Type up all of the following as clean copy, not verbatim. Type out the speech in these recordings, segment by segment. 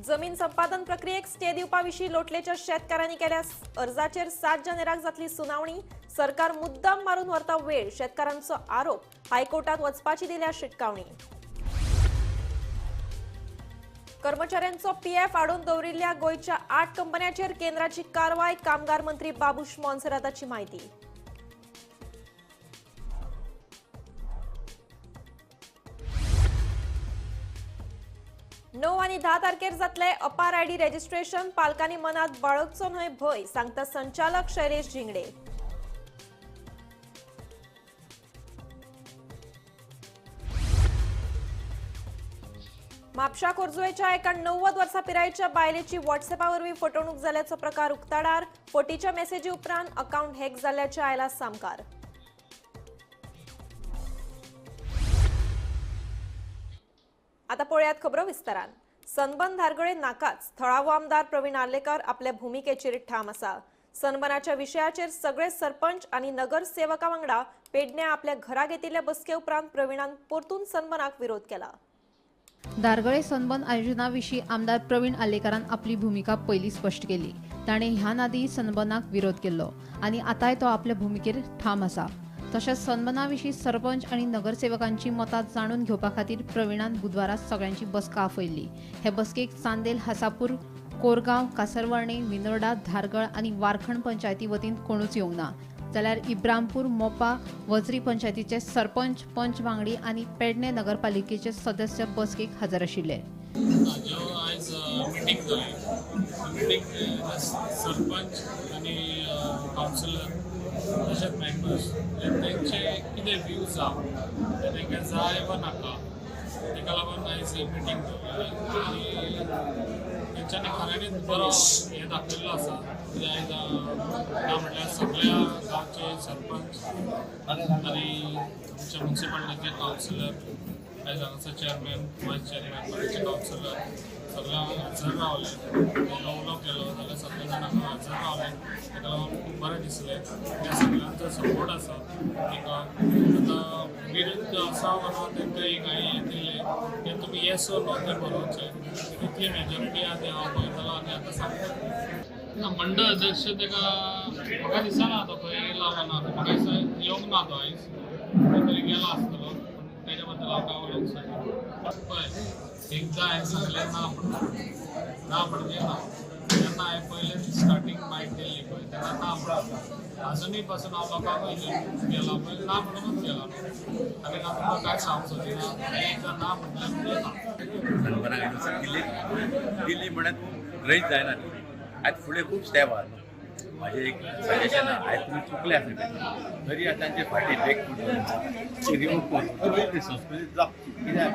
जमीन संपादन प्रक्रियेक स्टे दिवपा विशीं लोटलेच्या शेतकारांनी केल्या अर्जाचेर 7 जानेराक जातली सुनावणी. सरकार मुद्दाम मारून व्हरता वेळ, शेतकारांचो आरोप. हायकोर्टात वचपाची दिल्या शिटकावणी. कर्मचाऱ्यांचो पीएफ आडोवन दवरिल्ल्या गोंयच्या 8 कंपन्यांचेर केंद्राची कारवाय. कामगार मंत्री बाबूश मोन्सेराताची म्हायती. णव आनी 10 तारखेर जातले अपार आयडी रेजिस्ट्रेशन. पालकांनी मनात बाळगचो न्हय भंय, सांगता संचालक शैलेश झिंगडे. म्हापशा खोर्जुवेच्या एका 90 वर्सां पिरायेच्या बायलेची व्हॉट्सएपा वरवीं फटवणूक जाल्ल्याचो प्रकार उक्ताडार. फटीच्या मेसेजी उपरांत अकावंट हॅक जाल्ल्याचें आयलां सामकार. आता पळयात खबरो विस्तारान. सनबर्न धारगळे नाकाच थळावो आमदार प्रवीण आर्लेकर आपल्या भुमिकेचेर ठाम आसा. सनबर्नाच्या विशयाचेर सगळे सरपंच आनी नगरसेवका वांगडा पेडण्या आपल्या घरा घेतिल्ल्या बसके उपरांत प्रवीणान परतून सनबर्नाक विरोध केला. धारगळे सनबर्न आयोजना विशीं आमदार प्रवीण आर्लेकरान आपली भुमिका पयलीं स्पश्ट केली. ताणें ह्यान आदीं सनबर्नाक विरोध केल्लो आनी आतांय तो आपल्या भुमिकेर ठाम आसा. तशेंच सनबर्ना विशीं सरपंच आनी नगरसेवकांची मतां जाणून घेवपा खातीर प्रवीणान बुधवारा सगळ्यांची बसका आपयल्ली. हे बसकेक चांदेल, हासापूर, कोरगांव, कासरवर्णे, विनोर्डा, धारगळ आनी वारखंड पंचायती वतीन कोणूच येवंक ना. जाल्यार इब्रामपूर, मोपा, वजरी पंचायतीचे सरपंच, पंच वांगडी आनी पेडणे नगरपालिकेचे सदस्य बसकेक हजर आशिल्ले. आयज मिटींग जाली. मिटींग सरपंच आनी कावन्सिलर तशेंच मेंबर्स तेंचे कितें व्यूज आहा ते तांकां जाय वा नाका तेका लागून आयज मिटींग दवरली आनी तेंच्यांनी खऱ्यांनीच बरो हें दाखयल्लो आसा की आयज ना म्हटल्यार सगळ्या गांवचे सरपंच आनी आमच्या म्युनिसिपालिटीचे कावन्सिलर आयज हांगासर चेअरमॅन, वायस चेअरमॅन, बाकीचे कावन्सिलर सगळ्या हजर रावले. उलो केलो जाल्यार सगळे जाण हांगा हजर रावले. ताका लागून खूब बरें दिसलें. त्या सगळ्यांचो सपोर्ट आसा तांकां. आतां विरुद्ध आसा वा ना तांकां एक हांवें हें दिल्लें की तुमी येस ओ नो तें बरोवचें. कितली मेजॉरिटी आहा तें हांव पळयतलो आनी आतां सांगता. ना मंडळ अध्यक्ष ताका म्हाका दिसना तो खंय येयला वा ना, म्हाका दिसता येवंक ना तो आयज, तरी गेला आसतलो. पूण तेज्या बद्दल हांव काय उलोवंक शकना. पळय एकदां हांवें सांगलें ना म्हणून, ना म्हणजे ना. जेन्ना हांवें पयलें स्टार्टींग मायक दिल्ली पळय तेन्ना ना म्हणून, आजुनूय पासून हांव लोकांकूय गेला पळय ना म्हणूनच गेला आनी ना तुमकां कांय सांगूंक सोदिना. एकदां ना म्हणलें म्हणजे ना. सनबर्नाक दिल्ली म्हणल्यार तूं ग्रहीत जायना. आयज फुडें खूब स्टेप आहा. म्हाजें एक सजेशन आहा, आयज तुमी चुकले आसा तरी आतां तांचे फाटीं बॅक ती रिमूव करून ती संस्कृती जपची. कित्याक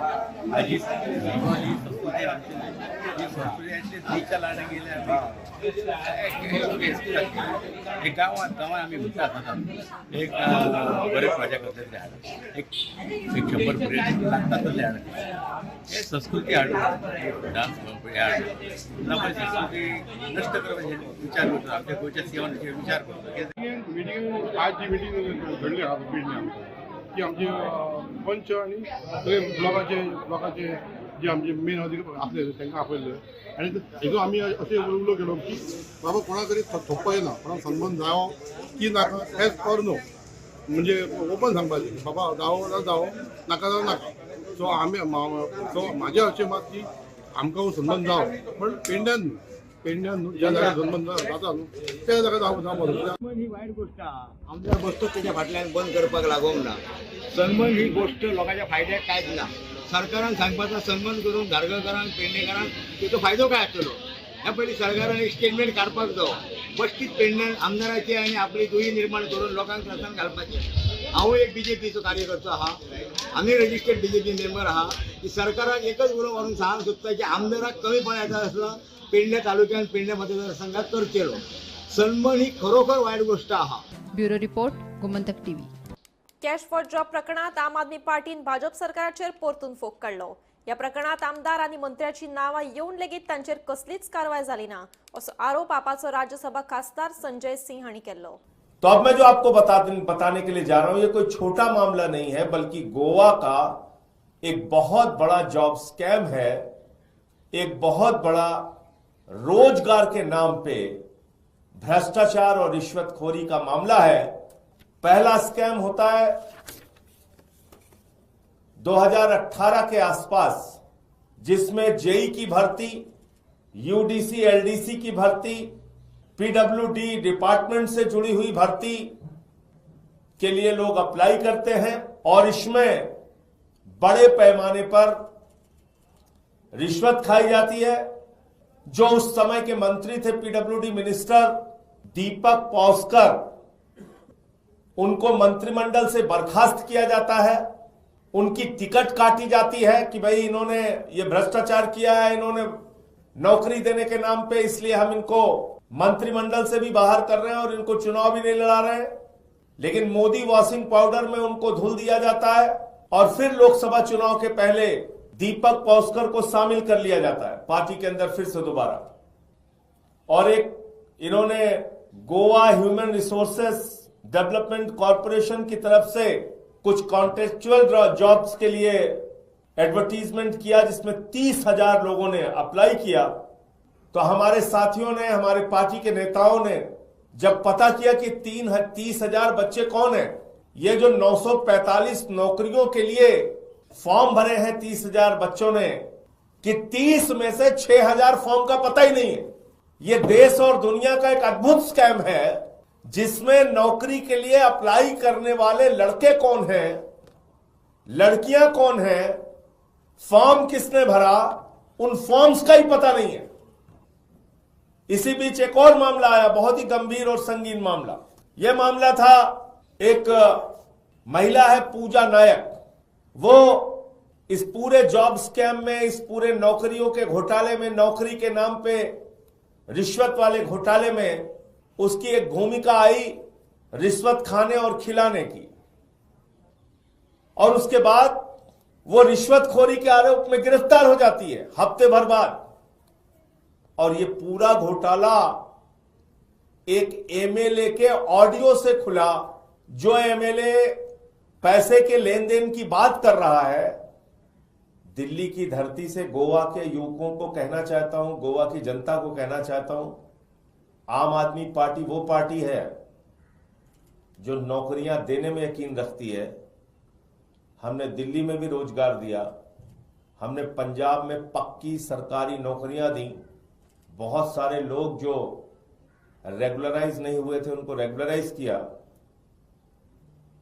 हाजी ही संस्कृती आमची ही संस्कृती आसली देशा लागीं गेल्या आमी एक गांवांत गांवांत आमी म्हणटा आसता एक बरे मजा करता तरी हाडा एक 100 भुरगे लागता तसले हाडा. हे संस्कृती हाडून डांस हे हाडून ना संस्कृती नश्ट करपाचे विचार करता. आमच्या गोंयच्या सेवांचेर विचार करता. मिटींग आज जी मिटींग घडली आहा पेडणे आमच्या की आमचे पंच आनी सगळे ब्लॉकाचे जे आमचे मेन अधिकारी आसले तांकां आपयल्ले आनी हेजो आमी अशें उलो केलो की बाबा कोणा तरी थोपपा येना, कोणाक सनबर्न जावो की नाका एज ऑर नो, म्हणजे ओपन सांगपाचें बाबा जावो जाल्यार जावो, नाका जाल्यार नाका. सो आमी सो म्हाजें अशें मत की आमकां सनबर्न जावो पण पेडण्यान न्हू, पेडण्यान न्हू ज्या जाग्यार सनबर्न जाता न्हू त्या जाग्यार जावो. सनबर्न ही वायट गोश्ट आहा. आमदार बसतोच तेच्या फाटल्यान बंद करपाक लागोंक ना. सनबर्न ही गोश्ट लोकांच्या फायद्याक कांयच ना. सरकारान सांगपाचो सनबर्न करून धारगळकारांक पेडणेकारांक तेचो फायदो काय आसतलो ह्या पयलीं सरकारान एक स्टेटमेंट काडपाक जावो. बश्टीच पेडण्यान आमदाराची आनी आपली दुयी निर्माण करून लोकांक त्रासान घालपाचें. हांव एक बीजेपीचो कार्यकर्तो आहा, आमी रजिस्टर्ड बीजेपी मेंबर आहा की सरकाराक एकच उलो मारून सांगूंक सोदता की आमदाराक कमीपण येता आसलो पेडणे तालुक्यान पेडणे मतदारसंघात करचेलो. सनबर्न ही खरोखर वायट गोश्ट आहा. Bureau report, Gomantak TV. Cash for job प्रकरणात आम आदमी पार्टीन भाजप सरकाराचेर परतून फोग काडलो. ह्या प्रकरणात आमदार आनी मंत्र्याची नांवां येवन लेगीत तांचेर कसलीच कारवाय जाली ना असो आरोप आपाचो राज्यसभा खासदार संजय सिंह हांणी केल्लो. तो अब मैं जो आपको बताने के लिए जा रहा हूं ये कोई छोटा मामला नहीं है, बल्कि गोवा का एक बहुत बड़ा जॉब स्कैम है एक बहुत बड़ा रोजगार के नाम पे भ्रष्टाचार और रिश्वतखोरी का मामला है। पहला स्कैम होता है 2018 के आसपास, जिसमें जेई की भर्ती, यूडीसी एलडीसी की भर्ती, पीडब्ल्यूडी डिपार्टमेंट से जुड़ी हुई भर्ती के लिए लोग अप्लाई करते हैं और इसमें बड़े पैमाने पर रिश्वत खाई जाती है। जो उस समय के मंत्री थे पीडब्ल्यूडी मिनिस्टर दीपक पावस्कर, उनको मंत्रिमंडल से बर्खास्त किया जाता है, उनकी टिकट काटी जाती है कि भाई इन्होंने ये भ्रष्टाचार किया है, इन्होंने नौकरी देने के नाम पे, इसलिए हम इनको मंत्रिमंडल से भी बाहर कर रहे हैं और इनको चुनाव भी नहीं लड़ा रहे हैं। लेकिन मोदी वॉशिंग पाउडर में उनको धुल दिया जाता है और फिर लोकसभा चुनाव के पहले दीपक पावस्कर को शामिल कर लिया जाता है पार्टी के अंदर फिर से दोबारा। और एक इन्होंने Goa human resources development corporation की तरफ से कुछ कॉन्ट्रेक्चुअल जॉब्स के लिए एडवर्टीजमेंट किया, जिसमें 30,000 लोगों ने अप्लाई किया। तो हमारे साथियों ने, हमारे पार्टी के नेताओं ने जब पता किया कि 30,000 बच्चे कौन हैं, ये जो 945 नौकरियों के लिए फॉर्म भरे हैं 30,000 बच्चों ने, कि 30 में से 6,000 फॉर्म का पता ही नहीं है। ये देश और दुनिया का एक अद्भुत स्कैम है, जिसमें नौकरी के लिए अप्लाई करने वाले लड़के कौन हैं, लड़कियां कौन हैं, फॉर्म किसने भरा, उन फॉर्म्स का ही पता नहीं है। इसी बीच एक और मामला आया, बहुत ही गंभीर और संगीन मामला। यह मामला था, एक महिला है पूजा नायक, वो इस पूरे जॉब स्कैम में, इस पूरे नौकरियों के घोटाले में, नौकरी के नाम पे रिश्वत वाले घोटाले में उसकी एक भूमिका आई रिश्वत खाने और खिलाने की, और उसके बाद वो रिश्वतखोरी के आरोप में गिरफ्तार हो जाती है हफ्ते भर बाद। और ये पूरा घोटाला एक एमएलए के ऑडियो से खुला, जो एमएलए पैसे के लेन then की बात कर रहा है। दिल्ली की धरती से गोवा के युवकों को कहना चाहता हूं, गोवा की जनता को कहना चाहता हूं, आम आदमी पार्टी वो पार्टी है जो नौकरियां देने में यकीन रखती है। हमने दिल्ली में भी रोजगार दिया, हमने पंजाब में पक्की सरकारी नौकरियां दी, बहुत सारे लोग जो रेगुलराइज नहीं हुए थे उनको रेगुलराइज किया।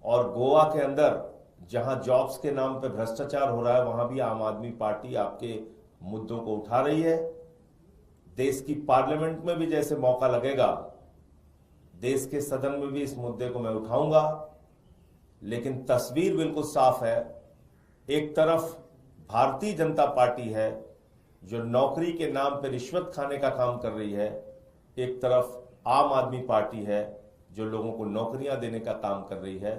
और गोवा के अंदर जहां जॉब्स के नाम पे भ्रष्टाचार हो रहा है, वहां भी आम आदमी पार्टी आपके मुद्दों को उठा रही है। देश की पार्लियामेंट में भी जैसे मौका लगेगा, देश के सदन में भी इस मुद्दे को मैं उठाऊंगा। लेकिन तस्वीर बिल्कुल साफ है, एक तरफ भारतीय जनता पार्टी है जो नौकरी के नाम पर रिश्वत खाने का काम कर रही है, एक तरफ आम आदमी पार्टी है जो लोगों को नौकरियां देने का काम कर रही है।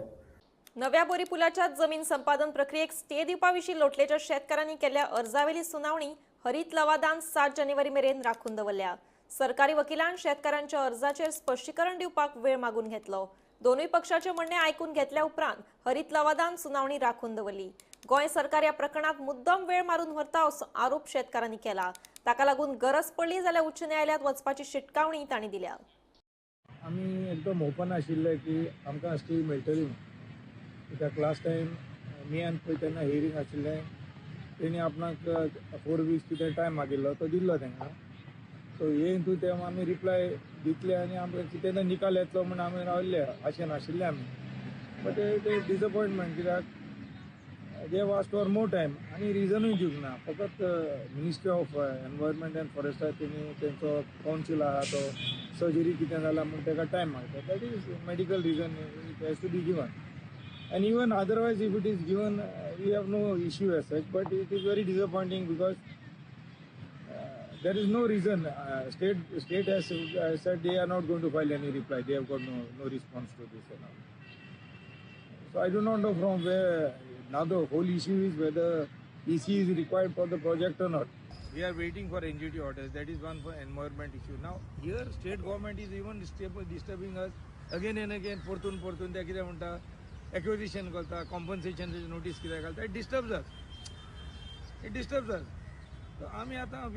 नव्या बोरी पुलाच्या जमीन संपादन प्रक्रियेक स्टे दिवपाविशीं लोटलेच्या शेतकारांनी केल्ल्या अर्जावेली सुनावणी हरीत लवादान 7 जानेवारी मेरेन राखून दवरल्या। सरकारी वकिलान शेतकारांच्या अर्जाचेर स्पश्टीकरण दिवपाक वेळ मागून घेतलो। दोनूय पक्षाचे म्हणणे आयकून घेतल्या उपरांत हरीत लवादान सुनावणी राखून दवरली। गोंय सरकार ह्या प्रकरणात मुद्दम वेळ मारून व्हरता असो आरोप शेतकारांनी केला। ताका लागून गरज पडली जाल्यार उच्च न्यायालयात वचपाची शिटकावणी तांणी दिल्या। आमी एकदम ओपन आशिल्ले की आमकां स्टे मेळटली म्हूण, कित्याक लास्ट टायम मेयान पळय तेन्ना हियरींग आशिल्लें, तेणी आपणाक 4 वीक्स कितें टायम मागिल्लो तो दिल्लो तांकां। सो हे हितून ते आमी रिप्लाय दितले आनी आमकां कितें निकाल येतलो म्हूण आमी राविल्ले, आशेन आशिल्ले आमी। बट ते डिसअपॉयंटमेंट, कित्याक they asked for more time आनी रिजनूय दिवंक ना। फकत मिनिस्ट्री ऑफ एनवायरमेंट एंड फॉरेस्टाक तेणी तेंचो कावन्सील आहा तो सर्जरी कितें जाला म्हूण ताका टायम मागता। That is medical reason, it has to be given. And even otherwise if it is given, we have no issue as such, but it is very disappointing because there is no reason. State has said they are not going to file any reply. They have got no response to this and all. So I do not know from where. Now the whole issue is whether EC is required for the project or not. We are waiting for NGT orders. That is one for environment issue. Now here state government is even disturbing us again and again. Portun portun ते कितें म्हणटा, acquisition करता, compensation notice कितें घालता. It disturbs us. It disturbs us. आमी आतां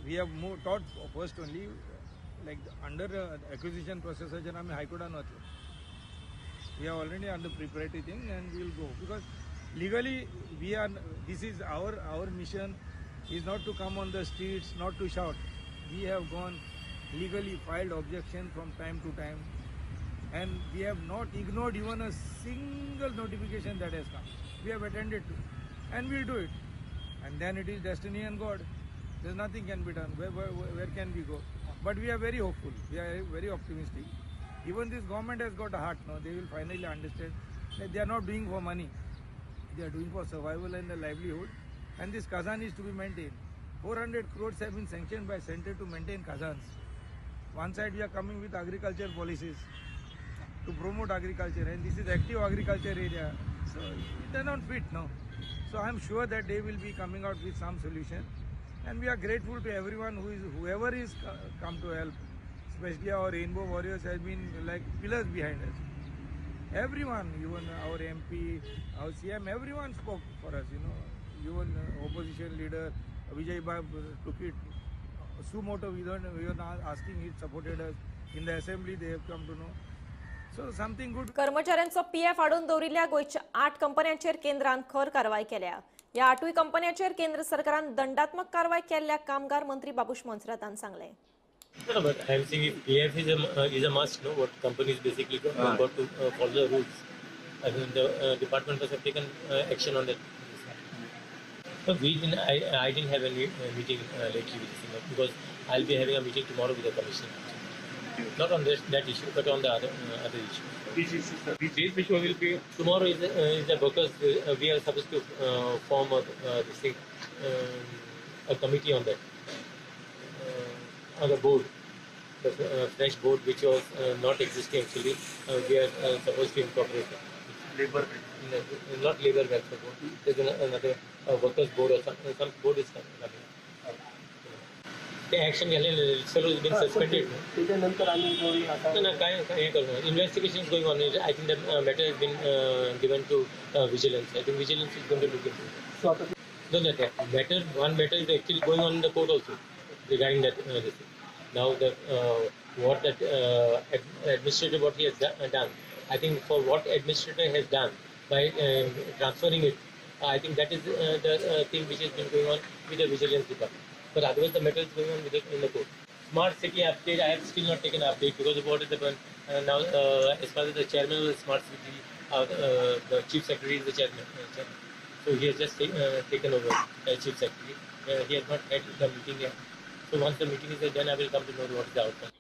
we have move taught first only like under acquisition प्रोसेसाचेर आमी हायकोर्टान वतले. We are already on the preparatory thing and we will go because legally we are, this is our mission is not to come on the streets, not to shout. We have gone legally, filed objection from time to time, and we have not ignored even a single notification that has come. We have attended to and we'll do it, and then it is destiny and God. There's nothing can be done. Where can we go? But we are very hopeful, we are very optimistic. Even this government has got a heart now. They will finally understand that they are not doing for money. They are doing for survival and the livelihood. And this Khazan is to be maintained. 400 crores have been sanctioned by center to maintain Khazans. One side we are coming with agriculture policies to promote agriculture, and this is active agriculture area. So it does not fit now. So I am sure that they will be coming out with some solution. And we are grateful to everyone whoever is come to help. Especially our Rainbow Warriors has been like pillars behind us. Everyone, even our MP, our CM, everyone spoke for us, you know. Even opposition leader Vijay Bab took it. Suo moto, we were not asking, he supported us. In the assembly, they have come to know. So something good. कर्मचाऱ्यांचो PF आडून दवरिल्ल्या गोंयच्या 8 कंपन्यांचेर केंद्रान खर कारवाय केल्या. ह्या 8 कंपन्यांचेर केंद्र सरकारान दंडात्मक कारवाय केल्ल्या कामगार मंत्री बाबूश मोन्सेरातान सांगलें. No, but I am saying if PF is a must, no? What companies basically got to follow the rules. I mean, the department must have taken action on that. But we didn't. I didn't have any meeting lately with the because I'll be having a meeting tomorrow with the commissioner. Not on that issue, but on the other issue. This issue will be tomorrow. Is the workers? We are supposed to form a this thing, a committee on that. On the board, the fresh board which was not existing actually, we are supposed to incorporate it. Labor, no, not labor welfare board. There's another workers board or some board is coming. The action fellow has been suspended. No, investigation is going on. I think the matter has been given to vigilance. I think vigilance is going to look into it. No, that matter, one matter is actually going on in the court also regarding that. This thing. Now the what that administrator what he has done, I think for what administrator has done by transferring it, I think that is the thing which has been going on with the vigilance department. But otherwise the matter is going on with it in the court. Smart city update, I have still not taken update because of what is happened now. As far as the chairman of the smart city, the chief secretary is the chairman. So he has just taken over as chief secretary. He has not had the meeting yet. So once the meeting is done, I will come to know what is the outcome.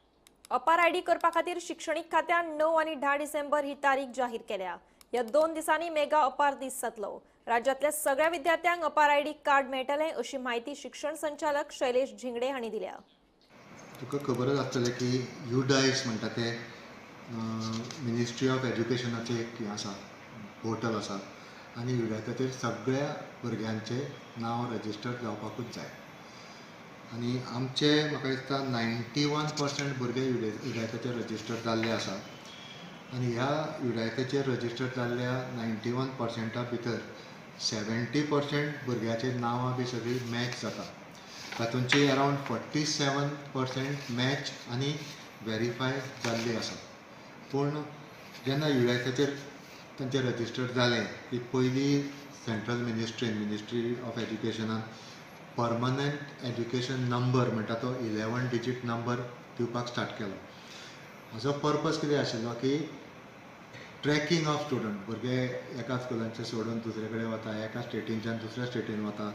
अपार ID करपा खातीर शिक्षणीक खात्यान 9 आनी 10 डिसेंबर ही तारीख जाहीर केल्या. ह्या 2 दिसांनी मेगा अपार दीस जातलो. राज्यांतल्या सगळ्या विद्यार्थ्यांक अपार आयडी कार्ड मेळटलें अशी म्हायती शिक्षण संचालक शैलेश झिंगडे हांणी दिल्या. तुका खबरच आसतलें की युडायस म्हणटा ते मिनिस्ट्री ऑफ एज्युकेशनाचें एक हें आसा, पोर्टल आसा आनी युडायसाचेर सगळ्या भुरग्यांचें नांव रजिस्टर जावपाकूच जाय. आनी आमचे म्हाका दिसता 91% भुरगे युडायसाचेर रजिस्टर जाल्ले आसा आनी ह्या युडायसाचेर रजिस्टर जाल्ल्या 91% भितर 70% भुरग्याचे नांवां बी सगळीं मॅच जाता. तातूंतची अरावंड 47% मॅच आनी वेरीफाय जाल्ली आसा. पूण जेन्ना युडायसाचेर तांचें रजिस्टर जालें की पयली सेंट्रल मिनिस्ट्रीन, मिनिस्ट्री ऑफ एज्युकेशनान परमनंट एज्युकेशन नंबर म्हणटा तो 11 डिजीट नंबर दिवपाक स्टार्ट केलो. हाजो पर्पज कितें आशिल्लो की ट्रॅकिंग ऑफ स्टुडंट, भुरगे एका स्कुलांचे सोडून दुसरे कडेन वता, एका स्टेटीनच्यान दुसऱ्या स्टेटीन वता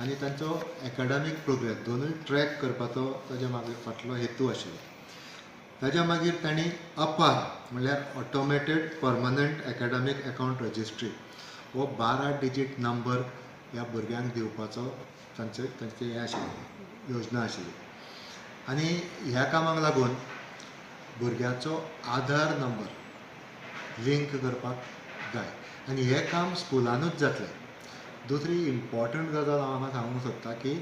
आनी तांचो एकाडमीक प्रोग्रेस दोनूय ट्रॅक करपाचो ताज्या मागीर फाटलो हेतू आशिल्लो. ताज्या मागीर तांणी अपार म्हणल्यार automated permanent academic account registry हो 12 डिजीट नंबर ह्या भुरग्यांक दिवपाचो तांचे तांचे हें आशिल्लें, योजना आशिल्ली. आनी ह्या कामाक लागून भुरग्याचो आधार नंबर लिंक करपाक जाय आनी हें काम स्कुलानूच जातलें. दुसरी इम्पॉर्टंट गजाल हांव हांगा सांगूंक सोदता की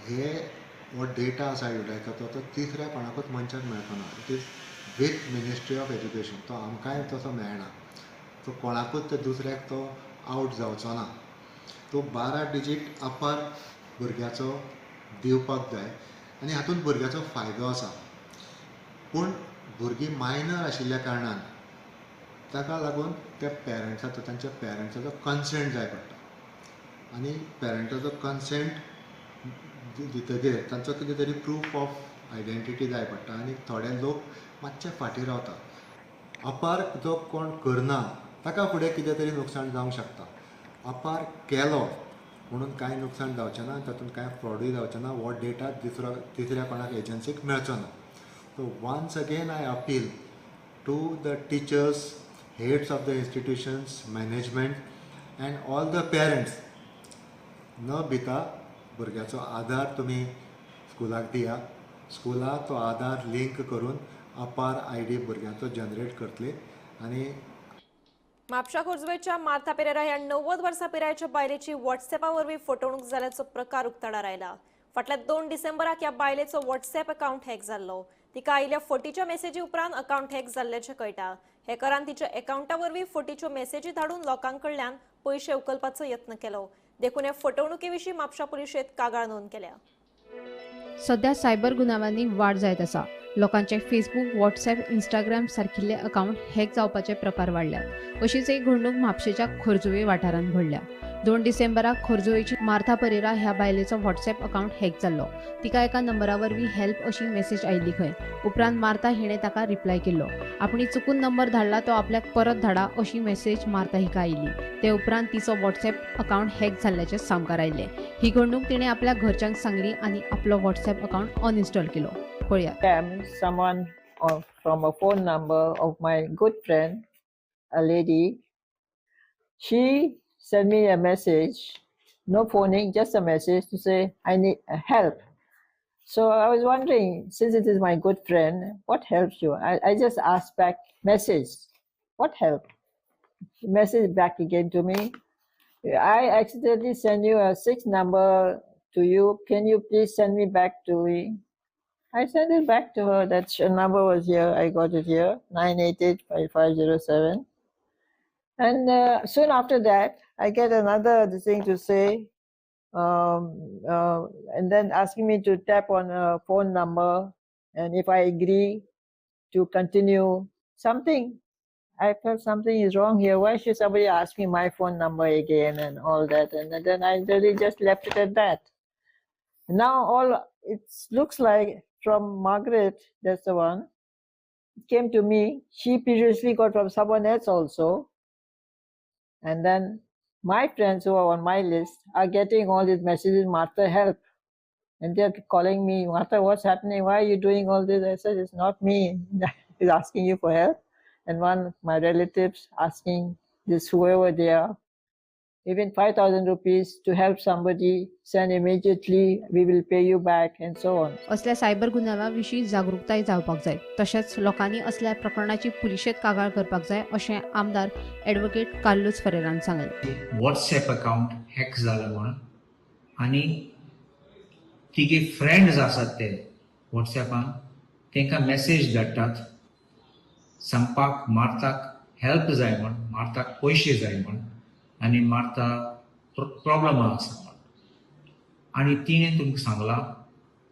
हे हो डेटा आसा युडायसाचो तो तिसऱ्या कोणाकूच मनशाक मेळचो ना. It is with ministry of education. तो आमकांय तसो मेळना, तो कोणाकूच ते दुसऱ्याक तो आवट जावचो ना. तो 12 डिजीट अपार भुरग्याचो दिवपाक जाय आनी हातूंत भुरग्याचो फायदो आसा. पूण भुरगीं मायनर आशिल्ल्या कारणान ताका लागून त्या पेरंट्साचो, तांच्या पेरंट्साचो कन्सेंट जाय पडटा आनी पेरंट्साचो कन्सेंट दितकीर तांचो कितें तरी प्रूफ ऑफ आयडेंटिटी जाय पडटा आनी थोडे लोक मातशे फाटीं रावतात. अपार जो कोण करना ताका फुडें कितें तरी नुकसाण जावंक शकता. अपार केलो म्हणून कांय नुकसाण जावचें ना, तातूंत कांय फ्रॉडूय जावचें ना, हो डेटा तिसऱ्या कोणाक एजन्सीक मेळचो ना. So once again I appeal to the teachers, heads of the institutions, management and all the parents, न भिता भुरग्याचो आधार तुमी स्कुलाक दिया. स्कुलाक तो आधार लिंक करून अपार I D भुरग्यांचो जनरेट करतले. आनी म्हापशा खोर्जुवेच्या मार्था पेरेरा ह्या 90 वर्सां पिरायेच्या बायलेची व्हॉट्सएपा वरवीं फटवणूक जाल्याचो प्रकार उक्ताडार आयला. फाटल्या 2 डिसेंबराक ह्या बायलेचो व्हॉट्सएप अकावंट हॅक जाल्लो. तिका आयिल्ल्या फटीच्या मेसेजी उपरांत अकावंट हॅक जाल्ल्याचें कळटा. हॅकरान तिच्या अकावंटा वरवीं फटीच्यो मेसेजी धाडून लोकां कडल्यान पयशे उखलपाचो यत्न केलो. देखून हे फटवणुके विशीं म्हापशा पुलिशेंत कागाळ नोंद केल्या. सध्या सायबर गुन्यांवांनी वाड जायत आसा. लोकांचे फेसबूक, व्हॉट्सएप, इंस्टाग्राम सारकिल्ले अकावंट हॅक जावपाचे प्रकार वाडल्यात. अशीच एक घडणूक म्हापशेच्या खोर्जुवे वाठारांत घडल्या. 2 डिसेंबराक खोर्जुवेची मार्था परेरा ह्या बायलेचो व्हॉट्सएप अकावंट हॅक जाल्लो. तिका एका नंबरा वरवीं हेल्प अशी मेसेज आयिल्ली खंय. उपरांत मार्था हिणें ताका रिप्लाय केल्लो. आपणी चुकून नंबर धाडला तो आपल्याक परत धाडा अशी मेसेज मार्था हिका आयिल्ली. ते उपरांत तिचो व्हॉट्सएप अकावंट हॅक जाल्ल्याचें सामकार आयिल्लें. ही घडणूक तिणें आपल्या घरच्यांक सांगली आनी आपलो व्हॉट्सएप अकावंट अनइन्स्टॉल केलो. पळयात. Someone from a phone number of my good friend, a lady, she sent me a message, no phoning, just a message to say, I need help. So I was wondering, since it is my good friend, what helps you? I just asked back, message, what help? Message back again to me. I accidentally sent you a 6 number to you. Can you please send me back to me? I sent it back to her. That number was here. I got it here, 988-5507. And soon after that, I get another thing to say, and then asking me to tap on a phone number, and if I agree to continue something. I felt something is wrong here. Why should somebody ask me my phone number again and all that? And then I really just left it at that. Now all it looks like from Margaret, that's the one, it came to me. She previously got from someone else also. And then my friends who are on my list are getting all these messages, Martha, help. And they're calling me, Martha, what's happening? Why are you doing all this? I said, it's not me. He's asking you for help. And one of my relatives asking this, whoever they are, even 5,000 rupees to help somebody, send immediately, we will pay you back, and so on. असल्या cyber गुन्यांवा विशीं जागृताय जावपाक जाय. तशेंच लोकांनी असल्या प्रकरणाची पुलिशेंत कागाळ करपाक जाय अशें आमदार ॲडव्होकेट कार्लूस फरेरान सांगलें. व्हॉट्सएप अकावंट हॅक जाला म्हणून आनी तिगे फ्रेंड्स आसात ते व्हॉट्सएपान तांकां मॅसेज धाडटात सांगपाक मार्ताक हेल्प जाय म्हण, मार्ताक पयशे जाय म्हण आनी मार्ता प्रॉब्लम आसा म्हण. आनी तिणें तुमकां सांगलां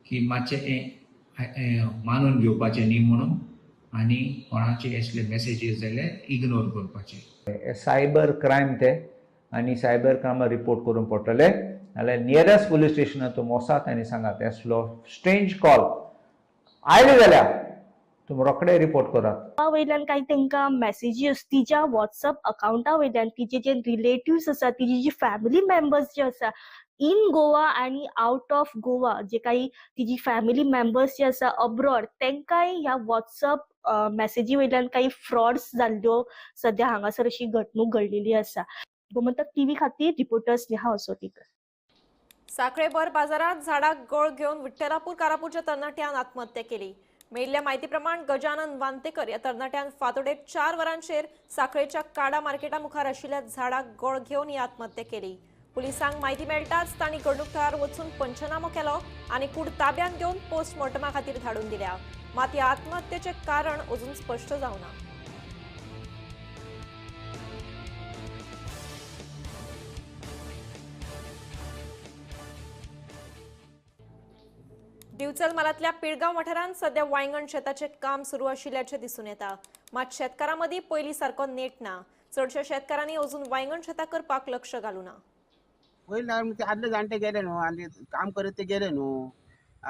की मातशें हें मानून घेवपाचें न्ही म्हणून आनी कोणाचे असले मॅसेजीस जाल्यार इग्नोर करपाचे. सायबर क्रायम ते आनी सायबर क्रायमा रिपोर्ट करूंक पडटले. नाल्यार नियरेस्ट पुलीस स्टेशनार तुमी वचात आनी सांगात असलो स्ट्रेंज कॉल आयले जाल्यार तुमी रोखडे रिपोर्ट करात. वयल्यान काही तांकां मॅसेजीस तिच्या व्हॉट्सअप अकावंटा वयल्यान तिचे जे रिलेटिव्स आसा, तिजी जी फॅमिली मेंबर्स जे आसा इन गोवा आनी आउट ऑफ गोवा, जे काही तिजी फॅमिली मेंबर्स जे आसा अब्रॉड, तांकांय ह्या व्हॉट्सअप मॅसेजी वयल्यान काही फ्रॉड्स जाल्ल्यो सद्या हांगासर अशी घडणूक घडलेली आसा. गोमंतक टीव्ही खातीर रिपोर्टर स्नेहा असोतीकर. साखळे भर बाजारात झाडाक गोळ घेवन विठ्ठलापूर कारापूरच्या तरणाट्यान आत्महत्या केली. मेळिल्ल्या माहिती प्रमाण गजानन वांतेकर ह्या तरणाट्यान फातोडेर 4 वरांचेर साखळेच्या काडा मार्केटा मुखार आशिल्ल्या झाडाक गोळ घेवन ही आत्महत्या केली. पुलिसांक माहिती मेळटाच तांणी घडणूक थळार वचून पंचनामो केलो आनी कूड ताब्यांत घेवन पोस्टमॉर्टमा खातीर धाडून दिल्या. मात ह्या आत्महत्येचें कारण अजून स्पश्ट जावना. दिवचल मालांतल्या पिळगांव वाठारांत सध्या वायंगण शेताचें काम सुरू आशिल्ल्याचें दिसून येता. मात शेतकारां मदीं पयलीं सारको नेट ना. चडशा शेतकारांनी अजून वायंगण शेतां करपाक लक्ष घालूं ना. पयलीं ते आदले जाणटे गेले न्हू आनी काम करत ते गेले न्हू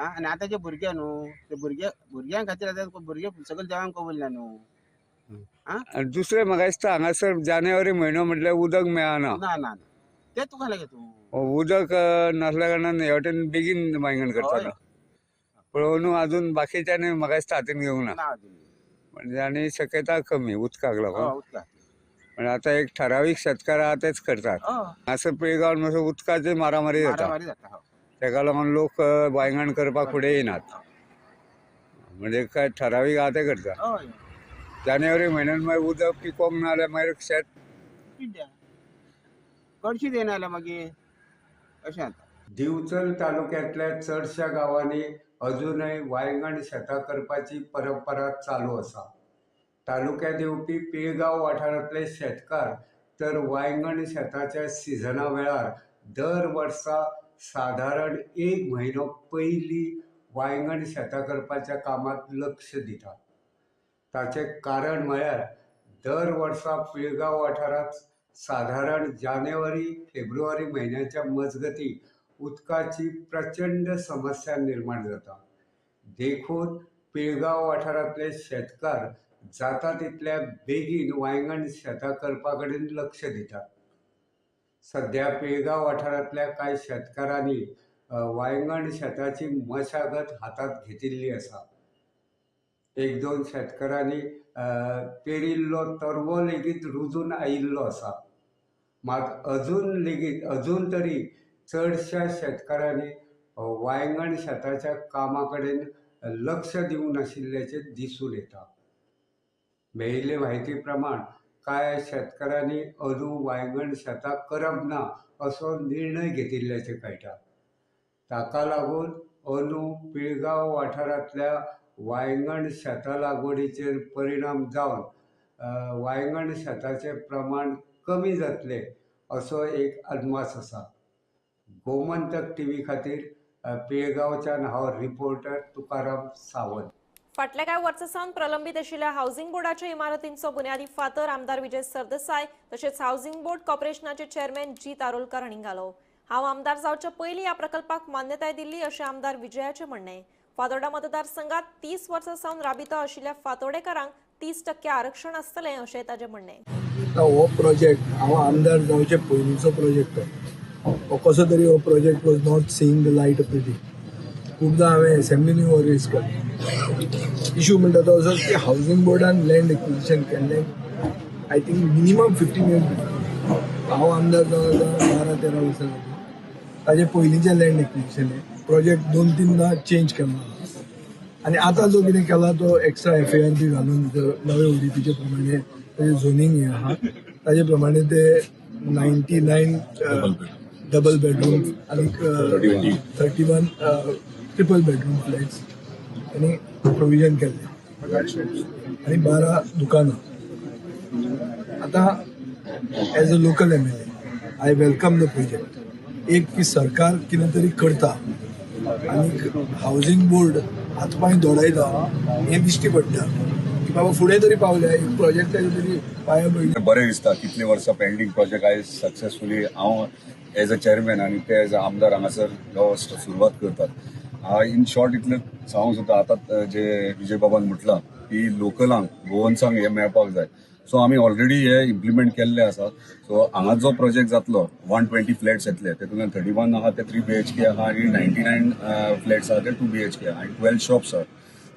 आनी आतांचे भुरगे न्हू ते भुरग्यां खातीर आतां भुरगे सगळे देवांक कबूल ना न्हू. आनी दुसरें म्हाका दिसता हांगासर जानेवारी म्हयनो म्हटल्यार उदक मेळना. ना ना तें तुका लागें तूं उदक नासल्या कारणान हे वटेन बेगीन वांयगण करतालो, पळोवन अजून बाकीच्यानी म्हाका दिसता हातीन घेवंक ना, म्हणजे आनी शक्यता कमी उदकाक लागून. म्हणजे आतां एक ठरावीक शेतकार आहा तेच करतात. हांगासर पिळगांव मातसो उदकाची मारामारी जाता, तेका लागून लोक वांयगण करपाक फुडें येनात, म्हणजे काय ठरावीक आहा ते करता. जानेवारी म्हयन्यान मागीर उदक पिकोवंक ना जाल्यार मागीर शेत कडशी येना मागीर अशें. दिवचल तालुक्यांतल्या चडश्या गांवांनी अजूनय वांयगण शेतां करपाची परंपरा चालू आसा. तालुक्यांत येवपी पिळगांव वाठारांतले शेतकार तर वांयगण शेताच्या सिजना वेळार दर वर्सा सादारण एक म्हयनो पयलीं वांयगण शेतां करपाच्या कामांत लक्ष दितात. ताचें कारण म्हळ्यार दर वर्सा पिळगांव वाठारांत सादारण जानेवारी फेब्रुवारी म्हयन्याच्या मजगती उदकाची प्रचंड समस्या निर्माण जाता. देखून पिळगांव वाठारांतले शेतकार जाता तितल्या बेगीन वांयगण शेतां करपा कडेन लक्ष दितात. सध्या पिळगांव वाठारांतल्या कांय शेतकारांनी वांयगण शेताची मशागत हातांत घेतिल्ली आसा. एक दोन शेतकारांनी पेरिल्लो तरवो लेगीत रुजून आयिल्लो आसा. मात अजून तरी चडश्या शेतकारांनी वांयगण शेताच्या कामा कडेन लक्ष दिवंक नाशिल्ल्याचें दिसून येता. मेळिल्ले म्हायती प्रमाण कांय शेतकारांनी अजून वांयगण शेतां करप ना असो निर्णय घेतिल्ल्याचें कळटा. ताका लागून अंदू पिळगांव वाठारांतल्या वांयगण शेतां लागवडीचेर परिणाम जावन वांयगण शेताचें प्रमाण कमी जातलें असो एक अदमास आसा. गोमंतक टीव्ही खातीर पिळगांवच्यान हांव रिपोर्टर तुकाराम सावंत. फाटल्या कांय वर्सां सावन प्रलंबीत आशिल्ल्या हावसिंग बोर्डाच्या इमारतींचो बुन्यादी फातर आमदार विजय सरदेसाय तशेंच हावसिंग बोर्ड कॉर्पोरेशनाचे चेअरमॅन जीत आरोलकर हांणी घालो. हांव आमदार जावच्या पयलीं ह्या प्रकल्पाक मान्यताय दिल्ली अशें आमदार विजयाचें म्हणणें. फातोर्डा मतदारसंघात 30 वर्सां सावन राबितो आशिल्ल्या फातोर्डेकारांक 30% आरक्षण आसतलें अशें ताचें म्हणणें. हो प्रोजेक्ट हांव आमदार जावचे पयलींचो प्रोजेक्ट हो कसो तरी हो project was not seeing the light of the day. खूबदां हांवें एसेंब्लीनी हो रेज केलो. इशू म्हणटा तो असो की हावसिंग बोर्डान लँड एक्विजिशन केल्लें I think minimum 15 years before. हांव आमदार जावन 12-13 वर्सां जालीं. ताजे पयलींचें लँड एक्विजिशन प्रोजेक्ट 2-3 चेंज केला आनी आतां जो कितें केला तो एक्स्ट्रा FAR बी घालून नवे ओडीपीचे प्रमाणे ताजें झोनींग हें आहा ताजे प्रमाणे ते 99 डबल बेडरूम आनी 31 ट्रिपल बेडरूम फ्लॅट्स आनी प्रोविजन केल्लें आनी 12 दुकानां. आतां as a local MLA I welcome the project. एक की सरकार कितें तरी करता आनी हावसिंग बोर्ड हातपांय दोडायता हें दिश्टी पडटा की बाबा फुडें तरी पावल्या एक प्रोजेक्टाचे तरी पांया पडली. बरें दिसता कितले वर्सां पेंडींग प्रोजेक्ट आयज सक्सेसफुली हांव एज अ चेअरमॅन आनी ते एज अ आमदार हांगासर हो सुरवात करतात. इन शॉर्ट इतलें सांगूंक सोदता आतां जे विजय बाबान म्हटलां की लोकलांक गोवन्सांक हें मेळपाक जाय. सो आमी ऑलरेडी हे इम्प्लिमेंट केल्ले आसा. सो हांगा जो प्रोजेक्ट जातलो 120 फ्लॅट्स येतले तेतूंतल्यान 31 आहा ते 3 BHK आहा आनी 99 फ्लॅट्स आहा ते 2 BHK आनी 12 शॉप्स आहा.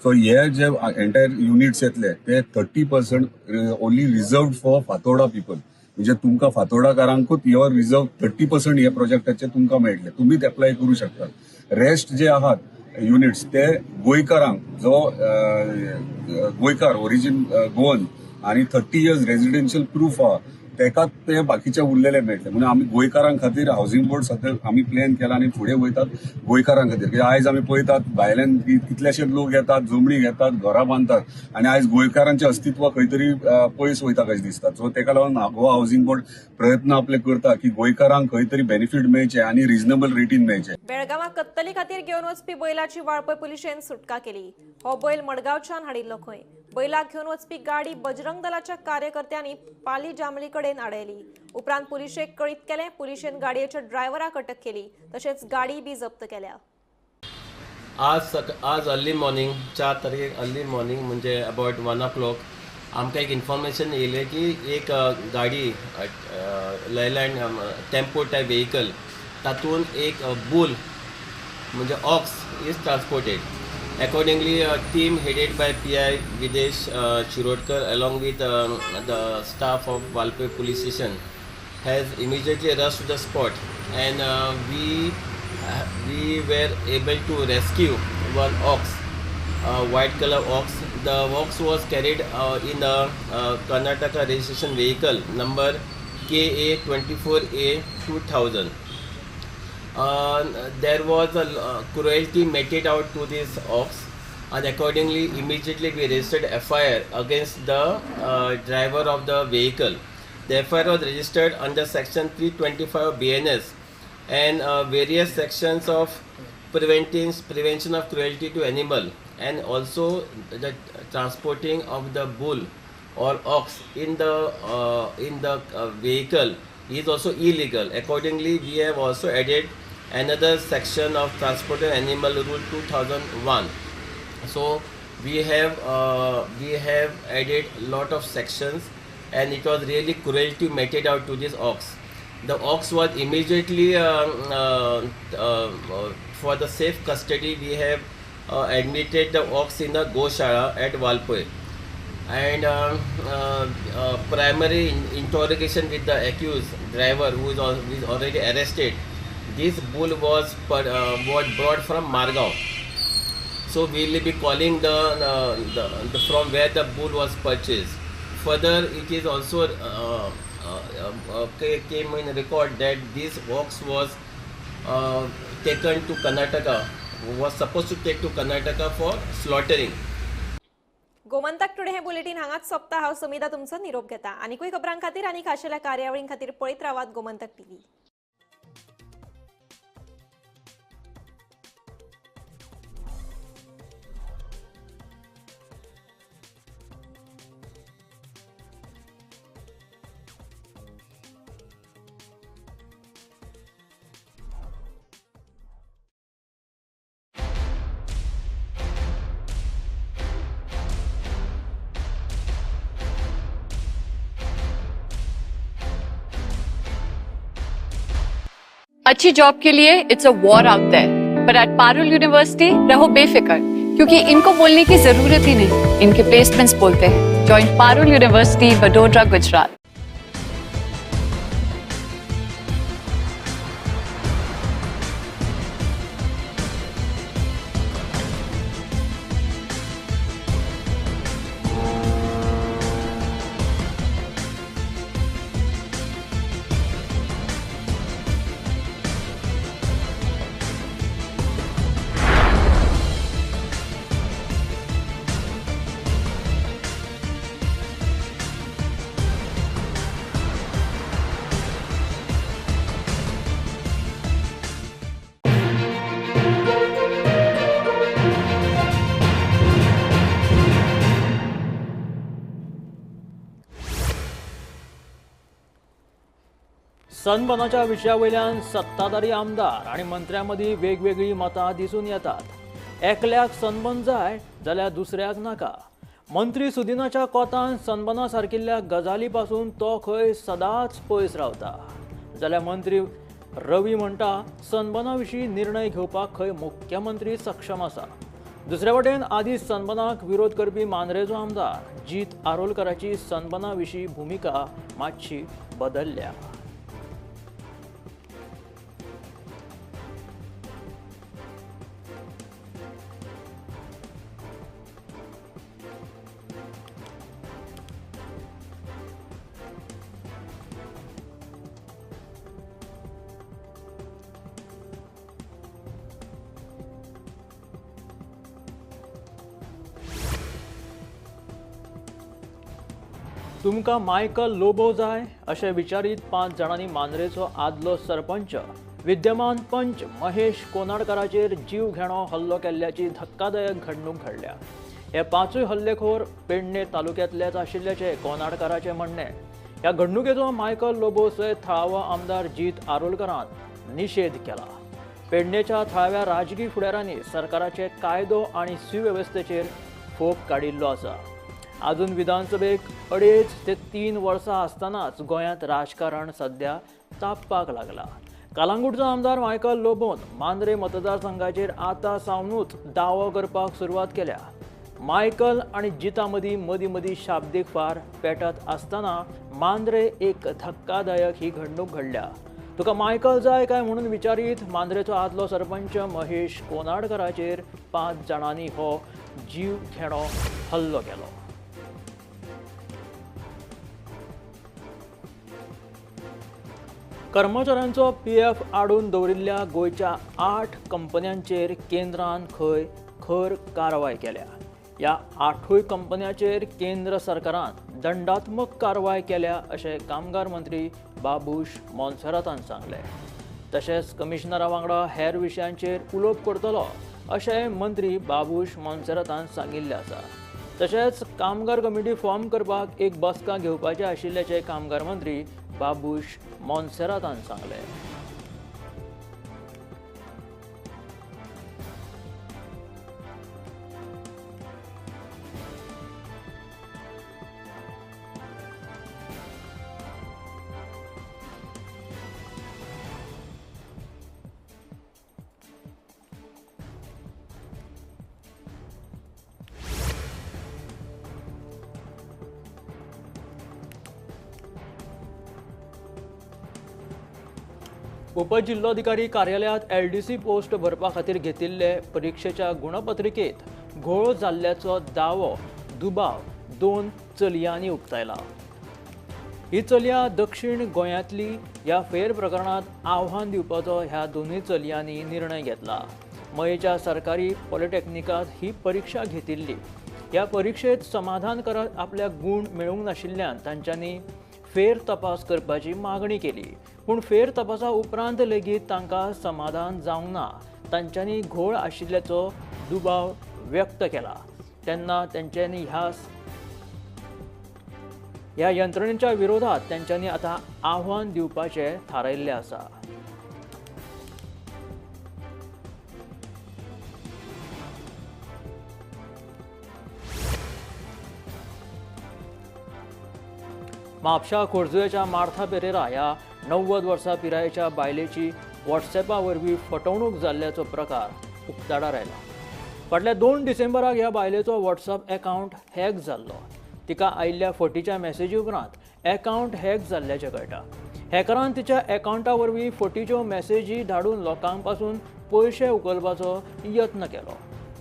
सो हे जे एंटायर युनिट्स येतले ते 30% only reserved for Fatorda people. म्हणजे तुमकां फातोर्डाकारांकूच हो रिजर्व 30% हे प्रोजेक्टाचे तुमकां मेळटले, तुमीच एप्लाय करूं शकतात. रेस्ट जे आहात युनिट्स ते गोंयकारांक जो गोंयकार ओरिजीन गोवन आनी 30 इयर्स रेजिडेन्शियल प्रूफ आहा तेका ते बाकीचे उरलेले मेळटले. म्हणून आमी गोंयकारां खातीर हावसिंग बोर्ड सद्या आमी प्लॅन केला आनी फुडें वयतात गोंयकारां खातीर. कित्याक आयज आमी पळयतात भायल्यान कितलेशे लोक येतात, जमणी घेतात, घरां बांदतात आनी आयज गोंयकारांचें अस्तित्व खंय तरी पयस वयता कशें दिसता. सो तेका लागून गोवा हावसिंग बोर्ड प्रयत्न आपले करता की गोंयकारांक खंय तरी बेनिफीट मेळचे आनी रिजनेबल रेटीन मेळचे. बेळगांवां कत्तली खातीर घेवन वचपी बैलाची वाळपय पुलिशेन सुटका केली. हो बैल मडगांवच्यान हाडिल्लो खंय. बैलाक घेवन वचपी गाडी बजरंग दलाच्या कार्यकर्त्यांनी पाली जांभळी कडेन आडयली. उपरांत पुलिशेक कळीत केलें. पुलिशेन गाडयेच्या ड्रायव्हराक अटक केली, तशेंच गाडी बी जप्त केल्या. आज अर्ली मॉर्निंग 4 तारखेक अर्ली मॉर्निंग म्हणजे अबावट 1 o'clock आमकां एक इन्फॉर्मेशन येयलें की एक गाडी लेलँड टेम्पो टायप व्हेकल तातूंत एक बूल म्हणजे ox is transported. Accordingly, a team headed by PI Videsh Shirodkar along with the staff of Valpoi Police Station has immediately rushed to the spot, and we were able to rescue one ox, white color ox. The ox was carried in a Karnataka registration vehicle number KA 24A 2000. There was a cruelty meted out to this ox, and accordingly immediately we registered FIR against the driver of the vehicle. The FIR was registered under section 325 of BNS and various sections of prevention of cruelty to animal, and also the transporting of the bull or ox in the vehicle is also illegal. Accordingly, we have also added another section of Transported Animal Rule 2001. So we have added lot of sections, and it was really cruelty meted out to this ox. The ox was immediately for the safe custody. We have admitted the ox in the Goshala at Valpoi, and primary interrogation with the accused driver, who is already arrested. This bull was brought from Margao, so we will be calling the from where the bull was purchased. Further, it is also came in record that this ox was taken to Karnataka, was supposed to take to Karnataka for slaughtering. Gomantak today hey bulletin हांगाच सोंपता. हांव समिता तुमचो निरोप घेता. आनीकूय खबरां खातीर आनी खाशेल्या कार्यावळीं खातीर पळयत रावात गोमंतक टीव्ही. अच्छी जॉब के लिए it's a war out there, पर एट पारुल यूनिवर्सिटी रहो बेफिक्र, क्योंकि इनको बोलने की जरूरत ही नहीं, इनके प्लेसमेंट्स बोलते हैं। Join Parul university, Vadodara, Gujarat. सनबर्नाच्या विशया वयल्यान सत्ताधारी आमदार आनी मंत्र्यां मदीं वेगवेगळीं मतां दिसून येतात। एकल्याक सनबर्न जाय जाल्यार दुसऱ्याक नाका। मंत्री सुदिनाच्या कोतान सनबर्ना सारकिल्ल्या गजाली पासून तो खंय सदांच पयस रावता, जाल्यार मंत्री रवी म्हणटा सनबर्ना विशीं निर्णय घेवपाक खंय मुख्यमंत्री सक्षम आसा। दुसरे वटेन आदी सनबर्नाक विरोध करपी मांद्रेचो आमदार जीत आरोलकराची सनबर्ना विशीं भुमिका मातशी बदलल्या। तुमकां मायकल लोबो जाय अशें विचारीत 5 जाणांनी मांद्रेचो आदलो सरपंच विद्यमान पंच महेश कोनाडकाराचेर जीव घेणो हल्लो केल्ल्याची धक्कादायक घडणूक घडल्या. हे 5 हल्लेखोर पेडणे तालुक्यांतलेच आशिल्ल्याचें कोनाडकाराचें म्हणणें. ह्या घडणुकेचो मायकल लोबो सयत थळावो आमदार जीत आरोलकरान निशेध केला. पेडणेच्या थळाव्या राजकी फुडारांनी सरकाराचे कायदो आनी सुवेवस्थेचेर फोग काडिल्लो आसा. अजून विधानसभेक 2.5 ते 3 वर्सां आसतनाच गोंयांत राजकारण सध्या तापपाक लागला. कालांगूटचो आमदार मायकल लोबोन मांद्रे मतदारसंघाचेर आतां सावनूच दावो करपाक सुरवात केल्या. मायकल आनी जिता मदीं मदीं मदीं शाब्दीक फार पेटत आसतना मांद्रे एक धक्कादायक ही घडणूक घडल्या. तुका मायकल जाय काय म्हणून विचारीत मांद्रेचो आदलो सरपंच महेश कोनाडकराचेर 5 जाणांनी हो जीव घेणो हल्लो केलो. कर्मचाऱ्यांचो पीएफ आडून दवरिल्ल्या गोंयच्या 8 कंपन्यांचेर केंद्रान खंय खर कारवाय केल्या. ह्या 8 कंपन्यांचेर केंद्र सरकारान दंडात्मक कारवाय केल्या अशें कामगार मंत्री बाबूश मोन्सेरातान सांगलें. तशेंच कमिशनरा वांगडा हेर विशयांचेर उलोवप करतलो अशें मंत्री बाबूश मोन्सेरातान सांगिल्लें आसा. तशेंच कामगार कमिटी फॉर्म करपाक एक बसका घेवपाचें आशिल्ल्याचें कामगार मंत्री बाबूश मोन्सेरातान सांगलें. उपजिल्लोधिकारी कार्यालयात एलडीसी पोस्ट भरपा खातीर घेतिल्ले परिक्षेच्या गुणपत्रिकेत घोळ जाल्ल्याचो दावो दुबाव 2 चलयांनी उक्तायला. ही चलया दक्षिण गोंयांतली. ह्या फेर प्रकरणात आव्हान दिवपाचो ह्या दोनूय चलयांनी निर्णय घेतला. मयेच्या सरकारी पॉलिटेक्निकात ही परिक्षा घेतिल्ली. ह्या परिक्षेत समाधान करत आपल्याक गूण मेळूंक नाशिल्ल्यान तांच्यांनी फेर तपास करपाची मागणी केली. पूण फेर तपासा उपरांत लेगीत तांकां समाधान जावंक ना. तांच्यांनी घोळ आशिल्ल्याचो दुबाव व्यक्त केला. तेन्ना तांच्यांनी ह्या यंत्रणेच्या विरोधात तांच्यांनी आतां आव्हान दिवपाचें थारायिल्लें आसा. म्हापशा खोर्जुवेच्या मार्था पेरेरा ह्या 90 वर्सां पिरायेच्या बायलेची व्हॉट्सॅपा वरवीं फटवणूक जाल्ल्याचो प्रकार उक्ताडार आयला. फाटल्या 2 डिसेंबराक ह्या बायलेचो व्हॉट्सॅप अकावंट हॅक जाल्लो. तिका आयिल्ल्या फटीच्या मॅसेजी उपरांत अकावंट हॅक जाल्ल्याचें कळटा. हॅकरान तिच्या अकावंटा वरवीं फटीच्यो मॅसेजी धाडून लोकां पासून पयशे उखलपाचो यत्न केलो.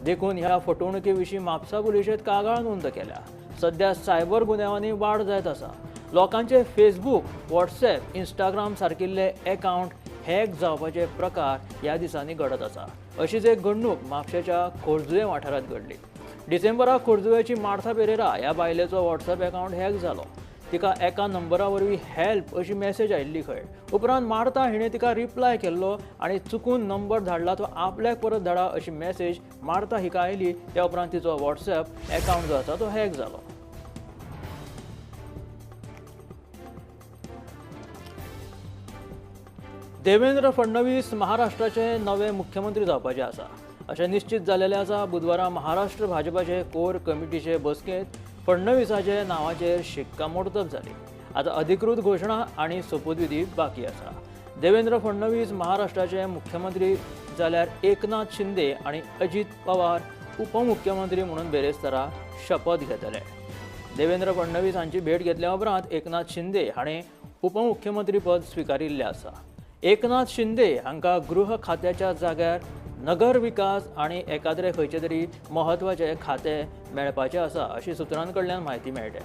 देखून ह्या फटवणुके विशीं म्हापसा पुलिशेंत कागाळ नोंद केल्या. सध्या सायबर गुन्यांवांनी वाड जायत आसा. लोकांचे फेसबूक, व्हॉट्सॅप, इंस्टाग्राम सारकिल्ले अकावंट हॅक जावपाचे प्रकार ह्या दिसांनी घडत आसा. अशीच एक घडणूक म्हापशेच्या खोर्जुवें वाठारांत घडली. डिसेंबराक खोर्जुवेची मार्था पेरेरा ह्या बायलेचो व्हॉट्सॅप अकावंट हॅक जालो. तिका एका नंबरा वरवीं हॅल्प अशी मॅसेज आयिल्ली खंय. उपरांत मार्था हिणें तिका रिप्लाय केल्लो आनी चुकून नंबर धाडला तो आपल्याक परत धाडा अशी मॅसेज मार्था हिका आयली. त्या उपरांत तिचो व्हॉट्सॅप अकावंट जो आसा तो हॅक जालो. देवेंद्र फडणवीस महाराष्ट्राचे नवे मुख्यमंत्री जावपाचे आसा अशें निश्चित जाल्लें आसा. बुधवारा महाराष्ट्र भाजपाचे कोर कमिटीचे बसकेंत फडणवीसाचे नांवाचेर शिक्कामोर्तब जाली. आतां अधिकृत घोशणा आनी सोपूतविधी बाकी आसा. देवेंद्र फडणवीस महाराष्ट्राचे मुख्यमंत्री जाल्यार एकनाथ शिंदे आनी अजीत पवार उपमुख्यमंत्री म्हणून बेरेस्तारा शपथ घेतले. देवेंद्र फडणवीस हांची भेट घेतल्या उपरांत एकनाथ शिंदे हाणें उपमुख्यमंत्रीपद स्विकारिल्लें आसा. एकनाथ शिंदे हांकां गृह खात्याच्या जाग्यार नगर विकास आनी एकाद्रे खंयचे तरी म्हत्वाचें खातें मेळपाचें आसा अशी सुत्रां कडल्यान म्हायती मेळटा.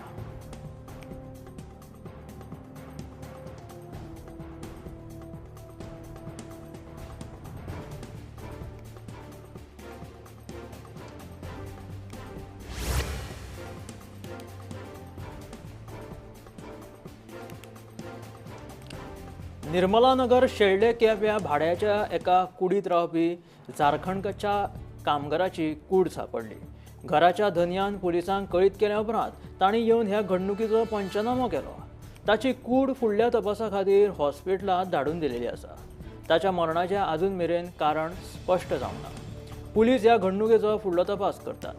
निर्मलानगर शेल्डे केप्यां भाड्याच्या एका कुडीत रावपी झारखंडच्या कामगाराची कूड सापडली. घराच्या धनयान पुलिसांक कळीत केल्या उपरांत तांणी येवन ह्या घडणुकीचो पंचनामो केलो. ताची कूड फुडल्या तपासा खातीर हॉस्पिटलांत धाडून दिलेली आसा. ताच्या मरणाचें अजून मेरेन कारण स्पश्ट जावंक ना. पुलीस ह्या घडणुकेचो फुडलो तपास करतात.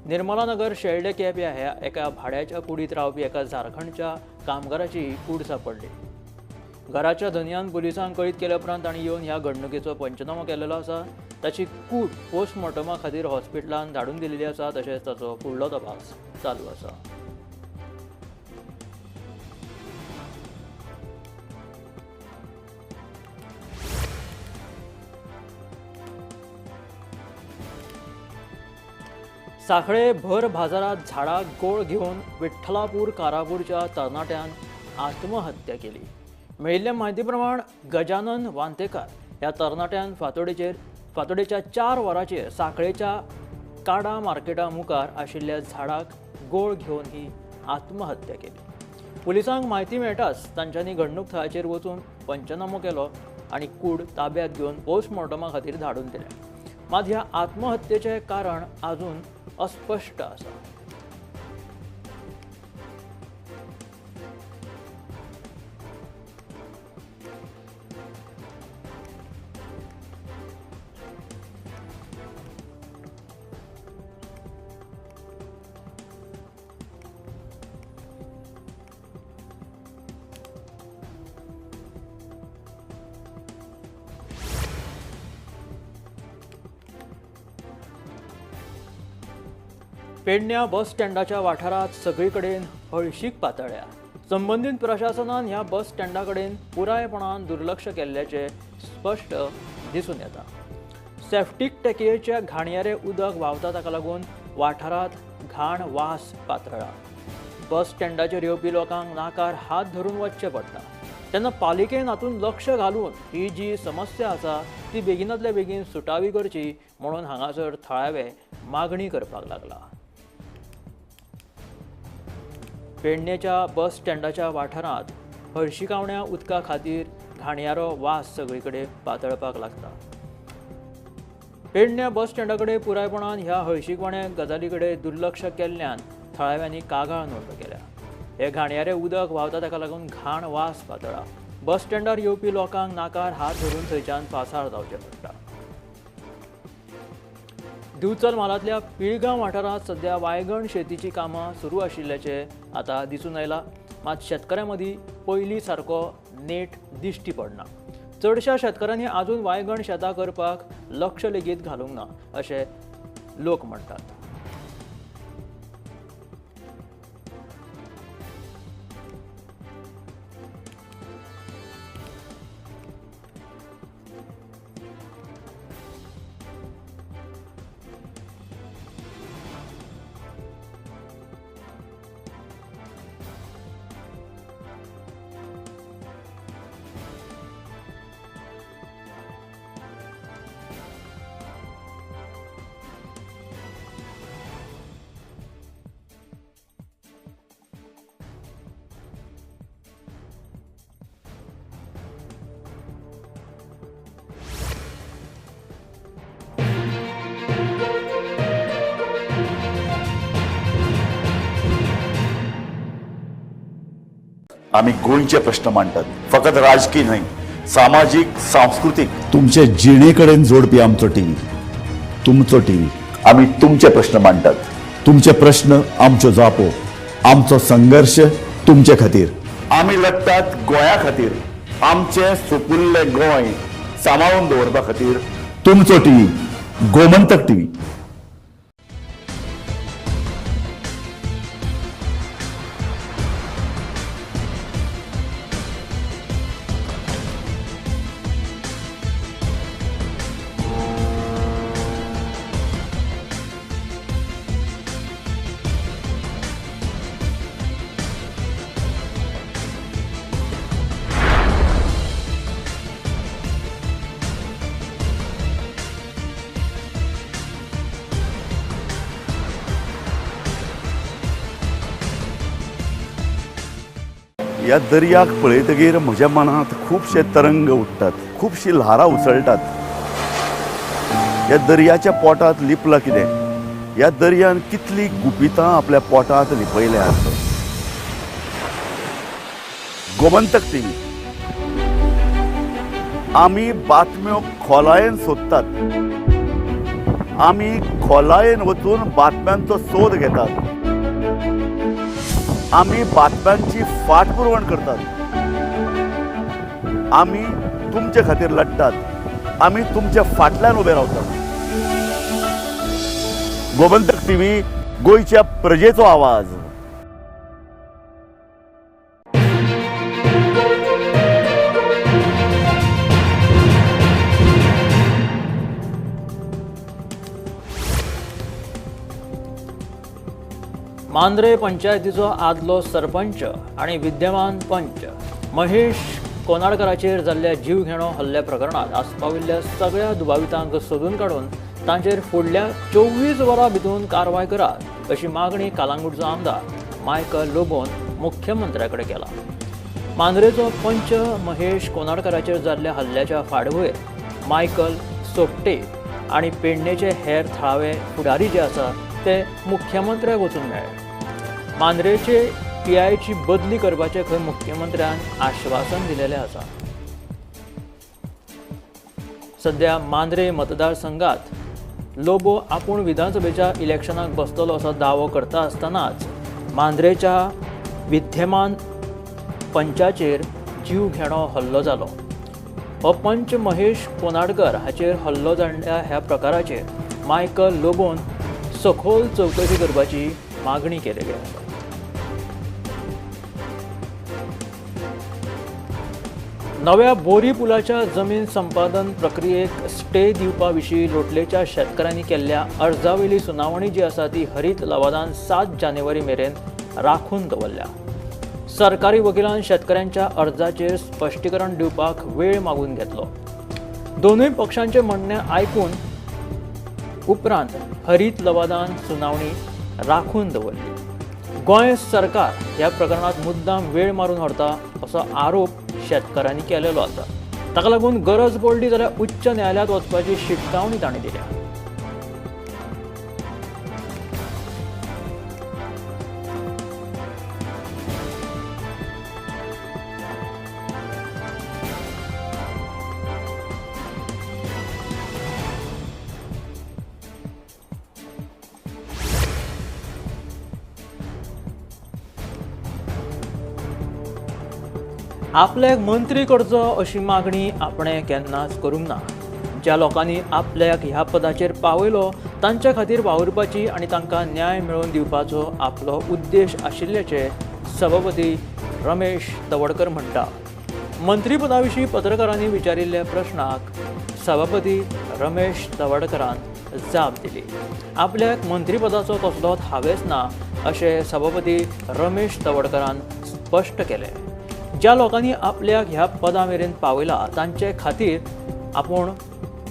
निर्मलानगर शेल्डे केप्यां ह्या एका भाड्याच्या कुडीत रावपी एका झारखंडच्या कामगाराची कूड सापडली. घराच्या धनयान पुलिसांक कळीत केल्या उपरांत तांणी येवन ह्या घडणुकेचो पंचनामो केलेलो आसा. ताची कूड पोस्टमॉर्टमा खातीर हॉस्पिटलांत धाडून दिलेली आसा. तशेंच ताचो फुडलो तपास चालू आसा. सांखळे भर बाजारात झाडाक गोळ घेवन विठ्ठलापूर कारापूरच्या तरणाट्यान आत्महत्या केली. मेळिल्ल्या म्हायती प्रमाण गजानन वांतेकार ह्या तरणाट्यान फांतोडेच्या 4 वरांचेर सांखळेच्या काडा मार्केटा मुखार आशिल्ल्या झाडाक गोळ घेवन ही आत्महत्या केली. पुलिसांक म्हायती मेळटाच तांच्यांनी घडणूक थळाचेर वचून पंचनामो केलो आनी कूड ताब्यात घेवन पोस्टमॉर्टमा खातीर धाडून दिल्या. मात ह्या आत्महत्येचें कारण अजून अस्पश्ट आसा. पेडण्या बस स्टँडाच्या वाठारांत सगळे कडेन हळशीक पातळ्ळ्या. संबंदीत प्रशासनान ह्या बस स्टँडा कडेन पुरायपणान दुर्लक्ष केल्ल्याचें स्पश्ट दिसून येता. सेफ्टीक टॅकयेच्या घाणयारे उदक व्हांवता ताका लागून वाठारांत घाण वास पातळ्ळा. बस स्टँडाचेर येवपी लोकांक नाकार हात धरून वचचें पडटा. तेन्ना पालिकेन हातूंत लक्ष घालून ही जी समस्या आसा ती बेगिनांतल्या बेगीन सुटावी करची म्हणून हांगासर थळावे मागणी करपाक लागला. पेडणेच्या बस स्टँडाच्या वाठारांत हळशिकावण्या उदका खातीर घाणयारो वास सगळीकडे पातळपाक लागता. पेडण्या बस स्टँडा कडेन पुरायपणान ह्या हळशिकवाण्या गजाली कडेन दुर्लक्ष केल्ल्यान थळाव्यांनी कागाळ नोंद केल्या. हे घाणयारे उदक व्हांवता ताका लागून घाण वास पातळा. बस स्टँडार येवपी लोकांक नाकार हात धरून थंयच्यान पासार जावचें पडटा. दिवचल म्हालांतल्या पिळगांव वाठारांत सध्या वायगण शेतीची कामां सुरू आशिल्ल्याचें आतां दिसून आयलां. मात शेतकऱ्यां मदीं पयलीं सारको नेट दिश्टी पडना. चडश्या शेतकऱ्यांनी आजून वायगण शेतां करपाक लक्ष लेगीत घालूंक ना अशें लोक म्हणटात. आमी गोंयचे प्रश्न मांडटात, फकत राजकीय न्हय, सामाजीक, सांस्कृतीक, तुमचे जिणे कडेन जोडपी आमचो टीव्ही, तुमचो टीव्ही. आमी तुमचे प्रश्न मांडटात, तुमचे प्रश्न आमच्यो जापो, आमचो संघर्श तुमचे खातीर. आमी लढटात गोंया खातीर, आमचें सुपुल्लें गोंय सांबाळून दवरपा खातीर. तुमचो टीव्ही, गोमंतक टीव्ही. ह्या दर्याक पळयतगीर म्हज्या मनांत खुबशे तरंग उठ्ठात, खुबशी ल्हारां उसळटात. ह्या दर्याच्या पोटांत लिपलां कितें? ह्या दर्यान कितली गुपितां आपल्या पोटांत लिपयल्यात. गोमंतक टीव्ही आमी बातम्यो खोलायेन सोदतात, आमी खोलायेन वचून बातम्यांचो सोद घेतात, आमी बातम्यांची फाटपुरवण करतात, आमी तुमचे खातीर लढटात, आमी तुमच्या फाटल्यान उबे रावतात. गोमंतक टीव्ही, गोंयच्या प्रजेचो आवाज. मांद्रे पंचायतीचो आदलो सरपंच आनी विद्यमान पंच महेश कोनाडकराचेर जाल्ल्या जीवघेणो हल्ल्या प्रकरणांत आस्पाविल्ल्या सगळ्या दुबावितांक सोदून काडून तांचेर फुडल्या 24 वरां भितर कारवाय करात अशी मागणी कालांगुटचो आमदार मायकल लोबोन मुख्यमंत्र्या कडेन केला. मांद्रेचो पंच महेश कोनाडकराचेर जाल्ल्या हल्ल्याच्या फाटभुंयेर मायकल सोपटे आनी पेडणेचे हेर थळावे फुडारी जे आसा ते मुख्यमंत्र्याक वचून मेळ्ळे. मांद्रेचे पीआयची बदली करपाचें खंय मुख्यमंत्र्यान आश्वासन दिलेलें आसा. सध्या मांद्रे मतदारसंघात लोबो आपूण विधानसभेच्या इलेक्शनाक बसतलो असो दावो करता आसतनाच मांद्रेच्या विद्यमान पंचाचेर जीवघेणो हल्लो जालो. हो पंच महेश कोनाडकर हाचेर हल्लो जाल्ल्या ह्या प्रकाराचेर मायकल लोबोन सखोल चवकशी करपाची मागणी केलेली आसा. नव्या बोरी पुलाच्या जमीन संपादन प्रक्रियेक स्टे दिवपा विशीं लोटलेच्या शेतकारांनी केल्ल्या अर्जावेली सुनावणी जी आसा ती हरीत लवादान 7 जानेवारी मेरेन राखून दवरल्या. सरकारी वकिलान शेतकऱ्यांच्या अर्जाचेर स्पश्टीकरण दिवपाक वेळ मागून घेतलो. दोनूय पक्षांचे म्हणणें आयकून उपरांत हरीत लवादान सुनावणी राखून दवरली. गोंय सरकार ह्या प्रकरणात मुद्दाम वेळ मारून व्हरता असो आरोप शेतकारांनी केलेलो आसा. ताका लागून गरज पडली जाल्यार उच्च न्यायालयांत वचपाची शिटकावणी तांणी दिल्या. आपल्याक मंत्री करचो अशी मागणी आपणें केन्नाच करूंक ना. ज्या लोकांनी आपल्याक ह्या पदाचेर पावयलो तांच्या खातीर वावुरपाची आनी तांकां न्याय मेळोवन दिवपाचो आपलो उद्देश आशिल्ल्याचें सभापती रमेश तवडकर म्हणटा. मंत्रीपदा विशीं पत्रकारांनी विचारिल्ल्या प्रश्नाक सभापती रमेश तवडकरान जाप दिली. आपल्याक मंत्रीपदाचो कसलोच हावेस ना अशें सभापती रमेश तवडकरान स्पश्ट केलें. ज्या लोकांनी आपल्याक ह्या पदा मेरेन पावयला तांचे खातीर आपूण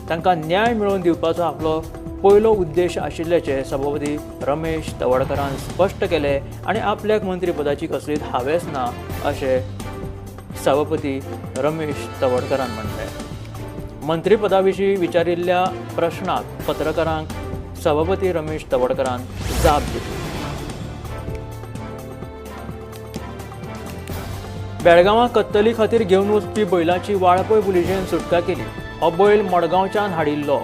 तांकां न्याय मेळोवन दिवपाचो आपलो पयलो उद्देश आशिल्ल्याचें सभापती रमेश तवडकरान स्पश्ट केलें आनी आपल्याक मंत्रीपदाची कसलीच हावेस ना अशें सभापती रमेश तवडकरान म्हणलें. मंत्रीपदा विशीं विचारिल्ल्या प्रश्नाक पत्रकारांक सभापती रमेश तवडकरान जाप दिली. बेळगांवां कत्तली खातीर घेवन वचपी बैलाची वाळपय पुलिशेन सुटका केली. हो बैल मडगांवच्यान हाडिल्लो.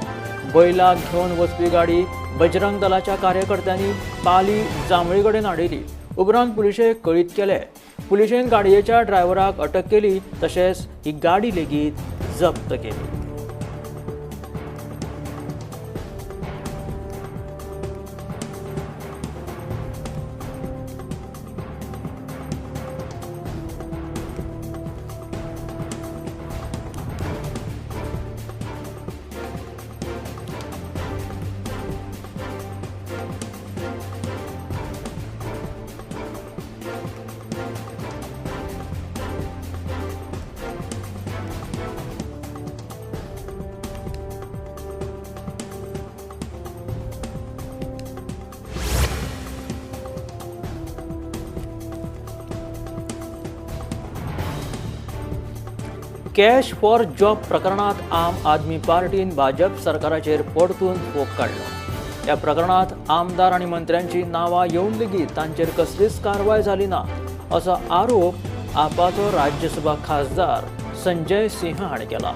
बैलाक घेवन वचपी गाडी बजरंग दलाच्या कार्यकर्त्यांनी पाली जांभळी कडेन हाडिल्ली. उपरांत पुलिशेक कळीत केले. पुलिशेन गाडयेच्या ड्रायव्हराक अटक केली तशेंच ही गाडी लेगीत जप्त केली. कॅश फॉर जॉब प्रकरणात आम आदमी पार्टीन भाजप सरकाराचेर परतून फोग काडलो. ह्या प्रकरणात आमदार आनी मंत्र्यांची नांवां येवन लेगीत तांचेर कसलीच कारवाय जाली ना असो आरोप आपाचो राज्यसभा खासदार संजय सिंह हाणें केला.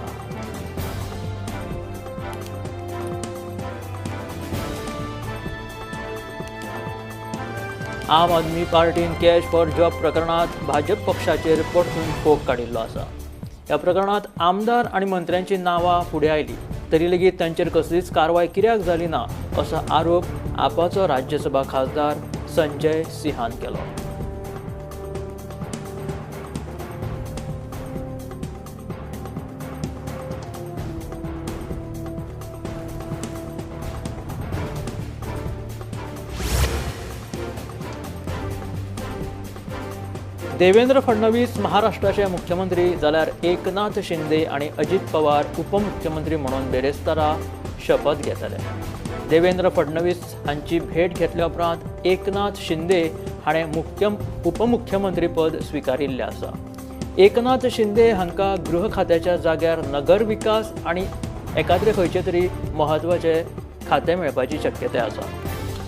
आम आदमी पार्टीन कॅश फॉर जॉब प्रकरणात भाजप पक्षाचेर परतून फोग काडिल्लो आसा. ह्या प्रकरणात आमदार आनी मंत्र्यांची नांवां फुडें आयली तरी लेगीत तांचेर कसलीच कारवाय कित्याक जाली ना असो आरोप आपाचो राज्यसभा खासदार संजय सिंहान केलो. देवेंद्र फडणवीस महाराष्ट्राचे मुख्यमंत्री जाल्यार एकनाथ शिंदे आनी अजित पवार उपमुख्यमंत्री म्हणून बेरेस्तारा शपथ घेतले. देवेंद्र फडणवीस हांची भेट घेतल्या उपरांत एकनाथ शिंदे हाणें उपमुख्यमंत्रीपद स्विकारिल्लें आसा. एकनाथ शिंदे हांकां गृह खात्याच्या जाग्यार नगर विकास आनी एकाद्रे खंयचे तरी म्हत्वाचें खातें मेळपाची शक्यताय आसा.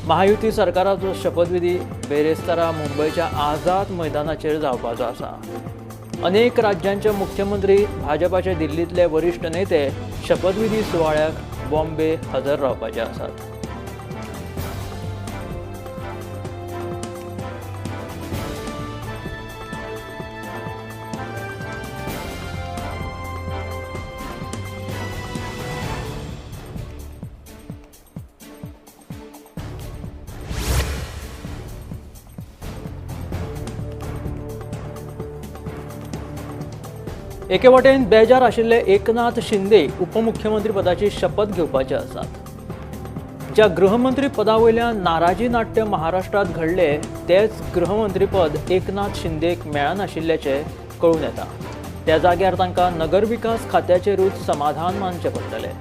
महायुती सरकाराचो शपथविधी बेरेस्तारा मुंबयच्या आझाद मैदानाचेर जावपाचो आसा. अनेक राज्यांचे मुख्यमंत्री, भाजपाचे दिल्लींतले वरिश्ठ नेते शपथविधी सुवाळ्याक बॉम्बे हजर रावपाचे आसात. एके वटेन बेजार आशिल्ले एकनाथ शिंदे उपमुख्यमंत्रीपदाची शपथ घेवपाचे आसात. ज्या गृहमंत्री पदा वयल्या नाराजी नाट्य महाराष्ट्रांत घडले तेच गृहमंत्रीपद एकनाथ शिंदेक मेळनाशिल्ल्याचें कळून येता. त्या जाग्यार तांकां नगरविकास खात्याचेरूच समाधान मानचें पडटलें.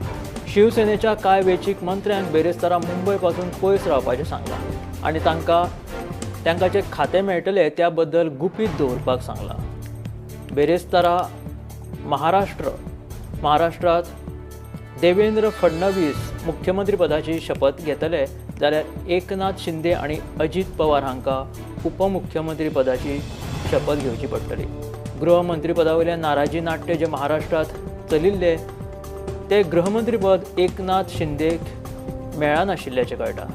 शिवसेनेच्या कांय वेंचीक मंत्र्यांक बेरेस्तारा मुंबय पासून पयस रावपाचें सांगलां आनी तांकां जें खातें मेळटलें त्या बद्दल गुपीत दवरपाक सांगलां. बेरेस्तारा महाराष्ट्रात देवेंद्र फडणवीस मुख्यमंत्रीपदाची शपथ घेतले जाल्यार एकनाथ शिंदे आनी अजित पवार हांकां उपमुख्यमंत्रीपदाची शपथ घेवची पडटली. गृहमंत्रीपदा वयल्या नाराजी नाट्य जे महाराष्ट्रात चलिल्ले ते गृहमंत्रीपद एकनाथ शिंदेक मेळनाशिल्ल्याचें कळटा.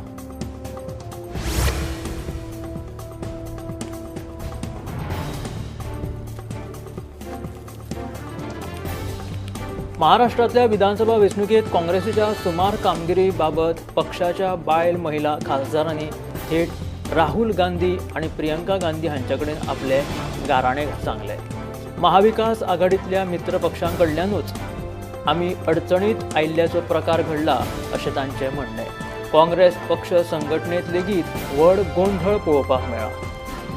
महाराष्ट्रांतल्या विधानसभा वेंचणुकेंत काँग्रेसीच्या सुमार कामगिरी बाबत पक्षाच्या बायल महिला खासदारांनी थेट राहुल गांधी आनी प्रियंका गांधी हांचे कडेन आपले गाराणे सांगले. महाविकास आघाडींतल्या मित्र पक्षां कडल्यानूच आमी अडचणीत आयिल्ल्याचो प्रकार घडला अशें तांचें म्हणणें. काँग्रेस पक्ष संघटनेंत लेगीत व्हड गोंधळ पळोवपाक मेळ्ळा.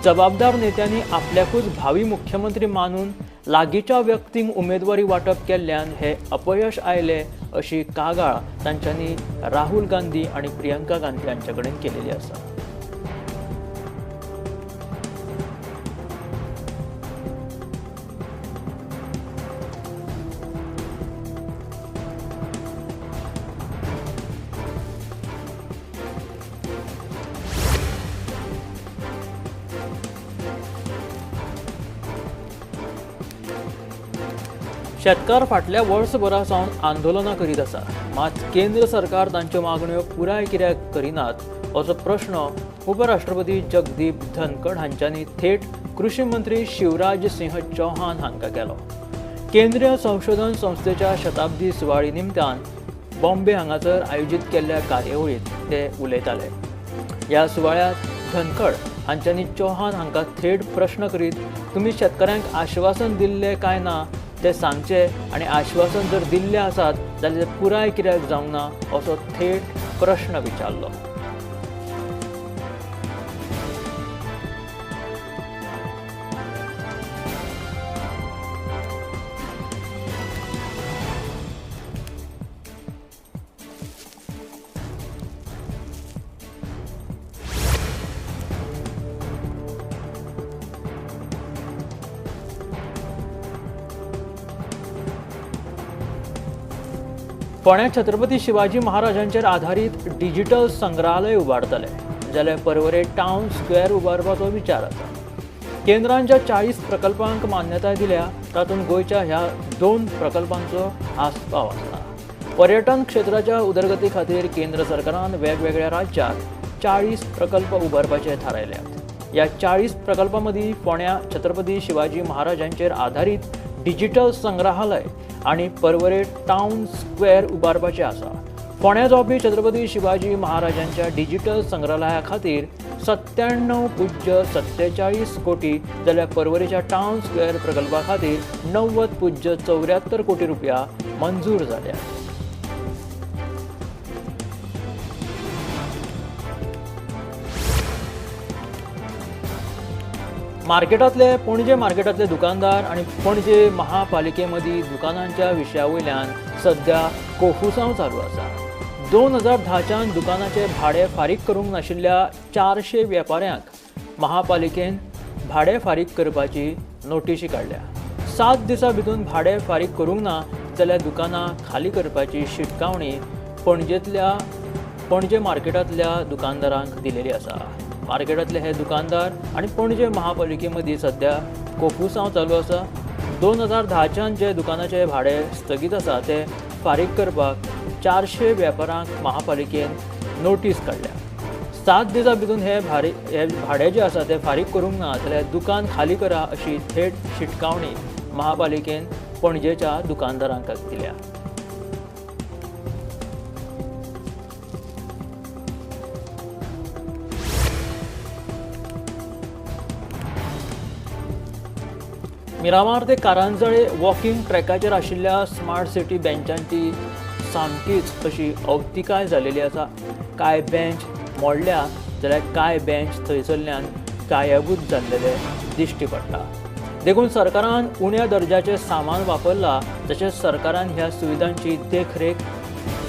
जबाबदार नेत्यांनी आपल्याकूच भावी मुख्यमंत्री मानून लागींच्या व्यक्तींक उमेदवारी वांटप केल्ल्यान हे अपयश आयलें अशी कागाळ तांच्यांनी राहुल गांधी आनी प्रियंका गांधी हांचे कडेन केलेली आसा. शेतकार फाटल्या वर्सभरा सावन आंदोलनां करीत आसा, मात केंद्र सरकार तांच्यो मागण्यो पुराय कित्याक करिनात असो प्रश्न उपराष्ट्रपती जगदीप धनखड हांच्यांनी थेट कृषी मंत्री शिवराज सिंह चौहान हांकां केलो. केंद्रीय संशोधन संस्थेच्या शताब्दी सुवाळी निमतान बॉम्बे हांगासर आयोजीत केल्ल्या कार्यावळींत ते उलयताले. ह्या सुवाळ्यांत धनखड हांच्यांनी चौहान हांकां थेट प्रश्न करीत तुमी शेतकारांक आश्वासन दिल्लें काय ना ते सांगचे आनी आश्वासन जर दिल्ले आसात जाल्यार ते पुराय कित्याक जावंक ना असो थेट प्रश्न विचारलो. फोंड्या छत्रपती शिवाजी महाराजांचेर आधारीत डिजिटल संग्रहालय उबारतले, जाल्यार पर्वरे टावन स्क्वेअर उबारपाचो विचार आसा. केंद्रान ज्या 40 प्रकल्पांक मान्यताय दिल्या तातूंत गोंयच्या ह्या 2 प्रकल्पांचो आस्पाव आसा. पर्यटन क्षेत्राच्या उदरगती खातीर केंद्र सरकारान वेगवेगळ्या राज्यांत 40 प्रकल्प उबारपाचे थारायल्यात. ह्या 40 प्रकल्पां मदीं फोंड्या छत्रपती शिवाजी महाराजांचेर आधारीत डिजिटल संग्रहालय आनी पर्वरे टावन स्क्वेअर उबारपाचें आसा. फोंड्या जावपी छत्रपती शिवाजी महाराजांच्या डिजिटल संग्रहालया खातीर 97.47 कोटी जाल्यार पर्वरेच्या टावन स्क्वेअर प्रकल्पा खातीर 90.74 कोटी रुपया मंजूर जाल्या. मार्केटांतले पणजे मार्केटांतले दुकानदार आनी पणजे महापालिके मदीं दुकानांच्या विशया वयल्यान सद्या कोफुसांव चालू आसा. 2010च्यान दुकानाचे भाडें फारीक करूंक नाशिल्ल्या 400 वेपाऱ्यांक महापालिकेन भाडें फारीक करपाची नोटिशी काडल्या. 7 दिसां भितर भाडें फारीक करूंक ना जाल्यार दुकानां खाली करपाची शिटकावणी पणजे मार्केटांतल्या दुकानदारांक दिलेली आसा. मार्केटांतले हे दुकानदार आनी पणजे महापालिके मदीं सद्या कोफुसांव चालू आसा. 2010च्यान जे दुकानाचे भाडें स्थगीत आसा ते फारीक करपाक 400 वेपाऱ्यांक महापालिकेन नोटीस काडल्या. 7 दिसां भितर हे भाडें जें आसा तें फारीक करूंक ना जाल्यार दुकान खाली करा अशी थेट शिटकावणी महापालिकेन पणजेच्या दुकानदारांक दिल्या. मिरामार ते कारंजळे वॉकिंग ट्रॅकाचेर आशिल्ल्या स्मार्ट सिटी बेंचांची सामकीच अशी अवतिकाय जालेली आसा. कांय बेंच मोडल्या जाल्यार कांय बेंच थंयसरल्यान गायबूच जाल्लेले दिश्टी पडटा. देखून सरकारान उण्या दर्जाचें सामान वापरलां, तशेंच सरकारान ह्या सुविधांची देखरेख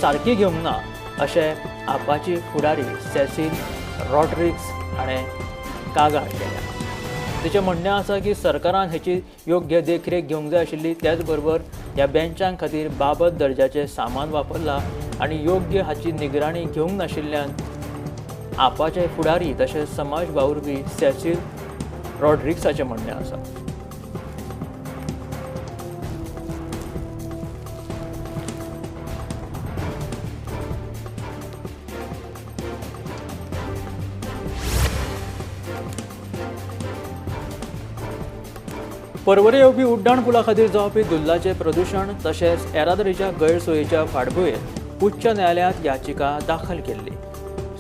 सारकी घेवंक ना अशें आपाची फुडारी सेसील रॉड्रिग्स हाणें कागाळ केल्या. तिचें म्हणणें आसा की सरकारान हेची योग्य देखरेख घेवंक जाय आशिल्ली, त्याच बरोबर ह्या बेंचां खातीर बाबत दर्जाचें सामान वापरलां आनी योग्य हाची निगराणी घेवंक नाशिल्ल्यान आपाचे फुडारी तशेंच समाज वावुरपी सेसील रॉड्रिग्साचें म्हणणें आसा. पर्वरे येवपी उड्डाण पुला खातीर जावपी धुल्लाचें प्रदुशण तशेंच येरादारीच्या गैरसोयीच्या फाटभुंयेर उच्च न्यायालयांत याचिका दाखल केल्ली.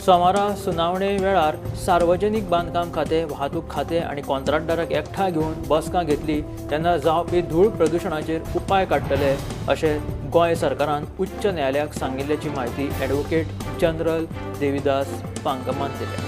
सोमारा सुनावणे वेळार सार्वजनीक बांदकाम खातें, वाहतूक खातें आनी कॉन्ट्रॅक्टदाराक एकठांय घेवन बसका घेतली तेन्ना जावपी धूळ प्रदुशणाचेर उपाय काडटले अशें गोंय सरकारान उच्च न्यायालयाक सांगिल्ल्याची म्हायती ॲडव्होकेट जनरल देविदास पांगमान दिल्या.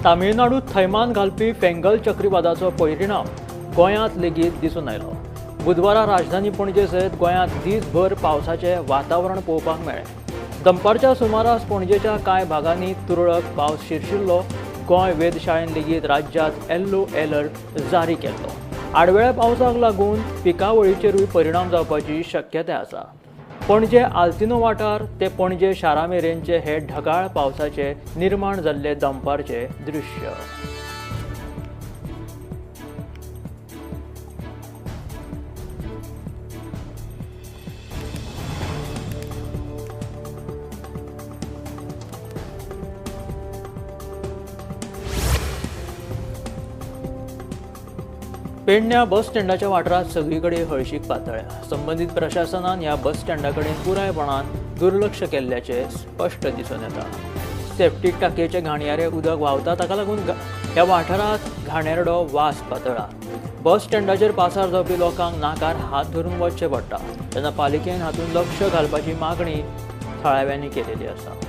तामिळनाडूत थैमान घालपी फेंगल चक्रीवादाचो परिणाम गोंयांत लेगीत दिसून आयलो. बुधवारा राजधानी पणजे सयत गोंयांत दीसभर पावसाचें वातावरण पळोवपाक मेळ्ळें. दनपारच्या सुमारास पणजेच्या कांय भागांनी तुरळक पावस शिरशिल्लो. गोंय वेधशाळेन लेगीत राज्यांत येल्लो अलर्ट जारी केल्लो. आडवेळ्या पावसाक लागून पिकावळीचेरूय परिणाम जावपाची शक्यताय आसा. पणजे आल्तिनो वाठार ते पणजे शारा मेरेनचे हे ढगाळ पावसाचे निर्माण जाल्ले दनपारचे दृश्य. पेडण्या बस स्टँडाच्या वाठारांत सगळी कडेन हळशीक पातळ्ळ्या. संबंदीत प्रशासनान ह्या बस स्टँडा कडेन पुरायपणान दुर्लक्ष केल्ल्याचें स्पश्ट दिसून येता. सेप्टीक टाकयेचे घाणयारे उदक व्हांवता, ताका लागून ह्या वाठारांत घाणेरडो वास पातळ्ळा. बस स्टँडाचेर पासार जावपी लोकांक नाकार हात धरून वचचें पडटा. तेन्ना पालिकेन हातूंत लक्ष घालपाची मागणी थळाव्यांनी केलेली आसा.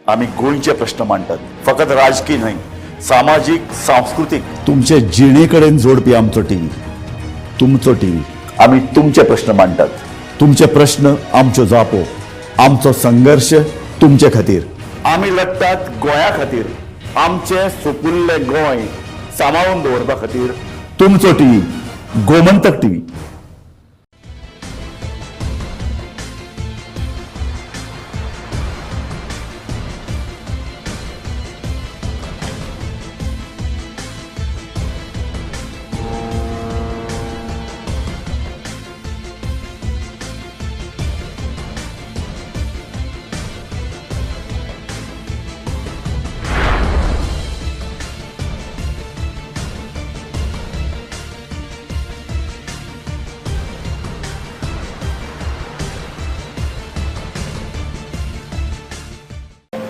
आमी गोंयचे प्रश्न मांडटात, फकत राजकीय न्हय, सामाजीक, सांस्कृतीक, तुमचे जिणे कडेन जोडपी आमचो टीव्ही, तुमचो टीव्ही. आमी तुमचे प्रश्न मांडटात, तुमचे प्रश्न आमच्यो जापो, आमचो संघर्श तुमचे खातीर. आमी लढटात गोंया खातीर, आमचें सुपुल्लें गोंय सांबाळून दवरपा खातीर. तुमचो टीव्ही, गोमंतक टीव्ही.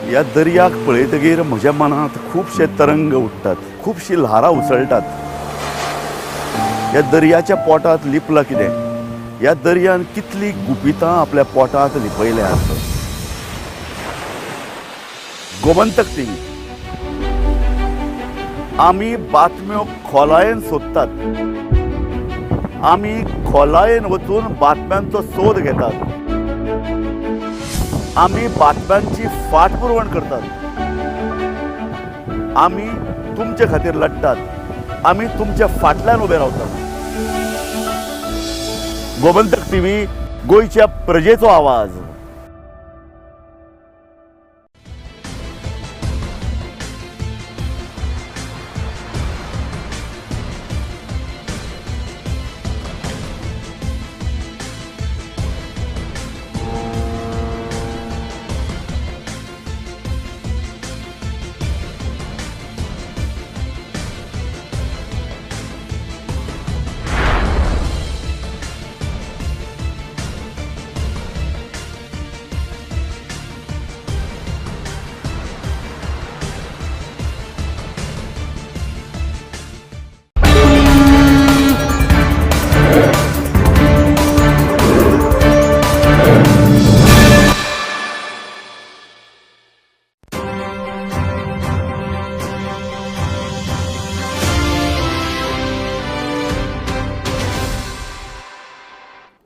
ह्या दर्याक पळयतगीर म्हज्या मनांत खुबशे तरंग उठ्ठात, खुबशी ल्हारां उसळटात. ह्या दर्याच्या पोटांत लिपलां कितें? ह्या दर्यान कितलीं गुपितां आपल्या पोटांत लिपयल्यांत. गोमंतक टीव्ही, आमी बातम्यो खोलायेन सोदतात, आमी खोलायेन वचून बातम्यांचो सोद घेतात, आमी बातम्यांची फाटपुरवण करतात, आमी तुमचे खातीर लढटात, आमी तुमच्या फाटल्यान उबे रावतात. गोमंतक टीव्ही, गोंयच्या प्रजेचो आवाज.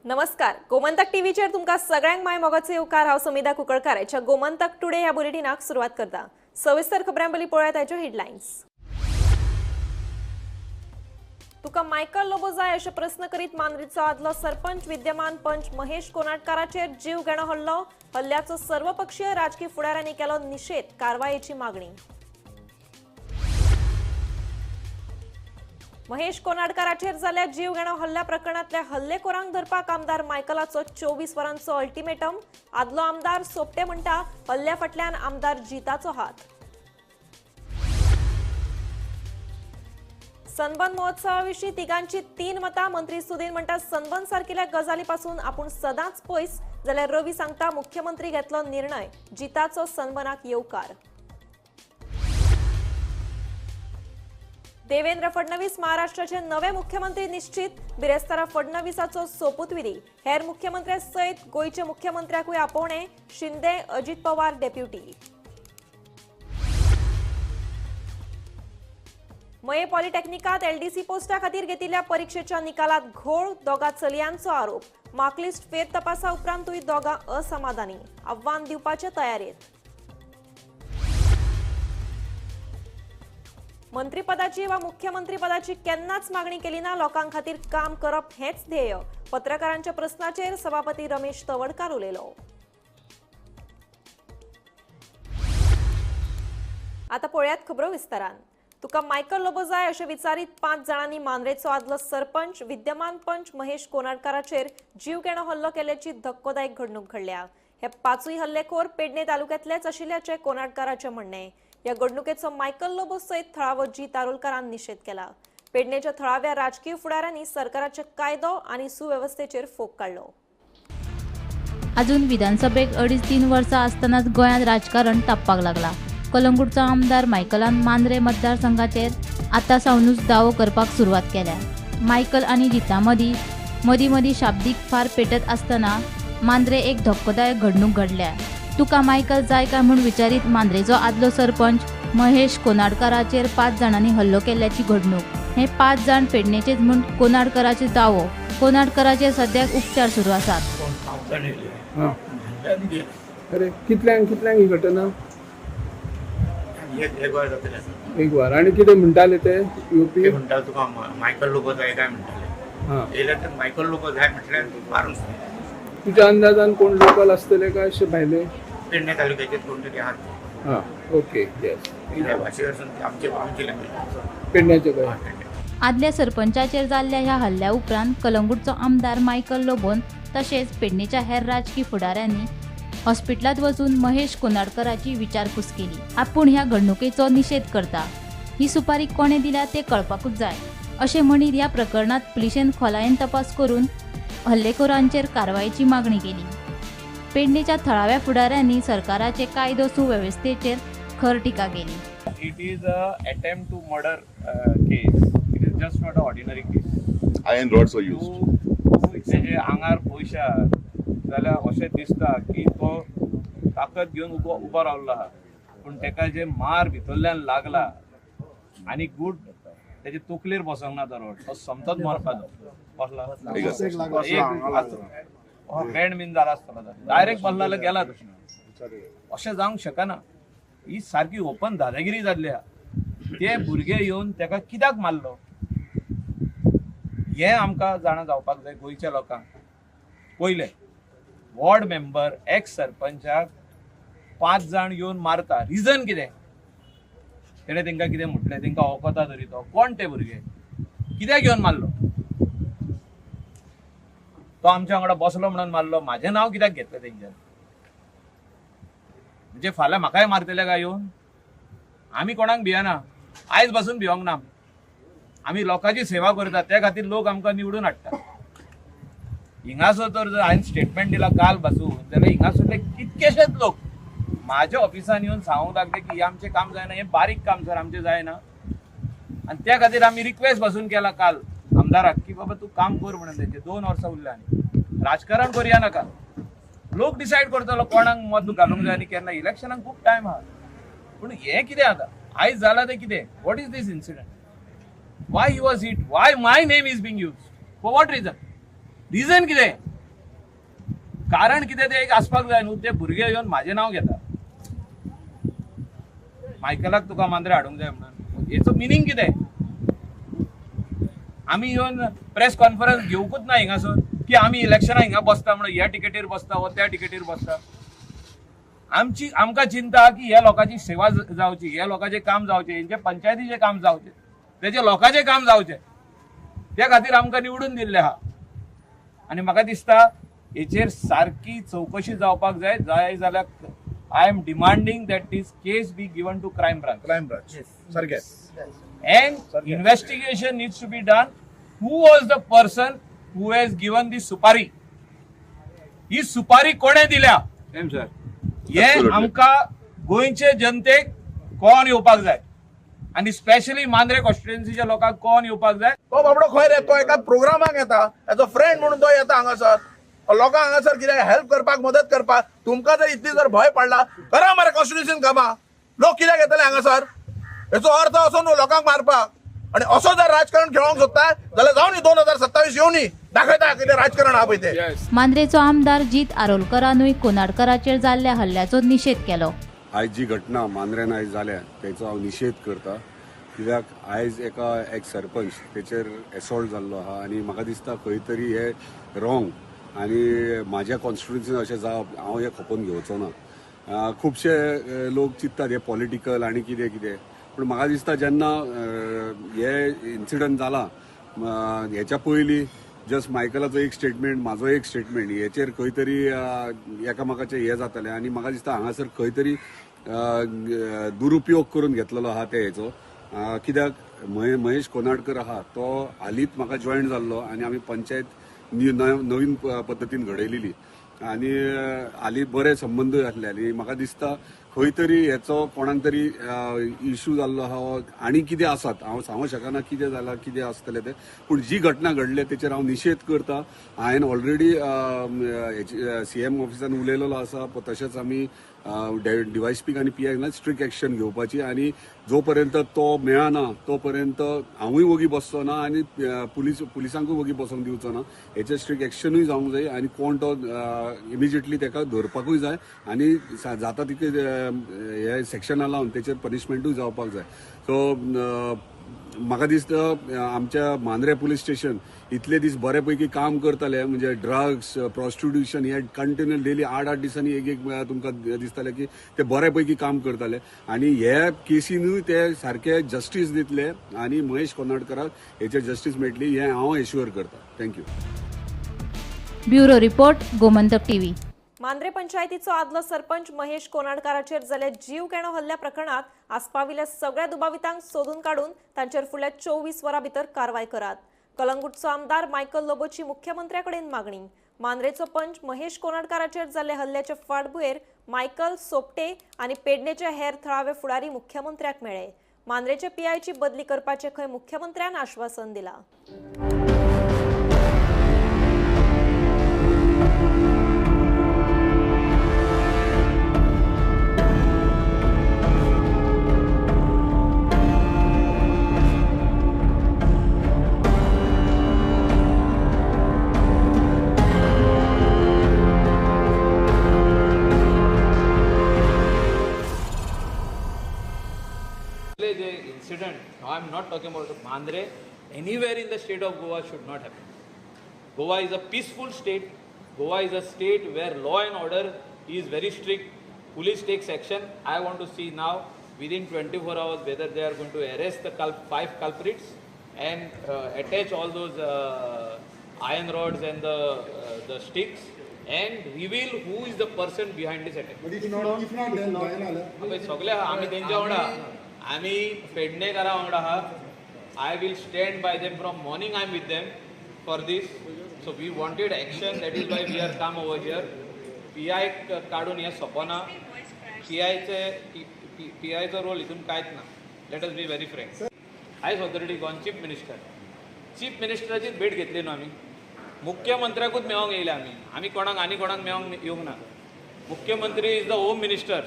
नमस्कार, गोमंतक टीव्हीचेर तुमकां सगळ्यांक my मोगाचो येवकार. हांव समिधा कुंकळकार ह्या गोमंतक टुडे ह्या बुलेटिनाक सुरवात करता. सविस्तर खबरां पयलीं पळोवया ताच्यो हेडलायन्स. तुका मायकल लोबो जाय अशे प्रस्न करीत मांद्रीचो आदलो सरपंच विद्यमान पंच महेश कोनाटकाराचेर जीव घेणो हल्लो. हल्ल्याचो सर्वपक्षीय राजकी फुडाऱ्यांनी केलो निशेध, कारवायेची मागणी. महेश कोनाडकाराचेर जाल्ल्या जीवघेणो हल्ल्या प्रकरणांतल्या हल्लेखोरांक धरपाक आमदार मायकलाचो 24 वरांचो अल्टिमेटम. आदलो आमदार सोपटे म्हणटा हल्ल्या फाटल्यान आमदार जिताचो हात. सनबर्न महोत्सवा विशीं तिगांची 3 मतां. मंत्री सुदीन म्हणटा सनबर्न सारकिल्या गजाली पासून आपूण सदांच पयस, जाल्यार रवी सांगता मुख्यमंत्री घेतलो निर्णय, जिताचो सनबर्नाक येवकार. देवेंद्र फडणवीस महाराष्ट्राचे नवे मुख्यमंत्री निश्चित. बिरेस्तारा फडणवीसाचो सोपूतविधी. हेर मुख्यमंत्र्यां सयत गोंयचे मुख्यमंत्र्याकूय आपोवणें. शिंदे, अजित पवार डेप्युटी. मये पॉलिटेक्निकात एलडीसी पोस्टा खातीर घेतिल्ल्या परिक्षेच्या निकालात घोळ, दोगा चलयांचो आरोप. मार्कलिस्ट फेर तपासा उपरांतूय दोगां असमाधानी, आव्हान दिवपाचे तयारेत. मंत्रीपदाची वा मुख्यमंत्रीपदाची केन्नाच मागणी केली ना, लोकां खातीर काम करप हेच ध्येय, पत्रकारांच्या प्रस्नाचेर सभापती रमेश तवडकार उलयलो. आता पळयात खबरो विस्तारान. तुका मायकल लोबो जाय अशें विचारीत 5 जाणांनी मांद्रेचो आदलो सरपंच विद्यमान पंच महेश कोनाडकाराचेर जीवघेणो हल्लो केल्याची धक्कोदायक घडणूक घडल्या. हे 5 हल्लेखोर पेडणे तालुक्यांतलेच आशिल्ल्याचें कोनाडकाराचें म्हणणें. ह्या घडणुकेचो मायकल लोबो सयत थळावो जी तारुलकारान निशेध केला. पेडणेच्या थळाव्या राजकीय फुडाऱ्यांनी सरकाराचे कायदो आनी सुवेवस्थेचेर फोग काडलो. अजून विधानसभेक 2.5-3 वर्सां आसतनाच गोंयांत राजकारण तापपाक लागला. कलंगूटचो आमदार मायकलान मांद्रे मतदारसंघाचेर आतां सावनूच दावो करपाक सुरवात केल्या. मायकल आनी जिता मदीं मदीं मदीं शाब्दीक फार पेटत आसतना मांद्रे एक धक्कोदायक घडणूक घडल्या. तुका मायकल जाय काय म्हूण विचारीत मांद्रेचो आदलो सरपंच महेश कोनाडकाराचेर 5 जाणांनी हल्लो केल्ल्याची घडणूक. हे 5 जाण पेडणेचेच म्हूण कोनाडकाराचो दावो. कोनाडकाराचेर सद्याक उपचार सुरू आसात. अरे कितल्यांक कितल्यांक ही घटना? एक वर. आनी कितें म्हणटाले ते युपी म्हणटाले तुका मायकल लोबो जाय काय म्हणटाले. येयले तर मायकल लोबो जाय म्हटल्यार मारून. तुज्या अंदाजान कोण लोकल आसतले काय अशे भायले? पेडणे तालुक्याचे कोण तरी आहात. हां, ओके, येस. आमचे आमची लँग्वेज पेडण्याचे काय. आदल्या सरपंचाचेर जाल्ल्या ह्या हल्ल्या उपरांत कलंगूटचो आमदार मायकल लोबोन तशेंच पेडणेच्या हेर राजकी फुडाऱ्यांनी हॉस्पिटलांत वचून महेश कोनाडकराची विचारपूस केली. आपूण ह्या घडणुकेचो निशेध करता, ही सुपारी कोणें दिल्या तें कळपाकूच जाय अशें म्हणीत ह्या प्रकरणांत पुलिशेन खोलायेन तपास करून हल्लेखोरांचेर कारवायेची मागणी केली. पेडणेच्या थळाव्या फुडाऱ्यांनी सरकाराचे कायदो सुवेवस्थेचेर खर टिका केली. It is a attempt to murder case. It is just not a ordinary case. Iron rods were used. तेजे आंगार पयशे जाल्यार अशें दिसता की तो ताकद घेवन उबो रावल्लो आहा, पूण तेका जे मार भितरल्यान लागला आनी गूट तेजे तकलेर बसोंक ना तो रोड, तो समतोच मरपाचो बसला बँड बीन जाला आसतलो, डायरेक्ट बसला जाल्यार गेला तशें. अशें जावंक शकना. ही सारकी ओपन दादागिरी जाल्ली आहा. ते भुरगे येवन तेका कित्याक मारलो हें आमकां जाणा जावपाक जाय गोंयच्या लोकांक. पयलें वॉर्ड मेंबर एक्स सरपंचाक 5 जाण येवन मारता, रिजन कितें? तेणें तेंकां कितें म्हटलें? तेंकां वखता तरी तो कोण ते भुरगे कित्याक येवन मारलो? तो आमच्या वांगडा बसलो म्हणून मारलो, म्हाजें नांव कित्याक घेतलें तेंच्यान? म्हणजे फाल्यां म्हाकाय मारतले काय येवन? आमी कोणाक भियना, आयज पासून भिवंक ना. आमी लोकांची सेवा करता, त्या खातीर लोक आमकां निवडून हाडटा. हिंगासर तर जर हांवें स्टेटमेंट दिला काल पासून जाल्यार हिंगासरले कितकेशेच लोक म्हाज्या ऑफिसान येवन सांगूंक लागले की हें आमचें काम जायना, हें बारीक काम सर आमचें जायना. आनी त्या खातीर आमी रिक्वेस्ट पासून केला काल आमदाराक की बाबा तूं काम कर म्हणून. तेंचे 2 वर्सां उरल्या आनी राजकारण करुया नाका. लोक डिसायड करतलो कोणाक मत घालूंक जाय आनी केन्ना. इलेक्शनाक खूब टायम आहा, पूण हें कितें आतां आयज जालां तें कितें? What is this incident? Why he was hit? Why my name is being use? For what reason? Reason कितें, कारण कितें तें एक आसपाक जाय न्हू. ते भुरगे येवन म्हाजें नांव घेता, मायकलाक तुका मांद्रे हाडूंक जाय म्हणून. हेचो मिनींग कितें? आमी येवन प्रेस कॉन्फरन्स घेवंकूच ना हिंगासर की आमी इलेक्शनाक हिंगा बसता म्हणून, ह्या टिकेटीर बसता वा त्या टिकेटीर बसता. आमची आमकां चिंता की ह्या लोकांची सेवा जावची, ह्या लोकांचें काम जावचें, हेंचे पंचायतीचें काम जावचें, तेजे लोकांचें काम जावचें, त्या खातीर आमकां निवडून दिल्लें आहा. आनी म्हाका दिसता हेचेर सारकी चवकशी जावपाक जाय. जाय जाल्यार I am demanding that this case be given to crime branch. Crime branch सारकें. And investigation needs to be done. Who was the person who has given the supari? ही सुपारी कोणें दिल्या हें आमकां गोंयचे जनतेक कोण येवपाक जाय आनी स्पेशली मांद्रे कॉन्स्टिट्युएन्सीच्या लोकांक कोण येवपाक जाय. तो बाबडो खंय रे, तो एका प्रोग्रामाक येता, एज अ फ्रेंड म्हणून तो येता हांगासर लोकांक हांगासर कितें हेल्प करपाक, मदत करपाक. तुमकां जर इतली जर भंय पडला करा मरे कॉन्स्टिट्युशन कामां, लोक कित्याक येतले हांगासर? हेचो अर्थ असो न्हू लोकांक मारपाक. आणि असो जर राजकारण खेळोंक सोदता जाल्यार जावनी 2027 येवनी दाखयता कितें राजकारण आहा पळय तें. मांद्रेचो आमदार जीत आरोलकरानूय कोनाडकराचेर जाल्ल्या हल्ल्याचो निशेध केलो. आयज जी घटना मांद्रेन आयज जाल्या तेचो हांव निशेध करता, कित्याक आयज एका एक सरपंच तेचेर एसॉल्ट जाल्लो आहा आनी म्हाका दिसता खंय तरी हे रॉंग आनी म्हाज्या कॉन्स्टिट्युन्सीन अशें जावप हांव हें खपोवन घेवचो ना. खुबशे लोक चिंततात हे पॉलिटिकल आनी कितें कितें, पूण म्हाका दिसता जेन्ना हे इन्सिडंट जाला हेच्या पयलीं जस्ट मायकलाचो एक स्टेटमेंट, म्हाजो एक स्टेटमेंट, हेचेर खंय तरी एकामेकाचें हें जातालें आनी म्हाका दिसता हांगासर खंय तरी दुरुपयोग करून घेतलेलो आहा ते हेचो. कित्याक महेश कोनाडकर आहा तो हालींच म्हाका जॉयन जाल्लो आनी आमी पंचायत नवीन पद्दतीन घडयलेली आनी हालीं बरे संबंदूय आसले आनी म्हाका दिसता खंय तरी हेचो कोणाक तरी इशू जाल्लो आहा आनी कितें आसात हांव सांगूंक शकना कितें जालां कितें आसतलें तें, पूण जी घटना घडल्या तेचेर हांव निशेध करता. हांवें ऑलरेडी सीएम ऑफिसान उलयलेलो आसा, तशेंच आमी डीवायएसपीक आनी पीआयक स्ट्रिक्ट एक्शन घेवपाची आनी जो पर्यंत तो मेळना तो पर्यंत हांवूय वोगी बसचो ना आनी पुलिसांकूय वोगी बसोंक दिवचो ना. हेचेर स्ट्रिक्ट एक्शनूय जावंक जाय आनी कोण तो इमिजिएटली तेका धरपाकूय जाय आनी जाता तितके हे सेक्शना लावन तेचेर पनिशमेंटूय जावपाक जाय. सो म्हाका दिसता आमच्या मांद्रे पुलीस स्टेशन इतले दीस बरे पैकी काम करताले, म्हणजे ड्रग्स, प्रॉस्टिट्युशन हे कंटिन्यू डेली 8-8 दिसांनी एक एक तुमकां दिसताले की ते बरे पैकी काम करताले आनी हे केसीनूय ते सारके जस्टीस दितले आनी महेश कोनाडकराक हेचेर जस्टीस मेळटली हें हांव एश्युअर करता. Thank you. Bureau report, Gomantak TV. Mandrem पंचायतीचो आदलो सरपंच महेश कोनाडकाराचेर जाल्ल्या जीवघेणो हल्ल्या प्रकरणात आस्पाविल्ल्या सगळ्या दुबावितांक सोदून काडून तांचेर फुडल्या 24 वरां भितर कारवाय करात. कलंगूटचो आमदार मायकल लोबोची मुख्यमंत्र्याकडेन मागणी. मांद्रेचो पंच महेश कोनाडकाराचेर जाल्ल्या हल्ल्याचे फाटभुंयेर मायकल सोपटे आनी पेडणेचे हेर थळावे फुडारी मुख्यमंत्र्याक मेळ्ळे. मांद्रेचे पीआयची बदली करपाचें खंय मुख्यमंत्र्यान आश्वासन दिलां. Incident, now I am not talking about Mandre, anywhere in the state of Goa should not happen. Goa is a peaceful state. Goa is a state where law and order is very strict. Police takes action. I want to see now within 24 hours whether they are going to arrest the 5 culprits and attach all those iron rods and the sticks and reveal who is the person behind this attack. But if not, then सगळे आमी तेंच्या वांगडा, आमी पेडणेकारा वांगडा आहा. I will stand by them from morning. I am with them for this. So we wanted action, that is why we are come over here. P I काडून हें सोंपना. पीआयचो role हितून कांयच ना. Let us be very frank. आयज authority gone chief minister, chief मिनिस्टराचीच भेट घेतली न्हू आमी. मुख्यमंत्र्याकूच मेळोंक येयले आमी. आमी कोणाक आनी कोणाक मेळोंक येवंक ना. मुख्यमंत्री is the home minister.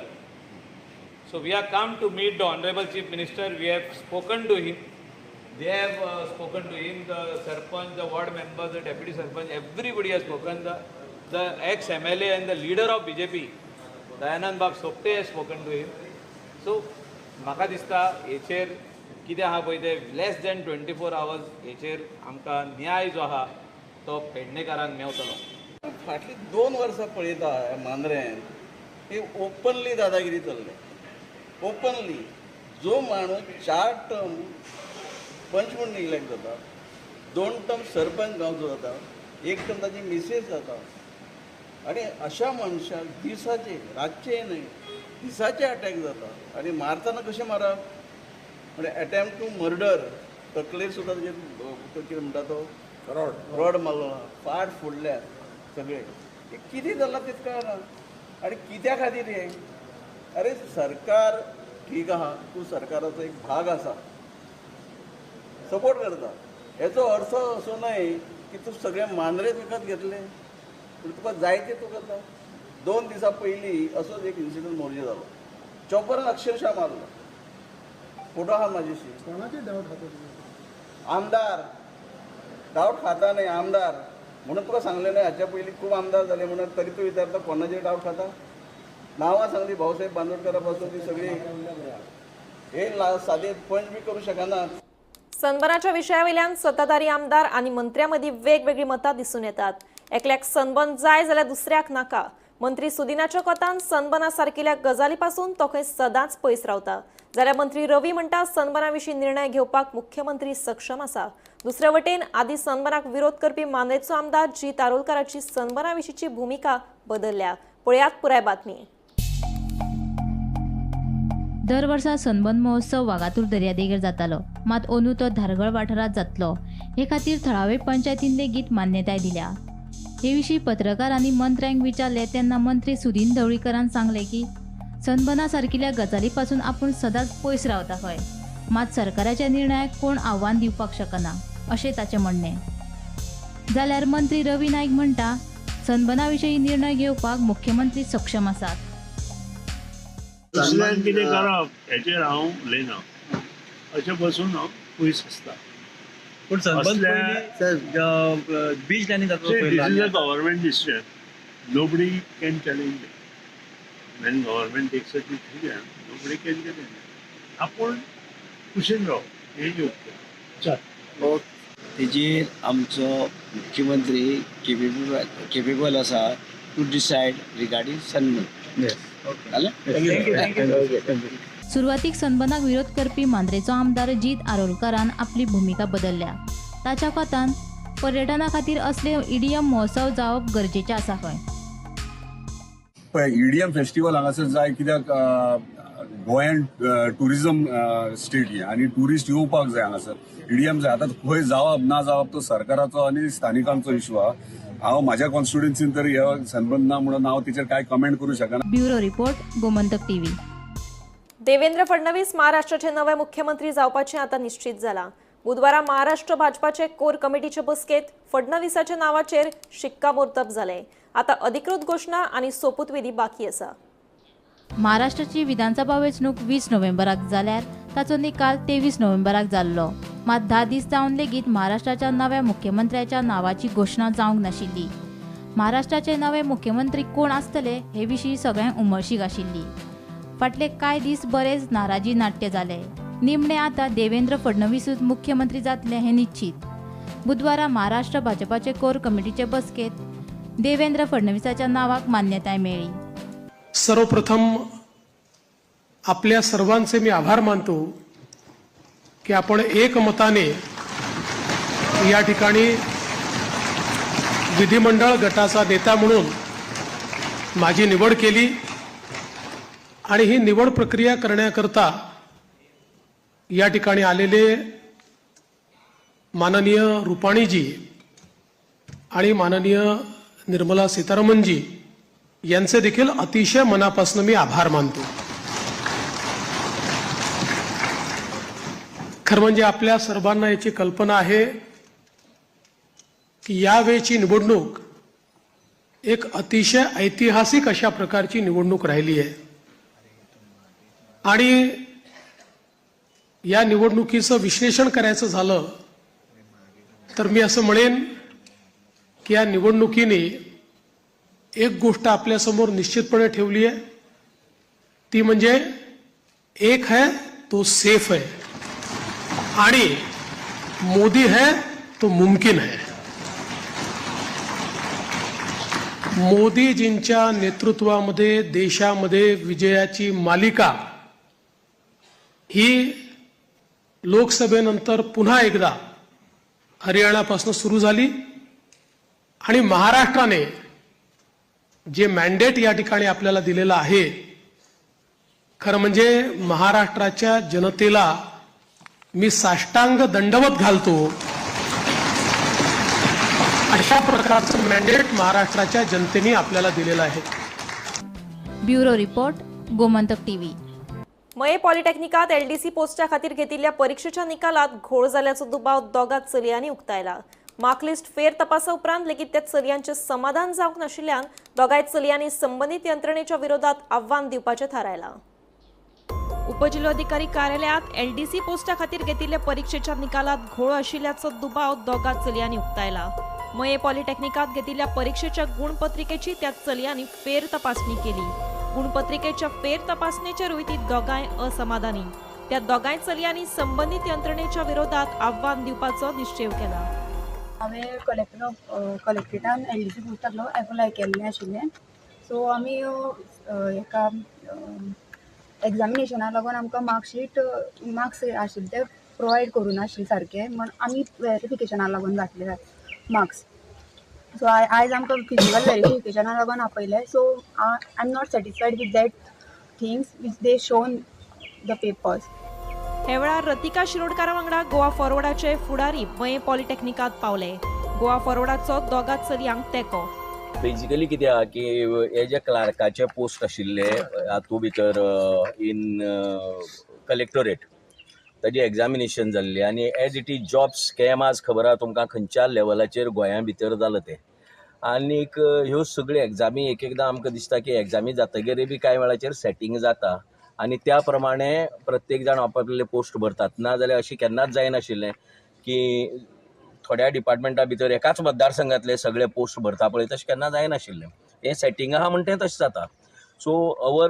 So we have come to meet the Honorable Chief Minister. We have spoken to him. They have spoken to him, the Sarpanch, the ward members, the Deputy Sarpanch, everybody has spoken. The ex-MLA and the leader of BJP, Dayanand Bab Sopte, has spoken to him. So, म्हाका दिसता हेचेर कितें आहा पळय तें less then 24 hours हेचेर आमकां न्याय जो आहा तो पेडणेकारांक मेवतलो. फाटलीं 2 वर्सां पळयता मांद्रेन ही ओपनली दादागिरी चल्ल्या. ओपनली जो माणूस 4 टर्म पंच म्हणून इलेक्ट जाता, 2 टर्म सरपंच गांवचो जाता, 1 टर्म ताची मिसेस जाता, आनी अशा मनशाक दिसाचे, रातचे न्हय, दिसाचे अटॅक जाता. आनी मारतना कशें मारप म्हणजे एटेम्प्ट टू मर्डर, तकलेर सुद्दां ताजेर कितें म्हणटा तो रॉड मारलो, फाट फोडल्या सगळे. कितें जालां तें कळना आनी कित्या खातीर हें. अरे सरकार ठीक आहा, तूं सरकाराचो एक भाग आसा, सपोर्ट करता, हेचो अर्थ असो न्हय की तूं सगळे मांद्रेच विकत घेतले पूण तुका जाय ते तूं करता. 2 दिसां पयलीं असोच एक इन्सिडंट मोरजे जालो, चॉपरान अक्षरशः मारलो. फोटो आहा म्हाजेशी. कोणाचेर डावट खाता? आमदार डावट खाता न्हय आमदार म्हणून तुका सांगलें न्हय, हाच्या पयलीं खूब आमदार जाले म्हणून तरी तूं विचारता कोणाचेर डावट खाता. नांवां सांगली भाऊसाहेब बांदोडकरा पासून ती सगळी हे सादे पंच बी करूं शकना. सनबर्नाच्या विशयावेल्यान सत्ताधारी आमदार आनी मंत्र्यांमदीं वेगवेगळी मतां दिसून येतात. एकल्याक सनबर्न जाय जाल्यार दुसऱ्याक नाका. मंत्री सुदिनाच्या कोतान सनबर्ना सारकिल्या गजाली पासून तो खंय सदांच पयस रावता, जाल्यार मंत्री रवी म्हणटा सनबर्ना विशीं निर्णय घेवपाक मुख्यमंत्री सक्षम आसा. दुसरे वटेन आदी सनबर्नाक विरोध करपी मांद्रेचो आमदार जीत आरोलकाराची सनबर्ना विशींची भुमिका बदलल्या. पळयात पुराय बातमी. दर वर्सा सनबर्न महोत्सव वागातूर दर्यादेगेर जातालो, मात अंदू तो धारगळ वाठारांत जातलो हे खातीर थळावे पंचायतीन लेगीत मान्यताय दिल्या. हे विशीं पत्रकारांनी मंत्र्यांक विचारले तेन्ना मंत्री सुदीन ढवळीकरान सांगले की सनबर्ना सारकिल्या गजाली पासून आपूण सदांच पयस रावता खंय, मात सरकाराच्या निर्णयाक कोण आव्हान दिवपाक शकना अशें ताचें म्हणणें. जाल्यार मंत्री रवी नायक म्हणटा सनबर्ना विशीं निर्णय घेवपाक मुख्यमंत्री सक्षम आसात. दुसऱ्यान कितें करप हेचेर हांव उलयना, अशें बसून हांव पयस आसता. पूण सनबर्न बीच लायनी जाता. This is a government decision, nobody can challenge it. When government takes a decision nobody can challenge it. आपूण कुशीन राव हें योग्य. चल तेजेर आमचो मुख्यमंत्री केपेबल आसा टू डिसायड रिगार्डींग सनबर्न. सुरवातीक सनबर्नाक विरोध करपी मांद्रेचो आमदार जीत आरोलकारान आपली भुमिका बदलल्या. ताच्या कोतान पर्यटना खातीर असले ईडीएम महोत्सव जावप गरजेचें आसा खंय. पळय ईडीएम फेस्टिवल हांगासर जाय कित्याक गोंयान ट्युरिजम स्टेट ही आनी ट्युरिस्ट येवपाक जाय हांगासर. ईडीएम जाय. आतां खंय जावप ना जावप तो सरकाराचो आनी स्थानिकांचो इशू आहा. हांव म्हाज्या कॉन्स्टिट्युएन्सीन तर हे सनबर्न ना म्हणून हांव तेचेर कांय कमेंट करूं शकना. Bureau report, Gomantak TV. Devendra Fadnavis महाराष्ट्राचे नवे मुख्यमंत्री जावपाचें आतां निश्चित जालां. बुधवारा महाराष्ट्र भाजपाचे कोर कमिटीचे बसकेंत फडणवीसाच्या नांवाचेर शिक्कामोर्तब जालें. आतां अधिकृत घोशणा आनी सोपूतविधी बाकी आसा. महाराष्ट्राची विधानसभा वेंचणूक 20 नोव्हेंबराक जाल्यार ताचो निकाल 23 नोव्हेंबराक जाल्लो. मात 10 दीस जावन लेगीत महाराष्ट्राच्या नव्या मुख्यमंत्र्याच्या नांवाची घोशणा जावंक नाशिल्ली. महाराष्ट्राचे नवे मुख्यमंत्री कोण आसतले हे विशीं सगळ्यांक उमळशीक आशिल्ली. फाटले कांय दीस बरेच नाराजी नाट्य जाले. निमणे आतां देवेंद्र फडणवीसूच मुख्यमंत्री जातले हें निश्चित. बुधवारा महाराष्ट्र भाजपाचे कोर कमिटीचे बसकेंत देवेंद्र फडणवीसाच्या नांवाक मान्यताय मेळ्ळी. सर्वप्रथम आपल्या सर्वांचे मी आभार मानतो की आपण एकमताने या ठिकाणी विधिमंडळ गटाचा नेता म्हणून माझी निवड केली आणि ही निवड प्रक्रिया करण्याकरता या ठिकाणी आलेले माननीय रुपाणीजी आणि माननीय निर्मला सीतारामनजी यांचे देखील अतिशय मनापासून मी आभार मानतो. खरं म्हणजे आपल्या सर्वांना याची कल्पना आहे की यावेळची निवडणूक एक अतिशय ऐतिहासिक अशा प्रकारची निवडणूक राहिली आहे आणि या निवडणुकीचं विश्लेषण करायचं झालं तर मी असं म्हणेन की या निवडणुकीने एक गोष्ट आपल्यासमोर निश्चितपणे ठेवली आहे, ती म्हणजे एक है तो सेफ है आणि मोदी है तो मुमकिन है. मोदीजींच्या नेतृत्वामध्ये देशामध्ये विजयाची मालिका ही लोकसभेनंतर पुन्हा एकदा हरियाणापासून सुरू झाली आणि महाराष्ट्राने जे मॅन्डेट या ठिकाणी आपल्याला दिलेलं आहे, खरं म्हणजे महाराष्ट्राच्या जनतेला मी साष्टांग दंडवत घालतो अशा प्रकारचं मॅन्डेट महाराष्ट्राच्या जनतेने आपल्याला दिलेलं आहे. Bureau report, Gomantak TV. Mayen पॉलिटेक्निकात LDC पोस्टा खातीर घेतिल्ल्या परीक्षेच्या निकालात घोळ जाल्ल्याचो दुबाव दोगां चलयांनी उक्तायला. मार्कलिस्ट फेर तपासा उपरांत लेगीत त्या चलयांचें समाधान जावंक नाशिल्ल्यान दोगांय चलयांनी संबंदीत यंत्रणेच्या विरोधात आव्हान दिवपाचें थारायलां. उपजिल्होधिकारी कार्यालयात एलडीसी पोस्टा खातीर घेतिल्ल्या परिक्षेच्या निकालात घोळ आशिल्ल्याचो दुबाव दोगा चलयांनी उक्तायला. मये पॉलिटेक्निकात घेतिल्ल्या परिक्षेच्या गुणपत्रिकेची त्या चलयांनी फेर तपासणी केली. गुणपत्रिकेच्या फेर तपासणेचेरूय ती दोगांय असमाधानी. त्या दोगांय चलयांनी संबंदीत यंत्रणेच्या विरोधात आव्हान दिवपाचो निश्चेव केला. हांवें कलेक्ट्रेटान एलडीसी पोस्टाक एप्लाय केल्लें आशिल्लें. सो आमी एका एग्जामिनेशना लागून आमकां मार्कशीट मार्क्स आशिल्ले ते प्रोवायड करूं नाशिल्ले सारके, म्हण आमी वेरिफिकेशना लागून घातले मार्क्स. सो आयज आमकां फिजिकल वेरिफिकेशना लागून आपयलें. So I am not satisfied with that things which they shown the papers. हे वेळार रतिका शिरोडकारा वांगडा गोवा फॉरवर्डाचे फुडारी मये पॉलिटेक्निकात पावले. गोवा फॉरवर्डाचो दोगा चलयांक तेंको. बेजिकली कितें आहा की हे जे क्लार्काचे पोस्ट आशिल्ले हातूंत भितर इन कलेक्टोरेट ताजी एग्जामिनेशन जाल्ली आनी as it is job scam आज खबर आहा तुमकां खंयच्या लेवलाचेर गोंया भितर जालां तें. आनीक ह्यो सगळ्यो एग्जामी एक एकदां आमकां दिसता की एग्जामी जातगीर बी कांय वेळाचेर सेटींग जाता आनी त्या प्रमाणे प्रत्येक जाण आपापले पोस्ट भरतात. ना जाल्यार अशें केन्नाच जायनाशिल्लें की थोड्या डिपार्टमेंटा भितर एकाच मतदारसंघातले सगळे पोस्ट भरता पळय तशें केन्ना जायनाशिल्लें. हें सेटींग आहा म्हण तें तशें जाता. So our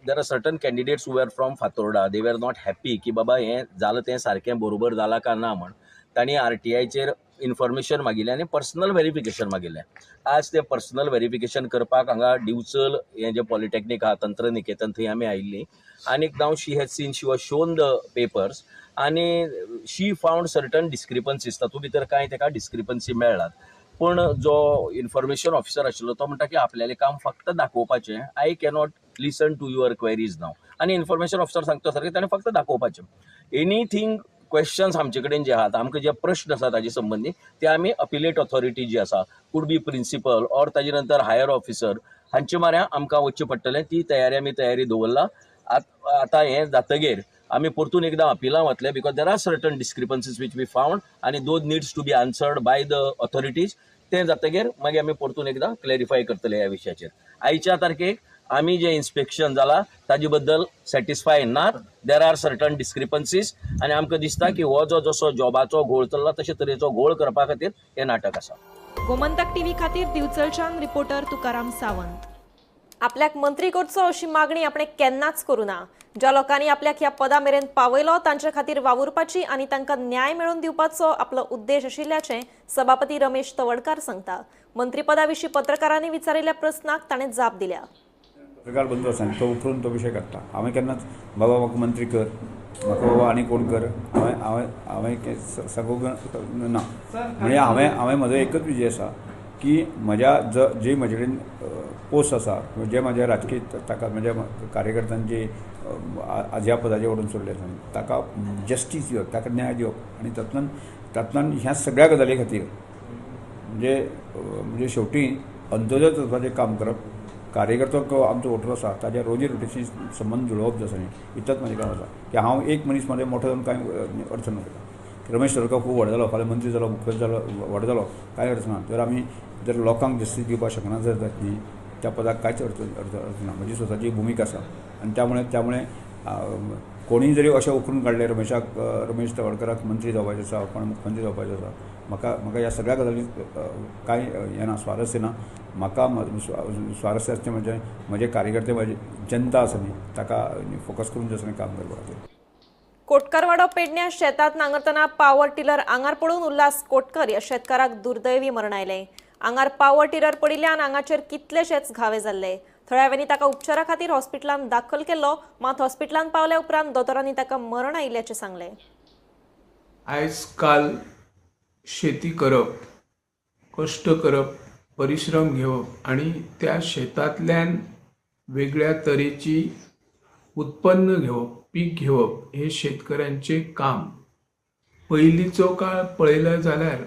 there are certain candidates who are from Fatorda, they were not happy की बाबा हें जालां तें सारकें बरोबर जालां काय ना म्हण. तांणी आरटीआयचेर इन्फॉर्मेशन मागिल्लें आनी पर्सनल वेरिफिकेशन मागिल्लें. आज तें पर्सनल वेरिफिकेशन करपाक हांगा दिवचल हें जें पॉलिटेक्नीक आहा तंत्रनिकेतन थंय आमी आयिल्लीं आनीक now she has seen, she was shown the papers आनी शी फावंड सर्टन डिस्क्रिपन्सीज. तातूंत भितर कांय ताका डिस्क्रिपन्सी मेळ्ळात. पूण जो इन्फॉर्मेशन ऑफिसर आशिल्लो तो म्हणटा की आपल्यालें काम फक्त दाखोवपाचें, I cannot listen to your queries now. आनी इन्फॉर्मेशन ऑफिसर सांगता सारकें ताणें फक्त दाखोवपाचें. एनीथींग क्वेश्चन्स आमचे कडेन जे आहात, आमकां जे प्रश्न आसा ताजे संबंदी ते आमी अपिलेट ऑथॉरिटी जी आसा, could be principal or ताजे नंतर हायर ऑफिसर हांचे माऱ्या आमकां वचचें पडटलें. ती तयारी आमी तयारी दवरला. आतां हें जातगीर आमी परतून एकदां अपिलां वतले because there are certain discrepancies which we found आनी those needs to be answered by the authorities. तें जातगीर मागीर आमी परतून एकदां क्लॅरिफाय करतले ह्या विशयाचेर. आयच्या तारखेक आमी जें इन्स्पेक्शन जाला ताजे बद्दल सॅटिस्फाय नात. There are certain discrepancies आनी आमकां दिसता की हो जो जसो जॉबाचो घोळ चल्ला तशे तरेचो घोळ करपा खातीर हें नाटक आसा. गोमंतक टीव्ही खातीर दिवचलच्यान रिपोर्टर तुकाराम सावंत. आपल्याक मंत्री करचो अशी मागणी आपणे केन्नाच करूं ना. ज्या लोकांनी आपल्याक ह्या पदा मेरेन पावयलो तांचे खातीर वावुरपाची आनी तांकां न्याय मेळोवन दिवपाचो आपलो उद्देश आशिल्ल्याचें सभापती रमेश तवडकार सांगता. मंत्रीपदा विशीं पत्रकारांनी विचारिल्ल्या प्रस्नाक ताणें जाप दिल्या. पत्रकार बंधू आसा तो उखलून तो विशय काडटा. हांवें केन्नाच बाबा म्हाका मंत्री कर, म्हाका बाबा आनी कोण कर, हांवें हांवें हांवें सांगूंक ना. म्हणजे हांवें हांवें म्हजो एकच विजय आसा की म्हज्या जे म्हजे कडेन पोस्ट आसा, जे म्हज्या राजकीय ताका म्हज्या कार्यकर्त्यांची आज ह्या पदाचेर व्हरून सोडले आसा ताका जस्टीस दिवप, ताका न्याय दिवप आनी तातूंतल्यान तातूंतल्यान ह्या सगळ्या गजाली खातीर म्हणजे म्हणजे शेवटी अंत्योदय तत्वाचें काम करप, कार्यकर्तो आमचो वोटर आसा ताज्या रोजी रोटीशी संबंद जुळोवप जो आसा न्ही इतलेंच म्हजें काम आसा. की हांव एक मनीस म्हजें मोठो जावन कांय अर्थ ना. रमेश तवडकार खूब व्हड जालो, फाल्यां मंत्री जालो, मुखेल जालो, व्हड जालो, कांय अर्थ ना. जर आमी जर लोकांक जस्टीस दिवपाक शकना जर जात न्ही त्या पदाक कांयच अर्थ अर्थ अर्थ ना. म्हजी स्वताची भुमिका आसा आनी त्यामुळे त्यामुळे कोणीय जरी अशें उखलून काडलें रमेशाक, रमेश तवडकाराक मंत्री जावपाचें आसा, कोण मुख्यमंत्री जावपाचें आसा, म्हाका म्हाका ह्या सगळ्या गजाली कांय हें ना, स्वारस्य ना. म्हाका स्वारस्य आसचें म्हणजे म्हजे कार्यकर्ते, म्हजी जनता आसा न्ही ताका फोकस करून जें आसा न्ही काम करपा खातीर. कोटकारवाडो पेडण्या शेतात नांगरतना पावर टिलर आंगार पडून उल्हास कोटकर ह्या शेतकाराक दुर्दैवी मरण आयलें. आंगार पावर टिलर पडिल्ल्यान आंगाचेर कितलेशेच घावे जाल्ले. थळाव्यांनी ताका उपचारा खातीर हॉस्पिटलांत दाखल केल्लो, मात हॉस्पिटलांत पावल्या उपरांत दोतोरांनी ताका मरण आयिल्ल्याचें सांगलें. आयज काल शेती करप, कश्ट करप, परिश्रम घेवप आनी त्या शेतांतल्यान वेगळ्या तरेची उत्पन्न घेवप, पीक घेवप हे शेतकऱ्यांचे काम. पयलींचो काळ पळयलो जाल्यार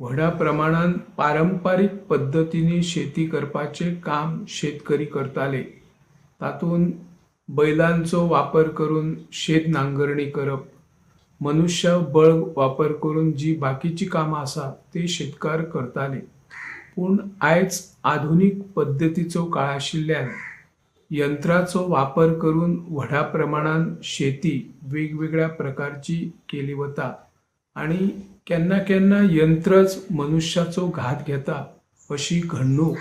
व्हडा प्रमाणान पारंपारीक पद्दतींनी शेती करपाचें काम शेतकरी करताले. तातूंत बैलांचो वापर करून शेत नांगरणी करप, मनुष्य बळ वापर करून जी बाकीची कामां आसा ती शेतकार करताले. पूण आयज आधुनीक पद्दतीचो काळ आशिल्ल्यान यंत्राचो वापर करून व्हडा प्रमाणान शेती वेगवेगळ्या प्रकारची केली वता आनी केन्ना केन्ना यंत्रच मनुष्याचो घात घेता अशी घडणूक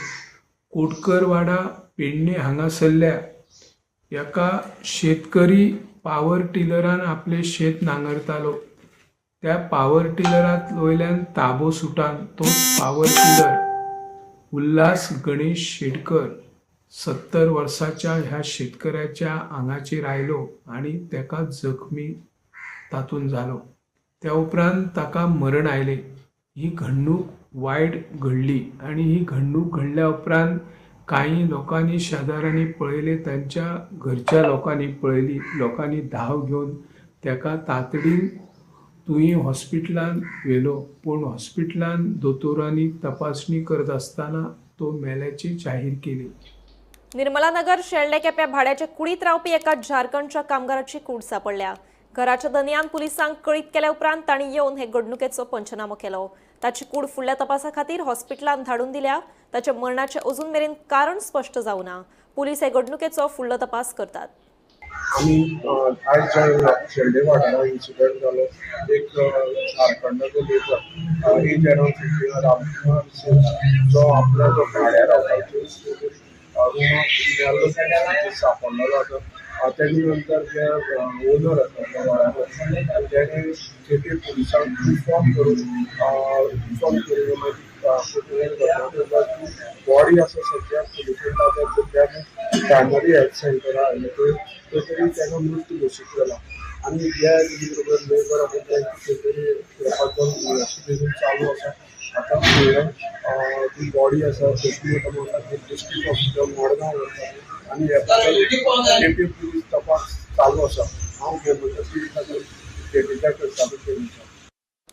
कोटकरवाडा पेडणे हांगासरल्या एका शेतकरी पावर टिलरान आपले शेत नांगरतालो. त्या पावर टिलरात वयल्यान ताबो सुटान तो पावर टिलर उल्हास गणेश शेटकर 70 वर्साच्या ह्या शेतकऱ्याच्या आंगाचेर आयलो आनी ताका जखमी तातूंत जालो. त्या उपरांत ताका मरण आयलें. ही घडणूक वायट घडली आनी ही घडणूक घडल्या उपरांत कांय लोकांनी शेजाऱ्यांनी पळयलें, तांच्या घरच्या लोकांनी पळयली, लोकांनी धांव घेवन ताका तातडीन तुयें हॉस्पिटलान व्हेलो, पूण हॉस्पिटलान दोतोरांनी तपासणी करत आसतना तो मेल्याची जाहीर केली. निर्मलानगर शेल्डे केप्या भाड्याच्या कुडीत रावपी एका झारखंडच्या कामगाराची कूड सापडल्या. घराच्या दनयान पुलिसांक कळीत केल्या उपरांत तांणी येवन हे घडणुकेचो पंचनामो केलो. ताची कूड फुडल्या तपासा खातीर हॉस्पिटलान धाडून दिल्या. ताच्या मरणाचें अजून मेरेन कारण स्पश्ट जावना. पुलीस हे घडणुकेचो फुडलो तपास करतात. आमी आयज जे शेल्डे वाठारांत इन्सिडंट जालो, एक झारखंडाचो लेबर एज अरावंड 50 रामकुमार जो आपल्या जो भाड्या रावपाचो रुमाक सापडलेलो आसा. तेजे नंतर जे ओनर आसा त्या वाड्याचो तेणे केपे पुलिसांक इन्फॉर्म करून मागीर बॉडी आसा सद्या पुलिसेन ताब्यांत घेतल्या आनी प्रायमरी हेल्थ सेंटरा हाडले थंय तरी ताका मृत घोशीत केला. आनी जे बरोबर लेबर आसा तेंची खंय तरी इन्वेस्टिगेशन चालू आसा. आतां फुडलें ती बॉडी आसा पोस्टमॉर्टमा खातीर डिस्ट्रिक्ट हॉस्पिटल मडगांव व्हरता आनी केपे पुलीस तपास चालू आसा. हांव गोमंतक टीव्ही खातीर केपेच्या करता.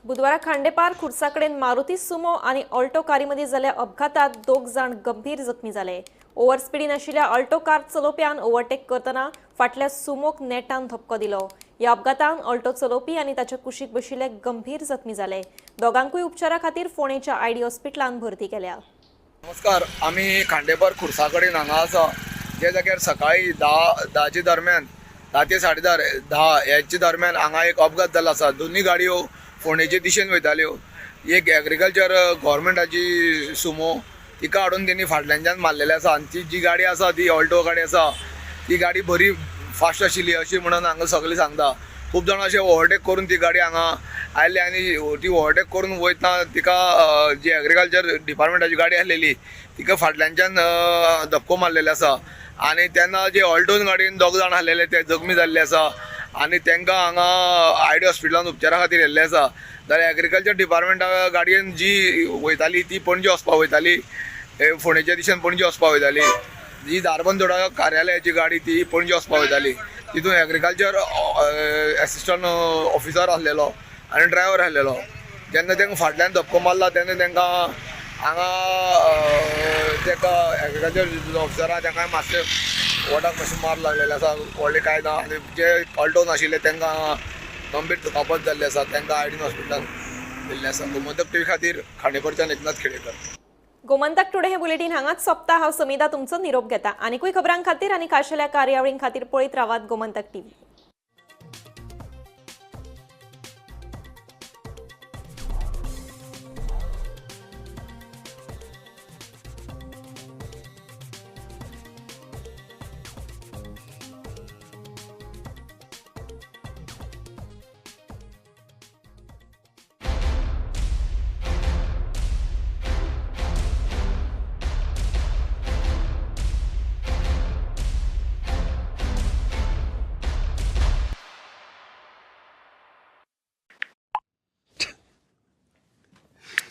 बुधवारा खांडेपार खुर्सा कडेन मारुती सुमो आनी ऑल्टो कारी मदीं जाल्ल्या अपघातात 2 जाण गंभीर जखमी जाले. ओव्हर स्पिडीन आशिल्ल्या ऑल्टो कार चलोवप्यान ओव्हरटेक करतना फाटल्या सुमोक नेटान धपको दिलो. ह्या अपघातान ऑल्टो चलोवपी आनी ताच्या कुशीक बशिल्ले गंभीर जखमी जाले. दोगांकूय उपचारा खातीर फोंडेच्या आयडी हॉस्पिटलान भरती केल्या. नमस्कार, आमी खांडेपार खुर्सा कडेन हांगा आसा, जे जाग्यार सकाळी 10 दरम्यान 10 ते 10:30 ह्याच्या दरम्यान हांगा एक अपघात जाल्लो आसा. दोनूय गाडयो फोंडेचे दिशेन वयताल्यो. एक एग्रीकल्चर गव्हर्मेंटाची सुमो तिका हाडून तेणी फाटल्यानच्यान मारलेले आसा आनी ती जी गाडी आसा ती ऑल्टो गाडी आसा ती गाडी बरी फास्ट आशिल्ली अशी म्हणून हांगा सगळें सांगता. खूब जाणां अशें ओवरटेक करून ती गाडी हांगा आयली आनी ती ओवरटेक करून वयतना तिका जी एग्रीकल्चर डिपार्टमेंटाची गाडी आसलेली तिका फाटल्यानच्यान धपको मारलेलो आसा आनी तेन्ना जे ऑल्टोन गाडयेन 2 जाण आसलेले ते जखमी जाल्ले आसा आनी तांकां हांगा आयडी हॉस्पिटलान उपचारा खातीर येल्ले आसा. जाल्यार एग्रीकल्चर डिपार्टमेंटा गाडयेन जी वयताली ती पणजे वचपाक वयताली, फोंडेच्या दिशेन पणजे वचपाक वयताली. जी धारबंदोडा कार्यालयाची गाडी ती पणजे वचपाक वयताली. तितून एग्रीकल्चर एसिस्टंट ऑफिसर आसलेलो आनी ड्रायवर आसलेलो. जेन्ना तांकां फाटल्यान धपको मारला तेन्ना तांकां हांगा ताका एग्रीकल्चर ऑफिसरा तांकां मातशें वोटाक मातशें मार लागलेले आसा, व्हडलें कांय ना. आनी जे ऑल्टोन आशिल्ले तांकां गंभीर दुखापत जाल्ली आसा, तांकां आयडीन हॉस्पिटलान दिल्लें आसा. गोमंतक टीव्ही खातीर खांडेपारच्यान एकनाथ खेडेकर. गोमंतक टुडे हे बुलेटीन हांगाच सोंपता. हांव समिता तुमचो निरोप घेता. आनीकूय खबरां खातीर आनी खाशेल्या कार्यावळीं खातीर पळयत रावात गोमंतक टीव्ही.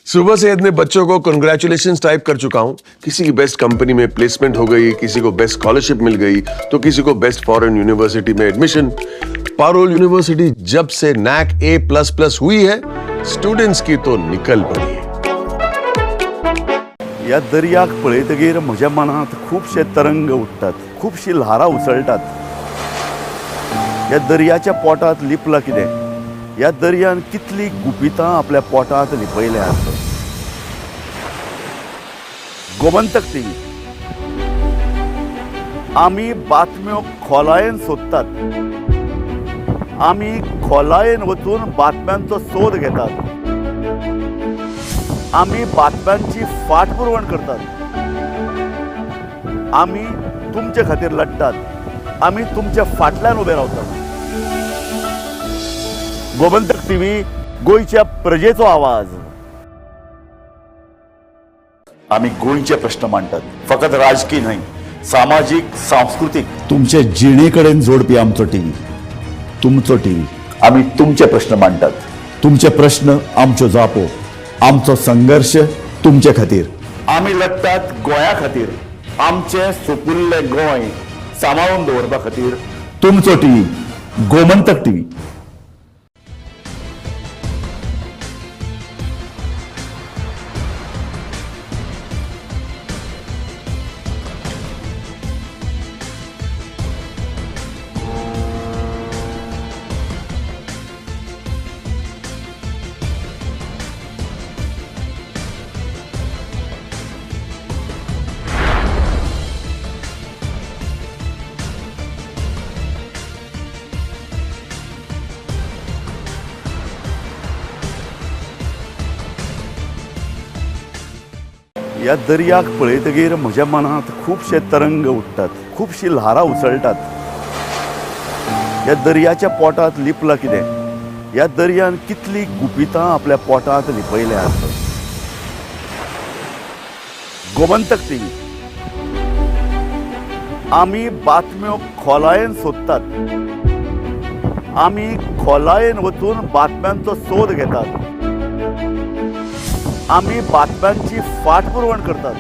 सुबह से इतने बच्चों को कंग्रेचुलेशंस टाइप कर चुका हूं। किसी की बेस्ट कंपनी में प्लेसमेंट हो गई, किसी को बेस्ट स्कॉलरशिप मिल गई, तो किसी को बेस्ट फॉरेन यूनिवर्सिटी में एडमिशन। पारुल यूनिवर्सिटी जब से नैक A++ हुई है, स्टूडेंट्स की तो निकल पड़ी है। ह्या दर्याक पळयतगीर म्हज्या मनांत खुबशे तरंग उठ्ठात, खुबशी ल्हारां उसळटात। ह्या दर्याच्या पोटांत लिपलां कितें? ह्या दर्यान कितली गुपितां आपल्या पोटांत लिपयल्यात। गोमंतक टीव्ही। आमी बातम्यो खोलायेन सोदतात, आमी खोलायेन वचून बातम्यांचो सोद घेतात, आमी बातम्यांची फाटपुरवण करतात, आमी तुमचे खातीर लढटात, आमी तुमच्या फाटल्यान उबे रावतात। गोमंतक टीव्ही, गोंयच्या प्रजेचो आवाज। आमी गोंयचे प्रश्न मांडटात, फकत राजकीय न्हय, सामाजीक, सांस्कृतीक, तुमचे जिणे कडेन जोडपी आमचो टीव्ही, तुमचो टीव्ही। आमी तुमचे प्रश्न मांडटात, तुमचे प्रश्न आमच्यो जापो, आमचो संघर्ष तुमचे खातीर। आमी लढटात गोंया खातीर, आमचें सुपुल्लें गोंय सांबाळून दवरपा खातीर। तुमचो टीव्ही, गोमंतक टीव्ही। ह्या दर्याक पळयतगीर म्हज्या मनांत खुबशे तरंग उठ्ठात, खुबशी ल्हारां उसळटात। ह्या दर्याच्या पोटांत लिपलां कितें? ह्या दर्यान कितली गुपितां आपल्या पोटांत लिपयल्यात। गोमंतक टीव्ही, आमी बातम्यो खोलायेन सोदतात, आमी खोलायेन वचून बातम्यांचो सोद घेतात, आमी बातम्यांची फाटपुरवण करतात,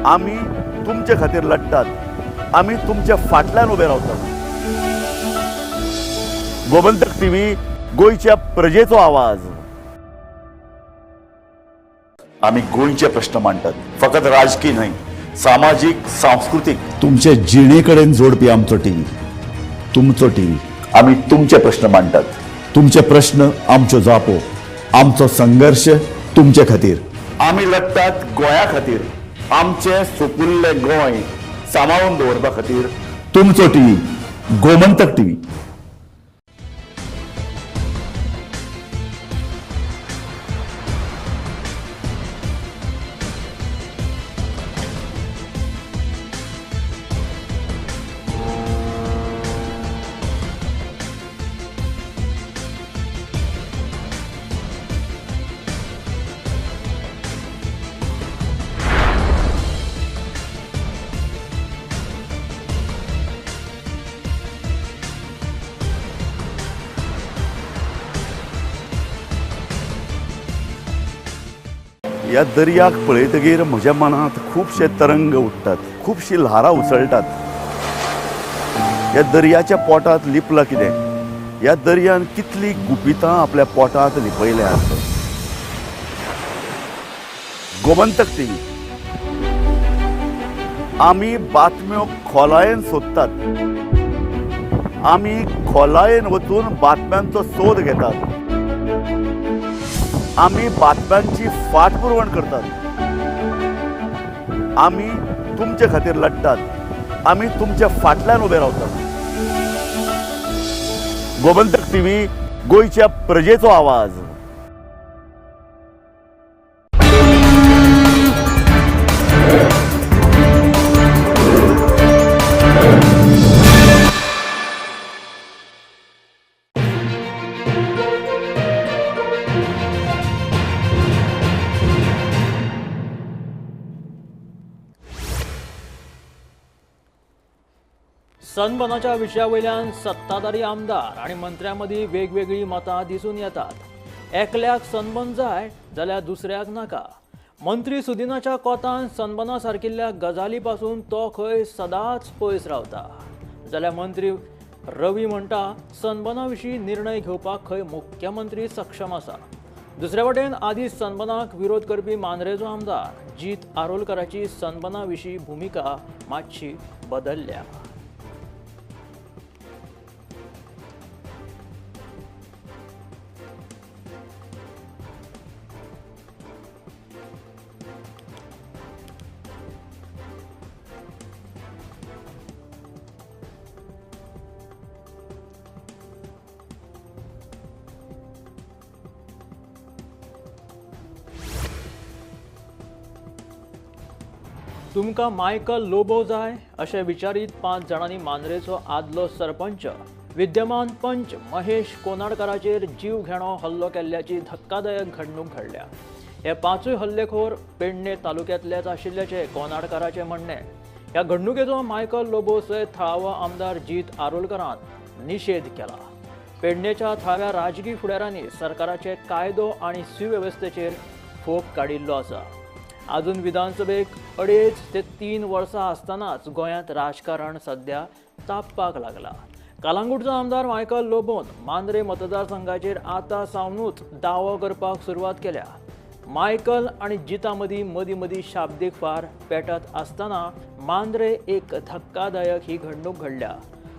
आमी तुमचे खातीर लढटात, आमी तुमच्या फाटल्यान उबे रावतात। गोमंतक टीव्ही, गोंयच्या प्रजेचो आवाज। आमी गोंयचे प्रश्न मांडटात, फकत राजकीय न्हय, सामाजीक, सांस्कृतीक, तुमचे जिणे कडेन जोडपी आमचो टीव्ही, तुमचो टीव्ही। आमी तुमचे प्रश्न मांडटात, तुमचे प्रश्न आमच्यो जापो, आमचो संघर्ष तुमचे खातीर। आमी लढटात गोंया खातीर, आमचें सुपुल्लें गोंय सांबाळून दवरपा खातीर। तुमचो टीव्ही, गोमंतक टीव्ही। ह्या दर्याक पळयतगीर म्हज्या मनांत खुबशे तरंग उठ्ठात, खुबशी ल्हारां उसळटात। ह्या दर्याच्या पोटांत लिपलां कितें? ह्या दर्यान कितली गुपितां आपल्या पोटांत लिपयल्यात। गोमंतक टीव्ही, आमी बातम्यो खोलायेन सोदतात, आमी खोलायेन वचून बातम्यांचो सोद घेतात, आमी बातम्यांची फाटपुरवण करतात, आमी तुमचे खातीर लढटात, आमी तुमच्या फाटल्यान उबे रावतात। गोमंतक टीव्ही, गोंयच्या प्रजेचो आवाज। सनबर्नाच्या विशया वयल्यान सत्ताधारी आमदार आनी मंत्र्यां मदीं वेगवेगळीं मतां दिसून येतात। एकल्याक सनबर्न जाय जाल्यार दुसऱ्याक नाका। मंत्री सुदिनाच्या कोतान सनबर्ना सारकिल्ल्या गजाली पासून तो खंय सदांच पयस रावता, जाल्यार मंत्री रवी म्हणटा सनबर्ना विशीं निर्णय घेवपाक खंय मुख्यमंत्री सक्षम आसा। दुसरे वटेन आदी सनबर्नाक विरोध करपी मांद्रेचो आमदार जीत आरोलकराची सनबर्ना विशीं भुमिका मातशी बदलल्या। तुमकां मायकल लोबो जाय अशें विचारीत 5 जाणांनी मांद्रेचो आदलो सरपंच विद्यमान पंच महेश कोनाडकाराचेर जीव घेणो हल्लो केल्ल्याची धक्कादायक घडणूक घडल्या. हे 5 हल्लेखोर पेडणे तालुक्यांतलेच आशिल्ल्याचें कोनाडकाराचें म्हणणें. ह्या घडणुकेचो मायकल लोबो सयत थळावो आमदार जीत आरोलकरान निशेध केला. पेडणेच्या थळाव्या राजकी फुडारांनी सरकाराचे कायदो आनी सुवेवस्थेचेर फोग काडिल्लो आसा. अजून विधानसभेक 2.5 ते 3 वर्सां आसतनाच गोंयांत राजकारण सध्या तापपाक लागला. कालांगूटचो आमदार मायकल लोबोन मांद्रे मतदारसंघाचेर आतां सावनूच दावो करपाक सुरवात केल्या. मायकल आनी जिता मदीं मदीं मदीं शाब्दीक फार पेटत आसतना मांद्रे एक धक्कादायक ही घडणूक घडल्या.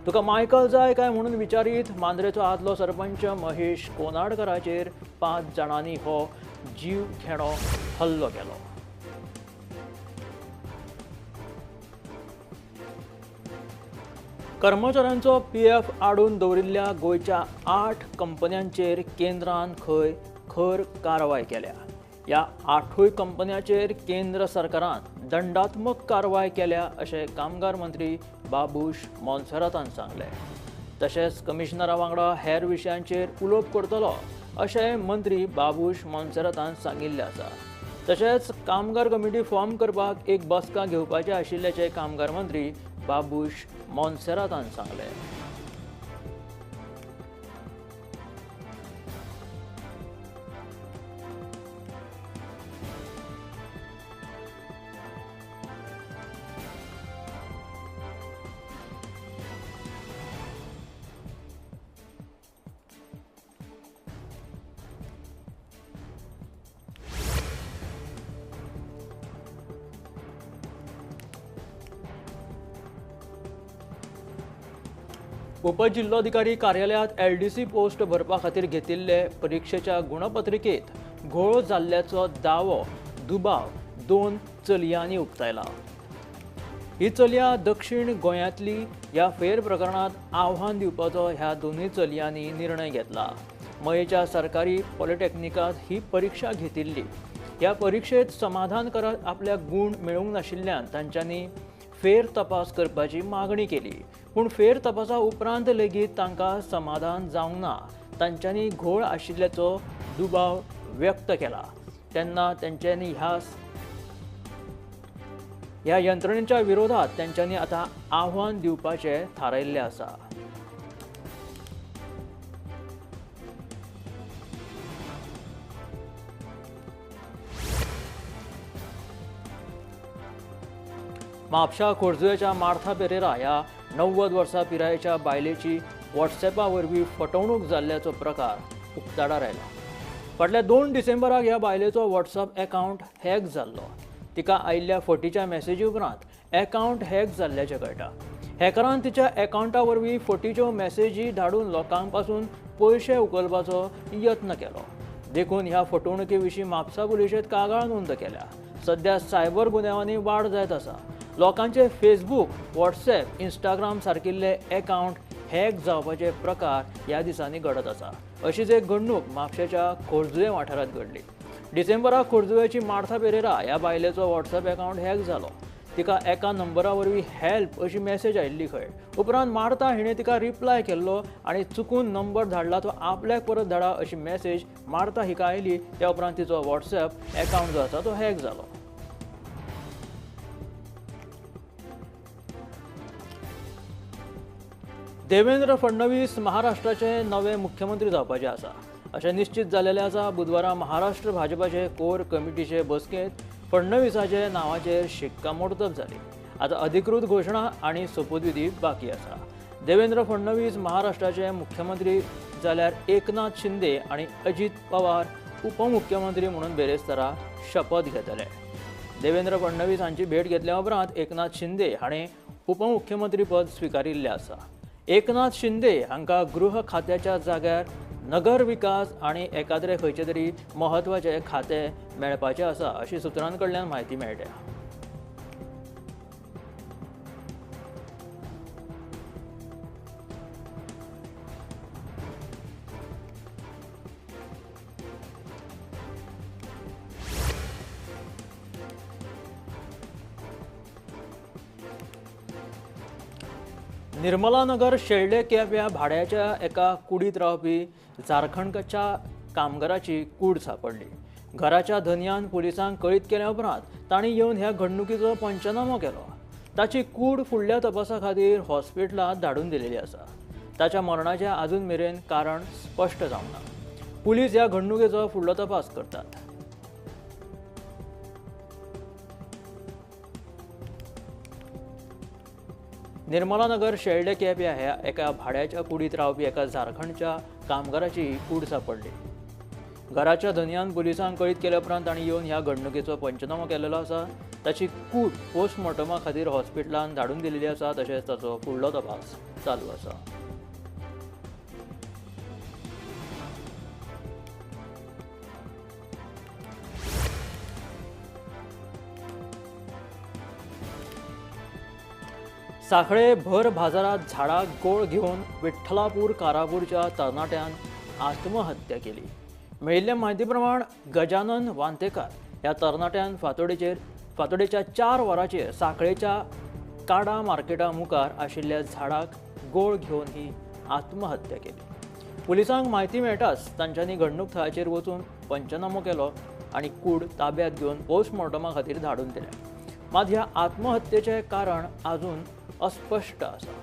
तुका मायकल जाय काय म्हणून विचारीत मांद्रेचो आदलो सरपंच महेश कोनाडकराचेर 5 जाणांनी हो जीव घेणो हल्लो केलो. कर्मचाऱ्यांचो पीएफ आडून दवरिल्ल्या गोंयच्या 8 कंपन्यांचेर केंद्रान खंय खर कारवाय केल्या. ह्या 8 कंपन्यांचेर केंद्र सरकारान दंडात्मक कारवाय केल्या अशें कामगार मंत्री बाबूश मोन्सेरातान सांगलें. तशेंच कमिशनरा वांगडा हेर विशयांचेर उलोवप करतलो अशें मंत्री बाबूश मोन्सेरातान सांगिल्लें आसा. तशेंच कामगार कमिटी फॉर्म करपाक एक बसका घेवपाचें आशिल्ल्याचें कामगार मंत्री बाबूश मोन्सेरातान सांगलें. उपजिल्लोधिकारी कार्यालयात एलडीसी पोस्ट भरपा खातीर घेतिल्ले परिक्षेच्या गुणपत्रिकेत घोळ जाल्ल्याचो दावो दुबाव 2 चलयांनी उक्तायला. ही चलया दक्षिण गोंयांतली. ह्या फेर प्रकरणात आव्हान दिवपाचो ह्या दोनूय चलयांनी निर्णय घेतला. मयेच्या सरकारी पॉलिटेक्निकात ही परिक्षा घेतिल्ली. ह्या परिक्षेत समाधानकारक आपल्याक गूण मेळूंक नाशिल्ल्यान तांच्यांनी फेर तपास करपाची मागणी केली. पूण फेर तपासा उपरांत लेगीत तांकां समाधान जावंक ना. तांच्यांनी घोळ आशिल्ल्याचो दुबाव व्यक्त केला. तेन्ना तांच्यांनी ह्या यंत्रणेच्या विरोधात तांच्यांनी आतां आव्हान दिवपाचें थारायिल्लें आसा. म्हापशा खोर्जुवेच्या मार्था पेरेरा ह्या 90 वर्सां पिरायेच्या बायलेची व्हॉट्सॅपा वरवीं फटवणूक जाल्ल्याचो प्रकार उक्ताडार आयला. फाटल्या 2 डिसेंबराक ह्या बायलेचो व्हॉट्सॅप अकावंट हॅक जाल्लो. तिका आयिल्ल्या फटीच्या मॅसेजी उपरांत अकावंट हॅक जाल्ल्याचें कळटा. हॅकरान तिच्या अकावंटा वरवीं फटीच्यो मॅसेजी धाडून लोकां पासून पयशे उखलपाचो यत्न केलो. देखून ह्या फटवणुके विशीं म्हापसा पुलिशेंत कागाळ नोंद केल्या. सध्या सायबर गुन्यांवांनी वाड जायत आसा. लोकांचे फेसबूक, व्हॉट्सॅप, इंस्टाग्राम सारकिल्ले अकावंट हॅक जावपाचे प्रकार ह्या दिसांनी घडत आसा. अशीच एक घडणूक म्हापशेच्या खोर्जुवें वाठारांत घडली. डिसेंबराक खोर्जुवेची मार्था पेरेरा ह्या बायलेचो व्हॉट्सॅप अकावंट हॅक जालो. तिका एका नंबरा वरवीं हॅल्प अशी मॅसेज आयिल्ली खंय. उपरांत मार्था हिणें तिका रिप्लाय केल्लो आनी चुकून नंबर धाडला तो आपल्याक परत धाडा अशी मॅसेज मार्था हिका आयली. त्या उपरांत तिचो व्हॉट्सॅप अकावंट जो आसा तो हॅक जालो. देवेंद्र फडणवीस महाराष्ट्राचे नवे मुख्यमंत्री जावपाचे आसा अशें निश्चित जाल्लें आसा. बुधवारा महाराष्ट्र भाजपाचे कोर कमिटीचे बसकेंत फडणवीसाचे नांवाचेर शिक्कामोर्तब जाली. आतां अधिकृत घोशणा आनी सोपूतविधी बाकी आसा. देवेंद्र फडणवीस महाराष्ट्राचे मुख्यमंत्री जाल्यार एकनाथ शिंदे आनी अजित पवार उपमुख्यमंत्री म्हणून बेरेस्तारा शपथ घेतले. देवेंद्र फडणवीस हांची भेट घेतल्या उपरांत एकनाथ शिंदे हाणें उपमुख्यमंत्रीपद स्विकारिल्लें आसा. एकनाथ शिंदे हांकां गृह खात्याच्या जाग्यार नगर विकास आनी एकाद्रे खंयचे तरी म्हत्वाचें खातें मेळपाचें आसा अशी सुत्रां कडल्यान म्हायती मेळटा. निर्मलानगर शेल्डे कॅब ह्या भाड्याच्या एका कुडीत रावपी झारखंडच्या कामगाराची कूड सापडली. घराच्या धनयान पुलिसांक कळीत केल्या उपरांत तांणी येवन ह्या घडणुकीचो पंचनामो केलो. ताची कूड फुडल्या तपासा खातीर हॉस्पिटलांत धाडून दिलेली आसा. ताच्या मरणाचें अजून मेरेन कारण स्पश्ट जावंक ना. पुलीस ह्या घडणुकेचो फुडलो तपास करतात. निर्मलानगर शेल्डे कॅब ह्या एका भाड्याच्या कुडीत रावपी एका झारखंडच्या कामगाराची कूड सापडली. घराच्या धनयान पुलिसांक कळीत केल्या उपरांत तांणी येवन ह्या घडणुकेचो पंचनामो केलेलो आसा. ताची कूड पोस्टमॉर्टमा खातीर हॉस्पिटलांत धाडून दिलेली आसा. तशेंच ताचो फुडलो तपास चालू आसा. सांखळे भर बाजारात झाडाक गोळ घेवन विठ्ठलापूर कारापूरच्या तरणाट्यान आत्महत्या केली. मेळिल्ले म्हायती प्रमाण गजानन वांतेकार ह्या तरणाट्यान फांतोडेच्या 4 वरांचेर सांखळेच्या काडा मार्केटा मुखार आशिल्ल्या झाडाक गोळ घेवन ही आत्महत्या केली. पुलिसांक म्हायती मेळटाच तांच्यांनी घडणूक थळाचेर वचून पंचनामो केलो आनी कूड ताब्यात घेवन पोस्टमॉर्टमा खातीर धाडून दिल्या. मात ह्या आत्महत्येचें कारण अजून अस्पश्ट आसा.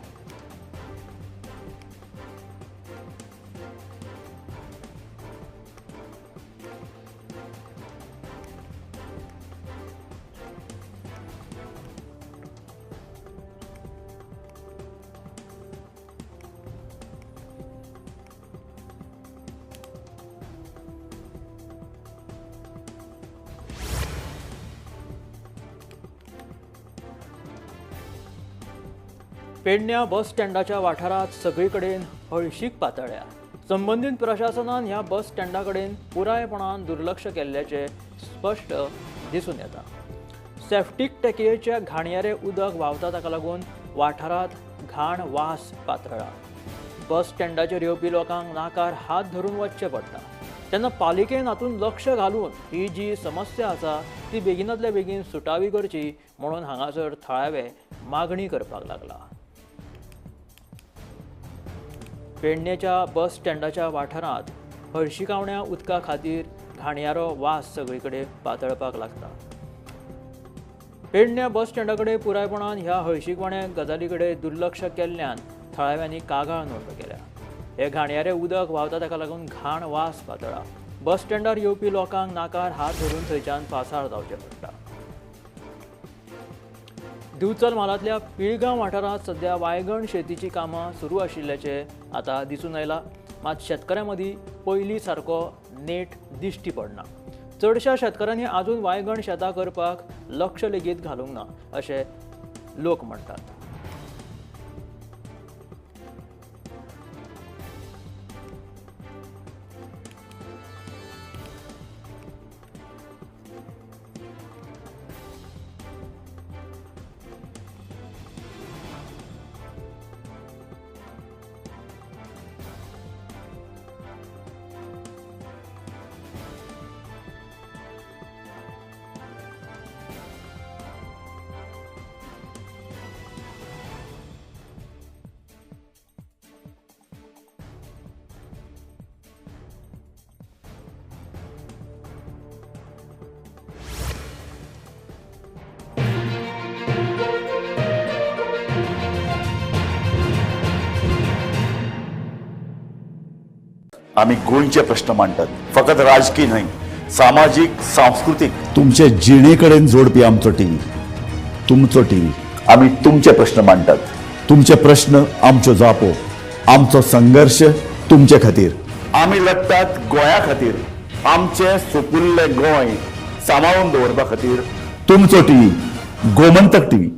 पेडण्या बस स्टँडाच्या वाठारांत सगळे कडेन हळशीक पातळ्ळ्या. संबंदीत प्रशासनान ह्या बस स्टँडा कडेन पुरायपणान दुर्लक्ष केल्ल्याचें स्पश्ट दिसून येता. सेफ्टीक टॅकयेच्या घाणयारे उदक व्हांवता ताका लागून वाठारांत घाण वास पातळ्ळा. बस स्टँडाचेर येवपी लोकांक नाकार हात धरून वचचें पडटा. तेन्ना पालिकेन हातूंत लक्ष घालून ही जी समस्या आसा ती बेगिनांतल्या बेगीन सुटावी करची म्हणून हांगासर थळावे मागणी करपाक लागला. पेडणेच्या बस स्टँडाच्या वाठारांत हळशिकावण्या उदका खातीर घाणयारो वास सगळीकडे पातळपाक लागता. पेडण्या बस स्टँडा कडेन पुरायपणान ह्या हळशिकवाण्या गजाली कडेन दुर्लक्ष केल्ल्यान थळाव्यांनी कागाळ नोंद केल्या. हे घाणयारे उदक व्हांवता ताका लागून घाण वास पातळा. बस स्टँडार येवपी लोकांक नाकार हात धरून थंयच्यान पासार जावचें पडटा. दिवचल म्हालांतल्या पिळगांव वाठारांत सध्या वायगण शेतीची कामां सुरू आशिल्ल्याचें आतां दिसून आयलां. मात शेतकऱ्यां मदीं पयलीं सारको नेट दिश्टी पडना. चडश्या शेतकऱ्यांनी आजून वायगण शेतां करपाक लक्ष लेगीत घालूंक ना अशें लोक म्हणटात. आम्ही गोंयचे प्रश्न मांडटात, फकत राजकी न्हय, सामाजीक, सांस्कृतीक, तुमचे जिणेकडेन जोडपी आमचो टीव्ही, तुमचो टीव्ही. आम्ही तुमचे प्रश्न मांडटात, तुमचे प्रश्न आमच्यो जापो, आमचो संघर्ष तुमचे खातीर. आमी लढटात गोंया खातीर, आमचें सुपुल्लें गोंय सांबाळून दवरपा खातीर. तुमचो टीव्ही, गोमंतक टीव्ही.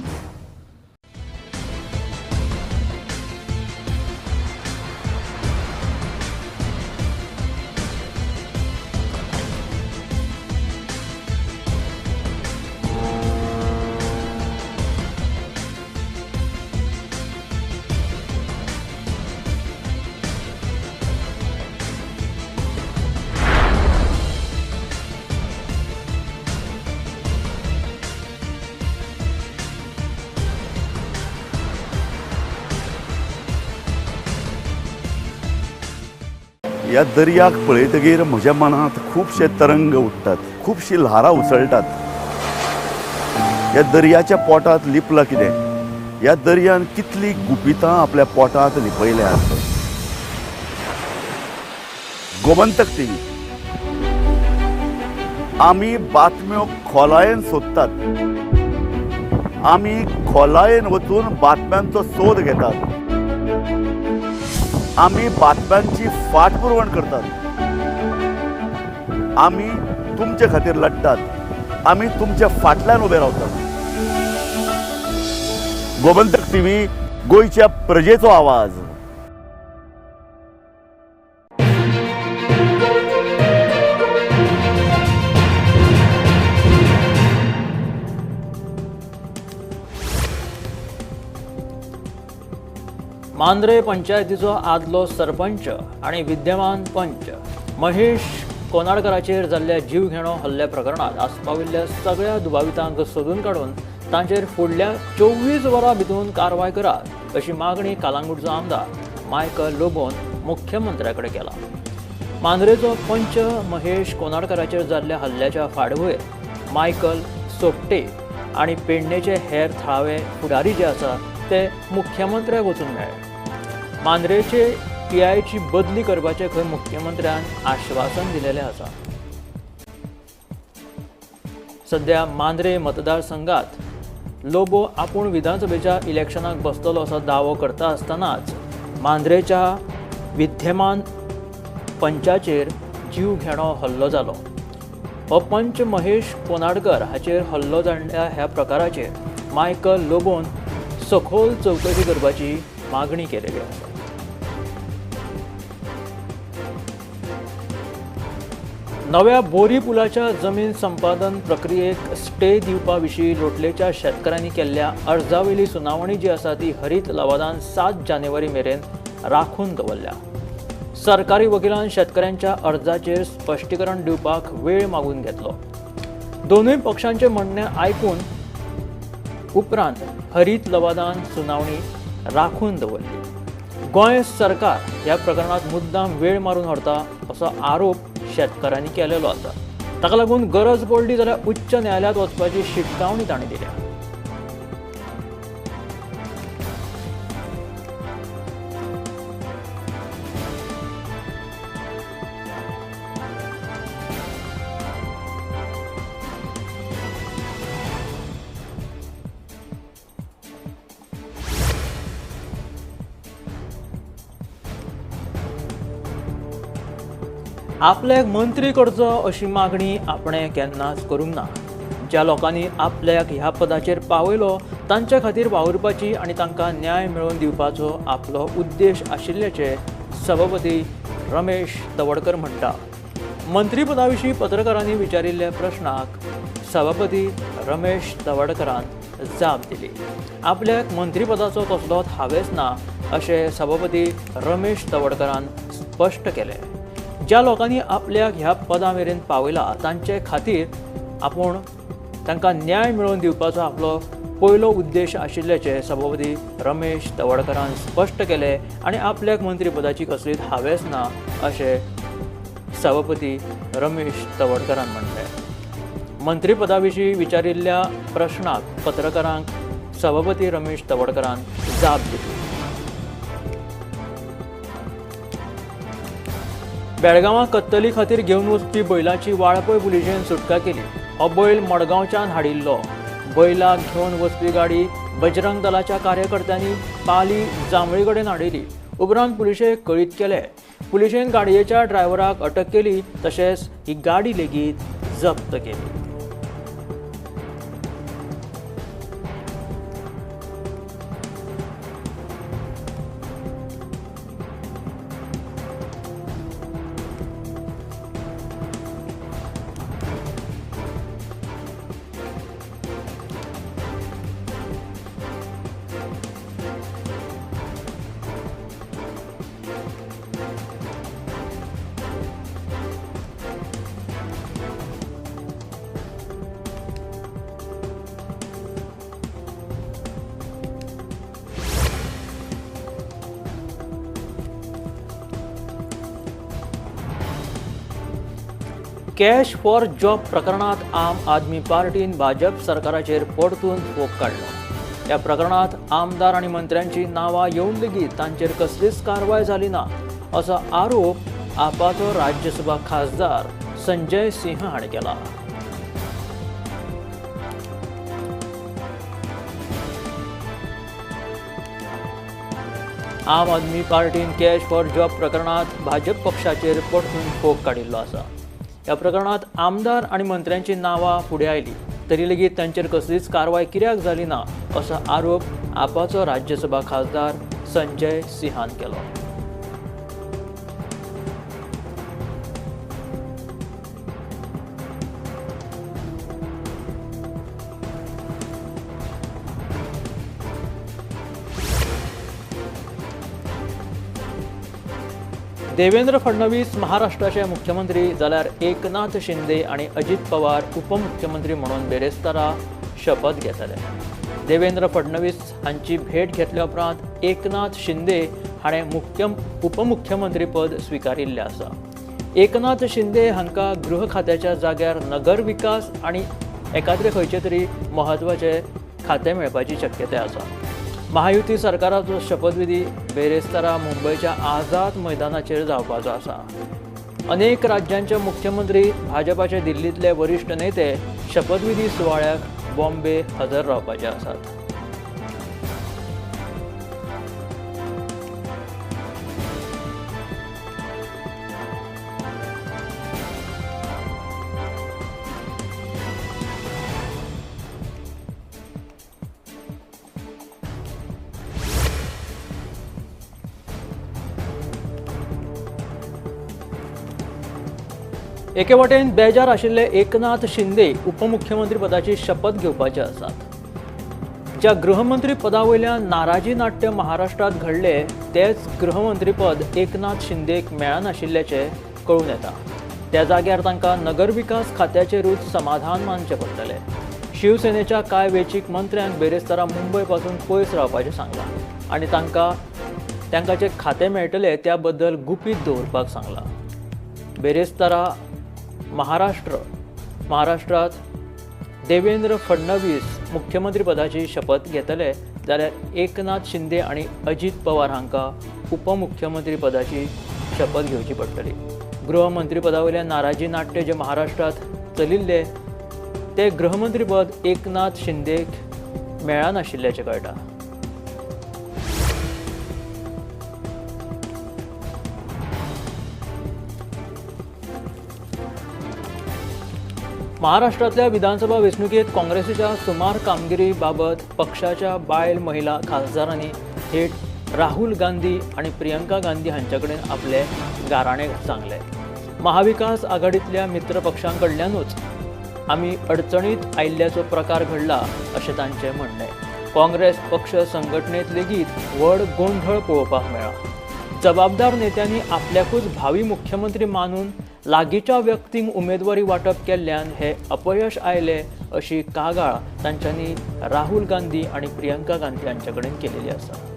ह्या दर्याक पळयतगीर म्हज्या मनांत खुबशे तरंग उठ्ठात, खुबशीं ल्हारां उसळटात. ह्या दर्याच्या पोटांत लिपलां कितें? ह्या दर्यान कितलीं गुपितां आपल्या पोटांत लिपयल्यांत. गोमंतक टीव्ही, आमी बातम्यो खोलायेन सोदतात, आमी खोलायेन वचून बातम्यांचो सोद घेतात, आमी बातम्यांची फाटपुरवण करतात, आमी तुमचे खातीर लढटात, आमी तुमच्या फाटल्यान उबे रावतात. गोमंतक टीव्ही, गोंयच्या प्रजेचो आवाज. मांद्रे पंचायतीचो आदलो सरपंच आनी विद्यमान पंच महेश कोनाडकराचेर जाल्ल्या जीवघेणो हल्ल्या प्रकरणांत आस्पाविल्ल्या सगळ्या दुबावितांक सोदून काडून तांचेर फुडल्या 24 वरां भितर कारवाय करात अशी मागणी कालांगूटचो आमदार मायकल लोबोन मुख्यमंत्र्या कडेन केला. मांद्रेचो पंच महेश कोनाडकराचेर जाल्ल्या हल्ल्याच्या फाटभुंयेर मायकल सोपटे आनी पेडणेचे हेर थळावे फुडारी जे आसा ते मुख्यमंत्र्याक वचून मेळ्ळे. मांद्रेचे पीआयची बदली करपाचें खंय मुख्यमंत्र्यान आश्वासन दिलेलें आसा. सध्या मांद्रे मतदारसंघात लोबो आपूण विधानसभेच्या इलेक्शनाक बसतलो असो दावो करता आसतनाच मांद्रेच्या विद्यमान पंचाचेर जीवघेणो हल्लो जालो. हो पंच महेश कोनाडकर हाचेर हल्लो जाल्ल्या ह्या प्रकाराचेर मायकल लोबोन सखोल चवकशी करपाची मागणी केलेली आसा. नव्या बोरी पुलाच्या जमीन संपादन प्रक्रियेक स्टे दिवपा विशीं लोटलेच्या शेतकारांनी केल्ल्या अर्जावेली सुनावणी जी आसा ती हरीत लवादान 7 जानेवारी मेरेन राखून दवरल्या. सरकारी वकिलान शेतकऱ्यांच्या अर्जाचेर स्पश्टीकरण दिवपाक वेळ मागून घेतलो. दोनूय पक्षांचे म्हणणें आयकून उपरांत हरीत लवादान सुनावणी राखून दवरली. गोंय सरकार ह्या प्रकरणात मुद्दाम वेळ मारून व्हरता असो आरोप शेतकारांनी केलेलो आसा. ताका लागून गरज पडली जाल्यार उच्च न्यायालयांत वचपाची शिटकावणी तांणी दिल्या. आपल्याक मंत्री करचो अशी मागणी आपणें केन्नाच करूंक ना. ज्या लोकांनी आपल्याक ह्या पदाचेर पावयलो तांच्या खातीर वावुरपाची आनी तांकां न्याय मेळोवन दिवपाचो आपलो उद्देश आशिल्ल्याचें सभापती रमेश तवडकर म्हणटा. मंत्रीपदा विशीं पत्रकारांनी विचारिल्ल्या प्रश्नाक सभापती रमेश तवडकरान जाप दिली. आपल्याक मंत्रीपदाचो कसलोच हावेस ना अशें सभापती रमेश तवडकरान स्पश्ट केलें. ज्या लोकांनी आपल्याक ह्या पदा मेरेन पावयला तांचे खातीर आपूण तांकां न्याय मेळोवन दिवपाचो आपलो पयलो उद्देश आशिल्ल्याचें सभापती रमेश तवडकरान स्पश्ट केलें आनी आपल्याक मंत्रीपदाची कसलीच हावेस ना अशें सभापती रमेश तवडकरान म्हणलें. मंत्रीपदा विशीं विचारिल्ल्या प्रश्नाक पत्रकारांक सभापती रमेश तवडकरान जाप दिली. बेळगांवां कत्तली खातीर घेवन वचपी बैलाची वाळपय पुलिशेन सुटका केली. हो बैल मडगांवच्यान हाडिल्लो. बैलाक घेवन वचपी गाडी बजरंग दलाच्या कार्यकर्त्यांनी पाली जांभळी कडेन हाडिल्ली. उपरांत पुलिशेक कळीत केले. पुलिशेन गाडयेच्या ड्रायव्हराक अटक केली तशेंच ही गाडी लेगीत जप्त केली. कॅश फॉर जॉब प्रकरणात आम आदमी पार्टीन भाजप सरकाराचेर परतून फोग काडलो. ह्या प्रकरणात आमदार आनी मंत्र्यांची नांवां येवन लेगीत तांचेर कसलीच कारवाय जाली ना असो आरोप आपाचो राज्यसभा खासदार संजय सिंह हाणें केला. आम आदमी पार्टीन कॅश फॉर जॉब प्रकरणात भाजप पक्षाचेर परतून फोग काडिल्लो आसा. ह्या प्रकरणात आमदार आनी मंत्र्यांची नांवां फुडें आयली तरी लेगीत तांचेर कसलीच कारवाय कित्याक जाली ना असो आरोप आपाचो राज्यसभा खासदार संजय सिंहान केलो. देवेंद्र फडणवीस महाराष्ट्राचे मुख्यमंत्री जाल्यार एकनाथ शिंदे आनी अजित पवार उपमुख्यमंत्री म्हणून बेरेस्तारा शपथ घेतले. देवेंद्र फडणवीस हांची भेट घेतल्या उपरांत एकनाथ शिंदे हाणें उपमुख्यमंत्रीपद स्विकारिल्लें आसा. एकनाथ शिंदे हांकां गृह खात्याच्या जाग्यार नगर विकास आनी एकाद्रे खंयचे तरी म्हत्वाचें खातें मेळपाची शक्यताय आसा. महायुती सरकाराचो शपथविधी बेरेस्तारा मुंबयच्या आझाद मैदानाचेर जावपाचो आसा. अनेक राज्यांचे मुख्यमंत्री, भाजपाचे दिल्लींतले वरिश्ठ नेते शपथविधी सुवाळ्याक बॉम्बे हजर रावपाचे आसात. एके वटेन बेजार आशिल्ले एकनाथ शिंदे उपमुख्यमंत्रीपदाची शपथ घेवपाचे आसात. ज्या गृहमंत्री पदा वयल्यान नाराजी नाट्य महाराष्ट्रांत घडले तेच गृहमंत्रीपद एकनाथ शिंदेक मेळनाशिल्ल्याचें कळून येता. त्या जाग्यार तांकां नगरविकास खात्याचेरूच समाधान मानचें पडटलें. शिवसेनेच्या कांय वेंचीक मंत्र्यांक बेरेस्तारा मुंबय पासून पयस रावपाचें सांगलां आनी तांकां जें खातें मेळटलें त्या बद्दल गुपीत दवरपाक सांगलां. बेरेस्तारा महाराष्ट्रात देवेंद्र फडणवीस मुख्यमंत्रीपदाची शपथ घेतले जाल्यार एकनाथ शिंदे आनी अजित पवार हांकां उपमुख्यमंत्रीपदाची शपथ घेवची पडटली. गृहमंत्रीपदा वयल्यान नाराजी नाट्य जे महाराष्ट्रांत चलिल्ले ते गृहमंत्रीपद एकनाथ शिंदेक मेळनाशिल्ल्याचें कळटा. महाराष्ट्रांतल्या विधानसभा वेंचणुकेंत काँग्रेसीच्या सुमार कामगिरी बाबत पक्षाच्या बायल महिला खासदारांनी थेट राहुल गांधी आनी प्रियंका गांधी हांचे कडेन आपले गाराणे सांगले. महाविकास आघाडींतल्या मित्र पक्षां कडल्यानूच आमी अडचणीत आयिल्ल्याचो प्रकार घडला अशें तांचें म्हणणें. काँग्रेस पक्ष संघटनेंत लेगीत व्हड गोंधळ पळोवपाक मेळ्ळा. जबाबदार नेत्यांनी आपल्याकूच भावी मुख्यमंत्री मानून लागींच्या व्यक्तींक उमेदवारी वांटप केल्ल्यान हे अपयश आयलें अशी कागाळ तांच्यांनी राहुल गांधी आनी प्रियंका गांधी हांचे कडेन केलेली आसा.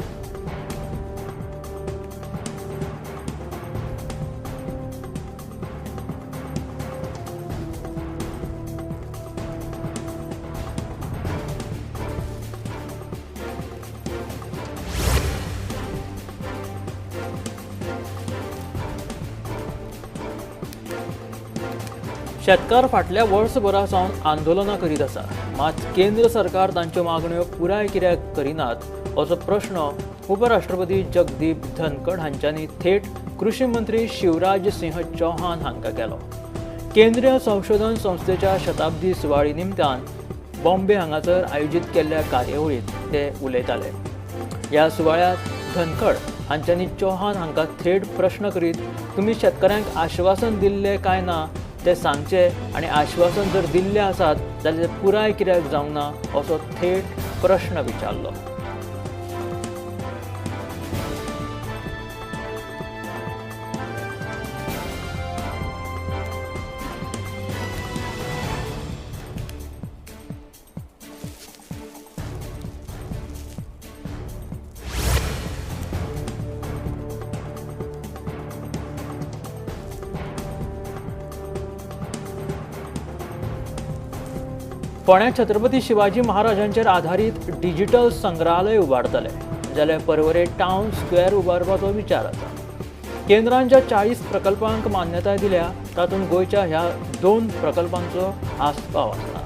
शेतकार फाटल्या वर्सभरा सावन आंदोलनां करीत आसा, मात केंद्र सरकार तांच्यो मागण्यो पुराय कित्याक करिनात असो प्रश्न उपराष्ट्रपती जगदीप धनखड हांच्यांनी थेट कृषी मंत्री शिवराज सिंह चौहान हांकां केलो. केंद्रीय संशोधन संस्थेच्या शताब्दी सुवाळी निमतान बॉम्बे हांगासर आयोजीत केल्ल्या कार्यावळींत ते उलयताले. ह्या सुवाळ्यांत धनखड हांच्यांनी चौहान हांकां थेट प्रश्न करीत तुमी शेतकारांक आश्वासन दिल्लें काय ना ते सांगचे आनी आश्वासन जर दिल्ले आसात जाल्यार ते पुराय कित्याक जावंक ना असो थेट प्रश्न विचारलो. फोंड्या छत्रपती शिवाजी महाराजांचेर आधारीत डिजिटल संग्रहालय उबारतले, जाल्यार पर्वरे टावन स्क्वेअर उबारपाचो विचार आसा. केंद्रान ज्या 40 प्रकल्पांक मान्यताय दिल्या तातूंत गोंयच्या ह्या 2 प्रकल्पांचो आस्पाव आसा.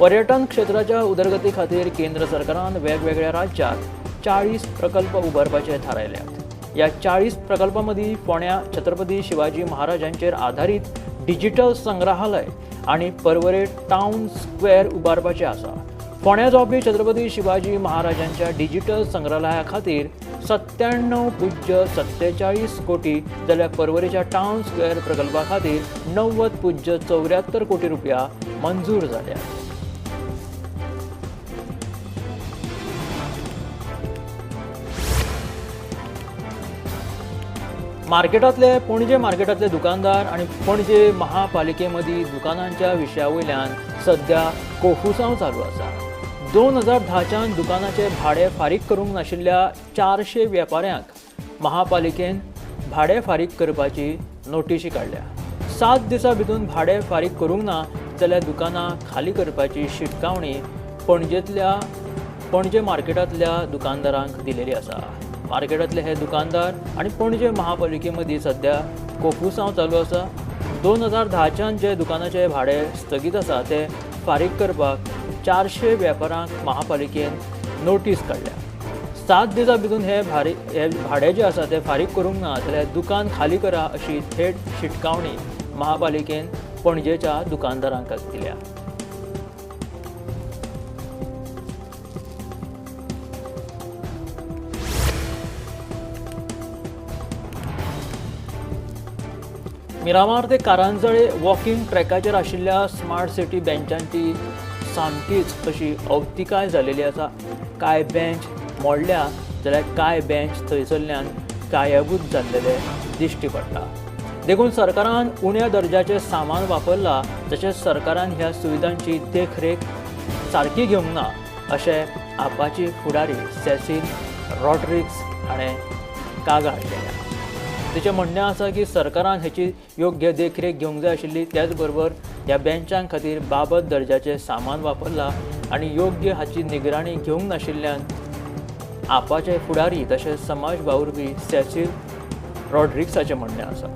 पर्यटन क्षेत्राच्या उदरगती खातीर केंद्र सरकारान वेगवेगळ्या राज्यांत 40 प्रकल्प उबारपाचे थारायल्यात. ह्या 40 प्रकल्पां मदीं फोंड्या छत्रपती शिवाजी महाराजांचेर आधारीत डिजिटल संग्रहालय आनी पर्वरे टावन स्क्वेअर उबारपाचें आसा. फोंड्या जावपी छत्रपती शिवाजी महाराजांच्या डिजिटल संग्रहालया खातीर 97.47 कोटी जाल्यार पर्वरेच्या टावन स्क्वेअर प्रकल्पा खातीर 90.74 कोटी रुपया मंजूर जाल्या. मार्केटांतले पणजे मार्केटांतले दुकानदार आनी पणजे महापालिके मदीं दुकानांच्या विशया वयल्यान सद्या कोफुसांव चालू आसा. 2010च्यान दुकानाचे भाडें फारीक करूंक नाशिल्ल्या 400 वेपाऱ्यांक महापालिकेन भाडें फारीक करपाची नोटिशी काडल्या. 7 दिसां भितर भाडें फारीक करूंक ना जाल्यार दुकानां खाली करपाची शिटकावणी पणजे मार्केटांतल्या दुकानदारांक दिलेली आसा. मार्केटांतले हे दुकानदार आनी पणजे महापालिके मदीं सद्या कोफुसांव चालू आसा. 2010च्यान जे दुकानाचे भाडें स्थगीत आसा ते फारीक करपाक 400 वेपाऱ्यांक महापालिकेन नोटीस काडल्या. 7 दिसां भितर हे भाडें जें आसा तें फारीक करूंक ना जाल्यार दुकान खाली करा अशी थेट शिटकावणी महापालिकेन पणजेच्या दुकानदारांक दिल्या. मिरामार ते कारंजळे वॉकिंग ट्रॅकाचेर आशिल्ल्या स्मार्ट सिटी बेंचांची सामकीच अशी अवतिकाय जालेली आसा. कांय बेंच मोडल्या जाल्यार कांय बेंच थंयसरल्यान गायबूच जाल्लेले दिश्टी पडटा. देखून सरकारान उण्या दर्जाचें सामान वापरलां, तशेंच सरकारान ह्या सुविधांची देखरेख सारकी घेवंक ना अशें आपाची फुडारी सेसील रॉड्रिग्स हाणें कागाळ केल्या. तिचें म्हणणें आसा की सरकारान हेची योग्य देखरेख घेवंक जाय आशिल्ली, त्याच बरोबर ह्या बेंचां खातीर बाबत दर्जाचें सामान वापरलां आनी योग्य हाची निगराणी घेवंक नाशिल्ल्यान आपाचे फुडारी तशेंच समाज वावुरपी सेसील रॉड्रिग्साचें म्हणणें आसा.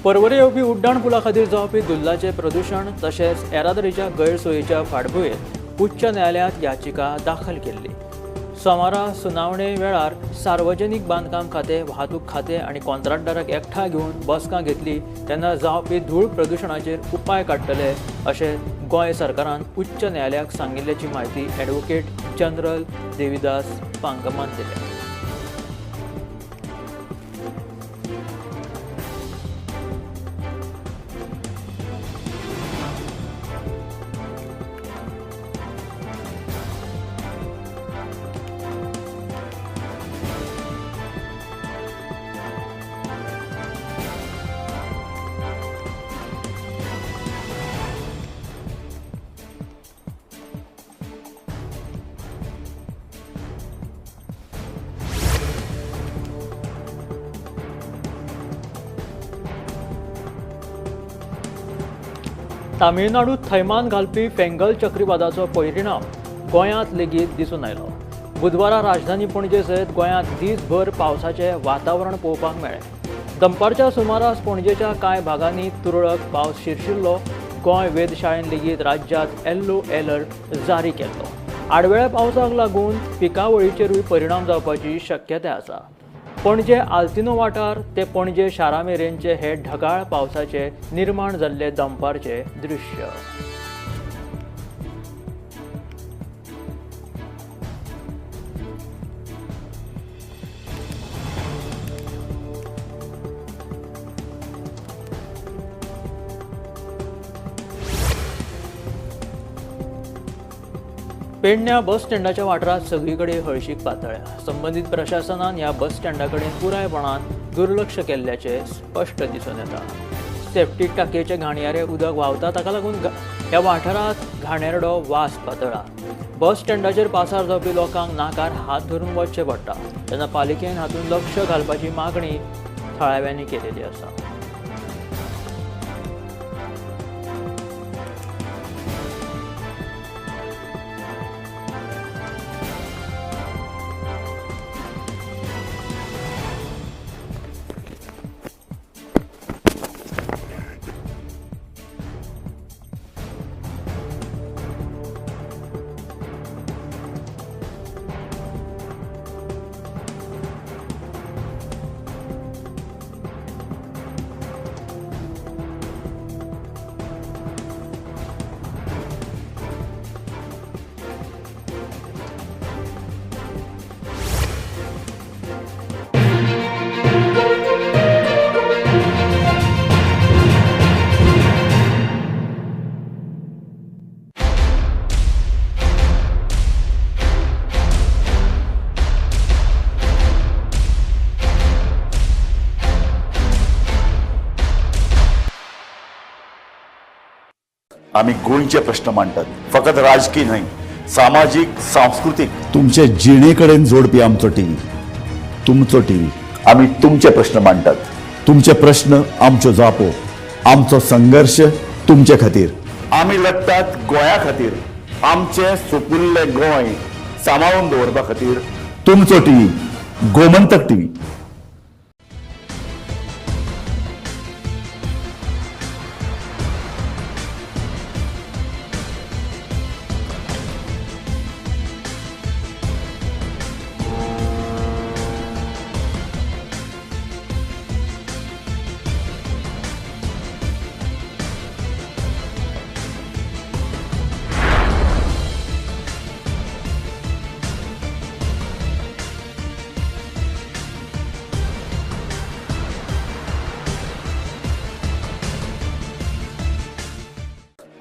पर्वरे येवपी उड्डाण पुला खातीर जावपी धुल्लाचें प्रदुशण तशेंच येरादारीच्या गैरसोयीच्या फाटभुंयेर उच्च न्यायालयांत याचिका दाखल केल्ली. सोमारा सुनावणे वेळार सार्वजनीक बांदकाम खातें, वाहतूक खातें आनी कॉन्ट्रॅक्टदाराक एकठांय घेवन बसका घेतली तेन्ना जावपी धूळ प्रदुशणाचेर उपाय काडटले अशें गोंय सरकारान उच्च न्यायालयाक सांगिल्ल्याची म्हायती ॲडव्होकेट जनरल देविदास पांगमान दिल्या. तामिळनाडूत थैमान घालपी फेंगल चक्रीवादाचो परिणाम गोंयांत लेगीत दिसून आयलो. बुधवारा राजधानी पणजे सयत गोंयांत दीसभर पावसाचें वातावरण पळोवपाक मेळ्ळें. दनपारच्या सुमारास पणजेच्या कांय भागांनी तुरळक पावस शिरशिल्लो. गोंय वेधशाळेन लेगीत राज्यांत येल्लो अलर्ट जारी केल्लो. आडवेळ्या पावसाक लागून पिकावळीचेरूय परिणाम जावपाची शक्यताय आसा. पणजे आल्तिनो वाठार ते पणजे शारा मेरेनचे हे ढगाळ पावसाचे निर्माण जाल्ले दनपारचे दृश्य. पेडण्या बस स्टँडाच्या वाठारांत सगळी कडेन हळशीक पातळ्ळ्या. संबंदीत प्रशासनान ह्या बस स्टँडा कडेन पुरायपणान दुर्लक्ष केल्ल्याचें स्पश्ट दिसून येता. सेप्टीक टाकयेचे घाणयारे उदक व्हांवता, ताका लागून ह्या वाठारांत घाणेरडो वास पातळ्ळा. बस स्टँडाचेर पासार जावपी लोकांक नाकार हात धरून वचचें पडटा. तेन्ना पालिकेन हातूंत लक्ष घालपाची मागणी थळाव्यांनी केलेली आसा. आमी गोंयचे प्रश्न मांडटात, फकत राजकी न्हय, सामाजीक, सांस्कृतीक, तुमचे जिणे कडेन जोडपी आमचो टीव्ही, तुमचो टीव्ही. आमी तुमचे प्रश्न मांडटात, तुमचे प्रश्न आमच्यो जापो, आमचो संघर्श तुमचे खातीर. आमी लढटात गोंया खातीर, आमचें सुपुल्लें गोंय सांबाळून दवरपा खातीर. तुमचो टीव्ही, गोमंतक टीव्ही.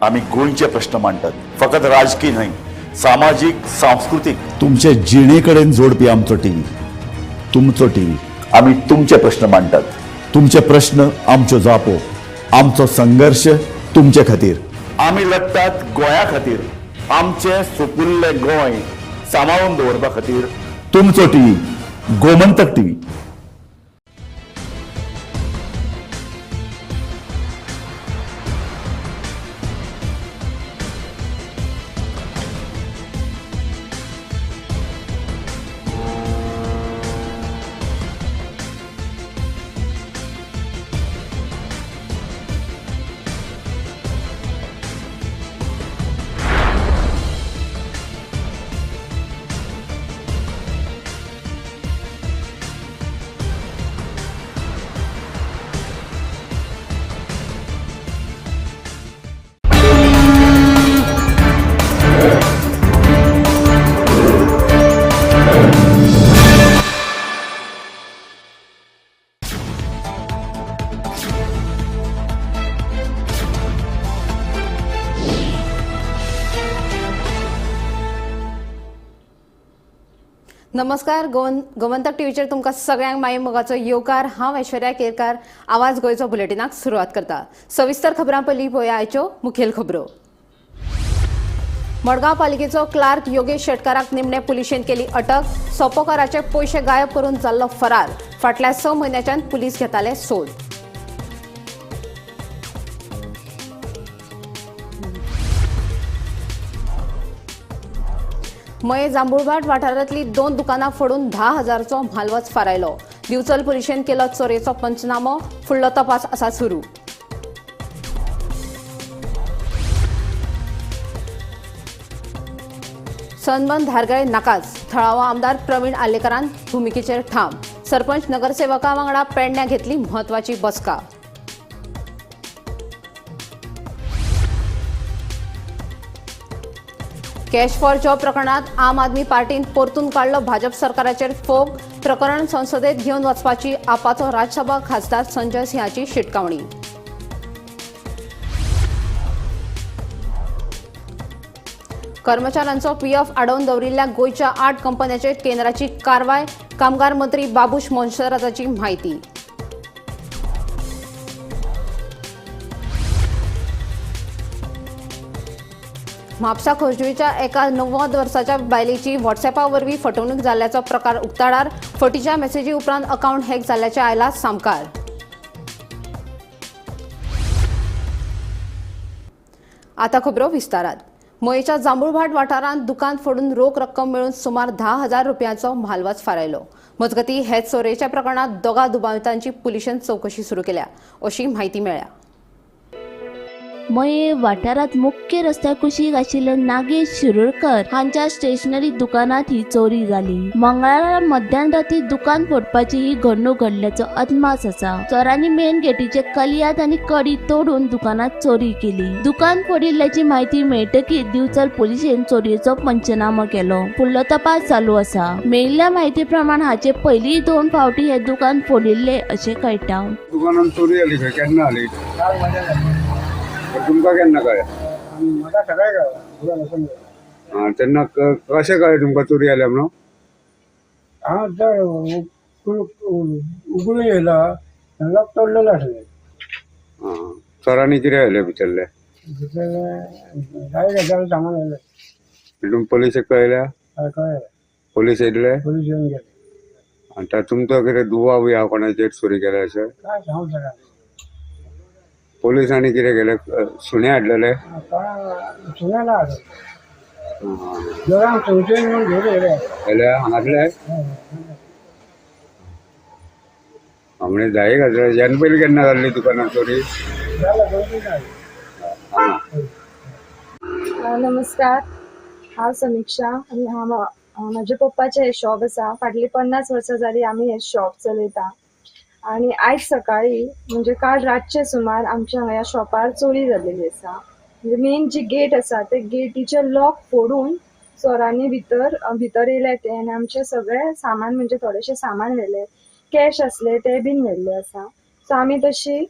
आमी गोंयचे प्रश्न मांडटात, फकत राजकी न्हय, सामाजीक, सांस्कृतीक, तुमचे जिणे कडेन जोडपी आमचो टीव्ही, तुमचो टीव्ही. आमी तुमचे प्रश्न मांडटात, तुमचे प्रश्न आमच्यो जापो, आमचो संघर्श तुमचे खातीर. आमी लढटात गोंया खातीर, आमचें सुपुल्लें गोंय सांबाळून दवरपा खातीर. तुमचो टीव्ही, गोमंतक टीव्ही. नमस्कार, गोमंतक टीव्हीचेर तुमकां सगळ्यांक माई मोगाचो येवकार. हांव ऐश्वर्या केरकार आवाज गोंयचो बुलेटिनाक सुरवात करता. सविस्तर खबरां पयलीं पळोवया आयच्यो मुखेल खबरो. मडगांव पालिकेचो क्लार्क योगेश शेटकाराक निमणे पुलिशेन केली अटक. सोपोकाराचे पयशे गायब करून जाल्लो फरार. फाटल्या 6 म्हयन्याच्यान पुलीस घेताले सोद. मये जांबुळभाट वाठारांतली 2 दुकानां फोडून 10,000चो म्हालवज फारायलो. दिवचल पुलिशेन केलो चोरयेचो पंचनामो. फुडलो तपास आसा सुरू. सनबर्न धारगळे नाकाच. थळावो आमदार प्रवीण आर्लेकरान भुमिकेचेर ठाम. सरपंच नगरसेवकां वांगडा पेडण्यां घेतली म्हत्वाची बसका. कॅश फॉर जॉब प्रकरणात आम आदमी पार्टीन परतून काडलो भाजप सरकाराचेर फोग. प्रकरण संसदेत घेवन वचपाची आपाचो राज्यसभा खासदार संजय सिंहाची शिटकावणी. कर्मचाऱ्यांचो पीएफ आडोवन दवरिल्ल्या गोंयच्या 8 कंपन्यांचेर केंद्राची कारवाय. कामगार मंत्री बाबूश मोन्सेराताची म्हायती. म्हापसा खोर्जुवेच्या एका 90 वर्साच्या बायलेची व्हॉट्सॲपा वरवीं फटवणूक जाल्ल्याचो प्रकार उक्ताडार. फटीच्या मेसेजी उपरांत अकावंट हॅक जाल्ल्याचें आयलां सामकार. आतां खबरो विस्तारात. मयेच्या जांबूळभाट वाठारांत दुकान फोडून रोख रक्कम मेळून सुमार 10,000 रुपयांचो म्हालवज फारायलो. मजगतीं हे चोरयेच्या प्रकरणात दोगा दुबावितांची पुलिशेन चवकशी सुरू केल्या अशी म्हायती मेळ्ळ्या. मये वाठारांत मुख्य रस्त्या कुशीक आशिल्ल्या नागेश शिरोडकर हांच्या स्टेशनरी दुकानात ही चोरी जाली. मंगळारा मध्यान राती दुकान फोडपाची ही घडणूक घडल्याचो अदमास आसा. चोरांनी मेन गेटीचे कलियात आनी कडी तोडून दुकानात चोरी केली. दुकान फोडिल्ल्याची म्हायती मेळटकीच दिवचल पुलिशेन चोरयेचो पंचनामो केलो. फुडलो तपास चालू आसा. मेळिल्ल्या म्हायती प्रमाण हाचे पयलीं 2 फावटी हे दुकान फोडिल्ले अशें कळटा. दुकानात चोरी जाली खंय, केन्ना जाली? तुमकां केन्ना कळ्ळें? म्हाका सकाळी कळ्ळें. तेन्ना कशें कळ्ळें तुमकां चोरी जाल्या म्हणून? हांव तर उगडून येयला, लॉक तोडलेलो आसलें. चोरांनी कितें व्हेलें भितरलें? भितरलें जाय गजाल सामान व्हेलें. तुमी पोलिसेक कळयल्या? कळ्ळें. पोलीस येयले? पोलीस येवन गेले. आनी तुमचो कितें दुबाव बी आहा कोणाचेर चोरी केल्या अशें? काय सांगूंक शकना. पोलिसांनी कितें केलें? सुणे हाडलेले? सुणे ना हाडले, दोगांक संशय म्हणून घेवन येयले. येयले हांगातले? म्हणजे जाय गजाल. ह्यान पयलीं केन्ना जाल्ली दुकानात चोरी? नमस्कार, हांव समिक्षा आनी हांव म्हज्या पप्पाचें हें शॉप आसा. फाटलीं 50 वर्सां जालीं आमी हें शॉप चलयता. आनी आयज सकाळी म्हणजे काल रातचे सुमार आमच्या ह्या शॉपार चोरी जाल्लेली आसा. म्हणजे मेन जी गेट आसा ते गेटीचे लॉक फोडून चोरांनी भितर भितर येयले ते आनी आमचें सगळें सामान म्हणजे थोडेशें सामान व्हेलें, कॅश आसले ते बीन व्हेल्ले आसा. सो आमी तशी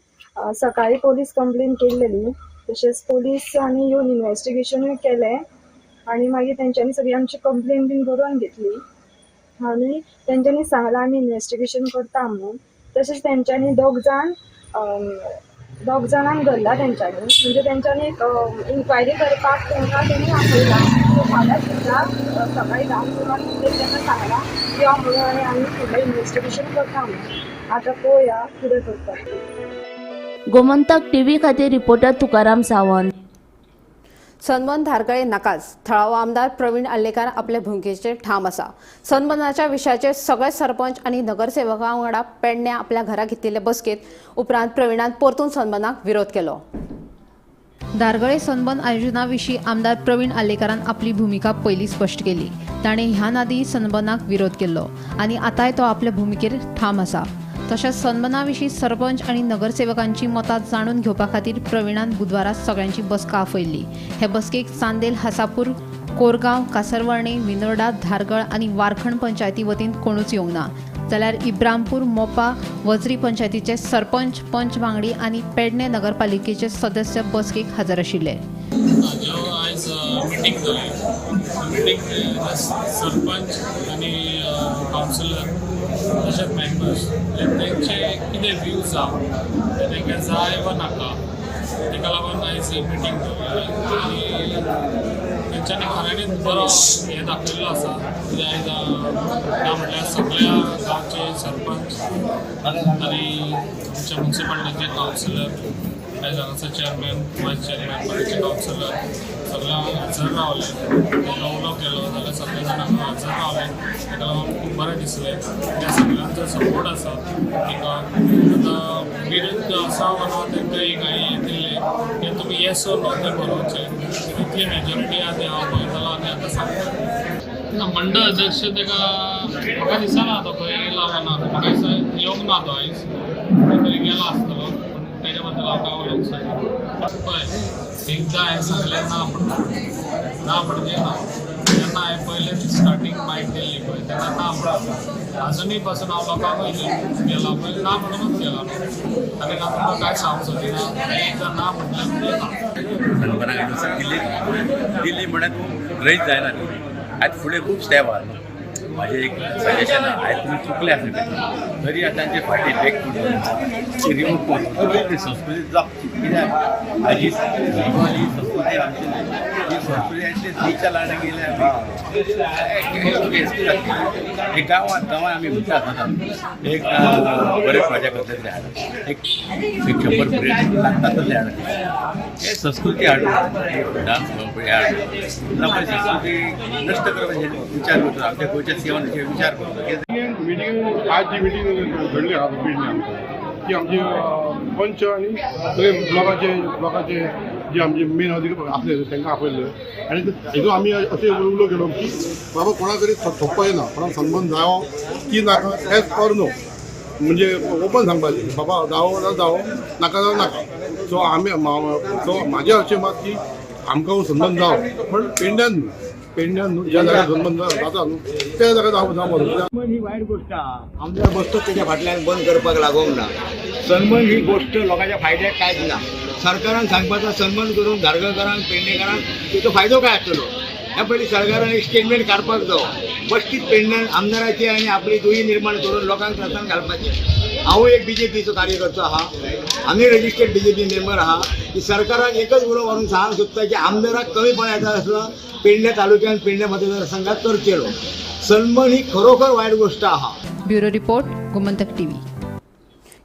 सकाळी पोलीस कंप्लेन केल्लेली, तशेंच पोलीस आनी येवन इन्वेस्टिगेशनूय केलें आनी मागीर तेंच्यांनी सगळी आमची कंप्लेन बीन बरोवन घेतली आनी तेंच्यांनी सांगलां आमी इन्वेस्टिगेशन करता म्हणून. तशेंच तेंच्यांनी दोग जाणांक धरला तेंच्यांनी, म्हणजे तेंच्यांनी एक इन्क्वायरी करपाक तेंकां तेणी आपयला. सो फाल्यां सुद्दां सकाळी 10 सुमार तेंकां सांगलां यो म्हणून आनी आमी फुडलें इन्वेस्टिगेशन करता म्हणून. आतां पळोवया कितें करता. गोमंतक टीव्ही खातीर रिपोर्टर तुकाराम सावंत. सनबर्न धारगळे नाकाच. थळावो आमदार प्रवीण आर्लेकार आपले भुमिकेचेर ठाम आसा. सनबर्नाच्या विशयाचेर सगळे सरपंच आनी नगरसेवकां वांगडा पेडण्या आपल्या घरा घेतिल्ले बसकेत उपरांत प्रवीणान परतून सनबर्नाक विरोध केलो. धारगळे सनबर्न आयोजना विशीं आमदार प्रवीण आर्लेकारान आपली भुमिका पयलीं स्पश्ट केली. ताणें ह्यान आदीं सनबर्नाक विरोध केल्लो आनी आतांय तो आपले भुमिकेर ठाम आसा. तशेंच सनबर्ना विशीं सरपंच आनी नगरसेवकांची मतां जाणून घेवपा खातीर प्रवीणान बुधवारा सगळ्यांची बसका आपयल्ली. हे बसकेक चांदेल, हासापूर, कोरगांव, कासरवर्णे, विनोर्डा, धारगळ आनी वारखंड पंचायती वतीन कोणूच येवंक ना, जाल्यार इब्रामपूर, मोपा, वजरी पंचायतीचे सरपंच, पंच वांगडी आनी पेडणे नगरपालिकेचे सदस्य बसकेक हजर आशिल्ले. आयज मिटींग जाली. मिटींग सरपंच आनी कावन्सिलर तशेंच मेंबर्स तेंचे कितें व्यूज आहा ते तांकां जाय वा नाका ताका लागून आयज मिटींग दवरली आनी तेंच्यांनी खऱ्यांनीच बरो हें दाखयल्लो आसा. कित्याक आयज ना म्हटल्यार सगळ्या गांवचे सरपंच आनी आमच्या मुन्सिपालिटीचे कावन्सिलर, आयज हांगासर चेअरमॅन, वायस चेअरमॅन, बाकीचे कावन्सिलर सगळ्या हजर रावले. तेंकां उलो केलो जाल्यार सगळे जाण हांगा हजर रावले. ताका लागून खूब बरें दिसलें. त्या सगळ्यांचो सपोर्ट आसा तांकां. आतां विरुद्ध आसा वा ना तांकां एक हांवें हें दिल्लें की तुमी येस ऑर नो तें बरोवचें. कितली मेजॉरिटी आहा तें हांव पळयतलो आनी आतां सांगता. ना मंडळ अध्यक्ष ताका म्हाका दिसना तो खंय येयला वा ना, म्हाका दिसता येवंक ना तो आयज, तरी गेला आसतलो, पूण ताच्या बद्दल हांव काय उलोवंक शकना. पळय एकदां हांवें सांगलें ना म्हणून, ना म्हणजे ना. जेन्ना हांवें पयलें स्टार्टींग बायट दिल्ली पळय तेन्ना ना म्हणून, आजुनूय पासून हांव लोकांकूय गेला पळय ना म्हणूनच गेला न्हू. आनी ना तुमकां कांय सांगूंक सोदिना. एकदां ना म्हटलें म्हणजे ना. सनबर्नाक दिल्ली दिल्ली म्हणल्यार तूं ग्रहीत जायना. आयज फुडें खूब स्टेप आहा. म्हाजें एक सजेशन आहा, आयज तुमी चुकले आसले तरी आतां तांचे फाटीं बॅक करून रिमूव करून ती संस्कृती जपची. कित्याक आयज ही संस्कृती आमची न्हय, ही संस्कृती बीचा लाडा गेले एक गांवांत गांवांत आमी म्हणटा आसता एक बरे मजा करतले तरी हाडा एक 100 भुरगे लागतात तसले हाडा हे संस्कृती हाडून डान्स हे हाडून लोकांची संस्कृती नश्ट करपाचे विचार करता आमच्या गोंयच्या सिएमान विचार करता. मिटींग आज जी मिटींग घडली आहा पेडणे आमच्या की आमचे पंच आनी सगळे ब्लॉकाचे जे आमचे मेन अधिकारी आसले तांकां आपयल्ले आनी हितून आमी अशें उलो केलो की बाबा कोणा तरी थोपपा येना, कोणाक सन्मान जावो की नाका एज ऑर नो, म्हणजे ओपन सांगपाचें बाबा जावो जाल्यार जावो, नाका जाल्यार नाका. सो आमी सो म्हाजें अशें मत की आमकां सन्मान जावो पण पेडण्यान न्हू, पेडण्यान न्हू ज्या जाग्यार सन्मान जाता न्हू त्या जाग्यार जावं. सन्मान ही वायट गोश्ट आहा, आमदार बसतो तेच्या फाटल्यान बंद करपाक लागोंक ना. सन्मान ही गोश्ट लोकांच्या फायद्याक कांयच ना. सरकारान सांगपाचो सन्मान करून धारगळकारांक पेडणेकारांक तेचो फायदो काय आसतलो ह्या पयलीं सरकारान एक स्टेटमेंट काडपाक जावो. बश्टीच पेडण्यान आमदाराची आनी आपली दुयी निर्माण करून लोकांक त्रासान घालपाचें. हांव एक बीजेपीचो कार्यकर्तो आहा, आमी रजिस्टर्ड बीजेपी मेंबर आहा की सरकाराक एकच उलो मारून सांगूंक सोदता की आमदाराक कमीपण येता आसलो पेडणे तालुक्यान पेडणे मतदारसंघात करचेलो. सन्मान ही खरोखर वायट गोश्ट आहा. Bureau report, Gomantak TV.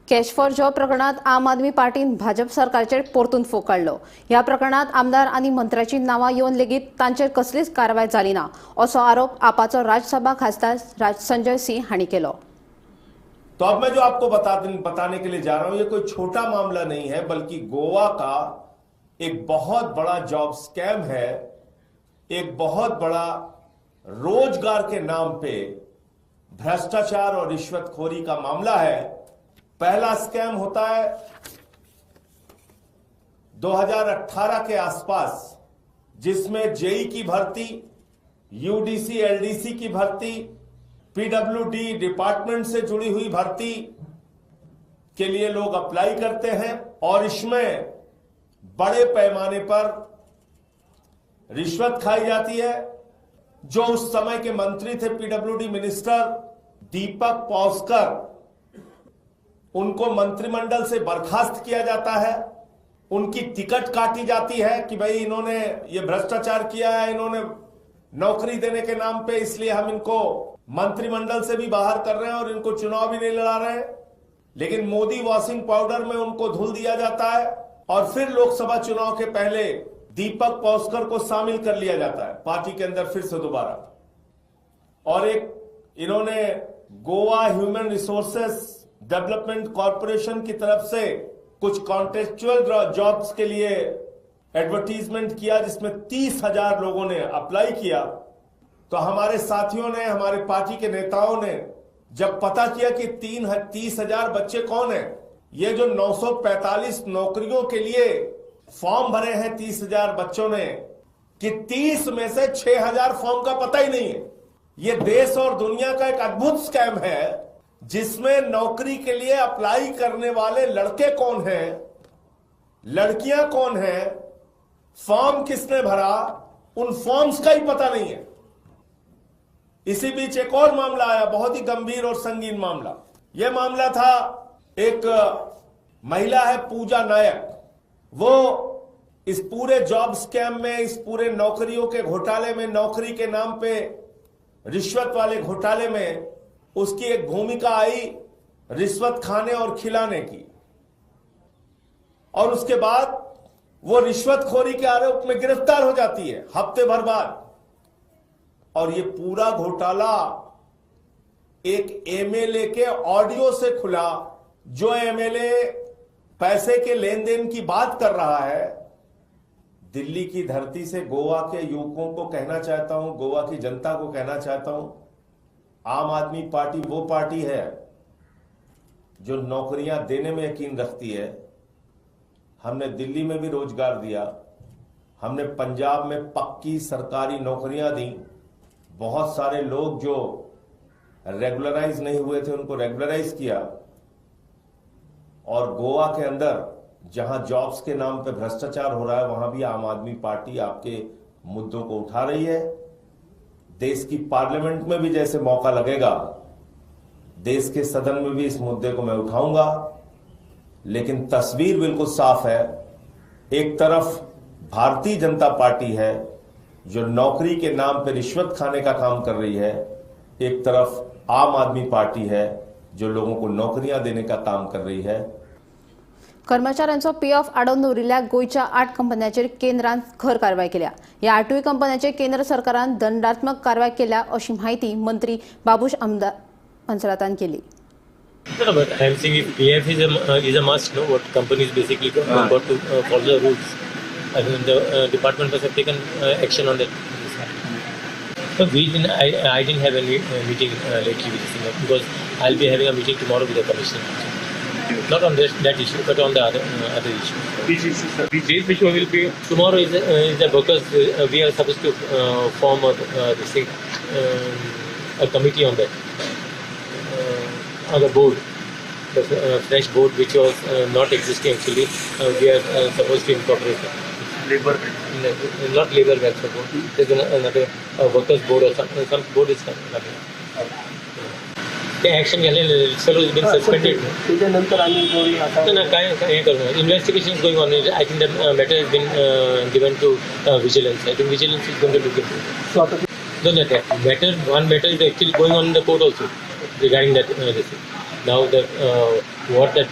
Cash for job प्रकरणात आम आदमी पार्टीन भाजप सरकारचेर परतून फोग काडलो. ह्या प्रकरणात आमदार आनी मंत्र्याची नांवां येवन लेगीत तांचेर कसलीच कारवाय जाली ना असो आरोप आपाचो राज्यसभा खासदार संजय सिंह हांणी केलो. तो अब मैं जो आपको बताने के लिए जा रहा हूं ये कोई छोटा मामला नहीं है, बल्कि गोवा का एक बहुत बड़ा जॉब स्कैम है, एक बहुत बड़ा रोजगार के नाम पे भ्रष्टाचार और रिश्वतखोरी का मामला है। पहला स्कैम होता है 2018 के आसपास, जिसमें जेई की भर्ती, यूडीसी एलडीसी की भर्ती, पीडब्ल्यूडी डिपार्टमेंट से जुड़ी हुई भर्ती के लिए लोग अप्लाई करते हैं और इसमें बड़े पैमाने पर रिश्वत खाई जाती है। जो उस समय के मंत्री थे पीडब्ल्यूडी मिनिस्टर दीपक पावस्कर, उनको मंत्रिमंडल से बर्खास्त किया जाता है, उनकी टिकट काटी जाती है कि भाई इन्होंने ये भ्रष्टाचार किया है, इन्होंने नौकरी देने के नाम पे, इसलिए हम इनको मंत्रिमंडल से भी बाहर कर रहे हैं और इनको चुनाव भी नहीं लड़ा रहे हैं। लेकिन मोदी वॉशिंग पाउडर में उनको धुल दिया जाता है और फिर लोकसभा चुनाव के पहले दीपक पावस्कर को शामिल कर लिया जाता है पार्टी के अंदर फिर से दोबारा। और एक इन्होंने Goa human resources development corporation की तरफ से कुछ कॉन्ट्रेक्चुअल जॉब्स के लिए एडवर्टीजमेंट किया, जिसमें 30,000 लोगों ने अप्लाई किया। तो हमारे साथियों ने, हमारे पार्टी के नेताओं ने जब पता किया कि 30,000 बच्चे कौन हैं, ये जो 945 नौकरियों के लिए फॉर्म भरे हैं 30,000 बच्चों ने, कि 30 में से 6,000 फॉर्म का पता ही नहीं है। ये देश और दुनिया का एक अद्भुत स्कैम है, जिसमें नौकरी के लिए अप्लाई करने वाले लड़के कौन हैं, लड़कियां कौन हैं, फॉर्म किसने भरा, उन फॉर्म्स का ही पता नहीं है। इसी बीच एक और मामला आया, बहुत ही गंभीर और संगीन मामला। यह मामला था, एक महिला है पूजा नायक, वो इस पूरे जॉब स्कैम में, इस पूरे नौकरियों के घोटाले में, नौकरी के नाम पे रिश्वत वाले घोटाले में उसकी एक भूमिका आई रिश्वत खाने और खिलाने की, और उसके बाद वो रिश्वतखोरी के आरोप में गिरफ्तार हो जाती है हफ्ते भर बाद। और ये पूरा घोटाला एक एमएलए के ऑडियो से खुला, जो एमएलए पैसे के लेन then की बात कर रहा है। दिल्ली की धरती से गोवा के युवकों को कहना चाहता हूं, गोवा की जनता को कहना चाहता हूं, आम आदमी पार्टी वो पार्टी है जो नौकरियां देने में यकीन रखती है। हमने दिल्ली में भी रोजगार दिया, हमने पंजाब में पक्की सरकारी नौकरियां दी, बहुत सारे लोग जो रेगुलराइज नहीं हुए थे उनको रेगुलराइज किया। और गोवा के अंदर जहां जॉब्स के नाम पे भ्रष्टाचार हो रहा है, वहां भी आम आदमी पार्टी आपके मुद्दों को उठा रही है। देश की पार्लियामेंट में भी जैसे मौका लगेगा, देश के सदन में भी इस मुद्दे को मैं उठाऊंगा। लेकिन तस्वीर बिल्कुल साफ है, एक तरफ भारतीय जनता पार्टी है जो नौकरी के नाम पर रिश्वत खाने का काम कर रही है, एक तरफ आम आदमी पार्टी है जो लोगों को नौकरियां देने का काम कर रही है। कर्मचाऱ्यांचो पीएफ आडोवन दवरिल्ल्या गोंयच्या 8 कंपन्यांचेर केंद्रान खर कारवाय केल्या। ह्या 8 कंपन्यांचेर केंद्र सरकारान दंडात्मक कारवाय केल्या अशी माहिती मंत्री बाबूश आमदार मोन्सेरातान केली। No, but I am saying if PF is a must, no? What companies basically got to follow the rules. I mean, the department must have taken action on that. So we didn't. I didn't have any meeting lately with this thing, because I'll be having a meeting tomorrow with the commissioner. Not on that issue, but on the other issue. Which issue, sir? Which issue will be tomorrow? Is the workers. We are supposed to form a this thing, a committee on that. On the board, the fresh board which was not existing actually, we are supposed to incorporate it. Labor, no, not labor welfare board. There's another workers board or some board is coming. The action fellow has been suspended. No, investigation is going on. I think the matter has been given to vigilance. I think vigilance is going to look into it. No, no, that matter, one matter is actually going on in the court also regarding that. This thing. Now the what that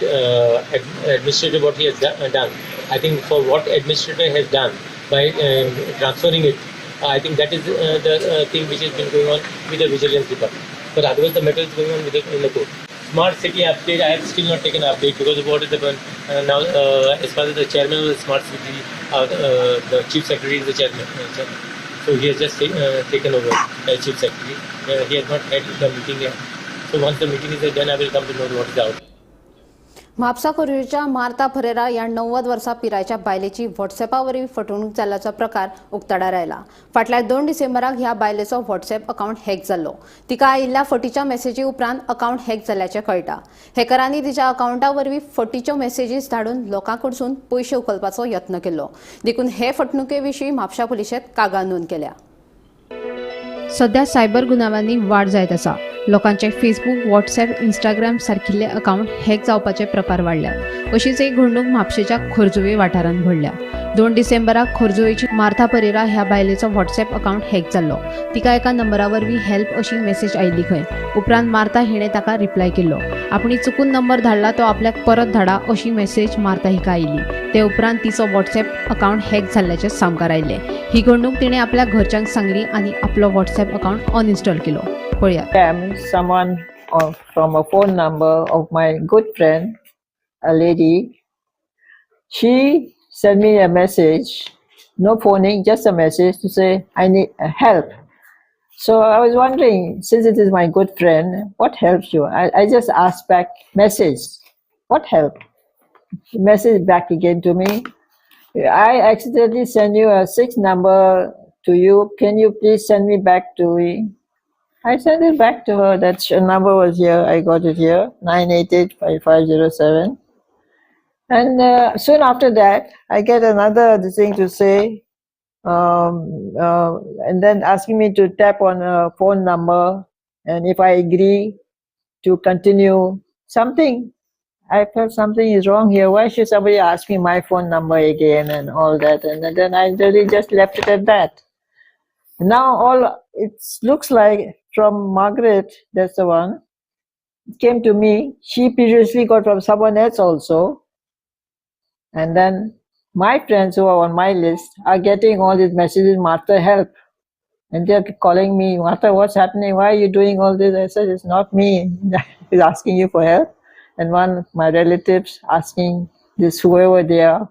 administrator, what he has done, I think for what administrator has done by transferring it, I think that is the thing which has been going on with the vigilance department. But otherwise the matter is going on with the, in the court. Smart city update, I have still not taken update because of what is the now as far as the chairman of the smart city, the chief secretary is the chairman. So he has just taken over as chief secretary. He has not had the meeting yet. So once the meeting is done, I will come to know what is out. Mapusa खोर्जुवेच्या Martha Ferreira ह्या 90 वर्सां पिरायेच्या बायलेची व्हॉट्सॅपा वरवीं फटवणूक जाल्ल्याचो प्रकार उक्ताडार आयला। फाटल्या 2 डिसेंबराक ह्या बायलेचो व्हॉट्सॅप अकावंट हॅक जाल्लो। तिका आयिल्ल्या फटीच्या मॅसेजी उपरांत अकावंट हॅक जाल्ल्याचें कळटा। हॅकरांनी तिच्या अकावंटा वरवीं फटीच्यो मॅसेजीस धाडून लोकां कडसून पयशे उखलपाचो यत्न केलो। देखून हे फटणुके विशीं म्हापशा पुलिशेंत कागाळ नोंद केल्या। सध्या सायबर गुन्यांवांनी वाड जायत आसा। लोकांचे फेसबूक, व्हॉट्सॲप, इंस्टाग्राम सारकिल्ले अकावंट हॅक जावपाचे प्रकार वाडल्यात। अशीच एक घडणूक म्हापशेच्या खोर्जुवे वाठारांत घडल्या। 2 डिसेंबराक खोर्जुवेची मार्था परेरा ह्या बायलेचो व्हॉट्सॲप अकावंट हॅक जाल्लो। तिका एका नंबरा वरवीं हेल्प अशी मॅसेज आयिल्ली खंय। उपरांत मार्था हिणें ताका रिप्लाय केल्लो। आपणी चुकून नंबर धाडला तो आपल्याक परत धाडा अशी मॅसेज मार्था हिका आयिल्ली। ते उपरांत तिचो व्हॉट्सॲप अकावंट हॅक जाल्ल्याचें सामकार आयिल्लें। ही घडणूक तिणें आपल्या घरच्यांक सांगली आनी आपलो व्हॉट्सॲप अकावंट अनइन्स्टॉल केलो। पळयात। Someone from a phone number of my good friend, a lady, she sent me a message, no phoning, just a message to say I need help. So I was wondering, since it is my good friend, what helps you? I just asked back message, what help? Message back again to me. I accidentally sent you a 6 number to you. Can you please send me back to me? I sent it back to her. That number was here. I got it here, 9885507. And soon after that, I get another thing to say, and then asking me to tap on a phone number, and if I agree to continue something. I felt something is wrong here. Why should somebody ask me my phone number again and all that? And then I really just left it at that. Now all it looks like from Margaret, that's the one, came to me. She previously got from someone else also. And then my friends who are on my list are getting all these messages, Martha, help. And they're calling me, Martha, what's happening? Why are you doing all this? I said, it's not me who's asking you for help. And one of my relatives asking this, whoever they are,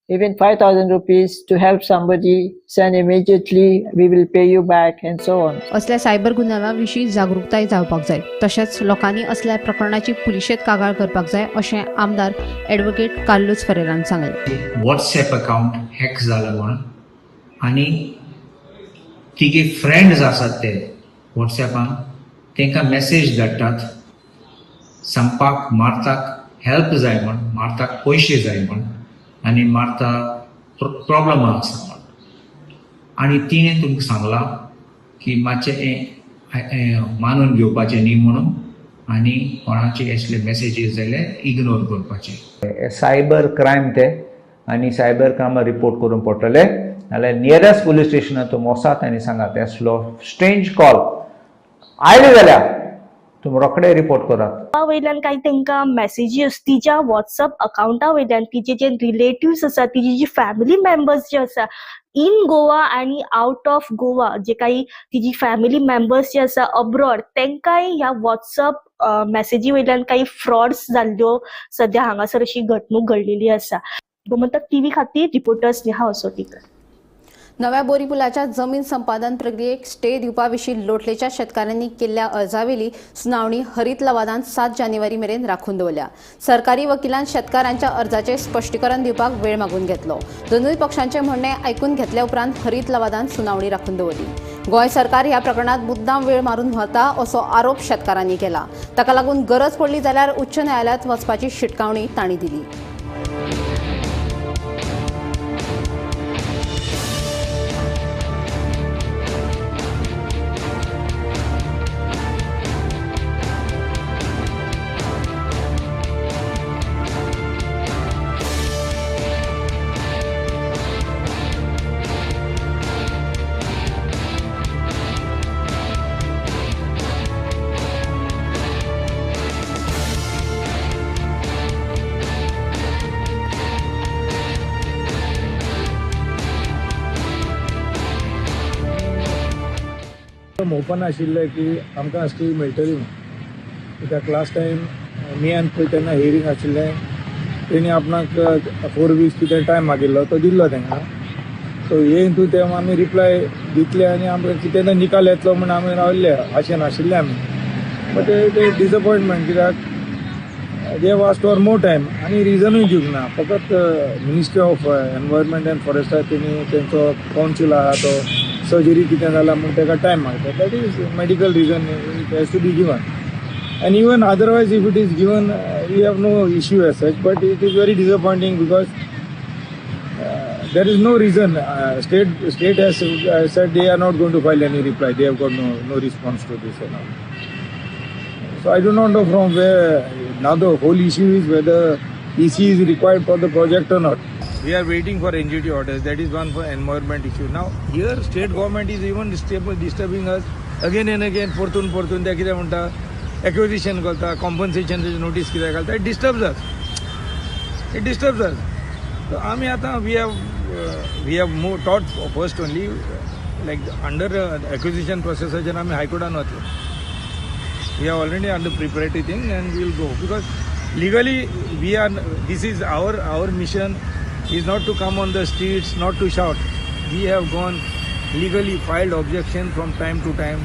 even 5,000 rupees to help somebody, send immediately, we will pay you back, and so on. असल्या cyber गुन्यांवा विशीं जागृताय जावपाक जाय, तशेंच लोकांनी असल्या प्रकरणाची पुलिशेंत कागाळ करपाक जाय अशें आमदार ॲडव्होकेट कार्लूस फरेरान सांगलें. व्हॉट्सएप अकाउंट हॅक जाला म्हूण आनी तिगे फ्रेंड्स आसात ते व्हॉट्सएपान तांकां मॅसेज धाडटात सांगपाक मार्ताक हेल्प जाय म्हूण, मार्ताक पयशे जाय म्हूण आनी मार्ता प्रॉब्लम आसा म्हूण. आनी तिणें तुमकां सांगलां की मातशें हें मानून घेवपाचें न्ही म्हणून आनी कोणाचे असले मॅसेजीस जाल्यार इग्नोर करपाचे. सायबर क्रायम ते आनी सायबर क्रायमा रिपोर्ट करूंक पडटले. नाल्यार नियरेस्ट पुलीस स्टेशनार तुमी वचात आनी सांगात असलो स्ट्रेंज कॉल आयले जाल्यार तुमी रोखडे रिपोर्ट करात. वयल्यान काही तांकां मॅसेजीस तिच्या वॉट्सअप अकावंटा वयल्यान तिचे जे रिलेटिव्स आसा, तिची जी फॅमिली मेंबर्स जे आसा इन गोवा आनी आउट ऑफ गोवा, जे काही तिची फॅमिली मेंबर्स जे आसा अब्रॉड, तांकांय ह्या वॉट्सअप मॅसेजी वयल्यान काही फ्रॉड्स जाल्ल्यो सद्या हांगासर अशी घडणूक घडलेली आसा. गोमंतक टीव्ही खातीर रिपोर्टर स्नेहा असोटीकर. नव्या बोरी पुलाच्या जमीन संपादन प्रक्रियेक स्टे दिवपा विशीं लोटलेच्या शेतकारांनी केल्ल्या अर्जावेली सुनावणी हरीत लवादान 7 जानेवारी मेरेन राखून दवरल्या. सरकारी वकिलान शेतकारांच्या अर्जाचें स्पश्टीकरण दिवपाक वेळ मागून घेतलो. दोनूय पक्षांचे म्हणणें आयकून घेतल्या उपरांत हरीत लवादान सुनावणी राखून दवरली. गोंय सरकार ह्या प्रकरणात मुद्दाम वेळ मारून व्हरता असो आरोप शेतकारांनी केला. ताका लागून गरज पडली जाल्यार उच्च न्यायालयांत वचपाची शिटकावणी तांणी दिली. ओपन आशिल्लें की आमकां स्टे मेळटली म्हूण, कित्याक लास्ट टायम मेयान पळय तेन्ना हियरींग आशिल्लें, तेणी आपणाक 4 वीक्स कितें टायम मागिल्लो तो दिल्लो तांकां. सो हे हितून ते आमी रिप्लाय दितले आनी आमकां कितें निकाल येतलो म्हूण आमी राविल्ले, आशेन आशिल्ले आमी. बट ते डिसअपॉयंटमेंट कित्याक they asked for more time आनी रिजनूय दिवंक ना. फकत मिनिस्ट्री ऑफ एनवायरमेंट एंड फॉरेस्टाक तेणी तेंचो कावन्सील आहा तो सर्जरी कितें जाला म्हूण ताका टायम मागता. That is medical reason, it has to be given. And even otherwise if it is given we have no issue as such, but it is very disappointing because there is no reason. State has said they are not going to file any reply. They have got no response to this and all. So I do not know from where. Now the whole issue is whether EC is required for the project or not. We are waiting for NGT orders. That is one for environment issue. Now here state government is even disturbing us again and again. Portun ते कितें म्हणटा, acquisition करता, compensation notice कितें घालता. It disturbs us. It disturbs us. So आमी आतां we have more thought first only like under acquisition process आमी हायकोर्टान वतले. We are already under preparatory thing and we will go because legally we are. This is our mission is not to come on the streets, not to shout. We have gone legally, filed objection from time to time,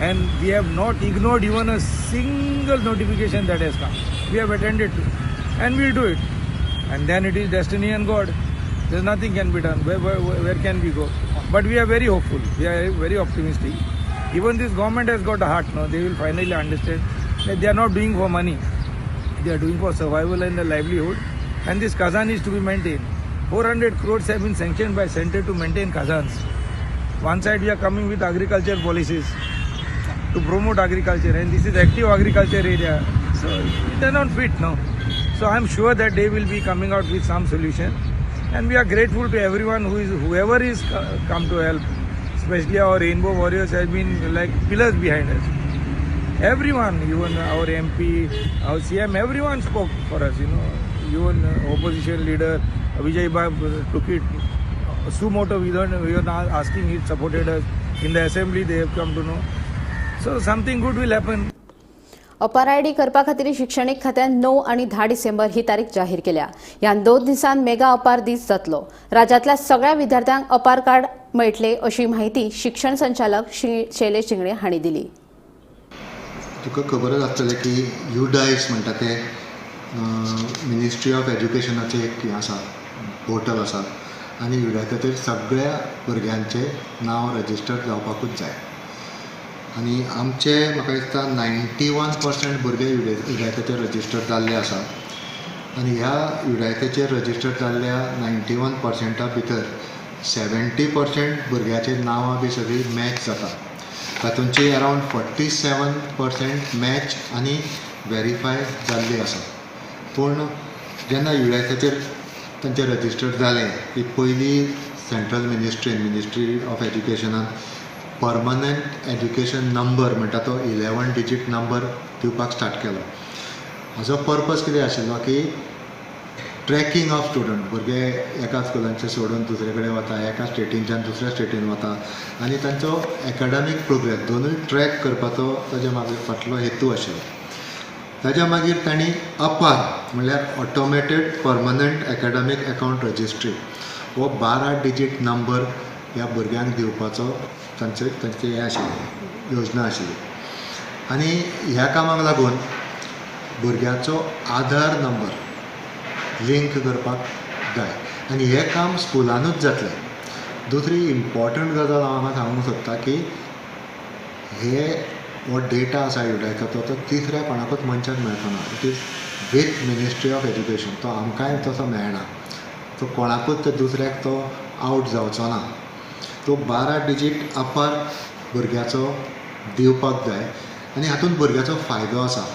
and we have not ignored even a single notification that has come. We have attended to, and we will do it. And then it is destiny and God. There's nothing can be done. Where can we go? But we are very hopeful. We are very optimistic. Even this government has got a heart now. They will finally understand that they are not doing for money. They are doing for survival and the livelihood. And this Kazan is to be maintained. 400 crores have been sanctioned by center to maintain Kazans. One side we are coming with agriculture policies to promote agriculture, and this is active agriculture area. So it does not fit now. So I am sure that they will be coming out with some solution. And we are grateful to everyone whoever is come to help. Especially our Rainbow Warriors have been like pillars behind us. Everyone, even our MP, our CM, everyone spoke for us, you know. Even opposition leader Vijay Bab took it suo moto. We were not asking, he supported us. In the assembly they have come to know. So something good will happen. अपार ID करपा खातीर शिक्षणीक खात्यान 9 आनी 10 डिसेंबर ही तारीख जाहीर केल्या. ह्या 2 दिसांत मेगा अपार दीस जातलो. राज्यांतल्या सगळ्या विद्यार्थ्यांक अपार कार्ड मेळटले अशी माहिती शिक्षण संचालक श्री शैलेश शिंगणे हांणी दिली. तुका खबरच आसतलें की युडायस म्हणटा ते मिनिस्ट्री ऑफ एज्युकेशनाचें एक हें आसा, पोर्टल आसा आनी युडायसाचेर सगळ्या भुरग्यांचें नांव रजिस्टर जावपाकूच जाय. आनी आमचे म्हाका दिसता 91% भुरगे युडायसाचेर रजिस्टर जाल्ले आसा आनी ह्या युडायसाचेर रजिस्टर जाल्ल्या 91% भितर 70% भुरग्याचे नांवां बी सगळीं मॅच जाता. तातूंची अरावंड 47% मॅच आनी वेरीफाय जाल्ली आसा. पूण जेन्ना युडायसाचेर तांचें रजिस्टर जालें की पयली सेंट्रल मिनिस्ट्रीन, मिनिस्ट्री ऑफ एज्युकेशनान परमनंट एज्युकेशन नंबर म्हणटा तो 11 डिजीट नंबर दिवपाक स्टार्ट केलो. हाजो पर्पज कितें आशिल्लो की ट्रॅकिंग ऑफ स्टुडंट, भुरगे एका स्कुलांचे सोडून दुसरे कडेन वता, एका स्टेटीनच्यान दुसऱ्या स्टेटीन वता आनी तांचो एकाडमीक प्रोग्रेस दोनूय ट्रॅक करपाचो ताजे मागीर फाटलो हेतू आशिल्लो. ताज्या मागीर तांणी अपार म्हणल्यार automated permanent academic account registry हो 12 डिजीट नंबर ह्या भुरग्यांक दिवपाचो तांचे तांचे हें आशिल्लें, योजना आशिल्ली. आनी ह्या कामाक लागून भुरग्याचो आधार नंबर लिंक करपाक जाय आनी हें काम स्कुलानूच जातलें. दुसरी इम्पॉर्टंट गजाल हांव हांगा सांगूंक सोदता की हे हो डेटा आसा युडायसाचो तो तिसऱ्या कोणाकूच मनशाक मेळचो ना. It is with ministry of education, तो आमकांय तसो मेळना, तो कोणाकूच ते दुसऱ्याक तो आवट जावचो ना. तो 12 डिजीट अपार भुरग्याचो दिवपाक जाय आनी हातूंत भुरग्याचो फायदो आसा.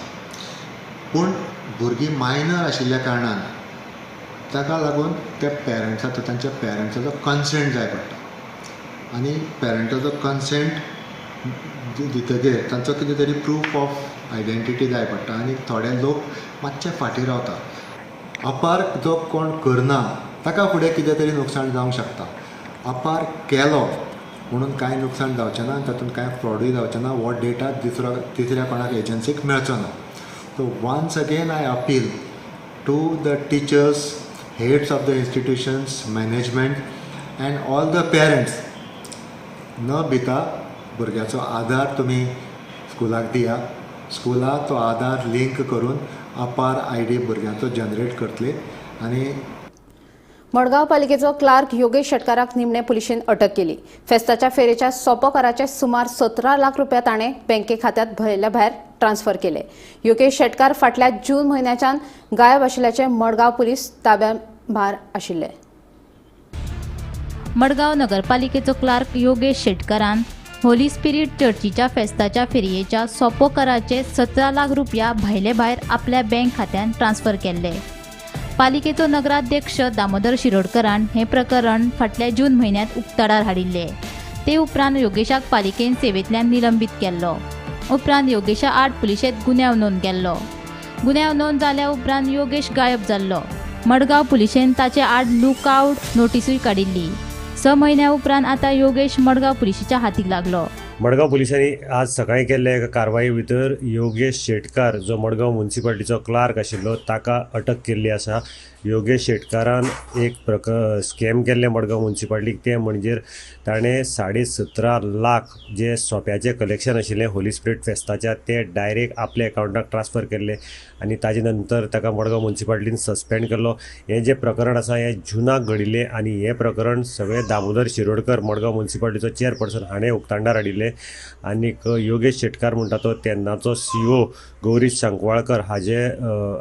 पूण भुरगीं मायनर आशिल्ल्या कारणान ताका लागून त्या पेरंट्साचो, तांच्या पेरंट्साचो कन्सेंट जाय पडटा आनी पेरंट्साचो कन्सेंट दितगीर तांचो कितें तरी प्रूफ ऑफ आयडेंटिटी जाय पडटा आनी थोडे लोक मातशे फाटीं रावता. अपार जो कोण करना ताका फुडें कितें तरी नुकसाण जावंक शकता. अपार केलो म्हणून कांय नुकसाण जावचें ना, तातूंत कांय फ्रॉडूय जावचें ना, हो डेटा दुसरो तिसऱ्या कोणाक एजन्सीक मेळचो ना. So once again I appeal to the teachers, heads of the institutions, management and all the parents, न भिता भुरग्याचो आधार तुमी स्कुलाक दिया, स्कुला तो आधार लिंक करून अपार I D भुरग्यांचो जनरेट करतले. आनी मडगांव पालिकेचो क्लार्क योगेश शेटकाराक निमणे पुलिशेन अटक केली. फेस्ताच्या फेरेच्या सोपो कराचे सुमार 17 लाख रुपया ताणें बँके खात्यात भरिल्ल्या भायर ट्रान्सफर केले. योगेश शेटकार फाटल्या जून म्हयन्याच्यान गायब आशिल्ल्याचे मडगांव पुलीस ताब्या भार आशिल्ले. मडगांव नगरपालिकेचो क्लार्क योगेश शेटकारान होली स्पिरीट चर्चीच्या फेस्ताच्या फेरयेच्या सोपो कराचे 17 लाख रुपया भायले भायर आपल्या बँक खात्यान ट्रान्सफर केल्ले. पालिकेचो नगराध्यक्ष दामोदर शिरोडकरान हें प्रकरण फाटल्या जून म्हयन्यांत उक्ताडार हाडिल्लें. ते उपरांत योगेशाक पालिकेन सेवेंतल्यान निलंबीत केल्लो. उपरांत योगेशा आड पुलिशेंत गुन्यांव नोंद केल्लो. गुन्यांव नोंद जाल्या उपरांत योगेश गायब जाल्लो. मडगांव पुलिशेन ताचे आड लुकआवट नोटीसूय काडिल्ली. 6 म्हयन्या उपरांत आतां योगेश मडगांव पुलिशेच्या हातीक लागलो. मडगांव पुलिसांनी आज सकाळीं केल्ल्या एका कारवाये भितर योगेश शेटकार जो मडगांव म्युनिसिपालिटीचो क्लार्क आशिल्लो ताका अटक केल्ली आसा. योगेश शेटकारान एक स्कॅम केल्लें मडगांव म्युनिसिपालिटीक, तें म्हणजे ताणें 17.5 लाख जे सोप्याचें कलेक्शन आशिल्लें होली स्पिरीट फेस्ताच्या तें डायरेक्ट आपल्या एकावंटाक ट्रान्सफर केल्लें आनी ताजे नंतर ताका मडगांव म्युनिसिपालिटीन सस्पेंड केल्लो. हें जें प्रकरण आसा हें जुनाक घडिल्लें आनी हें प्रकरण सगळें दामोदर शिरोडकर मडगांव म्युनिसिपालिटीचो चेअरपर्सन हाणें उक्ताडार हाडिल्लें आनीक योगेश शेटकार म्हणटा तो तेन्नाचो सीओ गौरीश सांकवाळकर हाजे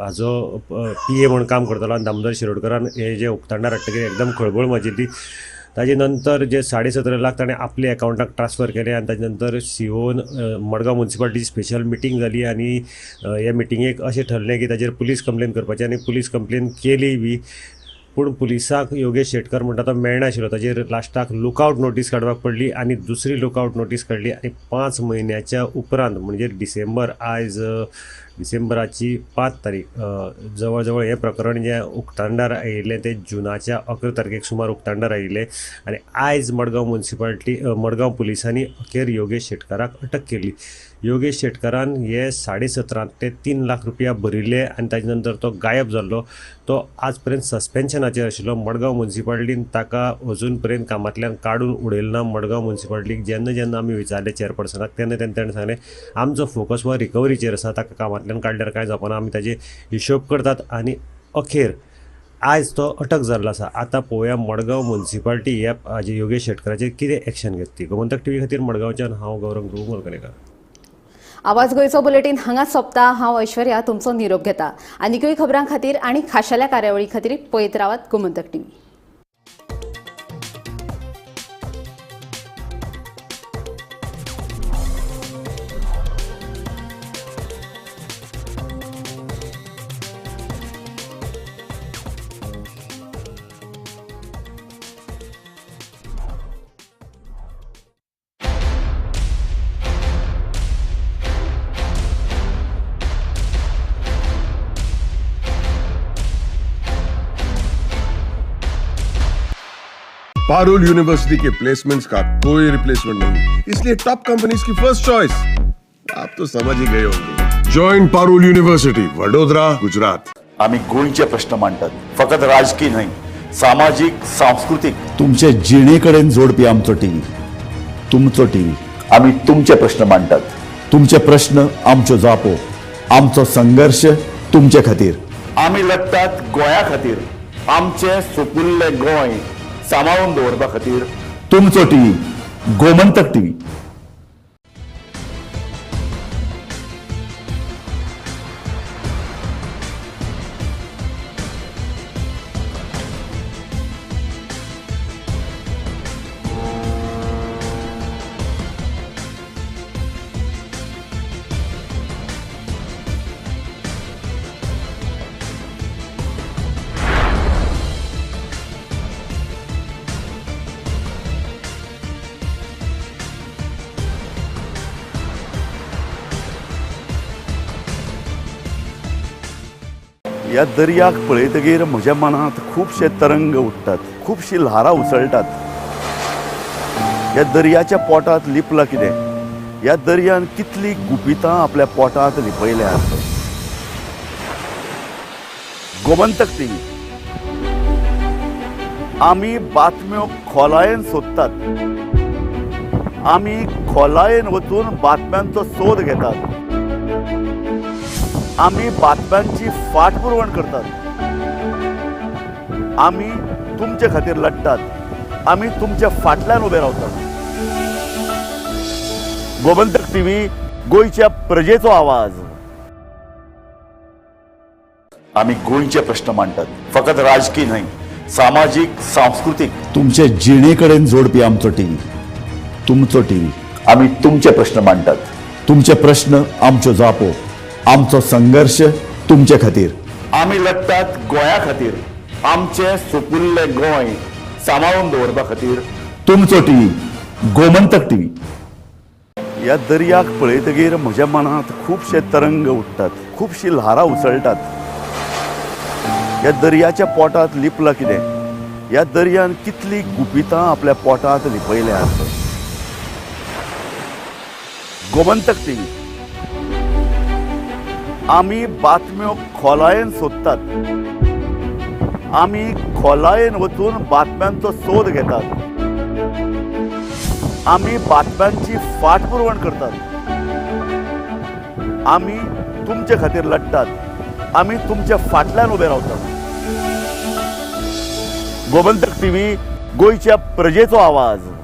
हाजो पी ए म्हूण काम करतालो आनी दामोदर शिरोडकरान हे जे उक्ताडार हाडटकीर एकदम खळबळ माजिल्ली. ताजे नंतर जे 17.5 लाख ताणें आपल्या एकावंटाक ट्रान्सफर केले आनी ताजे नंतर सीओन मडगांव म्युनिसिपालिटीची स्पेशल मिटींग जाली आनी हे मिटिंगेक अशें ठरलें की ताजेर पुलीस कंप्लेन करपाची आनी पुलीस कंप्लेन केली बी पूण पुलिसाक योगेश शेटकर म्हणटा तो मेळनाशिल्लो. ताजेर लास्टाक लुकआवट नोटीस काडपाक पडली आनी दुसरी लुकआवट नोटीस काडली आनी 5 म्हयन्याच्या उपरांत म्हणजे डिसेंबर, आयज डिसेंबराची 5 तारीख जवळ जवळ हें प्रकरण जें उक्ताडार आयिल्लें तें जुनाच्या 11 तारखेक सुमार उक्ताडार आयिल्लें आनी आयज मडगांव म्युनिसिपालिटी मडगांव पुलिसांनी अखेर योगेश शेटकाराक अटक केली. योगेश शेटकारान हे 17.5 ते 3 लाख रुपया भरिल्ले आनी ताजे नंतर तो गायब जाल्लो. तो आज पर्यंत सस्पेन्शनाचेर आशिल्लो. मडगांव म्युनिसिपालिटीन ताका अजून पर्यंत कामांतल्यान काडून उडयलें ना. मडगांव म्युनिसिपालिटीक जेन्ना जेन्ना आमी विचारलें चेअरपर्सनाक तेन्ना तेन्ना ताणें सांगलें आमचो फोकस हो रिकवरीचेर आसा, ताका कामांतल्यान काडल्यार कांय जावपाना, आमी ताजे हिशोब करतात आनी अखेर आयज तो अटक जाल्लो आसा. आतां पळोवया मडगांव म्युनिसिपालिटी ह्या हाजे योगेश शेटकाराचेर कितें एक्शन घेतली. गोमंतक टीव्ही खातीर मडगांवच्यान हांव गौरंग प्रभू मलकणेकर. आवाज गोंयचो बुलेटीन हांगा सोंपता. हांव ऐश्वर्या तुमचो निरोप घेता. आनीकूय खबरां खातीर आनी खाशेल्या कार्यावळी खातीर पळयत रावात Gomantak TV. Parul university K placements का कोई रिप्लेसमेंट नहीं, इसलिए टॉप कंपनीज की फर्स्ट चॉइस। आप तो समझ ही गए होंगे। Join Parul university, Vadodara, Gujarat. आम्ही गोंयचे प्रश्न मांडतात, फकत राजकीय न्हय, सामाजीक, सांस्कृतीक, तुमचे जिणेकडेन जोडपी आमचो टीव्ही, तुमचो टीव्ही। आम्ही तुमचे प्रश्न मांडतात, तुमचे प्रश्न आमच्यो जापो, आमचो संघर्ष तुमचे खातीर। आमी लढतात गोंया खातीर, आमचे सुपुल्ले गोंय सांबाळून दवरपा खातीर। तुमचो टीव्ही, गोमंतक टीव्ही। ह्या दर्याक पळयतगीर म्हज्या मनांत खुबशे तरंग उठ्ठात, खुबशी ल्हारां उसळटात। ह्या दर्याच्या पोटांत लिपलां कितें? ह्या दर्यान कितली गुपितां आपल्या पोटांत लिपयल्यात। गोमंतक टीव्ही, आमी बातम्यो खोलायेन सोदतात, आमी खोलायेन वचून बातम्यांचो सोद घेतात, आमी बातम्यांची फाटपुरवण करतात, आमी तुमचे खातीर लढतात, आमी तुमच्या फाटल्यान उबे रावतात। गोमंतक टीव्ही, गोंयच्या प्रजेचो आवाज। आमी गोंयचे प्रश्न मांडतात, फकत राजकीय न्हय, सामाजीक, सांस्कृतीक, तुमचे जिणेकडेन जोडपी आमचो टीव्ही, तुमचो टीव्ही। आमी तुमचे प्रश्न मांडतात, तुमचे प्रश्न आमच्यो जापो, आमचो संघर्ष तुमचे खातीर। आमी लढतात गोंया खातीर, आमचे सुपुल्ले गोंय सांबाळून दवरपा खातीर। तुमचो टीव्ही, गोमंतक टीव्ही। ह्या दर्याक पळयतगीर म्हज्या मनांत खुबशे तरंग उठ्ठात, खुबशी ल्हारां उसळटात। ह्या दर्याच्या पोटांत लिपलां कितें? ह्या दर्यान कितली गुपितां आपल्या पोटांत लिपयल्यात। गोमंतक टीव्ही, आमी बातम्यो खोलायेन सोदतात, आमी खोलायेन वचून बातम्यांचो सोद घेतात, आमी बातम्यांची फाटपुरवण करतात, आमी तुमचे खातीर लढतात, आमी तुमच्या फाटल्यान उबे रावतात। गोमंतक टीव्ही, गोंयच्या प्रजेचो आवाज।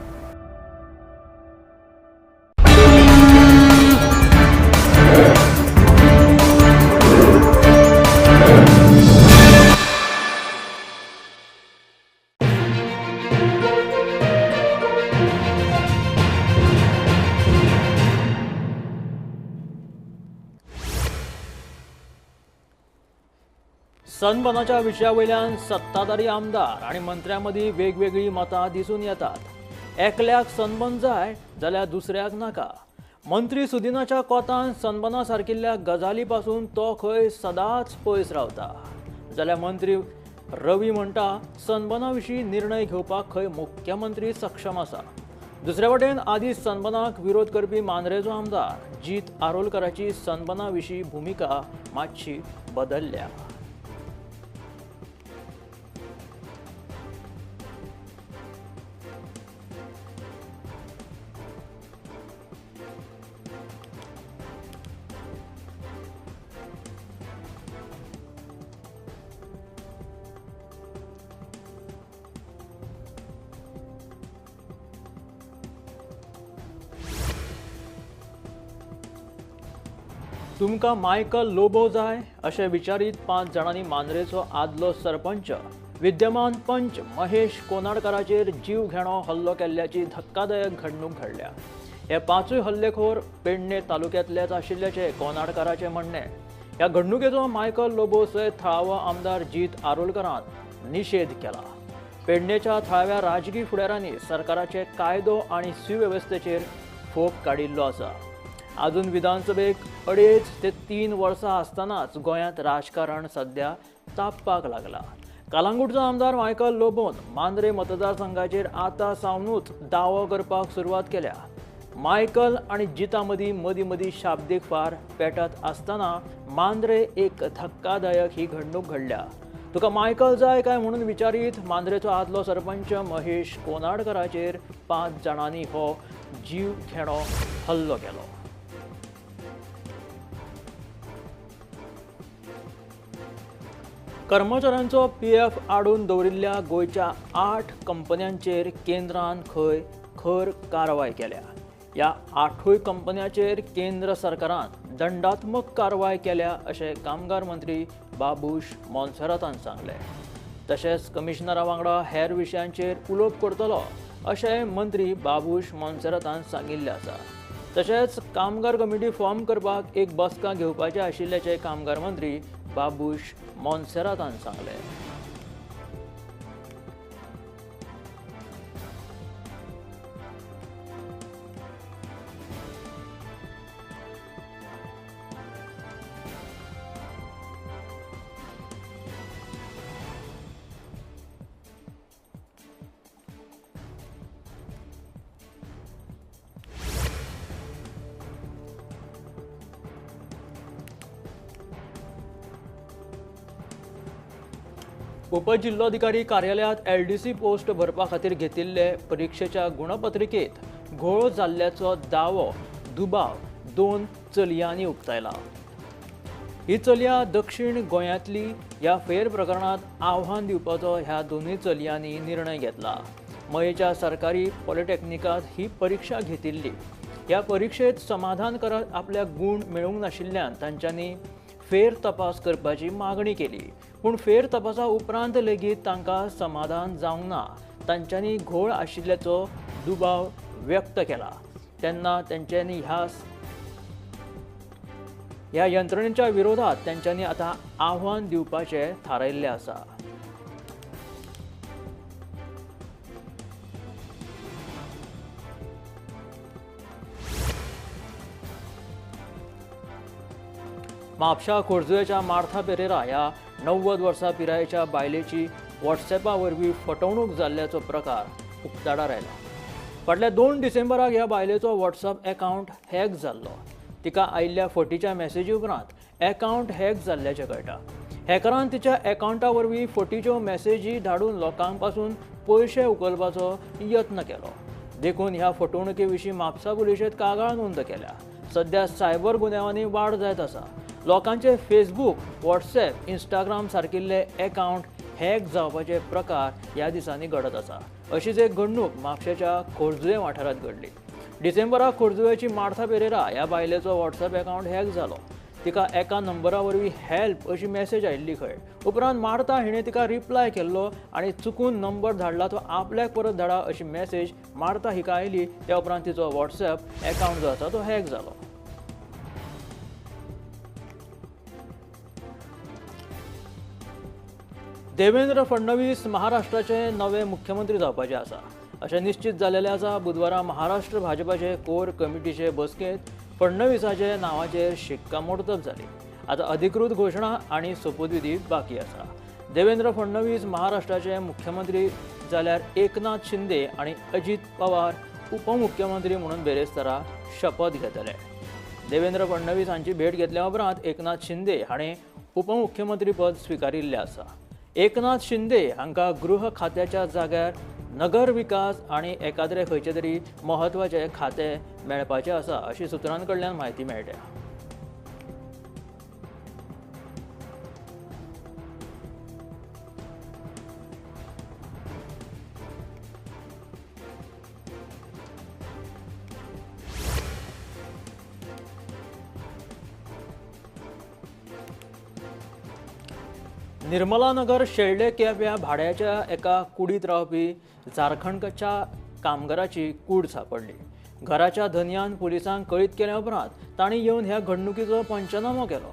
सनबर्नाच्या विशया वयल्यान सत्ताधारी आमदार आनी मंत्र्यां मदीं वेगवेगळीं मतां दिसून येतात। एकल्याक सनबर्न जाय जाल्यार दुसऱ्याक नाका। मंत्री सुदिनाच्या कोतान सनबर्ना सारकिल्ल्या गजाली पासून तो खंय सदांच पयस रावता, जाल्यार मंत्री रवी म्हणटा सनबर्ना विशीं निर्णय घेवपाक खंय मुख्यमंत्री सक्षम आसा। दुसरे वटेन आदी सनबर्नाक विरोध करपी मांद्रेचो आमदार जीत आरोलकराची सनबर्ना विशीं भुमिका मातशी बदलल्या। तुमकां मायकल लोबो जाय अशें विचारीत 5 जाणांनी मांद्रेचो आदलो सरपंच विद्यमान पंच महेश कोनाडकाराचेर जीव घेणो हल्लो केल्ल्याची धक्कादायक घडणूक घडल्या। हे 5 हल्लेखोर पेडणे तालुक्यांतलेच आशिल्ल्याचें कोनाडकाराचें म्हणणें। ह्या घडणुकेचो मायकल लोबो सयत थळावो आमदार जीत आरोलकरान निशेध केला। पेडणेच्या थळाव्या राजकी फुडारांनी सरकाराचे कायदो आनी सुवेवस्थेचेर फोग काडिल्लो आसा। अजून विधानसभेक 2.5 ते 3 वर्सां आसतनाच गोंयांत राजकारण सध्या तापपाक लागला। कालांगूटचो आमदार मायकल लोबोन मांद्रे मतदारसंघाचेर आतां सावनूच दावो करपाक सुरवात केल्या. मायकल आनी जिता मदीं मदीं मदीं शाब्दीक फार पेटत आसतना मांद्रे एक धक्कादायक ही घडणूक घडल्या. तुका मायकल जाय काय म्हणून विचारीत मांद्रेचो आदलो सरपंच महेश कोनाडकराचेर 5 जाणांनी हो जीव घेणो हल्लो केलो. कर्मचाऱ्यांचो पीएफ आडून दवरिल्ल्या गोंयच्या 8 कंपन्यांचेर केंद्रान खंय खर कारवाय केल्या. ह्या 8 कंपन्यांचेर केंद्र सरकारान दंडात्मक कारवाय केल्या अशें कामगार मंत्री बाबूश मोन्सेरातान सांगलें. तशेंच कमिशनरा वांगडा हेर विशयांचेर उलोवप करतलो अशें मंत्री बाबूश मोन्सेरातान सांगिल्लें आसा. तशेंच कामगार कमिटी फॉर्म करपाक एक बसका घेवपाचें आशिल्ल्याचें कामगार मंत्री बाबूश मोन्सेरातान सांगलें. उपजिल्लोधिकारी कार्यालयात एलडीसी पोस्ट भरपा खातीर घेतिल्ले परिक्षेच्या गुणपत्रिकेत घोळ जाल्ल्याचो दावो दुबाव 2 चलयांनी उक्तायला. ही चलया दक्षिण गोंयांतली. ह्या फेर प्रकरणात आव्हान दिवपाचो ह्या दोनूय चलयांनी निर्णय घेतला. मयेच्या सरकारी पॉलिटेक्निकात ही परिक्षा घेतिल्ली. ह्या परिक्षेत समाधान करत आपल्याक गूण मेळूंक नाशिल्ल्यान तांच्यांनी फेर तपास करपाची मागणी केली. पूण फेर तपासा उपरांत लेगीत तांकां समाधान जावंक ना. तांच्यांनी घोळ आशिल्ल्याचो दुबाव व्यक्त केला. तेन्ना तांच्यांनी ह्या यंत्रणेच्या विरोधात तांच्यांनी आतां आव्हान दिवपाचें थारायिल्लें आसा. म्हापशा खोर्जुवेच्या मार्था पेरेरा ह्या 90 वर्सां पिरायेच्या बायलेची व्हॉट्सॅपा वरवीं फटवणूक जाल्ल्याचो प्रकार उक्ताडार आयला. फाटल्या 2 डिसेंबराक ह्या बायलेचो व्हॉट्सॅप अकावंट हॅक जाल्लो. तिका आयिल्ल्या फटीच्या मॅसेजी उपरांत अकावंट हॅक जाल्ल्याचें कळटा. हॅकरान तिच्या अकावंटा वरवीं फटीच्यो मॅसेजी धाडून लोकां पासून पयशे उखलपाचो यत्न केलो. देखून ह्या फटवणुके विशीं म्हापसा पुलिशेंत कागाळ नोंद केल्या. सध्या सायबर गुन्यांवांनी वाड जायत आसा. लोकांचे फेसबूक, व्हॉट्सॅप, इंस्टाग्राम सारकिल्ले अकावंट हॅक जावपाचे प्रकार ह्या दिसांनी घडत आसा. अशीच एक घडणूक म्हापशेच्या खोर्जुवें वाठारांत घडली. डिसेंबराक खोर्जुवेची मार्था पेरेरा ह्या बायलेचो व्हॉट्सॅप अकावंट हॅक जालो. तिका एका नंबरा वरवीं हॅल्प अशी मॅसेज आयिल्ली खंय. उपरांत मार्था हिणें तिका रिप्लाय केल्लो आनी चुकून नंबर धाडला तो आपल्याक परत धाडा अशी मॅसेज मार्था हिका आयली. त्या उपरांत तिचो व्हॉट्सॅप अकावंट जो आसा तो हॅक जालो. देवेंद्र फडणवीस महाराष्ट्राचे नवे मुख्यमंत्री जावपाचे आसा अशें निश्चित जाल्लें आसा. बुधवारा महाराष्ट्र भाजपाचे कोर कमिटीचे बसकेंत फडणवीसाचे नांवाचेर शिक्कामोर्तब जाली. आतां अधिकृत घोशणा आनी सोपूतविधी बाकी आसा. देवेंद्र फडणवीस महाराष्ट्राचे मुख्यमंत्री जाल्यार एकनाथ शिंदे आनी अजीत पवार उपमुख्यमंत्री म्हणून बेरेस्तारा शपथ घेतले. देवेंद्र फडणवीस हांची भेट घेतल्या उपरांत एकनाथ शिंदे हाणें उपमुख्यमंत्रीपद स्विकारिल्लें आसा. एकनाथ शिंदे हांकां गृह खात्याच्या जाग्यार नगर विकास आनी एकाद्रे खंयचे तरी म्हत्वाचें खातें मेळपाचें आसा अशी सुत्रां कडल्यान म्हायती मेळटा. निर्मलानगर शेळडे कॅब ह्या भाड्याच्या एका कुडीत रावपी झारखंडच्या कामगाराची कूड सापडली. घराच्या धनयान पुलिसांक कळीत केल्या उपरांत तांणी येवन ह्या घडणुकीचो पंचनामो केलो.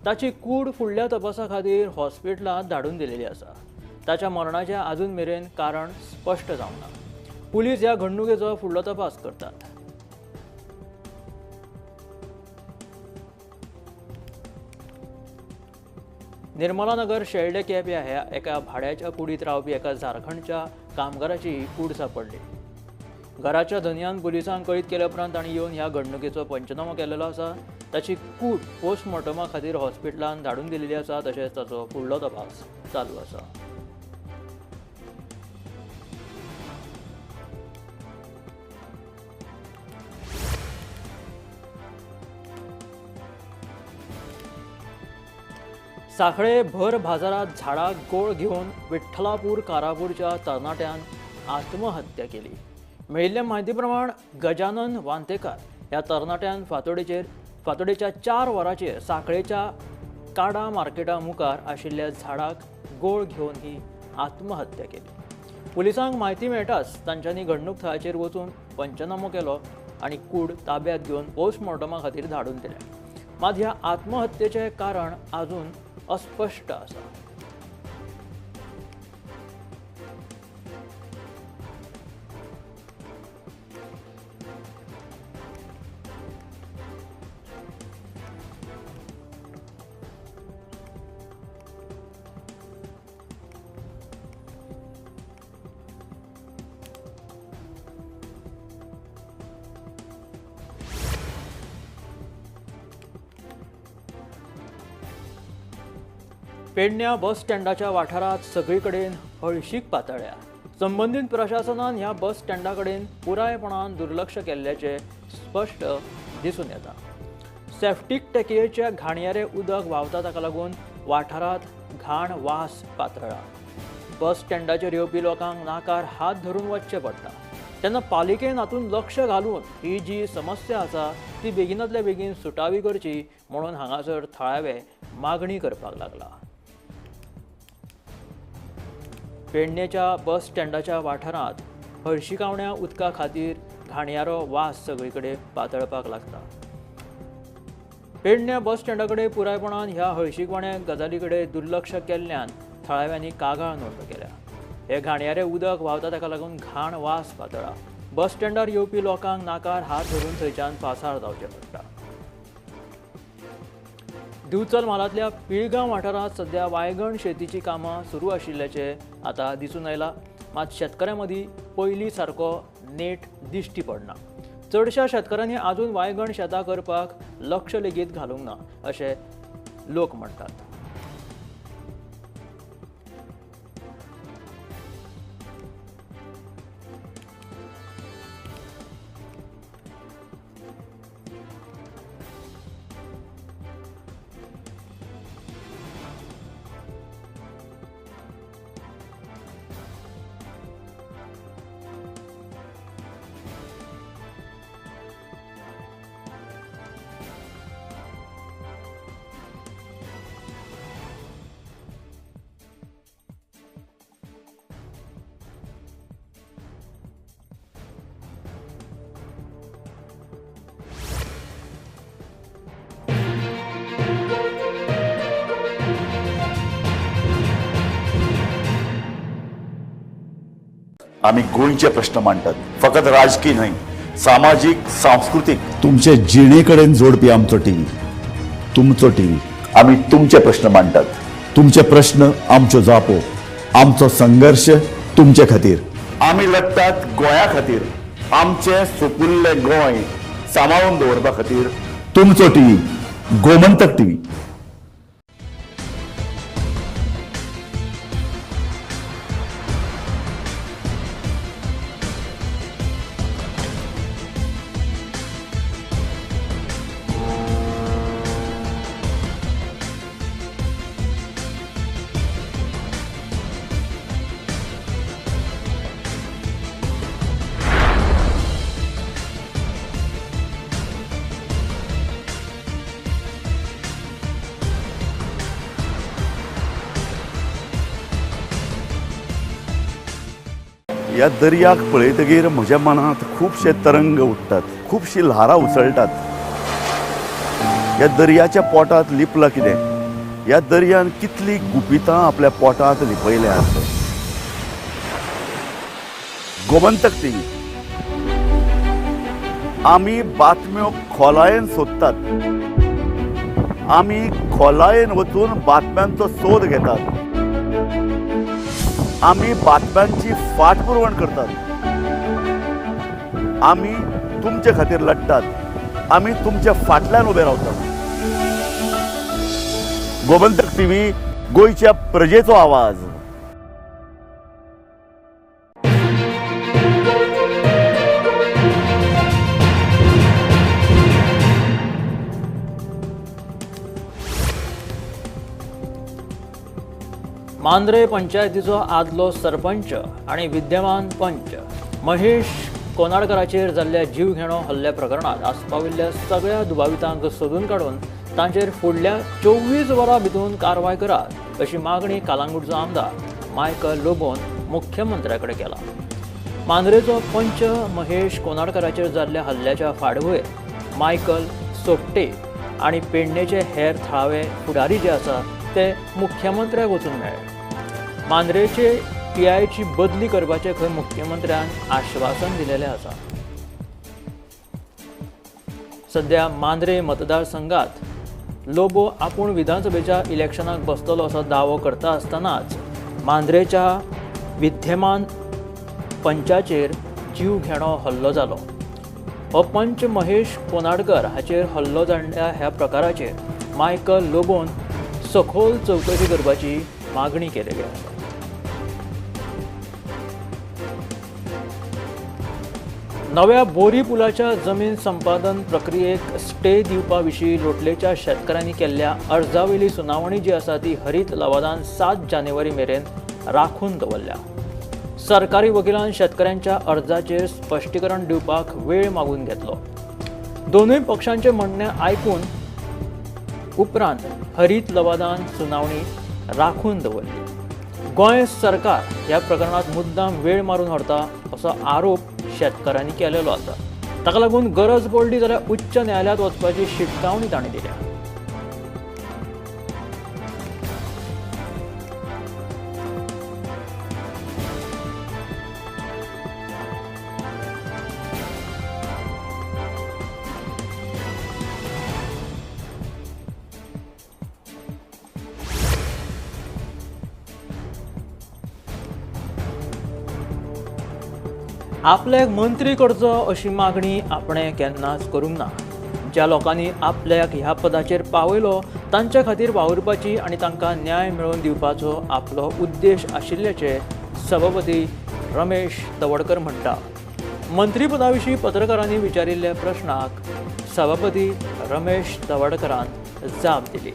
ताची कूड फुडल्या तपासा खातीर हॉस्पिटलांत धाडून दिलेली आसा. ताच्या मरणाचें आजून मेरेन कारण स्पश्ट जावंक ना. पुलीस ह्या घडणुकेचो फुडलो तपास करतात. निर्मलानगर शेल्डे केप्या ह्या एका भाड्याच्या कुडीत रावपी एका झारखंडच्या कामगाराची ही कूड सापडली. घराच्या धनयान पुलिसांक कळीत केल्या उपरांत तांणी येवन ह्या घडणुकेचो पंचनामो केलेलो आसा. ताची कूड पोस्टमॉर्टमा खातीर हॉस्पिटलान धाडून दिलेली आसा. तशेंच ताचो फुडलो तपास चालू आसा. सांखळे भर बाजारात झाडाक गोळ घेवन विठ्ठलापूर कारापूरच्या तरणाट्यान आत्महत्या केली. मेळिल्ले म्हायती प्रमाण गजानन वांतेकार ह्या तरणाट्यान फांतोडेच्या 4 वरांचेर सांखळेच्या काडा मार्केटा मुखार आशिल्ल्या झाडाक गोळ घेवन ही आत्महत्या केली. पुलिसांक म्हायती मेळटाच तांच्यांनी घडणूक थळाचेर वचून पंचनामो केलो आनी कूड ताब्यात घेवन पोस्टमॉर्टमा खातीर धाडून दिल्या. मात ह्या आत्महत्येचें कारण अजून अस्पश्ट आसा. पेडण्या बस स्टँडाच्या वाठारांत सगळे कडेन हळशीक पातळ्ळ्या. संबंदीत प्रशासनान ह्या बस स्टँडा कडेन पुरायपणान दुर्लक्ष केल्ल्याचें स्पश्ट दिसून येता. सेफ्टीक टॅकयेच्या घाणयारे उदक व्हांवता ताका लागून वाठारांत घाण वास पातळ्ळा. बस स्टँडाचेर येवपी लोकांक नाकार हात धरून वचचें पडटा. तेन्ना पालिकेन हातूंत लक्ष घालून ही जी समस्या आसा ती बेगिनांतल्या बेगीन सुटावी करची म्हणून हांगासर थळावे मागणी करपाक लागला. पेडणेच्या बस स्टँडाच्या वाठारांत हळशिकावण्या उदका खातीर घाणयारो वास सगळे कडेन पातळपाक लागता. पेडण्या बस स्टँडा कडेन पुरायपणान ह्या हळशिकवाण्या गजाली कडेन दुर्लक्ष केल्ल्यान थळाव्यांनी कागाळ नोंद केल्या. हे घाणयारे उदक व्हांवता ताका लागून घाण वास पातळा. बस स्टँडार येवपी लोकांक नाकार हात धरून थंयच्यान पासार जावचें पडटा. दिवचल म्हालांतल्या पिळगांव वाठारांत सध्या वायगण शेतीची कामां सुरू आशिल्ल्याचें आतां दिसून आयलां. मात शेतकऱ्यां मदीं पयलीं सारको नेट दिश्टी पडना. चडश्या शेतकऱ्यांनी आजून वायगण शेतां करपाक लक्ष लेगीत घालूंक ना अशें लोक म्हणटात. आमी गोंयचे प्रश्न मांडटात, फकत राजकी न्हय, सामाजीक, सांस्कृतीक, तुमचे जिणे कडेन जोडपी आमचो टीव्ही, तुमचो टीव्ही. आमी तुमचे प्रश्न मांडटात, तुमचे प्रश्न आमच्यो जापो, आमचो संघर्श तुमचे खातीर. आमी लढटात गोंया खातीर, आमचें सुपुल्लें गोंय सांबाळून दवरपा खातीर. तुमचो टीव्ही, गोमंतक टीव्ही. ह्या दर्याक पळयतगीर म्हज्या मनांत खुबशे तरंग उठ्ठात, खुबशी ल्हारां उसळटात. ह्या दर्याच्या पोटांत लिपलां कितें? ह्या दर्यान कितलीं गुपितां आपल्या पोटांत लिपयल्यांत. गोमंतक टीव्ही, आमी बातम्यो खोलायेन सोदतात. आमी खोलायेन वचून बातम्यांचो सोद घेतात, आमी बातम्यांची फाटपुरवण करतात, आमी तुमचे खातीर लढतात, आमी तुमच्या फाटल्यान उबे रावतात। गोमंतक टीव्ही, गोंयच्या प्रजेचो आवाज। मांद्रे पंचायतीचो आदलो सरपंच आनी विद्यमान पंच महेश कोनाडकराचेर जाल्ल्या जीवघेणो हल्ल्या प्रकरणांत आस्पाविल्ल्या सगळ्या दुबावितांक सोदून काडून तांचेर फुडल्या 24 वरां भितर कारवाय करात अशी मागणी कालांगुटचो आमदार मायकल लोबोन मुख्यमंत्र्या कडेन केला। मांद्रेचो पंच महेश कोनाडकराचेर जाल्ल्या हल्ल्याच्या फाटभुंयेर मायकल सोपटे आनी पेडणेचे हेर थळावे फुडारी जे आसा ते मुख्यमंत्र्याक वचून मेळ्ळे। मांद्रेचे पीआयची बदली करपाचें खंय मुख्यमंत्र्यान आश्वासन दिलेलें आसा। सध्या मांद्रे मतदारसंघात लोबो आपूण विधानसभेच्या इलेक्शनाक बसतलो असो दावो करता आसतनाच मांद्रेच्या विद्यमान पंचाचेर जीवघेणो हल्लो जालो। हो पंच महेश कोनाडकर हाचेर हल्लो जाल्ल्या ह्या प्रकाराचेर मायकल लोबोन सखोल चवकशी करपाची मागणी केलेली आसा। नव्या बोरी पुलाच्या जमीन संपादन प्रक्रियेक स्टे दिवपा विशीं लोटलेच्या शेतकारांनी केल्ल्या अर्जावेली सुनावणी जी आसा ती हरीत लवादान 7 जानेवारी मेरेन राखून दवरल्या। सरकारी वकिलान शेतकऱ्यांच्या अर्जाचेर स्पश्टीकरण दिवपाक वेळ मागून घेतलो। दोनूय पक्षांचे म्हणणें आयकून उपरांत हरीत लवादान सुनावणी राखून दवरली। गोंय सरकार ह्या प्रकरणात मुद्दाम वेळ मारून व्हरता असो आरोप शेतकारांनी केलेलो आसा। ताका लागून गरज पडली जाल्यार उच्च न्यायालयांत वचपाची शिटकावणी तांणी दिल्या। आपल्याक मंत्री करचो अशी मागणी आपणें केन्नाच करूंक ना। ज्या लोकांनी आपल्याक ह्या पदाचेर पावयलो तांच्या खातीर वावुरपाची आनी तांकां न्याय मेळोवन दिवपाचो आपलो उद्देश आशिल्ल्याचें सभापती रमेश तवडकर म्हणटा। मंत्रीपदा विशीं पत्रकारांनी विचारिल्ल्या प्रश्नाक सभापती रमेश तवडकरान जाप दिली।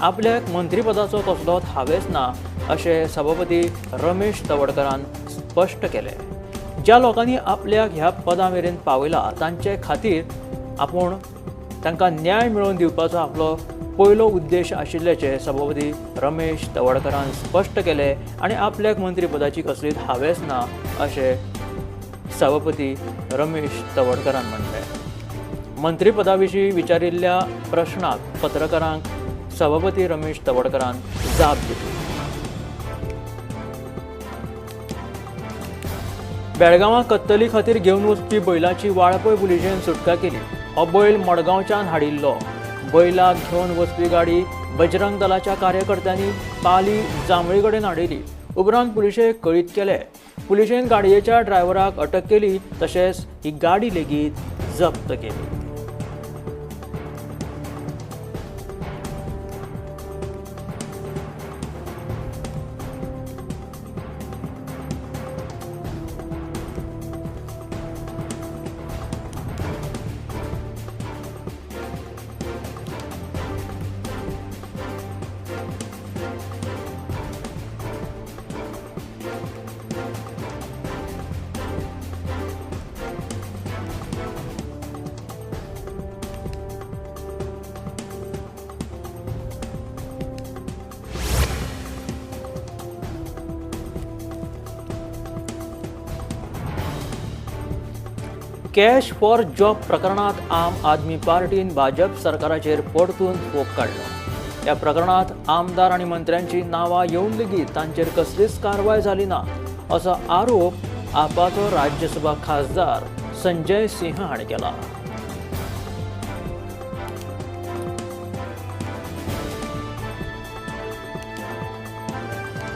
आपल्याक मंत्रीपदाचो कसलोच हावेस ना अशें सभापती रमेश तवडकरान स्पश्ट केलें। ज्या लोकांनी आपल्याक ह्या पदा मेरेन पावयला तांचे खातीर आपूण तांकां न्याय मेळोवन दिवपाचो आपलो पयलो उद्देश आशिल्ल्याचें सभापती रमेश तवडकरान स्पश्ट केलें आनी आपल्याक मंत्रीपदाची कसलीच हावेस ना अशें सभापती रमेश तवडकरान म्हणलें। मंत्रीपदा विशीं विचारिल्ल्या प्रश्नाक पत्रकारांक सभापती रमेश तवडकरान जाप दिली। बेळगांवां कत्तली खातीर घेवन वचपी बैलाची वाळपय पुलिशेन सुटका केली। हो बैल मडगांवच्यान हाडिल्लो। बैलाक घेवन वचपी गाडी बजरंग दलाच्या कार्यकर्त्यांनी पाली जांभळी कडेन हाडिल्ली। उपरांत पुलिशेक कळीत केले। पुलिशेन गाडयेच्या ड्रायव्हराक अटक केली तशेंच ही गाडी लेगीत जप्त केली। कॅश फॉर जॉब प्रकरणात आम आदमी पार्टीन भाजप सरकाराचेर परतून फोग काडलो। ह्या प्रकरणात आमदार आनी मंत्र्यांची नांवां येवन लेगीत तांचेर कसलीच कारवाय जाली ना असो आरोप आपाचो राज्यसभा खासदार संजय सिंह हांणी केला।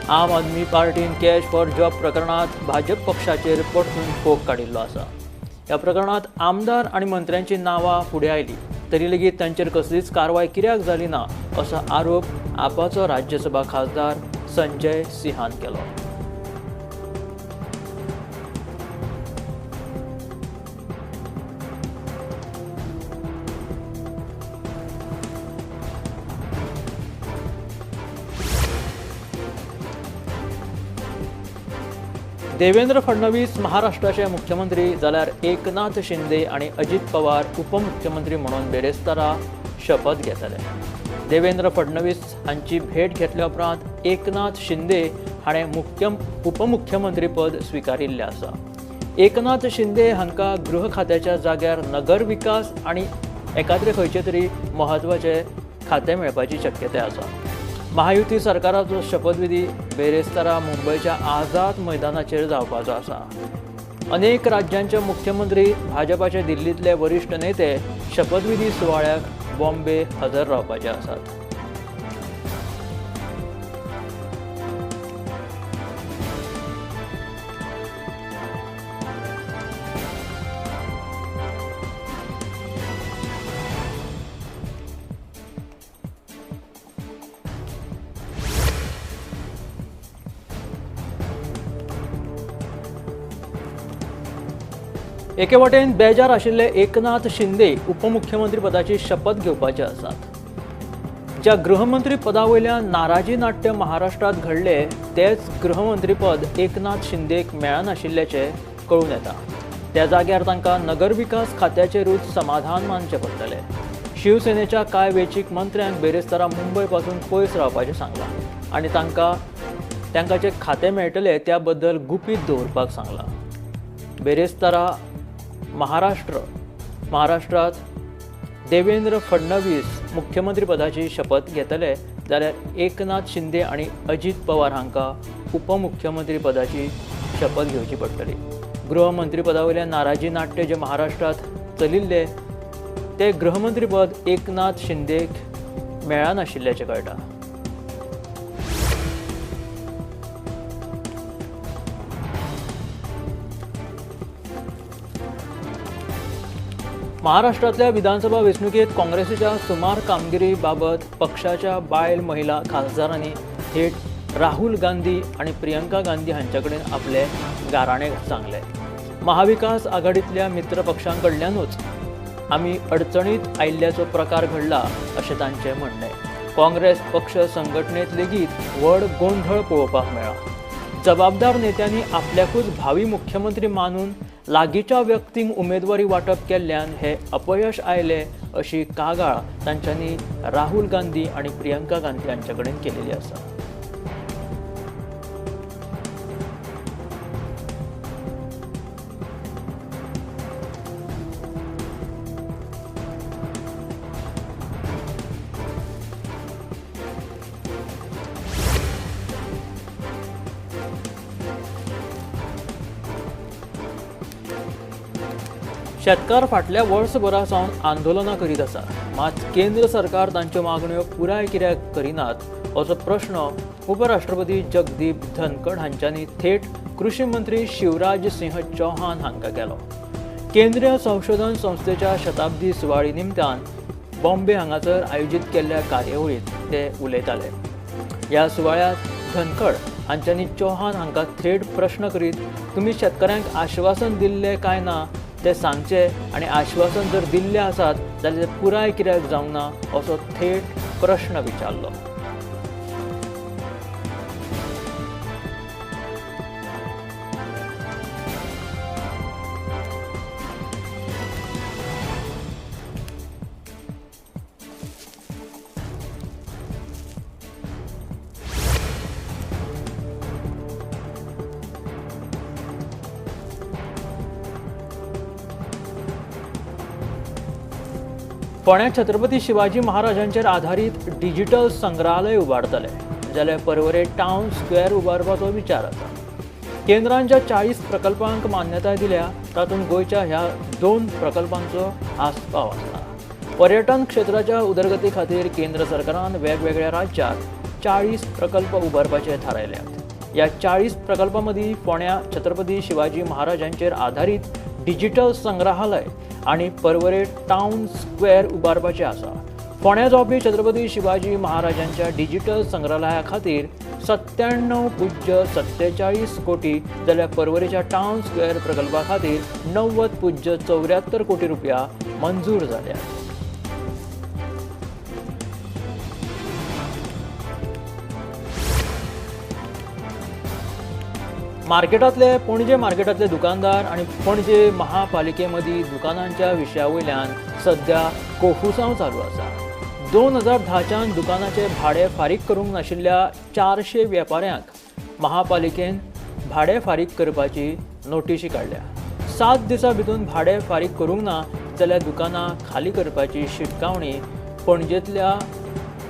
आम आदमी पार्टीन कॅश फॉर जॉब प्रकरणात भाजप पक्षाचेर परतून फोग काडिल्लो आसा. ह्या प्रकरणात आमदार आनी मंत्र्यांची नांवां फुडें आयली तरी लेगीत तांचेर कसलीच कारवाय कित्याक जाली ना असो आरोप आपाचो राज्यसभा खासदार संजय सिंहान केलो. देवेंद्र फडणवीस महाराष्ट्राचे मुख्यमंत्री जाल्यार एकनाथ शिंदे आनी अजित पवार उपमुख्यमंत्री म्हणून बेरेस्तारा शपथ घेतले. देवेंद्र फडणवीस हांची भेट घेतल्या उपरांत एकनाथ शिंदे हाणें उपमुख्यमंत्रीपद स्विकारिल्लें आसा. एकनाथ शिंदे हांकां गृह खात्याच्या जाग्यार नगर विकास आनी एकाद्रे खंयचे तरी म्हत्वाचें खातें मेळपाची शक्यताय आसा. महायुती सरकाराचो शपथविधी बेरेस्तारा मुंबयच्या आझाद मैदानाचेर जावपाचो आसा. अनेक राज्यांचे मुख्यमंत्री, भाजपाचे दिल्लींतले वरिश्ठ नेते शपथविधी सुवाळ्याक बॉम्बे हजर रावपाचे आसात. एके वटेन बेजार आशिल्ले एकनाथ शिंदे उपमुख्यमंत्रीपदाची शपथ घेवपाचे आसात. ज्या गृहमंत्री पदा वयल्यान नाराजी नाट्य महाराष्ट्रांत घडले तेच गृहमंत्रीपद एकनाथ शिंदेक मेळनाशिल्ल्याचें कळून येता. त्या जाग्यार तांकां नगरविकास खात्याचेरूच समाधान मानचें पडटलें. शिवसेनेच्या कांय वेंचीक मंत्र्यांक बेरेस्तारा मुंबय पासून पयस रावपाचें सांगलां आनी तांकां जें खातें मेळटलें त्या बद्दल गुपीत दवरपाक सांगलां. बेरेस्तारा महाराष्ट्रात देवेंद्र फडणवीस मुख्यमंत्रीपदाची शपथ घेतले जाल्यार एकनाथ शिंदे आनी अजित पवार हांकां उपमुख्यमंत्रीपदाची शपथ घेवची पडटली. गृहमंत्रीपदा वयल्यान नाराजी नाट्य जे महाराष्ट्रांत चलिल्ले ते गृहमंत्रीपद एकनाथ शिंदेक मेळनाशिल्ल्याचें कळटा. महाराष्ट्रांतल्या विधानसभा वेंचणुकेंत काँग्रेसीच्या सुमार कामगिरी बाबत पक्षाच्या बायल महिला खासदारांनी थेट राहुल गांधी आनी प्रियंका गांधी हांचे कडेन आपले गाराणे सांगले. महाविकास आघाडींतल्या मित्र पक्षांकडल्यानूच आमी अडचणीत आयिल्ल्याचो प्रकार घडला अशें तांचें म्हणणें. काँग्रेस पक्ष संघटनेंत लेगीत व्हड गोंधळ पळोवपाक मेळ्ळा. जबाबदार नेत्यांनी आपल्याकूच भावी मुख्यमंत्री मानून लागींच्या व्यक्तींक उमेदवारी वांटप केल्ल्यान हे अपयश आयलें अशी कागाळ तांच्यांनी राहुल गांधी आनी प्रियंका गांधी हांचे कडेन केलेली आसा. शेतकार फाटल्या वर्सभरा सावन आंदोलनां करीत आसा, मात केंद्र सरकार तांच्यो मागण्यो पुराय कित्याक करिनात असो प्रश्न उपराष्ट्रपती जगदीप धनखड हांच्यांनी थेट कृषी मंत्री शिवराज सिंह चौहान हांकां केलो. केंद्रीय संशोधन संस्थेच्या शताब्दी सुवाळी निमतान बॉम्बे हांगासर आयोजीत केल्ल्या कार्यावळींत ते उलयताले. ह्या सुवाळ्यांत धनखड हांच्यांनी चौहान हांकां थेट प्रश्न करीत तुमी शेतकारांक आश्वासन दिल्लें काय ना ते सांगचे आनी आश्वासन जर दिल्ले आसात जाल्यार ते पुराय कित्याक जावंक ना असो थेट प्रश्न विचारलो. फोंड्या छत्रपती शिवाजी महाराजांचेर आधारीत डिजिटल संग्रहालय उबारतले जाल्यार पर्वरे टावन स्क्वेअर उबारपाचो विचार आसा. केंद्रान ज्या 40 प्रकल्पांक मान्यताय दिल्या तातूंत गोंयच्या ह्या 2 प्रकल्पांचो आस्पाव आसा. पर्यटन क्षेत्राच्या उदरगती खातीर केंद्र सरकारान वेगवेगळ्या राज्यांत 40 प्रकल्प उबारपाचे थारायल्यात. ह्या 40 प्रकल्पां मदीं फोंड्या छत्रपती शिवाजी महाराजांचेर आधारीत डिजिटल संग्रहालय आनी पर्वरे टावन स्क्वेअर उबारपाचें आसा. फोंड्या जावपी छत्रपती शिवाजी महाराजांच्या डिजिटल संग्रहालया खातीर 97.47 कोटी जाल्यार पर्वरेच्या टावन स्क्वेअर प्रकल्पा खातीर 90.74 कोटी रुपया मंजूर जाल्या. मार्केटांतले पणजे मार्केटांतले दुकानदार आनी पणजे महापालिके मदीं दुकानांच्या विशया वयल्यान सध्या कोफुसांव चालू आसा. 2010च्यान दुकानाचे भाडें फारीक करूंक नाशिल्ल्या 400 वेपाऱ्यांक महापालिकेन भाडें फारीक करपाची नोटिशी काडल्या. 7 दिसां भितर भाडें फारीक करूंक ना जाल्यार दुकानां खाली करपाची शिटकावणी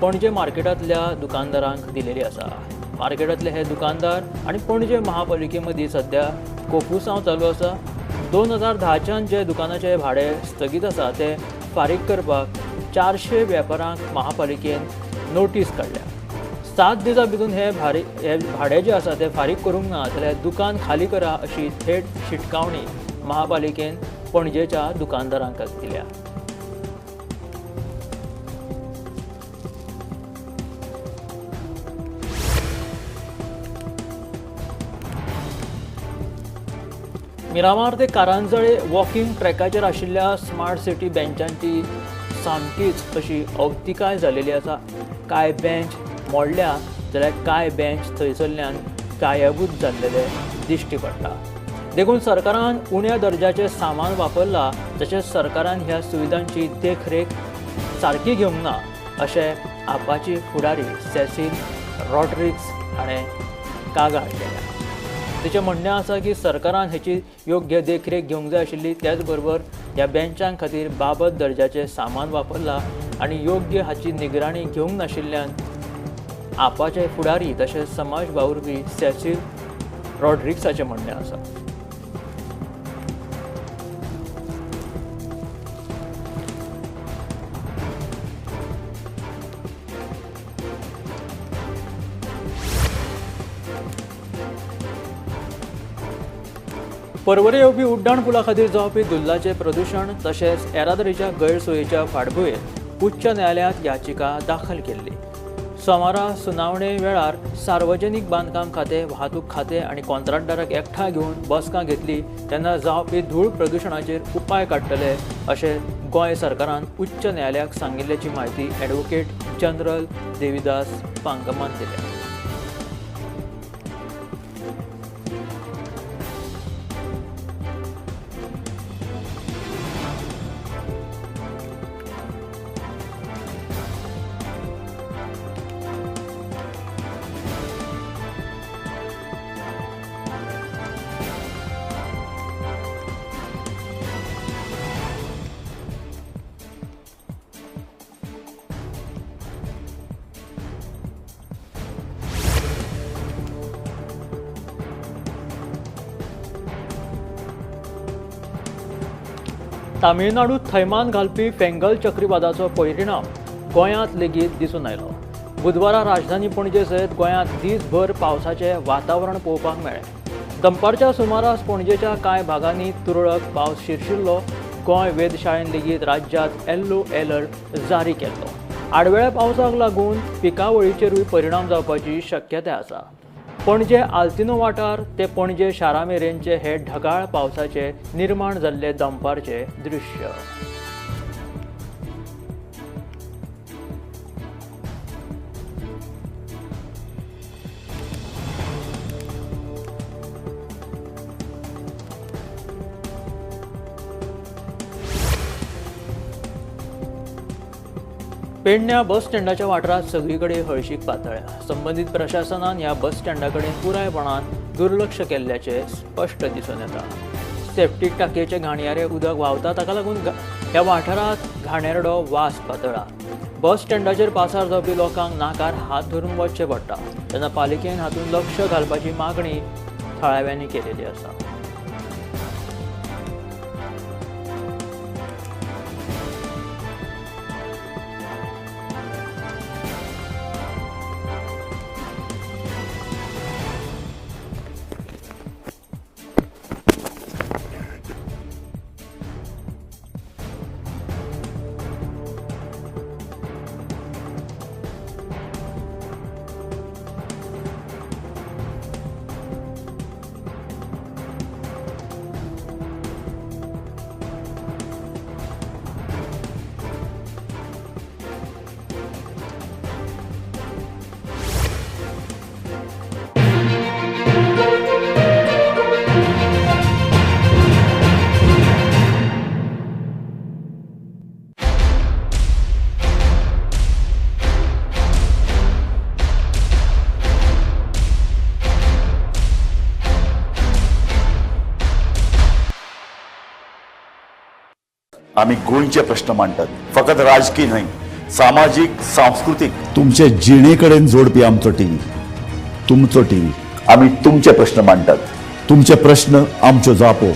पणजे मार्केटांतल्या दुकानदारांक दिलेली आसा. मार्केटांतले हे दुकानदार आनी पणजे महापालिके मदीं सध्या कोफुसांव चालू आसा. 2010च्यान जे दुकानाचे भाडें स्थगीत आसा ते फारीक करपाक 400 वेपाऱ्यांक महापालिकेन नोटीस काडल्या. 7 दिसां भितर हे भाडें जें आसा तें फारीक करूंक ना जाल्यार दुकान खाली करा अशी थेट शिटकावणी महापालिकेन पणजेच्या दुकानदारांक दिल्या. मिरामार ते कारंजळे वॉकिंग ट्रॅकाचेर आशिल्ल्या स्मार्ट सिटी बेंचांची सामकीच अशी अवतिकाय जालेली आसा. कांय बेंच मोडल्या जाल्यार कांय बेंच थंयसरल्यान गायबूच जाल्लेले दिश्टी पडटा. देखून सरकारान उण्या दर्जाचें सामान वापरलां, तशेंच सरकारान ह्या सुविधांची देखरेख सारकी घेवंक ना अशें आपाची फुडारी सेसील रॉड्रिग्स हाणें कागाळ केल्या. तिचें म्हणणें आसा की सरकारान हेची योग्य देखरेख घेवंक जाय आशिल्ली, त्याच बरोबर ह्या बेंचां खातीर बाबत दर्जाचें सामान वापरलां आनी योग्य हाची निगराणी घेवंक नाशिल्ल्यान आपाचे फुडारी तशेंच समाज वावुरपी सेसील रॉड्रिग्साचें म्हणणें आसा. पर्वरे येवपी उड्डाण पुला खातीर जावपी धुल्लाचें प्रदुशण तशेंच येरादारीच्या गैरसोयीच्या फाटभुंयेर उच्च न्यायालयांत याचिका दाखल केल्ली. सोमारा सुनावणे वेळार सार्वजनीक बांदकाम खातें, वाहतूक खातें आनी कॉन्ट्रॅक्टदाराक एकठांय घेवन बसका घेतली तेन्ना जावपी धूळ प्रदुशणाचेर उपाय काडटले अशें गोंय सरकारान उच्च न्यायालयाक सांगिल्ल्याची म्हायती ॲडव्होकेट जनरल देविदास पांगमान दिल्या. तामिळनाडूत थैमान घालपी फेंगल चक्रीवादाचो परिणाम गोंयांत लेगीत दिसून आयलो. बुधवारा राजधानी पणजे सयत गोंयांत दीसभर पावसाचें वातावरण पळोवपाक मेळ्ळें. दनपारच्या सुमारास पणजेच्या कांय भागांनी तुरळक पावस शिरशिल्लो. गोंय वेधशाळेन लेगीत राज्यांत येल्लो अलर्ट जारी केल्लो. आडवेळ्या पावसाक लागून पिकावळीचेरूय परिणाम जावपाची शक्यताय आसा. पणजे आल्तिनो वाठार ते पणजे शारा मेरेनचे हे ढगाळ पावसाचे निर्माण जाल्ले दनपारचे दृश्य. पेडण्या बस स्टँडाच्या वाठारांत सगळी कडेन हळशीक पातळ्या. संबंदीत प्रशासनान ह्या बस स्टँडा कडेन पुरायपणान दुर्लक्ष केल्ल्याचें स्पश्ट दिसून येता. सेप्टीक टाकयेचें घाणयारें उदक व्हांवता, ताका लागून ह्या वाठारांत घाणेरडो वास पातळ्ळा. बस स्टँडाचेर पासार जावपी लोकांक नाकार हात धरून वचचें पडटा. तेन्ना पालिकेन हातूंत लक्ष घालपाची मागणी थळाव्यांनी केलेली आसा. आमी गोंयचे प्रश्न मांडटात, फकत राजकी न्हय, सामाजीक, सांस्कृतीक, तुमचे जिणे कडेन जोडपी आमचो टीव्ही, तुमचो टीव्ही. आमी तुमचे प्रश्न मांडटात, तुमचे प्रश्न आमच्यो जापो,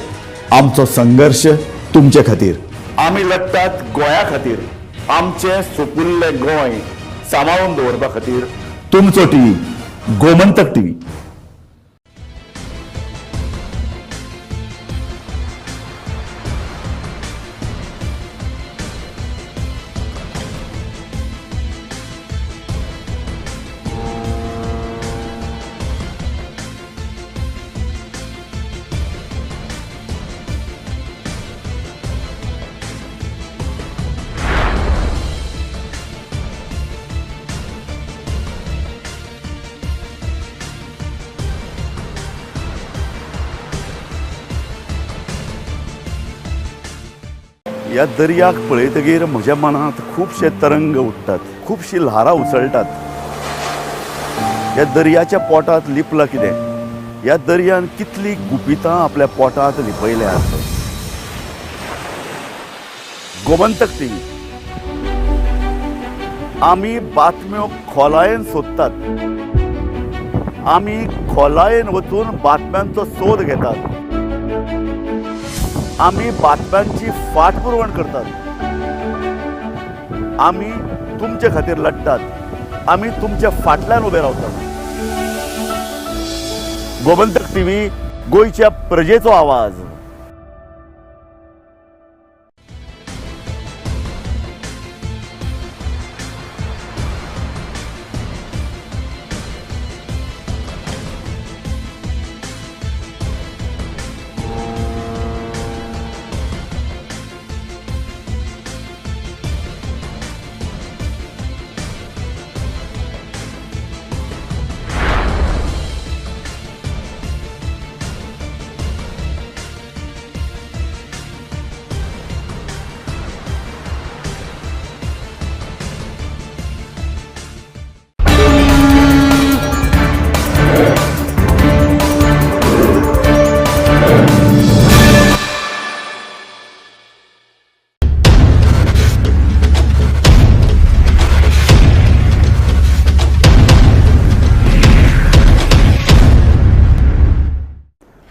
आमचो संघर्श तुमचे खातीर. आमी लढटात गोंया खातीर, आमचें सुपुल्लें गोंय सांबाळून दवरपा खातीर. तुमचो टीव्ही, गोमंतक टीव्ही. ह्या दर्याक पळयतगीर म्हज्या मनांत खुबशे तरंग उठ्ठात, खुबशीं ल्हारां उसळटात. ह्या दर्याच्या पोटांत लिपलां कितें? ह्या दर्यान कितलीं गुपितां आपल्या पोटांत लिपयल्यात? गोमंतक टीव्ही. आमी बातम्यो खोलायेन सोदतात, आमी खोलायेन वचून बातम्यांचो सोद घेतात, आमी बातम्यांची फाटपुरवण करतात, आमी तुमचे खातीर लढटात, आमी तुमच्या फाटल्यान उबे रावतात. गोमंतक टीव्ही, गोंयच्या प्रजेचो आवाज.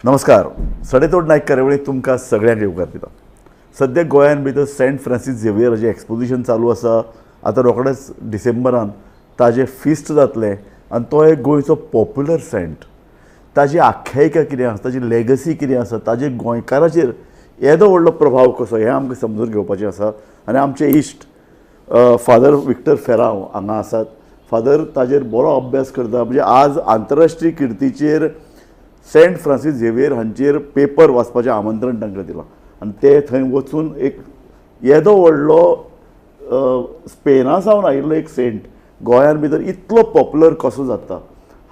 नमस्कार. सडेतोड नायक कार्यावळीक तुमकां सगळ्यांक येवकार दिता. सद्या गोंयान भितर सेंट फ्रांसीस झेवियर हाजें एक्सपोजिशन चालू आसा. आतां रोखडेंच डिसेंबरान ताजें फिस्ट जातलें आनी तो एक गोंयचो पॉप्युलर सेंट. ताजी आख्यायिका कितें आसा, ताजी लेगसी कितें आसा, ताजे गोंयकाराचेर येदो व्हडलो प्रभाव कसो हें आमकां समजून घेवपाचें आसा. आनी आमचे इश्ट फादर विक्टर फेरांव हांगा आसात. फादर ताजेर बरो अभ्यास करता. म्हणजे आज आंतरराष्ट्रीय किर्तीचेर सेंट फ्रांसीस झेवियर हांचेर पेपर वाचपाचें आमंत्रण तांकां दिलां आनी ते थंय वचून एक येदो व्हडलो स्पेना सावन आयिल्लो एक सेंट गोंयान भितर इतलो पॉप्युलर कसो जाता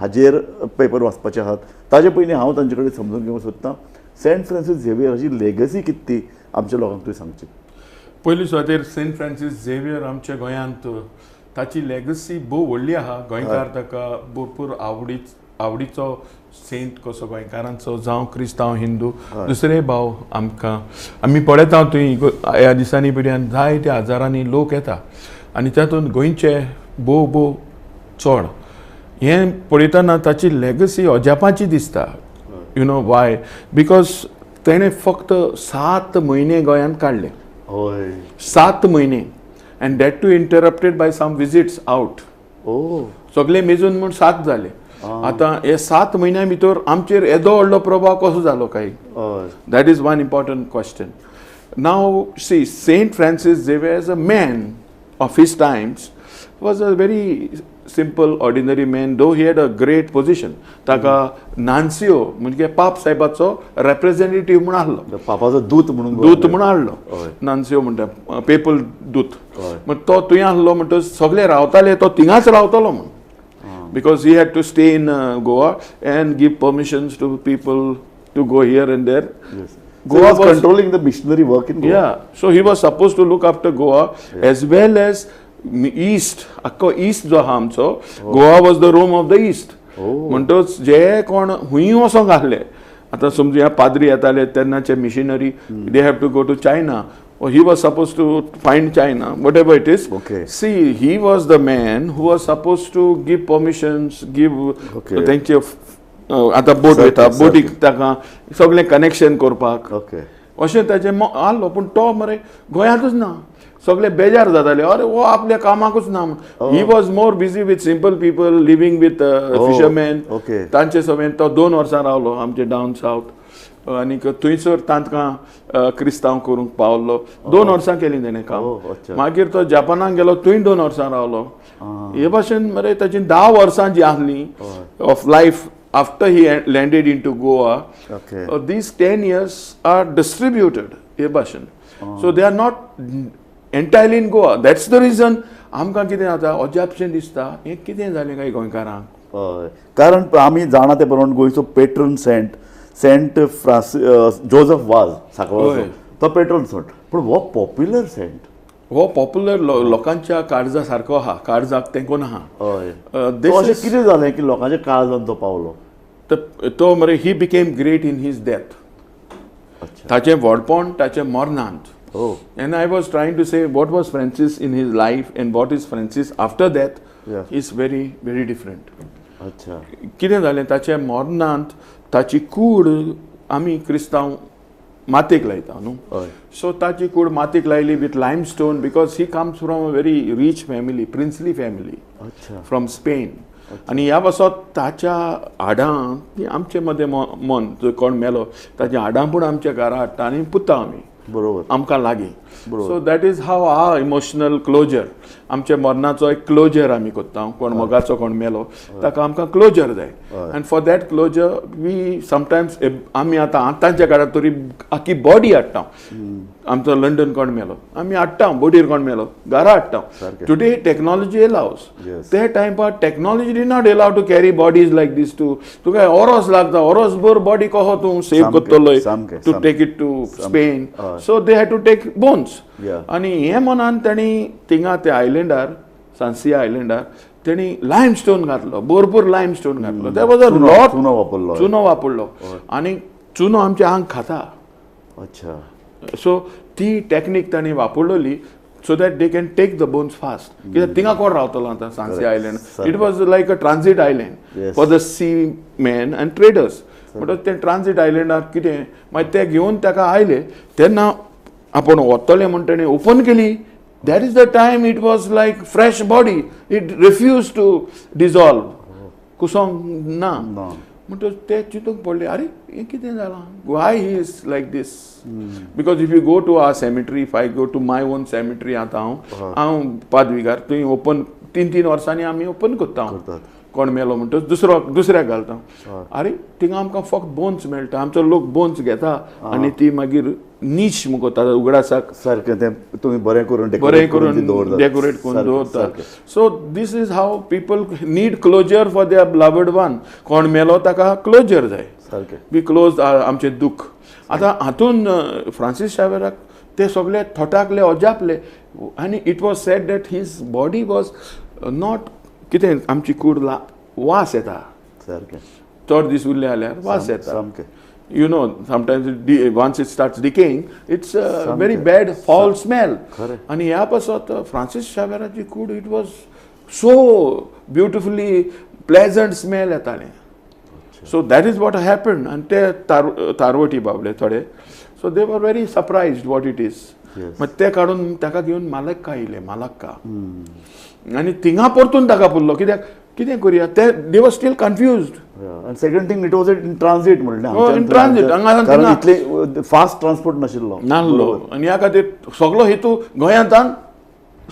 हाजेर पेपर वाचपाचे आसात. ताजे पयलीं हांव तांचे कडेन समजून घेवंक सोदतां सेंट फ्रांसीस झेवियर हाची लेगसी कितें ती आमच्या लोकांक तुवें सांगची. पयली सुवातेर सेंट फ्रांसीस झेवियर आमच्या गोंयांत ताची लेगसी भोव व्हडली आहा. गोंयकार ताका भरपूर आवडीचो सेंट कसो गोंयकारांचो, जावं क्रिस्तांव हिंदू दुसरे भाव आमकां आमी पळयता थंय ह्या दिसांनी पिड्यान जायत्या हजारांनी लोक येता आनी तातूंत गोंयचे भोव भोव चड हें पळयतना ताची लेगसी अजापाची दिसता. You know why? Because तेणें फक्त 7 म्हयने गोंयांत काडले. हय, 7 म्हयने, and that too interrupted by some visits out. सगळे मेजून म्हूण 7 जाले. आतां हे 7 म्हयन्या भितर आमचेर येदो व्हडलो प्रभाव कसो जालो काय? That is one important question. Now see, Saint Francis Xavier as a man of his times was a very simple ordinary man, though he had a great position. ताका नान्सियो म्हणजे पाप साहेबाचो रेप्रेझेंटेटिव्ह म्हूण आहलो, पापाचो दूत म्हणून, दूत म्हूण आहलो. नान्सियो म्हणटा पेपल दूत. मग तो थंय आहलो म्हणटच सगळे रावताले, तो थिंगाच रावतलो म्हूण, because he had to stay in Goa and give permissions to people to go here and there. Yes. Goa was controlling the missionary work in Goa. Yeah, so he was supposed to look after Goa as well as East. अख्खो east जो आहा आमचो, Goa was the Rome of the East. म्हणटच जे कोण हुंय वचोंक आहले, आतां समजुया पाद्री येताले तेन्नाचे missionary, they have to go to China Or he was supposed to find China, whatever it is. Okay. See, he was the man who was supposed to give permissions, give तेंचे आतां बोट वयता, बोटीक ताका सगळें कनेक्शन करपाक. अशें ताचें आहलो. पूण तो मरे गोंयांतूच ना, सगळे बेजार जाताले, अरे हो आपल्या कामाकूच ना. He was more busy with simple people, living with fishermen. तांचे समेत तो 2 वर्सां रावलो आमचे डावन सावथ, आनीक थंयसर तांकां क्रिस्तांव करूंक पावलो. 2 वर्सां केलीं तेणें काम. मागीर तो जपानाक गेलो, थंय 2 वर्सां रावलो. हे भाशेन मरे ताची 10 वर्सां जी आहलीं of life after he landed into Goa, these 10 years are distributed हे भाशेन. So they are not entirely in Goa. That's the reason आमकां कितें जाता अजापशें दिसता, हें कितें जालें काय गोंयकारांक. हय, कारण आमी जाणा ते प्रमाण गोंयचो patron saint saint Francis Joseph Vaz सांकवाळचो, तो पेट्रन सेंट, पूण हो पॉप्युलर सेंट, हो पॉप्युलर लोकांच्या काळजा सारको आहा, काळजाक तेंकून आहा. हय, अशें कितें जालें की लोकांच्या काळजान तो पावलो? तो मरे he became great in his death. ताचें व्हडपण ताचें मरणांत. And I was trying to say what was Francis in his life and what is Francis after death is very very different. अच्छा. कितें जालें ताच्या मरणांत ताची कूड आमी क्रिस्तांव मातयेक लायता न्हू, सो ताची कूड मातयेक लायली with limestone, because he comes from a very rich family, princely family from Spain. आनी ह्या पासत ताच्या हाडां ती आमचे मदें मन, कोण मेलो ताच्या हाडां पूण आमच्या घरा हाडटा आनी पुता आमी, बरोबर, आमकां लागीं. So that is how our emotional closure, आमच्या मरणाचो एक क्लोजर आमी करता. कोण मोगाचो कोण मेलो ताका आमकां क्लोजर जाय, and for that closure we sometimes आमी आतां आतांच्या काळार तरी आखी बॉडी हाडटा. आमचो लंडन कोण मेलो आमी हाडटा, बोटीर कोण मेलो घरा हाडटा. टुडे टॅक्नॉलॉजी एलावज, ते टायमार technology did not allow to carry bodies like this. To तुका ओरोस लागता, ओरोसभर बॉडी कसो तूं सेव करतलो to take it to Spain. So they had to take bones. आनी हे मनान तांणी थिंगा त्या आयलंडार, सांसिया आयलंडार तेणी लायम स्टोन घातलो, भरपूर लायम स्टोन घातलो. That was a lot. चुनो वापरलो, चुनो वापरलो आनी चुनो आमच्या आंग खाता. अच्छा. सो ती टॅक्नीक तांणी वापरलेली so that they can take the bones fast. कित्याक थिंगा कोण रावतलो आतां Sansia island. It was like a transit island for the sea men and traders. म्हणटकच ते ट्रान्सीट आयलंडार कितें मागीर ते घेवन ताका आयले तेन्ना आपूण वतले म्हण तेणी ओपन केली. That is the time it was like fresh body, it refuse to dissolve, कुसोंक ना. म्हणटकच ते चिंतूंक पडले, अरे हें कितें जालां, why he is like this? Because if you go to our cemetery, if I go to my own cemetery, आतां हांव हांव पादविगार थंय ओपन 3-3 वर्सांनी आमी ओपन करता, कोण मेलो म्हणटच दुसरो दुसऱ्याक घालता. अरे थिंगा आमकां फक्त बोन्स मेळटा, आमचो लोक बोन्स घेता आनी ती मागीर नीश मुगो उगडासाक सारकें तें तुमी बरें करून बरें करून डेकोरेट करून दवरतात. So this is how people need closure for their beloved one. कोण मेलो ताका क्लोजर जाय, सारकें बी क्लोज आमचें दुख्ख. आतां हातून फ्रांसीस शावेराक ते सगळे थोटाकले, अजापले आनी it was said that his body was not कितें आमची कूड वास येता, सारकें चड दीस उरले जाल्यार वास येता. सामकें You know, sometimes once it starts decaying, it's a very bad foul smell. आनी ह्या पासत फ्रांसीस शावेराची कूड it was so beautifully pleasant smell येतालें. So that is what happened. आनी ते तारवटी बाबले थोडे, so they were very surprised what it is. मागीर ते काडून ताका घेवन मालक्का येयले, मालक्का, आनी थिंगा परतून ताका पुरलो. कित्याक कितें करुया ते, they were still confused. आनी second thing it was in transit म्हणलें, इन ट्रान्जीट कारण इतले फास्ट ट्रान्सपोर्ट नाशिल्लो नासलो. आनी ह्या खातीर सगलो हेतू गोंयांतान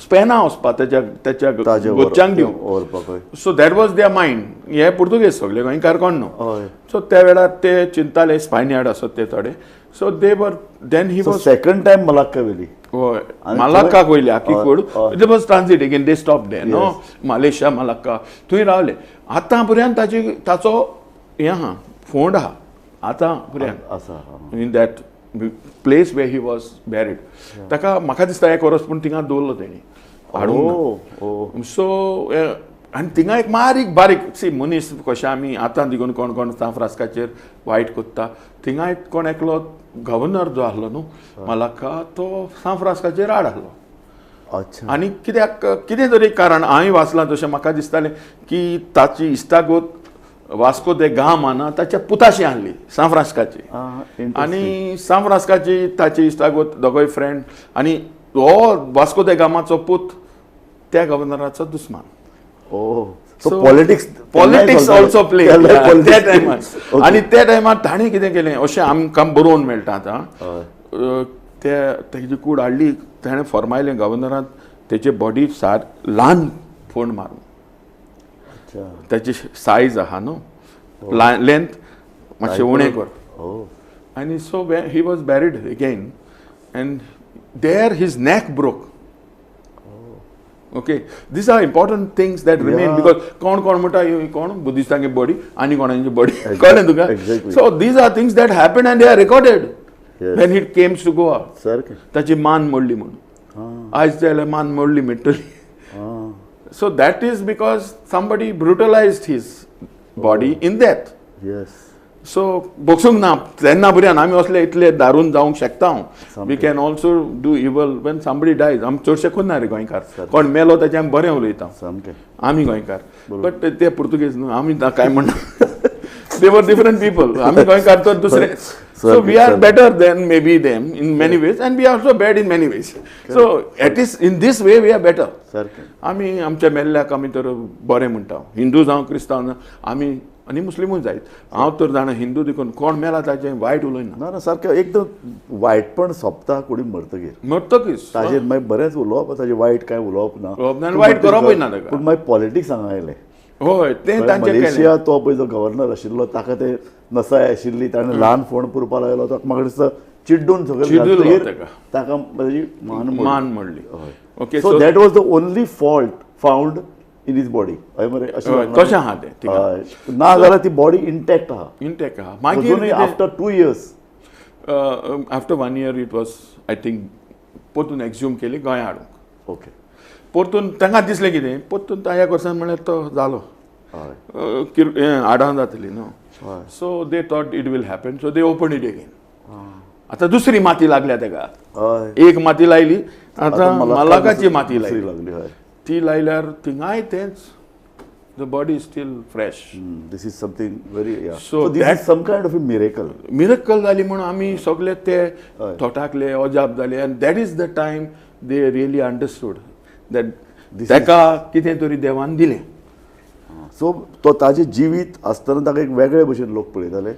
स्पेना वचपा तेच्या तेच्या गोच्यांक दिवंक. So that was their mind. हे पुर्तुगेज सगळे गोंयकार कोण न्हू. सो त्या वेळार ते चिंताले, स्पायनियार्ड आसत ते थोडे. So they were then he was second time Malacca वयली. हय, मलाक्काक वयली आखी कूड. It was transit again, they stop there no, Malaysia Malacca थंय रावले. आतां पर्यंत ताची ताचो हें आहा, फोंड आहा आतां पर्यंत आसा in that place where he was buried. ताका म्हाका दिसता एक वर्स पूण थिंगा दवरलो तेणी हाडूंक. सो आनी थिंगा एक बारीक बारीक सी मनीस कशें आमी आतां देखून कोण कोण सांत फ्रांसिस्काचेर वायट कोत्ता. थिंगा एक कोण एकलो गव्हर्नर जो आसलो न्हू मलाका, तो सांत फ्रांसिस्काचेर आड आसलो. आनी कित्याक कितें तरी कारण हांवें वाचलां तशें म्हाका दिसतालें की ताची इश्टागत वास्को दे गामा ना ताच्या पुताशी आहली सांत फ्रांसिस्काची. आनी सांत फ्रांसिस्काची ताची इश्टागत दोगोय फ्रेंड, आनी हो वास्को दे गामाचो पूत त्या गव्हर्नराचो दुस्मान. So politics politics also play त्या टायमार. आनी त्या टायमार ताणें कितें केलें अशें आमकां बरोवन मेळटा आतां, ते तेजी कूड हाडली ताणें फॉर्मायलें गव्हर्नरान तेचे बॉडी सार ल्हान फोंड मारून, ताची सायज आहा न्हू लेंथ मातशें उणें कर. आनी so he was buried again and there his neck broke. Okay, these are important things that remain because कोण कोण म्हणटा कोण बुद्धिस्टांची बॉडी आनी कोणाची बॉडी, कळ्ळें तुका? So these are things that happen and they are recorded when it comes to Goa. ताची मान मोडली म्हणून आयज जाल्यार मान मोडली मेळटली. So that is because somebody brutalised his body in death. So बोक्सूंक ना तेन्ना बऱ्यान आमी असले इतले दारून जावंक शकता. We can also do evil when somebody dies. आमी चडशे कोन्ना रे गोंयकार, कोण मेलो ताचें आमी बरें उलयता आमी गोंयकार, बट ते पुर्तुगेज न्हू आमी कांय म्हणना. They were different people. आमी गोंयकार तर दुसरे. So we are better than maybe them in many ways and we are also bad in many ways. So at least in this way we are better. आमी आमच्या मेल्ल्याक आमी तर बरें म्हणटा, हिंदू जावं क्रिस्तांव जावं आमी आनी मुस्लिमूय जायत. हांव तर जाणा हिंदू देखून कोण मेला ताचें वायट उलयना. ना सारकें एकदम वायटपण सोंपता कोणी मरतगीर, मरतगीर ताजेर मागीर बरेंच उलोवप, ताजें वायट कांय उलोवप ना, वायट करपूय ना ताका. पूण मागीर पॉलिटिक्स हांगा आयलें. हय, तें तांचें मलेशिया तो पळय जो गव्हर्नर आशिल्लो ताका ते नसाय आशिल्ली, ताणें ल्हान फोंड पुरपा लायलो, ताका म्हाका दिसता चिड्डून सगळें ताका ताजी मान मोडली. Okay, so that was the only fault found in his body. हय मरे, अशें तशें आहा तें. ना जाल्यार ती बॉडी इंटॅक्ट आहा, इंटॅक्ट आहा. मागीर after 2 years, after 1 year it was I think परतून एक्ज्यूम केली गोंया हाडूंक. ओके, परतून तांकां दिसलें कितें, परतून ह्या वर्सान म्हळ्यार तो जालो आडां जातली न्हू. So they thought it will happen, so they open it again. आतां दुसरी माती लागल्या ताका, एक माती लायली, आतां मलाकाची माती लायली. ती लायल्यार थिंगाय तेंच, the body is still fresh. This is something very, so this is some kind of a miracle. Miracle जाली म्हणून आमी सगळे ते थोटाकले, अजाप जाले. आनी that is the time they really understood that ताका कितें तरी देवान दिलें. सो तो ताजें जिवीत आसतना ताका एक वेगळे भशेन लोक पळयताले,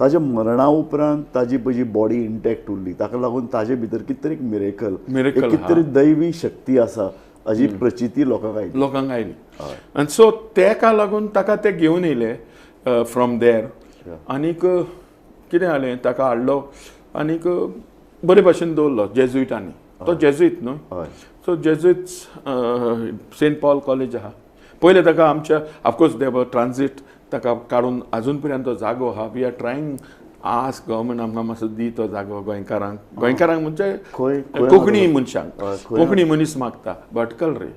ताज्या मरणा उपरांत ताजी पळय बॉडी इंटॅक्ट उरली, ताका लागून ताजे भितर कितें तरी एक मिरेकल, कितें तरी दैवी शक्ती आसा अशी प्रचिती लोकांक आयली, लोकांक आयली. आनी सो तेका लागून ताका ते घेवन येयले फ्रॉम there. आनीक कितें जालें, ताका हाडलो आनीक बरे भाशेन दवरलो जेजुइटांनी. तो जेजुइत न्हू, सो जेजुइत सेंट पॉल कॉलेज आहा पयलें ताका आमच्या, ऑफकोर्स देव ट्रान्जीट ताका काडून अजून पर्यंत तो जागो आहा. We are trying ask government आमकां मातसो दी तो जागो गोंयकारांक, गोंयकारांक म्हणजे कोंकणी मनशांक, कोंकणी मनीस मागता. भटकल रे,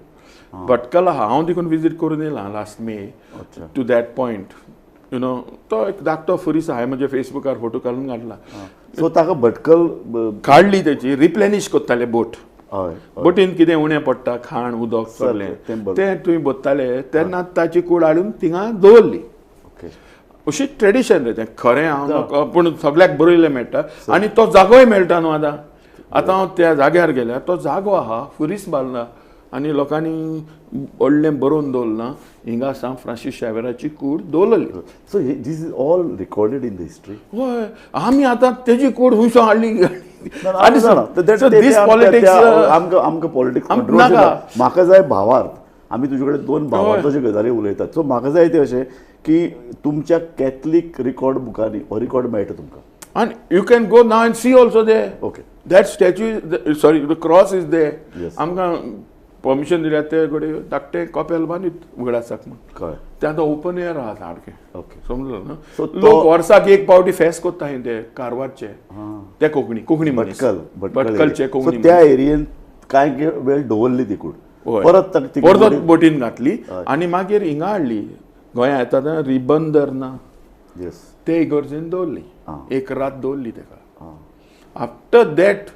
भटकल आहा. हांव देखून विजीट करून येयलां last May to that point. You know, तो एक धाकटो फुरीस आहा, म्हजे फेसबुकार फोटो काडून घातला. सो ताका भटकल काडली तेची, रिप्लेनिश करताले बोट, बोटीन कितें उणें पडटा खाण उदक सगळें तें तुवें भरताले तेन्ना ताची कूड हाडून थिंगा दवरली. अशी ट्रेडिशन रे तें, खरें हांव पूण सगळ्याक बरयलें मेळटा आनी तो जागोय मेळटा न्हू. आतां आतां हांव त्या जाग्यार गेल्यार तो जागो आहा, फुरीस बांदला आनी लोकांनी व्हडलें बरोवन दवरलां हिंगा सांत फ्रांसीस शावेराची कूड दवरलेली. So this is all recorded in the history. हय, आमी आतां तेजी कूड हुंयसो हाडली. आमकां पॉलिटिक्स म्हाका जाय भावार्थ. आमी तुजे कडेन दोन भावार्थाच्यो गजाली उलयतात. सो म्हाका जाय तें अशें की तुमच्या कॅथलीक रिकॉर्ड बुकांनी हो रिकॉर्ड मेळटा तुमकां. And you can go now and see also there. Okay, that statue, sorry, the cross is there. आमकां परमिशन दिल्यार ते कडेन धाकटें कपेल बांदीत उगडासाक म्हूण. कळ्ळें, तें आतां ओपन एयर आहा सारकें. ओके, समजलो न्हू. लोक वर्साक एक पावटी फेस्त कोत्ता थंय ते कारवारचे, ते कोंकणी कोंकणी भटकल भटकलचे कोंकणी त्या एरियेन कांय वेळ दवरली ती कूड. परत परत बोटीन घातली आनी मागीर हिंगा हाडली गोंया येता तेन्ना रिबंदर ना ते इगर्जेन दवरली एक रात दवरली ताका आफ्टर that.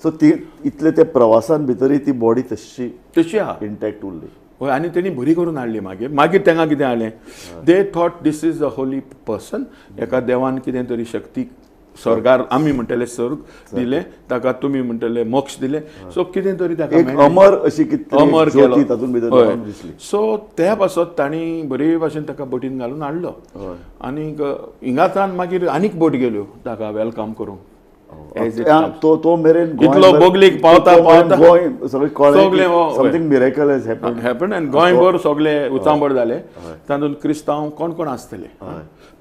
सो ती इतले ते प्रवासान भितरय ती बॉडी तशी तशी आहा इंटॅक्ट उरली. हय आनी तेणी बरी करून हाडली. मागीर मागीर तांकां कितें जालें they thought this is a holy person एका देवान कितें तरी शक्ती स्वर्गार आमी म्हणटले स्वर्ग दिलें ताका तुमी म्हणटले मोक्ष दिलें सो कितें तरी ताका अमर अशी अमर केलो. सो त्या पासत तांणी बरे भाशेन ताका बोटीन घालून हाडलो आनीक हिंगासान मागीर आनीक बोट गेल्यो ताका welcome करूंक. तो मेरेन इतलो बोगलीक पावता पावता सगळें समथींग मिरेकल हॅज हॅपन आनी गोंयभर सगळे उचांबळ जाले. तातूंत क्रिस्तांव कोण कोण आसतले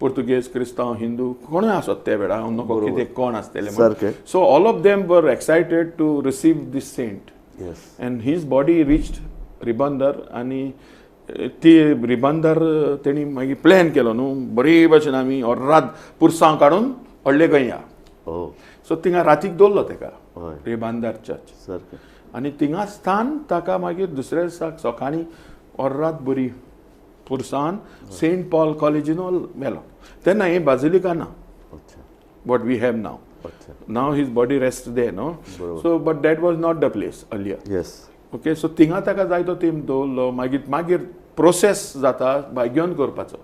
पुर्तुगेज क्रिस्तांव हिंदू कोणूय आसत त्या वेळार हांव नको कितें कोण आसतले. So all of them were excited to receive this saint and his body reached Ribandar. आनी ती रिबंदर तेणी मागीर प्लॅन केलो न्हू बरे भाशेन आमी रात पुरसांव काडून व्हडले गोंया. सो थिंगा रातीक दवरलो ताका रिबांदार चर्च आनी थिंगा स्थान ताका मागीर दुसऱ्या दिसाक सकाळीं ऑर्रात बरी पुरसान सेंट पॉल कॉलेजीन व्हेलो. तेन्ना हें बाजिलिका ना what we have now. Now his body rest there no. So but that was not the place earlier. Okay so थिंगा ताका जायतो तेंप दवरलो. मागीर मागीर प्रोसेस जाता भाग्योन करपाचो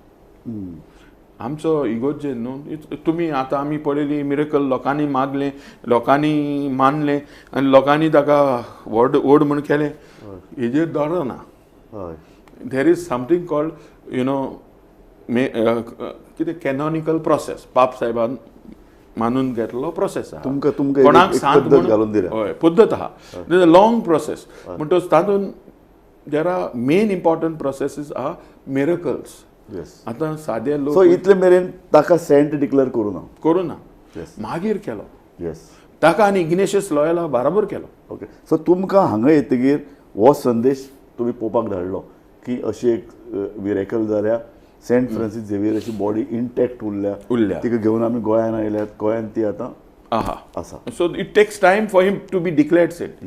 आमचो इगोर्जेन न्हू. तुमी आतां आमी पळयली मिरेकल लोकांनी मागलें लोकांनी मानलें आनी लोकांनी ताका व्हड व्हड म्हूण केलें हेजेर दवरना ना. There is something called you know may कितें कॅनॉनिकल प्रोसेस पाप साहेबान मानून घेतलो प्रोसेस आहा. तुमकां कोणाक सांत घालून दिल्या हय पद्दत आहा is a long process. म्हणटकच तातूंत there are main important processes are miracles. आतां सादे लोक सो इतले मेरेन ताका सेंट डिक्लेअर करूं ना करूं ना मागीर केलो ताका आनी इग्नेशियस लॉयला बराबर केलो. ओके सो तुमकां हांगा येतगीर हो संदेश तुमी पोपाक धाडलो की अशी एक मिरेकल जाल्या सेंट फ्रांसीस झेवियर अशी बॉडी इंटॅक्ट उरल्या उरल्या तिका घेवन आमी गोंयान आयल्यात गोंयान ती आतां आहा आसा. So it takes time for him to be declared saint.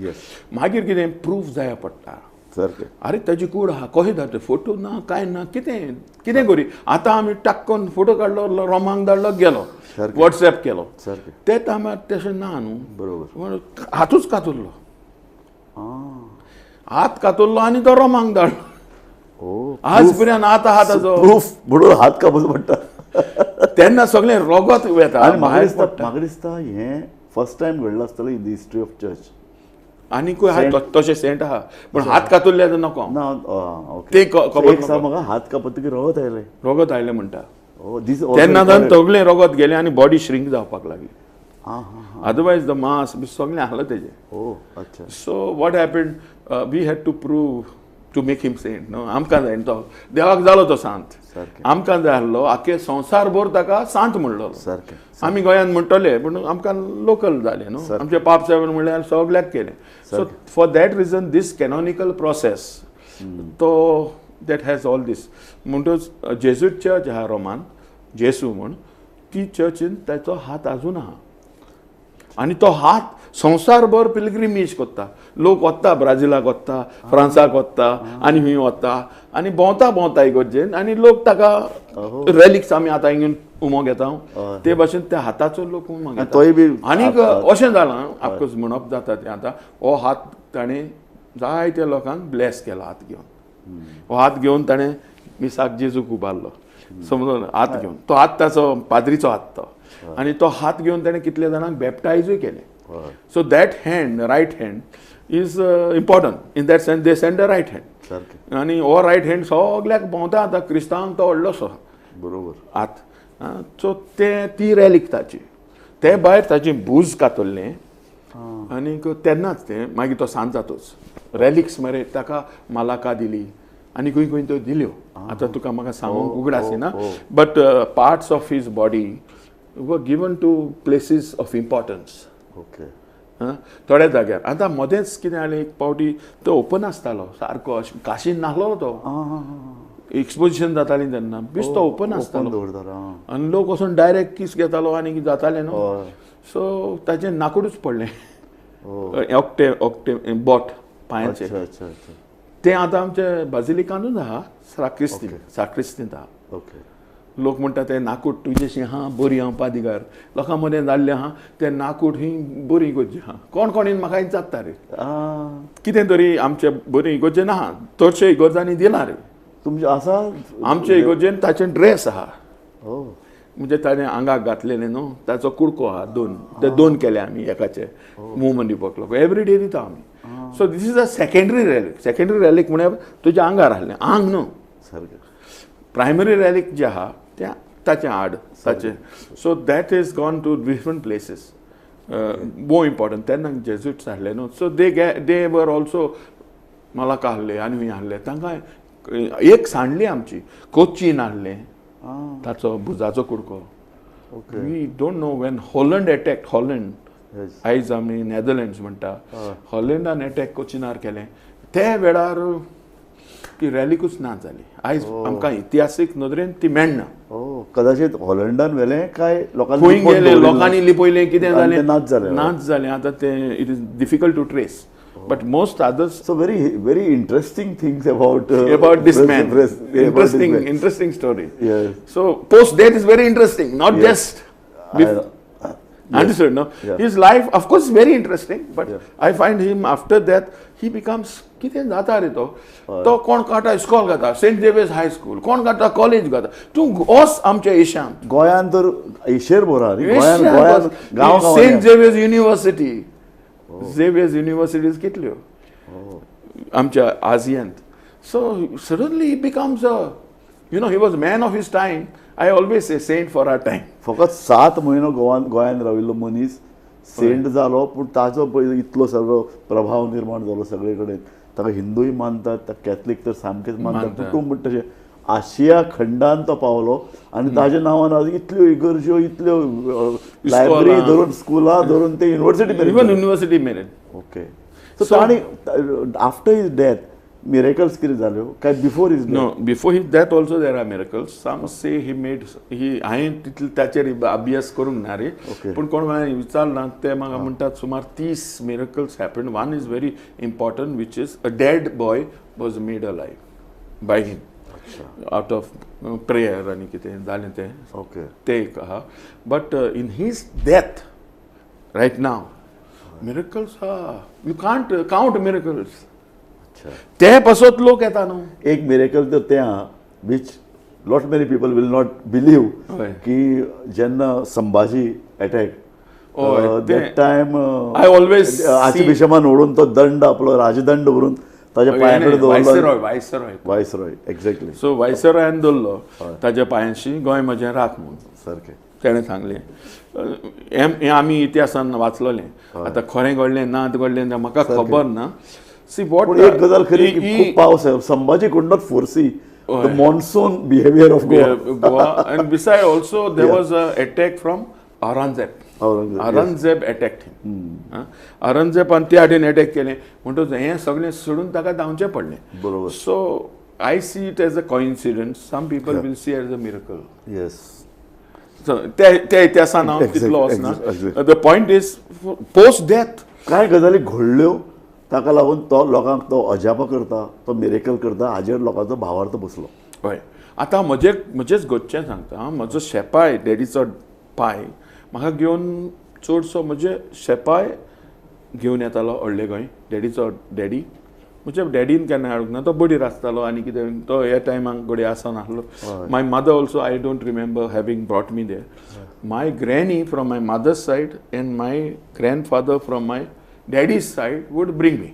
मागीर कितें प्रूफ जाय पडटा. सारकें अरे ताजी कूड आहा कशें धाडटा फोटो ना कांय ना कितें कितें करी आतां आमी टाक्कोन फोटो काडलो रोमांक धाडलो गेलो वॉट्सएप केलो सारकें ते टायमार तशें ना न्हू. बरोबर हातूच कातुरलो हात कातुरलो आनी तो रोमांक धाडलो. आज पर्यंत आतां आहा ताजो प्रूफ म्हणून हात कापूचो पडटा. तेन्ना सगळें रोगत वेता. आनी म्हाका दिसता हें फर्स्ट टायम घडलां आसतलें in the history of church. आनीकूय आहा तशें सेंट आहा पूण हात कातुरले जाल्यार नको ना. ते खबर म्हाका हात कापतकीर रगत आयलें रगत आयलें म्हणटा तेन्ना जावन सगळें रगत गेलें आनी बॉडी श्रिंक जावपाक लागली. अदरवायज the mass बी सगळें आहलें तेजें. So what happened we had to prove to make him saint न्हू. आमकां जाय तो देवाक जालो तो सांत आमकां जाय आहलो आख्खे संवसारभर ताका सांत म्हणलो. आमी गोंयांत म्हणटले पूण आमकां लोकल जालें न्हू. आमचे पाप साहेबान म्हणल्यार सगल्याक केलें. So for that reason this canonical process तो that has all these. म्हणटच जेजूट चर्च आहा रोमान जेसू म्हूण ती चर्चीन ताचो हात आजून आहा आनी तो हात संवसारभर पिलग्रिमेज करता. लोक वता ब्राझिलाक वता फ्रांसाक वता आनी खंय वता आनी भोंवता भोंवता इगर्जेन आनी लोक ताका रेलिक्स आमी आतां हिंगा उमो घेता ते भाशेन त्या हाताचो लोक उमो घेता. आनीक अशें जालां ऑफकोर्स म्हणप जाता तें आतां हो हात ताणें जायत्या लोकांक ब्लेस केला हात घेवन. हो हात घेवन ताणें मिसाक जेजूक उबारलो समजून हात घेवन तो हात ताचो पाद्रीचो हात तो आनी तो हात घेवन ताणें कितल्या जाणांक बॅप्टायजूय केलें. So that hand right hand is important in that sense they send the right hand. आनी हो रायट हँड सगल्याक भोंवता आतां क्रिस्तांवांक तो व्हडलोसो बरोबर हात. सो ते ती रॅलीक ताची ते भायर ताची भूज कातरलें आनीक तेन्नाच तें मागीर तो सांत जातोच रॅलिक्स मरे ताका मालाका दिली आनी खंय खंय त्यो दिल्यो. आतां तुका म्हाका सांगूंक उगडास येना but parts of his body were given to places of importance. Okay थोड्या जाग्यार आतां मदेंच कितें जालें एक पावटी तो ओपन आसतालो सारको अशें काशीन नासलो तो एक्सपोजिशन जातालीं तेन्ना बेश्टो ओपन आसतालो आनी लोक वचून डायरेक्ट किस घेतालो आनी जातालें न्हू. सो ताचें नाकडूच पडलें ओकटे ओकटे बोट पांयाचें. तें आतां आमच्या बाजिलिकानूच आहा, साक्रिस्तीन, साक्रिस्तींत आहा. ओके. लोक म्हणटा ते नाकूट तुजेशी आहा बरी हांव पादिगार, लोकां मदें जाल्लें आहा तें नाकूट ही बरी इगोर्जी आहा. कोण कोणीन म्हाका विचारता रे कितें तरी आमचे बरी इगोर्जेन आहा, चडशे इगोर्जांनी दिलां रे. तुमचें आसा? आमचे इगोर्जेन ताचें ड्रेस आहा, म्हणजे ताणें आंगाक घातलेलें न्हू ताचो कुडको आहा दोन, ते दोन केले आमी एकाचे मुवमेंट दिवपाक लागलो, एवरी डे दिता आमी. So this is a secondary relic. Secondary relic म्हळ्यार तुज्या आंगार आहलें आंग न्हू, सारकें. प्रायमरी रॅलिक जे आहा तें ताचें आड ताचें. So that is gone to different places, more important. तेन्ना जेजुट्स आहले न्हू, so they were also Malacca आहले आनी खंय आहले, तांकां एक सांडली आमची कोचीन आहलें ताचो भुजाचो कुडको. We don't know when Holland attack, Holland आयज आमी नॅदरलँड्स म्हणटा, हॉलंडान एटॅक कोचिनार केलें ते वेळार ती रॅलिकूच ना जाली. आयज आमकां इतिहासीक नदरेन ती मेळना. कदाचित हॉलंडान व्हेलें काय लोकांनी खंय गेलें, लोकांनी लिपयलें, कितें जालें, नाच जालें, नाच जालें. आतां तें it is difficult to trace, but most others. So very very interesting things about this man. Interesting interesting story. So post that is very interesting, not just understood, no? Yeah. His life, of course, very interesting, but yeah. I find him after that, he becomes, कितें जाता रे तो, तो कोण काडटा इस्कॉल घाता, Saint Xavier's high school, कोण काडटा college घाता, तूं वच आमच्या एशियांत, गोंयांत तर एशियर भर आहा, Saint Xavier's university, Xavier's universities कितल्यो आमच्या आजियांत. So suddenly he becomes a, you know, he was man of his time. I always say saint for our time. फकत 7 म्हयनो गोंयांत राविल्लो मनीस सेंट जालो, पूण ताचो इतलो सगळो प्रभाव निर्माण जालो सगळे कडेन. ताका हिंदूय मानतात, ताका कॅथलीक तर सामकेच मानतात, कुटूंब म्हणटा तशें आशिया खंडान तो पावलो आनी ताज्या नांवान आज इतल्यो इगर्ज्यो, इतल्यो लायब्ररी धरून, स्कुलां धरून ते युनिवर्सिटी मेरेन, इवन युनिवर्सिटी मेरेन. ओके. सो ताणी आफ्टर his death miracles कितें जाल्यो काय before his? No, before his death also there are miracles. Some say he made, he हांवें तितले ताचेर अभ्यास करूंक ना रे, पूण कोण हांवें विचारना ते म्हाका म्हणटात सुमार 30 miracles happen. One is very important, which is a dead boy was made alive by him out of prayer आनी कितें जालें तें. ओके, तें एक आहा. But in his death right now miracles आहा, you can't count miracles. ते पासत लोक येता न्हू. एक मिरेकल तर तें आहा which lot many people will not believe, की जेन्ना Sambhaji attack that time I always आर्चबिशपान व्हरून तो दंड आपलो राजदंड व्हरून ताज्या पांया कडेन दवरलो. Viceroy, viceroy, exactly. सो वायसरॉयान दवरलो ताज्या पांयांशी, गोंय म्हजें राख म्हणून सारकें तेणें सांगलें. हें आमी इतिहासान वाचलोलें. आतां खरें घडलें ना घडलें म्हाका खबर ना. See what, एक गजाल खरी की खूब पावस आहे, Sambhaji could not foresee the monsoon behaviour of Goa. And beside also there was a attack from Aurangzeb. Aurangzeb attacked him. औरंगजेबान त्या हाटेन अटॅक केलें म्हणटकच हें सगळें सोडून ताका धांवचें पडलें. बरोबर. So I see it as a coincidence, some people will see as a miracle. Yes. त्या इतिहासान हांव तितलो वचना. The point is post death कांय गजाली घडल्यो ताका लागून तो लोकांक तो अजापा करता, तो मिरेकल करता, हाजेर लोकांचो भावार्थ बसलो. हय. आतां म्हजेच घरचें सांगता, म्हजो शेपाय, डॅडीचो पाय म्हाका घेवन चडसो म्हजे शेपाय घेवन येतालो व्हडले गोंय. डॅडीचो डॅडी, म्हज्या डॅडीन केन्ना हाडूंक ना, तो बडीर आसतालो आनी कितें तो ह्या टायमाक घडये आसनासलो. My mother also I don't remember having brought me there. My granny from my mother's side and my grandfather from my daddy's side would bring me.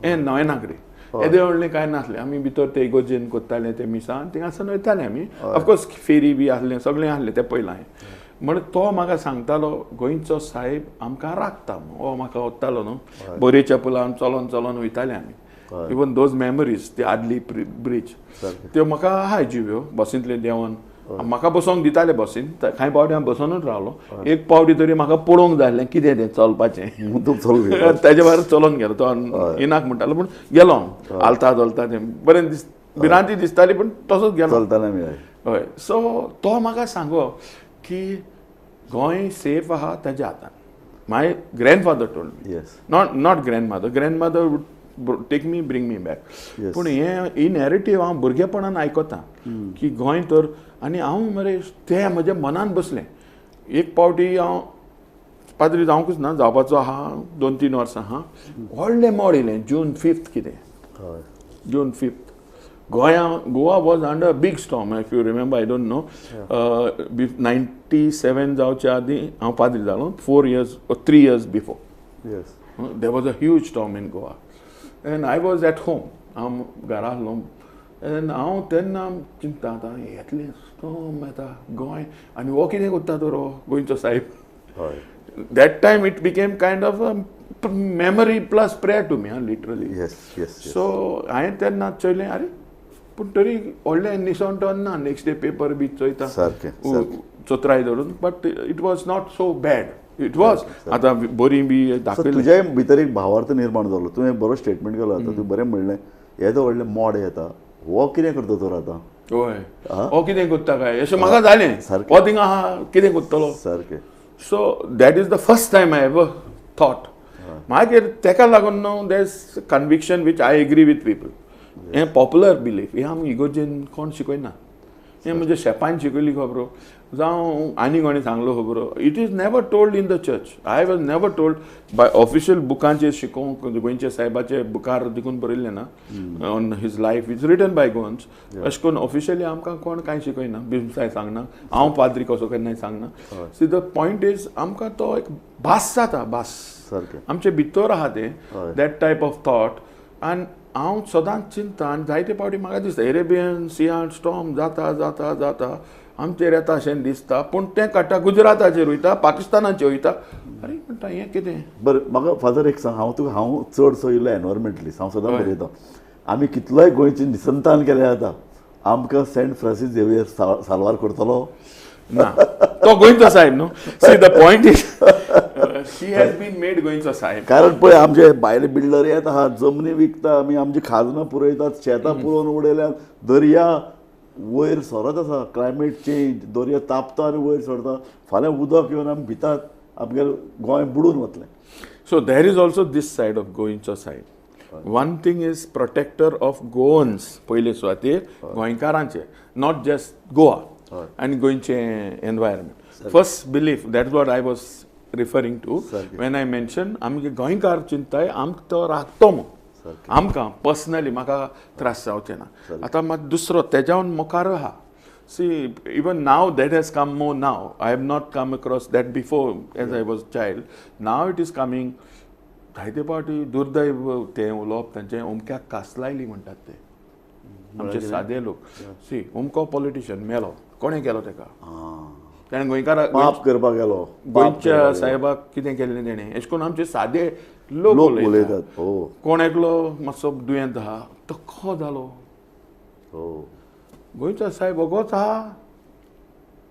And नोयनाक रे येदें व्हडलें कांय नासलें. आमी भितर ते इगोर्जेन करताले ते मिसां, थिंगासून वयताले आमी. ऑफकोर्स फेरी बी आसलें, सगळें आसलें तें पयलां हांवें. म्हण तो म्हाका सांगतालो गोंयचो साहेब आमकां राखता, हो म्हाका वतालो न्हू बोरेच्या पुलान चलोन चलोन वयताले आमी. इवन those memories, ती आदली ब्रिज त्यो म्हाका आहाय जिव्यो. बसींतले देंवन म्हाका बसोंक दिताले बसीन, कांय पावटी हांव बसोनूच रावलो. एक पावटी तरी म्हाका पळोवंक जाय आसलें कितें तें चलपाचें, ताजे भायर चलोन गेलो. तो इनाक म्हणटालो पूण गेलो हांव, हालता चलता तें बरें दिस, भिरांती दिसताली पूण तसोच गेलो. हय. सो तो म्हाका सांगो की गोंय सेफ आहा ताज्या हातान. My grandfather told me. Yes. Not grandmother. Grandmother would take me, bring me back. पूण हें ही नॅरेटीव हांव भुरगेपणान आयकता की गोंय तर, आनी हांव मरे तें म्हज्या मनान बसलें. एक पावटी हांव पाद्री जावंकूच ना, जावपाचो आहा 2-3 वर्सां आहा, व्हडलें मोड येयलें जून 5 कितें, जून 5 Goa was under big storm, if you remember, I don't know, 97 जावच्या आदीं हांव पाद्री जालो, 4 years 3 years before. There was a huge storm in Goa and I was at home. हांव घरा आसलो आनी हांव तेन्ना चिंता आतां येतलें स्टॉर्म येता गोंय आनी हो कितें करता तर हो गोंयचो साहेब. That time it became kind of a memory plus prayer to me, literally. So हांवें तेन्ना चोयलें, आरे पूण तरी व्हडलें निसणटन ना, नेक्स्ट डे पेपर बी चोयता चोत्राय धरून, but it was not so bad. It was आतां बरी बी दाखयली. तुज्या भितर एक भावार्थ निर्माण जालो, तुवें बरो स्टेटमेंट केलो. आतां तुवें बरें म्हणलें, येदो व्हडलें मोड येता, हो कितें करता तर आतां, हय हो कितें करता काय अशें म्हाका जालें, हो थिंगा आहा कितें करतलो सारकें. So that is the first time I ever thought. मागीर तेका लागून न्हू there is conviction which I agree with people. हें पॉप्युलर बिलीफ, हें आमी इगोर्जेन कोण शिकयना, हें म्हणजे शेपान शिकयली खबरो जावं आनी कोणी सांगलो खबरो. It is never told in the church. I was never told by official बुकांचेर शिकोवंक, गोंयच्या सायबाचे बुकार देखून बरयल्लें ना on his life, is written by Goans. अशें करून ऑफिशियली आमकां कोण कांय शिकयना, बिमसाय सांगना, हांव पाद्री कसो केन्नाय सांगना. सी the point is आमकां तो एक भास जाता, भास आमचे भितर आहा तें, that type of thought. आनी हांव सदांच चिंता आनी जायते फावटी म्हाका दिसता एरेबियन सियान स्टॉर्म जाता जाता जाता आमचेर येता अशें दिसता, पूण तें काडटा गुजराताचेर वयता, पाकिस्तानाचेर वयता. अरे म्हणटा हें कितें. बरें म्हाका फादर एक सांग, हांव तुका, हांव चडसो इल्लो एनवायरमेंटलिस्ट, हांव सदां बरयता, आमी कितलोय गोंयचे निसंतान केलें जाता, आमकां सेंट फ्रांसीस झेवियर साल्वार करतलो ना, तो गोंयचो साहेब न्हू. See the point is he has been made गोंयचो साहेब. कारण पळय आमचे भायले बिल्डर येता आहा, जमनी विकता, आमी आमची खाजनां पुरयतात, शेतां पुरोवन उडयल्यात, दर्या वयर सरत आसा, क्लायमेट चेंज, दर्या तापता आनी वयर सरता, फाल्यां उदक येवन आमी भितात, आमगेलें गोंय बुडून वतलें. So there is also this side of गोंयचो साहेब. One thing is protector of Goans, पयले सुवातेर गोंयकारांचे, not just Goa आनी गोंयचें environment. First belief, that what I was referring to when I mention आमगे गोंयकार चिंताय आमकां तो राखतो म्हूण, आमकां पर्सनली म्हाका त्रास जावचे ना. आतां मात दुसरो तेज्यावन मुखार आहा. See even now that has come more now, I have not come across that before as I was child. Now it is coming. जायते फावटी दुर्दैव तें उलोवप तांचें, अमक्याक कास लायली म्हणटात ते आमचे सादे लोक. सी अमको पॉलिटिशियन मेलो, कोणें केलो तेका, ताणें गोंयकाराक पाप करपाक गेलो, गोंयच्या साहेबाक कितें केल्लें तेणें, अशें करून आमचे सादे लोक उलयतात. कोण एकलो मातसो दुयेंत आहा तो खो जालो, गोंयचो साहेब ओगोच आहा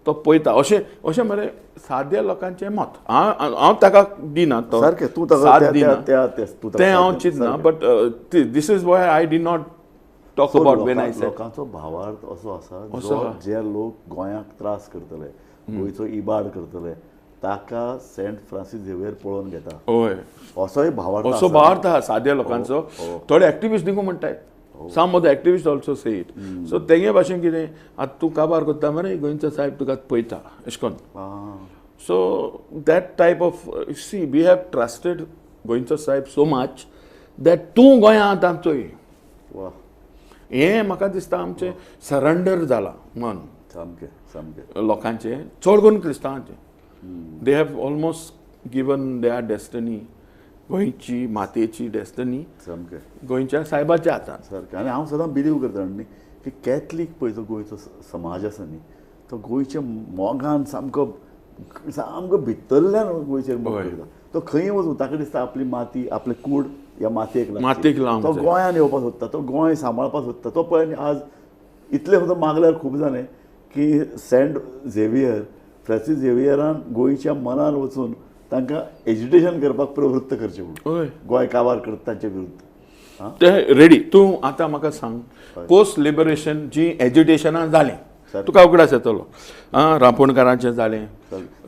तो पळयता, अशें अशें मरे साद्या लोकांचें मत. हांव ताका दिना, तो साथ दिना, तें हांव चिंतना, but this is why I did not talk about when I said. लोकांचो भावार्थ असो आसा, जे लोक गोंयाक त्रास करतले, गोंयचो इबाड करतले, ताका सेंट फ्रांसीस झेवियर पळोवन घेता. हय, असोय भावार्थ, असो भावार्थ आहा साद्या लोकांचो. थोडे एक्टिविस्ट देखून म्हणटाय, some of the activists also say it. So तेंगे भाशेन कितें आतां तूं काबार करता मरे, गोंयचो साहेब तुका पळयता अशें करून. So that type of, see we have trusted गोंयचो साहेब सो मच that तूं गोंयांत आतां चोय, हें म्हाका दिसता आमचें सरंडर जालां मन सामकें सामकें लोकांचें, चड करून क्रिस्तांवांचें. They have almost given their destiny, गोंयची मातयेची डेस्टनी सामकें गोंयच्या सायबाच्या हातान सारकें. आनी हांव सदां बिलीव करता न्ही की कॅथलीक पळय जो गोंयचो समाज आसा न्ही, तो गोंयच्या मोगान सामको सामको भितरल्यान गोंयचेर मोग करता. तो खंय वचूं ताका दिसता आपली माती, आपली कूड ह्या मातयेक मातयेक लावन, तो गोंयान येवपाक सोदता, तो गोंय सांबाळपाक सोदता. तो पळय आज इतलें सुद्दां मागल्यार खूब जालें की सेंट झेवियर, फ्रांसीस झेवियरान गोंयच्या मनान वचून तांकां एजिटेशन करपाक प्रवृत्त करचें म्हणून, गोंय काबार करता तांचे विरुद्ध ते रेडी. तूं आतां म्हाका सांग, पोस्ट लिबरेशन जी एजिटेशनां जालीं तुका उगडास येतलो. रांपोणकारांचें जालें,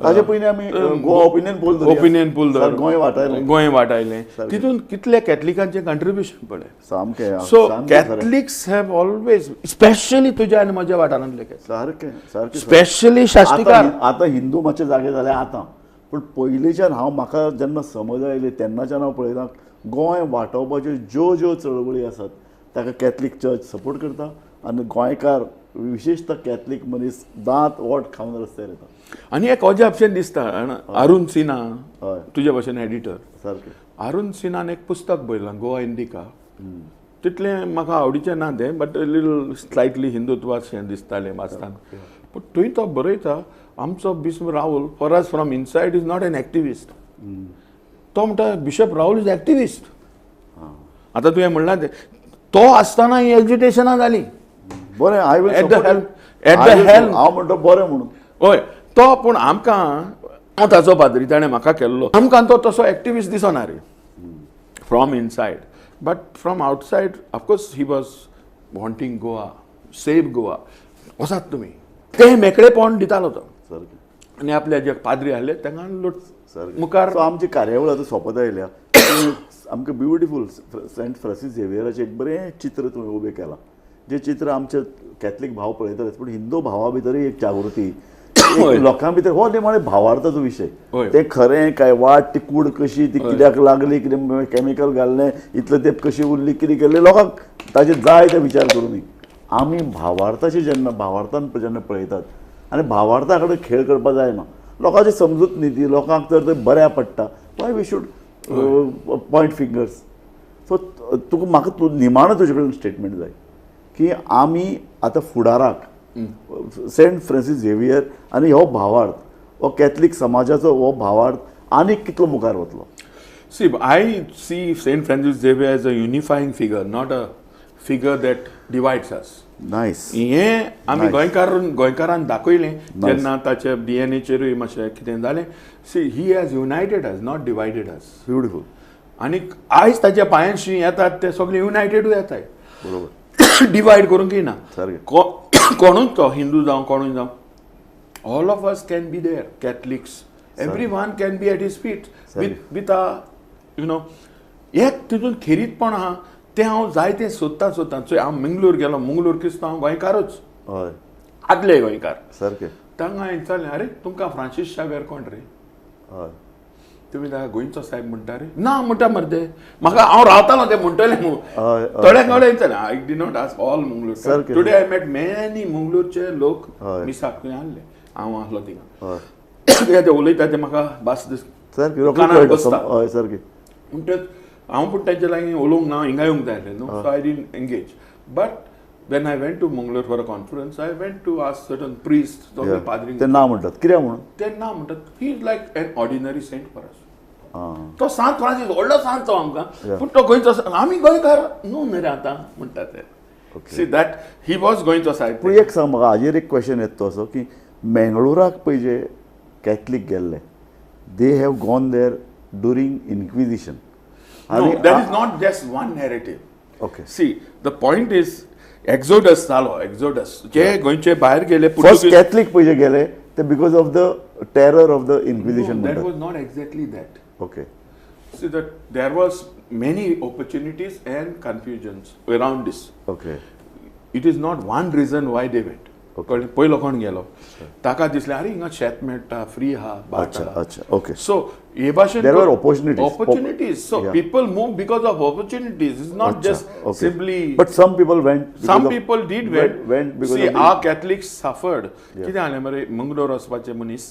ताजे पयलीं आमी Goa opinion poll, opinion poll, Goem वाटायलें, गोंय वाटायलें. तितून कितले कॅथलिकांचें कंट्रिब्युशन पळय सामकें. So Catholics have always, specially तुज्या आनी म्हज्या वाठारांतले, सारकें सारकें, स्पेशली शास्त्रीकार. आतां हिंदू मातशे जागे जाले आतां, पूण पयलींच्यान हांव म्हाका जेन्ना समज आयली तेन्नाच्यान हांव पळयता गोंय वाटोवपाच्यो ज्यो ज्यो चळवळी आसात ताका कॅथलीक चर्च सपोर्ट करता आनी गोंयकार विशेषतः कॅथलीक मनीस दांत ओट खावन रस्त्यार येता. आनी एक अजापशें दिसता, अरुण सिन्हा तुजे भशेन एडिटर, सारकें, अरुण सिन्हान एक पुस्तक बरयलां गोवा इंडिका. तितलें म्हाका आवडीचें ना तें, बट लिटल स्लायटली हिंदुत्वाचें दिसतालें वाचतना. पूण थंय तो बरयता आमचो Bishop Raul for us from inside is not an activist. तो म्हणटा बिशप राहुल is activist. आतां तुवें म्हणलां तें, तो आसतना ही एजिटेशनां जालीं. बरें, I will at the helm, at the helm हांव म्हणटा बरें म्हणून. हय, तो पूण आमकां, हांव ताचो पाद्री, ताणें म्हाका केल्लो, आमकां तो तसो एक्टिविस्ट दिसना रे from inside, but from outside of course he was wanting Goa, save Goa. वचात तुमी, तें मेकळेपण दितालो तो. आनी आपले जे पाद्री आहले तांकां लोट मुखार. सो आमची कार्यावळ आतां सोंपत आयल्या. आमकां ब्युटिफूल सेंट फ्रांसीस झेवियराचें एक बरें चित्र तुवें उबें केलां, जें चित्र आमचे कॅथलीक भाव पळयतलेच, पूण हिंदू भावा भितरूय एक जागृती, लोकां भितर हो निमाणें भावार्थाचो विशय. तें खरें काय वाट, ती कूड कशी, ती कित्याक लागली, कितें कॅमिकल घाल्लें, इतलें तेंप कशी उरली, कितें केल्लें, लोकांक ताजे जाय ते विचार करूं. आमी भावार्थाचे जेन्ना भावार्थान जेन्ना पळयतात आनी भावार्था कडेन खेळ करपाक जायना, लोकांची समजूत न्ही ती, लोकांक तर तें बऱ्या पडटा, why we should point fingers. So तुका म्हाका तूं निमाणो तुजे कडेन स्टेटमेंट जाय की आमी आतां फुडाराक सेंट फ्रांसीस झेवियर आनी हो भावार्थ, हो कॅथलीक समाजाचो हो भावार्थ आनीक कितलो मुखार वतलो. See, I see Saint Francis Xavier as a unifying figure, not a figure that divides us. Nice. हें आमी गोंयकारान दाखयलें जेन्ना ताच्या डीएनएचेरूय मातशें कितें जालें. See, he has united us, not divided us. Beautiful. आनी आयज ताच्या पांयांशी येतात ते सगळे युनायटेडूय येताय, बरोबर, डिवायड करूंक ना. कोणूच तो हिंदू जावं कोणूय जावं, all of us can be there, Catholics, every one can be at his feet with a you know. एक तितून खेरीतपण आहा तें हांव जायतें सोदतां सोदतां. चोय, हांव मंगळूर गेलो, मंगळूर क्रिस्तांव हांव गोंयकारूच, हय, आदले गोंयकार सारके. तांकां हांवें विचारलें, आरे तुमकां फ्रांसीस शावेर कोण रे, हय, तुमी ताका गोंयचो साहेब म्हणटा रे? ना म्हणटा मरे ते, म्हाका हांव रावतालो ते म्हणटले म्हूण थोड्या कडेन विचारलें. I did not ask all Mangalore. Today I met many मंगळूरचे लोक मिसाक थंय आहले, हांव आहलो थिंगा, कित्याक ते उलयता ते म्हाका भास दिसता, बसता. हय सारकें. म्हणटच हांव पूण तांचे लागीं उलोवंक ना, हिंगा येवंक जाय आसलें न्हू, so I didn't engage. But when I went to Mangalore for a conference, I went to ask certain priest, सगळे पाद्री, ते ना म्हणटात कित्याक म्हणून, ते ना म्हणटात he is like an ordinary saint for us. तो सांत फ्रांसीस व्हडलो सांत तो आमकां, पूण तो गोंयचो, आमी गोंयकार न्हू न्ही रे आतां म्हणटा ते. सी that he was गोंयचो सायब. पूण एक सांग म्हाका, हाजेर एक क्वेश्चन येता तो असो की मेंगळुराक पळय जे कॅथलीक गेल्ले, they have gone there during inquisition. No, there is not just one narrative. Okay. See, the point is, Exodus जालो, Exodus. जे गोंयचे भायर गेले, फर्स्ट कॅथलीक पळय जे गेले ते because of the terror of the inquisition. That was not exactly that. Okay. See that there was many opportunities and confusions around this. Okay. It is not one reason why they went. पयलो कोण गेलो ताका दिसलें अरे हिंगा शेत मेळटा, free आहा, अच्छा अच्छा, ओके. सो हे भाशेन there were opportunities, opportunities. So people move because of opportunities, it's not just simply. But some people went, some people did went. See, our Catholics suffered. कितें जालें मरे, मंगलोर वचपाचे मनीस,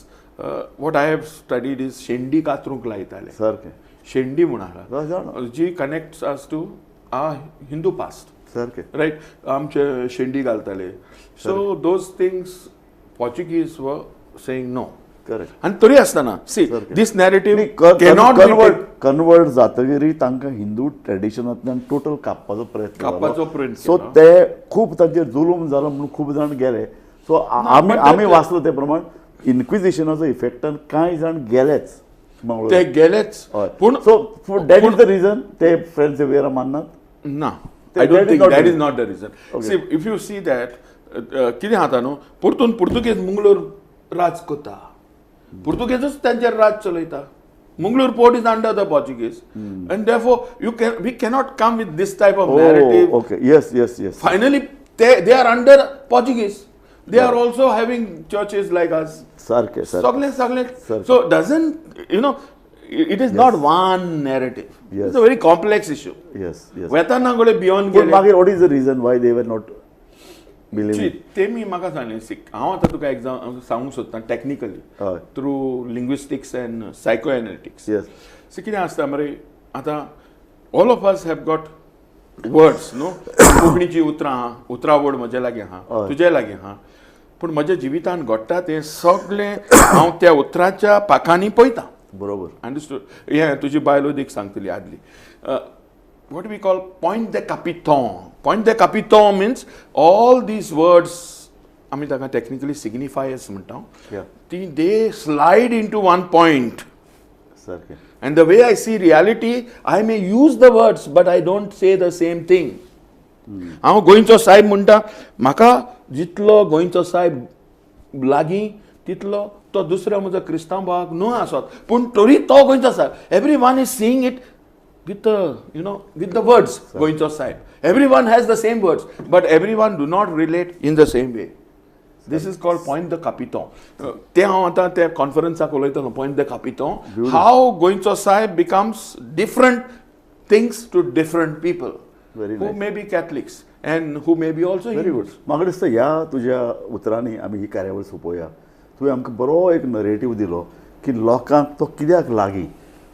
what I have studied is शेंडी कातरूंक लायताले, सारकें, शेंडी म्हूण आहा जी connects us to our Hindu past, सारकें, रायट, आमचे शेंडी घालताले. So those things Portuguese were saying no. Correct. आनी तरी आसतना see this narrative cannot convert जातकीर तांकां हिंदू ट्रेडिशनांतल्यान टोटल कापपाचो प्रयत्न, सो ते खूब तांचेर जुलूम जालो म्हणून खूब जाण गेले. सो आमी आमी वाचलो ते प्रमाण इन्क्विजिशनाचो इफेक्टान कांय जाण गेलेच, ते गेलेच. पूण so that is the reason ते फ्रेंड झेवियरा माननात ना. I don't think that is not the reason. See, if you see that कितें जाता न्हू, परतून पुर्तुगेज मंगळूर राज करता, पुर्तुगेजूच तांचेर राज चलयता. Mangalore port is under the Portuguese, and therefore you can we cannot come with this type of narrative. Okay, yes, yes, yes. Finally, they are under Portuguese. They are also having churches like us. Sarke, sarke. Sagle. So doesn't, you know, it is not one narrative. Yes. It's a very complex issue. Yes, yes. Vetana gole beyond gele. But what is the reason why they were not believing? ते मी म्हाका सांगलें, हांव आतां तुका exam सांगूंक सोदता technically through linguistics and psychoanalytics. So कितें आसता मरे, आतां all of us have got words न्हू, कोंकणीची उतरां आहा, उतरावळ म्हजे लागीं आहा, तुजे लागीं आहा, पूण म्हज्या जिवितान घडटा तें सगळें हांव त्या उतराच्या पाखांनी पळयता. बरोबर, अंडरस्टूड. हें तुजी बायलो देख सांगतली आदली. What we call point de capiton. Point de capiton means all these words, आमी ताका technically signifiers म्हणटा, ती they slide into one point. सारकें. And the way I see reality, I may use the words, but I don't say the same thing. हांव गोंयचो सायब म्हणटा, म्हाका जितलो गोंयचो सायब लागीं तितलो तो दुसऱ्या म्हजो क्रिस्तांव भावाक न्हू आसत, पूण तरी तो गोंयचो सायब. Every one is seeing it with the, you know, with the words Goencho Sahib. Everyone has the same words, but everyone do not relate in the same way. This is called point de capiton. ते हांव आतां त्या कॉन्फरन्साक उलयतलो, point de capiton. How Goencho Sahib becomes different things to different people. Very who may be Catholics and who may be also Very good. म्हाका दिसता ह्या तुज्या उतरांनी आमी ही कार्यावळ सोंपोवया. तुवें आमकां बरो एक नरेटीव दिलो की लोकांक तो कित्याक लागीं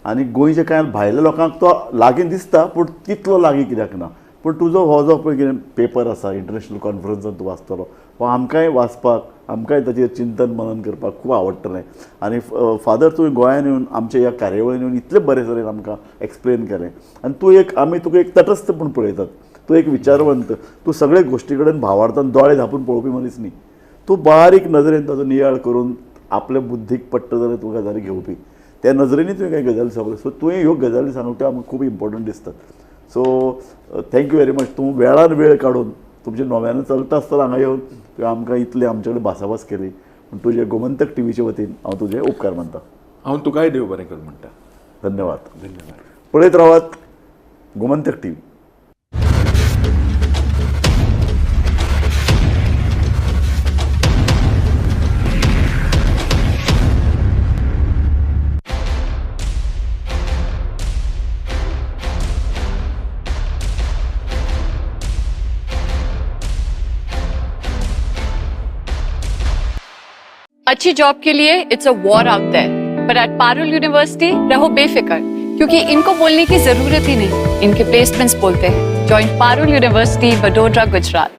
आनी गोंयच्या कांय भायल्या लोकांक तो लागीं दिसता पूण तितलो लागीं कित्याक ना. पूण तुजो हो जो पळय कितें पेपर आसा इंटरनॅशनल कॉन्फरन्सान तूं वाचतलो, हो आमकांय वाचपाक, आमकांय ताचेर चिंतन मनन करपाक खूब आवडटलें. आनी फादर, तुवें गोंयान येवन आमच्या ह्या कार्यावळीन येवन इतले बरे तरेन आमकां एक्सप्लेन केलें आनी तूं एक, आमी तुका एक तटस्थ म्हूण पळयतात, तूं एक विचारवंत, तूं सगळे गोश्टी कडेन भावार्थान दोळे धांपून पळोवपी मनीस न्ही, तूं बारीक नदरेन ताचो नियाळ करून आपल्या बुद्धीक पडटा जाल्यार तूं गजाली घेवपी, त्या नजरेनी तुवें कांय गजाली सांगल्यो. सो तुवें ह्यो गजाली सांगल्यो त्यो आमकां खूब इम्पोर्टंट दिसतात. So thank you very much. तूं वेळान वेळ काडून तुमच्या नव्यान चलता आसतना हांगा येवन तुवें आमकां इतलें आमचे कडेन भासाभास केली म्हूण तुजे गोमंतक टीव्हीचे वतीन हांव तुजे उपकार मानता. हांव तुकाय देव बरें कर म्हणटा. धन्यवाद. धन्यवाद. पळयत रावात गोमंतक टीव्ही. अच्छी जॉब के लिए it's a war out there, पर एट पारुल यूनिवर्सिटी रहो बेफिक्र, क्योंकि इनको बोलने की जरूरत ही नहीं, इनके प्लेसमेंट्स बोलते हैं. Join Parul university, Vadodara, Gujarat.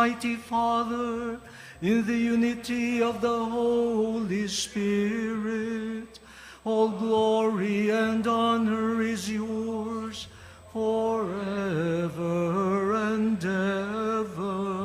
Almighty Father, in the unity of the Holy Spirit, all glory and honor is yours forever and ever.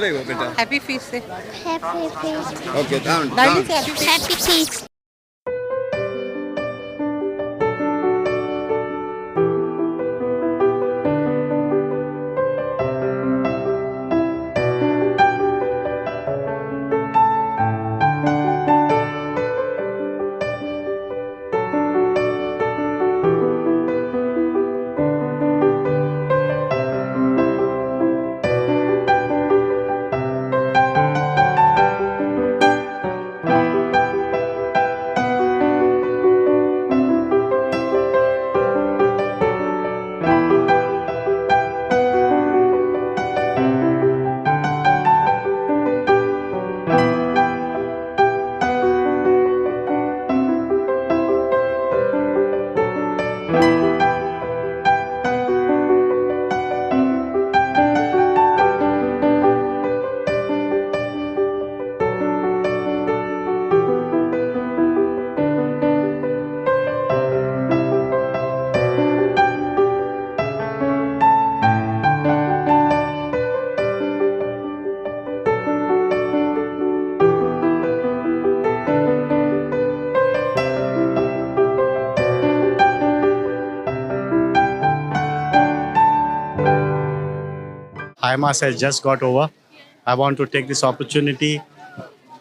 Amen. Happy feast. Happy feast. Okay, down. Down. Happy feast. High Mass has just got over. I want to take this opportunity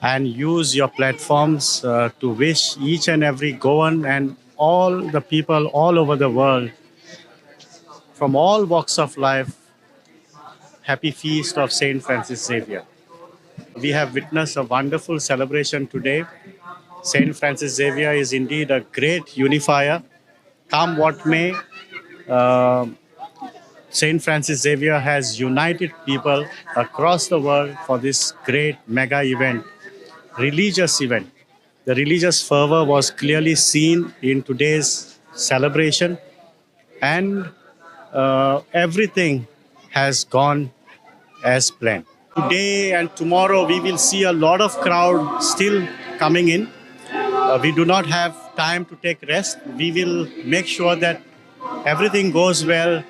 and use your platforms to wish each and every Goan and all the people all over the world from all walks of life, happy feast of Saint Francis Xavier. We have witnessed a wonderful celebration today. Saint Francis Xavier is indeed a great unifier. Come what may, Saint Francis Xavier has united people across the world for this great mega event, religious event. The religious fervor was clearly seen in today's celebration, and everything has gone as planned. Today and tomorrow we will see a lot of crowd still coming in. We do not have time to take rest. We will make sure that everything goes well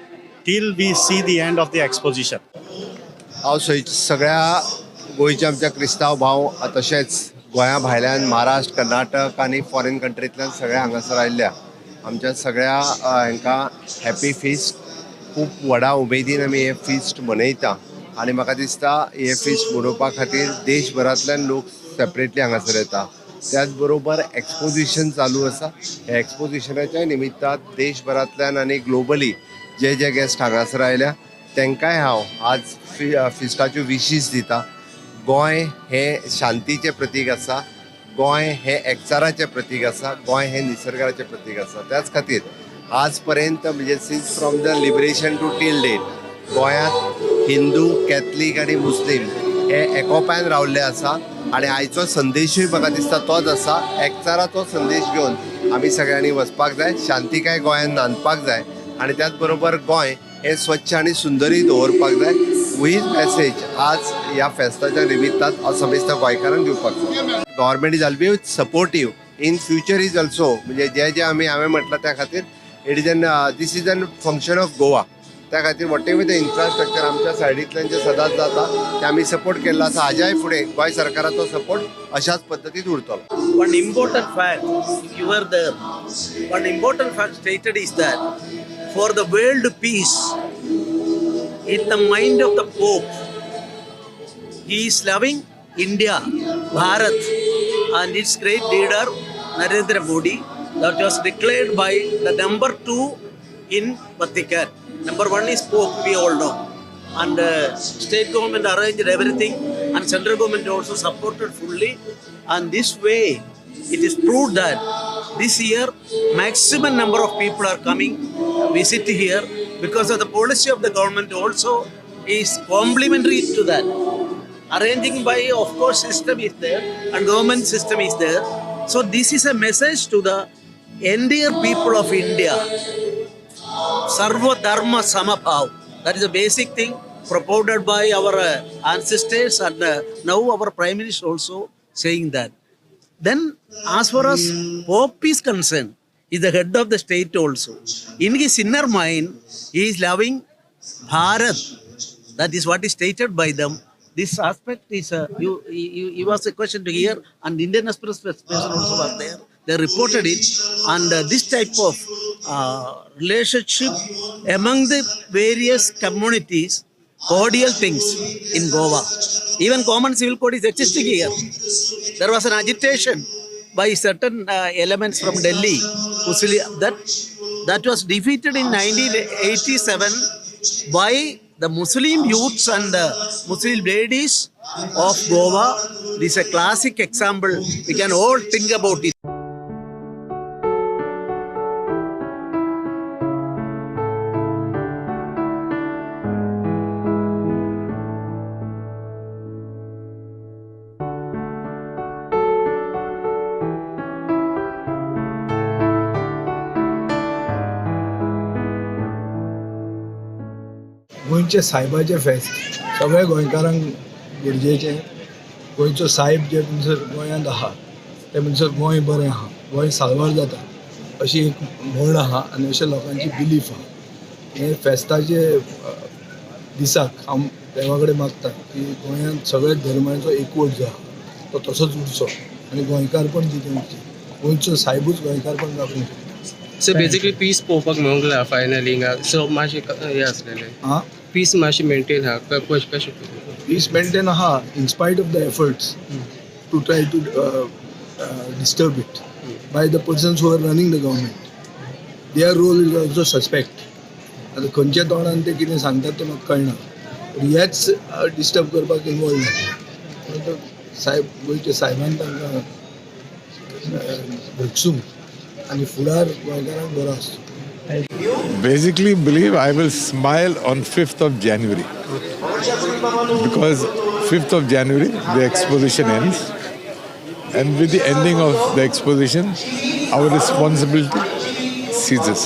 till we see the end of the exposition. हांव सगळ्या गोंयच्या आमच्या क्रिस्तांव भाव तशेंच गोंया भायल्यान महाराष्ट्र, कर्नाटक आनी फॉरेन कंट्रींतल्यान सगळे हांगासर आयिल्ल्या आमच्या सगळ्या हांकां हॅपी फिस्ट. खूब व्हडा उमेदीन आमी हें फिस्ट मनयता. आनी म्हाका दिसता हे फिस्ट मनोवपा खातीर देशभरांतल्यान लोक सेपरेटली हांगासर येता. त्याच बरोबर एक्सपोजिशन चालू आसा. ह्या एक्सपोजिशनाच्या निमित्तान देशभरांतल्यान आनी ग्लोबली जे जे गेस्ट हांगासर आयल्या तांकांय हांव आज फिस्टाच्यो विशीस दिता. गोंय हें शांतीचें प्रतीक आसा, गोंय हें एकचाराचें प्रतीक आसा, गोंय हें निसर्गाचें प्रतीक आसा. त्याच खातीर आज पर्यंत म्हणजे since from the liberation to till date गोंयांत हिंदू, कॅथलीक आनी मुस्लीम हे एकोपायन रावल्ले आसा आनी आयचो संदेशूय म्हाका दिसता तोच आसा. एकचाराचो संदेश घेवन आमी सगळ्यांनी वचपाक जाय, शांतिकाय गोंयांत नांदपाक जाय आनी त्याच बरोबर गोंय हें स्वच्छ आनी सुंदरूय दवरपाक जाय. हीच मॅसेज आज ह्या फेस्ताच्या निमित्तान हांव समेस्त गोंयकारांक दिवपाक जाय. Government is always supportive in future is also, म्हणजे जे जे आमी हांवें म्हटलां त्या खातीर it is an this is an function of Goa. त्या खातीर what ever the infrastructure आमच्या सायडींतल्यान जे सदांच जाता ते आमी सपोर्ट केल्लो आसा. हाज्याय फुडें गोंय सरकाराचो सपोर्ट अशाच पद्दतीन उरतलो. One important fact, if you were there, one important fact stated is that for the world peace, in the mind of the Pope, he is loving India, Bharat, and its great leader Narendra Modi. That was declared by the number 2 in Vatican. Number 1 is Pope, we all know. And state government arranged everything, and central government also supported fully. And this way, it is proved that this year maximum number of people are coming visit here because of the policy of the government also is complementary to that. Arranging by, of course, system is there and government system is there. So this is a message to the entire people of India. Sarva Dharma Samabhav. That is a basic thing propounded by our ancestors, and now our Prime Minister also saying that. Then as far as Pope is concerned, he is the head of the state also. In his inner mind, he is loving Bharat. That is what is stated by them. This aspect is, you asked a question to hear, and Indian Express person also was there. They reported it, and this type of relationship among the various communities, cordial things in Goa. Even common civil code is existing here. There was an agitation by certain elements from Delhi, that was defeated in 1987 by the Muslim youths and the Muslim ladies of Goa. This is a classic example. We can all think about it. गोंयचे सायबाचें फेस्त सगळ्या गोंयकारांक गरजेचें. गोंयचो सायब जे म्हणसर गोंयांत आहा ते म्हणसर गोंय बरें आहा, गोंय साल्वार जाता अशी एक म्हण आहा आनी अशें लोकांची बिलीफ आहा. हे फेस्ताचे दिसाक हांव देवा कडेन मागता की गोंयांत सगळ्या धर्मांचो एकवट जो आहा तो तसोच उरचो आनी गोंयकारपण जितें उरचें, गोंयचो सायबूच गोंयकारपण राखूंक शकता. सो बेसिकली पीस पळोवपाक मेळूंक ना फायनली हिंगा. सो मातशें हें आसलेलें पीस मातशें मेंटेन आहा, कशें पीस मेंटेन आहा in spite of the efforts to try to disturb it by the persons who are running the government. Their role is also suspect. आतां खंयच्या तोंडान ते कितें सांगतात तें म्हाका कळना, पूण हेच डिस्टर्ब करपाक इनवॉल्व जाता. सायब गोंयच्या सायबान तांकां भोगसूंक आनी फुडार गोंयकारांक बरो आसचो. Basically believe I will smile on 5th of January because 5th of January the exposition ends, and with the ending of the exposition our responsibility ceases.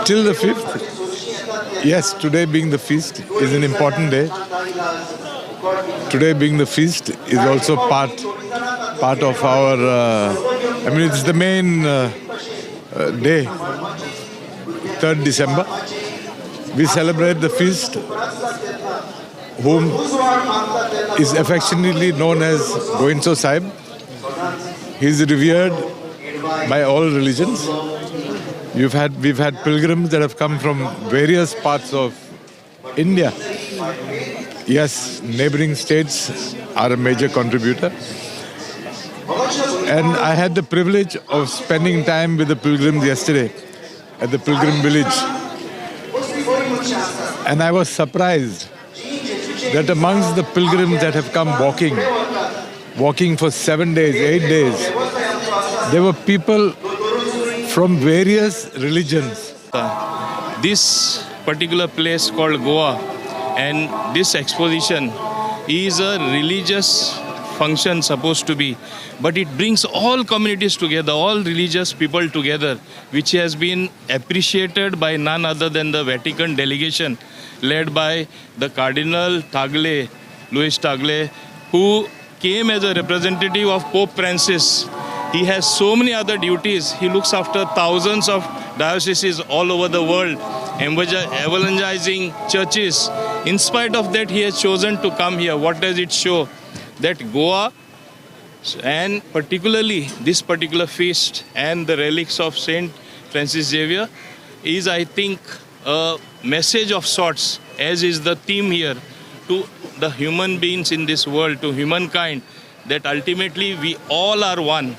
Till the 5th, yes, today being the feast is an important day. Today being the feast is also part of our, I mean, it's the main day, 3rd December. We celebrate the feast, whom is affectionately known as Goencho Sahib. He is revered by all religions. We've had pilgrims that have come from various parts of India Yes, neighboring states are a major contributor. And I had the privilege of spending time with the pilgrims yesterday at the pilgrim village. And I was surprised that amongst the pilgrims that have come walking for 7 days, 8 days, there were people from various religions. This particular place called Goa and this exposition is a religious function supposed to be, but it brings all communities together, all religious people together, which has been appreciated by none other than the Vatican delegation led by the Cardinal Tagle, Luis Tagle, who came as a representative of Pope Francis. He has so many other duties. He looks after thousands of dioceses all over the world, evangelizing churches. In spite of that, he has chosen to come here. What does it show? That Goa, and particularly this particular feast and the relics of Saint Francis Xavier, is, I think, a message of sorts, as is the theme here, to the human beings in this world, to humankind, that ultimately we all are one.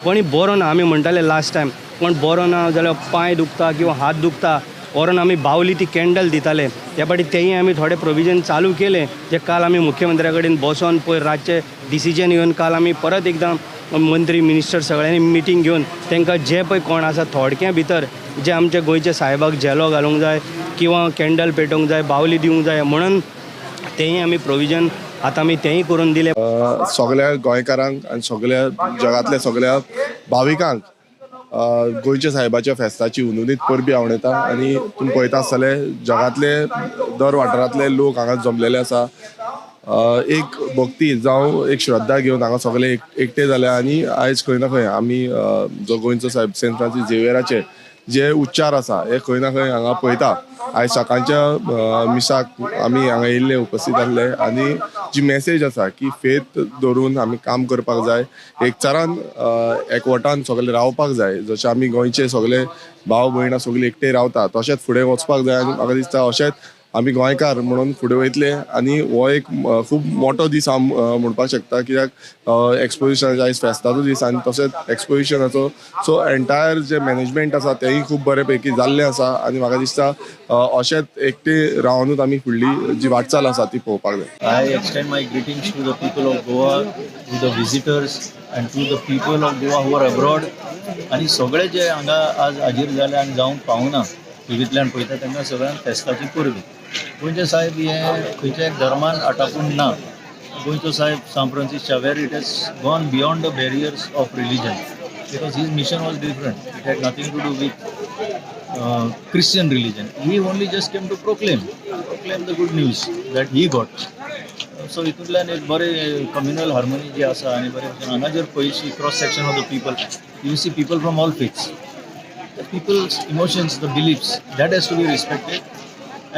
कोणी बरो ना आमी म्हणटाले last time, कोण बरो ना जाल्यार पांय दुखता किंवा हात दुखता व्हरोन आमी बावली ती कॅन्डल दिताले. त्या फाटी तेंय आमी थोडे प्रोविजन चालू केले जे काल आमी मुख्यमंत्र्या कडेन बसोन पयर रातचे डिसिजन घेवन काल आमी परत एकदां मंत्री मिनिस्टर सगळ्यांनी मिटींग घेवन तांकां जे पळय कोण आसा थोडक्या भितर जे आमच्या गोंयच्या साहेबाक झेलो घालूंक जाय किंवा कॅन्डल पेटोवंक जाय, बावली दिवंक जाय म्हणून तेंय आमी प्रोविजन आतां आमी तेंय करून दिलें. सगळ्या गोंयकारांक आनी सगळ्या जगांतल्या सगळ्या भाविकांक गोंयच्या साहेबाच्या फेस्ताची हुनहुनीत परबी आवडटा आनी तुमी पळयता आसतले जगांतले दर वाठारांतले लोक हांगा जमलेले आसा. एक भक्ती जावं एक श्रद्धा घेवन हांगा सगळे एकटे जाल्या आनी आयज खंय ना खंय आमी जो गोंयचो साहेब सेंट फ्रांसीस झेवियराचे जे उच्चार आसा हे खंय ना खंय हांगा पळयता. आयज सकाळच्या मिसाक आमी हांगा येयल्ले उपस्थित आसले आनी जी मेसेज आसा की फेथ दवरून आमी काम करपाक जाय, एकचारान एकवटान सगळे रावपाक जाय. जशें आमी गोंयचे सगळे भाव भयणां सगळे एकटे रावता तशेंच फुडें वचपाक जाय आनी म्हाका दिसता अशेंच आमी गोंयकार म्हणून फुडें वयतले आनी हो एक खूब मोठो दीस हांव म्हणपाक शकता, कित्याक एक्सपोजिशनाचो आयज फेस्ताचो दीस आनी तशेंच एक्सपोजिशनाचो सो एंटायर जे मॅनेजमेंट आसा तेंय खूब बरे पैकी जाल्लें आसा आनी म्हाका दिसता अशेंच एकटे रावनूच आमी फुडली जी वाटचाल आसा ती पळोवपाक जाय. I extend my greetings to the people of Goa, to the visitors and to the people of Goa who are abroad. आनी सगळे जे हांगा आज हाजीर जाले आनी जावंक पावना टिवींतल्यान पळयता तांकां सगळ्यांक फेस्ताची परबी. गोंयचे साहेब हे खंयच्या एक धर्मान आटापून ना. गोंयचो साहेब Saint Francis Xavier, it has gone beyond the barriers of religion because his mission was different. It had nothing to do with Christian religion. He only just came to proclaim the good news that he got. So हितूंतल्यान एक बरें communal harmony जी आसा आनी बरें भशेन हांगा जर पळयशी cross section of the people, you see people from all faiths. The people's emotions, the beliefs, that has to be respected.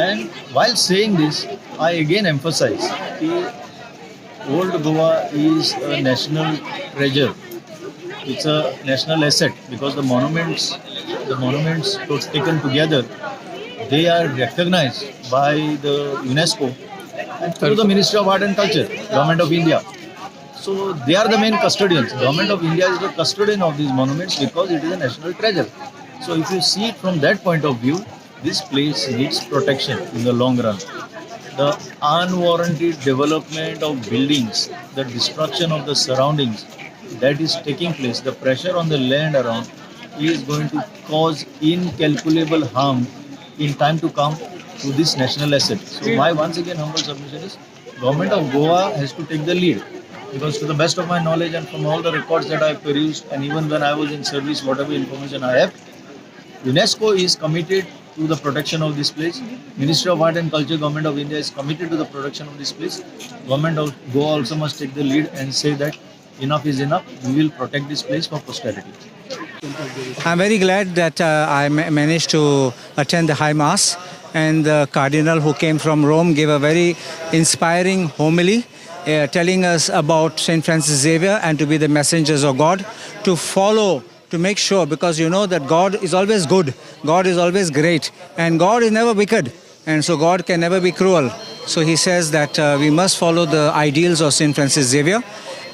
And while saying this, I again emphasize that Old Goa is a national treasure. It's a national asset because the monuments taken together, they are recognized by the UNESCO and through the Ministry of Art and Culture, Government of India. So they are the main custodians. Government of India is the custodian of these monuments because it is a national treasure. So if you see it from that point of view, this place needs protection in the long run. The unwarranted development of buildings, the destruction of the surroundings that is taking place, the pressure on the land around is going to cause incalculable harm in time to come to this national asset. So my once again humble submission is, Government of Goa has to take the lead, because to the best of my knowledge and from all the records that I have perused, and even when I was in service, whatever information I have, UNESCO is committed to the protection of this place. Ministry of Art and Culture, Government of India is committed to the protection of this place. Government of Goa also must take the lead and say that enough is enough, we will protect this place for posterity. I'm very glad that I managed to attend the High Mass, and the Cardinal who came from Rome gave a very inspiring homily, telling us about St. Francis Xavier and to be the messengers of God, to follow, to make sure, because you know that God is always good, God is always great, and God is never wicked, and so God can never be cruel. So he says that we must follow the ideals of St. Francis Xavier.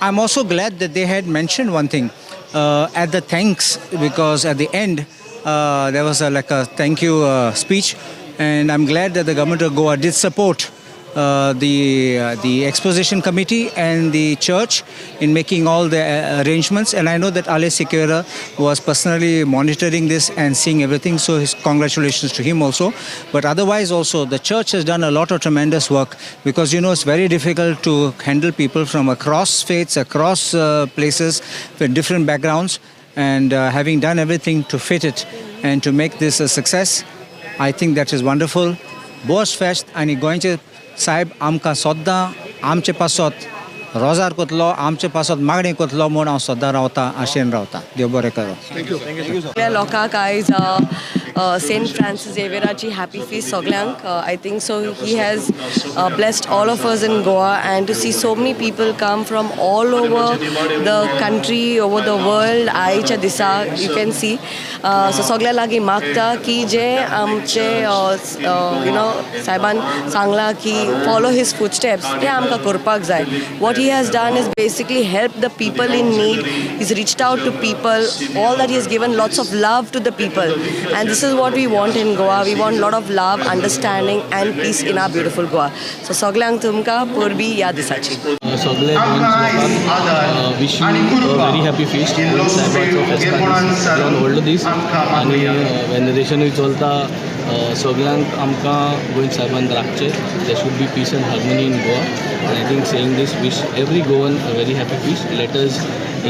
I'm also glad that they had mentioned one thing at the thanks, because at the end there was a thank you speech, and I'm glad that the government of Goa did support the exposition committee and the church in making all the arrangements. And I know that Ale Sequeira was personally monitoring this and seeing everything, so his congratulations to him also. But otherwise also, the church has done a lot of tremendous work, because you know it's very difficult to handle people from across faiths, across places, with different backgrounds, and having done everything to fit it and to make this a success, I think that is wonderful. Bos fest आनी गोंयचे साहेब आमकां सद्दां आमचे पासत रोजार कोतलो, आमचे पासत मागणी कोतलो म्हूण हांव सद्दां रावता, आशेन रावता. देव बरें करूं. Thank you. सगळ्या लोकांक आयज सेंट फ्रांसीस झेवियराची हॅपी फीस्ट सगळ्यांक. I think so he has blessed all of us in Goa, and to see so many people come from all over the country, over the world आयच्या दिसा you can see. So सगळ्या लागीं मागता की जे आमचे you know साहेबान सांगलां की follow his footsteps, ते आमकां करपाक जाय. What he has done is basically help the people in need. He's reached out to people, all that he has given lots of love to the people, and this is what we want in Goa. We want lot of love, understanding and peace in our beautiful Goa. So सगळ्यांक तुमकां परबी ह्या दिसाची. सगळे गोंयच्या wish you a very happy feast. साहेबाचो फेस्तान व्हडलो दीस आनी वेनरेशनूय चलता. सगळ्यांक आमकां Goa साहेबान राखचें. There should be peace and harmony in Goa, and I think saying this, wish every Goan a very happy feast. Let us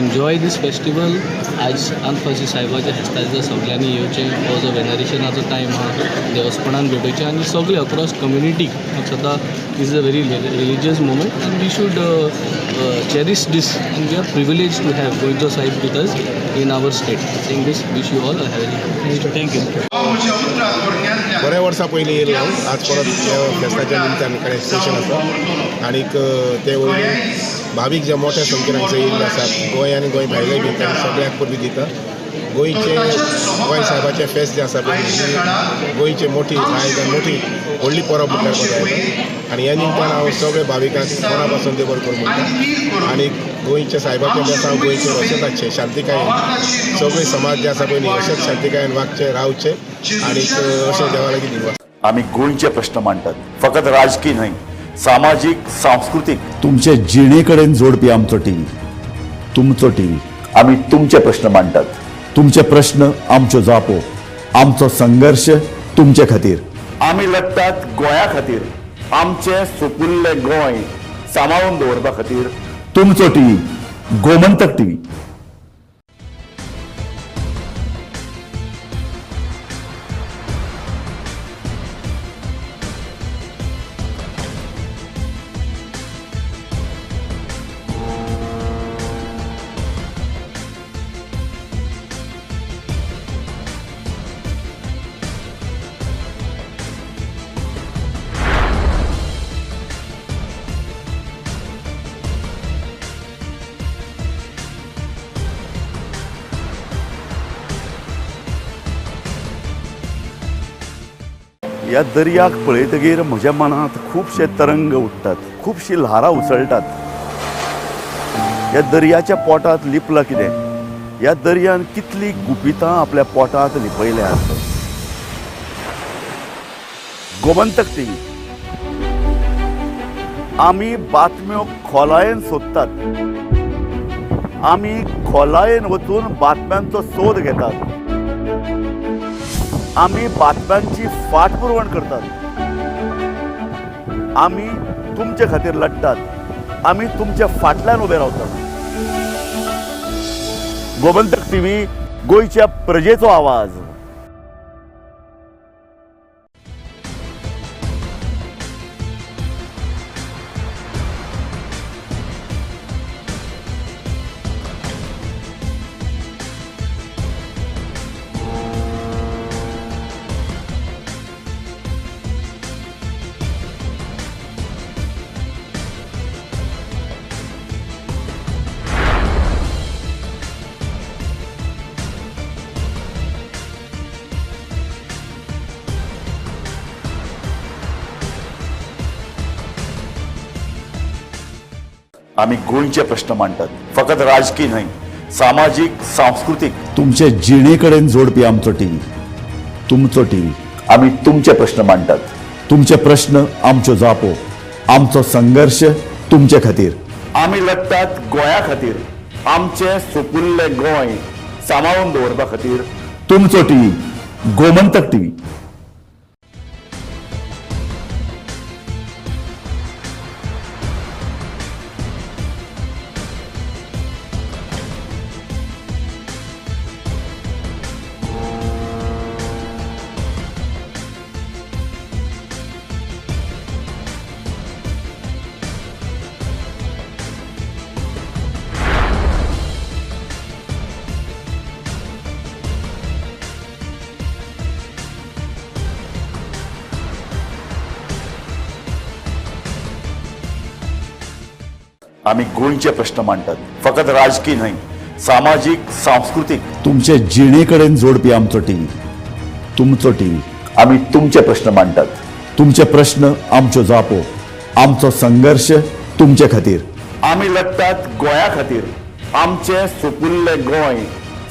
enjoy this festival. आयज आनफासी साहेबाच्या फेस्ताच्या सगळ्यांनी येवचें. हो जो वेनरेशनाचो टायम आहा, देवस्पणान भेटोवचें आनी सगळे अक्रॉस कम्युनिटीक सदां. This is a very religious moment and we should cherish this, and we are privileged to have Goencho Sahib with us in our state. Saying this, wish you all a very happy. Thank you. बऱ्या वर्सां पयलीं येयल्लो हांव, आज परत ह्या फेस्ताच्या निमतान कारण एक्सपोजिशन आसा आनीक ते वयली भावीक जे मोठ्या संख्येन हांगसर येयल्ले आसात, गोंय आनी गोंय भायले बी, तांकां सगळ्याक परबी दिता. गोंयचे गोंय साहेबाचें फेस्त जें आसा पळय, गोंयची मोठी आयज मोठी व्हडली परब म्हणल्यार मजा येता. आनी ह्या निमतान हांव सगळे भाविकांक मना पासून देव बरें करूं म्हणटा. आनी गोंयच्या साहेबाचें बेसांव गोंयचेर अशेंच आसचें, शांतिकायेन सगळे समाज जे आसा पळय न्ही अशेंच शांतिकायेन वागचें, रावचें आनी अशें देवा लागीं दिवं. आमी गोंयचे प्रश्न मांडटात, फकत राजकीय न्हय, सामाजीक, सांस्कृतीक, तुमचे जिणे कडेन जोडपी आमचो टीव्ही, तुमचो टीव्ही. आमी तुमचे प्रश्न मांडटात, तुमचे प्रश्न आमच्यो जापो, आमचो संघर्श तुमचे खातीर. आमी लढटात गोंया खातीर, आमचें सुपुल्लें गोंय सांबाळून दवरपा खातीर. तुमचो टीव्ही, गोमंतक टीव्ही. ह्या दर्याक पळयतगीर म्हज्या मनांत खुबशे तरंग उठ्ठात, खुबशीं ल्हारां उसळटात. ह्या दर्याच्या पोटांत लिपलां कितें? ह्या दर्यान कितलीं गुपितां आपल्या पोटांत लिपयल्यांत. गोमंतक टीव्ही, आमी बातम्यो खोलायेन सोदतात, आमी खोलायेन वचून बातम्यांचो सोद घेतात, आमी बातम्यांची फाटपुरवण करतात, आमी तुमचे खातीर लढटात, आमी तुमच्या फाटल्यान उबे रावतात. गोमंतक टीव्ही, गोंयच्या प्रजेचो आवाज. आमी गोंयचे प्रश्न मांडटात, फकत राजकी न्हय, सामाजीक, सांस्कृतीक, तुमचे जिणे कडेन जोडपी आमचो टीव्ही, तुमचो टीव्ही. आमी तुमचे प्रश्न मांडटात, तुमचे प्रश्न आमच्यो जापो, आमचो संघर्श तुमचे खातीर. आमी लढटात गोंया खातीर, आमचें सुपुल्लें गोंय सांबाळून दवरपा खातीर. तुमचो टीव्ही, गोमंतक टीव्ही. आमी गोंयचे प्रश्न मांडटात, फकत राजकी न्हय, सामाजीक, सांस्कृतीक, तुमचे जिणे कडेन जोडपी आमचो टीव्ही, तुमचो टीव्ही. आमी तुमचे प्रश्न मांडटात, तुमचे प्रश्न आमच्यो जापो, आमचो संघर्श तुमचे खातीर. आमी लढटात गोंया खातीर, आमचें सुपुल्लें गोंय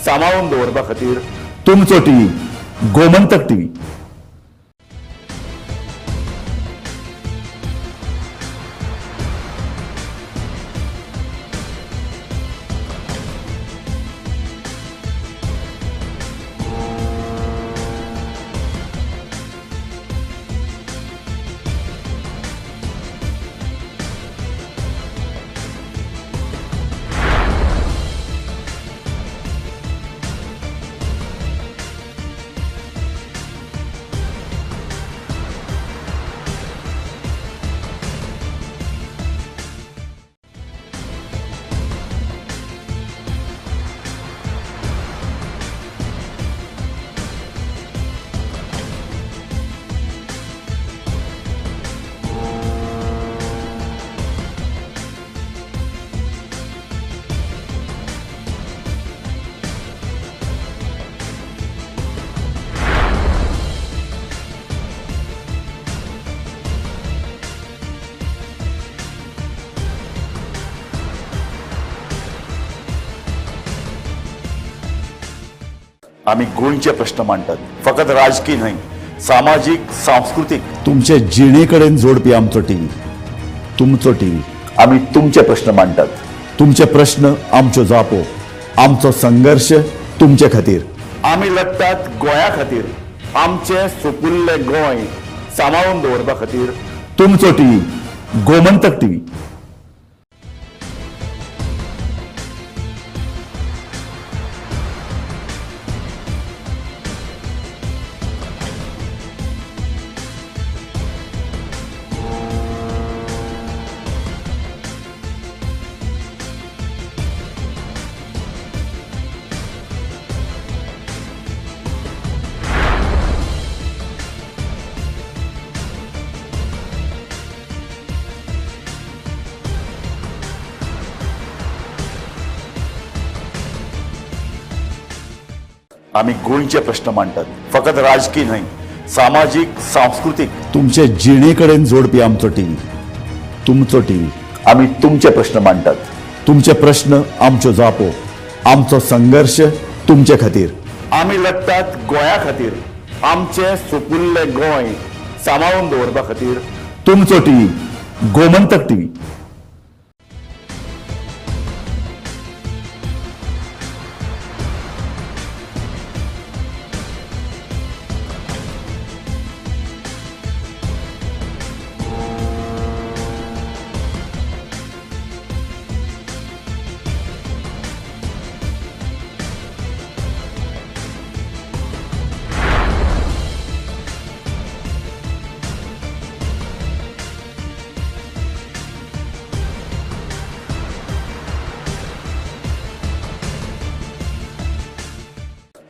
सांबाळून दवरपा खातीर. तुमचो टीव्ही, गोमंतक टीव्ही. आमी गोंयचे प्रश्न मांडटात, फकत राजकी न्हय, सामाजीक, सांस्कृतीक, तुमचे जिणे कडेन जोडपी आमचो टीव्ही, तुमचो टीव्ही. आमी तुमचे प्रश्न मांडटात, तुमचे प्रश्न आमच्यो जापो, आमचो संघर्श तुमचे खातीर. आमी लढटात गोंया खातीर, आमचें सुपुल्लें गोंय सांबाळून दवरपा खातीर. तुमचो टीव्ही, गोमंतक टीव्ही. आमी गोंयचे प्रश्न मांडटात, फकत राजकी न्हय, सामाजीक, सांस्कृतीक, तुमचे जिणे कडेन जोडपी आमचो टीव्ही, तुमचो टीव्ही. आमी तुमचे प्रश्न मांडटात, तुमचे प्रश्न आमच्यो जापो, आमचो संघर्श तुमचे खातीर. आमी लढटात गोंया खातीर, आमचें सुपुल्लें गोंय सांबाळून दवरपा खातीर. तुमचो टीव्ही, गोमंतक टीव्ही.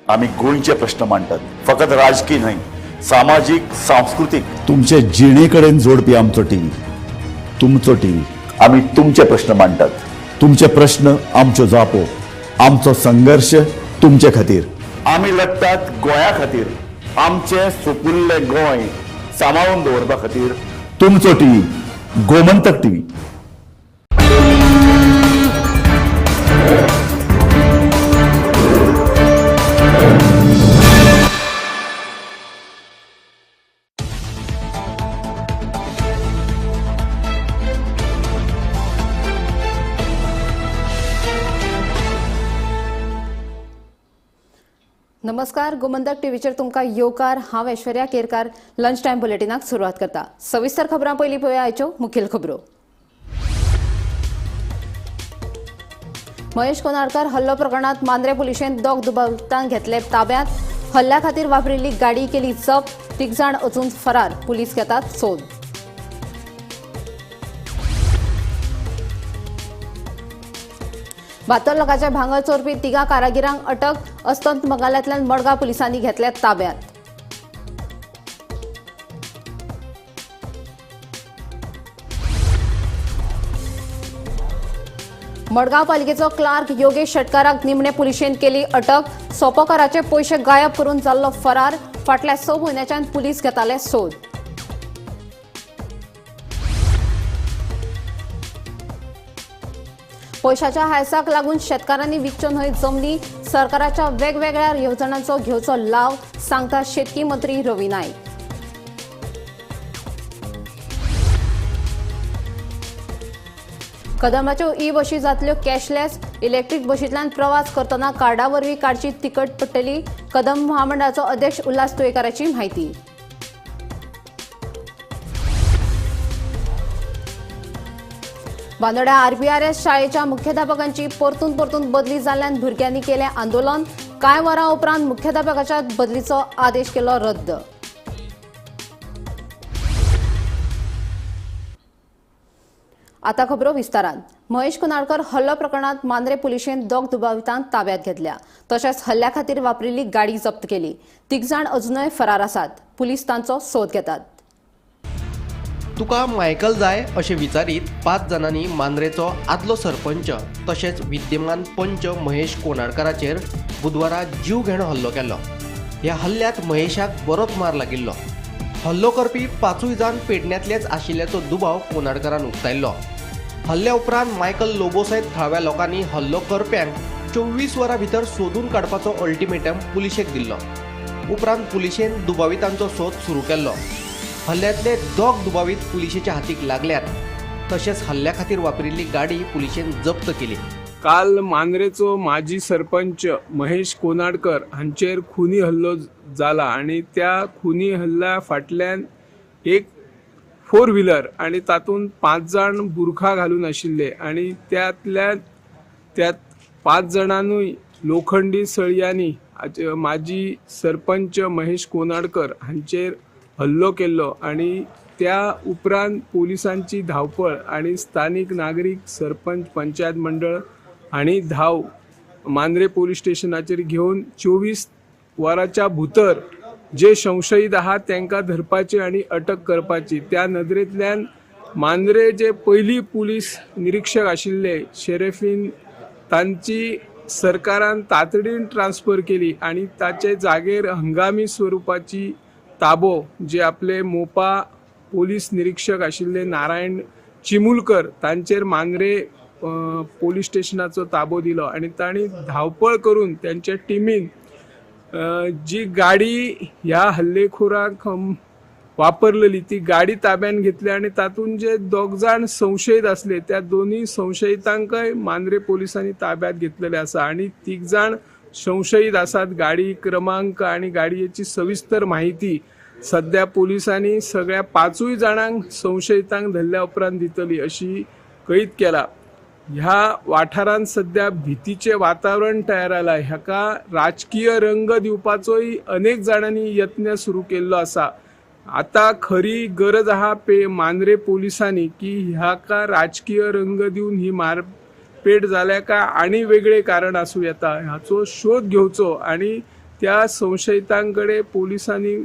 आमी गोंयचे प्रश्न मांडटात, फकत राजकी न्हय, सामाजीक, सांस्कृतीक, तुमचे जिणे कडेन जोडपी आमचो टीव्ही, तुमचो टीव्ही. आमी तुमचे प्रश्न मांडटात, तुमचे प्रश्न आमच्यो जापो, आमचो संघर्श तुमचे खातीर. आमी लढटात गोंया खातीर, आमचें सुपुल्लें गोंय सांबाळून दवरपा खातीर. तुमचो टीव्ही, गोमंतक टीव्ही. नमस्कार, गोमंतक टीव्हीचेर तुमकां येवकार. हांव ऐश्वर्या केरकार लंच टायम बुलेटिनाक सुरवात करता. सविस्तर खबरां पयलीं पळोवया आयच्यो मुखेल खबरो. महेश कोनाडकर हल्लो प्रकरणांत मांद्रे पुलिशेन दोग दुबावितांक घेतले ताब्यांत. हल्ल्या खातीर वापरिल्ली गाडी केली जप्त. तीग जाण अजून फरार, पुलीस घेतात सोद. 72 लाखाचे भांगर चोरपी तिगां कारागिरांक अटक. अस्तंत बंगालांतल्यान मडगांव पुलिसांनी घेतल्या ताब्यांत. मडगांव पालिकेचो क्लार्क योगेश शेटकाराक निमणे पुलिशेन केली अटक. सोपोकाराचे पयशे गायब करून जाल्लो फरार. फाटल्या 6 म्हयन्याच्यान पुलीस घेताले सोद. पयशाच्या हायसाक लागून शेतकारांनी विकच्यो न्हय जमनी. सरकाराच्या वेगवेगळ्या येवजणांचो घेवचो लाव, सांगता शेतकी मंत्री रवी नायक. कदंबाच्यो ई बशी जातल्यो कॅशलेस. इलेक्ट्रीक बशींतल्यान प्रवास करतना कार्डा वरवीं काडची तिकट पडटली. कदंब महामंडळाचो अध्यक्ष उल्हास तुयेकाराची म्हायती. बांदोड्या आरपीआरएस शाळेच्या मुख्याध्यापकांची परतून परतून बदली जाल्ल्यान भुरग्यांनी केलें आंदोलन. कांय वरां उपरांत मुख्याध्यापकाच्या बदलीचो आदेश केलो रद्द. आता खबरो विस्तारान. महेश कोनाडकर हल्लो प्रकरणांत मांद्रे पुलिशेन दोग दुबावितांक ताब्यात घेतल्या. तशेंच हल्ल्या खातीर वापरिल्ली गाडी जप्त केली. तीग जाण अजूनय फरार आसात. पुलीस तांचो सोद घेतात. तुका मायकल जाय अशें विचारीत 5 जाणांनी मांद्रेचो आदलो सरपंच तशेंच विद्यमान पंच महेश कोनाडकाराचेर बुधवारा जीव घेणो हल्लो केलो. ह्या हल्ल्यांत महेशाक बरोच मार लागिल्लो. हल्लो करपी 5 जाण पेडण्यांतलेच आशिल्ल्याचो दुबाव कोनाडकारान उक्तायल्लो. हल्ल्या उपरांत मायकल लोबो सयत थळाव्या लोकांनी हल्लो करप्यांक 24 वरां भितर सोदून काडपाचो अल्टिमेटम पुलिशेक दिल्लो. उपरांत पुलिशेन दुबावितांचो सोद सुरू केल्लो. हल्ल्यांतले 2 दुबावीत पुलिशेच्या हातीक लागल्यात. तशेंच हल्ल्या खातीर वापरिल्ली गाडी पुलिशेन जप्त केली. काल मांद्रेचो माजी सरपंच महेश कोनाडकर हांचेर खुनी हल्लो जाला आनी त्या खुनी हल्ल्या फाटल्यान एक 4 व्हिलर आनी तातूंत 5 जाण बुरखा घालून आशिल्ले आनी त्यात 5 जाणांनूय लोखंडी सळयांनी माजी सरपंच महेश कोनाडकर हांचेर हल्लो केल्लो आनी त्या उपरांत पोलिसांची धांवपळ आनी स्थानीक नागरीक सरपंच पंचायत मंडळ आनी धांव मांद्रे पोलीस स्टेशनाचेर घेवन 24 वरांच्या भितर जे संशयीत आहात तांकां धरपाची आनी अटक करपाची. त्या नदरेंतल्यान मांद्रे जे पयली पुलीस निरीक्षक आशिल्ले शेरेफीन तांची सरकारान तातडीन ट्रान्सफर केली आनी ताचे जागेर हंगामी स्वरुपाची ताबो जे आपले मोपा पोलीस निरीक्षक आशिल्ले नारायण चिमुलकर तांचेर मांद्रे पोलीस स्टेशनाचो ताबो दिलो आनी तांणी धांवपळ करून त्यांच्या टिमीन जी गाडी ह्या हल्लेखोराक वापरलेली ती गाडी ताब्यात घेतली आनी तातूंत जे 2 जाण संशयीत आसले त्या दोनूय संशयितांकय मांद्रे पोलिसांनी ताब्यात घेतलेले आसा आनी 3 जाण संशयीत आसात. गाडी क्रमांक आनी गाडयेची सविस्तर माहिती सध्या पोलिसांनी सगळ्या 5 जाणांक संशयितांक धरल्या उपरांत दितली अशी कळीत केला. ह्या वाठारांत सध्या भीतीचें वातावरण तयार जालां. हाका राजकीय रंग दिवपाचोय अनेक जाणांनी यत्न सुरू केल्लो आसा. आता खरी गरज आहा मांद्रे पोलिसांनी की ह्याका राजकीय रंग दिवन ही मारपेट जाल्या काय आनी वेगळे कारण आसूं येता हाचो शोध घेवचो आनी त्या संशयितां कडेन पोलिसांनी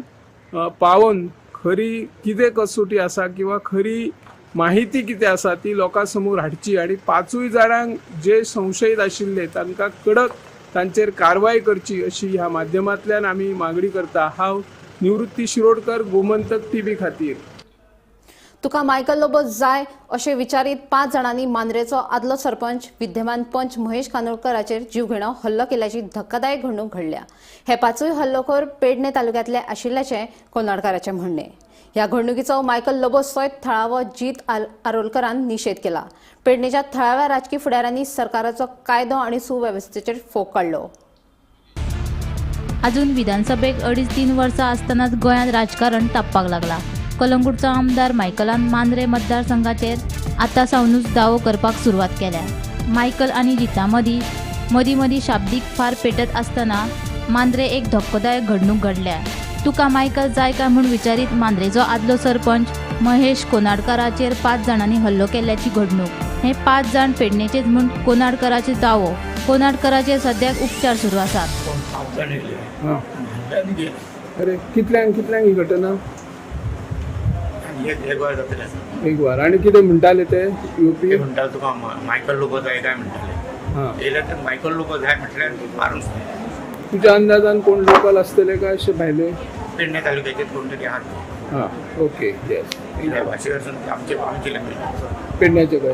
पावोवन खरी कितें कसोटी आसा किंवा खरी माहिती कितें आसा ती लोकां समोर हाडची आनी 5 जाणांक जे संशयीत आशिल्ले तांकां कडक तांचेर कारवाय करची अशी ह्या माध्यमांतल्यान आमी मागणी करता. हांव निवृत्ती शिरोडकर, गोमंतक टीव्ही खातीर. तुका मायकल लोबो जाय अशें विचारीत 5 जाणांनी मांद्रेचो आदलो सरपंच विद्यमान पंच महेश कानोळकराचेर जीवघेणो हल्लो केल्याची धक्कादायक घडणूक घडल्या. हे 5 हल्लोखोर पेडणे तालुक्यांतले आशिल्ल्याचें कोनाडकाराचें म्हणणें. ह्या घडणुकीचो मायकल लोबो सयत थळावो जीत आरोलकरान निशेध केला. पेडणेच्या थळाव्या राजकी फुडाऱ्यांनी सरकाराचो कायदो आनी सुवेवस्थेचेर फोग काडलो. अजून विधानसभेक 2.5-3 वर्सां आसतनाच गोंयांत राजकारण तापपाक लागला. कलंगूटचो आमदार मायकलान मांद्रे मतदारसंघाचेर आतां सावनूच दावो करपाक सुरवात केल्या. मायकल आनी जिता मदीं मदीं मदीं शाब्दीक फार पेटत आसतना मांद्रे एक धक्कोदायक घडणूक घडल्या. तुका मायकल जाय काय म्हूण विचारीत मांद्रेचो आदलो सरपंच महेश कोनाडकाराचेर 5 जाणांनी हल्लो केल्ल्याची घडणूक. हे 5 जाण पेडणेचेच म्हूण कोनाडकाराचो दावो. कोनाडकाराचेर सद्याक उपचार सुरू आसात. अरे कितल्यांक कितल्यांक ही घटना? एक वर. आनी कितें म्हणटाले ते युपी म्हणटाले तुका मायकल लोबो जाय काय म्हणटाले. येयले तर मायकल लोबो जाय म्हटल्यार मारून. तुज्या अंदाजान कोण लोकल आसतले काय अशे भायले? पेडणे तालुक्याचे कोण तरी आहात. हां, ओके, येस. आमचे आमची लँग्वेज पेडण्याचे काय.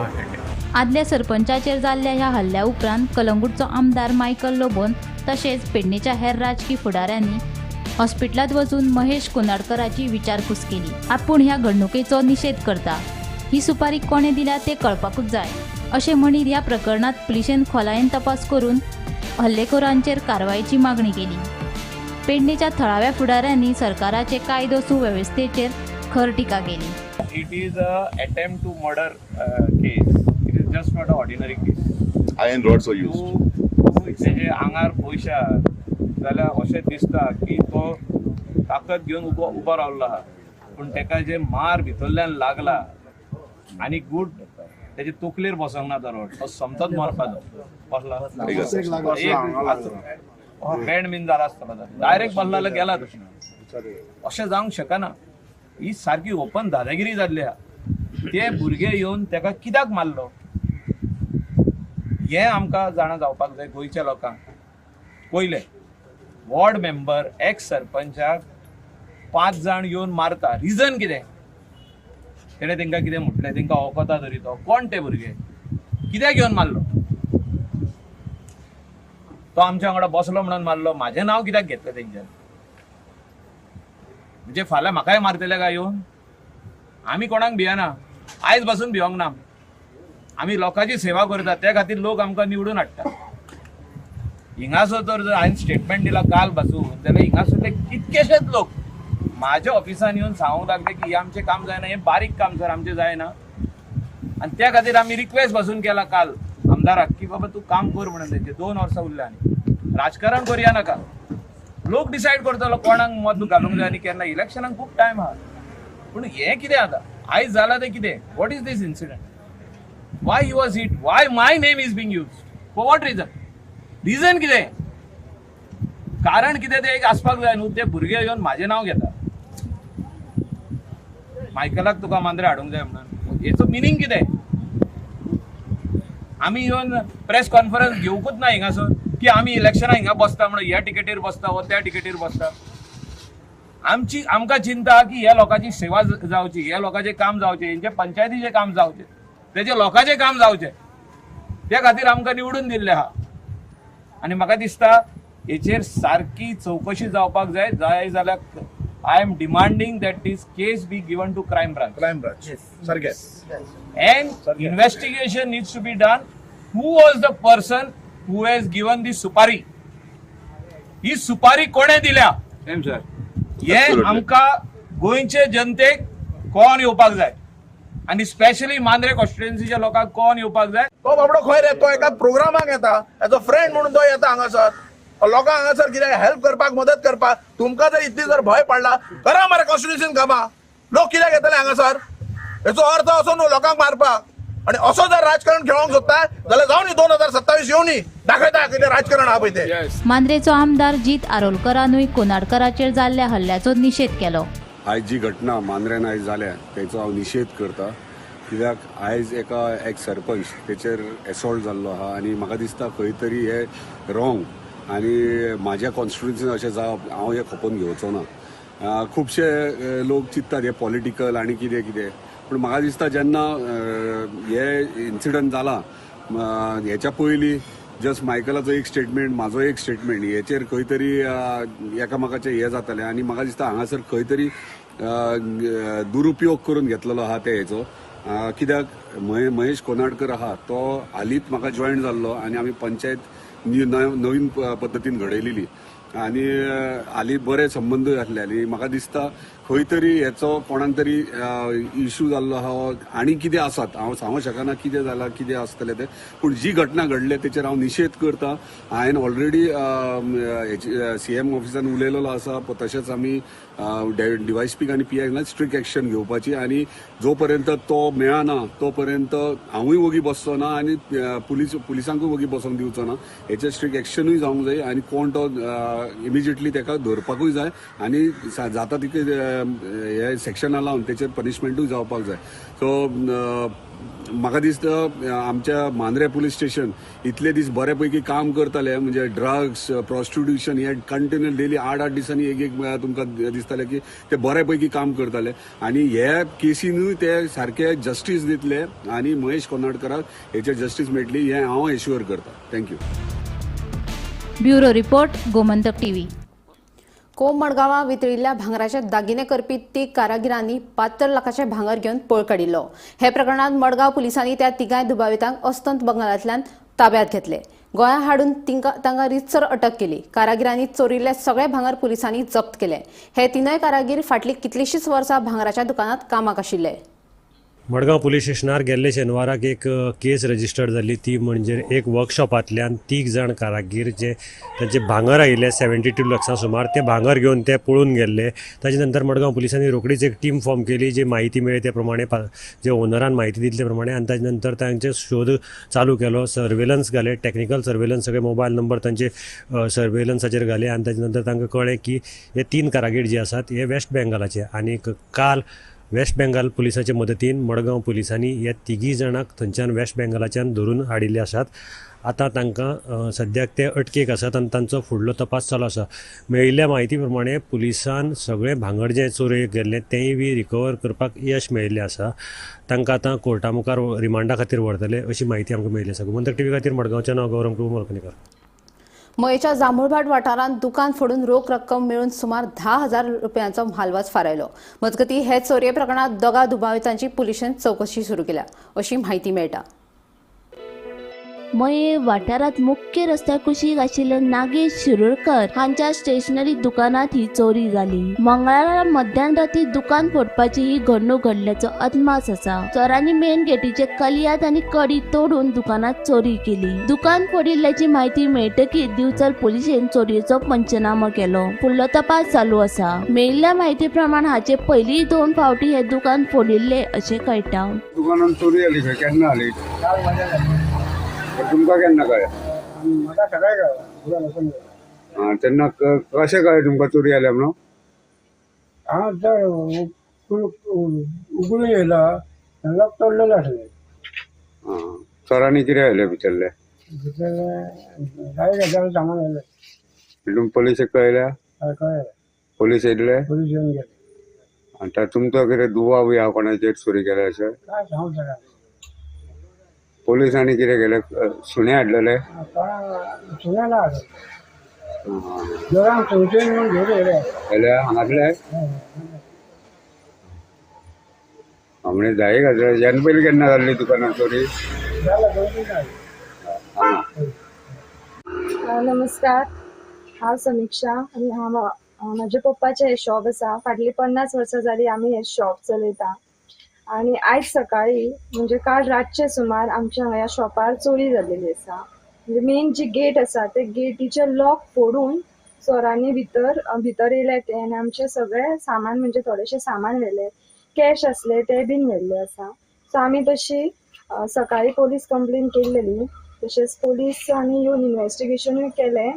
आदल्या सरपंचाचेर जाल्ल्या ह्या हल्ल्या उपरांत कलंगूटचो आमदार मायकल लोबोन तशेंच पेडणेच्या हेर राजकी फुडाऱ्यांनी हॉस्पिटलांत वचून महेश कोनाडकराची विचारपूस केली. आपूण ह्या घडणुकेचो निशेध करता, ही सुपारी कोणें दिल्या तें कळपाकूच जाय अशें म्हणीत ह्या प्रकरणांत पुलिशेन खोलायेन तपास करून हल्लेखोरांचेर कारवायेची मागणी केली. पेडणेच्या थळाव्या फुडाऱ्यांनी सरकाराचे कायदो सुवेवस्थेचेर खर टिका केली. It is a attempt to murder case. It is just not a ordinary case. Iron rods were used. तेजे आंगार पयशे आहात जाल्यार अशें दिसता की तो ताकद घेवन उबो रावल्लो आहा, पूण तेका जे मार भितरल्यान लागला आनी गूट तेजे तकलेर बसोंक ना तो रोड, तो समतोच मरपाचो बसला बँड बीन जाला आसतलो, डायरेक्ट बसला जाल्यार गेला तशें. अशें जावंक शकना. ही सारकी ओपन दादागिरी जाल्ली आहा. ते भुरगे येवन तेका कित्याक मारलो हें आमकां जाणा जावपाक जाय गोंयच्या लोकांक. पयलें वॉर्ड मेंबर एक्स सरपंचाक 5 जाण येवन मारता, रिजन कितें? तेणें तेंकां कितें म्हटलें? तेंकां वखता तरी तो कोण ते भुरगे कित्याक येवन मारलो? तो आमच्या वांगडा बसलो म्हणून मारलो. म्हाजें नांव कित्याक घेतलें तेंच्यान? म्हणजे फाल्यां म्हाकाय मारतले काय येवन? आमी कोणाक भियना, आयज पासून भिवंक ना. आमी लोकांची सेवा करता, त्या खातीर लोक आमकां निवडून हाडटा. हिंगासर तर जर हांवें स्टेटमेंट दिला काल पासून जाल्यार हिंगासरले कितकेशेच लोक म्हाज्या ऑफिसान येवन सांगूंक लागले की हें आमचें काम जायना, हें बारीक काम सर आमचें जायना. आनी त्या खातीर आमी रिक्वेस्ट पासून केला काल आमदाराक की बाबा तूं काम कर म्हणून. तेंचे 2 वर्सां उरल्या आनी राजकारण करुया नाका. लोक डिसायड करतलो कोणाक मत घालूंक जाय आनी केन्ना. इलेक्शनाक खूब टायम आहा, पूण हें कितें आतां आयज जालां तें कितें? What is this incident? Why he was hit? Why my name is being used? For what reason? Reason कितें? कारण कितें तें एक आसपाक जाय न्हू. ते भुरगे येवन म्हाजें नांव घेता, मायकलाक तुका मांद्रे हाडूंक जाय म्हणून. हेचो मिनींग कितें? आमी येवन प्रेस कॉन्फरन्स घेवंकूच ना हिंगासर की आमी इलेक्शनाक हिंगा बसता म्हणून, ह्या टिकेटीर बसता वो त्या टिकेटीर बसता. आमची आमकां चिंता की ह्या लोकांची सेवा जावची, ह्या लोकांचें काम जावचें, हेंचे पंचायतीचें काम जावचें, तेजे लोकांचें काम जावचें, त्या खातीर आमकां निवडून दिल्लें आहा. आनी म्हाका दिसता हेचेर सारकी चवकशी जावपाक जाय. जाय जाल्यार I am demanding that this case be given to crime branch. Crime branch सारकें. And investigation needs to be done. Who was the person who has given the supari? ही सुपारी कोणें दिल्या हें आमकां गोंयचे जनतेक कोण येवपाक जाय आनी स्पेशली मांद्रे कॉन्स्टिट्युएन्सीच्या लोकांक कोण येवपाक जाय. तो बाबडो खंय रे? तो एका प्रोग्रामाक येता, एज अ फ्रेंड म्हणून तो येता हांगासर लोकांक हांगासर कितें हेल्प करपाक, मदत करपाक. तुमकां जर इतली जर भंय पडला, करा मरे कॉन्स्टिट्युशन कामां. लोक कित्याक येतले हांगासर? हेचो अर्थ असो न्हू लोकांक मारपाक. आणि असो जर राजकारण खेळोंक सोदता जाल्यार जावनी 2027 येवनी दाखयता कितें राजकारण आहा पळय तें. मांद्रेचो आमदार जीत आरोलकरानूय कोनाडकराचेर जाल्ल्या हल्ल्याचो निशेध केलो. आयज जी घटना मांद्र्यान आयज जाल्या तेचो हांव निशेध करता, कित्याक आयज एका एक सरपंच तेचेर एसॉल्ट जाल्लो आहा आनी म्हाका दिसता खंय तरी हे रॉंग आनी म्हाज्या कॉन्स्टिट्युन्सीन अशें जावप हांव हें खपोवन घेवचो ना. खुबशे लोक चिंततात हे पॉलिटिकल आनी कितें कितें, पूण म्हाका दिसता जेन्ना हे इन्सिडंट जाला हेच्या पयलीं जस्ट मायकलाचो एक स्टेटमेंट, म्हाजो एक स्टेटमेंट, हेचेर खंय तरी एकामेकाचें हें जातालें आनी म्हाका दिसता हांगासर खंय तरी दुरुपयोग करून घेतलेलो आहा ते हेचो. कित्याक महेश कोनाडकर आहा तो हालींच म्हाका जॉयन जाल्लो आनी आमी पंचायत नवीन पद्दतीन घडयलेली आनी हालीं बरे संबंद आसले आनी म्हाका दिसता खंय तरी हेचो कोणाक तरी इशू जाल्लो आहा आनी कितें आसात हांव सांगूंक शकना कितें जालां कितें आसतलें तें, पूण जी घटना घडल्या तेचेर हांव निशेध करता. हांवें ऑलरेडी सीएम ऑफिसान उलयलेलो आसा, तशेंच आमी डीवायएसपीक आनी पीआय स्ट्रिक्ट एक्शन घेवपाची आनी जो पर्यंत तो मेळना तो पर्यंत हांवूय वोगी बसचो ना आनी पुलिसांकूय वोगी बसोंक दिवचो ना. हेचेर स्ट्रिक्ट एक्शनूय जावंक जाय आनी कोण तो इमिजिएटली तेका धरपाकूय जाय आनी जाता तितके हे सेक्शना लावन तेचेर पनिशमेंटूय जावपाक जाय. सो म्हाका दिसता आमच्या मांद्रे पुलीस स्टेशन इतले दीस बरे पैकी काम करताले, म्हणजे ड्रग्स, प्रॉस्टिट्युशन हे कंटिन्यू डेली 8-8 दिसांनी एक एक तुमकां दिसताले की ते बरे पैकी काम करताले आनी हे केसीनूय ते सारके जस्टीस दितले आनी महेश कोनाडकराक हेचेर जस्टीस मेळटली हें हांव एश्युअर करता. Thank you. Bureau report, Gomantak TV. कोंब मडगांवां वितळिल्ल्या भांगराचे दागिने करपी 3 कारागिरांनी 72 लाखाचें भांगर घेवन पळ काडिल्लो. हे प्रकरणांत मडगांव पुलिसांनी त्या तिगांय दुबावितांक अस्तंत बंगालांतल्यान ताब्यांत घेतले. गोंयांत हाडून तांकां रितसर अटक केली. कारागिरांनी चोरिल्ले सगळे भांगर पुलिसांनी जप्त केले. हे तिनूय कारागीर फाटलीं कितलींशींच वर्सां भांगराच्या दुकानांत कामाक आशिल्ले. मडगांव पुलीस स्टेशनार गेल्ले शेनवाराक एक केस रजिस्टर्ड जाल्ली, ती म्हणजे एक वर्कशॉपांतल्यान 3 जाण कारागीर जे तांचे भांगर आयिल्ले 72 लाखां सुमार, ते भांगर घेवन ते पळून गेल्ले. ताजे नंतर मडगांव पुलिसांनी रोखडीच एक टीम फॉर्म केली, जी म्हायती मेळ्ळी ते प्रमाणे जे ओनरान म्हायती दिली ते प्रमाणे, आनी ताजे नंतर तांचे शोध चालू केलो, सर्वेलन्स घाले, टॅक्निकल सर्वेलन्स, सगळे मोबायल नंबर तांचे सर्वेलन्साचेर घाले आनी ताजे नंतर तांकां कळ्ळें की हे 3 कारागीर जे आसात हे वेस्ट बेंगालाचे आनी काल वेस्ट बेंगाल पुलिसाचे मदतीन मडगांव पुलिसांनी ह्या 3 जाणांक थंयच्यान वेस्ट बेंगालाच्यान धरून हाडिल्ले आसात. आतां तांकां सद्याक ते अटकेक आसात आनी तांचो फुडलो तपास चालू आसा. मेळिल्ल्या म्हायती प्रमाणे पुलिसान सगळें भांगर जें चोरयेक गेल्लें तेंय बी रिकवर करपाक यश मेळिल्लें आसा. तांकां आतां कोर्टा मुखार रिमांडा खातीर व्हरतले अशी म्हायती आमकां मेळिल्ली आसा. गोमंतक टीव्ही खातीर मडगांवच्यान हांव गौरव प्रभू मोरखणीकर. मयेच्या जांभूळभाट वाठारांत दुकान फोडून रोख रक्कम मेळून सुमार 10,000 रुपयांचो म्हालवज फारायलो. मजगतीं हे चोरये प्रकरणांत 2 दुबावितांची पुलिशेन चवकशी सुरू केल्या अशी म्हायती मेळटा. मये वाठारांत मुख्य रस्त्या कुशीक आशिल्ल्या नागेश शिरोडकर हांच्या स्टेशनरी दुकानांत ही चोरी जाली. मंगळारा मध्यान राती दुकान फोडपाची ही घडणूक घडल्याचो अदमास आसा. चोरांनी मेन गेटीचे कलियात आनी कडी तोडून दुकानांत चोरी केली. दुकान फोडिल्ल्याची म्हायती मेळटकीच दिवचल पुलिशेन चोरयेचो पंचनामो केलो. फुडलो तपास चालू आसा. मेळिल्ल्या म्हायती प्रमाण हाचे पयलीं 2 फावटी हे दुकान फोडिल्ले अशें कळटा. दुकानात चोरी जाली खंय, केन्ना जाली? तुमकां केन्ना कळ्ळें? म्हाका सकाळी कळ्ळें. तेन्ना कशें कळ्ळें तुमकां चोरी जाल्या म्हणून? हांव तर उगडून येयला, लॉक तोडलेलें आसलें. चोरांनी कितें आयलें भितरलें? भितरलें जाय गजाल सामान आयलें. तुमी पोलिसेक कळयल्या? हय कळ्ळें. पोलीस येयल्ले? पोलीस येवन गेले. आतां तुमचो कितें दुबाव बी आहा कोणाचेर चोरी केल्या अशें? काय सांगूंक शकना. पोलिसांनी कितें केलें? सुणे हाडलेले? सुणे ना हाडले, दोगांक संशय म्हणून घेवन येयले. येयले हांगासले? म्हणजे जाय घातले. ह्यान पयलीं केन्ना जाल्ली दुकानात चोरी? जालें 2-3 जालें. नमस्कार, हांव समिक्षा आनी हांव म्हाज्या पप्पाचें हें शॉप आसा. फाटलीं 50 वर्सां जालीं आमी हें शॉप चलयता आनी आयज सकाळी म्हणजे काल रातचे सुमार आमच्या ह्या शॉपार चोरी जाल्लेली आसा. म्हणजे मेन जी गेट आसा ते गेटीचे लॉक फोडून चोरांनी भितर येयले ते आनी आमचें सगळें सामान म्हणजे थोडेशें सामान व्हेलें, कॅश आसले ते बीन व्हेल्ले आसा. सो आमी तशी सकाळी पोलीस कंप्लेन केल्लेली, तशेंच पोलिसांनी येवन इन्वेस्टिगेशनूय केलें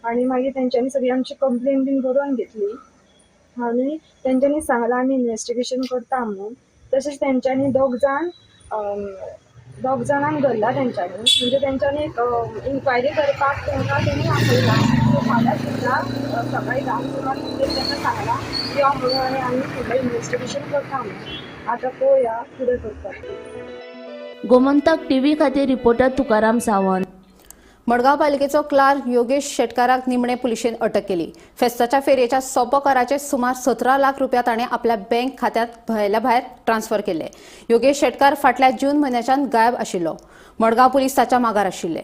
आनी मागीर तेंच्यांनी सगळी आमची कंप्लेन बीन बरोवन घेतली आनी तेंच्यांनी सांगलां आमी इन्वेस्टिगेशन करता म्हणून. तशेंच तेंच्यांनी दोग जाणांक धरला तेंच्यांनी, म्हणजे तेंच्यांनी एक इन्क्वायरी करपाक तांकां तेणी आपयला. सो फाल्यां सुद्दां सकाळी 10 सुमार तांकां सांगलां यो म्हणून आनी आमी फुडलें इन्वेस्टिगेशन करता म्हणून. आतां पळोवया कितें करतात. गोमंतक टीव्ही खातीर रिपोर्टर तुकाराम सावंत. मडगांव पालिकेचो क्लार्क योगेश शेटकाराक निमणे पुलिशेन अटक केली. फेस्ताच्या फेरयेच्या सोपो कराचे सुमार 17 लाख रुपया ताणें आपल्या बँक खात्यांत भायल्या भायर ट्रान्सफर केले. योगेश शेटकार फाटल्या जून म्हयन्याच्यान गायब आशिल्लो. मडगांव पुलीस ताच्या मागार आशिल्ले.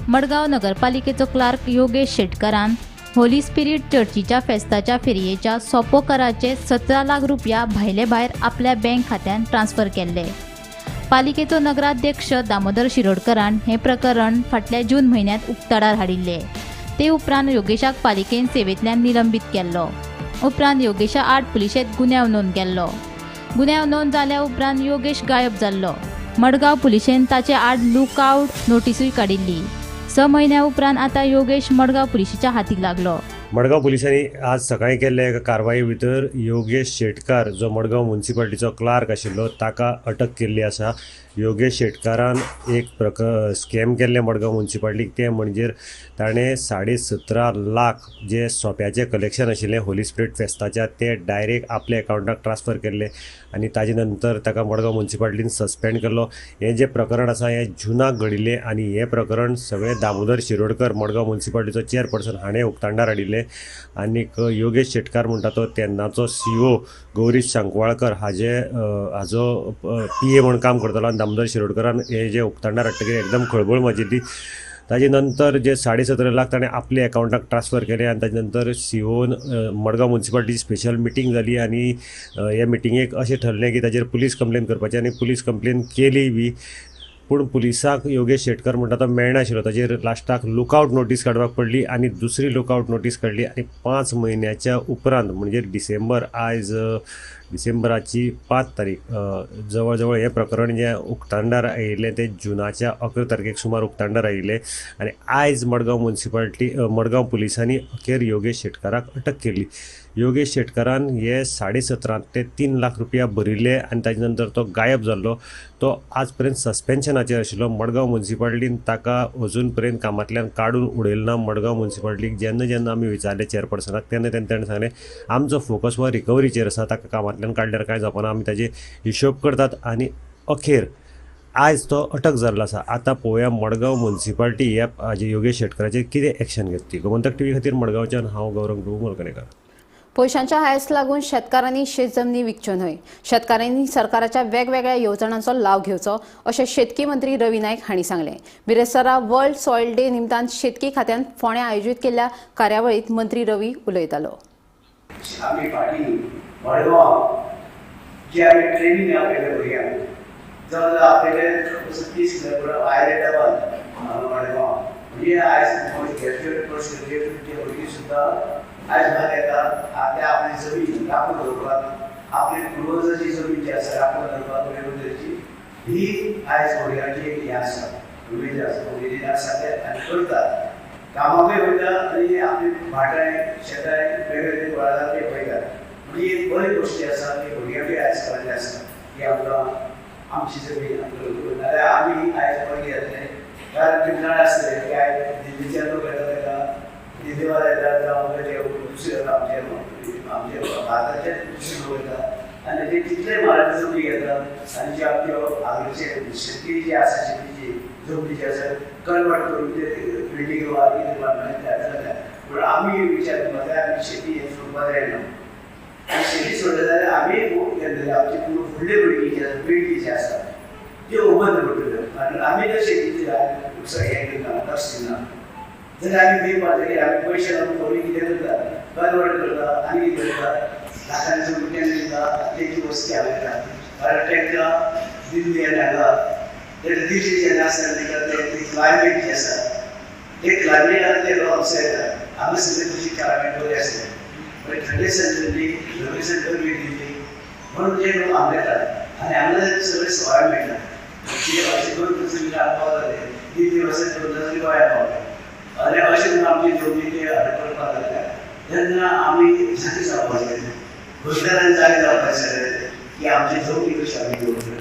मडगांव नगरपालिकेचो क्लार्क योगेश शेटकारान होली स्पिरीट चर्चीच्या फेस्ताच्या फेरयेच्या सोपो कराचे 17 लाख रुपया भायले भायर आपल्या बँक खात्यांत ट्रान्सफर केल्ले. पालिकेचो नगराध्यक्ष दामोदर शिरोडकरान हें प्रकरण फाटल्या जून म्हयन्यांत उक्ताडार हाडिल्लें. ते उपरांत योगेशाक पालिकेन सेवेंतल्यान निलंबीत केल्लो. उपरांत योगेशा आड पुलिशेंत गुन्यांव नोंद केल्लो. गुन्यांव नोंद जाल्या उपरांत योगेश गायब जाल्लो. मडगांव पुलिशेन ताचे आड लुकआवट नोटीसूय काडिल्ली. 6 म्हयन्या उपरांत आतां योगेश मडगांव पुलिशेच्या हातीक लागलो. मडगांव पुलिसांनी आज सकाळीं केल्ले एका कारवाये भितर योगेश शेटकार जो मडगांव म्युनिसिपालिटीचो क्लार्क आशिल्लो ताका अटक केल्ली आसा. योगेश शेटकारान एक स्कॅम केल्लें मडगांव म्युनिसिपालिटीक, तें म्हणजे ताणें 17.5 लाख जे सोप्याचें कलेक्शन आशिल्लें होली स्पिरीट फेस्ताच्या तें डायरेक्ट आपल्या एकावंटाक ट्रान्सफर केल्लें आनी ताजे नंतर ताका मडगांव म्युनिसिपालिटीन सस्पेंड केल्लो. हें जें प्रकरण आसा हें जुनाक घडिल्लें आनी हें प्रकरण सगळें दामोदर शिरोडकर मडगांव म्युनिसिपालिटीचो चेअरपर्सन हाणें उक्ताडार हाडिल्लें आनीक योगेश शेटकार म्हणटा तो तेन्नाचो सीओ गौरीश सांकवाळकर हाजे हाजो पी ए म्हूण काम करतालो आनी दामोदर शिरोडकरान हे जे उक्ताडार हाडटकीर एकदम खळबळ माजिल्ली. ताजे नंतर जे 17.5 लाख ताणें आपल्या एकावंटाक ट्रान्सफर केले आनी ताजे नंतर सीओन मडगांव म्युनिसिपालिटीची स्पेशल मिटींग जाली आनी हे मिटिंगेक अशें ठरलें की ताजेर पुलीस कंप्लेन करपाची आनी पुलीस कंप्लेन केली बी पूण पुलिसाक योगेश शेटकर म्हणटा तो मेळनाशिल्लो. ताजेर लास्टाक लुकआवट नोटीस काडपाक पडली आनी दुसरी लुकआवट नोटीस काडली आनी 5 म्हयन्याच्या उपरांत म्हणजे डिसेंबर, आयज डिसेंबराची 5 तारीख जवळ जवळ हें प्रकरण जें उक्ताडार आयिल्लें तें जुनाच्या 11 तारखेक सुमार उक्ताडार आयिल्लें आनी आयज मडगांव म्युनिसिपालिटी मडगांव पुलिसांनी अखेर योगेश शेटकाराक अटक केली. योगेश शेटकारान हे 17.5 ते 3 लाख रुपया भरिल्ले आनी ताजे नंतर तो गायब जाल्लो. तो आज पर्यंत सस्पेन्शनाचेर आशिल्लो. मडगांव म्युनिसिपालिटीन ताका अजून पर्यंत कामांतल्यान काडून उडयलें ना. मडगांव म्युनिसिपालिटीक जेन्ना जेन्ना आमी विचारलें चेअरपर्सनाक तेन्ना तेन्ना ताणें सांगलें आमचो फोकस हो रिकवरीचेर आसा, ताका कामांतल्यान काडल्यार कांय जावपाना, आमी ताजे हिशोब करतात आनी अखेर आयज तो अटक जाल्लो आसा. आतां पळोवया मडगांव म्युनिसिपालिटी ह्या हाजे योगेश शेटकाराचेर कितें एक्शन घेतली. गोमंतक टीव्ही खातीर मडगांवच्यान हांव गौरंग प्रभू मलकणेकर. पयशांच्या हायस लागून शेतकारांनी शेत जमनी विकच्यो न्हय, शेतकारांनी सरकाराच्या वेगवेगळ्या येवजणांचो लाव घेवचो अशें शेतकी मंत्री रवी नायक हांणी सांगलें. बिरेस्तारा वर्ल्ड सॉयल डे निमतान शेतकी खात्यान फोंड्यां आयोजीत केल्ल्या कार्यावळींत मंत्री रवी उलयतालो. आमी फाटीं मडगांव जी आमी ट्रेनींग आपयले भुरग्यांक जवळ जवळ आपयले 30 किलोमिटर आयले डबल मडगांव म्हणजे आयज ग्रॅज्युएट पोस्ट ग्रॅज्युएट ते भुरगीं सुद्दां आयज भायर येता आपल्या आपली जमीन राखून दवरपाक, आपली पुर्वजाची जमीन जी आसा राखून दवरपाक वेगवेगळी ही आयज भुरग्यांची एक हें आसा, उमेद आसा, उमेदीन आसा ते आनी करतात कामाकूय वयता आनी आपली भाटां शेतां वेगवेगळे वळांकूय वयतात. म्हणजे एक बरी गोश्टी आसा की भुरग्यांकूय आयज कळिल्लें आसा की आमकां आमची जमीन आमकां, नाल्यार आमी आयज बरी जातले. कारण ते जाण आसले की आयज दिल्लीचे लोक येता ताका दिल्लीवाले येतात जावं ते दुसरे येता आमचे आमचे भारताचे दुसरे लोक येतात आनी ते तितले म्हारग जमनी घेतात आनी जे आमच्यो हांगाचे शेतकी जी आसा शेतीची जमनी जी आसा कन्वर्ट करून ते बिल्डींग वा कितें बांदपाचें तयार जाता. पूण आमी विचार करपाक जाय आमी शेती हें सोडपाक जायना आनी शेती सोडले जाल्यार आमी केन्ना आमची फुडली भुरगीं जी आसा पिळगी जी आसा त्यो उबंत पडटल्यो. कारण आमी जर शेतीचेर हें करना लक्ष दिना जाल्यार आमी खंय पावतलीं. आमी पयशे लावन कोणी कितें करता कन्वर्ट करता आनी कितें करता लाखांनी रुपया दिता तेची वस्ती हांगा येता. कारण तांकां दिल्ली आनी हांगा दिल्ली जेन्ना आसता तांकां ते क्लायमेट जें आसा ते क्लायमेटान ते लोक हांगसर येता. हांगा सगळें तशी क्लायमेट बरी आसता, थंडेसान थंडी, गरमेसान गरमी दिल्ली म्हणून ते लोक हांगा येतात. आनी हांगा सगळे सवाय मेळटा. अशें करून दुसरी पावताले, 3 वर्सां 2 तरी गोंया पावले. आनी अशें म्हणून आमची जमनी ते हडप करपाक लागल्या तेन्ना आमी जागे जावपाक जाय, गोंयकारांनी जागे जावपाक जाय की आमची जमनी कशी आमी दवरतले.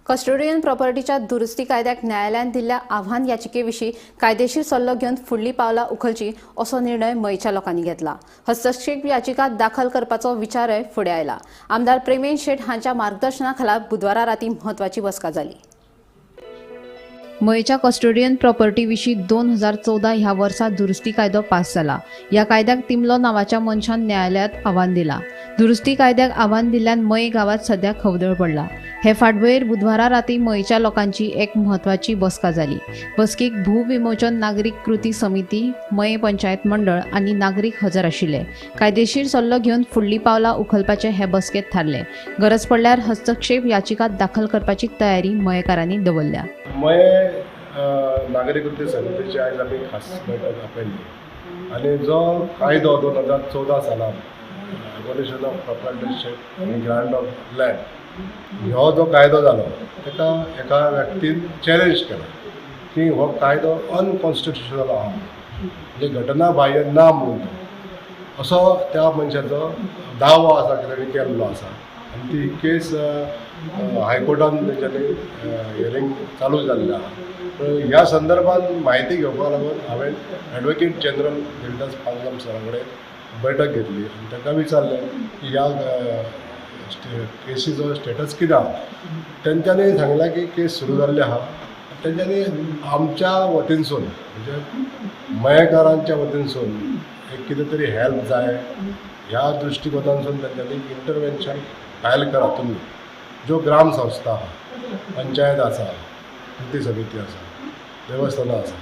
कस्टोडियन प्रॉपर्टीच्या दुरुस्ती कायद्याक न्यायालयान दिल्ल्या आव्हान याचिकेविशीं कायदेशीर सल्लो घेवन फुडली पावलां उखलची असो निर्णय मयेच्या लोकांनी घेतला. हस्तक्षेप याचिका दाखल करपाचो विचारय फुडें आयला. आमदार प्रेमेन शेट हांच्या मार्गदर्शना खाला बुधवारा राती म्हत्वाची बसका जाली. मयेच्या कस्टोडियन प्रॉपर्टी विशीं 2014 ह्या वर्सा दुरुस्ती कायदो पास जाला. ह्या कायद्याक तिमलो नांवाच्या मनशान न्यायालयांत आव्हान दिला. दुरुस्ती कायद्याक आव्हान दिल्ल्यान मये गांवांत सध्या खवदळ पडला. हे फाटभुंयेर बुधवारा राती मयेच्या लोकांची एक म्हत्वाची बसका जाली. बसकेक भूविमोचन नागरीक कृती समिती, मये पंचायत मंडळ आनी नागरीक हजर आशिल्ले. कायदेशीर सल्लो घेवन फुडली पावलां उखलपाचें हे बसकेंत थारलें. गरज पडल्यार हस्तक्षेप याचिका दाखल करपाची तयारी मयेकारांनी दवरल्या. मये नागरीक कृती समितीची आयज आमी खास बैठक आपयल्ली आनी जो कायदो 2014 सालान एबोलिशन ऑफ प्रॉपर्टीशिप आनी ग्रांट ऑफ लँड हो जो कायदो जालो ताका एका व्यक्तीन चॅलेंज केला की हो कायदो अनकॉन्स्टिट्युशनल आहा, म्हणजे घटना बाह्य ना म्हणून तो असो त्या मनशाचो दावो आसा की ताणें केल्लो आसा. आनी ती केस हायकोर्टान तेंच्यांनी हियरींग चालू जाल्लें आहा. ह्या संदर्भात म्हायती घेवपाक लागून हांवें एडवोकेट जनरल देविदास पांगम सरा कडेन बैठक घेतली आनी तांकां विचारलें की ह्या केसीचो स्टेटस कितें आहा. तेंच्यांनी सांगलें की केस सुरू जाल्ली आहा. तेंच्यांनी आमच्या वतीनसून म्हणजे मयेकारांच्या वतीनसून एक कितें तरी हेल्प जाय ह्या दृश्टिकोनांतसून तेंच्यांनी इंटरवेन्शन फायल करा तुमी, ज्यो ग्राम संस्था आहा, पंचायत आसा, कृती समिती आसा, देवस्थानां आसा,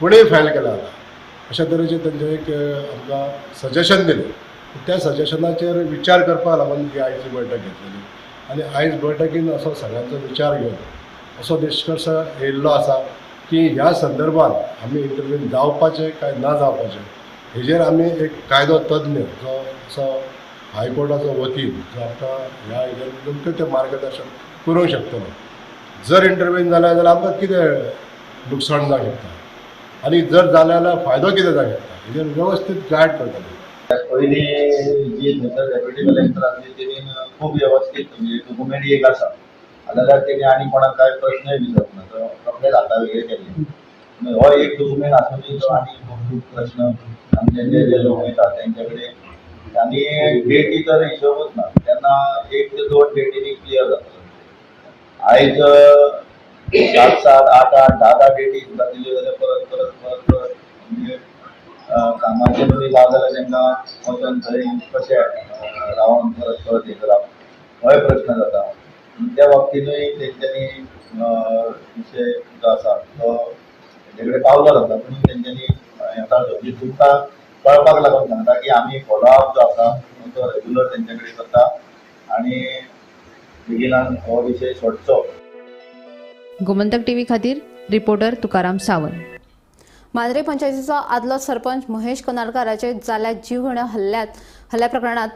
कोणीय फायल केल्यार जाता अशा तरेचें तेंचें एक आमकां सजेशन दिलें. त्या सजेशनाचेर विचार करपाक लागून ही आयची बैठक घेतलेली आनी आयज बैठकीन असो सगळ्यांचो विचार घेवन असो निश्कर्श येयल्लो आसा की ह्या संदर्भात आमी इंटरव्हीन जावपाचें काय ना जावपाचें हेजेर आमी एक कायदो तज्ञ जो असो हायकोर्टाचो वकील जो आमकां ह्या हेजेर नेमकें तें मार्गदर्शन करूंक शकतलो. जर इंटरव्हीन जालें जाल्यार आमकां कितें लुकसाण जावंक शकता आनी जर जालें जाल्यार फायदो कितें जावंक शकता हेजेर वेवस्थीत गायड करतले. पयलीं जी थंयसर डेप्युटी कलेक्टर आसली तेणी खूब वेवस्थीत म्हणजे डॉक्युमेंट एक आसा जाल्यार तेणी आनी कोणाक कांय प्रश्नय विचारूंक ना, तो रोखडेच हाता वेगळे केल्ले. हो एक डॉक्युमेंट आसुनूय तो आनी खूब प्रश्न आमचे जे जे लोक वयतात तेंचे कडेन आनी डेटी तर हिशोबूच ना, तेन्ना 1 ते 2 डेटीनी क्लियर जाता. आयज 7 7 8 8 10 10 डेटी सुद्दां दिल्यो जाल्यार परत परत परत परत म्हणजे कामाचे मदीं जावं जाल्यार तांकां वचोन थंय कशें रावन परत परत हें करप होय प्रश्न जाता. त्या बाबतीनूय तेंच्यांनी विशय जो आसा तो तेंचे कडेन पावलो जाता, पूण तेंच्यांनी हें म्हणजे तुमकां कळपाक लागून सांगता की आमी फॉलोअप जो आसा तो रेगुलर तेंचे कडेन करता आनी बेगिनान हो विशय सोडचो. गोमंतक टीव्ही खातीर रिपोर्टर तुकाराम सावंत. मांद्रे पंचायतीचो आदलो सरपंच महेश कोनाडकाराचेर जाल्ल्या जीवघेण्या हल्ल्या प्रकरणात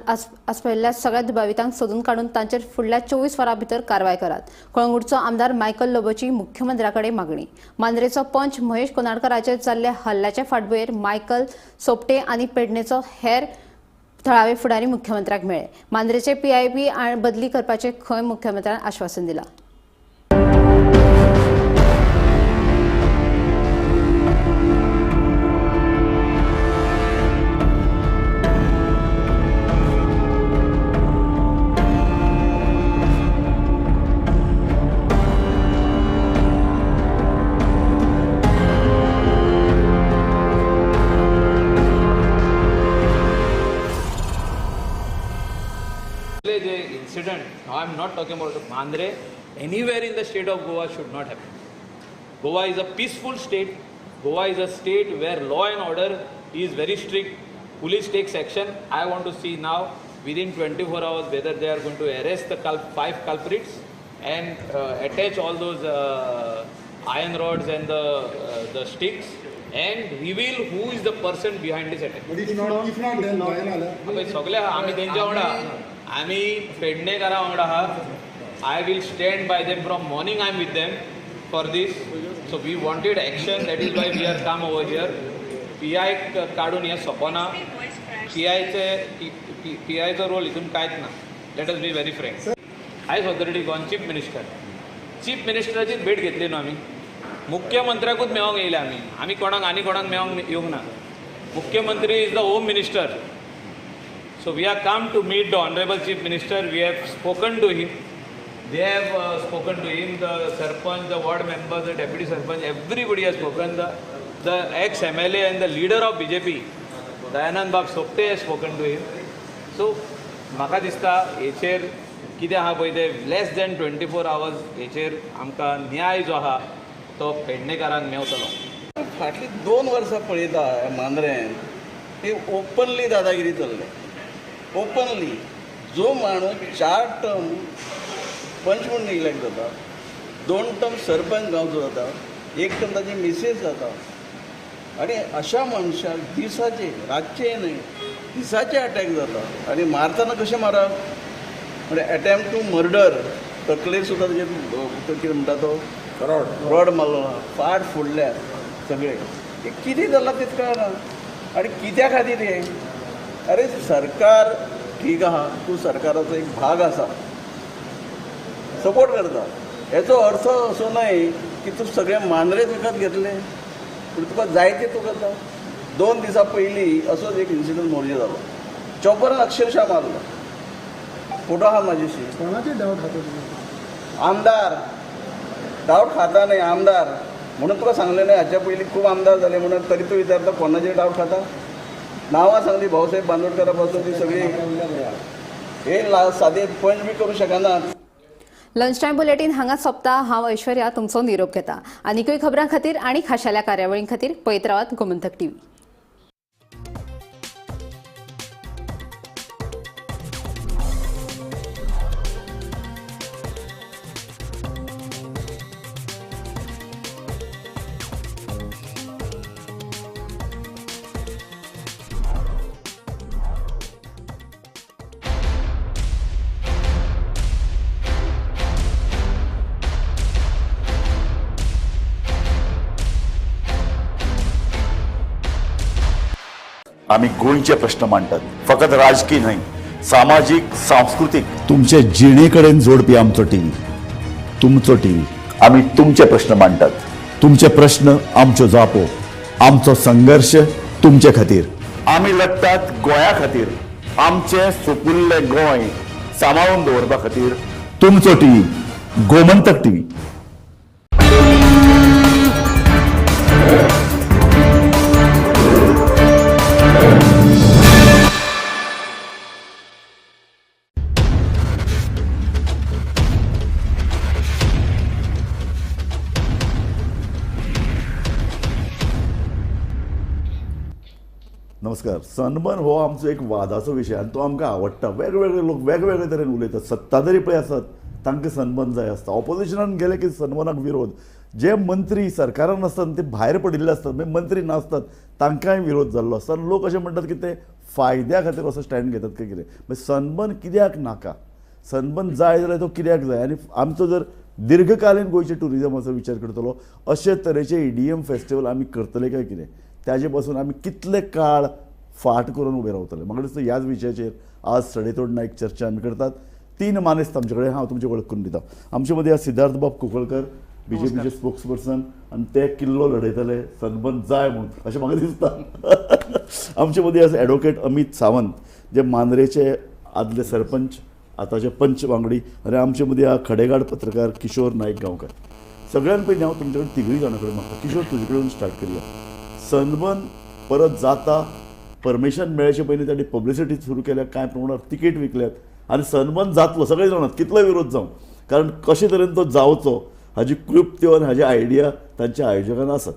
आसपाविल्ल्या सगळ्या दुबावितांक सोदून काडून तांचेर फुडल्या 24 वरां भितर कारवाय करात. कळंगूटचो आमदार मायकल लोबोची मुख्यमंत्र्या कडेन मागणी. मांद्रेचो पंच महेश कोनाडकाराचेर जाल्ल्या हल्ल्याचे फाटभुंयेर मायकल सोपटे आनी पेडणेचो हेर थळावे फुडारी मुख्यमंत्र्याक मेळ्ळे. मांद्रेचे पीआयबी बदली करपाचें खंय मुख्यमंत्र्यान आश्वासन दिलां. Incident, now I am not talking about Mandre, anywhere in the state of Goa should not happen. Goa is a peaceful state. Goa is a state where law and order is very strict. Police takes action. I want to see now within 24 hours whether they are going to arrest the 5 culprits and attach all those iron rods and the sticks and reveal who is the person behind this attack. But if not, then सगळे आमी तेंच्या वांगडा आमी पेडणेकारां वांगडा आहा. I will stand by them from morning. I am with them for this. So we wanted action, that is why we are come over here. P आयक काडून हें सोंपना. पी आयचो रोल हितून कांयच ना. Let us be very frank. आयज authority gone chief minister, chief मिनिस्टराचीच भेट घेतली न्हू आमी. मुख्यमंत्र्याकूच मेळोंक येयले आमी. आमी कोणाक आनी कोणाक मेळोंक येवंक ना. मुख्यमंत्री is the home minister. So we are come to meet the honourable chief minister. We have spoken to him. They have spoken to him, the sarpanch, the ward members, the deputy sarpanch, everybody has spoken. The ex-MLA and the leader of BJP, Dayanand Bab Sopte, has spoken to him. So, म्हाका दिसता हेचेर कितें आहा पळय तें less then 24 hours हेचेर आमकां न्याय जो आहा तो पेडणेकारांक मेवतलो. फाटलीं 2 वर्सां पळयता मांद्रेन ती ओपनली दादागिरी चल्ले. ओपनली जो माणूस 4 टर्म पंच म्हणून इलेक्ट जाता, 2 टर्म सरपंच गांवचो जाता, 1 टर्म ताची मिसेस जाता, आनी अशा मनशाक दिसाचे, रातचे न्हय, दिसाचे अटॅक जाता. आनी मारतना कशें मारप म्हणजे एटेम्प्ट टू मर्डर, तकलेर सुद्दां ताजेर कितें म्हणटा तो रॉड मारलो, फाट फोडल्या सगळे. कितें जालां तें कळना आनी कित्या खातीर हें. अरे सरकार ठीक आहा, तूं सरकाराचो एक भाग आसा, सपोर्ट करता, हेचो अर्थ असो न्हय की तूं सगळे मांद्रेच विकत घेतले पूण तुका जाय ते तूं करता. 2 दिसां पयलीं असोच एक इन्सिडंट मोरजे जालो. चॉपरान अक्षरशः मारलो. फोटो आहा म्हाजेशी. कोणाचे डावट खाता? आमदार डावट खाता न्हय, आमदार म्हणून तुका सांगलें न्हय. हाच्या पयलीं खूब आमदार जाले म्हणून तरी तूं विचारता कोणाचेर डावट खाता. नांवां सांगली भाऊसाहेब बांदोडकरा पासून ती सगळी हे सादे पंच बी करूं शकनात. लंच टायम बुलेटीन हांगा सोंपता. हांव ऐश्वर्या तुमचो निरोप घेता. आनीकूय खबरां खातीर आनी खाशेल्या कार्यावळीं खातीर पळयत रावात गोमंतक टीव्ही. आमी गोंयचे प्रश्न मांडटात, फकत राजकी न्हय, सामाजीक, सांस्कृतीक, तुमचे जिणे कडेन जोडपी आमचो टीव्ही, तुमचो टीव्ही. आमी तुमचे प्रश्न मांडटात, तुमचे प्रश्न आमच्यो जापो, आमचो संघर्श तुमचे खातीर. आमी लढटात गोंया खातीर, आमचें सुपुल्लें गोंय सांबाळून दवरपा खातीर. तुमचो टीव्ही, गोमंतक टीव्ही. नमस्कार. सनबर्न हो आमचो एक वादाचो विशय आनी तो आमकां आवडटा. वेगवेगळे लोक वेगवेगळे तरेन उलयतात. सत्ताधारी पळय आसात तांकां सनबर्न जाय आसता, ऑपोजिशनान गेले की सनबर्नाक विरोध, जे मंत्री सरकारान आसतात ते भायर पडिल्ले आसतात, मागीर मंत्री नासतात तांकांय विरोध जाल्लो आसता. लोक अशें म्हणटात की ते फायद्या खातीर असो स्टँड घेतात काय कितें. मागीर सनबर्न कित्याक नाका, सनबर्न जाय जाल्यार तो कित्याक जाय? आनी आमचो जर दीर्घकालीन गोंयचे ट्युरिजमाचो विचार करतलो, अशे तरेचे ईडीएम फेस्टिवल आमी करतले काय कितें, ताजे पासून आमी कितले काळ फाट करून उबे रावतले? म्हाका दिसता ह्याच विशयाचेर आज सडेतोड नायक चर्चा आमी करतात. 3 मानेस्त आमचे कडेन, हांव तुमचे वळख करून दिता. आमचे मदीं सिद्धार्थ बाब कुंकळकर, बीजेपीचे स्पोक्स पर्सन, आनी ते किल्लो लढयतले सनबर्न जाय म्हणून अशें म्हाका दिसता. आमचे मदीं आसा एडवोकेट अमीत सावंत, जे मांद्रेचे आदले सरपंच, आतांचे पंच वांगडी, आनी आमचे मदीं आसा खडेगाड पत्रकार किशोर नायक गांवकर. सगळ्यान पयलीं हांव तुमचे कडेन तिगूय जाणां कडेन मागता. किशोर, तुजे कडेन स्टार्ट करया. सनबर्न परत जाता, परमिशन मेळचे पयलीं तांणी पब्लिसिटी सुरू केल्या, कांय प्रमाणात तिकेट विकल्यात आनी सनबर्न जातलो सगळे जाणात, कितलो विरोध जावं, कारण कशे तरेन तो जावचो हाजी क्लुप्त्यो आनी हाजी आयडिया तांच्या आयोजकान आसात.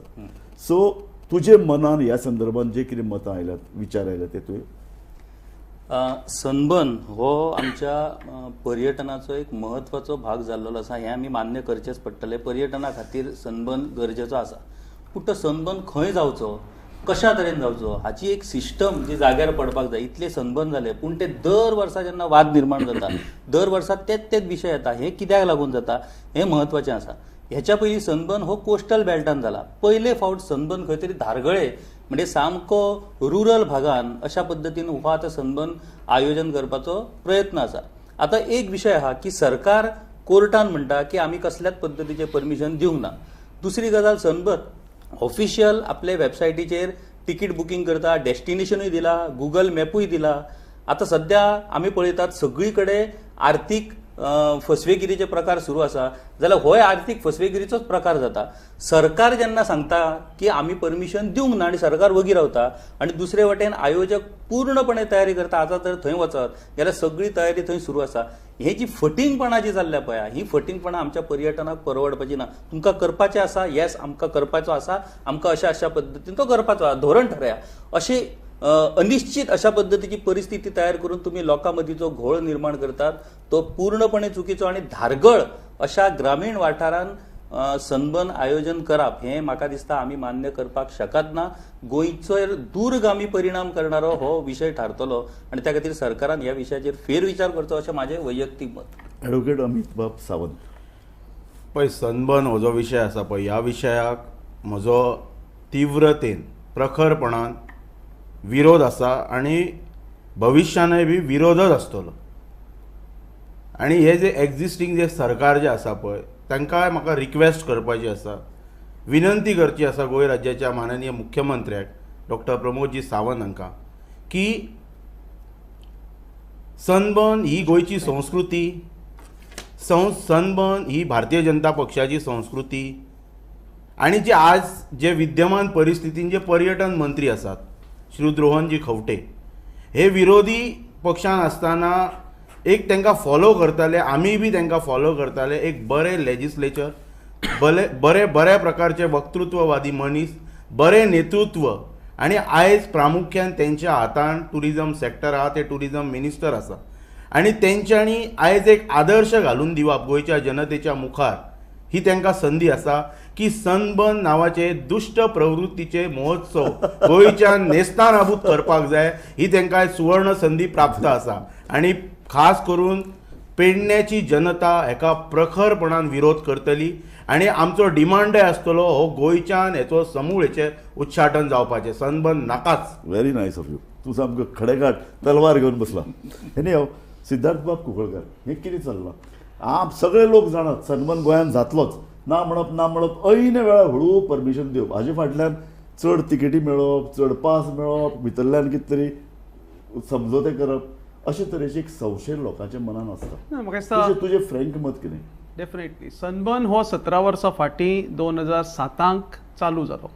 सो तुजे मनान ह्या संदर्भात जे कितें मतां आयल्यात, विचार आयल्यात ते तुवें? सनबर्न हो आमच्या पर्यटनाचो एक म्हत्वाचो भाग जाल्लो आसा, हें आमी मान्य करचेंच पडटलें. पर्यटना खातीर सनबर्न गरजेचो आसा, पूण तो सनबर्न खंय जावचो कशा तरेन जावचो हाची एक सिस्टम जी जाग्यार पडपाक जाय. इतले सनबर्न जाले पूण ते दर वर्सा जेन्ना वाद निर्माण जाता, दर वर्सा तेच तेच विशय येता, हे कित्याक लागून जाता हें म्हत्वाचें आसा. ह्याच्या पयलीं सनबर्न हो कोस्टल बेल्टान जाला. पयले फावट सनबर्न खंय तरी धारगळे म्हणजे सामको रुरल भागान अशा पद्दतीन हो आतां सनबर्न आयोजन करपाचो प्रयत्न आसा. आतां एक विशय आहा की सरकार कोर्टान म्हणटा की आमी कसल्याच पद्दतीचें परमिशन दिवंक ना. दुसरी गजाल, सनबर्न ऑफिशियल आपले वेबसायटीचेर तिकीट बुकींग करता, डेस्टिनेशनूय दिला, गुगल मॅपूय दिला. आतां सद्या आमी पळयतात सगळी कडेन आर्थीक फसवेगिरीचे प्रकार सुरू आसा, जाल्यार होय आर्थीक फसवेगिरीचोच प्रकार जाता. सरकार जेन्ना सांगता की आमी परमिशन दिवंक ना आनी सरकार वगी रावता आनी दुसरे वटेन आयोजक पूर्णपणे तयारी करता, आतां तर थंय वचत जाल्यार सगळी तयारी थंय सुरू आसा. हे जी फटींगपणां जी जाल्ल्या पळया, ही फटींगपणां आमच्या पर्यटनाक परवडपाची ना. तुमकां करपाचें आसा, येस आमकां करपाचो आसा, आमकां अशा अशा पद्दतीन तो करपाचो आसा, धोरण ठरया. अशी अनिश्चित अशा पद्दतीची परिस्थिती तयार करून तुमी लोकां मदीं जो घोळ निर्माण करतात तो पूर्णपणे चुकीचो. आनी धारगळ अशा ग्रामीण वाठारान सनबर्न आयोजन करप हें म्हाका दिसता आमी मान्य करपाक शकत ना. गोंयचेर दूरगामी परिणाम करणारो हो विशय थारतलो आनी त्या खातीर सरकारान ह्या विशयाचेर फेरविचार करचो अशें म्हाजें वैयक्तीक मत. ॲडव्होकेट अमित बाब सावंत, पळय सनबर्न हो जो विशय आसा पळय, ह्या विशयाक म्हजो तीव्रतेन प्रखरपणान विरोध आसा आनी भविश्यानय बी विरोधच आसतलो. आनी हे जे एक्झिस्टींग जे सरकार जे आसा पळय तांकां म्हाका रिक्वेस्ट करपाची आसा, विनंती करची आसा गोंय राज्याच्या माननीय मुख्यमंत्र्याक डॉक्टर प्रमोदजी सावंत हांकां की सनबर्न ही गोंयची संस्कृती, सनबर्न ही भारतीय जनता पक्षाची संस्कृती आनी जे आज जे विद्यमान परिस्थितीन जे पर्यटन मंत्री आसात श्री रोहनजी खंवटे हे विरोधी पक्षान आसतना एक तांकां फॉलो करताले, आमी बी तांकां फॉलो करताले. एक बरें लेजिस्लेचर, बरे बऱ्या प्रकारचे वक्तृत्ववादी मनीस, बरें नेतृत्व आनी आयज प्रामुख्यान तेंच्या हातान ट्युरिजम सेक्टर आहा, ते ट्युरिजम मिनिस्टर आसा आनी तेंच्यांनी आयज एक आदर्श घालून दिवप गोंयच्या जनतेच्या मुखार ही तांकां संदी आसा की सनबर्न नांवाचे दुश्ट प्रवृत्तीचे महोत्सव गोंयच्या नेस्तानाबूत करपाक जाय, ही तांकां सुवर्ण संदी प्राप्त आसा. आनी खास करून पेडण्याची जनता हेका प्रखरपणान विरोध करतली आनी आमचो डिमांडय आसतलो हो गोंयच्यान हेचो समूळ हेचें उच्चाटन जावपाचें, सनबर्न नाकाच. व्हेरी नायस ऑफ you, तूं सामको खडेगांठ तलवार घेवन बसला. आनी हांव सिद्धार्थ बाब कुंकळकर, हें कितें चल्लां? आम सगळे लोक जाणात सनबर्न गोंयांत जातलोच, ना म्हणप ना म्हणप ऐन वेळार हळू परमिशन दिवप, हाजे फाटल्यान चड तिकेटी मेळोवप, चड पास मेळोवप, भितरल्यान कितें तरी समजोते करप, अशे तरेचे एक संशय लोकांच्या मनान आसता. तुजें फ्रेंक मत कितें? डेफिनेटली सनबर्न हो 17 वर्सां फाटीं 2007 चालू जालो.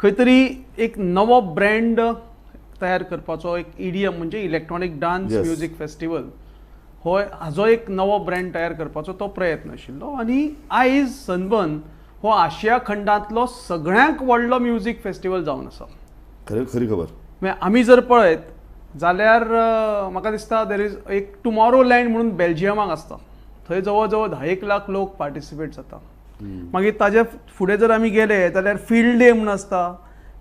खंय तरी एक नवो ब्रँड तयार करपाचो, एक ईडीएम म्हणजे इलेक्ट्रॉनीक डान्स म्युजीक फेस्टिवल हो हाजो एक नवो ब्रँड तयार करपाचो तो प्रयत्न आशिल्लो. आनी आयज सनबर्न हो आशिया खंडांतलो सगळ्यांत व्हडलो म्युजीक फेस्टिवल जावन आसा. खरी खरी खबर. म्हळ्यार आमी जर पळयत जाल्यार म्हाका दिसता there is एक टुमॉरो लँड म्हणून बेल्जियमाक आसता, थंय जवळ जवळ 10 लाख लोक पार्टिसिपेट जाता. मागीर ताजे फुडें जर आमी गेले जाल्यार फिल्ड डे म्हणून आसता,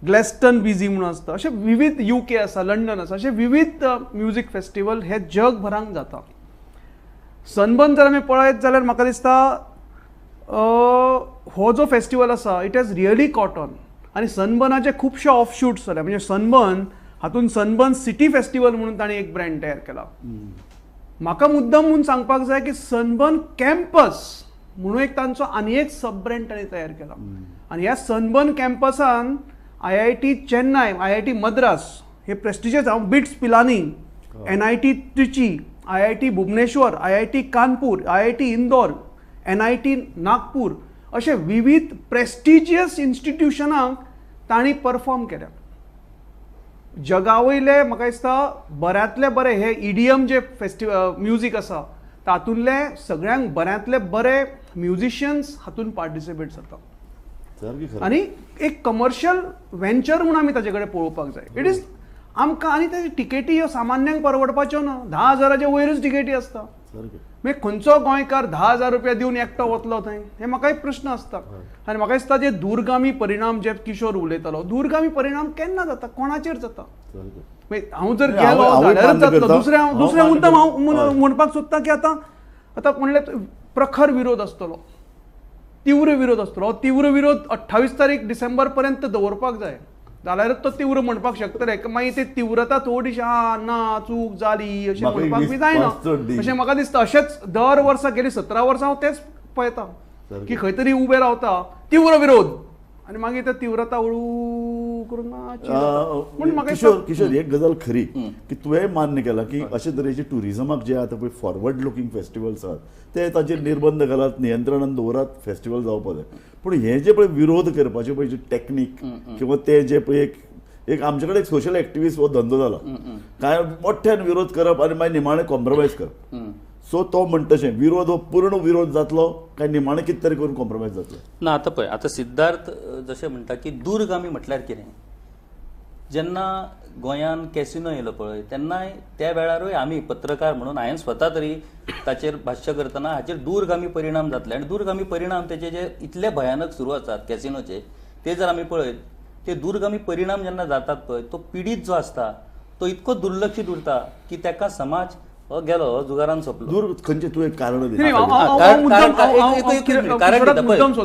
ग्लॅस्टन बिजी म्हणून आसता, अशे विविध UK आसा, लंडन आसा, अशे विविध म्युजीक फेस्टिवल हे जगभरांक जाता. सनबर्न जर आमी पळयत जाल्यार म्हाका दिसता हो जो फेस्टिवल आसा it has really caught on. आनी सनबर्नाचे खुबशे ऑफशूट्स जाले, म्हणजे सनबर्न हातून सनबर्न सिटी फेस्टिवल म्हणून ताणें एक ब्रँड तयार केला. म्हाका मुद्दम म्हणून सांगपाक जाय की सनबर्न कॅम्पस म्हणून एक तांचो आनी एक सब ब्रँड ताणें तयार केला. आनी ह्या सनबर्न कॅम्पसान IIT Chennai, IIT Madras हे प्रेस्टिजियस, हांव BITS Pilani, NIT Trichy, IIT Bhubaneswar, IIT Kanpur, IIT Indore, NIT Nagpur अशे विविध प्रेस्टिजियस इन्स्टिट्युशनांक तांणी परफॉर्म केल्या. जगा वयले म्हाका दिसता बऱ्यांतले बरे हे ईडीएम जे फेस्टिवल म्युजीक आसा तातूंतले सगळ्यांक बऱ्यांतले बरे म्युजिशियन्स हातून पार्टिसिपेट जाता. आनी एक कमर्शियल वेंचर म्हणून आमी ताजे कडेन पळोवपाक जाय. It is आमकां आनी ताची टिकेटी ह्यो सामान्यांक परवडपाच्यो ना, 10,000 वयरूच टिकेटी आसता. मागीर खंयचो गोंयकार 10,000 रुपया दिवन एकटो वतलो थंय, हे म्हाका एक प्रश्न आसता. आनी म्हाका दिसता जे दूरगामी परिणाम जे किशोर उलयतालो, दूरगामी परिणाम केन्ना जाता, कोणाचेर जाता? हांव जर गेलो जाल्यारच जातलो. दुसरें मुद्दाम हांव म्हणपाक सोदता की आतां आतां म्हणल्यार प्रखर विरोध आसतलो, तीव्र विरोध आसतलो. तीव्र विरोध 28 तारीख डिसेंबर पर्यंत दवरपाक जाय, जाल्यारच तो तीव्र म्हणपाक शकतले. मागीर ती तीव्रता थोडीशी ना चूक जाली अशें म्हणपाक बी जायना अशें म्हाका दिसता. अशेंच दर वर्सा गेली 17 वर्सां हांव तेच पळयता की खंय तरी उबे रावता तीव्र विरोध आनी मागीर ते तीव्रता हळू करून. किशोर किशोर एक गजाल खरी की तुवें मान्य केला की अशे तरेचे ट्युरिजमाक जे आतां पळय फॉरवर्ड लुकींग फेस्टिवल्स आहात ते ताचेर निर्बंध घालात, नियंत्रणान दवरात, फेस्टिवल जावपाक जाय. पूण हे जे पळय विरोध करपाचे पळय जे टॅक्नीक किंवा ते जे पळय एक आमचे कडेन एक सोशल एक्टिविस्ट हो धंदो जाला, काय मोठ्यान विरोध करप आनी मागीर निमाणें कॉम्प्रोमायज करप. सो तो म्हणटा तशें विरोध हो पूर्ण विरोध जातलो काय निमाणें कितें तरी करून कॉम्प्रोमायज जातलो? ना, आतां पळय, आतां सिद्धार्थ जशें म्हणटा की दूरगामी म्हटल्यार कितें, जेन्ना गोंयान कॅसिनो येयलो पळय तेन्नाय त्या वेळारूय आमी पत्रकार म्हणून हांवें स्वता तरी ताचेर भाश्य करतना हाचेर दूरगामी परिणाम जातले आनी दूरगामी परिणाम तेचे जे इतले भयानक सुरू आसात कॅसिनोचे ते जर आमी पळयत ते दूरगामी परिणाम जेन्ना जातात पळय तो पिडीत जो आसता तो इतको दुर्लक्षीत उरता की ताका समाज गेलो जुगारान सोंपलो. दूर खंयचे तुवें कारण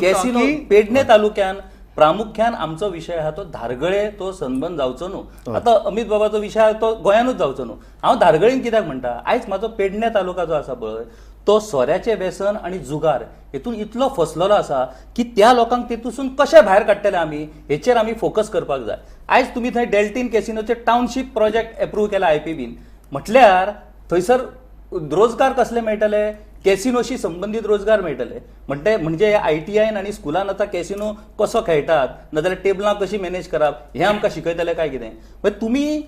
कॅसिनो पेडणे तालुक्यान प्रामुख्यान आमचो विशय आहा तो धारगळे तो सनबर्न जावचो न्हू. आतां अमित बाबाचो विशय आहा तो गोंयानूच जावचो न्हू. हांव धारगळेन कित्याक म्हणटा, आयज म्हाजो पेडणे तालुका जो आसा पळय तो सोऱ्याचें व्यसन आनी जुगार हेतून इतलो फसलेलो आसा की त्या लोकांक तेतूसून कशें भायर काडटले आमी हेचेर आमी फोकस करपाक जाय. आयज तुमी थंय डेल्टीन कॅसिनोचे टावनशीप प्रोजेक्ट एप्रूव केला आयपीबीन, म्हटल्यार थंयसर रोजगार कसले मेळटले, कॅसिनोशी संबंदीत रोजगार मेळटले. म्हणटे म्हणजे आयटीआयन आनी स्कुलान आतां कॅसिनो कसो खेळटात नाजाल्यार टेबलां कशी मॅनेज करप हें आमकां शिकयतले काय कितें. मागीर तुमी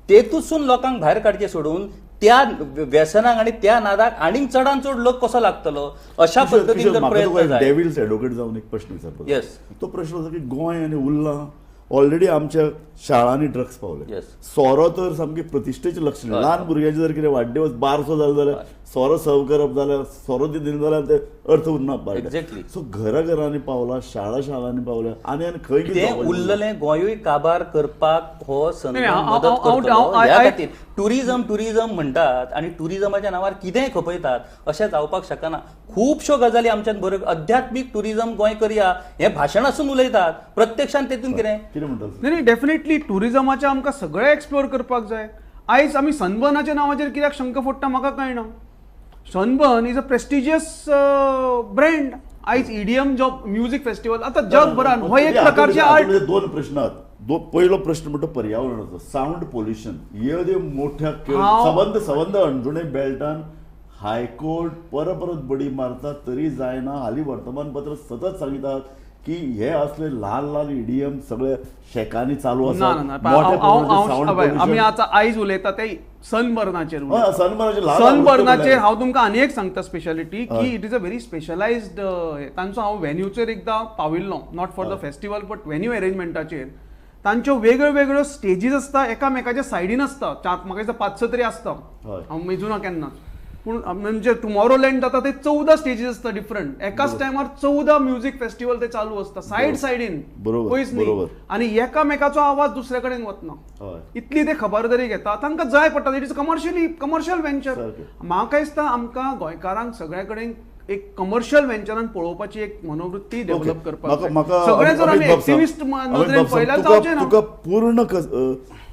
तेतूसून लोकांक भायर काडचें सोडून त्या व्यसनाक आनी त्या नादाक आनीक चडान चड लोक कसो लागतलो अशा पद्दतीन जर प्रयत्न जाय. डेविल्स एडवोकेट जावन एक प्रश्न विचारपाक, येस, तो प्रश्न आसा की गोंय आनी उरलां ऑलरेडी आमच्या शाळांनी ड्रग्स पावले, सोरो तर सामकी प्रतिश्ठेचें लक्षण. ल्हान भुरग्यांचे जर कितें वाडदिवस बारसो जालो जाल्यार सोरो सर्व करप जाल्यार सोरो दिलो जाल्यार ते अर्थ उरना. एक्झॅक्टली. सो घरा घरांनी पावला, शाळा शाळांनी पावल्या आनी आनी खंय कितें उरलें गोंयूय काबार करपाक हो संद मदत करतलो. ह्या खातीर टुरिजम टुरिजम म्हणटात आनी टुरिजमाच्या नांवार कितेंय खपयतात अशें जावपाक शकना. खुबश्यो गजाली आमच्यान बऱ्यो, अध्यात्मीक टुरिजम गोंय करया हें भाशण आसून उलयतात, प्रत्यक्षान तेतून कितें नाही. डेफिनेटली टुरिजमाचे आमकां सगळें एक्सप्लोर करपाक जाय. आयज आमी सनबर्नाच्या नांवाचेर कित्याक शंका फोडटा म्हाका कळना. Sunburn is a prestigious brand. आयज ईडीएम जो म्युझिक फेस्टिवल आतां जगभरान हो एक प्रकारचे आर्ट. दोन प्रश्न आहात. पहिलो प्रश्न म्हणटा पर्यावरणाचो, सावंड पोल्युशन. हे मोठ्या सबंद सबंद अंजुणे बेल्टान हायकोर्ट परत परत बडी मारता तरी जायना. हालीं वर्तमानपत्र सतत सांगितात की हे असले ल्हान ल्हान ईडीएम सगळे शेकांनी चालू आसा. आमी आतां आयज उलयता ते सनबर्नाचेर. सनबर्नाचेर हांव तुमकां आनी एक सांगता स्पेशालिटी की it is a very specialised. तांचो हांव व्हेन्यूचेर एकदां पाविल्लो, not for the festival but venue अरेंजमेंटाचेर. तांच्यो वेगळ्यो वेगळ्यो स्टेजीस आसता, एकामेकाच्या सायडीन आसता. म्हाका दिसता 5-6 तरी आसता, हांव मेजुना केन्ना. पूण म्हणजे टुमॉरो लँड जाता ते 14 स्टेजीस आसता डिफरंट, एकाच टायमार 14 म्युझिक फेस्टिवल ते चालू आसता सायड सायडीन, पयस न्ही, आनी एकामेकाचो आवाज दुसऱ्या कडेन वतना. इतली ते खबरदारी घेता, तांकां जाय पडटा. It is commercial venture. म्हाका दिसता आमकां गोंयकारांक सगळ्या कडेन एक कमर्शियल वेंचरान पळोवपाची एक मनोवृत्ती डेव्हलप करपाक सगळें जर आमी एक्टिविस्ट नदरेन पळयल्यार जावचें ना. तुका पूर्ण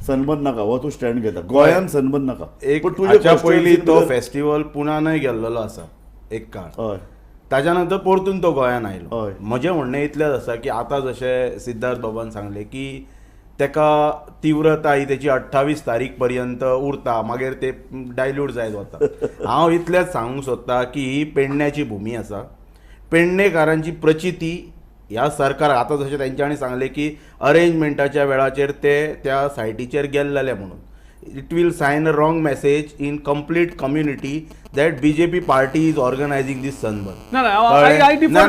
सनबर्न नाका हो तूं स्टँड घेता, गोंयान सनबर्न नाका. एक हाच्या पयलीं तो फेस्टिवल पुण्यानय गेल्लो आसा एक काळ, ताज्या नंतर परतून तो गोंयान आयलो. म्हजें म्हणणें इतलेंच आसा की आतां जशें सिद्धार्थ बाबान सांगलें की ताका तीव्रता ही तेची 28 तारीख पर्यंत उरता, मागीर ते डायल्यूट जायत वता. हांव इतलेंच सांगूंक सोदता की ही पेडण्याची भुमी आसा, पेडणेकारांची प्रचिती ह्या सरकार आतां जशें तेंच्यांनी सांगलें की अरेंजमेंटाच्या वेळाचेर ते त्या सायटीचेर गेल्लेले म्हणून it will sign a wrong message in complete community that BJP party is organizing this sunburn. ना ना, I differ.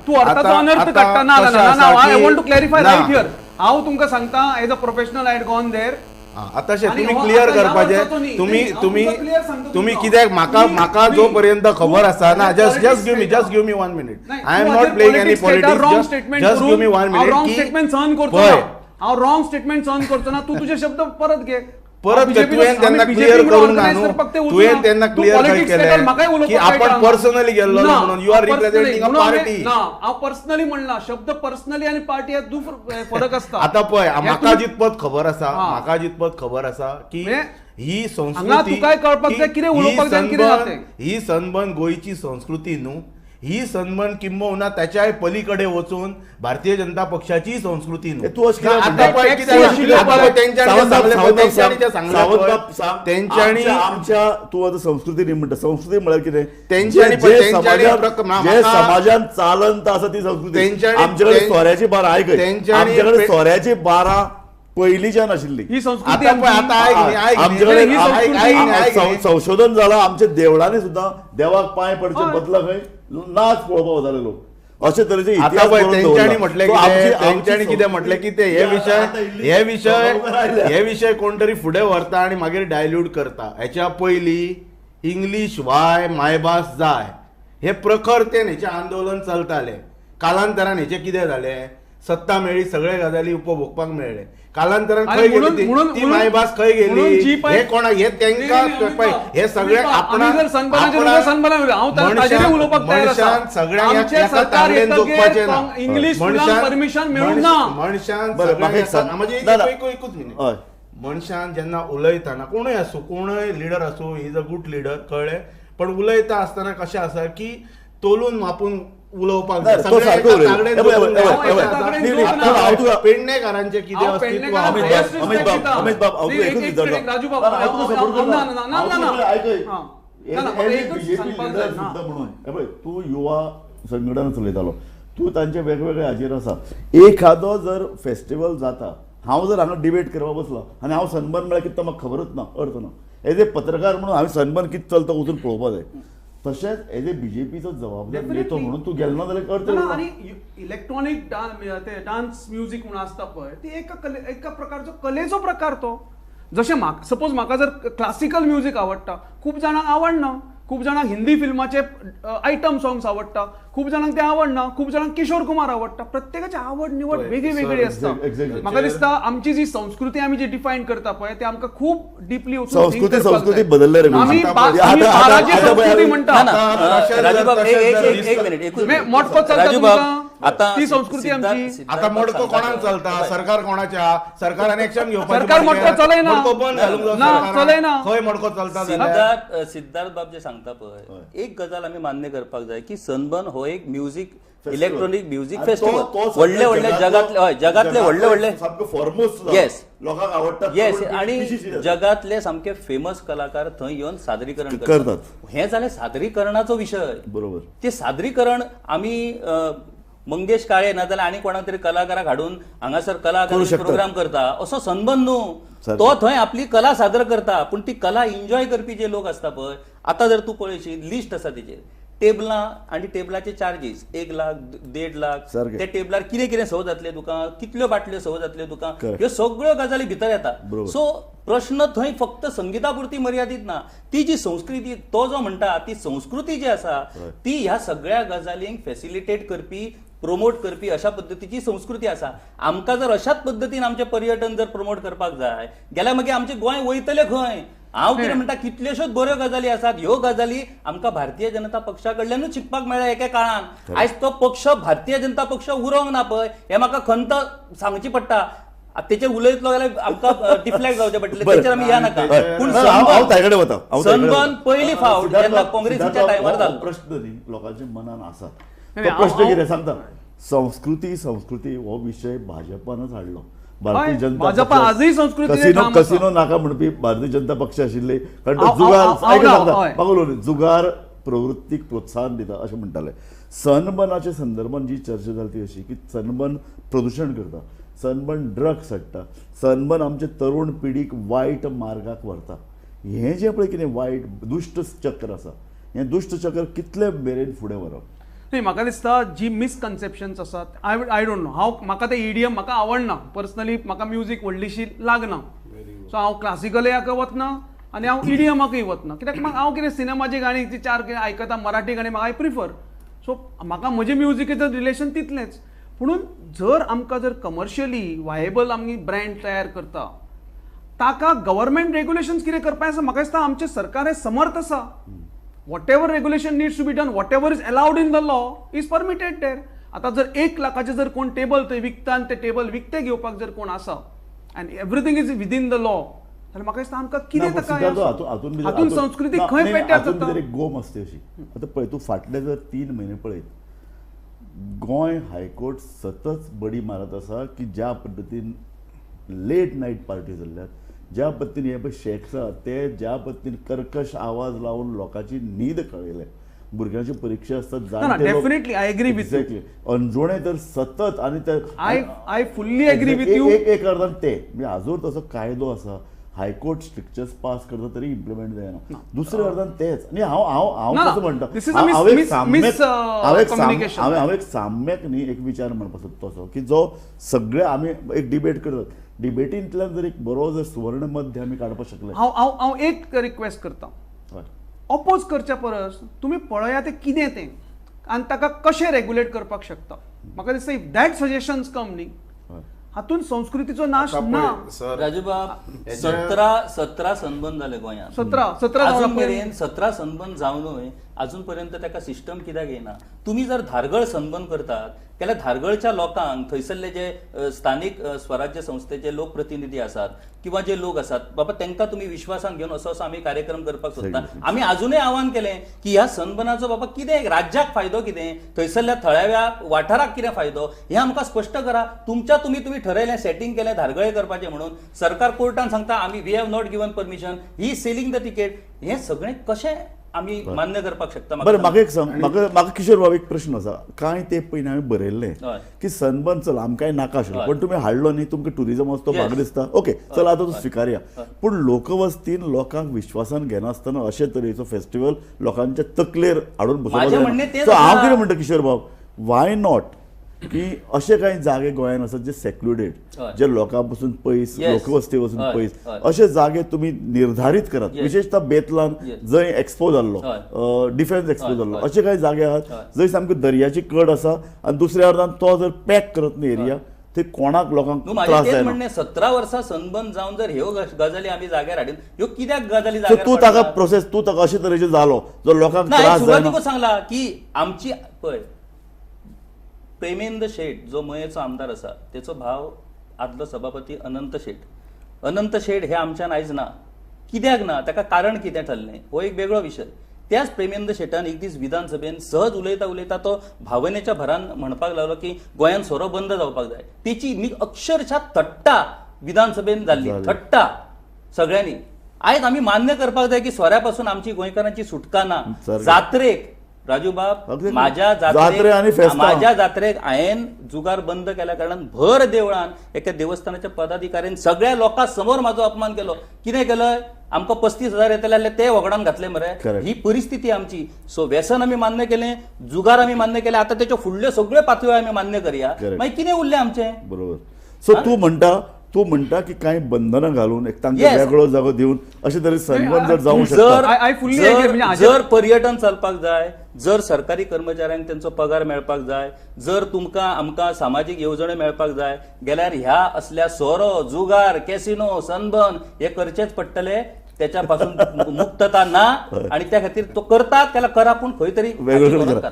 तूं अर्थाचो अनर्थ काडटा. ना ना ना, I want to clarify right here. हांव तुमकां सांगता, as a professional I had gone there. आताशें तुमी क्लियर करपाचें. तुमी तुमी तुमी कित्याक म्हाका म्हाका जो पर्यंत खबर आसा ना, just just give me, just give me 1 minute. I am not playing any politics, just give me 1 minute. Wrong statement सहन करचो ना, हांव रॉंग स्टेटमेंट सहन करचो ना. तूं तुजे शब्द परत घे. परत तुवें तेन्ना क्लियर करूंक ना न्हू, तुवें तेन्ना क्लियर केलें की आपण पर्सनली गेल्लो म्हणून. You are representing a party. ना, हांव पर्सनली म्हणला, शब्द पर्सनली आनी पार्टी ह्या फरक आसता. आतां पळय, म्हाका जितपत खबर आसा, म्हाका जितपत खबर आसा की ही संस्कृती तुकाय कळपाक जाय कितें उलोवपाक जाय कितें जाता. ही सनबर्न गोंयची संस्कृती न्हू, ही सनबर्न किंबहुना त्याच्याय पलीकडे वचून भारतीय जनता पक्षाची संस्कृती न्हू. तेंच्यांनी आमच्या तूं आतां संस्कृती न्ही म्हणटा, संस्कृती म्हळ्यार कितें? जे समाजान चालंत आसा ती संस्कृती. आमच्याकडे सोऱ्याची बारां, आयक, आमच्याकडे सोऱ्याची बारां पयलींच्यान आशिल्ली ही संस्कृती. आमच्याकडे संशोधन जाला, आमच्या देवळांनी सुद्दां देवाक पांय पडचे बदला खंय नाच पळोवपाक वताले लोक. अशे तरेचे तेंच्यांनी म्हटलें, तेंच्यांनी कितें म्हटलें की ते हे विशय हे विशय हे विशय कोण तरी फुडें व्हरता आनी मागीर डायल्यूट करता. हेच्या पयलीं इंग्लीश वाय मायभास जाय हे प्रखरतेन हेचें आंदोलन चलतालें. कालांतरान हेचें कितें जालें, सत्ता मेळ्ळी, सगळे गजाली उपभोगपाक मेळ्ळे. कालांतरान खंय गेली ती मायभास, खंय गेली हे कोणा हे तेंकां हे सगळे आपणाक मनशान सगळ्यांक तांगडेन जोखपाचें ना. मनशान एकूच मिनीट, मनशान जेन्ना उलयतना कोणूय आसूं, कोणूय लिडर आसूं, is a good leader, कळ्ळें, पण उलयता आसतना कशें आसा की तोलून मापून उलोवपाक जाय. पेडणेकारांचें कितें अस्तित्व. म्हणून तूं युवा संघटना चलयतालो, तूं तांचे वेगवेगळे हाजेर आसा. एखादो जर फेस्टिवल जाता, हांव जर हांगा डिबेट करपाक बसलो आनी हांव सनबर्न म्हळ्यार कितें म्हाका खबरूच ना, अर्थ ना. एज ए पत्रकार म्हणून हांवें सनबर्न कितें चलता वचून पळोवपाक जाय. तशेंच एज ए बीजेपीचो जबाबदार नेतो म्हणून तूं गेलो ना जाल्यार अर्थ ना. आनी इलेक्ट्रॉनीक डान्स म्युजीक म्हणून आसता पळय, ती एका प्रकारचो कलेचो प्रकार तो. जशें म्हाका सपोज म्हाका जर क्लासिकल म्युजीक आवडटा, खूब जाणांक आवडना, खूब जाणांक हिंदी फिल्माचे आयटम सॉंग्स आवडटा, खूब जाणांक ते आवडना, खूब जाणांक किशोर कुमार आवडटा. प्रत्येकाची आवड निवड वेगळी वेगळी आसता. म्हाका दिसता आमची जी संस्कृती आमी जी डिफायन करता पळय ते आमकां खूब डिपली संस्कृती संस्कृती बदलले. आमी बाराची संस्कृती म्हणटा. मटको चलता ती संस्कृती आमची. आता मडको कोणाक चलता? सरकार कोणाच्या? सरकारान एक्शन घेवपाक. सरकार मटको चलयना, चलयना. खंय मडको चलता? सिद्धार्थ बाब जे सांगता पळय, एक गजाल आमी मान्य करपाक जाय की सनबर्न हो एक म्युजीक, इलेक्ट्रॉनिक म्युजीक फेस्टिवल, व्हडले व्हडले जगातले, हय, जगातले व्हडले व्हडले फॉरमोस्ट, येस, लोकांक आवडटा, येस, आणि जगातले सामके फेमस कलाकार थंय येवन सादरीकरण करतात. हे जालें सादरीकरणाचो विशय. बरोबर. ते सादरीकरण आमी मंगेश काळे ना जाल्यार आनी कोणाक तरी कलाकाराक हाडून हांगासर कलाकार प्रोग्राम करता असो सनबर्न न्हू. तो थंय आपली कला सादर करता, पूण ती कला एन्जॉय करपी जे लोक आसता पळय, आतां जर तूं पळयशी लिस्ट आसा तेजेर, टेबलां आनी टेबलाचे चार्जीस 1 लाख 1.5 लाख, त्या टेबलार कितें कितें सव जातलें तुका, कितल्यो बाटल्यो सव जातल्यो तुका, ह्यो सगळ्यो गजाली भितर येता. सो प्रश्न थंय फक्त संगिता पुरती मर्यादीत ना. ती जी संस्कृती तो जो म्हणटा ती संस्कृती जी आसा ती ह्या सगळ्या गजालींक फेसिलिटेट करपी, प्रोमोट करपी अशा पद्दतीची संस्कृती आसा. आमकां जर अशाच पद्दतीन आमचें पर्यटन जर प्रोमोट करपाक जाय गेल्यार मागीर आमचें गोंय वयतलें खंय? हांव कितें म्हणटा, कितल्योश्योच बऱ्यो गजाली आसात, ह्यो गजाली आमकां भारतीय जनता पक्षा कडल्यानूच शिकपाक मेळ्ळ्या एका काळान. आयज तो पक्ष भारतीय जनता पक्ष उरोंक ना पळय, हें म्हाका खंत सांगची पडटा. तेचेर उलयतलो जाल्यार आमकां डिफ्लेक्ट जावचें पडटलें, तेचेर आमी या नाका. पूण सनबर्न पयली फावट जेन्ना काँग्रेसीच्या टायमार जालो, प्रश्न न्ही लोकांच्या मनान आसा प्रश्न कितें सांगता, संस्कृती संस्कृती हो विशय भाजपानच हाडलो. भारतीय जनता पक्ष कसिनो नाका म्हणपी भारतीय जनता पक्ष आशिल्ले, कारण तो जुगार, सांगता जुगार प्रवृत्तीक प्रोत्साहन दिता अशें म्हणटाले. सनबर्नाच्या संदर्भात जी चर्चा जाली ती अशी की सनबर्न प्रदूशण करता, सनबर्न ड्रग्स हाडटा, सनबर्न आमचे तरुण पिढीक वायट मार्गाक व्हरता. हें जें पळय कितें वायट दुश्ट चक्र आसा, हें दुश्ट चक्र कितले मेरेन फुडें व्हरप? न्ही, म्हाका दिसता जी मिसकन्सेप्शन्स आसात, I don't know, हांव म्हाका ते इडियम म्हाका आवडना पर्सनली, म्हाका म्युजीक व्हडलीशी लागना. सो हांव क्लासिकलयाक वतना आनी हांव इडियमाकूय वतना, कित्याक म्हाका हांव कितें सिनेमाची गाणी ती चार कितें आयकता, मराठी गाणी म्हाका I prefer. सो म्हाका म्हजें म्युजिकेचें रिलेशन तितलेंच. पुणून जर आमकां जर कमर्शियली वायबल आमी ब्रँड तयार करता ताका गव्हर्मेंट रेगुलेशन्स कितें करपाक आसा, म्हाका दिसता आमचें सरकार हें समर्थ आसा. Whatever regulation needs to be done, whatever is allowed in the law is permitted there. आतां जर 1 लाखाचें जर कोण टेबल थंय विकता आनी ते टेबल विकतें घेवपाक जर कोण आसा and everything is within the law, जाल्यार म्हाका दिसता आमकां कितें ताका हातूंत संस्कृती खंय पेड्ड्यार जाता. एक गोम आसता अशी. आतां पळय तूं फाटले जर 3 म्हयने पळयत, गोंय हायकोर्ट सतत बडी मारत आसा की ज्या पद्दतीन लेट नायट पार्टी जाल्ल्यात, ज्या पद्दतीन हे पळय शेक्स आसा ते ज्या पद्दतीन कर्कश आवाज लावन लोकांची न्हीद कळयले, भुरग्यांच्यो परिक्षा आसतात, definitely I agree with exactly Anjuna तर सतत. आनी ते I fully agree with you. एक अर्दान ते म्हणजे आजून तसो कायदो आसा, हायकोर्ट स्ट्रिक्चर्स पास करता तरी इम्प्लिमेंट जायना. दुसऱ्या अर्दान तेच. आनी हांव हांव हांव कसो म्हणटा, हांव एक साम्यक न्ही एक विचार म्हणपाक सोदता तसो की जो सगळे आमी एक डिबेट करतात, डिबेटींतल्यान जर एक बरो जर सुवर्ण मध्य आमी काडपाक शकले. हांव हांव हांव एक रिक्वेस्ट करता, ऑपोज करच्या परस तुमी पळया तें कितें तें आनी ताका कशें रेगुलेट करपाक शकता. म्हाका दिसता if that suggestions कम न्ही, हातून संस्कृतीचो नाश ना. राजूबाब, 17 सनबर्न जाले गोंयांत, 17 अजून मेरेन 17 सनबर्न जावनूय अजून पर्यंत ताका सिस्टम कित्याक येना. तुमी जर धारगळ सनबर्न करतात जाल्यार धारगळच्या लोकांक थंयसरले जे स्थानीक स्वराज्य संस्थेचे लोकप्रतिनिधी आसात किंवा जे लोक आसात बाबा तांकां तुमी विश्वासान घेवन असो असो आमी कार्यक्रम करपाक सोदता. आमी अजुनूय आव्हान केलें की ह्या सनबर्नाचो बाबा कितें राज्याक फायदो, कितें थंयसरल्या थळाव्या वाठाराक कितें फायदो हें आमकां स्पश्ट करा. तुमच्या तुमी तुमी ठरयलें, सेटींग केलें धारगळे करपाचें म्हणून, सरकार कोर्टान सांगता आमी we have not given permission, he selling the ticket. हें सगळें कशें आमी मान्य करपाक शकता? बरें, म्हाका एक सांग, म्हाका म्हाका किशोर बाब एक प्रश्न आसा. कांय ते पयलीं हांवें बरयल्लें की सनबर्न चल आमकांय नाका आशिल्लो, पण तुमी हाडलो न्ही, तुमकां टुरिजम आसा तो भाग दिसता, ओके चल आतां तो स्विकारया. पूण लोकवस्तीन लोकांक विश्वासान घेनासतना अशे तरेचो फेस्टिवल लोकांच्या तकलेर हाडून बसोवपाक जायना. सो हांव कितें म्हणटा किशोर बाब, why not की अशे कांय जागे गोंयांत आसात जे सेक्लुडेड, जे लोकां पसून पयस, लोकवस्ती पसून पयस अशे जागे तुमी निर्धारीत करात. विशेषतः बेतलान जंय एक्सपो जाल्लो, डिफेन्स एक्सपो जाल्लो, अशे कांय जागे आहात जंय सामकी दर्याची कड आसा आनी दुसऱ्या अर्दान तो जर पॅक करत न्ही एरिया, ते कोणाक लोकांक त्रास जायना. 17 वर्सां सनबर्न जावन जर ह्यो गजाली आमी जाग्यार हाडून ह्यो कित्याक गजाली जाग्यार, तूं ताका प्रोसेस, तूं ताका अशे तरेचे जालो जो लोकांक त्रास जायना. सुरवातीकूच सांगला की आमची पळय प्रेमेंद्र शेट जो मयेचो आमदार आसा तेचो भाव आदलो सभापती अनंत शेट, अनंत शेट हे आमच्यान आयज ना. कित्याक ना, ताका कारण कितें ठरलें हो एक वेगळो विशय. त्याच प्रेमेंद्र शेटान एक दीस विधानसभेन सहज उलयता उलयता तो भावनेच्या भरान म्हणपाक लागलो की गोंयांत सोरो बंद जावपाक जाय. तेची अक्षरशः थट्टा विधानसभेन जाल्ली, थट्टा सगळ्यांनी. आयज आमी मान्य करपाक जाय की सोऱ्या पासून आमची गोंयकारांची सुटका ना. जात्रेक राजू बाब, माझ्या जात्रेक हांवें जुगार बंद केल्या कारणान भर देवळान एका देवस्थानाच्या पदाधिकाऱ्यान सगळ्या लोकां समोर म्हाजो अपमान केलो. कितें केलंय, आमकां 35,000 येतले जाल्यार ते वगडान घातले मरे. ही परिस्थिती आमची. सो व्यसन आमी मान्य केलें, जुगार आमी मान्य केलें, आतां तेच्यो फुडल्यो सगळ्यो पातळ्यो आमी मान्य करया, मागीर कितें उरलें आमचें? बरोबर. सो तूं म्हणटा की कांय बंधनां घालून एक तांकां वेगळो जागो दिवन अशे तरेन सनबर्न जर जावंक शकता. जर पर्यटन चलपाक जाय, जर सरकारी कर्मचाऱ्यांक तेंचो पगार मेळपाक जाय, जर तुमकां आमकां सामाजीक येवजण्यो मेळपाक जाय गेल्यार ह्या असल्या सोरो, जुगार, कॅसिनो, सनबर्न हे करचेच पडटले. त्याच्या पासून मुक्तता ना आणि त्या खातीर तो करता त्याला करा, पूण खंय तरी करा.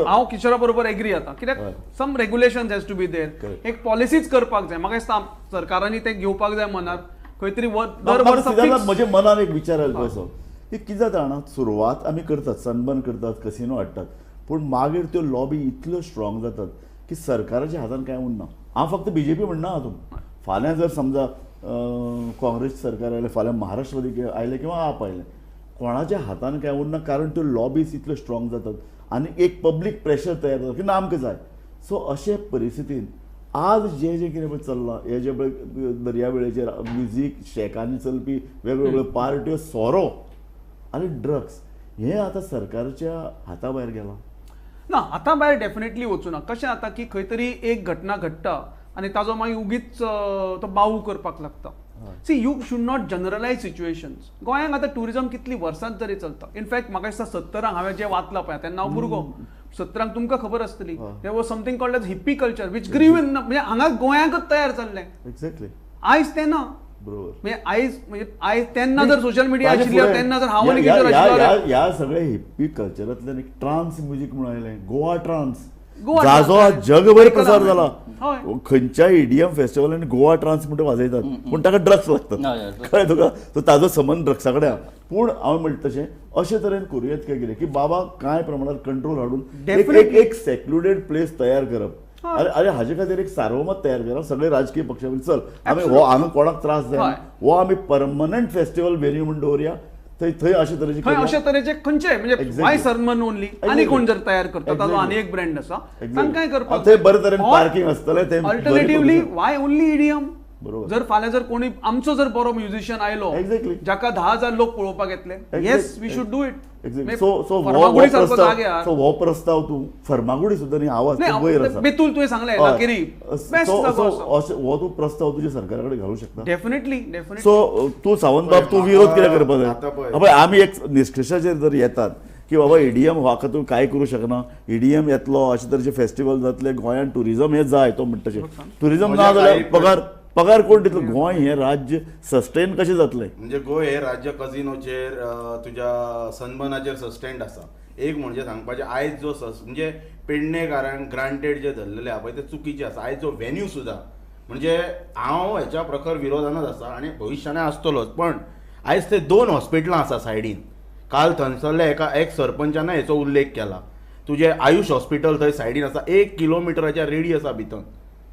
हांव किशोरा बरोबर एग्री जाता, कित्याक some regulation has to be there, एक पॉलिसीच करपाक जाय. म्हाका दिसता सरकारांनी ते घेवपाक जाय मनार खंय तरी. दर वर्सा म्हज्या मनान एक विचार आयलो असो की कितें जाता जाणा, सुरवात आमी करतात, सनबर्न करतात, कसिनो हाडटात, पूण मागीर त्यो लॉबी इतल्यो स्ट्रॉंग जातात की सरकाराच्या हातान कांय उरना. हांव फक्त बीजेपी म्हणना हातूंत, फाल्यां जर समजा काँग्रेस सरकार आयलें, फाल्यां महाराष्ट्रवादी आयलें किंवा आप आयलें, कोणाच्या हातान कांय उरना, कारण त्यो लॉबीज इतल्यो स्ट्रॉंग जातात आनी एक पब्लीक प्रेशर तयार जाता की ना आमकां जाय. सो अशे परिस्थितीन आज जे जे कितें पळय चल्लां, हे जे पळय दर्यावेळेचेर म्युजीक शॅकांनी चलपी वेगवेगळ्यो पार्ट्यो, सोरो आनी ड्रग्स, हें आतां सरकारच्या हाता भायर गेलां ना. हाता भायर डेफिनेटली वचूना. कशें जाता की खंय तरी एक घटना घडटा आनी ताजो मागीर उगीच तो बाऊ करपाक लागता. See, you should not generalize situations. गोंयांक आतां टुरिजम कितली वर्सां तरी चलता. इनफॅक्ट म्हाका दिसता 70 हांवें जें वाचलां पळय तेन्ना हांव भुरगो, 70 तुमकां खबर आसतली, there was something called as hippie culture which grew in, म्हणजे हांगा गोंयांकच तयार जाल्लें. एक्झॅक्टली. आयज तें ना. बरोबर. म्हणजे आयज तेन्ना जर सोशल मिडिया आशिल्ली तेन्ना जर हांव आनी किशोर आशिल्लो, ह्या सगळे हिप्पी कल्चरांतल्यान एक ट्रान्स म्युजीक म्हणून आयलें, गोवा ट्रान्स, जाजो जगभर प्रसार जाला. खंयच्याय ईडीएम फेस्टिवलांनी गोवा ट्रान्स म्हणटा वाजयतात, पूण ताका ड्रग्स लागतात, कळ्ळें तुका? सो ताजो संबंद ड्रग्सा कडेन आहा. पूण हांव म्हणटा तशें अशे तरेन करूं येत काय कितें की बाबा कांय प्रमाणात कंट्रोल हाडून एक सेक्लुडेड प्लेस तयार करप. अरे अरे हाजे खातीर एक सार्वमत तयार करप सगळे राजकीय पक्षा, चल आमी हो हांगा कोणाक त्रास जायना, हो आमी परमनंट फेस्टिवल व्हेन्यू म्हूण दवरया, थंय थंय अशे तरेचे अशे तरेचे खंयचे म्हणजे वाय सनबर्न ओनली आनी कोण जर तयार करता ताजो आनी एक ब्रँड आसा तांकांय करपाक, थंय बरे तरेन पार्किंग आसतलें. Alternatively Y only EDM? बरोबर. जर फाल्यां जर कोणी आमचो जर बरो म्युझिशियन आयलो जाका 10,000 लोक पळोवपाक येतले, yes we should do it. So so हो प्रस्ताव तूं फर्मागुडी सुद्दां न्ही, आवाज वयर आसा. बेतूल तुवें सांगलें लाकेरी, हो तूं प्रस्ताव तुज्या सरकारा कडेन घालूंक शकता. Definitely definitely. सो तूं सावंत बाब तूं विरोध कित्याक करपाक जाय? पळय आमी एक निश्कर्शाचेर जर येतात की बाबा ईडीएम हाका तूं कांय करूं शकना, ईडीएम येतलो, अशे तरेचे फेस्टिवल जातले, गोंयांत टुरिजम हें जाय, तो म्हणटा तशें टुरिजम ना जाल्यार पगार पगार कोण दितलो? गोंय हें राज्य सस्टेन कशें जातलें? म्हणजे गोंय हें राज्य कजिनोचेर तुज्या सनबर्नाचेर सस्टेन्ड आसा. एक म्हणजे सांगपाचें आयज जो म्हणजे पेडणेकारांक ग्रांटेड जे धरलेले आहा पळय ते चुकीचे आसा. आयज जो व्हेन्यू सुद्दां म्हणजे हांव हेच्या प्रखर विरोधानच आसा आनी भविश्यानय आसतलोच, पण आयज ते 2 हॉस्पिटलां आसा सायडीन. काल थंयसरल्या एका एक सरपंचान हेचो उल्लेख केला. तुजें आयुश हॉस्पिटल थंय सायडीन आसा, 1 किलोमिटराच्या रेडियसा भितर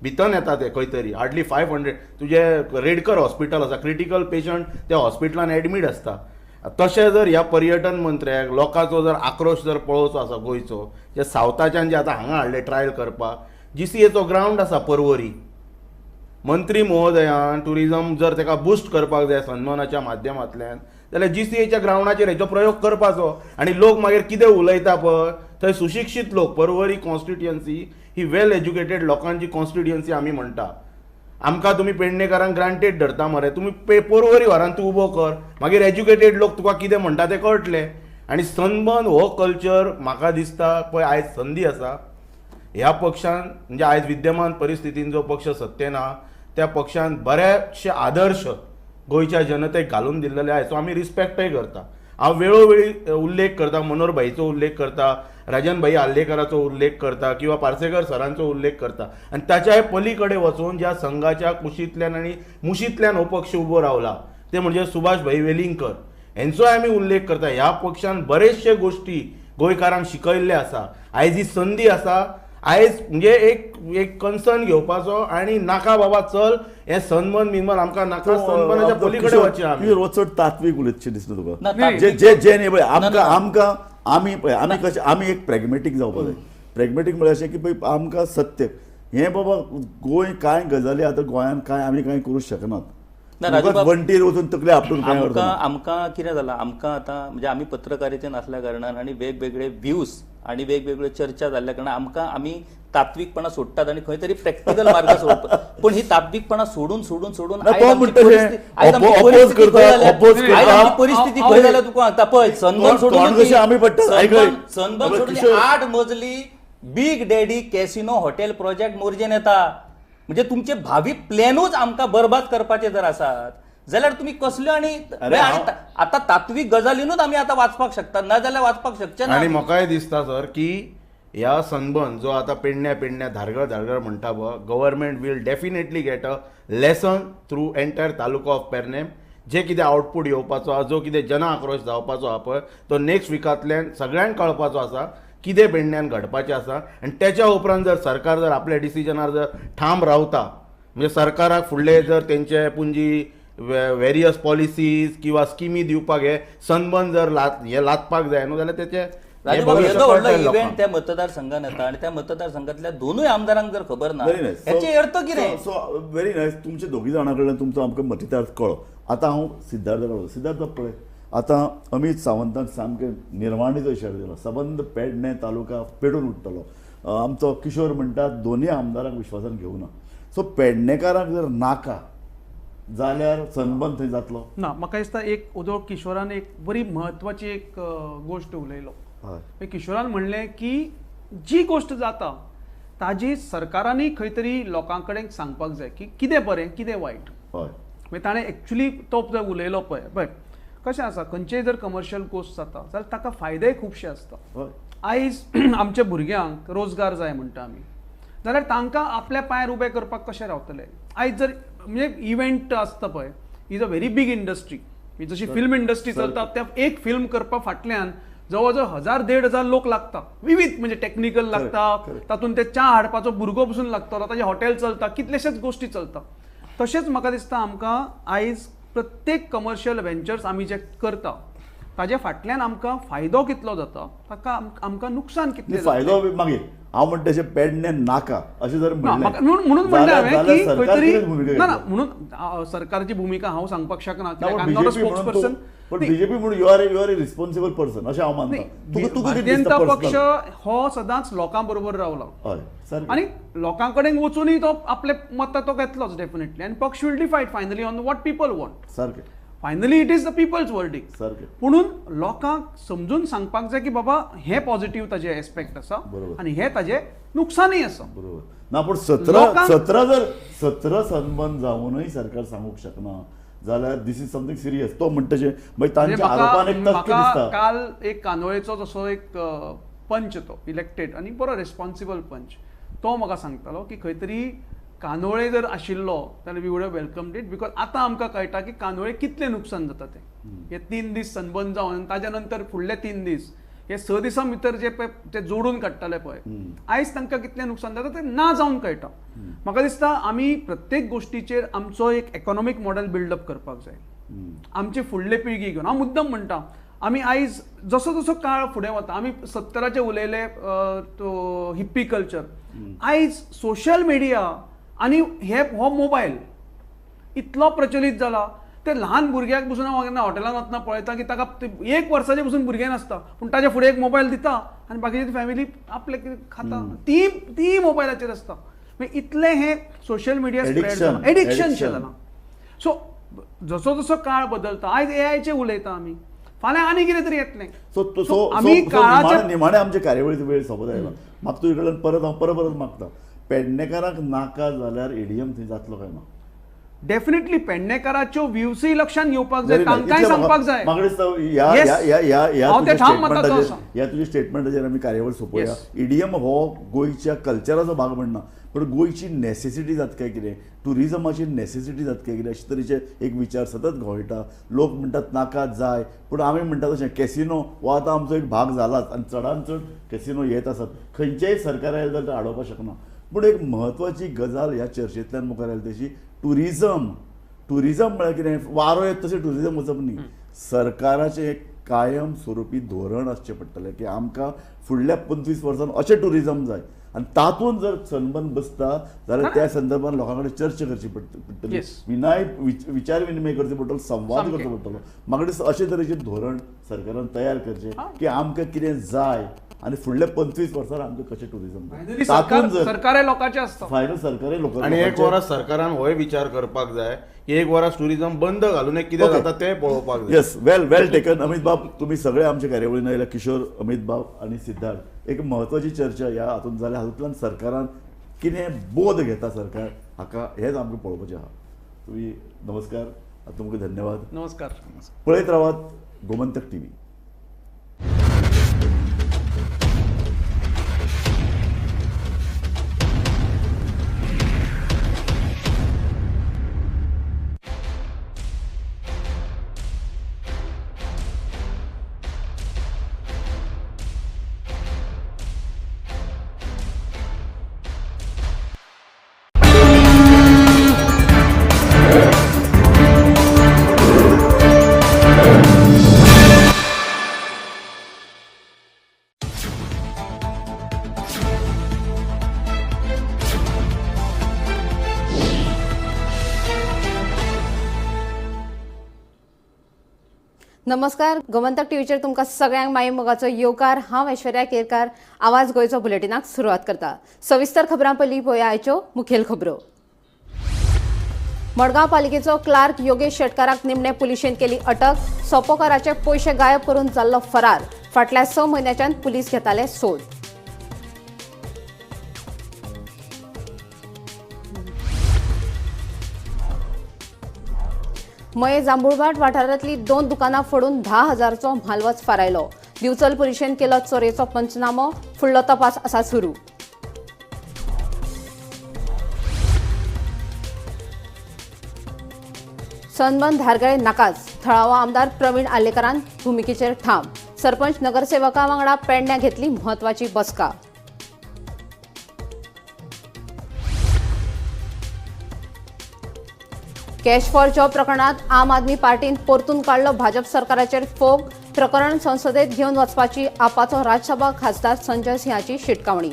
भितन येता ते खंय तरी हार्डली 500. तुजें रेडकर हॉस्पिटल आसा, क्रिटिकल पेशंट त्या हॉस्पिटलान एडमीट आसता. तशें जर ह्या पर्यटन मंत्र्याक लोकांचो जर आक्रोश जर पळोवचो आसा गोंयचो, जे सावथाच्यान जे आतां हांगा हाडले ट्रायल करपाक, GCAचो ग्रावंड आसा परवरी, मंत्री महोदयान टुरिजम जर ताका बुस्ट करपाक जाय सनबर्नाच्या माध्यमांतल्यान जाल्यार GCAच्या ग्रावंडाचेर हेचो प्रयोग करपाचो. आनी लोक मागीर कितें उलयता पळय थंय सुशिक्षीत लोक, परवरी कॉन्स्टिट्युएन्सी ही वेल एज्युकेटेड लोकांची कॉन्स्टिट्युएन्सी आमी म्हणटा. आमकां तुमी पेडणेकारांक ग्रांटेड धरता मरे, तुमी परवरी व्हरान तूं उबो कर, मागीर एज्युकेटेड लोक तुका कितें म्हणटा तें कळटलें. आनी सनबर्न हो कल्चर म्हाका दिसता पळय आयज संदी आसा ह्या पक्षान, म्हणजे आयज विद्यमान परिस्थितीन जो पक्ष सत्तेन आहा त्या पक्षान बरेचशे आदर्श गोंयच्या जनतेक घालून दिल्लेले आहा, सो आमी रिस्पेक्टय करता. हांव वेळोवेळी उल्लेख करता, मनोहर भाईचो उल्लेख करता, राजन भाई आर्लेकराचो उल्लेख करता किंवा पार्सेकर सरांचो उल्लेख करता. आनी ताच्याय पलीकडे वचून ज्या संघाच्या कुशींतल्यान आनी मुशींतल्यान हो पक्ष उबो रावला ते म्हणजे सुभाष भाई वेलिंगकर हेंचोय आमी उल्लेख करता. ह्या पक्षान बरेचशे गोश्टी गोंयकारांक शिकयल्ले आसा. आयज ही संदी आसा, आयज म्हणजे एक एक कन्सर्न घेवपाचो आनी नाका बाबा चल हे सनबर्न बिनबर्न आमकां नाका, सनबर्नाच्या पलीकडे वचचें आमी. चड तात्वीक उलयतशें दिसता तुका? जे जे जे न्ही पळय आमकां आमकां आमी पळय आमी कशें आमी एक प्रॅग्मेटीक जावपाक जाय. प्रॅग्मेटीक म्हळ्यार अशें की पळय आमकां सत्य हें बाबा गोंय कांय गजाली आतां गोंयांत कांय आमी कांय करूंक शकनात. वण्टीर वचून तकले आपटून कांय आमकां कितें जालां, आमकां आतां म्हणजे आमी पत्रकारितेन आसल्या कारणान आनी वेगवेगळे व्ह्यूज आनी वेगवेगळ्यो चर्चा जाल्ल्या कारणान आमकां आमी तात्विकपणा सोडटात आनी खंय तरी प्रॅक्टिकल मार्ग सोडपाक. पूण ही तात्विकपणा सोडून सोडून सोडून परिस्थिती खंय जाल्या तुका सांगता पळय. सनबर्न सोडून सनबर्न सोडून 8 मजली big daddy casino hotel project मोरजेन येता. म्हणजे तुमचे भावी प्लॅनूच आमकां बरबाद करपाचे जर आसात जाल्यार तुमी कसल्यो आनी आतां तात्वीक गजालीनूच आमी आतां वाचपाक शकता, ना जाल्यार वाचपाक शकचे ना. आनी म्हाकाय दिसता सर की ह्या सनबर्न जो आतां पेडण्या पेडण्या धारगळ धारगळ म्हणटा पळय, government will definitely get a lesson through entire taluka of Pernem. जे कितें आउटपूट येवपाचो आहा, जो कितें जन आक्रोश जावपाचो आहा पळय तो नेक्स्ट विकांतल्यान सगळ्यांक कळपाचो आसा कितें पेडण्यान घडपाचें आसा. आनी तेच्या उपरांत जर सरकार जर आपल्या डिसिजनार जर ठाम रावता म्हणजे सरकाराक फुडले जर तेंचे पुंजी वेरियस पॉलिसीज किंवा स्किमी दिवपाक हे सनबर्न जर हे लादपाक जाय न्हू जाल्यार तेचे येदो व्हडलो इव्हेंट त्या मतदारसंघान येता आनी त्या मतदारसंघातल्या दोनूय आमदारांक जर खबर ना हेचे अर्थ कितें? So very nice. तुमच्या दोगी जाणां कडल्यान तुमचो आमकां मतितार्थ कळ्ळो. आतां हांव सिद्धार्थ कळ्ळो. सिद्धार्थ पळय आतां अमीत सावंतान सामकें निर्वाणीचो इशारो दिलो, सबंद पेडणे तालुका पेटून उठतलो. आमचो किशोर म्हणटा दोनूय आमदारांक विश्वासान घेवना. सो पेडणेकारांक जर नाका जाल्यार सनबर्न थंय जातलो ना. म्हाका दिसता एक उदो किशोरान एक बरी म्हत्वाची एक गोश्ट उलयलो. किशोरान म्हणलें की जी गोश्ट जाता ताजी सरकारांनी खंय तरी लोकां कडेन सांगपाक जाय की कितें बरें कितें वायट. मागीर ताणें एक्चुली तो उलयलो पळय पळय कशें आसा, खंयचेय जर कमर्शियल गोश्ट जाता जाल्यार ताका फायदेय खुबशे आसता. आयज आमच्या भुरग्यांक रोजगार जाय म्हणटा आमी, जाल्यार तांकां आपल्या पांयार उबें करपाक कशें रावतले. आयज जर म्हणजे इव्हेंट आसता पळय, is a very big industry. जशी फिल्म इंडस्ट्री चलता त्या एक फिल्म करपा फाटल्यान जवळ जवळ 1000 1500 लोक लागता, विविध म्हणजे टेक्निकल लागता, तातूंत ते च्या हाडपाचो भुरगो पसून लागतलो, ताजें हॉटेल चलता, कितलेशेच गोश्टी चलता. तशेंच म्हाका दिसता आमकां आयज प्रत्येक कमर्शियल व्हेंचर्स आमी जे करता ताजे फाटल्यान आमकां फायदो कितलो जाता, ताका आमकां नुकसान कितलें फायदो. मागीर हांव म्हणटा तशें पेडणे नाका अशें जर म्हणून म्हणलें हांवें की खंय तरी ना म्हणून सरकारची भुमिका हांव सांगपाक शकना, स्पोक्स पर्सन. पण बीजेपी म्हणून you are a responsible person अशें हांव मानता. भारतीय जनता पक्ष हो सदांच लोकां बरोबर रावला आनी लोकां कडेन वचूनय तो आपले मतां तो घेतलोच डेफिनेटली, आनी पक्ष will decide finally on what people want. सारकें, finally it is the people's verdict. सारकें, पुणून लोकांक समजून सांगपाक जाय की बाबा हे पॉझिटिव्ह ताजे एस्पेक्ट आसा आनी हे ताजे नुकसानय आसा. बरोबर ना, पूण 17 जर 17 सनबर्न जावनय सरकार सांगूंक शकना जाल्यार this is something serious. तो म्हणटा मागीर तांच्या आरोपान एक तथ्य दिसता. काल एक कांदोळेचो जसो एक पंच तो इलेक्टेड आनी बरो रिस्पॉन्सिबल पंच, तो म्हाका सांगतालो की खंय तरी कांदोळे जर आशिल्लो जाल्यार we would have welcomed it, because आतां आमकां कळटा की कांदोळे कितलें नुकसान जाता तें. हे 3 दीस सनबर्न जावन ताज्या नंतर फुडले 3 दीस हे 6 दिसां भितर जे पळय ते जोडून काडटाले पळय, आयज तांकां कितलें नुकसान जाता तें ना जावन कळटा. म्हाका दिसता आमी प्रत्येक गोश्टीचेर आमचो एक इकॉनॉमीक मॉडेल बिल्डअप करपाक जाय, आमचे फुडले पिळगी घेवन. हांव मुद्दम म्हणटा आमी आयज जसो जसो काळ फुडें वता, आमी 70चे उलयले तो हिप्पी कल्चर, आयज सोशल मिडिया आनी हे हो मोबायल इतलो प्रचलीत जाला ते ल्हान भुरग्याक पसून हांव केन्ना हॉटेलान वतना पळयता की ताका 1 वर्साचें पसून भुरगें नासता, पूण ताच्या फुडें एक मोबायल दिता आनी बाकीची फॅमिली आपले कितें खाता ती मोबायलाचेर आसता. मागीर इतलें हें सोशल मिडिया स्प्रेड जालां, एडिक्शन जालां. सो जसो जसो काळ बदलता, आयज एआयचें उलयता आमी, फाल्यां आनी कितें तरी येतलें. सो आमी काळाचे निमाणे आमचे कार्यावळीचो वेळ सोंपत आयला. म्हाका तुजे कडल्यान परत हांव परत परत मागता, पेडणेकारांक नाका जाल्यार एडीएम थंय जातलो काय ना? डेफिनेटली पेडणेकाराच्यो व्ह्यूजय लक्षात घेवपाक जाय, तांकांय सांगपाक जाय. म्हाका दिसता ह्या तुज्या स्टेटमेंटाचेर आमी कार्यावळ सोंपोवया. ईडीएम हो गोंयच्या कल्चराचो भाग म्हणना, पण गोंयची नेसेसिटी जाता काय कितें, ट्युरिजमाची नेसेसिटी जाता काय कितें, अशे तरेचे एक विचार सतत घोळटा. लोक म्हणटात नाका जाय, पूण आमी म्हणटात तशें कॅसिनो हो आतां आमचो एक भाग जालाच आनी चडान चड कॅसिनो येत आसात. खंयचेय सरकार आयलें जाल्यार आडोवपाक शकना. पूण एक म्हत्वाची गजाल ह्या चर्चेंतल्यान मुखार आयली तशी ट्युरिजम. ट्युरिजम म्हळ्यार कितें, वारो येत तशें ट्युरिजम वचप न्ही. सरकाराचें एक कायम स्वरुपी धोरण आसचें पडटलें की आमकां फुडल्या 25 वर्सां अशें ट्युरिजम जाय, आनी तातूंत जर सनबर्न बसता जाल्यार त्या संदर्भात लोकां कडेन चर्चा करची पडटली, विनाय विचार विनिमय करचो पडटलो, संवाद करचो पडटलो. म्हाका दिसता अशे तरेचें धोरण सरकारान तयार करचें की आमकां कितें जाय आनी फुडल्या 25 वर्सां आमकां कशें ट्युरिजम जाय. सरकार लोकांचें आसता, फायनल सरकार लोकांचें. आनी एक वरां सरकारान होय विचार करपाक जाय की एक वरां ट्युरिजम बंद घालून कितें जाता तें पळोवपाक जाय. Yes, well well taken Amit बाब. तुमी सगळे आमच्या कार्यावळीन आयल्या, किशोर, अमीत बाब आनी सिद्धार्थ. एक म्हत्वाची चर्चा ह्या हातूंत जाल्या, हातूंतल्यान सरकारान कितें बोध घेता सरकार हाका हेंच आमकां पळोवपाचें आहा. तुमी नमस्कार, तुमकां धन्यवाद. नमस्कार. पळयत रावात गोमंतक टीव्ही. नमस्कार, गोमंतक टीव्हीचेर तुमकां सगळ्यांक माई मोगाचो येवकार. हांव ऐश्वर्या केरकार आवाज गोंयचो बुलेटिनाक सुरवात करता. सविस्तर खबरां पयलीं पळोवया आयच्यो मुखेल खबरो. मडगांव पालिकेचो क्लार्क योगेश शेटकाराक निमणे पुलिशेन केली अटक. सोपोकाराचे पयशे गायब करून जाल्लो फरार. फाटल्या 6 म्हयन्याच्यान पुलीस घेताले सोद. मये जांबुळभाट वाठारांतली 2 दुकानां फोडून 10,000चो म्हालवज फारायलो. दिवचल पुलिशेन केलो चोरयेचो पंचनामो. फुडलो तपास आसा सुरू. सनबर्न धारगळे नाकाच. थळावो आमदार प्रवीण आर्लेकरान भुमिकेचेर ठाम. सरपंच नगरसेवकां वांगडा पेडण्यां घेतली म्हत्वाची बसका. कॅश फॉर जॉब प्रकरणात आम आदमी पार्टीन परतून काडलो भाजप सरकाराचेर फोग. प्रकरण संसदेत घेवन वचपाची आपाचो राज्यसभा खासदार संजय सिंहाची शिटकावणी.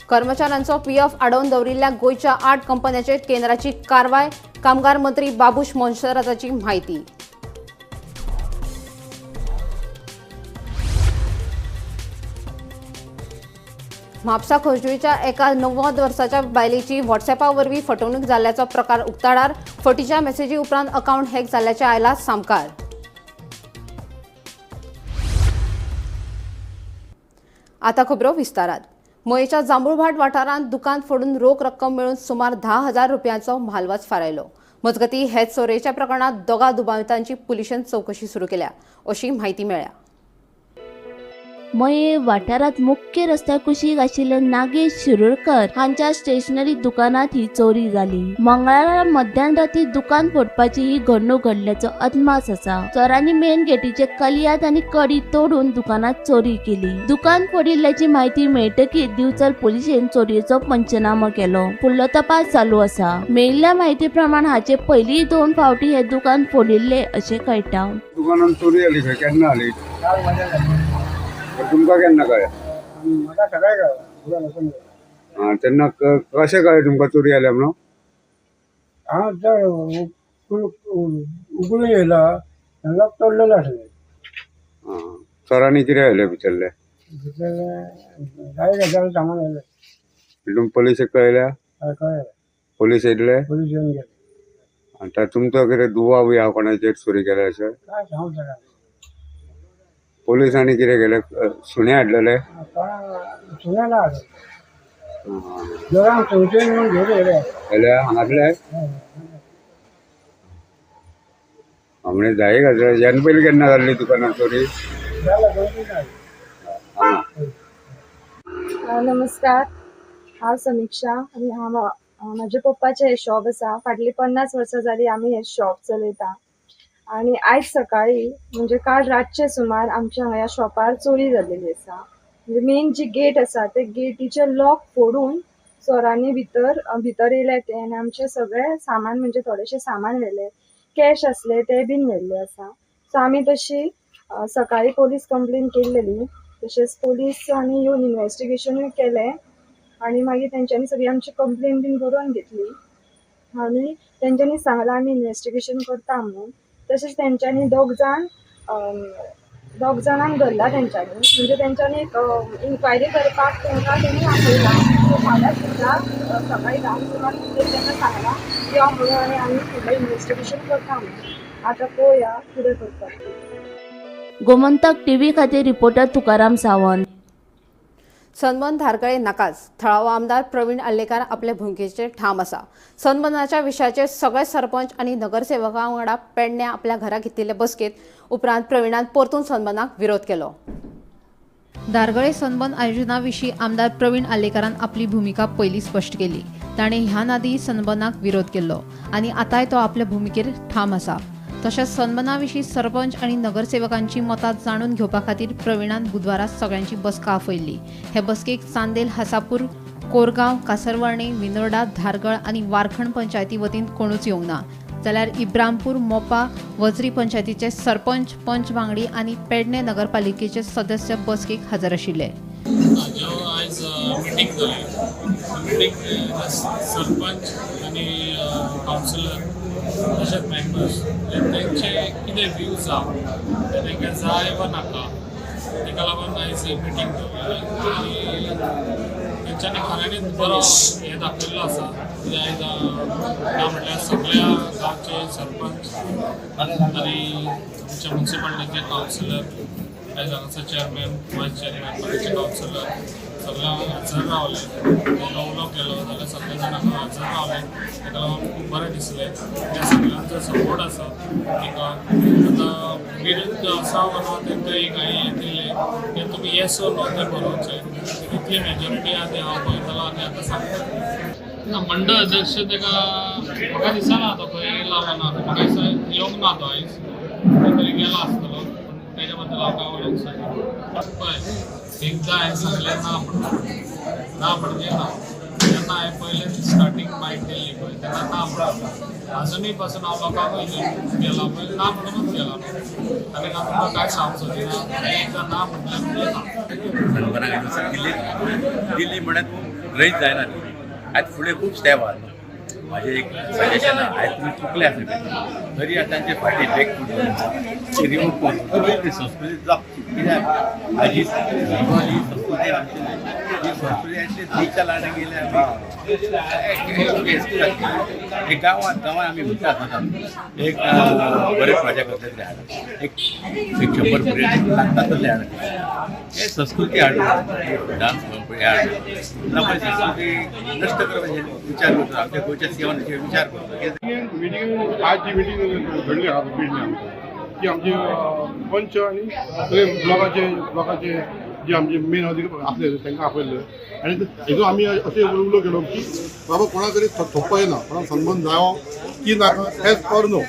कर्मचाऱ्यांचो पीएफ आडोवन दवरिल्ल्या गोंयच्या 8 कंपन्यांचेर केंद्राची कारवाय. कामगार मंत्री बाबूश मोन्सेराताची म्हायती. म्हापसा खोर्जुवेच्या एका 90 वर्साच्या बायलेची व्हॉट्सॅपा वरवीं फटवणूक जाल्ल्याचो प्रकार उक्ताडार. फटीच्या मेसेजी उपरांत अकावंट हॅक जाल्ल्याचें आयलां सामकार. आतां खबरो विस्तारात. मयेच्या जांबुळभाट वाठारांत दुकान फोडून रोख रक्कम मेळून सुमार 10,000 रुपयांचो म्हालवज फारायलो. मजगतीं हे चोरयेच्या प्रकरणांत 2 दुबावितांची पुलिशेन चवकशी सुरू केल्या अशी म्हायती मेळ्ळ्या. मये वाठारांत मुख्य रस्त्या कुशीक आशिल्ले नागेश शिरूरकर हांच्या स्टेशनरी दुकानात ही चोरी जाली. मंगळारा मध्यान राती दुकान फोडपाची ही घडणूक घडल्याचो अदमास आसा. चोरांनी मेन गेटीचे कलियात आनी कडी तोडून दुकानात चोरी केली. दुकान फोडिल्ल्याची म्हायती मेळटकीच दिवचल पुलिशेन चोरयेचो पंचनामो केलो. फुडलो तपास चालू आसा. मेळिल्ल्या म्हायती प्रमाण हाचे पयलीं 2 फावटी हे दुकान फोडिल्ले अशें कळटा. दुकानात चोरी जाली खंय? केन्ना जाली? तुमकां केन्ना कळ्ळें? म्हाका सकाळी कळ्ळें. तेन्ना कशें कळ्ळें तुमकां चोरी जाल्या म्हणून? हांव तर उगडून येयला, लॉक तोडलेलें आसलें. चोरांनी कितें व्हेलें भितरलें? भितरलें 10,000 सामान व्हेलें. तुमी पोलिसेक कळयल्या? कळ्ळें. पोलीस येयले? पोलीस येवन गेले. आतां तुमचो कितें दुबाव बी आहा कोणाचेर चोरी केल्या अशें? काय सांगूंक शकना. पोलिसांनी कितें केलें? सुणे हाडलेले? सुणे ना हाडले, दोगांक संशय म्हणून घेवन येयले. येयले हांगासले? म्हणजे 10,000. ह्यान पयलीं केन्ना जाल्ली दुकानात चोरी? नमस्कार, हांव समिक्षा आनी हांव म्हाज्या पप्पाचें हें शॉप आसा. फाटलीं 50 वर्सां जालीं आमी हें शॉप चलयता. आनी आयज सकाळी म्हणजे काल रातचे सुमार आमच्या ह्या शॉपार चोरी जाल्लेली आसा. म्हणजे मेन जी गेट आसा ते गेटीचे लॉक फोडून चोरांनी भितर येयले ते आनी आमचें सगळें सामान म्हणजे थोडेशें सामान व्हेलें, कॅश आसले ते बीन व्हेल्ले आसा. सो आमी तशी सकाळी पोलीस कंप्लेन केल्लेली. तशेंच पोलीस आनी येवन इनवेस्टिगेशनूय केलें आनी मागीर तेंच्यांनी सगळी आमची कंप्लेन बीन बरोवन घेतली आनी तेंच्यांनी सांगलां आमी इनवेस्टिगेशन करता म्हणून. तशेंच तेंच्यांनी दोग जाणांक धरला तेंच्यांनी. म्हणजे तेंच्यांनी एक इन्क्वायरी करपाक तांकां तेणी आपयला. सो फाल्यां सुद्दां सकाळी 10 सुमार तांकां सांगलां यो म्हणून आनी आमी फुडलें इनवेस्टिगेशन करता म्हणून. आतां पळोवया कितें करता. गोमंतक टीव्ही खातीर रिपोर्टर तुकाराम सावंत. सनबर्न धारगळे नाकाच. थळावो आमदार प्रवीण आर्लेकार आपले भुमिकेचेर ठाम आसा. सनबर्नाच्या विशयाचेर सगळे सरपंच आनी नगरसेवकां वांगडा पेडण्यां आपल्या घरा घेतिल्ले बसकेत उपरांत प्रवीणान परतून सनबर्नाक विरोध केलो. धारगळे सनबर्न आयोजना विशीं आमदार प्रवीण आर्लेकारान आपली भुमिका पयलीं स्पश्ट केली. ताणें ह्यान आदीं सनबर्नाक विरोध केल्लो आनी आतांय तो आपले भुमिकेर ठाम आसा. तशेंच सनबर्ना विशीं सरपंच आनी नगरसेवकांची मतां जाणून घेवपा खातीर प्रवीणान बुधवारा सगळ्यांची बसका आपयल्ली. हे बसकेक चांदेल, हासापूर, कोरगांव, कासरवर्णे, विनोर्डा, धारगळ आनी वारखंड पंचायती वतीन कोणूच येवंक ना. जाल्यार इब्रामपूर, मोपा, वजरी पंचायतीचे सरपंच, पंच वांगडी आनी पेडणे नगरपालिकेचे सदस्य बसकेक हजर आशिल्ले. आयज मिटींग जाली. मिटींग सरपंच आनी कावन्सिलर तशेंच मेंबर्स तेंचे कितें व्यूज आहा ते तांकां जाय वा नाका तेका लागून आयज मिटींग दवरली आनी तेंच्यांनी खऱ्यांनीच बरो हें दाखयल्लो आसा. म्हणजे आयज ना म्हटल्यार सगळ्या गांवचे सरपंच आनी आमच्या मुन्सिपालिटीचे कावन्सिलर, आयज हांगासर चेअरमॅन, वायस चेअरमॅन, बाकीचे कावन्सिलर सगळ्या हजर रावले. उलो केलो जाल्यार सगळे जाण हांगा हजर रावले. ताका लागून खूब बरें दिसलें. त्या सगळ्यांचो सपोर्ट आसा ताका. आतां विरुद्ध आसा वा ना तांकां एक हांवें हें दिल्लें की तुमी येस ओ नो तें बरोवचें. कितली मेजॉरिटी आसा तें हांव पळयतलो आनी आतां सांगता. ना, मंडळ अध्यक्ष ताका म्हाका दिसना तो खंय येयला वा ना. म्हाका दिसता येवंक ना तो आयज, खंय तरी गेला आसतलो. पूण तेज्या बद्दल हांव कांय उलोवंक शकना. पळय, एकदां हांवें सांगलें ना म्हणून, ना म्हणजे ना. जेन्ना हांवें पयलें स्टार्टींग बायट दिल्ली पळय तेन्ना ना म्हणून. आजुनूय पासून हांव लोकांकूय गेला पळय ना म्हणूनच गेला. आनी हांव तुमकां कांय सांगूंक सोदिना. एकदां ना म्हटलें म्हणजे ना. सनबर्नाक दिल्ली दिल्ली म्हळ्यार तूं ग्रहीत जायना. आयज फुडें खूब स्टेप आहा. म्हाजें एक सजेशन आहा, आयज तुमी चुकले आसले तरी आतां तांचे फाटीं बॅक रिमूव करून ती संस्कृती जपची. कित्याक हाजी ही संस्कृती आमची ही संस्कृती आसली थंयच्या लाडां गेले आमी एक गांवांत गांवांत आमी म्हणटा आसता एक बरे मजा करता तरी हाडा एक 100 भुरगे लागता तसले हाडा. हे संस्कृती हाडून डांस हे हाडून आपली संस्कृती नश्ट करपाचे विचार करतो. आमच्या गोंयच्या सेवांचेर विचार करतो. मिटींग आज जी मिटींग घडली आहा पेडणे आमची की आमचे पंच आनी सगळे ब्लॉकाचे जे आमचे मेन अधिकारी आसले तांकां आपयल्ले आनी हेजो आमी अशें उलो केलो की बाबा कोणा तरी थोपपा येना, कोणाक सनबर्न जावो की नाका एज पर नो,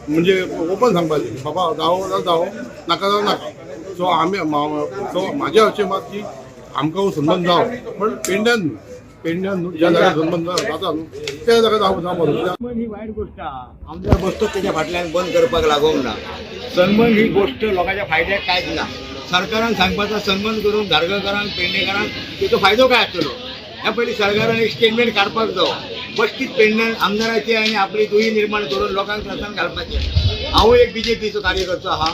म्हणजे ओपन सांगपाचें बाबा जावो जाल्यार जावो, नाका जाल्यार नाका. सो आमी सो म्हाजें अशें मत की आमकां सनबर्न जावो, पण पेडण्यान न्हू, पेडण्यान न्हू, ज्या जाग्यार सनबर्न जाता न्हू त्या जाग्यार जावपा. सनबर्न ही वायट गोश्ट आहा. आमदार बसतो तेच्या फाटल्यान बंद करपाक लागूंक ना. सनबर्न ही गोश्ट लोकांच्या फायद्याक कांयच ना. सरकारान सांगपाचो सनबर्न करून धारगळकारांक पेडणेकारांक तेचो फायदो काय आसतलो. ह्या पयलीं सरकारान एक स्टेटमेंट काडपाक जावो. बश्टीच पेडण्यान आमदाराची आनी आपली दुयी निर्माण करून लोकांक त्रासान घालपाचें. हांवूय एक बीजेपीचो कार्यकर्तो आहा,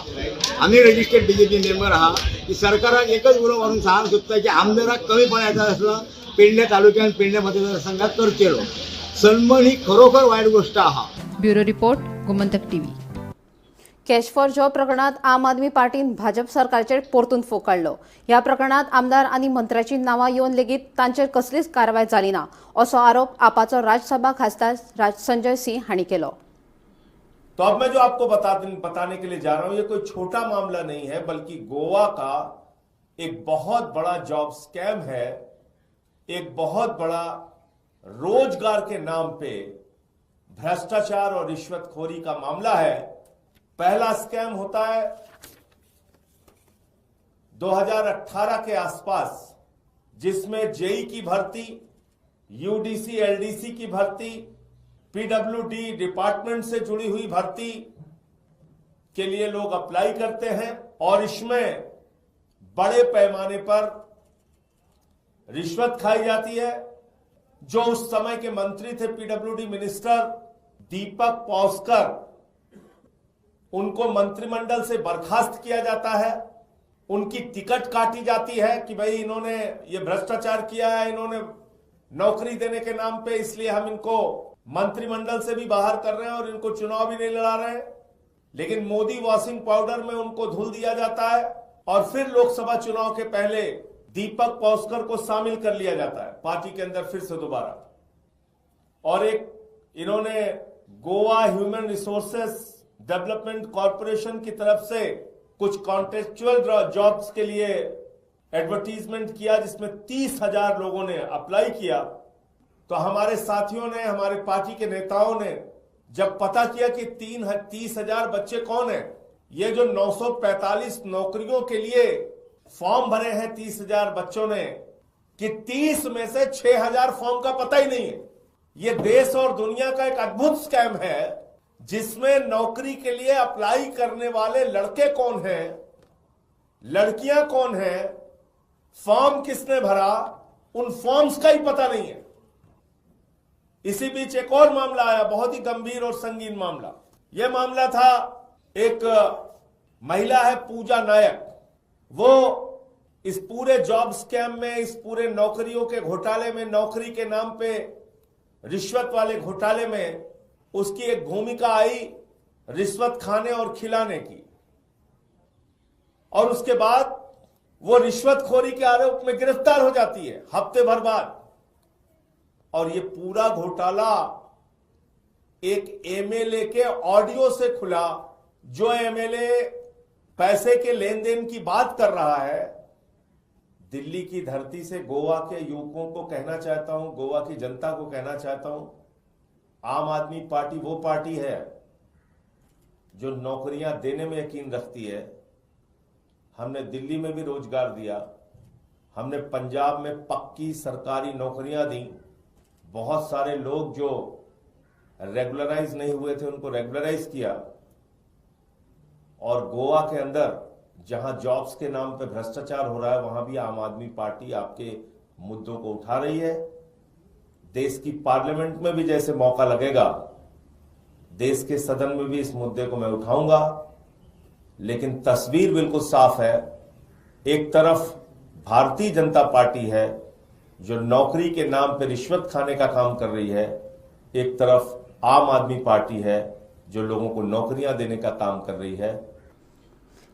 आमी रजिस्टर्ड बीजेपी मेंबर आहा की सरकाराक एकच उलो मारून सांगूंक सोदता की आमदाराक कमीपण येता आसलो पेडणे तालुक्यान पेडणे मतदारसंघात करचेलो. सनबर्न ही खरोखर वायट गोश्ट आहा. Bureau report, Gomantak TV. Cash for job प्रकरणात आम आदमी पार्टीन भाजप सरकारचेर परतून फोग काडलो. ह्या प्रकरणात आमदार आनी मंत्र्याची नांवां येवन लेगीत तांचेर कसलीच कारवाय जाली ना असो आरोप आपाचो राज्यसभा खासदार संजय सिंह हांणी केलो. तो अब मैं जो आपको बताने के लिए जा रहा हूं ये कोई छोटा मामला नहीं है, बल्कि गोवा का एक बहुत बड़ा जॉब स्कैम है, एक बहुत बड़ा रोजगार के नाम पे भ्रष्टाचार और रिश्वतखोरी का मामला है। पहला स्कैम होता है 2018 के आसपास, जिसमें जेई की भर्ती, यूडीसी एलडीसी की भर्ती, पीडब्ल्यूडी डिपार्टमेंट से जुड़ी हुई भर्ती के लिए लोग अप्लाई करते हैं और इसमें बड़े पैमाने पर रिश्वत खाई जाती है। जो उस समय के मंत्री थे पीडब्ल्यूडी मिनिस्टर दीपक पावस्कर, उनको मंत्रिमंडल से बर्खास्त किया जाता है, उनकी टिकट काटी जाती है कि भाई इन्होंने ये भ्रष्टाचार किया है, इन्होंने नौकरी देने के नाम पे, इसलिए हम इनको मंत्रिमंडल से भी बाहर कर रहे हैं और इनको चुनाव भी नहीं लड़ा रहे हैं। लेकिन मोदी वॉशिंग पाउडर में उनको धुल दिया जाता है और फिर लोकसभा चुनाव के पहले दीपक पावस्कर को शामिल कर लिया जाता है पार्टी के अंदर फिर से दोबारा। और एक इन्होंने Goa human resources development corporation की तरफ से कुछ कॉन्ट्रेक्चुअल जॉब्स के लिए एडवर्टीजमेंट किया, जिसमें 30,000 लोगों ने अप्लाई किया। तो हमारे साथियों ने, हमारे पार्टी के नेताओं ने जब पता किया कि 30,000 बच्चे कौन हैं, ये जो 945 नौकरियों के लिए फॉर्म भरे हैं 30,000 बच्चों ने, कि 30 में से 6,000 फॉर्म का पता ही नहीं है। ये देश और दुनिया का एक अद्भुत स्कैम है, जिसमें नौकरी के लिए अप्लाई करने वाले लड़के कौन हैं, लड़कियां कौन हैं, फॉर्म किसने भरा, उन फॉर्म्स का ही पता नहीं है। इसी बीच एक और मामला आया, बहुत ही गंभीर और संगीन मामला। यह मामला था, एक महिला है पूजा नायक, वो इस पूरे जॉब स्कैम में, इस पूरे नौकरियों के घोटाले में, नौकरी के नाम पे रिश्वत वाले घोटाले में उसकी एक भूमिका आई रिश्वत खाने और खिलाने की, और उसके बाद वो रिश्वतखोरी के आरोप में गिरफ्तार हो जाती है हफ्ते भर बाद। और ये पूरा घोटाला एक एमएलए के ऑडियो से खुला, जो एमएलए पैसे के लेन then की बात कर रहा है। दिल्ली की धरती से गोवा के युवकों को कहना चाहता हूं, गोवा की जनता को कहना चाहता हूं, आम आदमी पार्टी वो पार्टी है जो नौकरियां देने में यकीन रखती है। हमने दिल्ली में भी रोजगार दिया, हमने पंजाब में पक्की सरकारी नौकरियां दी, बहुत सारे लोग जो रेगुलराइज नहीं हुए थे उनको रेगुलराइज किया। और गोवा के अंदर जहां जॉब्स के नाम पे भ्रष्टाचार हो रहा है, वहां भी आम आदमी पार्टी आपके मुद्दों को उठा रही है। देश की पार्लियामेंट में भी जैसे मौका लगेगा, देश के सदन में भी इस मुद्दे को मैं उठाऊंगा। लेकिन तस्वीर बिल्कुल साफ है, एक तरफ भारतीय जनता पार्टी है जो नौकरी के नाम पर रिश्वत खाने का काम कर रही है, एक तरफ आम आदमी पार्टी है जो लोगों को नौकरियां देने का काम कर रही है।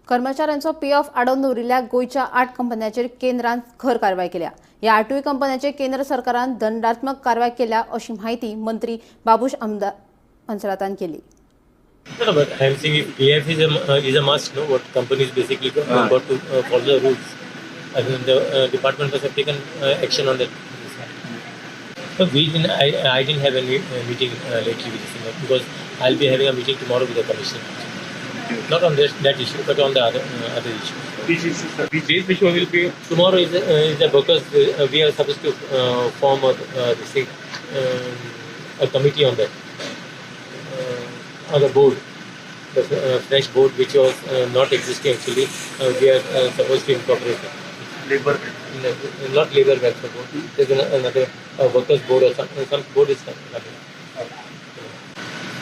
कर्मचाऱ्यांचो पीएफ आडोवन दवरिल्ल्या गोंयच्या 8 कंपन्यांचेर केंद्रान खर कारवाय केल्या. ह्या 8 कंपन्यांचेर केंद्र सरकारान दंडात्मक कारवाय केल्या अशी म्हायती मंत्री बाबूश आमदार मंसरातान केली. No, but I am saying if PF is a must, no? What companies basically got to follow the rules. I think the department must have taken action on that. So we didn't. I didn't have any meeting lately with this, because I'll be having a meeting tomorrow with the commissioner. Not on this, that issue, but on the other issue. Which issue, sir? Which issue will be? Tomorrow is the workers. We are supposed to form a this thing, a committee on that, on the board, the fresh board which was not existing actually. We are supposed to incorporate it. Labor, no, not labor welfare board. There's another workers board or some board is coming.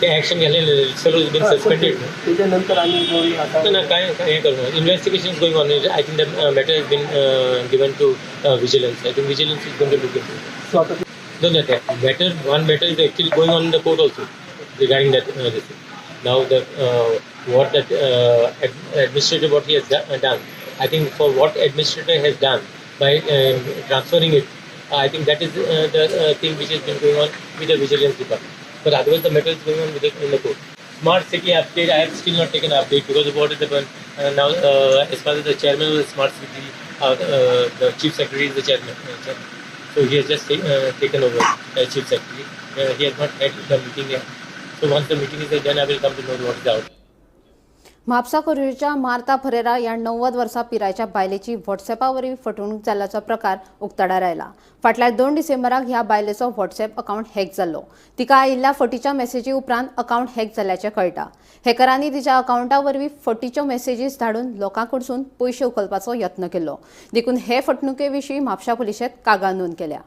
ते action घेतले, fellow is been suspended. त्याच्यानंतर आम्ही ना काय हे करणार, investigation is going on. I think the matter has been given to vigilance. I think vigilance is going to look into it. No, no, that matter, one matter is actually going on in the court also regarding that. This thing. Now the what that administrator, what he has done, I think for what administrator has done by transferring it, I think that is the thing which has been going on with the vigilance department. But otherwise the matter is going on with the, in the court. Smart city update, I have still not taken update because of what is happened now. As far as the chairman of the smart city, the chief secretary is the chairman. So he has just taken over as chief secretary. He has not had the meeting yet. So once the meeting is done, I will come to know what is out. Mapusa खोर्जुवेच्या Martha Ferreira ह्या 90 वर्सां पिरायेच्या बायलेची व्हॉट्सॅपा वरवीं फटवणूक जाल्ल्याचो प्रकार उक्ताडार आयला. फाटल्या 2 डिसेंबराक ह्या बायलेचो व्हॉट्सॅप अकावंट हॅक जाल्लो. तिका आयिल्ल्या फटीच्या मॅसेजी उपरांत अकावंट हॅक जाल्ल्याचें कळटा. हॅकरांनी तिच्या अकावंटा वरवीं फटीच्यो मॅसेजीस धाडून लोकां कडसून पयशे उखलपाचो यत्न केलो. देखून हे फटणुके विशीं म्हापशा पुलिशेंत कागाळ नोंद केल्या.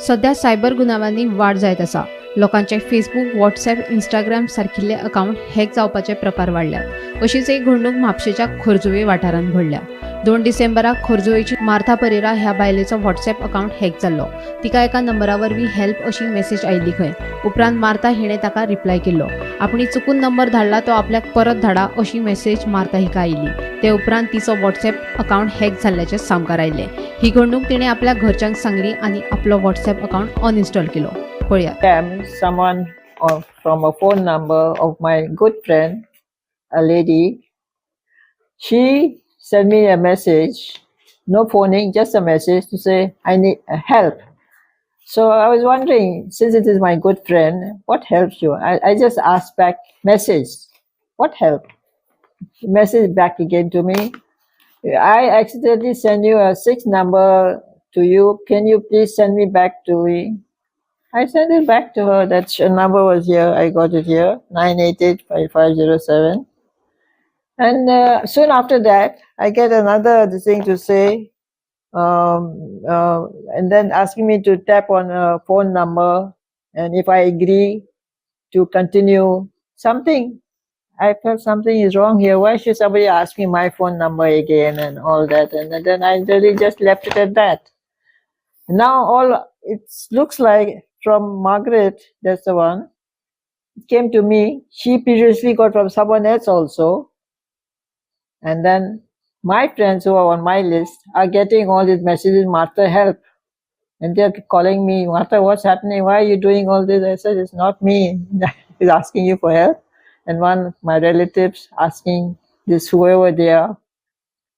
सध्या सायबर गुन्यांवांनी वाड जायत आसा. लोकांचे फेसबूक, व्हॉट्सॲप, इंस्टाग्राम सारकिल्ले अकावंट हॅक जावपाचे प्रकार वाडल्यात. अशीच एक घडणूक म्हापशेच्या खोर्जुवे वाठारांत घडल्या. 2 डिसेंबराक खोर्जुवेची मार्था परेरा ह्या बायलेचो व्हॉट्सॲप अकावंट हॅक जाल्लो. तिका एका नंबरा वरवीं हेल्प अशी मॅसेज आयिल्ली खंय. उपरांत मार्था हिणें ताका रिप्लाय केल्लो. आपणी चुकून नंबर धाडला तो आपल्याक परत धाडा अशी मॅसेज मार्था हिका आयिल्ली. ते उपरांत तिचो व्हॉट्सॲप अकावंट हॅक जाल्ल्याचें सामकार आयिल्लें. ही घडणूक तिणें आपल्या घरच्यांक सांगली आनी आपलो व्हॉट्सॲप अकावंट अनइन्स्टॉल केलो. Someone from a phone number of my good friend, a lady, she sent me a message, no phoning, just a message to say, I need help. So I was wondering, since it is my good friend, what helps you? I just asked back, message, what help? Message back again to me. I accidentally sent you a 6 number to you. Can you please send me back to me? I sent it back to her. That number was here. I got it here, 988-5507. And soon after that, I get another thing to say, and then asking me to tap on a phone number, and if I agree to continue something. I felt something is wrong here. Why should somebody ask me my phone number again and all that? And then I really just left it at that. Now all it looks like from Margaret, that's the one, it came to me. She previously got from someone else also. And then my friends who are on my list are getting all these messages, Martha, help. And they're calling me, Martha, what's happening? Why are you doing all this? I said, it's not me is asking you for help. And one of my relatives asking this, whoever they are,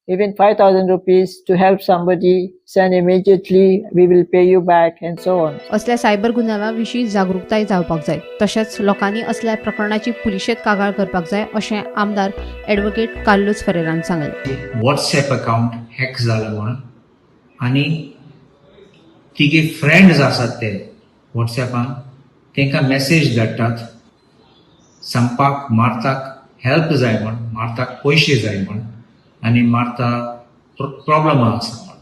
even 5,000 rupees to help somebody, send immediately, we will pay you back, and so on. असल्या cyber गुन्ह्यावा विशीं जागृताय जावपाक जाय, तशेंच लोकांनी असल्या प्रकरणाची पुलिशेंत कागाळ करपाक जाय अशें आमदार ॲडव्होकेट कार्लुस फेरेरान सांगलें. वॉट्सएप अकाउंट हॅक जाला म्हणून आनी तिगे फ्रेंड्स आसात ते वॉट्सएपान तांकां मॅसेज धाडटात सांगपाक मार्ताक हेल्प जाय म्हण, मार्ताक पयशे जाय म्हण आनी मार्ता प्रॉब्लम आसा म्हण.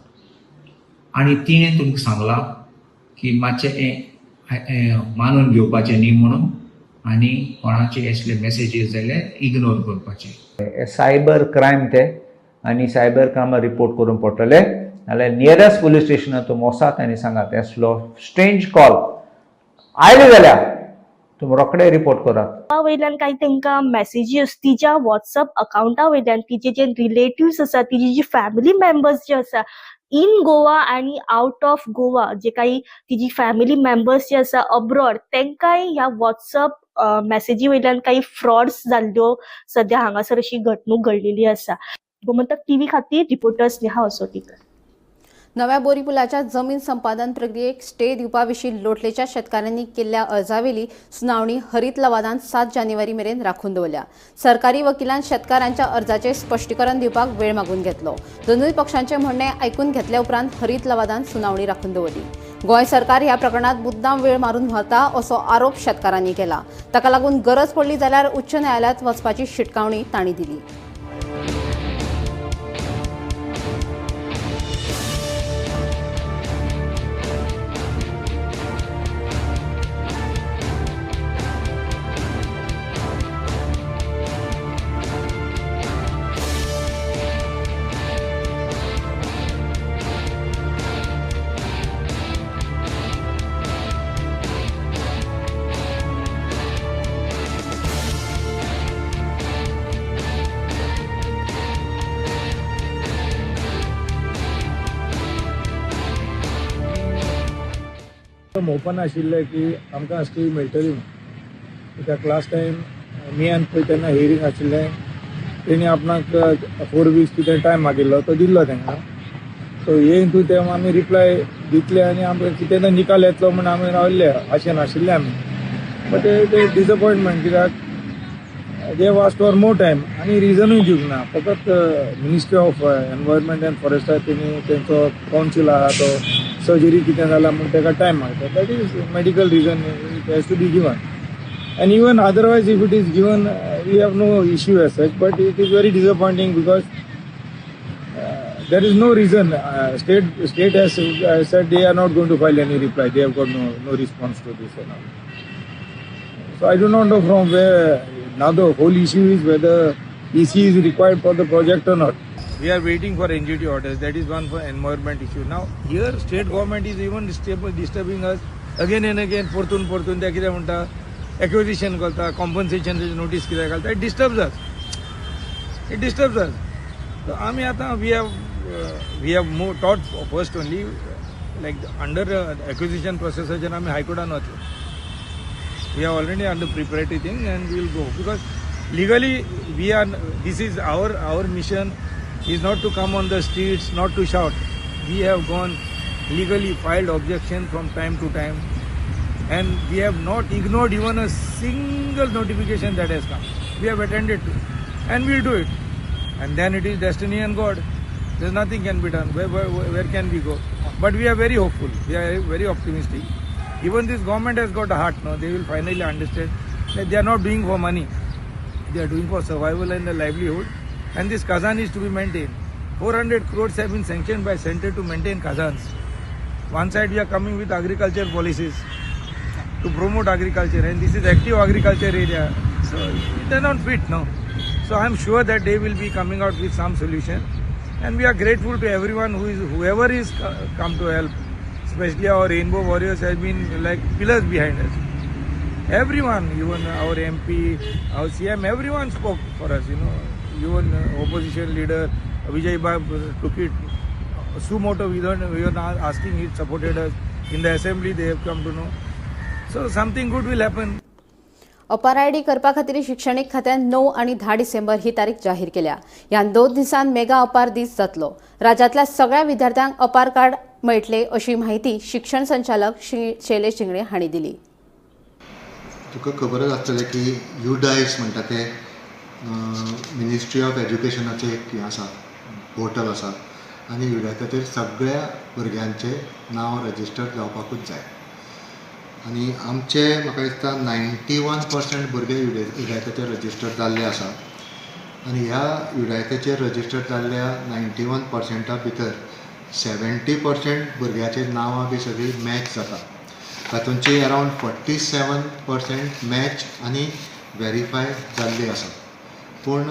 आनी तिणें तुमकां सांगलां की मातशें हें मानून घेवपाचें न्ही म्हणून आनी कोणाचे असले मॅसेजीस जाल्यार इग्नोर करपाचे. सायबर क्रायम ते आनी सायबर क्रायमा रिपोर्ट करूंक पडटले, नाल्यार नियरेस्ट पुलीस स्टेशनार तुमी वचात आनी सांगात असलो स्ट्रेंज कॉल आयले जाल्यार तुमी रोखडे रिपोर्ट करात. वयल्यान काही तांकां मॅसेजीस तिच्या वॉट्सअप अकाउंटा वयल्यान तिचे जे रिलेटिव्स आसा, तिजी जी फॅमिली मेंबर्स जे आसा इन गोवा आनी आउट ऑफ गोवा, जे काही तिजी फॅमिली मेंबर्स जे आसा अब्रॉड, तांकांय ह्या वॉट्सअप मॅसेजी वयल्यान काही फ्रॉड्स जाल्ल्यो सद्या हांगासर अशी घडणूक घडलेली आसा. गोमंतक टीव्ही खातीर रिपोर्टर स्नेहा असोटीकर. नव्या बोरी पुलाच्या जमीन संपादन प्रक्रियेक स्टे दिवपा विशीं लोटलेच्या शेतकारांनी केल्ल्या अर्जावेली सुनावणी हरीत लवादान 7 जानेवारी मेरेन राखून दवरल्या. सरकारी वकिलान शेतकारांच्या अर्जाचें स्पश्टीकरण दिवपाक वेळ मागून घेतलो. दोनूय पक्षांचे म्हणणें आयकून घेतल्या उपरांत हरीत लवादान सुनावणी राखून दवरली. गोंय सरकार ह्या प्रकरणात मुद्दाम वेळ मारून व्हरता असो आरोप शेतकारांनी केला. ताका लागून गरज पडली जाल्यार उच्च न्यायालयांत वचपाची शिटकावणी तांणी दिली. ओपन आशिल्लें की आमकां स्टे मेळटली म्हूण, कित्याक लास्ट टायम मियान पळय तेन्ना हियरींग आशिल्लें, तेणी आपणाक 4 वीक्स कितें टायम मागिल्लो तो दिल्लो तांकां. सो हे हितून ते आमी रिप्लाय दितले आनी आमकां कितें तरी निकाल येतलो म्हूण आमी राविल्ले, आशेन आशिल्ले आमी. बट ते डिसअपॉयंटमेंट कित्याक they asked for more time आनी रिजनूय दिवंक ना. फकत मिनिस्ट्री ऑफ एनवायरमेंट एंड फॉरेस्टाक तेणी तेंचो कावन्सील आहा तो सर्जरी कितें जाला म्हूण ताका टायम मागता. That is medical reason, it has to be given. And even otherwise if it is given we have no issue as such, but it is very disappointing because there is no reason. State has said they are not going to file any reply. They have got no response to this and all. So I do not know from where. Now the whole issue is whether EC is required for the project or not. We are waiting for NGT orders. That is one for environment issue. Now here state government is even disturbing us again and again. Portun portun ते कितें म्हणटा, acquisition करता, compensation notice कितें घालता. It disturbs us. It disturbs us. So आमी आतां we have more taught first only like under acquisition process आमी हायकोर्टान वतले. We are already under preparatory thing and we will go because legally we are. This is our mission is not to come on the streets, not to shout. We have gone legally, filed objection from time to time, and we have not ignored even a single notification that has come. We have attended to it and we will do it. And then it is destiny and God. There's nothing can be done. Where can we go? But we are very hopeful. We are very optimistic. Even this government has got a heart now. They will finally understand that they are not doing for money. They are doing for survival and the livelihood. And this Kazan is to be maintained. 400 crores have been sanctioned by center to maintain Kazans. One side we are coming with agriculture policies to promote agriculture, and this is active agriculture area. So it does not fit, no. So I am sure that they will be coming out with some solution, and we are grateful to everyone whoever is come to help. Especially our Rainbow Warriors have been like pillars behind us. Everyone, even our MP, our CM, everyone spoke for us, you know. Even opposition leader Vijay Bab took it. Sumoto, we were not asking, he supported us. In the assembly, they have come to know. So something good will happen. APAAR ID करपा खातीर शिक्षणीक खात्यान 9 आनी 10 डिसेंबर ही तारीख जाहीर केल्या. ह्या 2 दिसांत मेगा अपार दीस जातलो. राज्यांतल्या सगळ्या विद्यार्थ्यांक अपार कार्ड मेळटले अशी माहिती शिक्षण संचालक शैलेश शिंगणे हांणी दिली. तुका खबरच आसतलें की युडायस म्हणटा ते मिनिस्ट्री ऑफ एज्युकेशनाचें एक हें आसा, पोर्टल आसा आनी युडायसाचेर सगळ्या भुरग्यांचें नांव रजिस्टर जावपाकूच जाय. आनी आमचे म्हाका दिसता 91% भुरगे युडायसाचेर रजिस्टर जाल्ले आसा आनी ह्या युडायसाचेर रजिस्टर जाल्ल्या 91% भितर 70% भुरग्याचे नांवां बी सगळीं मॅच जाता. तातूंतची अरावंड 47% मॅच आनी वेरीफाय जाल्ली आसा. पूण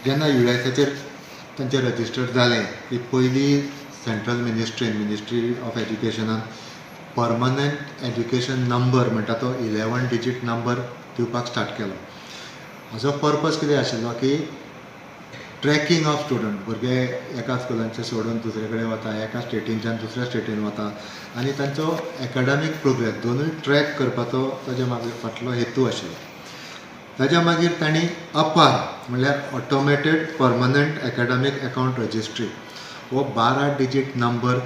जेन्ना युडायसाचेर तांचें रजिस्टर जालें की पयली सेंट्रल मिनिस्ट्री ऑफ एज्युकेशनान परमनंट एज्युकेशन नंबर म्हणटा तो 11 डिजीट नंबर दिवपाक स्टार्ट केलो. हाजो पर्पज कितें आशिल्लो की ट्रॅकिंग ऑफ स्टुडंट, भुरगे एका स्कुलांचे सोडून दुसरे कडेन वता, एका स्टेटीनच्यान दुसऱ्या स्टेटीन वता आनी तांचो एकाडेमीक प्रोग्रेस दोनूय ट्रॅक करपाचो ताजे मागीर फाटलो हेतू आशिल्लो. ताज्या मागीर तांणी अपार म्हणल्यार automated permanent academic account registry हो 12 डिजीट नंबर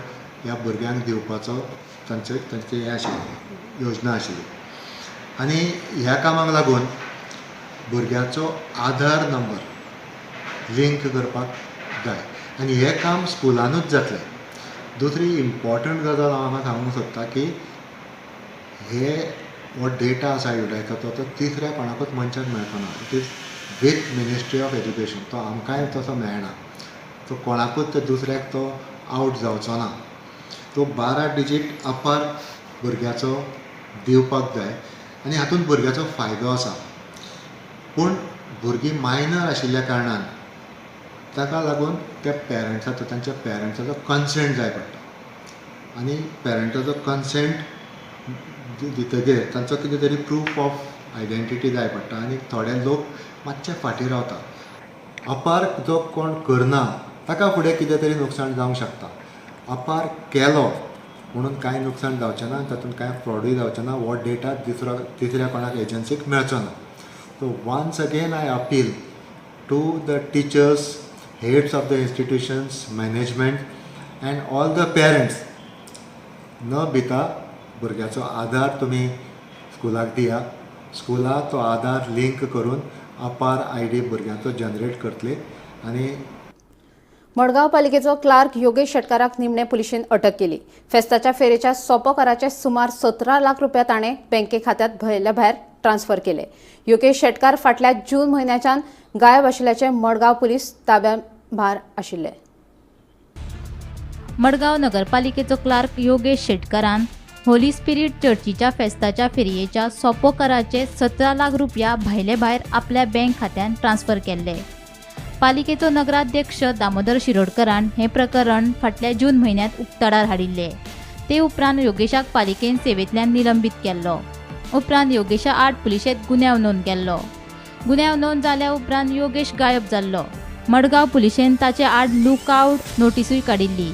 ह्या भुरग्यांक दिवपाचो तांचे तांचे हें आशिल्लें, योजना आशिल्ली. आनी ह्या कामाक लागून भुरग्याचो आधार नंबर लिंक करपाक जाय आनी हें काम स्कुलानूच जातलें. दुसरी इम्पॉर्टंट गजाल हांव हांगा सांगूंक सोदता की हे हो डेटा आसा युडायसाचो तो तिसऱ्या कोणाकूच मनशाक मेळचो ना. It is with ministry of education. तो आमकांय तसो मेळना, तो कोणाकूच दुसऱ्याक तो आवट जावचो ना. तो 12 डिजीट अपार भुरग्याचो दिवपाक जाय आनी हातूंत भुरग्याचो फायदो आसा. पूण भुरगीं मायनर आशिल्ल्या कारणान ताका लागून त्या पेरंट्साचो, तांच्या पेरंट्साचो कन्सेंट जाय पडटा आनी पेरंट्साचो कन्सेंट दितगीर तांचो कितें तरी प्रूफ ऑफ आयडेंटिटी जाय पडटा आनी थोडे लोक मातशे फाटीं रावता. अपार जो कोण करना ताका फुडें कितें तरी नुकसाण जावंक शकता. अपार केलो म्हणून कांय नुकसाण जावचें ना, तातूंत कांय फ्रॉडूय जावचें ना, हो डेटा तिसऱ्या कोणाक एजन्सीक मेळचो ना. So once again I appeal to the teachers, heads of the institutions, management and all the parents, न भिता भुरग्याचो आधार तुमी स्कुलाक दिया. स्कुलाक तो आधार लिंक करून अपार I D भुरग्यांचो जनरेट करतले. आनी मडगांव पालिकेचो क्लार्क योगेश शेटकाराक निमणे पुलिशेन अटक केली. फेस्ताच्या फेरेच्या सोपो कराचे सुमार 17 लाख रुपया ताणें बँके खात्यात भयल्या भायर ट्रान्सफर केले. योगेश शेटकार फाटल्या जून म्हयन्याच्यान गायब आशिल्ल्याचे मडगांव पुलीस ताब्या भार आशिल्ले. मडगांव नगरपालिकेचो क्लार्क योगेश शेटकारान होली स्पिरीट चर्चीच्या फेस्ताच्या फेरयेच्या सोपो कराचे 17 लाख रुपया भायले भायर आपल्या बँक खात्यान ट्रान्सफर केल्ले. पालिकेचो नगराध्यक्ष दामोदर शिरोडकरान हें प्रकरण फाटल्या जून म्हयन्यांत उक्ताडार हाडिल्लें. ते उपरांत योगेशाक पालिकेन सेवेंतल्यान निलंबीत केल्लो. उपरांत योगेशा आड पुलिशेंत गुन्यांव नोंद केल्लो. गुन्यांव नोंद जाल्या उपरांत योगेश गायब जाल्लो. मडगांव पुलिशेन ताचे आड लुकआवट नोटिसूय काडिल्ली.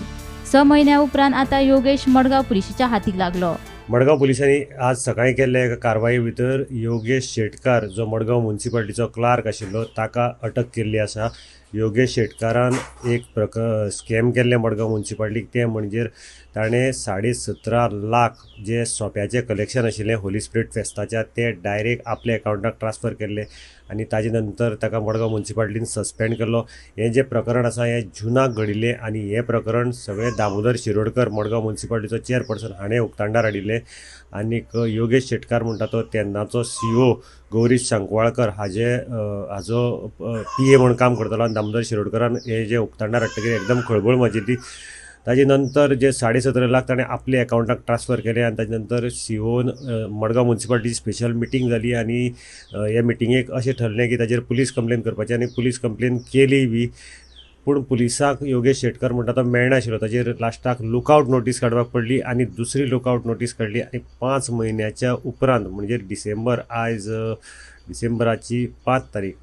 6 म्हयन्या उपरांत आतां योगेश मडगांव पुलिशेच्या हातीक लागलो. मडगांव पुलिसांनी आज सकाळीं केल्ल्या एका कारवाये भितर योगेश शेटकार जो मडगांव म्युनिसिपालिटीचो क्लार्क आशिल्लो ताका अटक केल्ली आसा. योगेश शेटकारान एक स्कॅम केल्लें मडगांव म्युनिसिपालिटीक, तें म्हणजे ताणें 17.5 लाख जे सोप्याचें कलेक्शन आशिल्लें होली स्पिरीट फेस्ताच्या तें डायरेक्ट आपल्या एकावंटाक ट्रान्सफर केल्लें आनी ताजे नंतर ताका मडगांव म्युनिसिपालिटीन सस्पेंड केल्लो. हें जें प्रकरण आसा हें जुनाक घडिल्लें आनी हें प्रकरण सगळें दामोदर शिरोडकर मडगांव म्युनिसिपालिटीचो चेअरपर्सन हाणें उक्ताडार हाडिल्लें. आनीक योगेश शेटकार म्हणटा तो तेन्नाचो सीओ गौरीश सांकवाळकर हाजे हाजो पी ए म्हूण काम करतालो आनी दामोदर शिरोडकरान हें जें उक्ताडार हाडटकीर एकदम खळबळ माजिल्ली. ताजे नंतर जे 17.5 लाख ताणें आपल्या अकावंटाक ट्रान्सफर केले आनी ताजे नंतर सीओन मडगांव म्युनिसिपालिटीची स्पेशल मिटींग जाली आनी हे मिटिंगेक अशें ठरलें की ताजेर पुलीस कंप्लेन करपाची आनी पुलीस कंप्लेन केली बी, पूण पुलिसाक योगेश शेटकर म्हणटा तो मेळनाशिल्लो. ताजेर लास्टाक लुकआवट नोटीस काडपाक पडली आनी दुसरी लुकआवट नोटीस काडली आनी 5 म्हयन्याच्या उपरांत म्हणजे डिसेंबर, आयज डिसेंबराची 5 तारीख,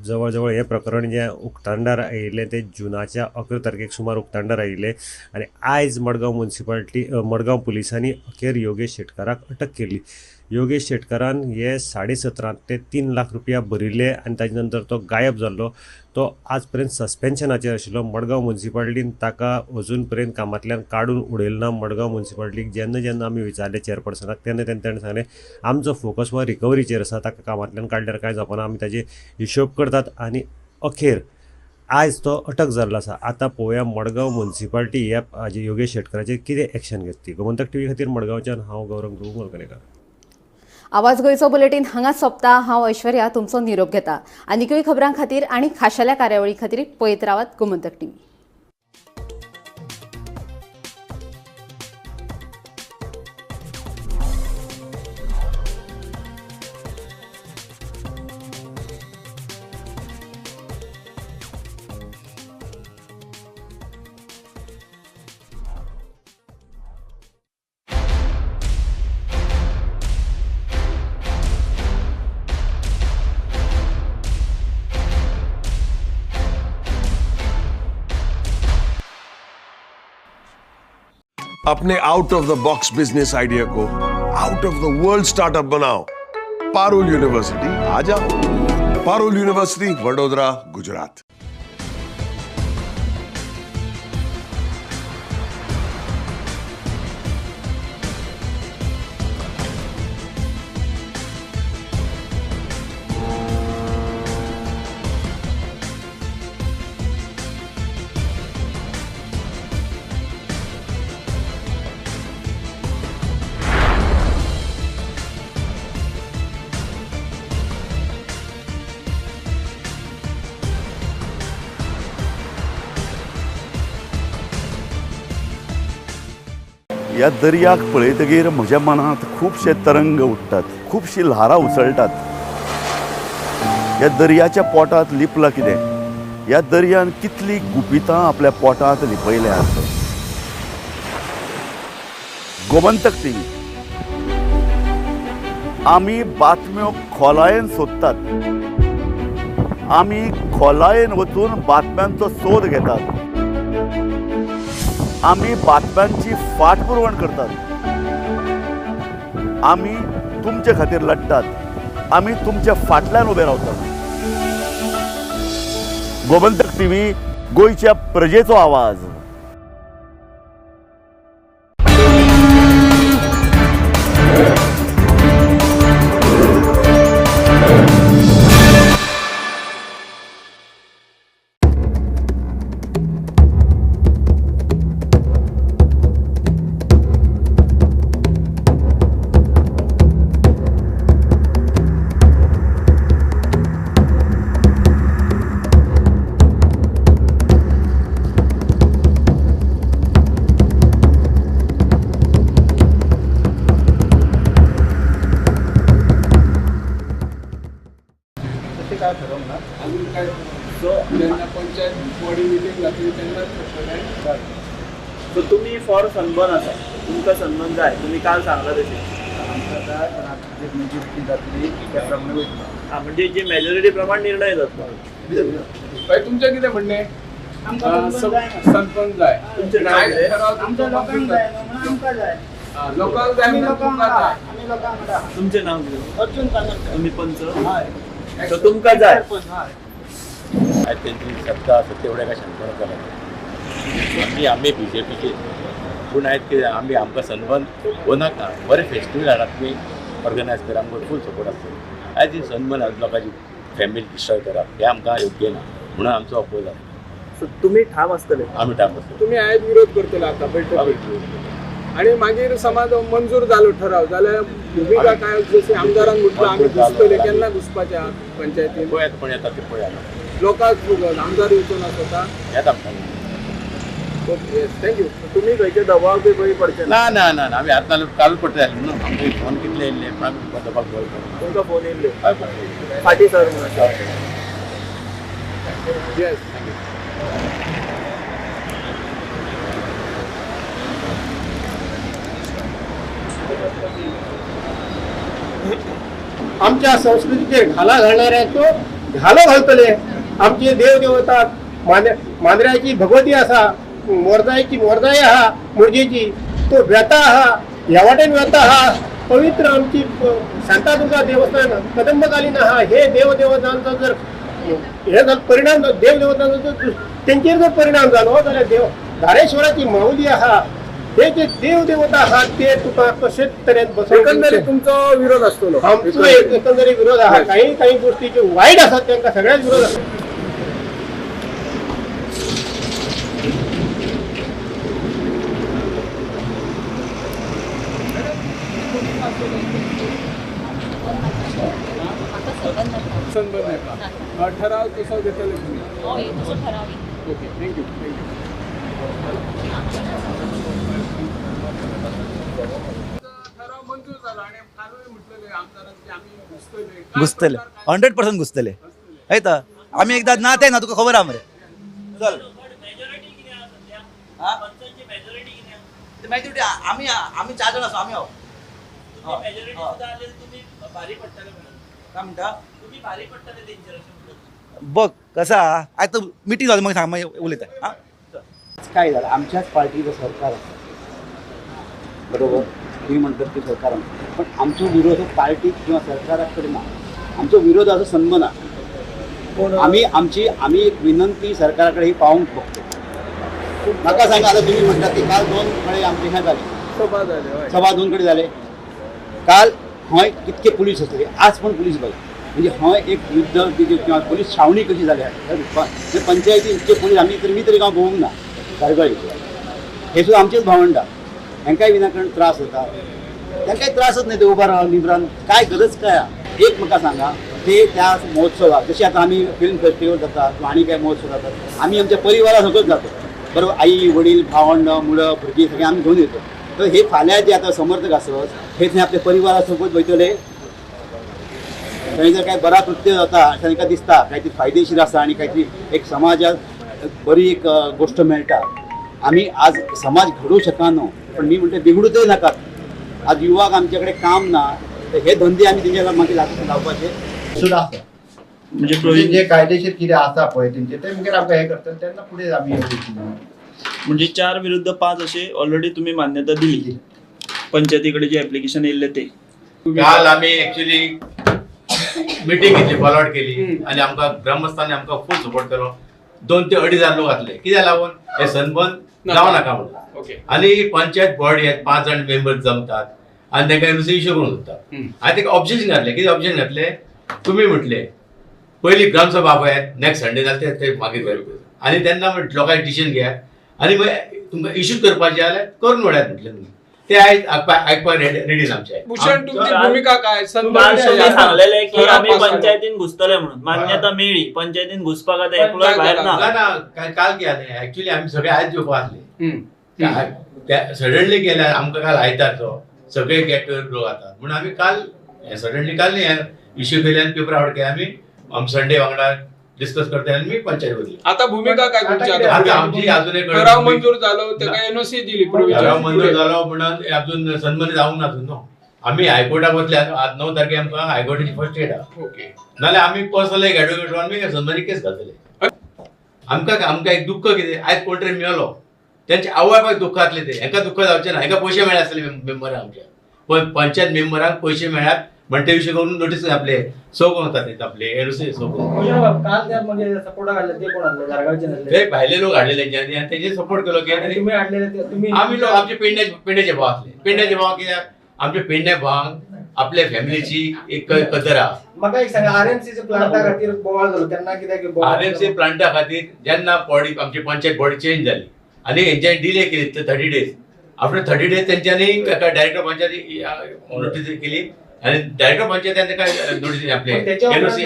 जवळ जवळ हें प्रकरण जें उक्ताडार आयिल्लें तें जुनाच्या 11 तारखेक सुमार उक्ताडार आयिल्लें आनी आयज मडगांव म्युनिसिपालिटी मडगांव पुलिसांनी अखेर योगेश शेटकाराक अटक केली. योगेश शेटकारान हे 17.5 ते 3 लाख रुपया भरिल्ले आनी ताजे नंतर तो गायब जाल्लो. तो आज पर्यंत सस्पेन्शनाचेर आशिल्लो. मडगांव म्युनिसिपालिटीन ताका अजून पर्यंत कामांतल्यान काडून उडयलें ना. मडगांव म्युनिसिपालिटीक जेन्ना जेन्ना आमी विचारलें चेअरपर्सनाक तेन्ना तेन्ना ताणें सांगलें आमचो फोकस हो रिकवरीचेर आसा, ताका कामांतल्यान काडल्यार कांय जावपाना, आमी ताजे हिशोब करतात आनी अखेर आयज तो अटक जाल्लो आसा. आतां पळोवया मडगांव म्युनिसिपालिटी ह्या योगेश शेटकाराचेर कितें एक्शन घेतली. गोमंतक टीव्ही खातीर मडगांवच्यान हांव गौरव प्रभू मलकणेकर. आवाज गोंयचो बुलेटीन हांगा सोंपता. हांव ऐश्वर्या तुमचो निरोप घेता. आनीकूय खबरां खातीर आनी खाशेल्या कार्यावळी खातीर पळयत रावात गोमंतक टीव्ही. अपने out of the box business idea को out of the world startup बनाओ. पारुल यूनिवर्सिटी आ जाओ. पारुल यूनिवर्सिटी, वडोदरा, गुजरात. ह्या दर्याक पळयतगीर म्हज्या मनांत खुबशे तरंग उठ्ठात, खुबशीं ल्हारां उसळटात. ह्या दर्याच्या पोटांत लिपलां कितें? ह्या दर्यान कितलीं गुपितां आपल्या पोटांत लिपयल्यांत. गोमंतक टीव्ही आमी बातम्यो खोलायेन सोदतात, आमी खोलायेन वचून बातम्यांचो सोद घेतात, आमी बातम्यांची फाटपुरवण करतात, आमी तुमचे खातीर लढतात, आमी तुमच्या फाटल्यान उबे रावतात. गोमंतक टीव्ही, गोंयच्या प्रजेचो आवाज. फॉर सनबर्न आसा, तुमकां सनबर्न जाय, तुमी काल सांगला तशें आमकां जाय, पण आतां जी मेजॉरिटी जातली त्या प्रमाणे वयतलो. आं, म्हणजे जी मेजॉरिटी प्रमाण निर्णय जातलो. तुमचें कितें म्हणणें? सनबर्न जाय. तुमचें नांव कितें? आमच्या लोकांक जाय, आमकां जाय, लोकांक जाय, तुमकां जाय. तुमचें नांव कितें? अर्जुन कानडकर. तुमी पंच? हय. सो तुमकां जाय. आयज तेंची सत्ता आसा तेवढ्या काय सनबर्न जालें. आमी आमी बीजेपीचे पूण आयज कितें आमी आमकां सनबर्न हो नाका. बरें फेस्टिवल हाडात तुमी ऑर्गनायज करा, आमकां फूल सपोर्ट आसतलो. आयज ही सनबर्न लोकांची फॅमिली डिस्ट्रॉय करप हें आमकां योग्य ना, म्हणून आमचो अपोज आसा. सो तुमी ठाम आसतले? आमी ठाम आसतले. तुमी आयज विरोध करतले आतां बैठकीक आनी मागीर समाज मंजूर जालो ठराव जाल्यार भुमिका काय? जशें आमदारान म्हटलां आमी घुसतले, केन्ना घुसपाचें पंचायतीन? पळयात कोण येता ते पळया. लोकांक आमदार येवचो ना स्वता? येता. Okay, thank you. तुमी खंयचे दबाव बी पळय पडचे ना ना ना आमी आतां काल पडटा न्हू, आमकां फोन कितले येयल्ले पण आमी दबाव पडटा. तुमकां फोन येयल्ले फाटीं सर म्हणून? Yes, thank you. आमच्या संस्कृतीचेर घाला घालणाऱ्यांचो घालो घालतले. आमचे देव देवता मांद्र्याची भगवती आसा, मोरजायची मोरजाय आहा, मुरजेची तो वेता आहा, ह्या वाटेन वेता आहा. पवित्र आमची शांतादुर्गा देवस्थान कदंबकालीन आहा. हे देवदेवतांचो जर हे जर परिणाम देवदेवतांचो तेंचेर जर परिणाम जालो जाल्यार देव धारेश्वराची माऊली आहा, हे जे देवदेवता आहात ते तुका कशेच तरेन बसोवंक एकंदरीत तुमचो विरोध आसतलो. आमचो एकंदरीत विरोध आहा. काही काही गोष्टी ज्यो वायट आसात तांकां सगळ्याच विरोध आसा. सनबर्न ठराव तसो घेतले तुमी? हय, तसो ठराव. Okay, thank you thank you. घुसतले 100% घुसतले. हय तर आमी एकदां ना ते ना तुका खबर आहा मरे. चल मॅजॉरिटी आमी आमी 4 जाण आसा आमी हांव. काय म्हणटा बघ कसा आतां मिटींग जाली मागीर सांग, मागीर उलयता. आं काय झालं, आमच्याच पार्टीचं सरकार आसा बरोबर, तुम्ही म्हणतात की सरकार आमचं, पण आमचो विरोध हो पार्टीक किंवा सरकारा कडेन ना, आमचो विरोध आसा सन्माना. आमी आमची आमी एक विनंती सरकारा कडेन ही पावोवंक बघतो. म्हाका सांगा आतां तुम्ही म्हणटात की काल 2 कडेन आमचे हें जालें, सभा जाले, सभा 2 कडेन जाले. काल हय कितके पुलीस आसले, आज पण पुलीस बघा, म्हणजे हय एक युद्ध किंवा पुलीस छावणी कशी जाल्या ह्या पंचायती इतके पुलीस आमी तरी मी तरी गांव भोवूंक ना. धारगळी हे सुद्दां आमचेच भावंडां, हेंकांय विनाकारण त्रास जाता, तांकांय त्रासच न्ही ते उबा रावन निब्रान काय गरज काय आहा. एक म्हाका सांगा, ते त्या महोत्सवाक जशें आतां आमी फिल्म फेस्टिवल जाता किंवा आनी काय महोत्सव जातात, आमी आमच्या परिवारा सगळंच जातो बरोबर, आई वडील भावंड मुलं भुरगीं सगळीं आमी घेवन येतो. तर हे फाल्यां जे आतां समर्थक आसत हे थंय आपल्या परिवारा सोबत वयतले, थंय जर काय बरा कृत्य जाता अशें तांकां दिसता, कांयतरी फायदेशीर आसा आनी कांयतरी एक समाजाक बरी एक गोश्ट मेळटा. आमी आज समाज घडोवंक शकना, पण मी म्हणटा बिगडूंकय नाकात. आज युवाक आमचे कडेन काम ना, तर हे धंदे आमी तेंच्या मागीर लावपाचे सुद्दां आसा. म्हणजे जे कायदेशीर कितें आसा पळय तेंचे ते मागीर आमकां हें करतले तेन्ना फुडें आमी म्हणजे 4 विरुद्ध 5 असे ऑलरेडी तुम्ही मान्यता दिली पंचायती कडे जे ऍप्लिकेशन येयल्लें ते. काल आमी एक्चुअली मिटींग घेतली, फॉलोआउट केली आनी आमकां ग्रामस्थांनी आमकां फूल सपोर्ट केलो. 2 ते 2.5 हजार लोक घातले, कित्याक लागून हे सनबर्न जावं नाका म्हणून. आनी पंचायत बॉडी 5 जाण मेंबर जमतात आनी तांकां एनओसी इश्यू करूंक सोदतात. आनी ताका ऑब्जेक्शन घातलें. कितें ऑब्जेक्शन घातलें, तुमी म्हटलें पयली ग्रामसभा आपयात, नेक्स्ट संडे जाल्यार ते मागीर, आनी तेन्ना लोकांक डिसिजन घेयात आनी मागीर तुमकां इश्यू करपाचें जाल्यार करून वडयात म्हटलें तुमी. ते आयज आयकपाक रेडी ना आमचे. भूषण, तुमची भूमिका काय? सांगलेले की आमी पंचायतीन घुसतले म्हणून मान्यता मेळ्ळी, पंचायतीन घुसपाक आतां एकलोय भायर ना. ना, काल कितें जालें एक्चुअली आमी सगळे आयज येवपा आसले, सडनली केल्यार आमकां काल आयतारचो सगळे गेट लोक जातात म्हणून आमी काल सडनली काल इश्यू केले आनी पेपर आवट केले. आमी आम संडे वांगडा डिस्कस करता आनी मी पंचायत वतली. आता भूमिका काय तुमची? आता आमची अजून एक ठराव मंजूर जालो, ताका एनओसी दिली, ठराव मंजूर जालो म्हणून अजून सन्मती जावंक ना अजून न्हू. आमी हायकोर्टाक वतले आज 9 तारखे आमकां हायकोर्टाची फर्स्ट डेट आहा. ओके, नाल्यार आमी पर्सनल एक एडवोकेट आमी सन्मती केस घालतले. आमकां आमकां एक दुख्ख कितें, आयज कोण तरी मेलो, तेंचे आवय बापायक दुख्ख जातलें, ते हेंकां दुख्ख जावचें ना. हेंकां पयशे मेळ्ळे आसतले मेंबरांक, आमच्या पंचायत मेंबरांक पयशे मेळ्ळ्यात म्हणटे विशय करून नोटीस आपले सो करून वतात आपले एनओसी सो करून. काल त्या म्हणजे सपोर्टाक हाडले ते कोण हाडले? धारगांवचे नासले ते भायले लोक हाडले तेंच्यांनी आनी तेंचे सपोर्ट केलो. की तुमी हाडलेले तुमी? आमी लोक आमचे पेडण्याचे भाव आसले. पेडण्याचे भाव कित्याक आमच्या पेडण्या भावांक आपल्या फॅमिलीची एक कदर आहा. म्हाका एक सांगा, आरएमसीच्या प्लांटा खातीर बोवाळ जालो तेन्ना कित्याक? आरएमसी प्लांटा खातीर जेन्ना बॉडी आमची पंचायत बॉडी चेंज जाली आनी हेंच्यांनी डिले केली 30 डेज, आफ्टर 30 डेज तेंच्यांनी एका डायरेक्टर पंचायत नोटीस केली, आनी डायरेक्टर पंचायतीन ताका नोटीस आपले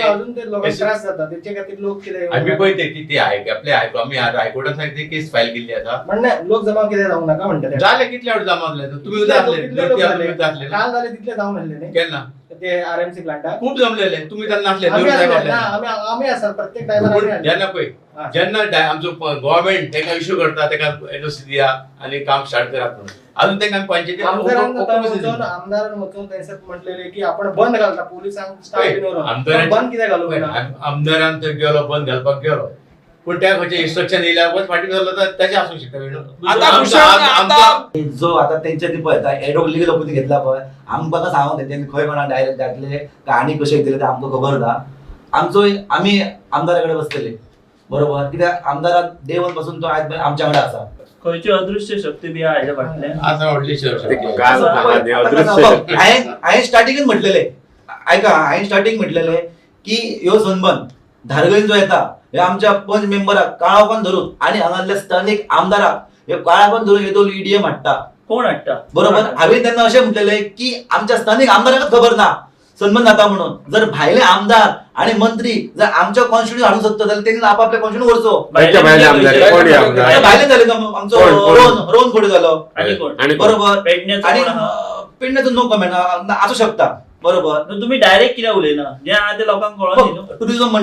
अजून ते लोकांक त्रास जाता तेचे खातीर लोक कितें आमी पळय ते आपले आमी हायकोर्टान सांगते केस फायल केल्ली आसा म्हणणे लोक जमा कितें जावंक नाका म्हणटा जाले कितले फावट जमा जाले तुमी काल जाले तितले जावन आसले न्ही केन्ना ते आरएमसी प्लांटा खूब जमलेले तुमी तेन्ना नासले आमी आसा प्रत्येक टायमार जेन्ना पळय जेन्ना आमचो गव्हर्मेंट ताका इश्यू करता ताका एनओसी दिया आनी काम स्टार्ट करात म्हणून अजून तांकां पंचायती आमदारान वचून थंयसर म्हटलेले की आपण बंद घालता पोलिसांक स्टाफ बंद कित्याक घालूंक ना आमदारान तर गेलो बंद घालपाक गेलो पूण त्या खंयचे इन्स्ट्रक्शन येयल्यार वच फाटीं जालो तर तेजें आसूंक शकता. जो आतां तेंच्या ती पळय एडवोकेट लिगल ओपिनियन घेतला पळय आमकां सांगूंक तेंच्यांनी खंय कोणा डायरेक्ट घातले काय आनी कशें घेतले ते आमकां खबर ना. आमचो आमी आमदारा कडेन बसतले बरोबर कित्याक आमदारान डे वन पासून तो आयज आमच्या वांगडा आसा. खंयची अदृश्य शक्ती बी आहा हेच्या फाटल्यान आसा व्हडली शक्ती. हांवें स्टार्टिंगूच म्हटलेले आयका हांवें स्टार्टींग म्हटलेले की ह्यो सनबर्न धारगळीन जो येता हे आमच्या पंच मेंबराक काळोखान धरून आनी हांगासल्या स्थानीक आमदाराक हे काळोखान धरून हे दोन ईडीएम हाडटा. कोण हाडटा बरोबर. हांवें तेन्ना अशें म्हटलेले की आमच्या स्थानीक आमदाराकच खबर ना सनबर्न जाता म्हणून. जर भायले आमदार आणि मंत्री जर आमच्या कॉन्स्टिट्यूशन हाडूंक सोदता जाल्यार तेणी आपापल्या कॉन्स्टिट्यूशन व्हरचो. भायले जाले आमचो रोहन खोडे जालो बरोबर आणि पेडण्याचो नो कमेंट आसूं शकता बरोबर. तुम्ही डायरेक्ट कित्याक उलयना जे आहा ते लोकांक कळोन. टुरिझम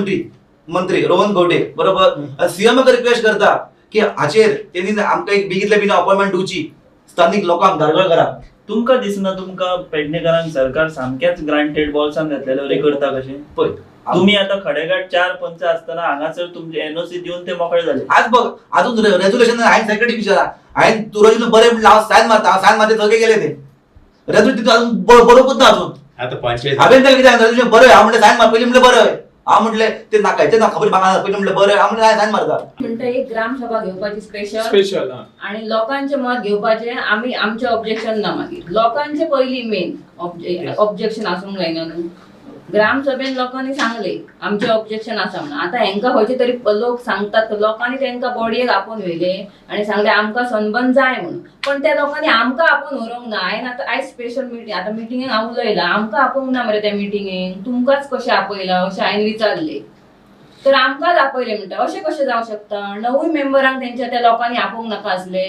मंत्री रोहन खंवटे बरोबर सीएमाक रिक्वेस्ट करता की हाचेर तेणी आमकां एक बेगीतल्या बेगीन अपॉयंटमेंट दिवची स्थानीक लोकांक धारगळकारांक. तुमकां दिसना तुमकां पेडणेकारांक सरकार सामकेंच ग्रांटेड बॉल्सान घातलेले वरी करता कशें? पळय तुम्ही आता खडेगाठ 4 पंच असताना हांगासर तुमचे एनओसी दिवन ते मोकळे जाले. आज बघ अजून रेजोल्युशन हांवें सेक्रेटरी विचारा हांवें तुरजून बरें म्हणलें हांव सायन मारता हांव सायन मारता सगळे गेले ते रेजोल्युशन तितून अजून बरोवपूच ना अजून. आतां पंचायत हांवें ताका कितें रेजोल्युशन बरें हांव म्हणलें सायन मार पयलीं म्हणलें बरें हांव म्हटलें ते नाकायचें ना खबर म्हाका पयलीं म्हणलें बरें हांव म्हणलें सायन मारता. म्हणटा एक ग्रामसभा घेवपाची स्पेशल स्पेशल आणि लोकांचे मत घेवपाचे आमी आमचे ऑब्जेक्शन ना मागीर लोकांचे पयली मेन ऑब्जेक्शन आसूंक जायना न्हू. ग्रामसभेन लोकांनी सांगले आमचे ऑब्जेक्शन आसा म्हणून. आतां हेंकां खंयचे तरी लोक सांगतात लोकांनी तेंकां बॉडयेक आपोवन व्हेले आनी सांगले आमकां सनबर्न जाय म्हणून. पण त्या लोकांनी आमकां आपोवन व्हरूंक ना. हांवें आतां आयज स्पेशल मिटींग आतां मिटिंगेक हांव उलयलां आमकां आपोवंक ना मरे त्या मिटिंगेक तुमकांच कशें आपयलां अशें हांवें विचारलें तर आमकांच आपयलें म्हणटा. अशें कशें जावं शकता? 9 मेंबरांक तेंच्या त्या लोकांनी आपोवंक नाका आसले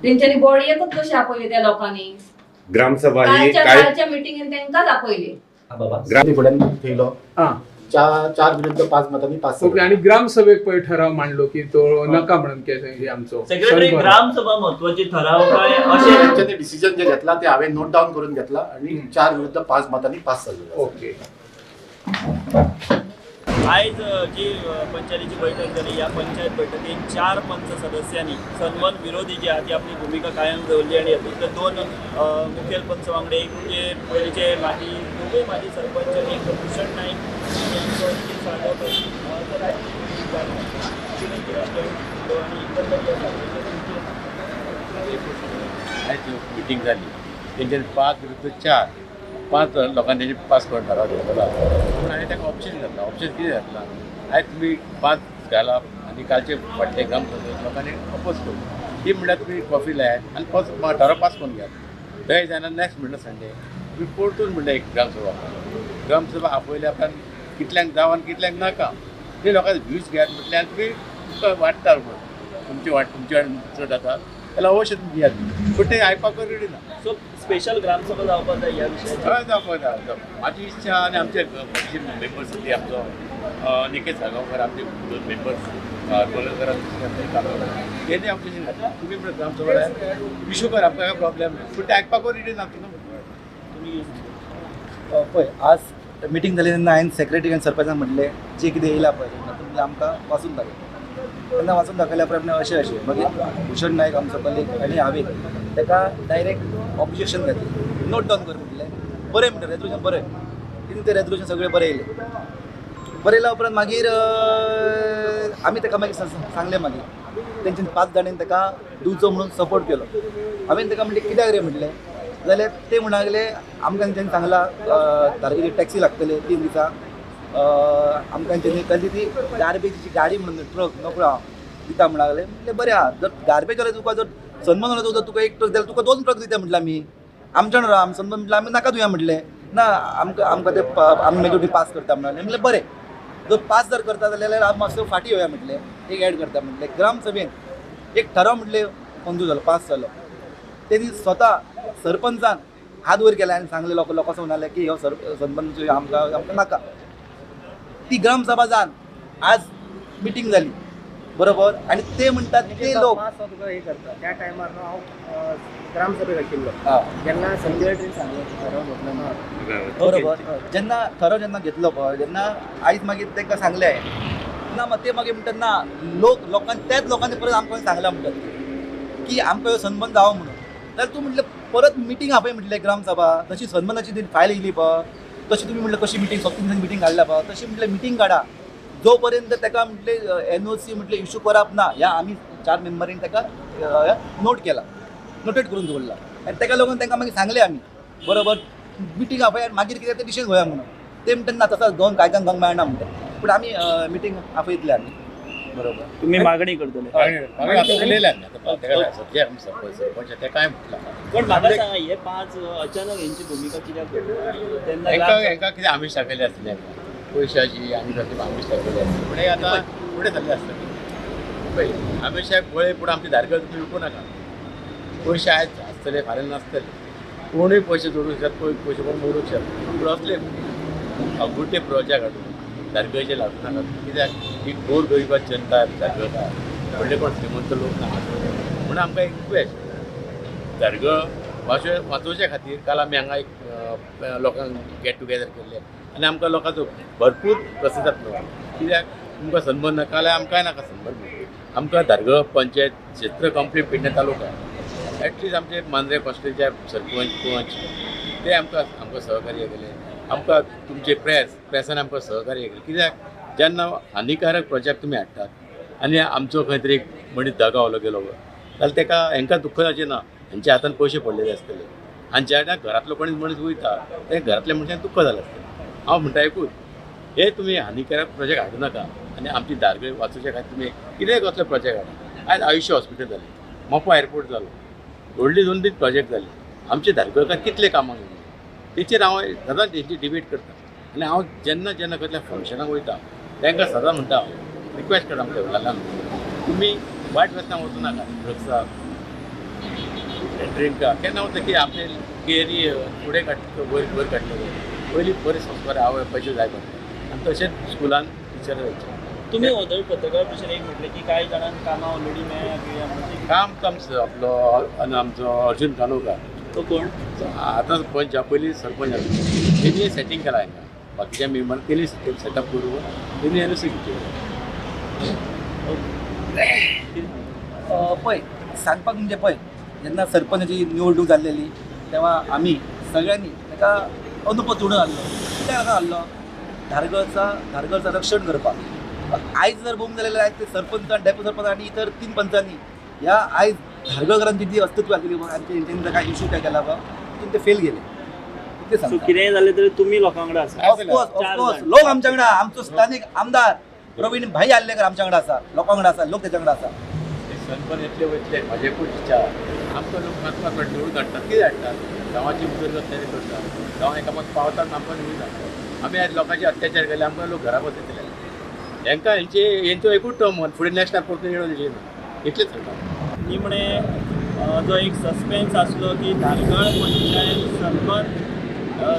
तेंच्यांनी बॉडयेकूच कशें आपयले त्या लोकांनी? ग्रामसभा ही कालच्या मिटिंगेन तेंकांच आपयले. थेयलो 4 विरुद्ध 5 मतांनी पास. ओके. आणि ग्रामसभेक पळय ठराव मांडलो की तो नका म्हणून हे आमचो सेक्रेटरी ग्रामसभा महत्वाची ठराव काय अशें डिसिजन जे घेतला ते हांवें नोट डावन करून घेतला आणि 4 विरुद्ध 5 मतांनी पास जाल्लो. ओके. आयज जी पंचायतीची बैठक जाली ह्या पंचायत बैठकीत 4 पंच सदस्यांनी सनबर्न विरोधी जी आहा ती आपली भुमिका कायम दवरली आनी हातूंतले 2 मुखेल पंच वांगडे एक म्हणजे पयलींचे माजी दोगूय माजी सरपंच एक भूषण नायक आयज मिटींग जाली तेंच्यानी 5 विरुद्ध 4 5 लोकांनी तेजे पास करून ठराव घेतला. पूण हांवें ताका ऑप्शन घातला. ऑप्शन कितें घातला आयज तुमी 5 घाला आनी कालचे फाटले ग्रामसभेक लोकांनी अपोज करून ती म्हणल्यार तुमी कॉफी लायात आनी ठराव पास करून घेयात. थंय जायना नेक्स्ट म्हणल्यार संडे तुमी परतून म्हणल्यार एक ग्रामसभा आपयल्या. ग्रामसभा आपयल्या उपरांत कितल्यांक जाव आनी कितल्यांक नाका ते लोकांचे व्यूज घेयात म्हटल्यार तुमी तुमकां वाडटा म्हण तुमची वाट तुमची वाट चड जाता जाल्यार अवश्य तुमी दियात पूण ते आयकपाक रेडी ना. सो स्पेशल ग्रामसभा जावपाक जाय ह्या विशयाचेर. हय जावपाक जाय. म्हाजी इच्छा आनी आमचे जे मेंबर्स आसली आमचो निकेत साळगांवकर आमचे 2 मेंबर्स कोलकर तेणी ऑब्जेक्शन घातला तुमी म्हणून ग्रामसभा इशू कर आमकां काय प्रॉब्लेम ना पूण ते आयकपाक रेडी ना. तुमी पळय आज मिटींग जाली तेन्ना हांवें सेक्रेटरी आनी सरपंचाक म्हटलें जे कितें येयलां पळय तेन्ना तुमी आमकां वाचून दाखयता. तेन्ना वाचून दाखयल्या उपरांत अशें अशें मागीर भूषण नायक आमचो कलीग आनी हांवें ताका डायरेक्ट ऑब्जेक्शन घातलें नोट डावन कर म्हटलें बरें म्हणटा रेजोल्युशन बरें तितून तें रेजोल्युशन सगळें बरें येयलें. बरें येयल्या उपरांत मागीर आमी ताका मागीर सांगलें मागीर तेंच्यानी 5 जाणांनी ताका दिवचो म्हणून सपोर्ट केलो. हांवें ताका म्हणलें कित्याक रे म्हटलें जाल्यार ते म्हणूंक लागले आमकां तेंच्यांनी सांगलां धारगळी टॅक्सी लागतले 3 दिसां आमकां तेंच्यांनी कसली ती गार्बेजीची गाडी म्हणून ट्रक नकळो हांव दिता म्हणूंक लागले. म्हणलें बरें आहा जर गार्बेज वाले तुका जर सनबर्न वाले तुका 1 ट्रक जाल्यार तुका 2 ट्रक दिता म्हटलें आमी आमच्या राव आमी सनबर्न म्हटलें आमी नाका दिवया म्हटलें. ना आमकां आमकां ते आमी मेजोरिटी पास करता म्हणलें. म्हणलें बरें, जर पास जर करता जाल्यार आमी मातसो फाटीं येवया म्हटलें, एक एड करता म्हटलें. ग्रामसभेन एक ठराव म्हटलें मंजूर जालो, पास जालो. तेणी स्वता सरपंचान हात वयर केला आनी सांगलें लोकां लोकां म्हणाले की हो सरपंच आमकां आमकां नाका. ती ग्रामसभा जावन आज मिटींग जाली बरोबर, आनी ते म्हणटात ते लोक तुका हे करता. त्या टायमार न्हू हांव ग्रामसभेक आशिल्लो जेन्ना सेक्रेटरीन सांगलें ठराव घेतलो बरोबर, जेन्ना ठराव जेन्ना घेतलो पळय तेन्ना आयज मागीर तांकां सांगलें ना, ते मागीर म्हणटात ना लोक लोकांनी त्याच लोकांनी परत आमकां सांगलां म्हणटात की आमकां ह्यो सनबन जावो म्हणून. जाल्यार तूं म्हटलें परत मिटींग आपय म्हटलें ग्रामसभा, जशी सनबनाची ती फायल येयली पळय तशी तुमी म्हटलें कशी मिटींग 3 दिसांनी मिटींग काडल्या पळय तशी म्हटलें मिटींग काडा. जो पर्यंत ताका म्हटलें NOC म्हटलें इशू करप ना, ह्या आमी 4 मेंबरीन ताका नोट केला, नोटेट करून दवरला आनी ताका लागून तांकां मागीर सांगलें आमी बरोबर मिटींग आपय आनी मागीर कितें तें डिसिजन घेवया म्हणून. ते म्हणटात ना तसो गोवन कायद्यान घेवंक मेळना म्हणटात, पूण आमी मिटींग आपयतले आमी बरोबर. तुमी मागणी करतले? पण म्हाका सांगा हे 5 अचानक हेंची भुमिका कित्याक तेन्ना कितें आमीश दाखयले आसतले पयशाची आनी कसली आमीश दाखयले आसतले, पूण हे आतां फुडें जाल्ले आसतले. पळय आमिशाक पळय, पूण आमची धारगळ तुमी विकूं नाका. पयशे आयज आसतले फाल्यां नासतले, कोणूय पयशे जोडूंक शकता, पयशे कोण मोडूंक शकता, पूण असले अगुटे प्रोजेक्ट हाडून धारगळचे लागूं नाका. कित्याक ही गोर गरिबा जनता धारगळकार, व्हडले कोण श्रीमंत लोक ना, म्हणून आमकां एक रिक्वेस्ट धारगळ वाचोवच्या खातीर काल आमी हांगा एक लोकांक गेट टुगेदर केल्लें आनी आमकां लोकांचो भरपूर प्रतिसाद मेळ्ळो. कित्याक तुमकां सनबन नाका जाल्यार आमकांय नाका सनबन, आमकां धारगळ पंचायत क्षेत्र कंप्लीट पेडणे तालुका एटलिस्ट आमचे मांद्रे कॉन्स्टिट्युएन्सीचे सरपंच पंच ते आमकां आमकां सहकार्य केलें, आमकां तुमचे प्रेसान आमकां सहकार्य केलें. कित्याक जेन्ना हानिकारक प्रोजेक्ट तुमी हाडटात आनी आमचो खंय तरी एक मनीस दगावलो गेलो जाल्यार ताका हांकां दुख्ख जावचें ना, हांच्या हातान पयशे पडलेले आसतले आनी जेन्ना घरांतलो कोणी मनीस वयता ते घरांतल्या मनशान दुख्ख जालें आसतलें. हांव म्हणटा एकूच, हे तुमी हानिकारक प्रोजेक्ट हाडूं नाका आनी आमची धारगळ वाचोवच्या खातीर तुमी कितेंय कसले प्रोजेक्ट हाडा. आयज आयुष्य हॉस्पिटल जालें, मोपा एअरपोर्ट जालो, व्हडली 2-3 प्रोजेक्ट जाले, आमचे धारगळकार कितले कामाक येयले तेचेर हांव सदांच हेची डिबेट करता. आनी हांव जेन्ना जेन्ना कसल्या फंक्शनाक वयता तांकां सदां म्हणटा, हांव रिक्वेस्ट करता आमच्या वडिलांक, तुमी वायट व्यसनाक वचूं नाका, ड्रग्साक ड्रिंकाक. केन्ना वता की आपले कॅरियर फुडें काडटा, वयर वयर काडटले, पयलीं बरे संस्कार आवय बापायचे जाय पडटा आनी तशेंच स्कुलान टिचर जायचे. तुमी होदय पत्रकार परिशद एक म्हटलें की कांय जाणांक कामां ऑलरेडी मेळ्ळ्या. काम आमचो आपलो आनी आमचो अर्जून कानोकर, तो कोण आतां पंच पयलीं सरपंच आसलो, तेणी सेटींग केलां हांकां, बाकीच्या मेंबरान तेणी सेटअप करून तेणी NOC घेतली. पळय सांगपाक म्हणजे पळय जेन्ना सरपंचाची निवडणूक जाल्लेली तेव्हा आमी सगळ्यांनी ताका अनुपत निवडून हाडलो. कित्याक हाडलो? धारगळचा रक्षण करपाक. आयज जर बघूंक जाल्यार आयज ते सरपंच आनी डेप्युटी सरपंच आनी इतर 3 पंचांनी ह्या आयज धारगळकारांची जी अस्तित्व आसलेली पळय आनी तेंच्यांनी काय इशू काय केला पळय तितून ते फेल गेले. कितेंय जालें तरी तुमी लोकां वांगडा आसा. ऑफकोर्स ऑफकोर्स लोक आमच्या वांगडा, आमचो स्थानीक आमदार प्रवीण भाई आर्लेकर आमच्या वांगडा आसा, लोकां वांगडा आसा, लोक तेच्या वांगडा आसा. सनबन येतले वयतले म्हाजें एकूच इच्छा, आमकां लोक मातमात निवडून हाडटात, कितें हाडटात, गांवाची उदरगत तरी करतात, गांव एकामेक पावतात, आमकां निवडून हाडटात. आमी आयज लोकांचे अत्याचार केले, आमकां लोक घरा बसयतले. हेंकां हेंचो एकूच टर्म फुडें नेक्स्ट टायम परतून येवं ना, इतलेंच सांगता. निमणे जो एक सस्पेन्स आसलो की धारगळ पंचायत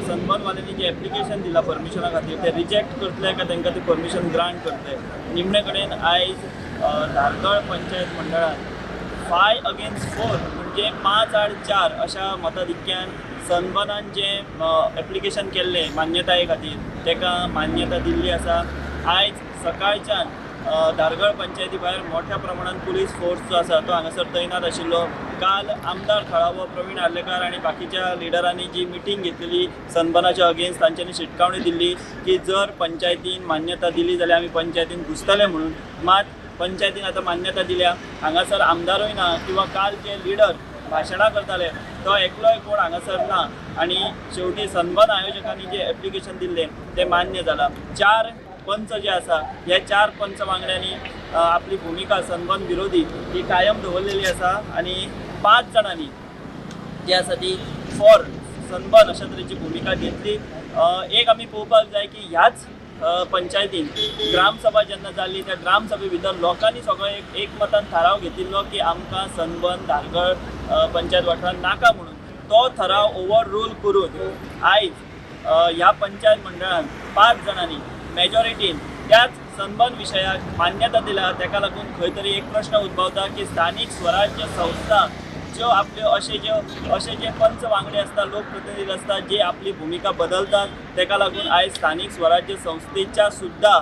सनबर्नवाल्यांनी जे एप्लिकेशन दिलां परमिशना खातीर ते रिजेक्ट करतले काय तांकां ते परमिशन ग्रांट करतले. निमणे कडेन आयज धारगळ पंचायत मंडळान 5-4 म्हणजे 5-4 अशा मताधिक्यान सनबर्नान जे एप्लिकेशन केल्लें मान्यताये खातीर ताका मान्यता दिल्ली आसा. आयज सकाळच्यान धारगळ पंचायती भायर मोठ्या प्रमाणात पुलीस फोर्स जो आसा तो हांगासर तैनात आशिल्लो. काल आमदार थळावो प्रवीण आर्लेकार आनी बाकीच्या लिडरांनी जी मिटींग घेतलेली सनबर्नाच्या अगेन्स्ट, तांच्यांनी शिटकावणी दिल्ली की जर पंचायतीन मान्यता दिली जाल्यार आमी पंचायतीन घुसतले म्हणून. मात पंचायतीन आतां मान्यता दिल्या. हांगासर आमदारूय ना किंवा काल जे लिडर भाशणां करताले तो एकलोय कोण हांगासर ना आनी शेवटी सनबर्न आयोजकांनी जे एप्लिकेशन दिल्लें तें मान्य जालां. 4 पंच जे आसा ह्या 4 पंच वांगड्यांनी आपली भुमिका सनबर्न विरोधी ही कायम दवरलेली आसा आनी 5 जाणांनी जी आसा ती फॉर सनबर्न अशा तरेची भुमिका घेतली. एक आमी पळोवपाक जाय की ह्याच पंचायतीन ग्रामसभा जेन्ना जाली त्या ग्रामसभे भितर लोकांनी सगळो एक एकमतान थाराव घेतिल्लो की आमकां सनबर्न धारगळ पंचायत वाठारांत नाका म्हणून. तो थाराव ओवर रूल करून आयज ह्या पंचायत मंडळान 5 जाणांनी मेजॉरिटीन त्याच सनबर्न विशयाक मान्यता दिल्या. ताका लागून खंय तरी एक प्रश्न उद्भवता की स्थानीक स्वराज्य संस्था ज्यो आपल्यो अशे जे पंच वांगडी आसता, लोकप्रतिनिधी आसता, जे आपली भुमिका बदलतात, ताका लागून आयज स्थानीक स्वराज्य संस्थेच्या सुद्दां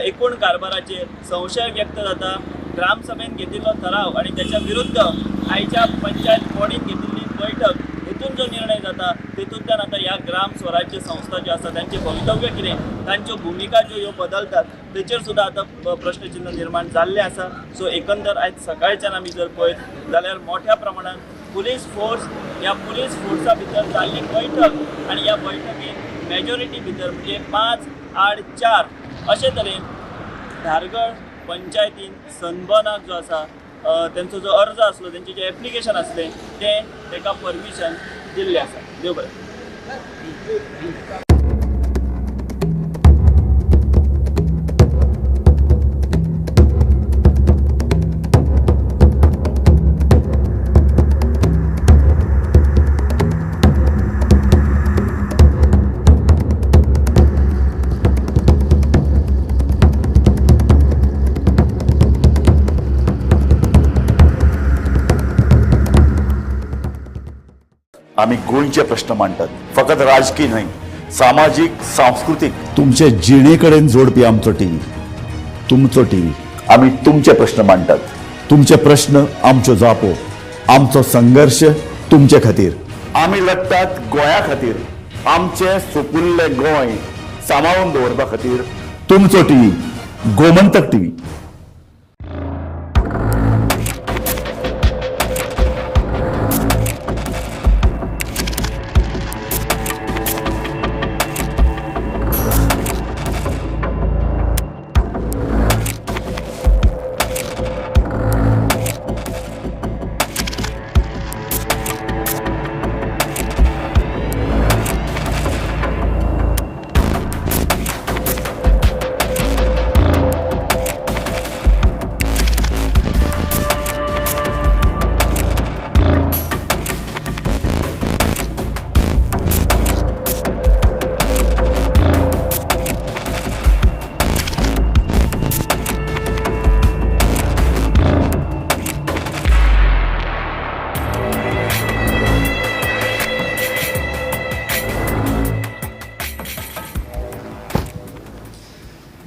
एकूण कारभाराचेर संशय व्यक्त जाता. ग्रामसभेन घेतिल्लो ठराव आनी त्याच्या विरुद्ध आयच्या पंचायत बॉडीन घेतिल्ली बैठक हेतून जो निर्णय जाता तेतूंतल्यान आतां ह्या ग्राम स्वराज्य संस्था ज्यो आसा तांचें भवितव्य कितें, तांच्यो भुमिका ज्यो ह्यो बदलतात तेचेर सुद्दां आतां प्रश्नचिन्ह निर्माण जाल्लें आसा. सो एकंदर आयज सकाळच्यान आमी जर पळयत जाल्यार मोठ्या प्रमाणान पुलीस फोर्स ह्या पुलीस फोर्सा भितर जाल्ली बैठक आनी ह्या बैठकीन मेजॉरिटी भितर म्हणजे 5-4 अशे तरेन धारगळ पंचायतीन सनबर्नाक जो आसा तेंचो जो अर्ज आसलो, तेंचें जें एप्लिकेशन आसलें तें तेका परमिशन दिल्लें आसा. देव बरें. आमी गोंयचे प्रश्न मांडटात, फकत राजकीय न्हय, सामाजीक, सांस्कृतीक, तुमचे जिणे कडेन जोडपी आमचो टीव्ही, तुमचो टीव्ही. आमी तुमचे प्रश्न मांडटात, तुमचे प्रश्न आमच्यो जापो, आमचो संघर्श तुमचे खातीर. आमी लढटात गोंया खातीर, आमचें सुपुल्लें गोंय सांबाळून दवरपा खातीर. तुमचो टीव्ही, गोमंतक टीव्ही.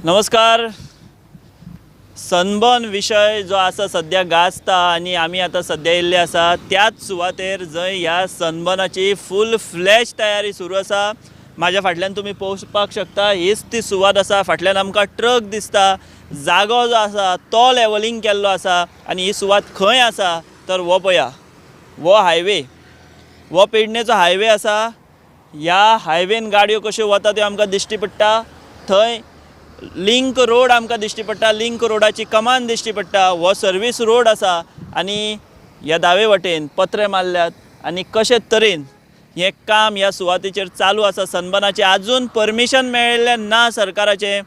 नमस्कार. सनबर्न विशय जो आसा सद्या गाजता आनी आमी आतां सद्या येयल्ले आसा त्याच सुवातेर जंय ह्या सनबर्नाची फूल फ्लॅश तयारी सुरू आसा. म्हाज्या फाटल्यान तुमी पळोवपाक शकता, हीच ती सुवात आसा. फाटल्यान आमकां ट्रक दिसता, जागो जो आसा तो लेवलिंग केल्लो आसा आनी ही सुवात खंय आसा तर हो पळया, हो हायवे, हो पेडणेचो हायवे आसा. ह्या हायवेन गाडयो कश्यो वता त्यो आमकां दिश्टी पडटा. थंय लिंक रोड आमकां दिश्टी पडटा, लिंक रोडाची कमान दिश्टी पडटा. हो सर्वीस रोड आसा आनी ह्या दावे वटेन पत्रे मारल्यात आनी कशे तरेन हें काम ह्या सुवातेचेर चालू आसा. सनबर्नाचें आजून परमिशन मेळिल्लें ना सरकाराचें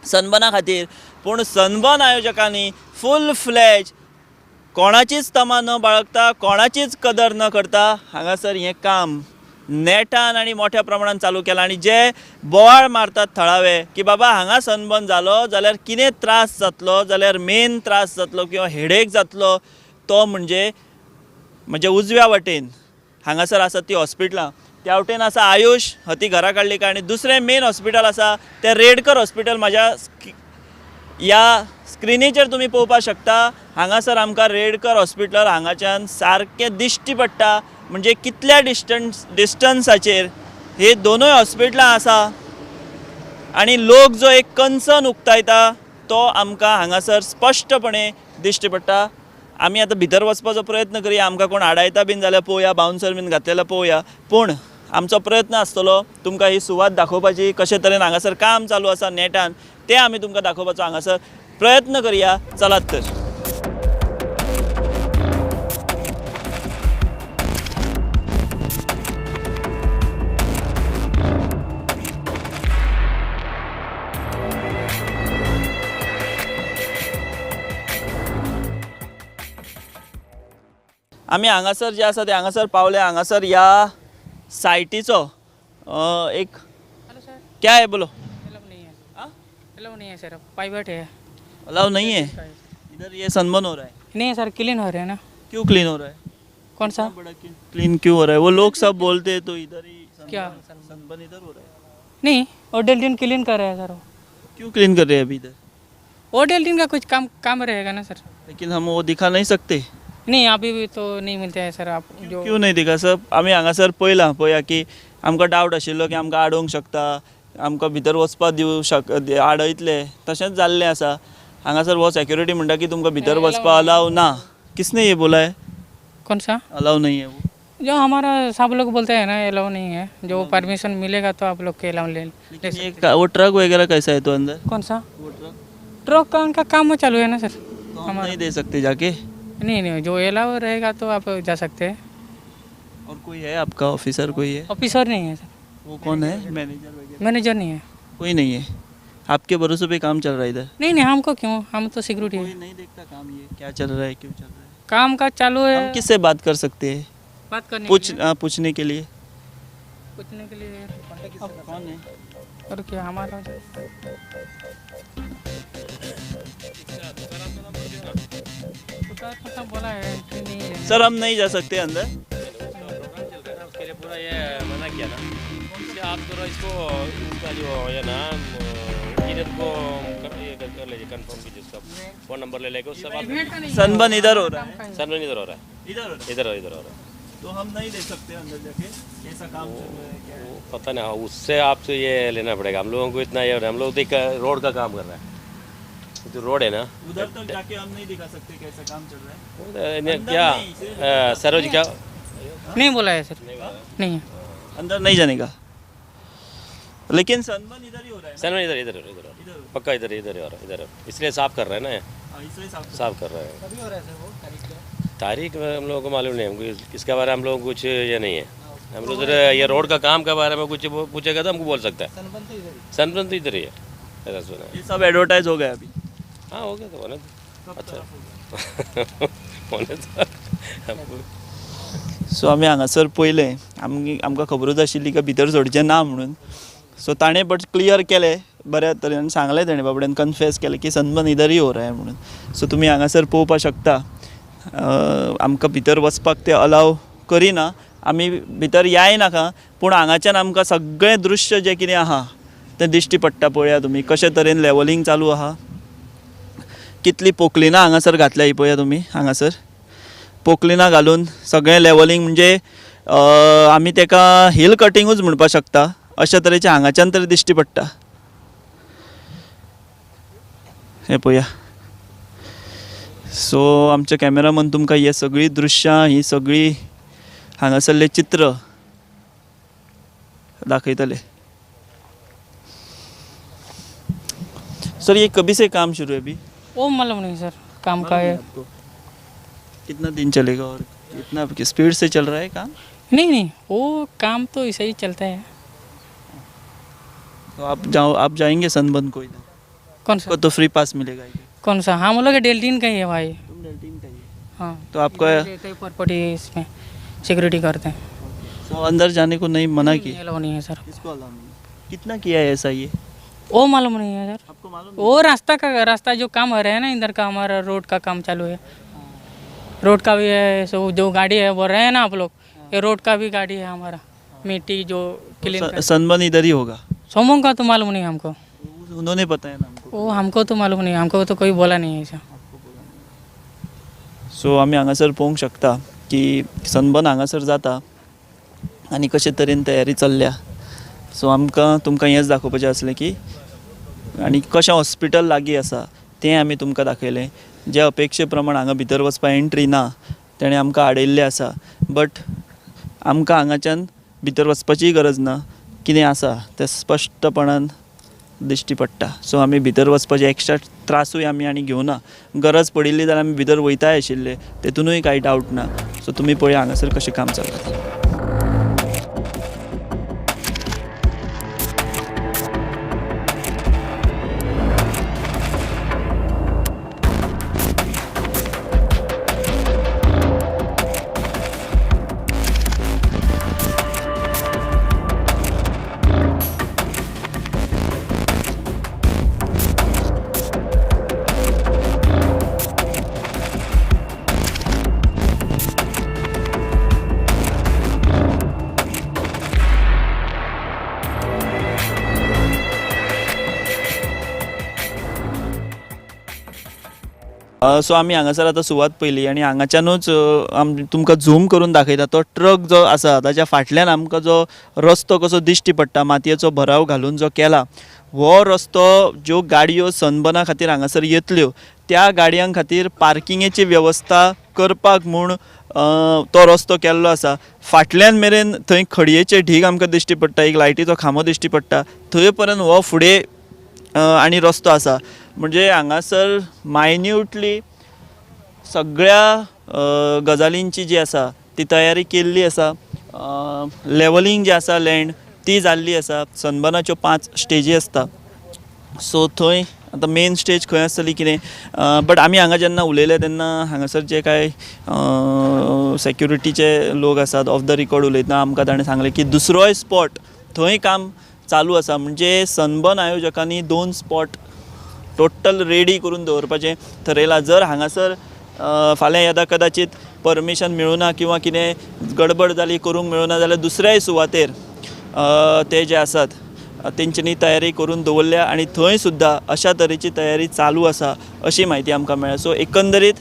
सनबर्ना खातीर, पूण सनबर्न आयोजकांनी फूल फ्लॅज कोणाचीच तमा न बाळगता, कोणाचीच कदर न करता हांगासर हें काम नेटान आनी मोठ्या प्रमाणान चालू केलां. आनी जे बोवाळ मारतात थळावे की बाबा हांगा सनबर्न जालो जाल्यार कितें त्रास जातलो, जाल्यार मेन त्रास जातलो किंवा हेडेक जातलो तो म्हणजे म्हणजे उजव्या वटेन हांगासर आसा ती हॉस्पिटलां, त्या वटेन आसा आयुष हती घरा काडली आनी दुसरें मेन हॉस्पिटल आसा तें रेडकर हॉस्पिटल. म्हाज्या ह्या स्क्रिनीचेर तुमी पळोवपाक शकता, हांगासर आमकां रेडकर हॉस्पिटल हांगाच्यान सारकें दिश्टी पडटा. म्हणजे कितल्या डिस्टन्साचेर हे दोनूय हॉस्पिटलां आसा आनी लोक जो एक कन्सर्न उक्तायता तो आमकां हांगासर स्पश्टपणे दिश्टी पडटा. आमी आतां भितर वचपाचो प्रयत्न करया, आमकां कोण आडायता बीन जाल्यार पळोवया, बाउन्सर बीन घातलेलो पळोवया, पूण आमचो प्रयत्न आसतलो तुमकां ही सुवात दाखोवपाची, कशे तरेन हांगासर काम चालू आसा नेटान तें आमी तुमकां दाखोवपाचो हांगासर प्रयत्न करया. चलात तर. आमी हांगासर जे आसा ते हांगासर पावले. हांगासर ह्या सायटीचो एक क्या है बोलो? अलाउ नहीं है सर, प्राइवेट है। अलाउ नहीं है? इधर ये सनबर्न हो रहा है? नहीं सर, क्लीन हो रहा है ना। क्यों क्लीन हो रहा है? कौन सा बड़ा क्लीन क्यों हो रहा है? वो लोग सब बोलते हैं तो इधर ही क्या सनबर्न इधर हो रहा है? नहीं, और डेल्टिन क्लीन कर रहा है सर। वो क्यों क्लीन कर रहे हैं अभी इधर? और डेल्टिन का कुछ काम काम रहेगा ना सर। लेकिन हम वो दिखा नहीं सकते। नहीं, अभी भी तो नहीं मिलते हैं सर। आप जो क्यों नहीं दिखा सर? आमी हांगासर पळयलां पळया की आमकां डावट आशिल्लो की आमकां आडोवंक शकता, आमकां भितर वचपाक दिवं शक आडयतले, तशेंच जाल्लें आसा. हांगासर हो सेक्युरिटी म्हणटा की तुमकां भितर वचपाक अलाव ना. किसने ये बोला है? कौन सा अलाउ नहीं है? वो जो हमारा सब लोग बोलते हैं ना अलाउ नहीं है। जो परमिशन मिलेगा तो आप लोग के अलाउ ले। लेकिन ये वो ट्रक वगैरह कैसा है तो अंदर? कौन सा ट्रक का उनका काम चालू है ना सर, तो हम नहीं दे सकते जाके? नहीं नहीं, जो अलाउ रहेगा तो आप जा सकते हैं। और कोई है आपका ऑफिसर? कोई है? ऑफिसर नहीं है सर। वो कौन है? मैनेजर वगैरह? मैनेजर नहीं है, कोई नहीं है। आपके भरोसे पे काम चल रहा है इधर? नहीं नहीं, हमको क्यों, हम तो सिक्योरिटी है। नहीं देखता काम ये क्या चल रहा है, क्यों चल रहा है? काम का चालू है। हम किससे बात कर सकते हैं? बात करने पूछने के लिए, पूछने के लिए कौन है? और क्या हमारा बोला है सर, हम नहीं जा सकते अंदर। उसके लिए पूरा ये मना किया ना। आप थोड़ा इसको उसका जो है ना इंजीनियर को कर लीजिए, कंफर्म कीजिए, उसका फोन नंबर ले लेके उससे बात। सनबर्न इधर हो रहा है? सनबर्न इधर हो रहा है, इधर इधर हो रहा है। तो हम नहीं दे सकते अंदर जाके, कैसा काम चल रहा है क्या? वो पता नहीं, उससे आपसे ये लेना पड़ेगा। हम लोगों को इतना ये, हम लोग तो रोड का काम कर रहे हैं, जो रोड है ना उधर तक जाके हम नहीं दिखा सकते कैसा काम चल रहा है। क्या सरोज क्या नहीं बोला है सर? नहीं, अंदर नहीं जाने का। लेकिन सनबर्न इधर ही हो रहा है। सनबर्न इधर इधर इधर पक्का इधर इधर हो रहा है, इधर इसलिए साफ कर रहे हैं ना, इसलिए साफ कर रहे हैं। कभी हो रहा है सर वो? तारीख हम लोगों को मालूम नहीं, हमको इसके बारे में हम लोगों को कुछ ये नहीं है। हम लोग ये रोड का काम के बारे में कुछ पूछेगा तो हमको बोल सकता है। सनबर्न तो इधर ही है, ऐसा सुना है। ये सब एडवर्टाइज हो गया अभी? हाँ हो गया तो होने तो अच्छा होने तो। सो आमी हांगासर पळयलें, आमकां खबरूच आशिल्ली का भितर सोडचें ना म्हणून. सो ताणें बट क्लियर केलें बऱ्या तरेन, सांगलें तेणें बाबड्यान, कन्फेस केलें की सनबर्न इधर ही हो रहा है म्हणून. सो तुमी हांगासर पळोवपाक शकता, आमकां भितर वचपाक ते अलाव करिना, आमी भितर याय नाका, पूण हांगाच्यान आमकां सगळें दृश्य जें कितें आहा तें दिश्टी पडटा. पळया तुमी कशे तरेन लेवलिंग चालू आहा, कितली पोकलिनां हांगासर घातल्या ही पळया तुमी. हांगासर पोकलिनां घालून सगळें लेवलिंग, म्हणजे आमी तेका हिल कटिंगूच म्हणपाक शकता, अशा तरेचें हांगाच्यान तरी दिश्टी पडटा. हें पळया. सो आमचे कॅमेरामन तुमकां ही सगळीं दृश्यां, ही सगळीं हांगासरलें चित्र दाखयतले. सर ये कभी से काम शुरू है अभी? वो मालूम नहीं सर, काम का है। कितना दिन चलेगा और इतना स्पीड से चल रहा है काम? नहीं नहीं, वो काम तो ऐसे ही चलता है। तो आप जाओ, आप जाएंगे सनबर्न को इधर? कौन सा? को तो फ्री पास मिलेगा। कौन सा? हम लोग डेल्टिन का ही है भाई। तुम डेल्टिन का ही है? हाँ। तो आपका प्रॉपर्टी इसमें सिक्योरिटी करते हैं। तो अंदर जाने को नहीं मना किया? अलाउ नहीं है सर। इसको अलाउ नहीं है। कितना किया है ऐसा ये? वो मालूम नहीं है सर। आपको मालूम? वो रास्ता का, रास्ता जो काम हो रहा है ना इधर का, हमारा रोड का काम चालू है, रोड का भी है। सो जो गाड़ी है बोल रहे हैं ना आप लोग, ये रोड का भी गाड़ी है हमारा, मिट्टी जो क्लीन। सनबर्न इधर ही होगा? सोमों का तो मालूम नहीं हमको। उन्होंने बताया ना हमको? वो हमको तो मालूम नहीं, हमको तो कोई बोला नहीं है ऐसा। सो आमी हांगासर पळोवंक शकता की सनबर्न हांगासर जाता आनी कशे तरेन तयारी चल्ल्या. सो आमकां तुमकां हेंच दाखोवपाचें आसलें की आनी कशें हॉस्पिटल लागीं आसा तें आमी तुमकां दाखयलें. जे अपेक्षे प्रमाण हांगा भितर वचपाक एंट्री ना, तेणें आमकां आडयल्लें आसा, बट आमकां हांगाच्यान भितर वचपाचीय गरज ना, कितें आसा तें स्पश्टपणान दिश्टी पडटा. सो आमी भितर वचपाचे एक्स्ट्रा त्रासूय आमी आनी घेवना, गरज पडिल्ली जाल्यार आमी भितर वयताय आशिल्ले, तेतूनय कांय डावट ना. सो तुमी पळया हांगासर कशें काम चल्लां. सो आमी हांगासर आतां सुवात पळयली आनी हांगाच्यानूच तुमकां झूम करून दाखयता तो ट्रक जो आसा ताच्या फाटल्यान आमकां जो रस्तो कसो दिश्टी पडटा, मातयेचो भराव घालून जो केला हो रस्तो, ज्यो गाडयो सनबर्ना खातीर हांगासर येतल्यो त्या गाडयां खातीर पार्किंगेची वेवस्था करपाक म्हूण तो रस्तो केल्लो आसा। फाटल्यान मेरेन थंय खडयेचे ढीग आमकां दिश्टी पडटा, एक लायटीचो खांबो दिश्टी पडटा, थंय पर्यंत हो फुडें आनी रस्तो आसा। म्हणजे हांगासर मायन्यूटली सगळ्या गजालींची जी आसा ती तयारी केल्ली आसा, लेवलिंग जी आसा लँड ती जाल्ली आसा। सनबर्नाच्यो 5 स्टेजी आसता, सो थंय आतां मेन स्टेज खंय आसतली कितें, बट आमी हांगा जेन्ना उलयले तेन्ना हांगासर जे कांय सेक्युरिटीचे लोक आसात ऑफ the record उलयतना आमकां ताणें सांगलें की दुसरोय स्पॉट थंय काम चालू आसा। म्हणजे सनबर्न आयोजकांनी 2 स्पॉट टोटल रेडी करून दवरपाचें थरयलां। जर हांगासर फाल्यां येदा कदाचित परमिशन मेळुना किंवा कितें गडबड जाली करूंक मेळुना जाल्यार दुसऱ्याय सुवातेर ते जे आसात तेंच्यांनी तयारी करून दवरल्या आनी थंय सुद्दां अशा तरेची तयारी चालू आसा अशी म्हायती आमकां मेळ्ळ्या। सो एकंदरीत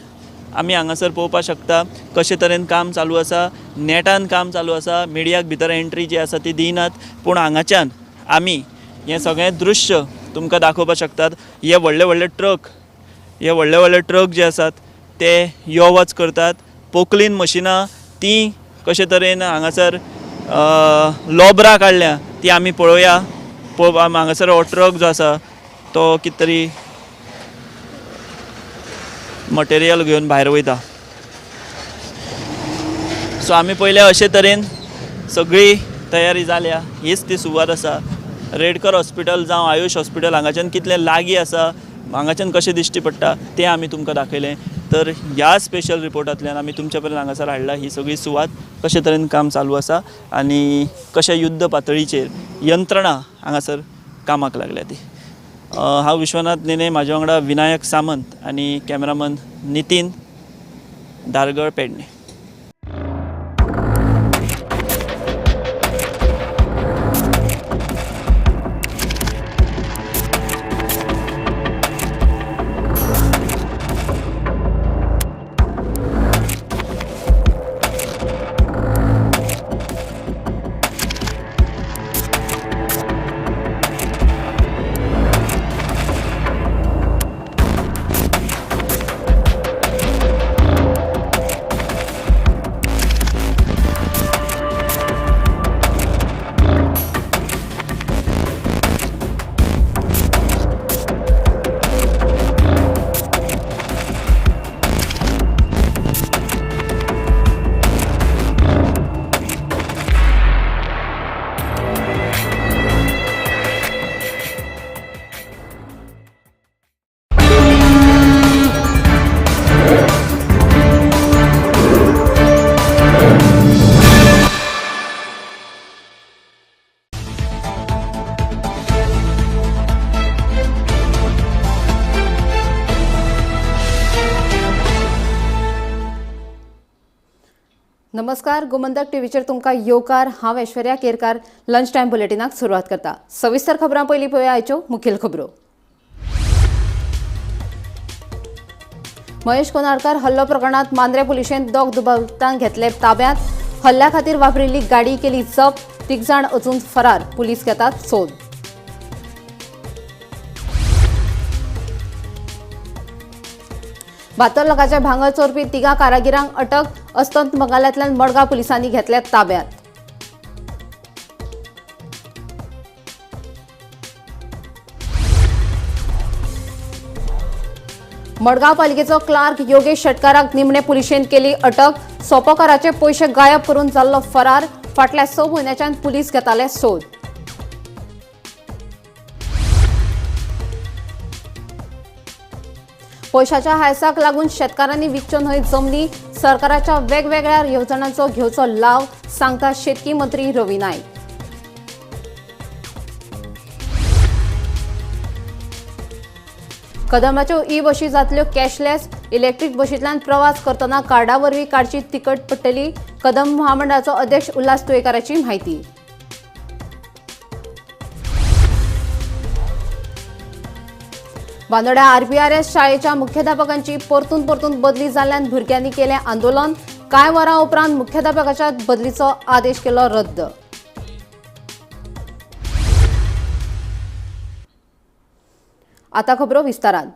आमी हांगासर पळोवपाक शकता कशे तरेन काम चालू आसा, नेटान काम चालू आसा, मिडियाक भितर एंट्री जी आसा ती दिनात, पूण हांगाच्यान आमी हें सगळें दृश्य तुमकां दाखोवपाक शकतात। हे व्हडले व्हडले ट्रक, हे व्हडले व्हडले ट्रक जे आसात ते यो वच करतात, पोकलीन मशिनां तीं कशे तरेन हांगासर लोबरां काडल्या ती आमी पळोवया। हांगासर हो ट्रक जो आसा तो कितें तरी मटेरियल घेवन भायर वयता। सो आमी पयले अशे तरेन सगळी तयारी जाल्या, हीच ती सुवात आसा। रेडकर हॉस्पिटल जावं आयुष हॉस्पिटल हांगाच्यान कितलें लागीं आसा, हांगाच्यान कशें दिश्टी पडटा तें आमी तुमकां दाखयलें। तर ह्या स्पेशल रिपोर्टांतल्यान आमी तुमच्या पर्यंत हांगासर हाडला ही सगळी सुवात कशे तरेन काम चालू आसा आनी कशें युद्ध पातळीचेर यंत्रणा हांगासर कामाक लागल्या ती। हांव विश्वनाथ नेने, म्हाज्या वांगडा विनायक सामंत आनी कॅमेरामन नितीन धारगळ, पेडणे। नमस्कार, गोमंतक टीव्हीचेर तुमकां येवकार। हांव ऐश्वर्या केरकार लंच टायम बुलेटिनाक सुरवात करता। सविस्तर खबरां पयलीं पळोवया आयच्यो मुखेल खबरो। महेश कोनाडकर हल्लो प्रकरणांत मांद्रे पुलिशेन दोग दुबावितांक घेतले ताब्यांत। हल्ल्या खातीर वापरिल्ली गाडी केली जप्त। 3 जाण अजून फरार, पुलीस घेतात सोद। 72 लाखाचे भांगर चोरपी 3 कारागिरांक अटक। अस्तंत बंगालांतल्यान मडगांव पुलिसांनी घेतल्या ताब्यात। मडगांव पालिकेचो क्लार्क योगेश शेटकाराक निमणे पुलिशेन केली अटक। सोपोकाराचे पयशे गायब करून जाल्लो फरार। फाटल्या 6 म्हयन्याच्यान पुलीस घेताले सोद। पयशाच्या हायसाक लागून शेतकारांनी विकच्यो न्हय जमनी। सरकाराच्या वेगवेगळ्या येवजणांचो घेवचो लाव, सांगता शेतकी मंत्री रवी नायक। कदंबाच्यो ई बशी जातल्यो कॅशलेस। इलेक्ट्रीक बशींतल्यान प्रवास करतना कार्डा वरवीं काडची तिकट पडटली। कदंब महामंडळाचो अध्यक्ष उल्हास तुयेकाराची म्हायती। बांदोड्या आरपीआरएस शाळेच्या मुख्याध्यापकांची परतून परतून बदली जाल्ल्यान भुरग्यांनी केलें आंदोलन. कांय वरां उपरांत मुख्याध्यापकाच्या बदलीचो आदेश केलो रद्द. आता खबरो विस्तारान.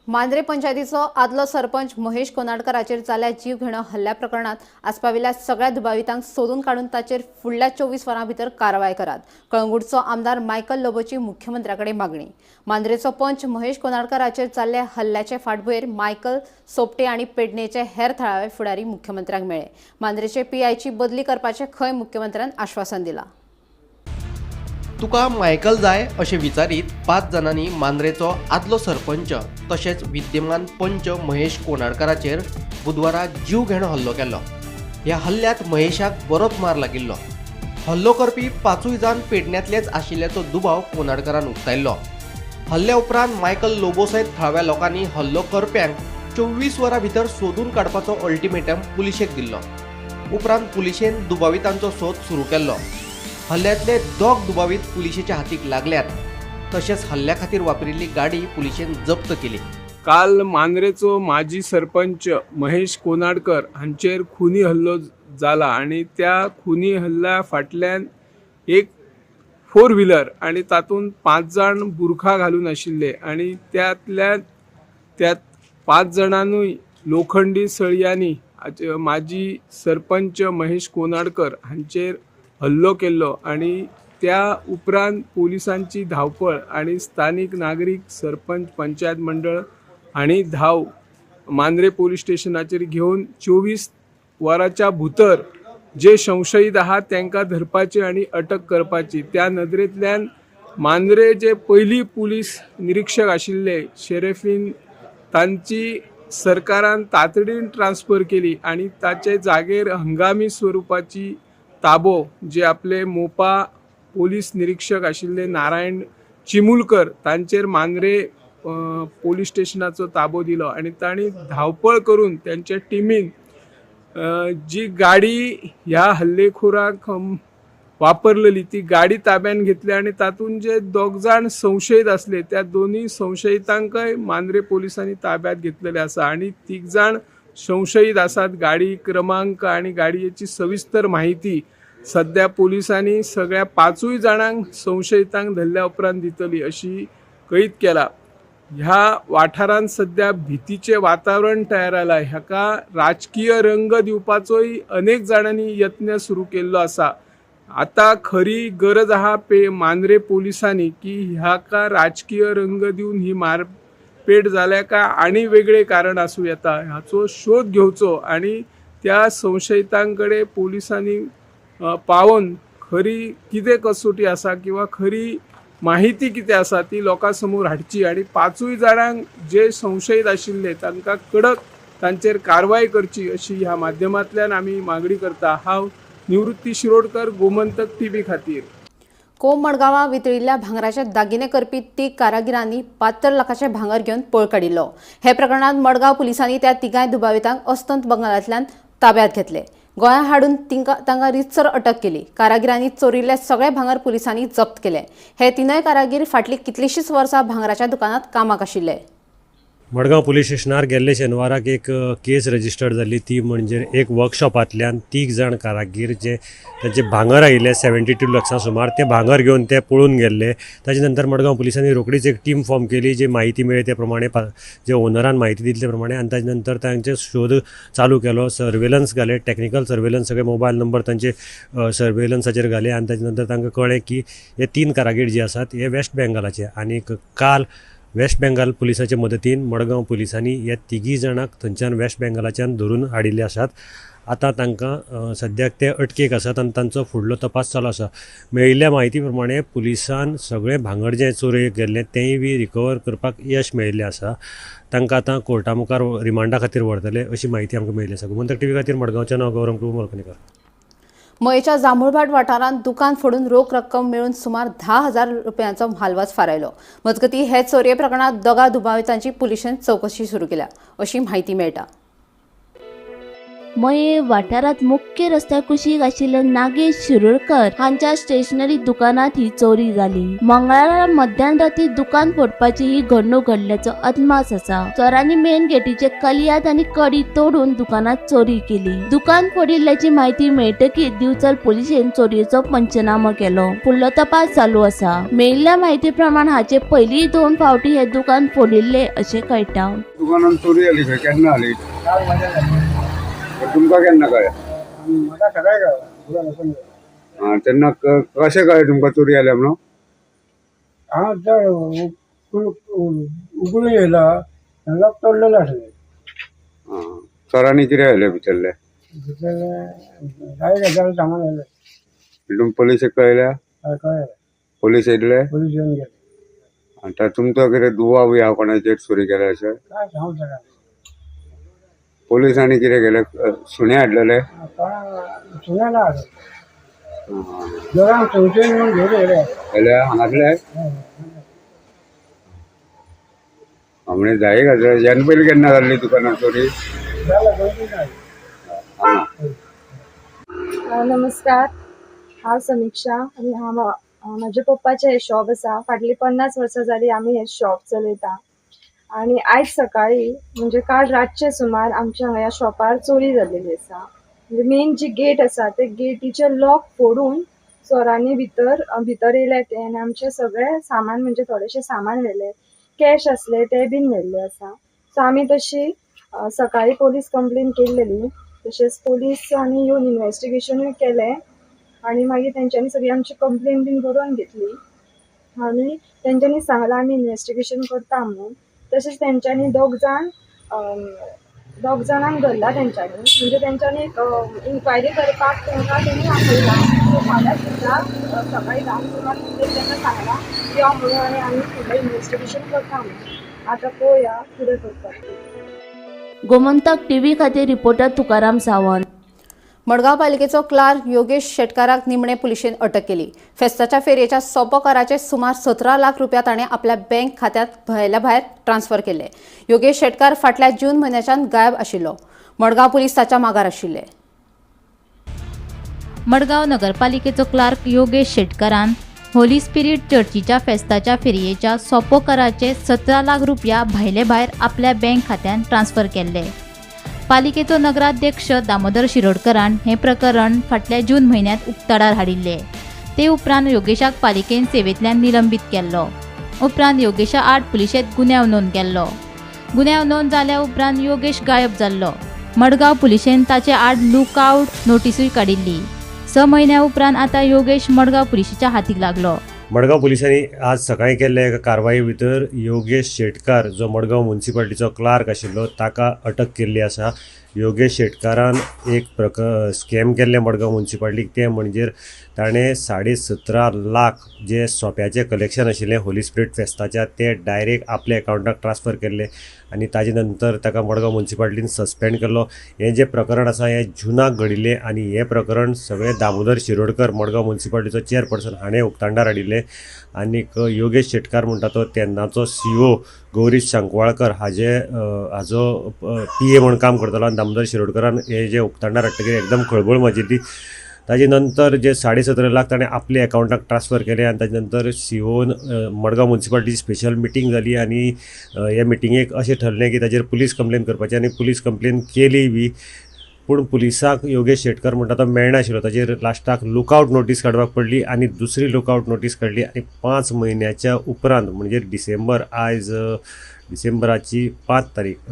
मांद्रे पंचायतीचो आदलो सरपंच महेश कोनाडकराचेर जाल्ल्या जीवघेणो हल्ल्या प्रकरणात आसपाविल्ल्या सगळ्या दुबावितांक सोदून काडून ताचेर फुडल्या 24 वरां भितर कारवाय करात. कळंगूटचो आमदार मायकल लोबोची मुख्यमंत्र्या कडेन मागणी. मांद्रेचो पंच महेश कोनाडकराचेर जाल्ल्या हल्ल्याचे फाटभुंयेर मायकल सोपटे आनी पेडणेचे हेर थळावे फुडारी मुख्यमंत्र्यांक मेळ्ळे. मांद्रेचे पीआयची बदली करपाचें खंय मुख्यमंत्र्यान आश्वासन दिलां. तुका मायकल जाय अशें विचारीत 5 जाणांनी मांद्रेचो आदलो सरपंच तशेंच विद्यमान पंच महेश कोनाडकाराचेर बुधवारा जीवघेणो हल्लो केलो. ह्या हल्ल्यांत महेशाक बरोच मार लागिल्लो. हल्लो करपी 5 जाण पेडण्यांतलेच आशिल्ल्याचो दुबाव कोनाडकारान उक्तायल्लो. हल्ल्या उपरांत मायकल लोबो सयत थळाव्या लोकांनी हल्लो करप्यांक 24 वरां भितर सोदून काडपाचो अल्टिमेटम पुलिशेक दिल्लो. उपरांत पुलिशेन दुबावितांचो सोद सुरू केल्लो. हल्ल्यांतले 2 दुबावीत पुलिशेच्या हातीक लागल्यात. तशेंच हल्ल्या खातीर वापरिल्ली गाडी पुलिशेन जप्त केली. काल मांद्रेचो माजी सरपंच महेश कोनाडकर हांचेर खुनी हल्लो जाला आनी त्या खुनी हल्ल्या फाटल्यान एक 4 व्हिलर आनी तातूंत 5 जाण बुरखा घालून आशिल्ले आनी त्यात 5 जाणांनूय लोखंडी सळयांनी माजी सरपंच महेश कोनाडकर हांचेर हल्लो केल्लो आनी त्या उपरांत पोलिसांची धांवपळ आनी स्थानीक नागरीक सरपंच पंचायत मंडळ आनी धांव मांद्रे पोलीस स्टेशनाचेर घेवन 24 वरांच्या भितर जे संशयीत आहात तांकां धरपाचे आनी अटक करपाची. त्या नदरेंतल्यान मांद्रे जे पयली पुलीस निरीक्षक आशिल्ले शेरेफीन तांची सरकारान तातडीन ट्रान्सफर केली आनी ताचे जागेर हंगामी स्वरुपाची ताबो जे आपले मोपा पोलीस निरीक्षक आशिल्ले नारायण चिमुलकर तांचेर मांद्रे पोलीस स्टेशनाचो ताबो दिलो आनी तांणी धांवपळ करून त्यांच्या टिमीन जी गाडी ह्या हल्लेखोराक वापरलेली ती गाडी ताब्यात घेतली आनी तातूंत जे 2 जाण संशयीत आसले त्या दोनूय संशयितांकय मांद्रे पोलिसांनी ताब्यात घेतलेले आसा आनी 3 जाण संशयीत आसात. गाडी क्रमांक आनी गाडयेची सविस्तर माहिती सध्या पोलिसांनी सगळ्या 5 जाणांक संशयितांक धरल्या उपरांत दितली अशी कळीत केला. ह्या वाठारांत सध्या भीतीचें वातावरण तयार जालां. हाका राजकीय रंग दिवपाचोय अनेक जाणांनी यत्न सुरू केल्लो आसा. आतां खरी गरज आहा मांद्रे पोलिसांनी की ह्याका राजकीय रंग दिवन ही मारपेट जाल्या काय आनी वेगळें कारण आसूं येता हाचो शोध घेवचो आनी त्या संशयितांकडे पोलिसांनी पावोवन खरी कितें कसोटी आसा किंवा खरी माहिती कितें आसा ती लोकां समोर हाडची आनी 5 जाणांक जे संशयीत आशिल्ले तांकां कडक तांचेर कारवाय करची अशी ह्या माध्यमांतल्यान आमी मागणी करता. हांव निवृत्ती शिरोडकर, गोमंतक टीव्ही खातीर. कोंब मडगांवां वितळिल्ल्या भांगराचे दागिने करपी 3 कारागिरांनी 72 लाखाचे भांगर घेवन पळ काडिल्लो. हे प्रकरणांत मडगांव पुलिसांनी त्या 3 दुबावितांक अस्तंत बंगालांतल्यान ताब्यात घेतले. गोंयांत हाडून तांकां रितसर अटक केली. कारागिरांनी चोरिल्ले सगळे भांगर पुलिसांनी जप्त केले. हे 3 कारागीर फाटलीं कितलींशींच वर्सां भांगराच्या दुकानांत कामाक आशिल्ले. मडगांव पुलीस स्टेशनार गेल्ले शेनवाराक एक केस रजिस्टर्ड जाल्ली ती म्हणजे एक वर्कशॉपांतल्यान 3 जाण कारागीर जे तांचे भांगर आयिल्ले 72 लाखां सुमार ते भांगर घेवन ते पळून गेल्ले. ताजे नंतर मडगांव पुलिसांनी रोखडीच एक टीम फॉर्म केली. जी म्हायती मेळ्ळी ते प्रमाणे जे ओनरान म्हायती दिली ते प्रमाणे आनी ताजे नंतर तांचे शोध चालू केलो. सर्वेलन्स घाले, टॅक्निकल सर्वेलन्स, सगळे मोबायल नंबर तांचे सर्वेलन्साचेर घाले आनी ताजे नंतर तांकां कळ्ळें की हे 3 कारागीर जे आसात हे वेस्ट बेंगालाचे आनी काल वेस्ट बेंगाल पुलिसाचे मदतीन मडगांव पुलिसांनी ह्या 3 जाणांक थंयच्यान वेस्ट बेंगालाच्यान धरून हाडिल्ले आसात. आतां तांकां सद्याक ते अटकेक आसात आनी तांचो फुडलो तपास चालू आसा. मेळिल्ल्या म्हायती प्रमाणे पुलिसान सगळें भांगर जें चोरयेक गेल्लें तेंय बी रिकवर करपाक यश मेळिल्लें आसा. तांकां आतां कोर्टा मुखार रिमांडा खातीर व्हरतले अशी म्हायती आमकां मेळिल्ली आसा. गोमंतक टीव्ही खातीर मडगांवच्यान हांव गौरव प्रभू मलकणीकर. मयेच्या जांभूळभाट वाठारांत दुकान फोडून रोख रक्कम मेळून सुमार 10,000 रुपयांचो म्हालवज फारायलो. मजगतीं हे चोरये प्रकरणांत 2 दुबावितांची पुलिशेन चवकशी सुरू केल्या अशी म्हायती मेळटा. मये वाठारांत मुख्य रस्त्या कुशीक आशिल्ल्या नागेश शिरोडकर हांच्या स्टेशनरी दुकानात ही चोरी जाली. मंगळारा मध्यान राती दुकान फोडपाची ही घडणूक घडल्याचो अदमास आसा. चोरांनी मेन गेटीचे कलियात आनी कडी तोडून दुकानात चोरी केली. दुकान फोडिल्ल्याची म्हायती मेळटकीच दिवचल पुलिशेन चोरयेचो पंचनामो केलो. फुडलो तपास चालू आसा. मेळिल्ल्या म्हायती प्रमाण हाचे पयलीं 2 फावटी हे दुकान फोडिल्ले अशें कळटा. दुकानात चोरी जाली खंय? केन्ना जाली? तुमकां केन्ना कळ्ळें? म्हाका सकाळी कळ्ळें. आं, तेन्ना कशें कळ्ळें तुमकां चोरी जाल्या म्हणून? हांव उगडून येयला, लॉक तोडलेलें आसलें. आं, चोरांनी कितें व्हेलें भितरलें? भितरलें 10,000 सामान व्हेलें. तुमी पोलिसेक कळयल्या? हय, कळ्ळें. पोलीस येयले? पोलीस येवन गेले. आतां तुमचो कितें दुबाव बी आहा कोणाचेर चोरी केल्या अशें? काय सांगूंक शकना. पोलिसांनी कितें केलें? सुणे हाडलेले? सुणे ना हाडले, दोगांक चवथेन येवन घेवन येयले. येयले हांगासले? म्हणजे जाय घातले. ह्यान पयलीं केन्ना जाल्ली दुकानात चोरी? जालें 2-3 जालें. नमस्कार, हांव समिक्षा आनी हांव म्हज्या पप्पाचें हें शॉप आसा. फाटलीं 50 वर्सां जालीं आमी हें शॉप चलयता आनी आयज सकाळीं म्हणजे काल रातचे सुमार आमच्या ह्या शॉपार चोरी जाल्लेली आसा. म्हणजे मेन जी गेट आसा ते गेटीचे लॉक फोडून चोरांनी भितर भितर येयले ते आनी आमचें सगळें सामान म्हणजे थोडेशें सामान व्हेलें, कॅश आसले ते बीन व्हेल्ले आसा. सो आमी तशी सकाळीं पोलीस कंप्लेन केल्लेली, तशेंच पोलीस आनी येवन इन्वेस्टिगेशनूय केलें आनी मागीर तेंच्यांनी सगळी आमची कंप्लेन बीन बरोवन घेतली आनी तेंच्यांनी सांगलां आमी इन्वेस्टिगेशन करता म्हणून. तशेंच तेंच्यांनी दोग जाणांक धरला तेंच्यांनी, म्हणजे तेंच्यांनी एक इन्क्वायरी करपाक तांकां तेणी आपयला. सो फाल्यां सुद्दां सकाळीं 10 सुमार तेंका सांगलां यो म्हणून आनी आमी फुडलें इन्वेस्टिगेशन करता म्हणून. आतां पळोवया कितें करपाक. गोमंतक टीव्ही खातीर रिपोर्टर तुकाराम सावंत. मडगांव पालिकेचो क्लार्क योगेश शेटकाराक निमणे पुलिशेन अटक केली. फेस्ताच्या फेरयेच्या सोपो कराचे सुमार 17 लाख रुपया ताणें आपल्या बँक खात्यांत भायल्या भायर ट्रान्सफर केले. योगेश शेटकार फाटल्या जून म्हयन्याच्यान गायब आशिल्लो. मडगांव पुलीस ताच्या मागार आशिल्ले. मडगांव नगरपालिकेचो क्लार्क योगेश शेटकारान होली स्पिरीट चर्चीच्या फेस्ताच्या फेरयेच्या सोपो कराचे 17 लाख रुपया भायले भायर आपल्या बँक खात्यांत ट्रान्सफर केल्ले. पालिकेचो नगराध्यक्ष दामोदर शिरोडकरान हें प्रकरण फाटल्या जून म्हयन्यांत उक्ताडार हाडिल्लें. ते उपरांत योगेशाक पालिकेन सेवेंतल्यान निलंबीत केल्लो. उपरांत योगेशा आड पुलिशेंत गुन्यांव नोंद केल्लो. गुन्यांव नोंद जाल्या उपरांत योगेश गायब जाल्लो. मडगांव पुलिशेन ताचे आड लुकआवट नोटीसूय काडिल्ली. 6 म्हयन्या उपरांत आतां योगेश मडगांव पुलिशेच्या हातीक लागलो. मडगांव पुलिसांनी आज सकाळीं केल्ले एका कारवाये भितर योगेश शेटकार जो मडगांव म्युनिसिपालिटीचो क्लार्क आशिल्लो ताका अटक केल्ली आसा. योगेश शेटकारान एक स्कॅम केल्लें मडगांव म्युनिसिपालिटीक, तें म्हणजे ताणें 17.5 लाख जे सोप्याचें कलेक्शन आशिल्लें होली स्पिरीट फेस्ताच्या तें डायरेक्ट आपल्या एकावंटाक ट्रान्सफर केल्लें आनी ताजे नंतर ताका मडगांव म्युनिसिपालिटीन सस्पेंड केल्लो. हें जें प्रकरण आसा हें जुनाक घडिल्लें आनी हें प्रकरण सगळें दामोदर शिरोडकर मडगांव म्युनिसिपालिटीचो चेअरपर्सन हाणें उक्ताडार हाडिल्लें आनीक योगेश शेटकार म्हणटा तो तेन्नाचो सीओ गौरीश शांकवाळकर हाजे हाजो पी ए म्हूण काम करतालो आनी दामोदर शिरोडकरान हे जे उक्ताडार हाडटकीर एकदम खळबळ माजिल्ली. ताजे नंतर जे 17.5 लाख ताणें आपल्या एकावंटाक ट्रान्सफर केले आनी ताजे नंतर सीओन मडगांव म्युनिसिपालिटीची स्पेशल मिटींग जाली आनी हे मिटिंगेक अशें ठरलें की ताजेर पुलीस कंप्लेन करपाची आनी पुलीस कंप्लेन केली बी, पूण पुलिसाक योगेश शेटकर म्हणटा तो मेळनाशिल्लो. ताजेर लास्टाक लुकआवट नोटीस काडपाक पडली आनी दुसरी लुकआवट नोटीस काडली आनी 5 म्हयन्याच्या उपरांत म्हणजे डिसेंबर, आयज डिसेंबराची 5 तारीख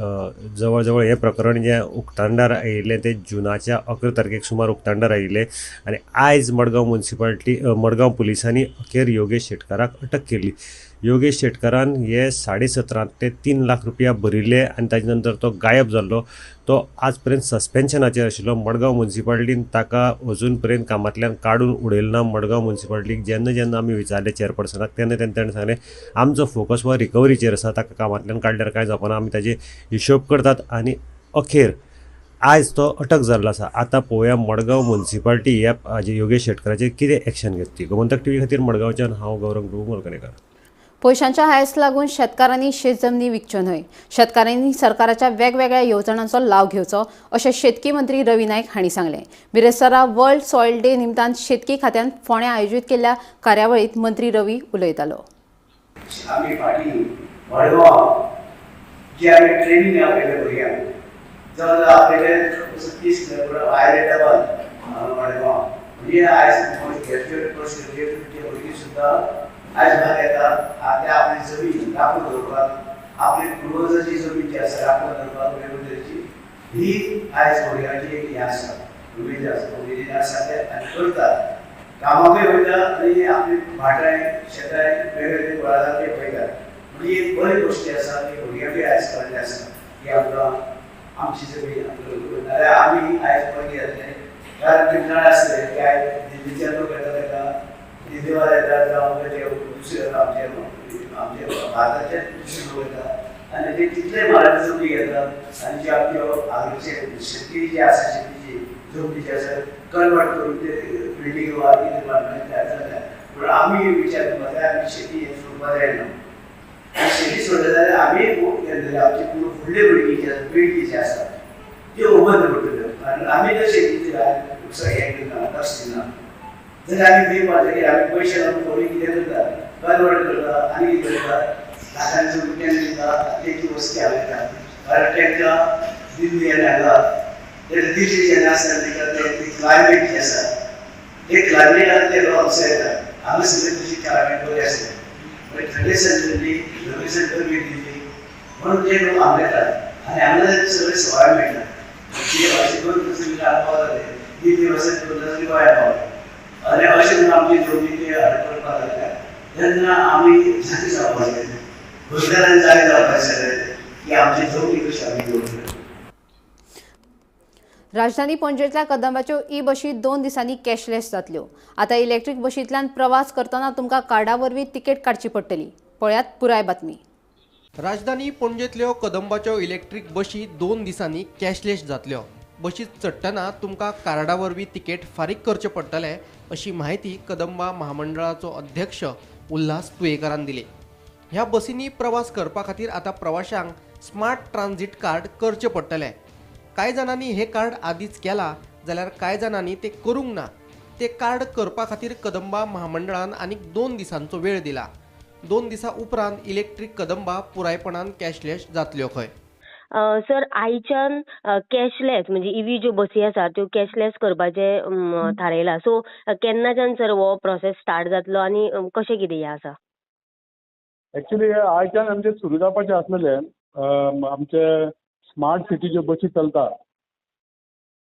जवळ जवळ हें प्रकरण जें उक्ताडार आयिल्लें तें जुनाच्या 11 तारखेक सुमार उक्ताडार आयिल्लें आनी आयज मडगांव म्युनिसिपालिटी मडगांव पुलिसांनी अखेर योगेश शेटकाराक अटक केली. योगेश शेटकारान हे 17.5 ते 3 लाख रुपया भरिल्ले आनी ताजे नंतर तो गायब जाल्लो. तो आज पर्यंत सस्पेन्शनाचेर आशिल्लो. मडगांव म्युनिसिपालिटीन ताका अजून पर्यंत कामांतल्यान काडून उडयलें ना. मडगांव म्युनिसिपालिटीक जेन्ना जेन्ना आमी विचारलें चेअरपर्सनाक तेन्ना तेन्ना ताणें सांगलें आमचो फोकस हो रिकवरीचेर आसा, ताका कामांतल्यान काडल्यार कांय जावपाना, आमी ताजे हिशोब करतात आनी अखेर आयज तो अटक जाल्लो आसा. आतां पळोवया मडगांव म्युनिसिपालिटी ह्या योगेश शेटकाराचेर कितें एक्शन घेतली. गोमंतक टीव्ही खातीर मडगांवच्यान हांव गौरव प्रभू मोलकणेकर. पयशांच्या हायस लागून शेतकारांनी शेत जमनी विकच्यो न्हय. शेतकारांनी सरकाराच्या वेगवेगळ्या येवजणांचो लाव घेवचो अशें शेतकी मंत्री रवी नायक हांणी सांगलें. बिरेस्तारा वर्ल्ड सॉयल डे निमतान शेतकी खात्यान फोंड्यां आयोजीत केल्ल्या कार्यावळींत मंत्री रवी उलयतालो. आमी फाटीं मडगांव जी आमी ट्रेनींग आपयले भुरग्यांक जवळ आपयले 30 किलोमिटर आयले डबल मडगांव म्हणजे आयज ग्रॅज्युएट पोस्ट ग्रॅज्युएट भुरगीं सुद्दां आयज भायर येतात आपल्या आपली जमीन राखून दवरपाक, आपली पुर्वजाची जमीन जी आसा राखून दवरपाक वेगवेगळे तरेची ही आयज भुरग्यांची एक हें आसा, उमेद आसा, उमेदीन आसा ते आनी करतात, कामाकूय वयता आनी आपली भाटांय शेतांय वेगवेगळे कुळागरांकय पळयतात. म्हणजे एक बरी गोश्टी आसा की भुरग्यांकूय आयज कळिल्लें आसा की आमकां आमची जमीन आमकां, नाल्यार आमी आयज पळय जातले. कारण तुमी जाणा आसले की आयज दिल्लीचे लोक येता ताका दिल्लीवाले येतात जावं ते दुसरे आमचे आमचे भारताचे दुसरे लोक येतात आनी ते तितले म्हालाचे जमनी घेतात आनी जे आमच्यो हांगाचे शेतकी जी आसा शेतीची जमनी जी आसा कन्वर्ट करून ते बिल्डींग वा कितें बांदपाचें तयार जाल्या. पूण आमी विचार करपाक जाय आमी शेती हें सोडपाक जायना. आनी शेती सोडले जाल्यार आमी आमची फुडले भुरगीं जी आसा पिळगी जी आसा त्यो उबंत पडटल्यो. कारण आमी जर शेतीचेर हें करना लक्ष दिना जाल्यार आमी खंय पावतले? आमी पयशे लावन कोणूय कितें करता, कन्वर्ट करता आनी कितें करता, लाखांनी रुपया दिता तेची वस्ती हाडटा. कारण तांकां दिल्ली आनी हांगा दिल्ली जेन्ना आसता तांकां ते क्लायमेट जें आसा ते क्लायमेटान ते लोक हांगसर येता. हांगा सगळें तशी क्लायमेट बरी आसता, मागीर थंडे दिल्ली, गरमी गरमी दिल्ली म्हणून ते लोक हांगा येतात आनी हांगा सगळें सवाय मेळटा. ते अशें करून तशें हांगा पावताले, दिल्ली वचत करून तसली गोंया पावले आनी अशें म्हणून आमची जमनी ते हडप करपाक लागल्या तेन्ना आमी जागे जावपाक जाय, गोंयकारांनी जागे जावपाक जाय की आमची जमनी कशी आमी दवरतले. राजधानी पणजेंतल्या कदंबाच्यो ई बशी 2 दिसांनी कॅशलेस जातल्यो. आतां इलेक्ट्रीक बशींतल्यान प्रवास करतना तुमकां कार्डा वरवीं तिकेट काडची पडटली. पळयात पुराय बातमी. राजधानी पणजेंतल्यो कदंबाच्यो इलेक्ट्रीक बशी 2 दिसांनी कॅशलेस जातल्यो. बशीत चडटना तुमकां कार्डा वरवीं तिकेट फारीक करचें पडटलें अशी म्हायती कदंबा महामंडळाचो अध्यक्ष उल्हास तुयेकारान दिली. ह्या बसींनी प्रवास करपा खातीर आतां प्रवाशांक स्मार्ट ट्रान्झीट कार्ड करचें पडटलें. कांय जाणांनी हे कार्ड आदींच केलां जाल्यार कांय जाणांनी ते करूंक ना. ते कार्ड करपा खातीर कदंबा महामंडळान आनीक 2 दिसांचो वेळ दिला. 2 दिसां उपरांत इलेक्ट्रीक कदंबा पुरायपणान कॅशलेस जातल्यो खंय. सर आयच्यान कॅशलेस म्हणजे इवी ज्यो बसी आसा त्यो कॅशलेस करपाचें थारायलां. सो केन्नाच्यान सर हो प्रोसेस स्टार्ट जातलो आनी कशें कितें हें आसा? एक्चुली आयच्यान आमचें सुरू जावपाचें आसलेलें आमचे स्मार्ट सिटी ज्यो बसी चलता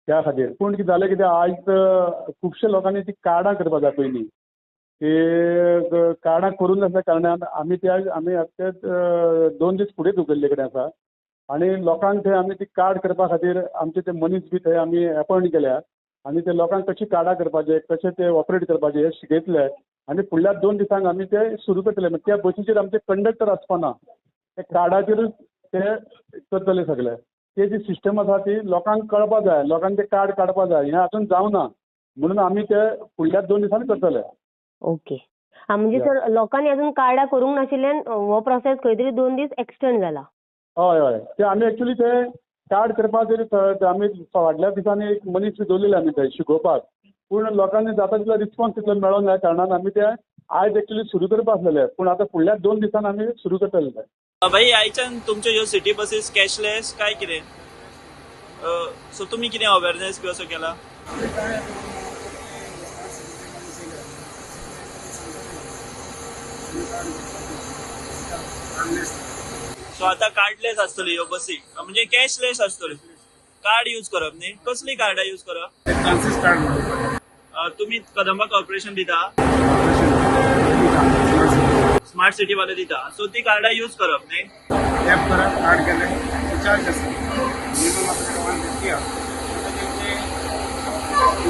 त्या खातीर. पूण कितें जालें कितें आयज खुबशे लोकांनी ती कार्डां करपाक जाय पयलीं, ती कार्डां करूंक नासल्या कारणान आमी ते आमी आतां 2 दीस फुडें धुकल्ले कडेन आसा आनी लोकांक थंय आमी ती कार्ड करपा खातीर आमचे ते मनीस बी थंय आमी एपॉयंट केल्या आनी ते लोकांक कशी कार्डां करपाचें, कशें ते ऑपरेट करपाचें हें शिकयतले आनी फुडल्या 2 दिसांक आमी ते सुरू करतले. त्या बसीचेर आमचे कंडक्टर आसपाना, ते कार्डाचेरूच ते करतले सगळे. ते जी सिस्टम आसा ती लोकांक कळपा जाय, लोकांक ते कार्ड काडपा जाय, हें आजून जावना म्हणून आमी ते फुडल्या 2 दिसांनी करतले. ओके. आं म्हणजे सर लोकांनी अजून कार्डां करूंक नाशिल्ल्यान हो प्रोसेस खंय तरी 2 दीस एक्सटेंड जाला. हय हय, ते आमी एक्चुली ते कार्ड करपाक जरी आमी फाटल्या दिसांनी एक मनीस दवरलेले आमी थंय शिकोवपाक, पूण लोकांनी जाता तितलो रिस्पॉन्स तितलो मेळोंक ना कारणान आमी ते आयज एक्चुली सुरू करपा आसलेले, पूण आतां फुडल्या 2 दिसांनी आमी सुरू करतले. भाई आयच्यान तुमच्यो ह्यो सिटी बसीस कॅशलेस काय कितें? सो तुमी कितें अवेरनेस बी असो केला? सो आतां कार्डलेस आसतल्यो ह्यो बसी, म्हणजे कॅशलेस आसतल्यो. कार्ड यूज करप न्ही? कसली कार्डां यूज करप? तुमी कदंबा कॉर्पोरेशन दिता, स्मार्ट सिटी वाले दिता, सो ती कार्डां यूज करप न्ही? टॅप करप, कार्ड केलें, चार्ज आसता मिनिमम आपल्याक 150 आसा, तेंचे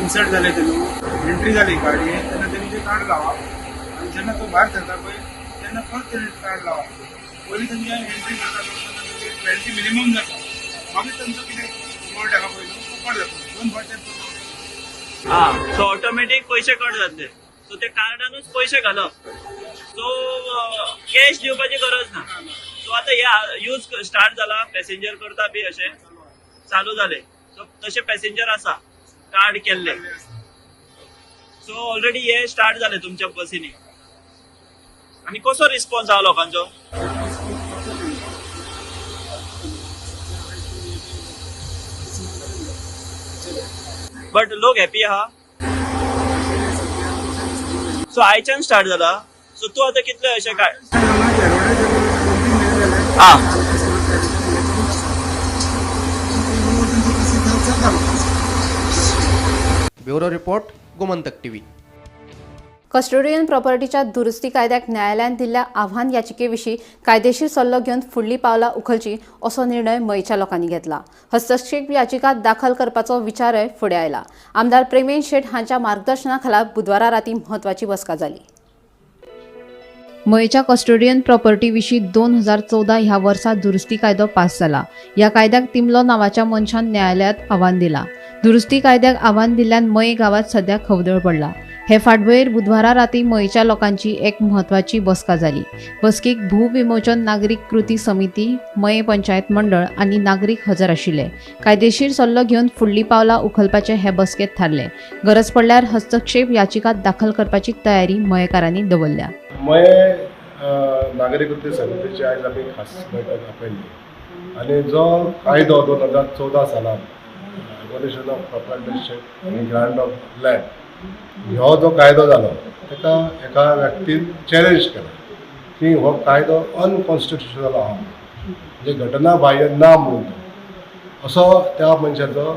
इन्सर्ट जालें ते न्हू एंट्री जाली गाडयेन तेन्ना तेंचे कार्ड लावप आनी जेन्ना तो भायर सरता पळय तेन्ना परत तेणें कार्ड लावप. पयलीं तेंचे एंट्री करता तेन्ना तेंचे 20 मिनिमम जाता, मागीर तेंचो कितें बोर्ड आसा पळय न्हू तो कट जाता, 2 फावट टॅप करता. आं सो ऑटोमॅटीक पयशे कट जातले. सो ते कार्डानूच पयशे घालप. सो कॅश दिवपाची गरज ना. सो आतां हे यूज स्टार्ट जाला, पॅसेंजर करता बी अशें चालू जाले. सो तशे पॅसेंजर आसा कार्ड केल्ले. सो ऑलरेडी हे स्टार्ट जाले तुमच्या बसींनी. आनी कसो रिस्पॉन्स आहा लोकांचो? बट लोक हॅपी आहा. सो आयच्यान स्टार्ट जाला. सो तूं आतां कितले अशें काय आं Bureau report, Gomantak TV. Custodian प्रॉपर्टीच्या दुरुस्ती कायद्याक न्यायालयान दिल्ल्या आव्हान याचिके विशीं कायदेशीर सल्लो घेवन फुडली पावलां उखलची असो निर्णय मयेच्या लोकांनी घेतला. हस्तक्षेप याचिका दाखल करपाचो विचारय फुडें आयला. आमदार प्रेमेन शेट हांच्या मार्गदर्शना खाला बुधवारा राती म्हत्वाची बसका जाली. मयेच्या कस्टोडियन प्रॉपर्टी विशीं 2014 ह्या वर्सा दुरुस्ती कायदो पास जाला. ह्या कायद्याक तिमलो नांवाच्या मनशान न्यायालयांत आव्हान दिला. दुरुस्ती कायद्याक आव्हान दिल्ल्यान मये गांवांत सध्या खवदळ पडला. हे फाटभुंयेर बुधवारा राती मयेच्या लोकांची एक म्हत्वाची बसका जाली. बसकेक भूविमोचन नागरीक कृती समिती, मये पंचायत मंडळ आनी नागरीक हजर आशिल्ले. कायदेशीर सल्लो घेवन फुडली पावलां उखलपाचें हे बसकेंत थारलें. गरज पडल्यार हस्तक्षेप याचिका दाखल करपाची तयारी मयेकारांनी दवरल्या. मये नागरीक कृती समितीची आयज आमी खास बैठक आपयल्ली आनी जो कायदो 2014 सालान एबोलिशन ऑफ प्रोप्रायटरशीप आनी ग्रांट ऑफ लँड हो जो कायदो जालो ताका एका व्यक्तीन चॅलेंज केला की हो कायदो अनकॉन्स्टिट्युशनल आहा, म्हणजे घटना बाह्य ना म्हणून तो असो त्या मनशाचो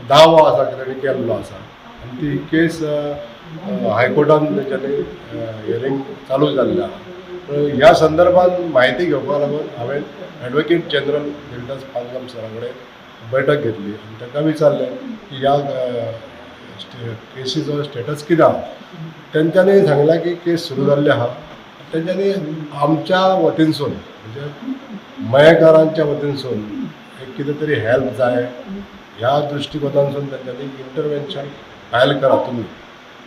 दावो आसा की ताणें केल्लो आसा. आनी ती केस हायकोर्टान तेंच्यांनी हियरींग चालू जाल्लें आहा. ह्या संदर्भात म्हायती घेवपाक लागून हांवें एडवोकेट जनरल देविदास पानगम सरा कडेन बैठक घेतली आनी ताका विचारलें की ह्या केसीचो स्टेटस कितें आहा. तेंच्यांनी सांगलें की केस सुरू जाल्ली आहा. तेंच्यांनी आमच्या वतीनसून म्हणजे मयेकारांच्या वतीनसून एक कितें तरी हेल्प जाय ह्या दृश्टिकोनांतसून तेंच्यांनी इंटरवेन्शन फायल करात तुमी.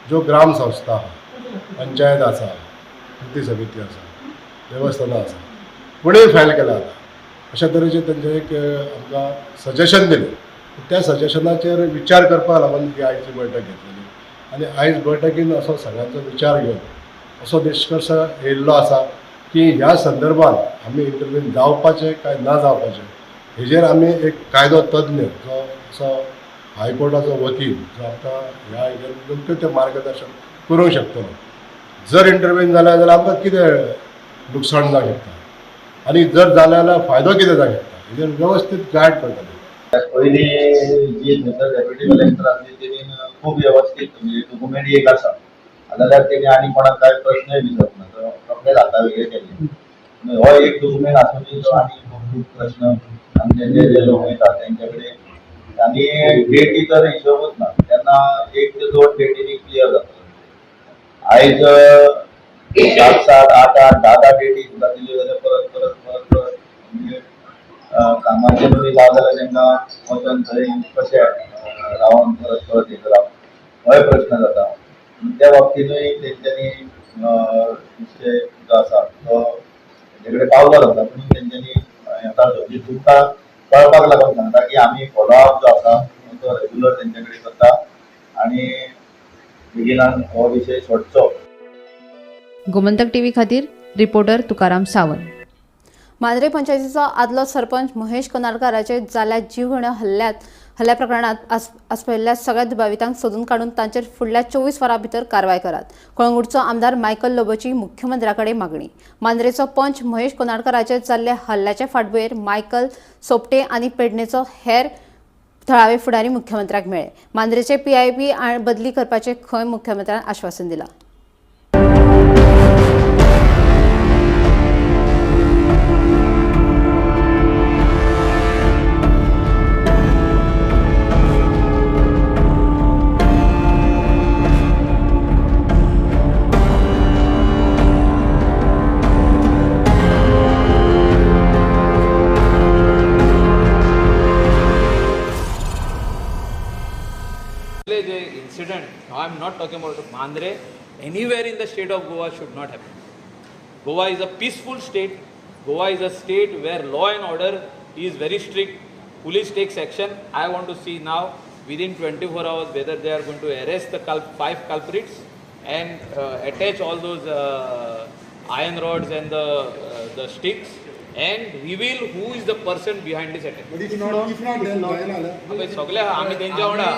ज्यो ग्राम संस्था आहा, पंचायत आसा, कृती समिती आसा, देवस्थानां आसा, कोणीय फायल केल्यार जाता अशा तरेचें तेंचें एक आमकां सजेशन दिलें. त्या सजेशनाचेर विचार करपाक लागून ही आयची बैठक घेतलेली आनी आयज बैठकीन असो सगळ्यांचो विचार घेवन असो निश्कर्श येयल्लो आसा की ह्या संदर्भात आमी इंटरव्हीन जावपाचें काय ना जावपाचें हेजेर आमी एक कायदो तज्ञ जो असो हायकोर्टाचो वकील जो आमकां ह्या हेजेर योग्य तें मार्गदर्शन करूंक शकतलो. जर इंटरव्हीन जालें जाल्यार आमकां कितें लुकसाण जावंक शकता आनी जर जालें जाल्यार फायदो कितें जावंक शकता हेजेर वेवस्थीत गायड करतले. पयलीं जी थंयसर डेप्युटी कलेक्टर आसली तेणी खूब वेवस्थीत म्हणजे डॉक्युमेंट एक आसा जाल्यार तेणी आनी कोणाक कांय प्रश्नय विचारूंक ना, तो रोखडेच हाता वेगळे केल्ले. हो एक डॉक्युमेंट आसुनूय तो आनी खूब प्रश्न आमचे जे जे लोक वयता तेंचे कडेन आनी डेटी तर हिशोबूच ना, तेन्ना 1 ते 2 डेटीनी क्लियर जाता. आयज 7 7 8 8 10 10 डेटी सुद्दां दिल्यो जाल्यार परत परत परत परत म्हणजे कामाचे मदीं जावं जाल्यार तांकां वचोन थंय कशें रावन परत परत हे करप होय प्रश्न जाता. त्या बाबतीनूय तेंच्यांनी विशय जो आसा तो तेंचे कडेन पावलो जाता, पूण तेंच्यांनी आतां तुमकां कळपाक लागून सांगता की आमी फॉलोअप जो आसा तो रेगुलर तेंचे कडेन करता आनी बेगिनान हो विशय सोडचो. गोमंतक टीव्ही खातीर रिपोर्टर तुकाराम सावंत. मांद्रे पंचायतीचो आदलो सरपंच महेश कोनाडकाराचेर जाल्ल्या जीवघेण्या हल्ल्या प्रकरणात आसपाविल्ल्या सगळ्या दुबावितांक सोदून काडून तांचेर फुडल्या 24 वरां भितर कारवाय करात. कळंगूटचो आमदार मायकल लोबोची मुख्यमंत्र्या कडेन मागणी. मांद्रेचो पंच महेश कोनाडकाराचेर जाल्ल्या हल्ल्याचे फाटभुंयेर मायकल सोपटे आनी पेडणेचो हेर थळावे फुडारी मुख्यमंत्र्याक मेळ्ळे. मांद्रेचे पीआयपी बदली करपाचें खंय मुख्यमंत्र्यान आश्वासन दिलां. Incident, I am not talking about Mandre, anywhere in the state of Goa should not happen. Goa is a peaceful state. Goa is a state where law and order is very strict. Police takes action. I want to see now within 24 hours whether they are going to arrest the 5 culprits and attach all those iron rods and the sticks and reveal who is the person behind this attack. But if not, then सगळे आमी तेंच्या वांगडा,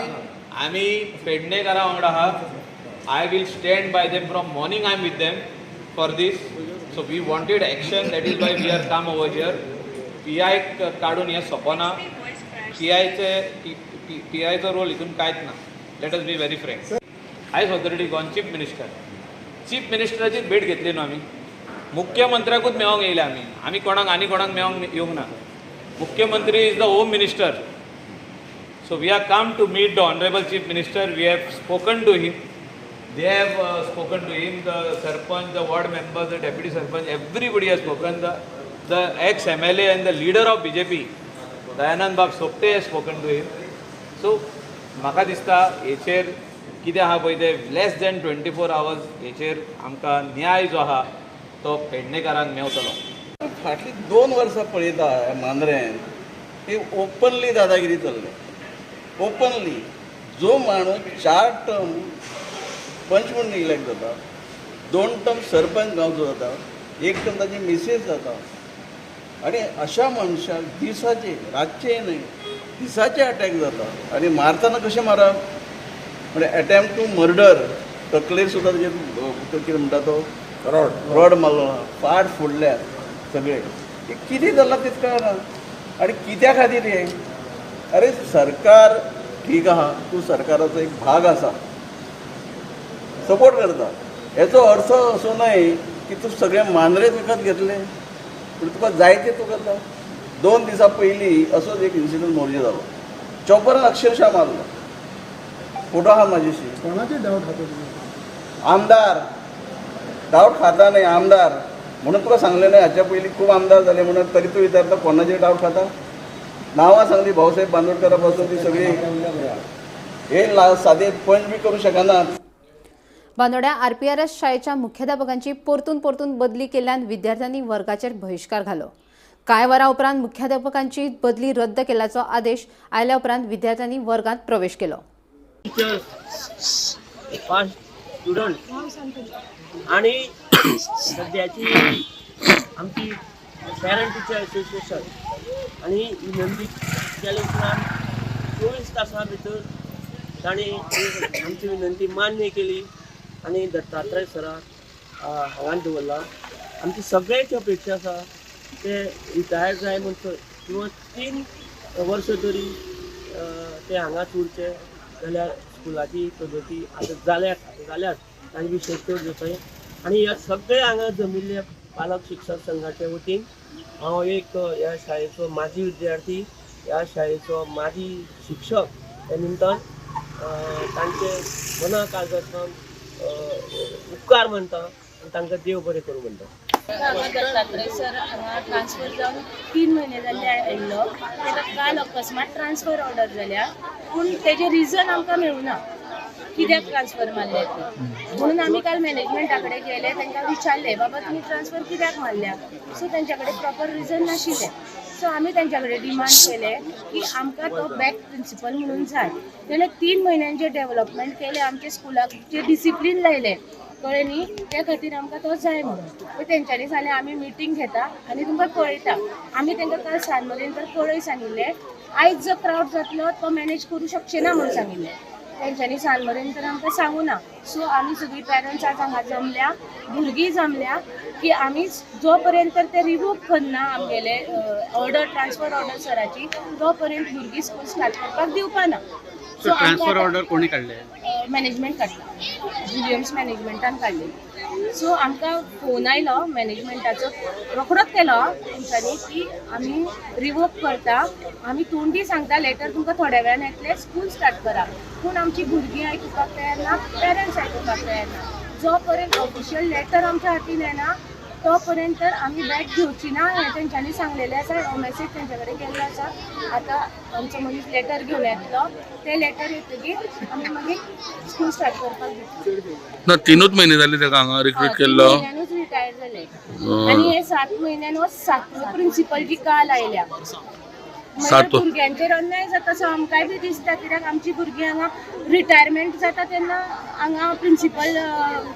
आमी पेडणेकारा वांगडा आहा. I will stand by them from morning. I am with them for this. So we wanted action, that is why we are come over here. PI काडून हें सोंपना. PI चो रोल हितून कांयच ना. Let us be very frank. आयज authority gone chief minister. Chief मिनिस्टराची भेट घेतली न्हू आमी. मुख्यमंत्र्याकूच मेळोंक येयले आमी. आमी कोणाक आनी कोणाक मेळोंक येवंक ना. मुख्यमंत्री is the home minister. So we are come to meet the honourable chief minister. We have spoken to him. They have spoken to him, the sarpanch, the ward members, the deputy sarpanch, everybody has spoken. The ex-MLA and the leader of BJP, Dayanand Bab Sopte, has spoken to him. So, म्हाका दिसता हेचेर कितें आहा पळय तें less then 24 hours हेचेर आमकां न्याय जो आहा तो पेडणेकारांक मेवतलो. फाटलीं 2 वर्सां पळयता मांद्रेन ती ओपनली दादागिरी चल्ली. ओपनली जो माणूस 4 टर्म पंच म्हणून इलेक्ट जाता, 2 टर्म सरपंच गांवचो जाता, 1 टर्म ताची मिसेस जाता, आनी अशा मनशाक दिसाचे, रातचे न्हय, दिसाचे अटॅक जाता. आनी मारतना कशें मारप म्हणजे एटेम्प्ट टू मर्डर. तकलेर सुद्दां ताजेर कितें म्हणटा तो रॉड मारलो, फाट फोडल्या सगळे. कितें जालां तेच कळना आनी कित्या खातीर हें. अरे सरकार ठीक आहा, तूं सरकाराचो एक भाग आसा, सपोर्ट करता, हेचो अर्थ असो न्हय की तूं सगळे मांद्रेच विकत घेतले पूण तुका जाय ते तूं करता. 2 दिसां पयलीं असोच एक इन्सिडंट मोरजे जालो. चॉपरान अक्षरशः मारलो. फोटो आहा म्हाजेशी. कोणाचे डावट खाता तुमी? आमदार डावट खाता न्हय, आमदार म्हणून तुका सांगलें न्हय. हाच्या पयलीं खूब आमदार जाले म्हणून तरी तूं विचारता कोणाचेर डावट खाता. नांवां सांगली भाऊसाहेब बांदोडकरा पासून ती सगळी हे सादे पंच बी करूं शकनात. बांदोड्या आरपीआरएस शाळेच्या मुख्याध्यापकांची परतून परतून बदली केल्ल्यान विद्यार्थ्यांनी वर्गाचेर बहिश्कार घालो. कांय वरां उपरांत मुख्याध्यापकांची बदली रद्द केल्याचो आदेश आयल्या उपरांत विद्यार्थ्यांनी वर्गांत प्रवेश केलो. टिचर्स, पास्ट स्टुडंट आणि सद्याची आमची पॅरंट टिचर असोसिएशन आणि विनंती केल्या उपरांत 24 तासां भितर तांणी आमची विनंती मान्य केली आनी दत्तात्रय सराक हांगा दवरला. आमची सगळ्यांची अपेक्षा आसा ते रिटायर जाय म्हणसर किंवा 3 वर्सां तरी ते हांगाच उरचे जाल्यार स्कुलाची प्रगती आतां जाल्यार तांची विशेश चड जातली. आनी ह्या सगळे हांगा जमिल्ले पालक शिक्षक संघाचे वतीन हांव एक ह्या शाळेचो माजी विद्यार्थी, ह्या शाळेचो माजी शिक्षक त्या निमतान तांचे मना काळजांतल्यान उपकार मानता आनी तांकां देव बरें करूं म्हणटा. हांगा दत्तात्रय सर हांगा ट्रान्सफर जावन 3 म्हयने जाल्ले आयिल्लो. ताका काल अकस्मात ट्रान्सफर ऑर्डर जाल्या, पूण तेजें रिजन आमकां मेळुना कित्याक ट्रान्सफर मारल्या ती. म्हणून आमी काल मॅनेजमेंटा कडेन गेले, तांकां विचारलें बाबा तुमी ट्रान्सफर कित्याक मारल्या. सो तेंच्या कडेन प्रॉपर रिजन नाशिल्लें. सो आमी तेंच्या कडेन डिमांड केलें की आमकां तो बॅक प्रिंसिपल म्हणून जाय. तेणें 3 म्हयन्यांचें डेवलपमेंट केलें, आमच्या स्कुलाक जें डिसिप्लीन लायलें, कळ्ळें न्ही, त्या खातीर आमकां तो जाय म्हणून. मागीर तेंच्यांनी सांगलें आमी मिटींग घेता आनी तुमकां कळयता. आमी तांकां काल सांज मेरेन तर कळय सांगिल्लें, आयज जो क्रावड जातलो तो मॅनेज करूं शकचे ना म्हणून सांगिल्लें. तेंच्यांनी सांज मेरेन तर आमकां सांगू ना. सो आमी सगळीं पेरंट्स आज हांगा जमल्या, भुरगीं जमल्या की आमी जो पर्यंत ते रिवोक करना आमगेले ऑर्डर, ट्रान्सफर ऑर्डर सराची, तो पर्यंत भुरगीं स्कूल स्टार्ट करपाक दिवपा ना. सो ट्रान्सफर ऑर्डर कोणी काडले? मॅनेजमेंट काडला, विलियम्स मॅनेजमेंटान काडले. सो आमकां फोन आयलो मॅनेजमेंटाचो, रोखडोच केलो तेंच्यांनी की आमी रिवोक करता, आमी तोंडी सांगता, लेटर तुमकां थोड्या वेळान येतलें, स्कूल स्टार्ट करा. पूण आमची भुरगीं आयकुपाक तयार ना, पेरंट्स आयकुपाक तयार ना. जो पर्यंत ऑफिशियल लेटर आमच्या हातीन येना तो पर्यंत तर आमी बॅग घेवची ना हें तेंच्यांनी सांगलेलें आसा. हो मॅसेज तेंच्या कडेन गेल्लो आसा. आतां आमचो मनीस लेटर घेवन येतलो, तें लेटर येतकीर आमी मागीर स्कूल स्टार्ट करपाक दितले. ना 3 म्हयने जाले ताका हांगा रिक्रूट केल्लो. म्हयन्यानूच रिटायर रिटायर जाले आनी हे 7 म्हयन्यान हो 7वो प्रिंसिपल जी काल आयल्या. मागीर भुरग्यांचेर अन्याय जाता सो आमकांय बी दिसता, कित्याक आमची भुरगीं हांगा रिटायरमेंट जाता तेन्ना हांगा प्रिंसिपल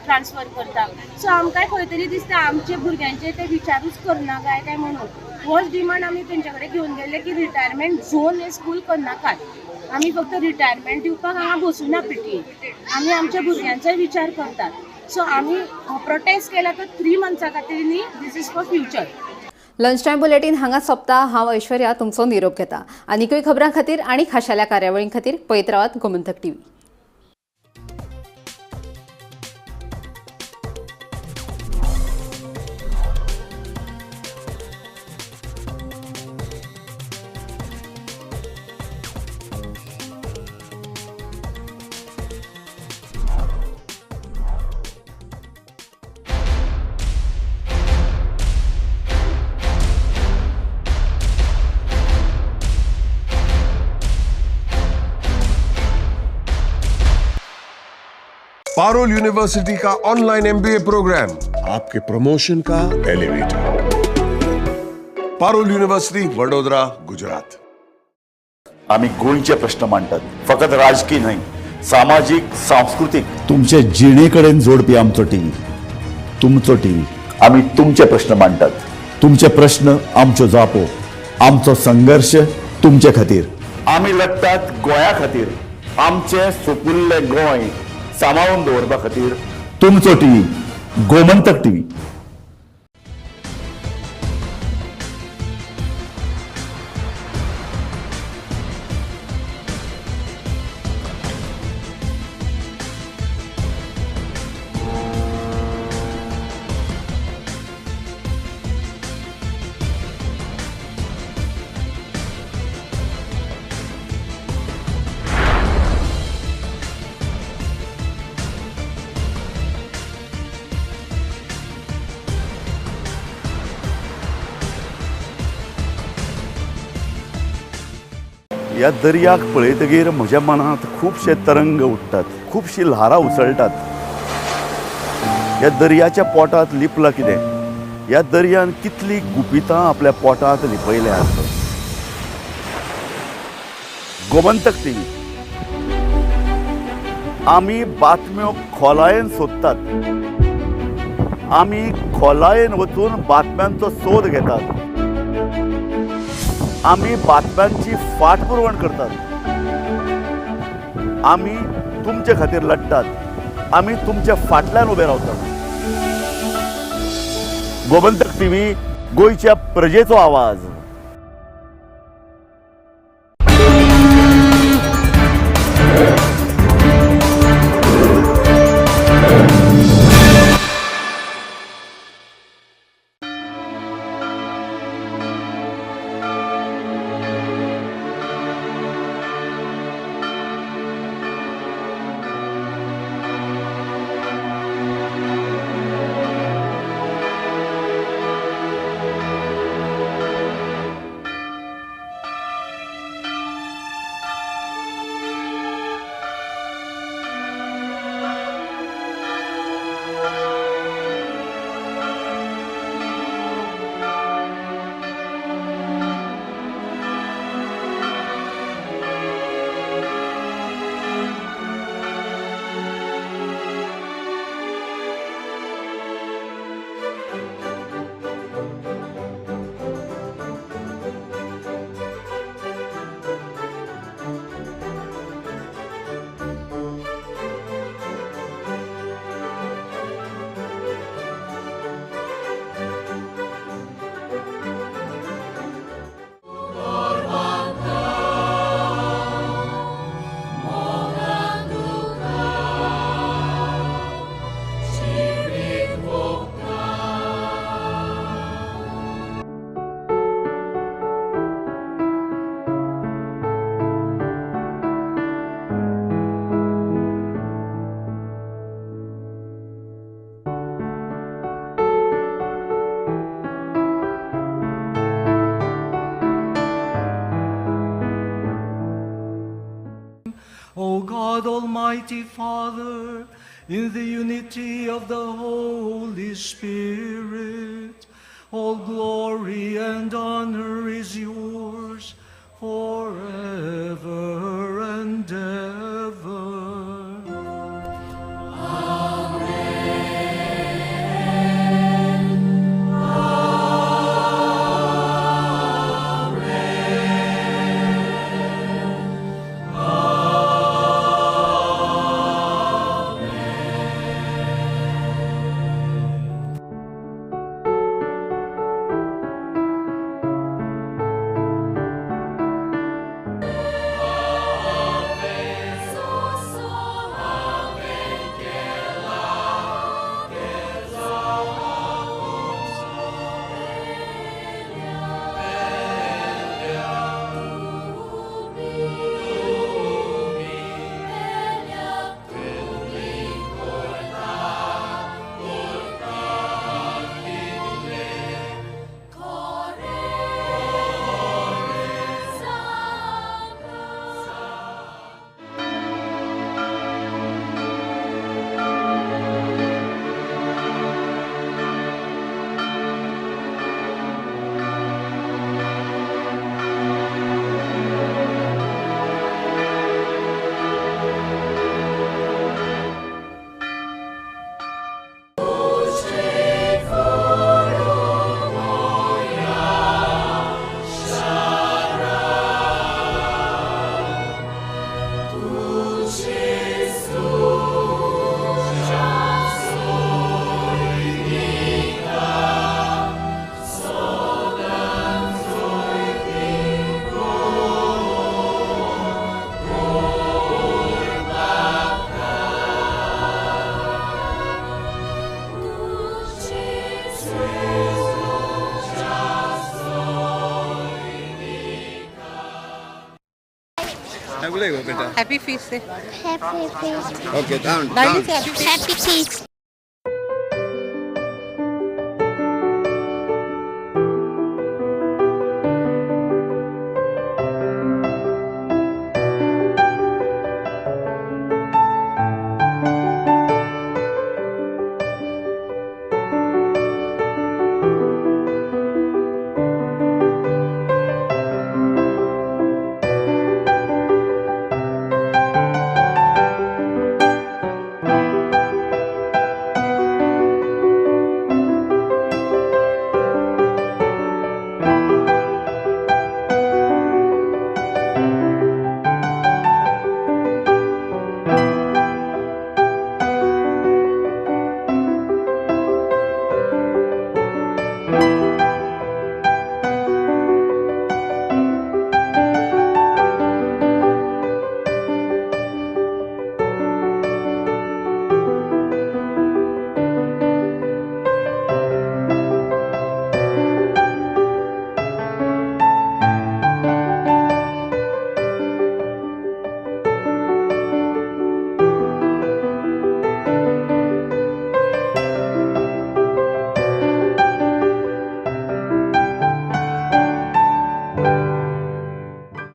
ट्रान्सफर करता. सो आमकांय खंय तरी दिसता आमच्या भुरग्यांचे ते विचारूच करना काय काय म्हणून. होच डिमांड आमी तेंच्या कडेन घेवन गेल्ले की रिटायरमेंट झोन हे स्कूल करनाकात, आमी फक्त रिटायरमेंट दिवपाक हांगा बसूना पीटीए, आमी आमच्या भुरग्यांचोय विचार करतात. सो आमी प्रोटेस्ट केला तर 3 मंथ्सां खातीर न्ही, this is for future. Lunch time bulletin हांगा सोंपता. हांव ऐश्वर्या तुमचो निरोप घेता. आनीकूय खबरां खातीर आनी खाशेल्या कार्यावळीं खातीर पळयत रावात गोमंतक टीव्ही. पारुल यूनिवर्सिटी का ऑनलाइन एमबीए प्रोग्राम आपके प्रमोशन का एलिवेटर. पारुल यूनिवर्सिटी, वडोदरा, गुजरात. आमी गोंयचे प्रश्न मांडटात, फकत राजकीय न्हय, सामाजीक, सांस्कृतीक, तुमचे जिणे कडेन जोडपी आमचो टीव्ही, तुमचो टीव्ही. आमी तुमचे प्रश्न मांडटात, तुमचे प्रश्न आमच्यो जापो, आमचो संघर्श तुमचे खातीर. आमी लढटात गोंया खातीर, आमचें सोपुल्लें गोंय सांबाळून दवरपा खातीर. तुमचो टीव्ही, गोमंतक टीव्ही. ह्या दर्याक पळयतगीर म्हज्या मनांत खुबशे तरंग उठ्ठात, खुबशीं ल्हारां उसळटात. ह्या दर्याच्या पोटांत लिपलां कितें? ह्या दर्यान कितलीं गुपितां आपल्या पोटांत लिपयल्यांत. गोमंतक टीव्ही आमी बातम्यो खोलायेन सोदतात, आमी खोलायेन वचून बातम्यांचो सोद घेतात, आमी बातम्यांची फाटपुरवण करतात, आमी तुमचे खातीर लढटात, आमी तुमच्या फाटल्यान उबे रावतात. गोमंतक टीव्ही, गोंयच्या प्रजेचो आवाज. O God, Almighty Father, in the unity of the Holy Spirit, all glory and honor is yours forever and ever. Happy feast. Happy feast. Okay, down. Down. Happy feast.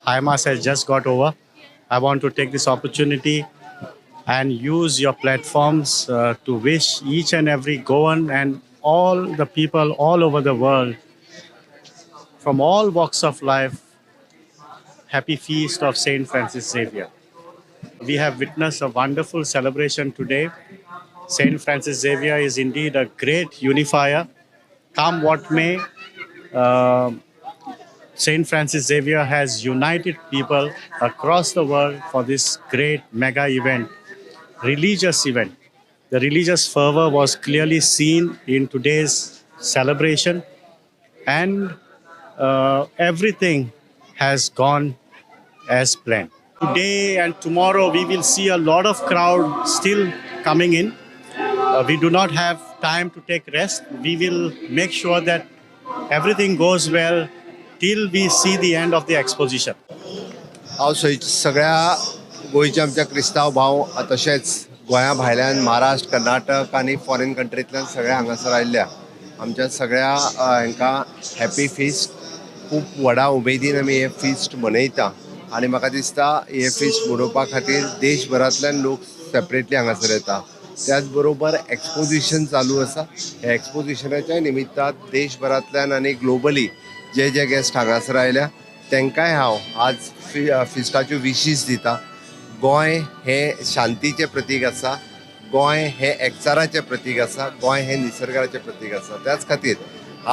High Mass has just got over. I want to take this opportunity and use your platforms to wish each and every Goan and all the people all over the world from all walks of life, happy feast of Saint Francis Xavier. We have witnessed a wonderful celebration today. Saint Francis Xavier is indeed a great unifier. Come what may, Saint Francis Xavier has united people across the world for this great mega event, religious event. The religious fervor was clearly seen in today's celebration, and everything has gone as planned. Today and tomorrow we will see a lot of crowd still coming in. We do not have time to take rest. We will make sure that everything goes well till we see the end of the exposition. हांव सगळ्या गोंयच्या आमच्या क्रिस्तांव भाव तशेंच गोंया भायल्यान महाराष्ट्र, कर्नाटक आनी फॉरेन कंट्रींतल्यान सगळे हांगासर आयिल्ल्या आमच्या सगळ्या हांकां हॅपी फिस्ट. खूब व्हडा उमेदीन आमी हें फिस्ट मनयता आनी म्हाका दिसता हें फिस्ट मनोवपा खातीर देशभरांतल्यान लोक सेपरेटली हांगासर येता. त्याच बरोबर एक्सपोजिशन चालू आसा. ह्या एक्सपोजिशनाच्या निमित्तान देशभरांतल्यान आनी ग्लोबली जे जे गेस्ट हांगासर आयल्या तांकांय हांव आज फिस्टाच्यो विशीस दिता. गोंय हें शांतीचें प्रतीक आसा, गोंय हें एकचाराचें प्रतीक आसा, गोंय हें निसर्गाचें प्रतीक आसा. त्याच खातीर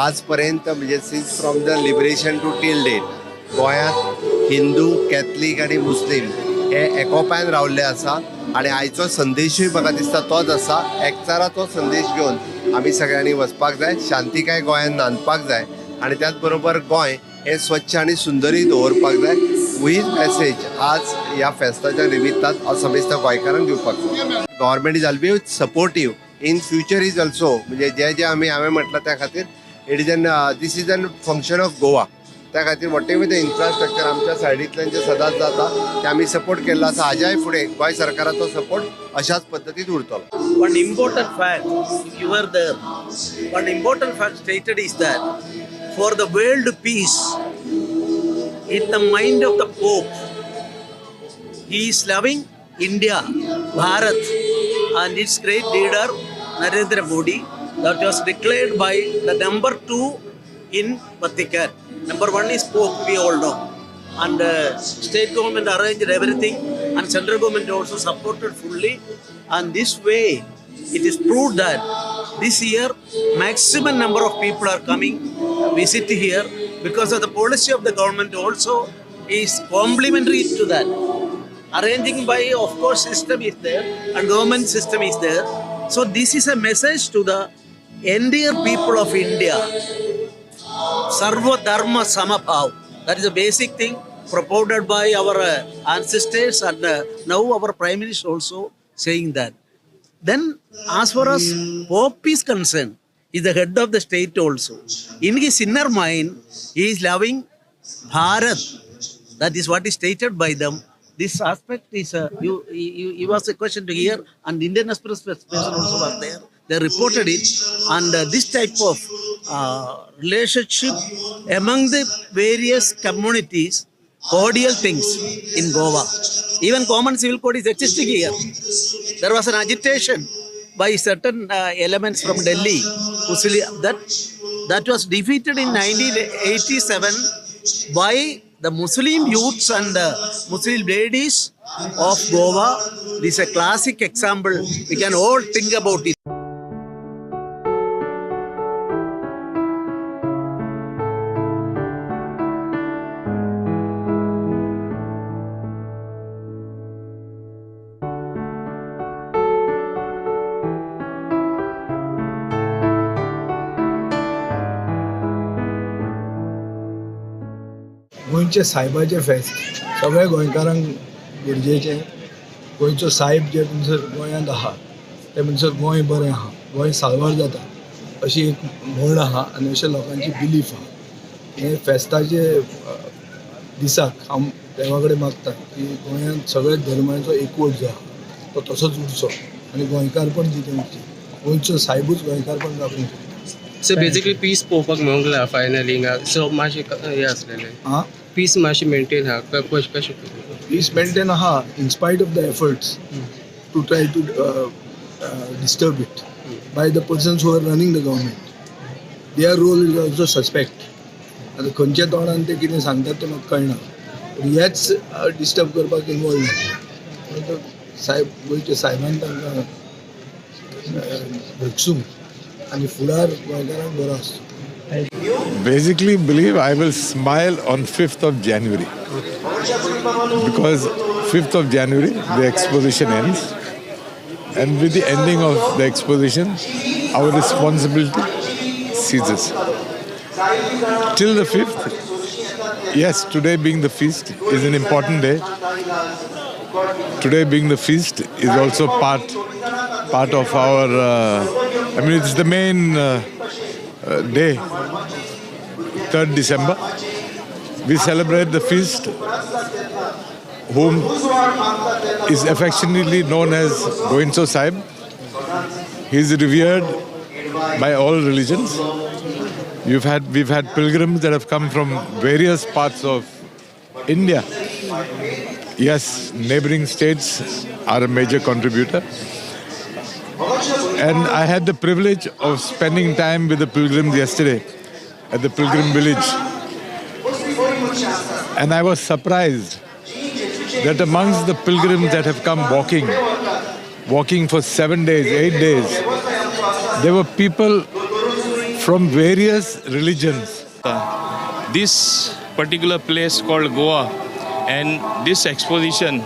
आज पर्यंत म्हणजे since from the liberation to till date गोंयांत हिंदू, कॅथलीक आनी मुस्लीम हे एकोपायन रावल्ले आसा आनी आयचो संदेशूय म्हाका दिसता तोच आसा. एकचाराचो संदेश घेवन आमी सगळ्यांनी वचपाक जाय, शांतिकाय गोंयांत नांदपाक जाय आनी त्याच बरोबर गोंय हें स्वच्छ आनी सुंदरूय दवरपाक जाय. हीच मॅसेज आज ह्या फेस्ताच्या निमित्तान हांव समेस्त गोंयकारांक दिवपाक जाय. Government is always supportive in future is also, म्हणजे जे जे आमी हांवें म्हटलां त्या खातीर it is an this is an function of Goa. त्या खातीर what ever the infrastructure आमच्या सायडींतल्यान जें सदांच जाता तें आमी सपोर्ट केल्लो आसा. हाज्याय फुडें गोंय सरकाराचो सपोर्ट अशाच पद्दतीन उरतलो. One important fact, if you were there, one important fact stated is that for the world peace, in the mind of the Pope, he is loving India, Bharat, and its great leader Narendra Modi. That was declared by the number 2 in Vatican. Number 1 is Pope, we all know. And state government arranged everything, and central government also supported fully. And this way, it is proved that this year maximum number of people are coming visit here because of the policy of the government also is complementary to that. Arranging by, of course, system is there and government system is there. So this is a message to the entire people of India. Sarva Dharma Samabhav. That is a basic thing propounded by our ancestors, and now our Prime Minister also saying that. Then as far as Pope is concerned, he is the head of the state also. In his inner mind, he is loving Bharat. That is what is stated by them. This aspect is, you asked a question to hear, and Indian Express person also was there. They reported it, and this type of relationship among the various communities, cordial things in Goa. Even common civil code is existing here. There was an agitation by certain elements from Delhi, that was defeated in 1987 by the Muslim youths and the Muslim ladies of Goa. This is a classic example. We can all think about it. गोंयचे सायबाचें फेस्त सगळ्या गोंयकारांक गरजेचें. गोंयचो सायब जे म्हणसर गोंयांत आहा ते म्हणसर गोंय बरें आहा, गोंय साल्वार जाता अशी एक म्हण आहा आनी अशें लोकांची बिलीफ आहा. हे फेस्ताचे दिसाक हांव देवा कडेन मागता की गोंयांत सगळ्या धर्मांचो एकवट जो आहा तो तसोच उरचो आनी गोंयकारपण जितें उरचें, गोंयचो सायबूच गोंयकारपण राखूंक शकता. सो बेसिकली पीस पळोवपाक मेळूंक ना फायनली हिंगा. सो मातशें हें आसलेलें पीस मातशें मेंटेन आहा, कशें पीस मेंटेन आहा in spite of the efforts to try to disturb it by the persons who are running the government. Their role is also suspect. आतां खंयच्या तोंडान ते कितें सांगतात तें म्हाका कळना, पूण हेच डिस्टर्ब करपाक इनवॉल्व जाता. सायब गोंयच्या सायबान तांकां भोगसूंक आनी फुडार गोंयकारांक बरो आसचो. Basically believe I will smile on 5th of January because 5th of January the exposition ends, and with the ending of the exposition our responsibility ceases. Till the 5th, yes, today being the feast is an important day. Today being the feast is also part of our, I mean, it's the main day, 3rd December. We celebrate the feast, whom is affectionately known as Goencho Sahib. He is revered by all religions. We've had pilgrims that have come from various parts of India. Yes, neighboring states are a major contributor. And I had the privilege of spending time with the pilgrims yesterday at the pilgrim village. And I was surprised that amongst the pilgrims that have come walking for 7 days, 8 days, there were people from various religions. This particular place called Goa and this exposition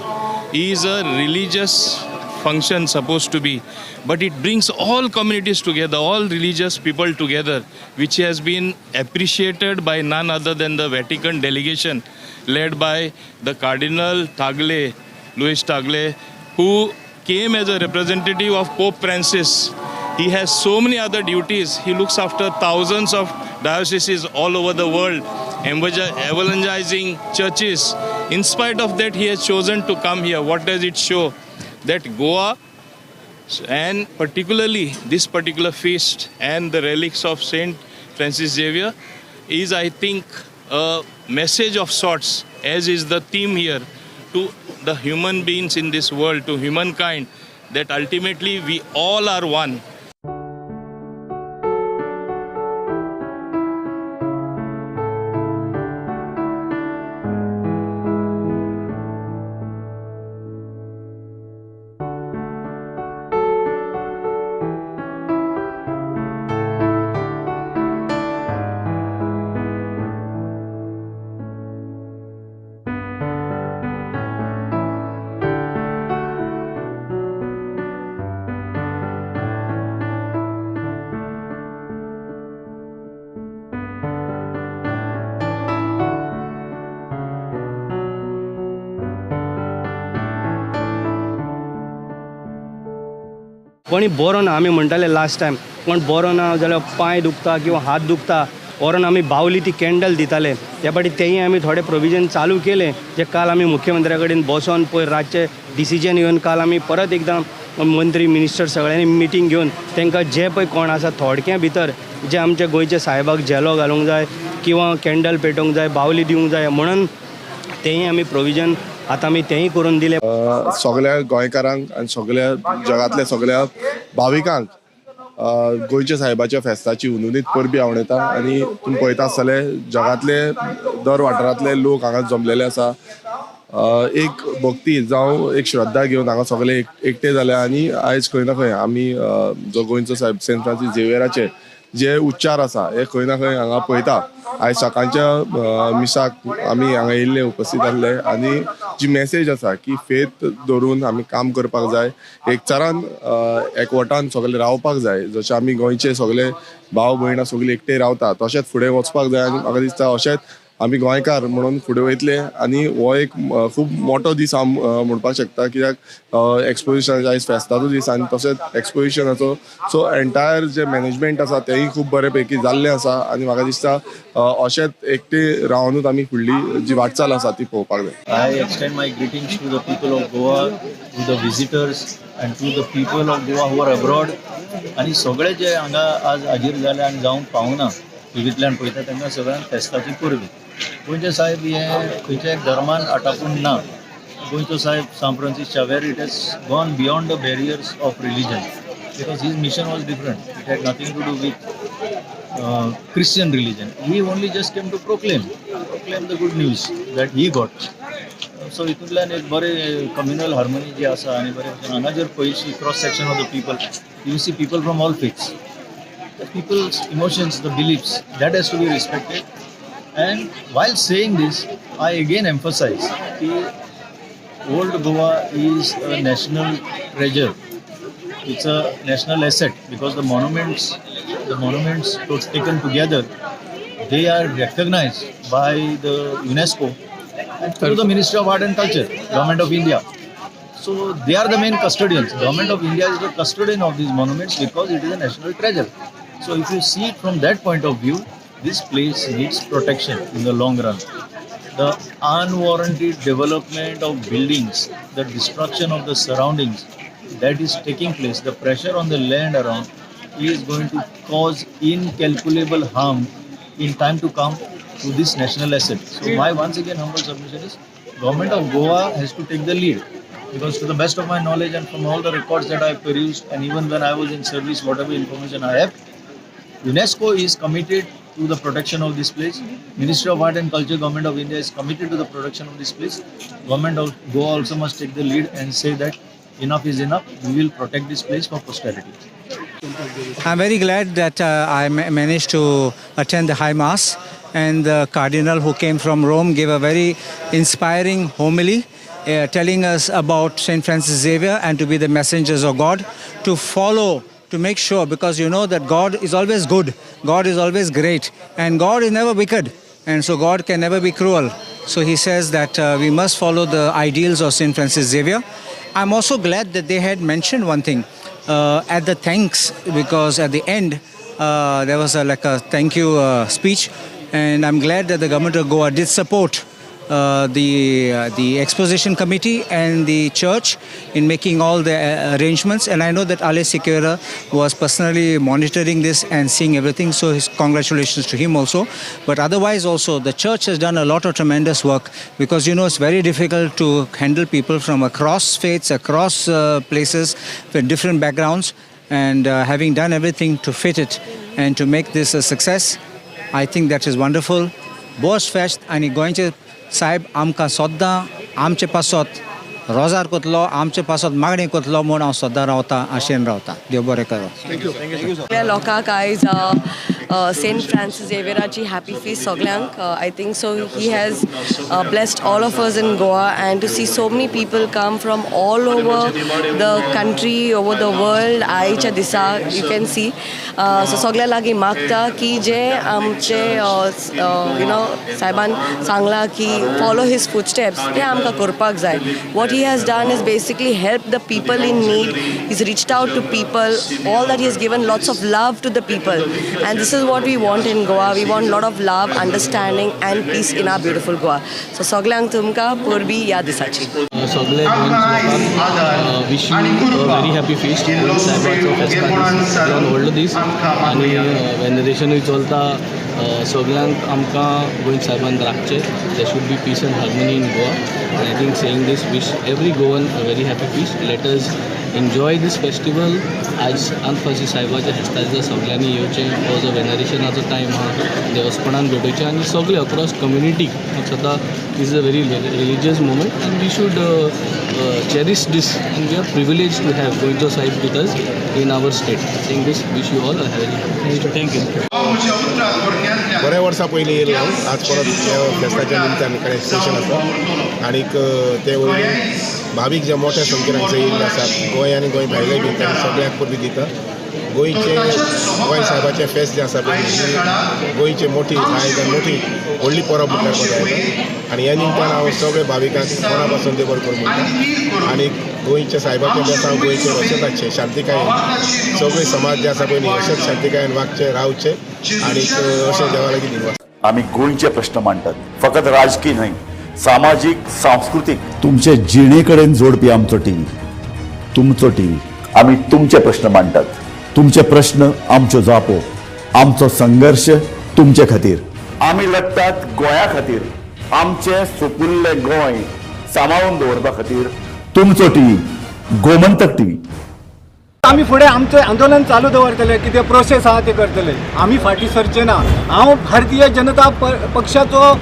is a religious function supposed to be, but it brings all communities together, all religious people together, which has been appreciated by none other than the Vatican delegation led by the Cardinal Tagle, Luis Tagle, who came as a representative of Pope Francis. He has so many other duties. He looks after thousands of dioceses all over the world, evangelizing churches. In spite of that, he has chosen to come here. What does it show? That Goa, and particularly this particular feast and the relics of Saint Francis Xavier, is, I think, a message of sorts, as is the theme here, to the human beings in this world, to humankind, that ultimately we all are one. कोणी बरो ना आमी म्हणटाले last time, कोण बरो ना जाल्यार पांय दुखता किंवा हात दुखता व्हरोन आमी बावली ती कॅन्डल दिताले. त्या फाटी तेंय आमी थोडे प्रोविजन चालू केले जे काल आमी मुख्यमंत्र्या कडेन बसोन पयर रातचे डिसिजन घेवन काल आमी परत एकदां मंत्री मिनिस्टर सगळ्यांनी मिटींग घेवन तांकां जे पळय कोण आसा थोडक्या भितर जे आमच्या गोंयच्या साहेबाक झेलो घालूंक जाय किंवा कॅन्डल पेटोवंक जाय, बावली दिवंक जाय म्हणून तेंय आमी प्रोविजन आतां आमी तेंय करून दिलें. सगळ्या गोंयकारांक आनी सगळ्या जगांतल्या सगळ्या भाविकांक गोंयच्या साहेबाच्या फेस्ताची हुनहुनीत परबी आवडटा आनी तुमी पळयता आसतले जगांतले दर वाठारांतले लोक हांगा जमलेले आसा. एक भक्ती जावं एक श्रद्धा घेवन हांगा सगळे एकटे जाले आनी आयज खंय ना खंय आमी जो गोंयचो साहेब सेंट फ्रांसीस झेवियराचे जे उच्चार आसा हे खंय ना खंय हांगा पळयता. आयज सकाळच्या मिसाक आमी हांगा येयल्ले उपस्थित आसले आनी जी मॅसेज आसा की फेथ दवरून आमी काम करपाक जाय, एकचारान एकवटान सगळे रावपाक जाय. जशें आमी गोंयचे सगळे भाव भयणां सगळीं एकटे रावता तशेंच फुडें वचपाक जाय आनी म्हाका दिसता अशेंच आमी गोंयकार म्हणून फुडें वयतले आनी हो एक खूब मोठो दीस हांव म्हणपाक शकता, कित्याक एक्सपोजिशनाचो आयज फेस्ताचो दीस आनी तशेंच एक्सपोजिशनाचो सो एंटायर जे मॅनेजमेंट आसा तेंय खूब बरे पैकी जाल्लें आसा आनी म्हाका दिसता अशेंच एकटे रावनूच आमी फुडली जी वाटचाल आसा ती पळोवपाक जाय. I extend my greetings to the people of Goa, to the visitors and to the people of Goa who are abroad. आनी सगळे जे हांगा आज हाजीर जाले आनी जावंक पावना टिवींतल्यान पळयता तांकां सगळ्यांक फेस्ताची परबी. गोंयचे साहेब हे खंयच्या एक धर्मान आटापून ना. गोंयचो साहेब Saint Francis Xavier, it has gone beyond the barriers of religion because his mission was different. It had nothing to do with Christian religion. He only just came to proclaim the good news that he got. So हितूंतल्यान एक बरें communal harmony जी आसा आनी बरें भशेन हांगा जर पळयशी cross section of the people, you see people from all faiths. The people's emotions, the beliefs, that has to be respected. And while saying this, I again emphasize that Old Goa is a national treasure. It's a national asset because the monuments taken together, they are recognized by the UNESCO and through the Ministry of Art and Culture, Government of India. So they are the main custodians. Government of India is the custodian of these monuments because it is a national treasure. So if you see it from that point of view, this place needs protection in the long run. The unwarranted development of buildings, the destruction of the surroundings that is taking place, the pressure on the land around is going to cause incalculable harm in time to come to this national asset. So my once again humble submission is, Government of Goa has to take the lead. Because to the best of my knowledge and from all the records that I have perused, and even when I was in service, whatever information I have, UNESCO is committed to the protection of this place. Ministry of Art and Culture, Government of India is committed to the protection of this place. Government of Goa also must take the lead and say that enough is enough. We will protect this place for posterity. I'm very glad that I managed to attend the High Mass, and the Cardinal who came from Rome gave a very inspiring homily, telling us about St. Francis Xavier and to be the messengers of God, to follow, to make sure, because you know that God is always good, God is always great, and God is never wicked, and so God can never be cruel. So he says that we must follow the ideals of St. Francis Xavier. I'm also glad that they had mentioned one thing at the thanks, because at the end there was a thank you speech, and I'm glad that the government of Goa did support the exposition committee and the church in making all the arrangements. And I know that Ale Sequeira was personally monitoring this and seeing everything, so his congratulations to him also. But otherwise also, the church has done a lot of tremendous work, because you know it's very difficult to handle people from across faiths, across places, with different backgrounds, and having done everything to fit it and to make this a success, I think that is wonderful. Bos fest आनी गोंयचे साहेब आमकां सद्दां आमचे पासत रोजार कोतलो, आमचे पासत मागणी कोतलो म्हूण हांव सद्दां रावता, आशेन रावता. देव बरें करूं. Thank you. सगळ्या लोकांक आयज सेंट फ्रांसीस झेवियराची हॅपी फीस्ट सगळ्यांक. I think so he has blessed all of us in Goa, and to see so many people come from all over the country, over the world आयच्या दिसा you can see. So सगळ्या लागीं मागता की जे आमचे you know साहेबान सांगलां की follow his footsteps, ते आमकां करपाक जाय. What he has done is basically help the people in need. He's reached out to people, all that he has given lots of love to the people, and this is what we want in Goa. We want lot of love, understanding and peace in our beautiful Goa. So सगळ्यांक तुमकां परबी ह्या दिसाची. सगळे गोंयच्या wish you very happy feast. साहेबाचो फेस्ता दीस सगळ्यान व्हडलो दीस आनी वेनरेशनूय चलता. सगळ्यांक आमकां Goa साहेबान राखचें. There should be peace and harmony in Goa, and I think saying this wish every Goan a very happy feast. Let us enjoy this festival. आयज सांत फ्रांसीस साहेबाच्या फेस्ता दिसा सगळ्यांनी येवचें. हो जो वेनरेशनाचो टायम आहा, देवस्पणान भेटोवचें आनी सगळे अक्रॉस कम्युनिटी सदां. This is a very religious moment and we should cherish this, and we are privileged to have Goencho Sahib with us in our state. Saying this, wish you all a very happy. Thank you. बऱ्या वर्सां पयलीं येयलो हांव, आज परत ह्या फेस्ताच्या निमतान कडेन एक्सपोजिशन आसा आनीक ते वरवीं भावीक जे मोठ्या संख्येन हांगसर येयल्ले आसात, गोंय आनी गोंय भायले बीन, तांकां सगळ्यांक परबी दिता. गोंयचे गोंय साहेबाचें फेस्त जें आसा पळय, ही गोंयची मोठी आयज मोठी व्हडली परब म्हटल्यार मजा येता. आनी ह्या निमतान हांव सगळे भाविकांक मना पासून देव बरें करूं म्हणटा. आनी गोंयच्या साहेबाचें बेसांव गोंयचेर अशेंच आसचें, शांतिकायेन सगळे समाज जे आसा पळय न्ही अशेंच शांतिकायेन वागचें, रावचें आनी अशें देवा लागीं दिनवास. आमी गोंयचे प्रश्न मांडटात, फकत राजकीय न्हय, सामाजीक, सांस्कृतीक, तुमचे जिणे कडेन जोडपी आमचो टीव्ही, तुमचो टीव्ही. आमी तुमचे प्रश्न मांडटात, तुमचे प्रश्न आमच्यो जापो, आमचो संघर्श तुमचे खातीर. आमी लढटात गोंया खातीर, आमचें सुपुल्लें गोंय सांबाळून दवरपा खातीर. तुमचो टीव्ही, गोमंतक टीव्ही. आमी फुडें आमचें आंदोलन चालू दवरतले, कितें प्रोसेस आहा ते करतले, आमी फाटीं सरचे ना. हांव भारतीय जनता पक्षाचो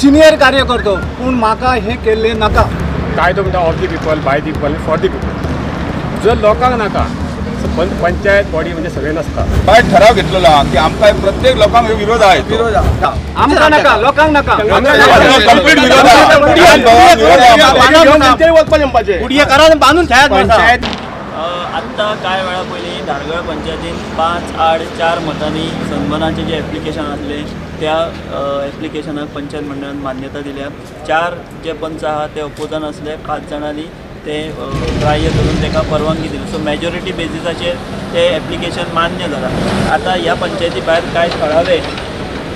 सिनियर कार्यकर्तो, पूण म्हाका हें केल्लें नाका. कायदो म्हणटा of the people, by the people, for the people. जर लोकांक नाका, पंचायत बॉडी म्हणजे सगळे नासता. काय ठराव घेतलेलो आहा की आमकां प्रत्येक लोकांक विरोध आहा, विरोध आहा. आमकां नाका, लोकांक नाका, कंप्लीट विरोध आहा. बांदून ठेयात. पंचायत आत्तां कांय वेळा पयलीं धारगळ पंचायतीन 5-8-4 मतांनी सनबर्नाचें जें एप्लिकेशन आसलें त्या एप्लिकेशनाक पंचायत मंडळान मान्यता दिल्या. 4 जे पंच आहा ते अपोजान आसले, 5 जाणांनी ते ग्राह्य धरून ताका परवानगी दिली. सो मेजॉरिटी बेजिसाचेर ते एप्लिकेशन मान्य जालां. आतां ह्या पंचायती भायर कांय थळावे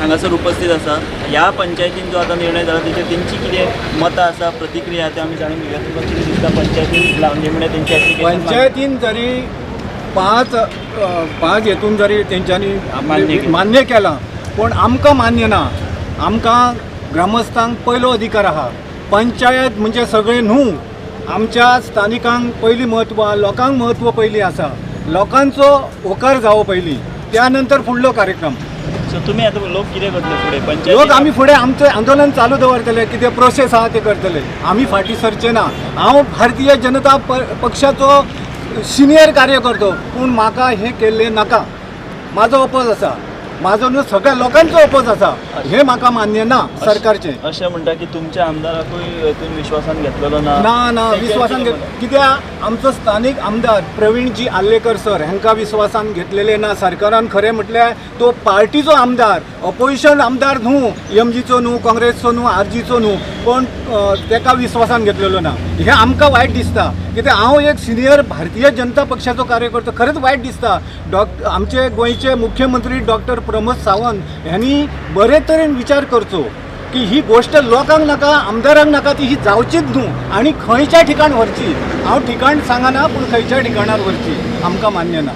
हांगासर उपस्थित आसा. ह्या पंचायतीन जो आतां निर्णय जाला तेचेर तेंची कितें मतां आसा, प्रतिक्रिया ते आमी जाणून घेवया. तुमकां कितें दिसता पंचायतीन निमणें तेंचें एप्लिकेशन? पंचायतीन जरी 5 हेतून जरी तेंच्यांनी मान्य केलां, पूण आमकां मान्य ना. आमकां ग्रामस्थांक पयलो अधिकार आहा. पंचायत म्हणजे सगळें न्हू, आमच्या स्थानिकांक पयलीं म्हत्व, लोकांक म्हत्व पयलीं आसा. लोकांचो होकार जावो पयलीं, त्या नंतर फुडलो कार्यक्रम. सो तुमी आतां लोक कितें करतले फुडें पंचायत? लोक आमी फुडें आमचें आंदोलन चालू दवरतले. कितें प्रोसेस आहा ते करतले. आमी फाटीं सरचे ना. हांव भारतीय जनता पक्षाचो सिनियर कार्यकर्तो, पूण म्हाका हें केल्लें नाका. म्हाजो ओपोज आसा, म्हाजो न्हू सगळ्या लोकांचो ओपोज आसा. हें म्हाका मान्य ना सरकारचें. अशें म्हणटा की तुमच्या आमदाराकूय हेतून विश्वासान घेतलेलो ना? ना ना, विश्वासान घेत कित्याक आमचो स्थानीक आमदार प्रवीणजी आर्लेकर सर हांकां विश्वासान घेतलेले ना सरकारान. खरें म्हटल्यार तो पार्टीचो आमदार, ऑपोजिशन आमदार न्हू, एमजीचो न्हू, काँग्रेसचो न्हू, आरजीचो न्हू, पण ताका विश्वासान घेतलेलो ना. हें आमकां वायट दिसता. कित्याक हांव एक सिनियर भारतीय जनता पक्षाचो कार्यकर्तो, खरेंच वायट दिसता. आमचे गोंयचे मुख्यमंत्री डॉक्टर प्रमोद सावंत ह्यांनी बरे तरेन विचार करचो की ही गोष्ट लोकांक नाका, आमदारांक नाका, ती ही जावचीच न्हू आनी खंयच्या ठिकाण व्हरची. हांव ठिकाण सांगना, पूण खंयच्या ठिकाणार व्हरची आमकां मान्य ना.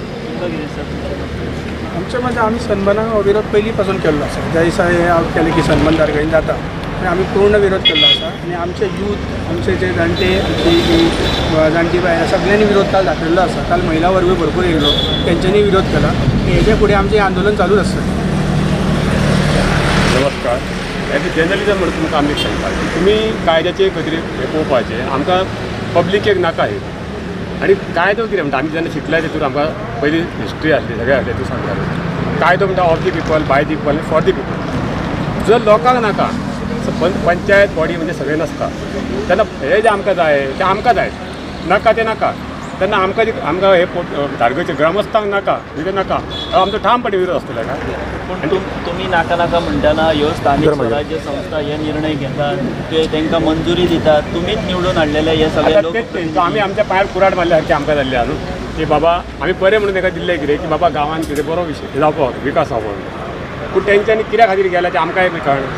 आमचे म्हणजे आमी सनबर्नाक हो विरोध पयलीं पासून केल्लो आसा. ज्या दिसा हें केलें की सनबर्न धारगळीन जाता आनी आमी पूर्ण विरोध केल्लो आसा. आनी आमचे यूथ, आमचे जे जाणटे, आमची जी जाणटी बायलां सगळ्यांनी विरोध काल दाखयल्लो आसा. काल महिला वर्गूय भरपूर येयलो, तेंच्यांनी विरोध केला. हेजे फुडें आमचें आंदोलन चालूच आसतलें. नमस्कार. एज अ जर्नलिजम म्हणून तुमकां आमी सांगता की तुमी कायद्याचे खातीर हें पळोवपाचें, आमकां पब्लिकेक नाका हें. आनी कायदो कितें म्हणटा, आमी जेन्ना शिकले तितून आमकां पयलीं हिस्ट्री आसली, सगळें आसलें, तितून सांगताले कायदो म्हणटा of the people, by the people, for the people. जर लोकांक नाका, पंचायत बॉडी म्हणजे सगळें नासता, तेन्ना हें जें आमकां जाय तें आमकां जाय, नाका तें नाका. तेन्ना आमकां आमकां हे धारगळचे ग्रामस्थांक नाका म्हणजे नाका, आमचो ठामपणी विरोध आसतलो काय. पूण तुमी नाका नाका म्हणटना ह्यो स्थानीक स्वराज्य संस्था हे निर्णय घेतात, ते तांकां मंजुरी दितात, तुमीच निवडून हाडलेले हे सगळे लोक. आमी आमच्या पांयार कुराड मारल्या सारकें आमकां जाल्लें आहा न्हू, की बाबा आमी बरें म्हणून ताका दिल्लें कितें की बाबा गांवांत कितें बरो विशय जावपाक, विकास जावपाक. पूण तेंच्यांनी कित्या खातीर गेल्या तें आमकां एक कळना,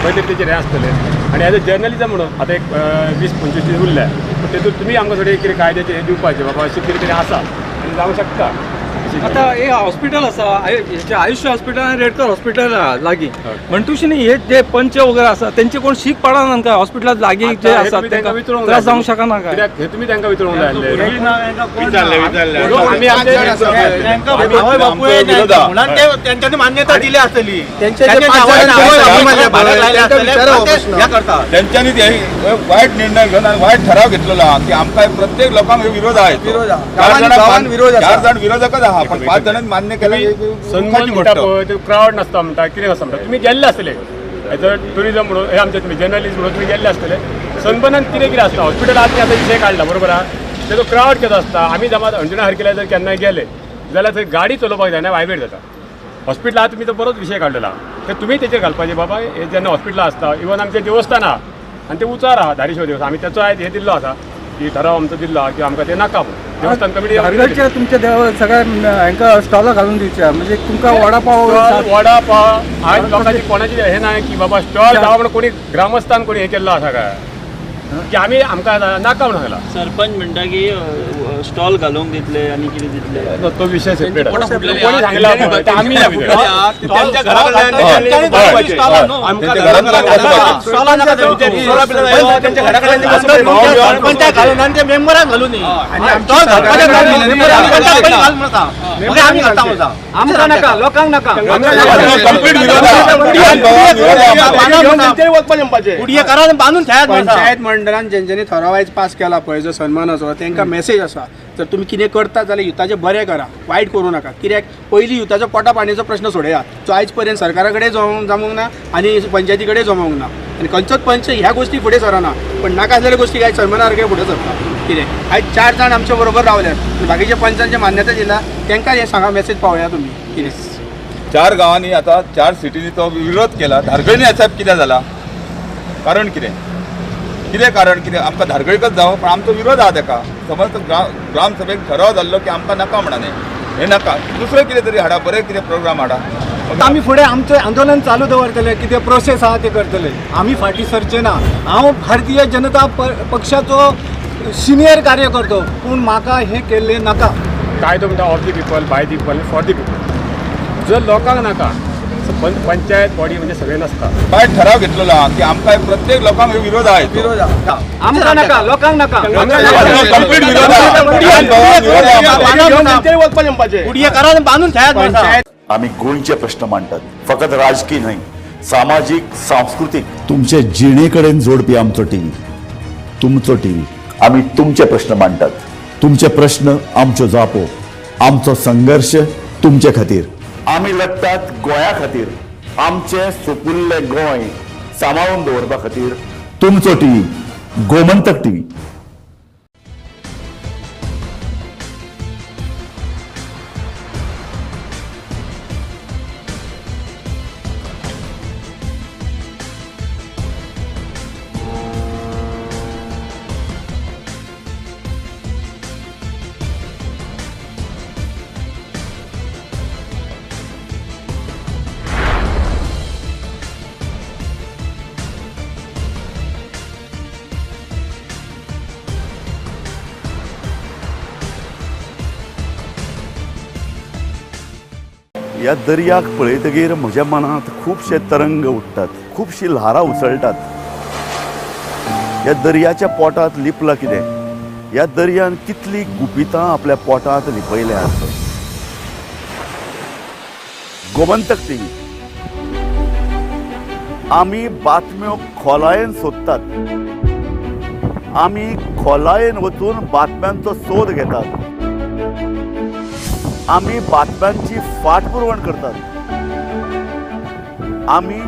खंय तरी तेचेर हें आसतलें. आनी एज अ जर्नलिजम म्हणून आतां एक 20-25 दीस उरल्या, पूण तेतून तुमी आमकां थोडें कितें कायद्याचें हें दिवपाचें, बाबा अशें कितें तरी आसा आनी जावंक शकता. आतां हे हॉस्पिटल आसा, आयुष्य हॉस्पिटल आनी रेडक्रॉस हॉस्पिटल आहा लागीं, म्हणटूच न्ही हे जे पंच वगैरे आसा तेंचे कोण शीक पडना काय हॉस्पिटलात लागीं जे आसा तांकां त्रास जावंक शकना काय? कित्याक हे तुमी तांकां विचारूंक जाय आसलें. तेंच्यांनी मान्यता दिली आसतली, तेंच्यांनी वायट निर्णय घेवन आनी वायट ठराव घेतलेलो आहा की आमकां प्रत्येक लोकांक विरोध आहा. 4 जाण विरोधकच आहा, पण 5 जाणांनी मान्य केलें. सनबर्न म्हणटा पळय ते क्रावड नासता म्हणटा, कितें आसता म्हणटा, तुमी गेल्ले आसतले एज अ ट्युरिजम म्हणून, हे आमचे तुमी जर्नलिस्ट म्हणून तुमी गेल्ले आसतले. सनबर्नान कितें कितें आसता, हॉस्पिटल आतां आतां विशय काडला बरोबर आहा, तेजो क्रावड केदो आसता. आमी जमा अंजुना हरकिल्या जर केन्नाय गेले जाल्यार थंय गाडी चलोवपाक जायना, वायब्रेट जाता. हॉस्पिटला तुमी तो बरोच विशय काडलेलो आहा, ते तुमी तेचेर घालपाचें बाबा हे जेन्ना हॉस्पिटलां आसता, इवन आमचें देवस्थान आहा आनी तें उंचार आहा धारेश्वर देवस्थान, आमी तेचो आयज हें दिल्लो आसा की ठराव आमचो दिल्लो आहा की आमकां तें नाका म्हणून. देवस्थान कमिटी धारगळच्या तुमच्या देव सगळ्या हांकां स्टॉलां घालून दिवच्या, म्हणजे तुमकां वडापाव वडापाव आज लोकांची कोणाची हें ना की बाबा स्टॉल जावं म्हणून कोणी ग्रामस्थान कोणी हें केल्लो आसा काय की आमी आमकां नाका म्हणून सांगला. सरपंच म्हणटा की स्टॉल घालूंक दितले आनी कितें दितले, तो विशय सेपरेट. कोणी सांगला आमी आमकां नाका, लोकांक नाका. बांदून पंचायत मंडळान जेंच्यांनी ठराव आयज पास केला पळय जो सन्मानाचो, तांकां मेसेज आसा जर तुमी कितें करता जाल्यार युथाचें बरें करा, वायट करूं नाका. कित्याक पयलीं युथाचो पोटा पाणयेचो प्रश्न सोडया, जो आयज पर्यंत सरकारा कडेन जमूंक ना आनी पंचायती कडेन जमूंक ना, आनी खंयचोच पंच ह्या गोश्टी फुडें सरना. पण नाका आसलेल्या गोश्टी आयज सन्माना सारके फुडें सरता. कितें आयज 4 जाण आमच्या बरोबर रावल्यात, बाकीच्या पंचांचे मान्यता दिला, तांकां हें सांगा मेसेज पावया तुमी कितें. 4 गांवांनी आतां 4 सिटींनी तो विरोध केला. धारगळींनी साहेब कितें जाला, कारण कितें कितें कारण कितें आमकां धारगळीकच जावं, पण आमचो विरोध आहा तेका. समज ग्रामसभेक ठराव जाल्लो की आमकां नाका म्हणा, हें नाका, दुसरें कितें तरी हाडा, बरें कितें प्रोग्राम हाडा. आमी फुडें आमचें आंदोलन चालू दवरतले, कितें प्रोसेस आहा ते करतले, आमी फाटीं सरचे ना. हांव भारतीय जनता पक्षाचो सिनियर कार्यकर्तो, पूण म्हाका हें केल्लें नाका. कायदो म्हणटा of the people, by the people, for the people. जर लोकांक नाका, पंचायत बॉडी म्हणजे सगळे नासता. काय ठराव घेतलेलो आहा की आमकां प्रत्येक लोकांक विरोध आहा, विरोध आहा, आमकां नाका, लोकांक नाका, कंप्लीट विरोध आहा. बांदून ठेयात. आमी गोंयचे प्रश्न मांडटात, फकत राजकीय न्हय, सामाजीक, सांस्कृतीक, तुमचे जिणे कडेन जोडपी आमचो टीव्ही, तुमचो टीव्ही. आमी तुमचे प्रश्न मांडटात, तुमचे प्रश्न आमच्यो जापो, आमचो संघर्श तुमचे खातीर. आमी लढटात गोंया खातीर, आमचें सुपुल्लें गोंय सांबाळून दवरपा खातीर. तुमचो टीव्ही, गोमंतक टीव्ही. ह्या दर्याक पळयतगीर म्हज्या मनांत खुबशे तरंग उठ्ठात, खुबशी ल्हारां उसळटात. ह्या दर्याच्या पोटांत लिपलां कितें? ह्या दर्यान कितलीं गुपितां आपल्या पोटांत लिपयल्यांत. गोमंतक टीव्ही, आमी बातम्यो खोलायेन सोदतात, आमी खोलायेन वचून बातम्यांचो सोद घेतात, आमी बातम्यांची फाटपुरवण करतात, आमी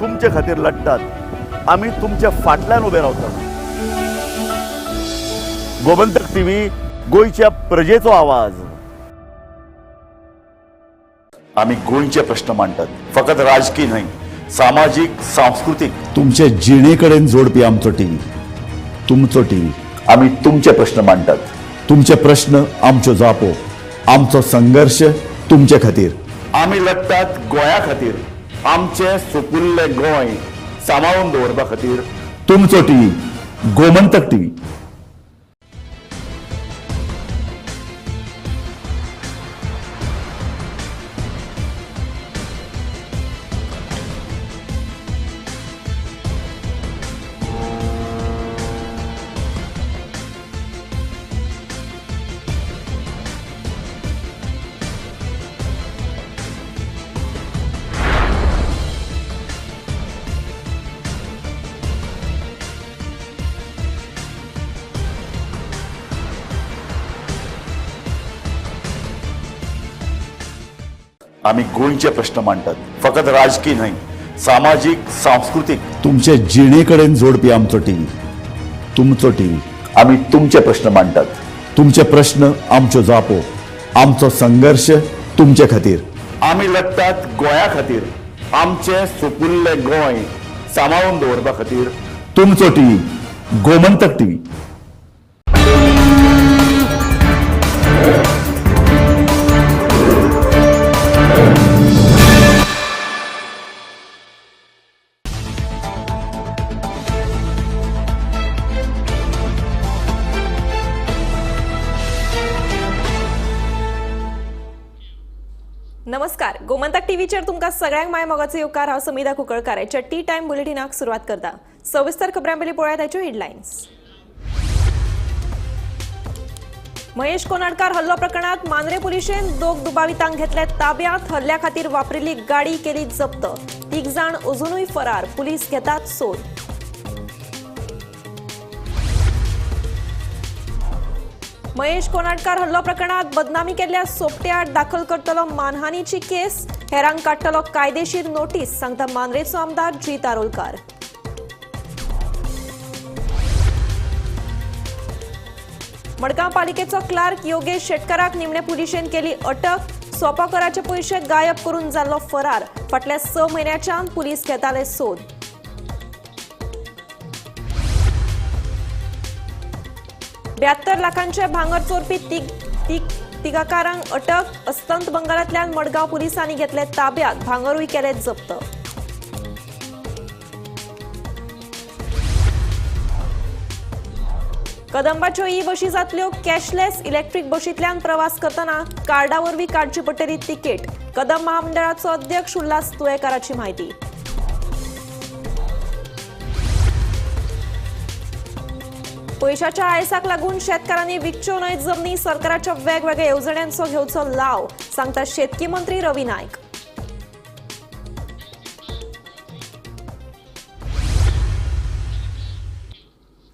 तुमचे खातीर लढटात, आमी तुमच्या फाटल्यान उबे रावतात. गोमंतक टीव्ही, गोंयच्या प्रजेचो आवाज. आमी गोंयचे प्रश्न मांडटात, फकत राजकीय न्हय, सामाजीक, सांस्कृतीक, तुमचे जिणे कडेन जोडपी आमचो टीव्ही, तुमचो टीव्ही. आमी तुमचे प्रश्न मांडटात, तुमचे प्रश्न आमच्यो जापो, आमचो संघर्श तुमचे खातीर. आमी लढटात गोंया खातीर, आमचें सुपुल्लें गोंय सांबाळून दवरपा खातीर. तुमचो टीव्ही, गोमंतक टीव्ही. आमी गोंयचे प्रश्न मांडटात, फकत राजकीय न्हय, सामाजीक, सांस्कृतीक, तुमचे जिणे कडेन जोडपी आमचो टीव्ही, तुमचो टीव्ही. आमी तुमचे प्रश्न मांडटात, तुमचे प्रश्न आमच्यो जापो, आमचो संघर्श तुमचे खातीर. आमी लढटात गोंया खातीर, आमचें सुपुल्लें गोंय सांबाळून दवरपा खातीर. तुमचो टीव्ही, गोमंतक टीव्ही. नमस्कार, गोमंतक टीव्हीचेर तुमकां सगळ्यांक माय मोगाचो येवकार. हांव समिधा कुंकळकार ह्या टी टायम बुलेटिनाक सुरवात करता. सविस्तर खबरां पयलीं पळोवया ताच्यो हेडलायन्स. महेश कोनाडकार हल्लो प्रकरणात मांद्रे पुलिशेन दोग दुबावितांक घेतले ताब्यांत. हल्ल्या खातीर वापरिल्ली गाडी केली जप्त. 3 जाण अजुनूय फरार, पुलीस घेतात सोद. महेश कोनाडकार हल्लो प्रकरणात बदनामी केल्ल्या सोपट्याआड दाखल करतलो मानहानीची केस. हेरांक काडटलो कायदेशीर नोटीस, सांगता मांद्रेचो आमदार जीत आरोलकार. मडगांव पालिकेचो क्लार्क योगेश शेटकाराक निमणे पुलिशेन केली अटक. सोपा कराचे पयशे गायब करून जाल्लो फरार. फाटल्या 6 म्हयन्याच्यान पुलीस घेताले सोद. 72 लाखांचे भांगर चोरपी तिगाकारांक अटक. अस्तंत बंगालांतल्यान मडगांव पुलिसांनी घेतले ताब्यात. भांगरूय केले जप्त. कदंबाच्यो ई बशी जातल्यो कॅशलेस. इलेक्ट्रीक बशींतल्यान प्रवास करतना कार्डा वरवीं काडची पडटली तिकेट. कदम महामंडळाचो अध्यक्ष उल्हास तुयेकाराची म्हायती. पयशाच्या आयसाक लागून शेतकारांनी विकच्यो न्हय जमनी, सरकाराच्या वेगवेगळ्या येवजण्यांचो घेवचो लाव, सांगता शेतकी मंत्री रवी नायक.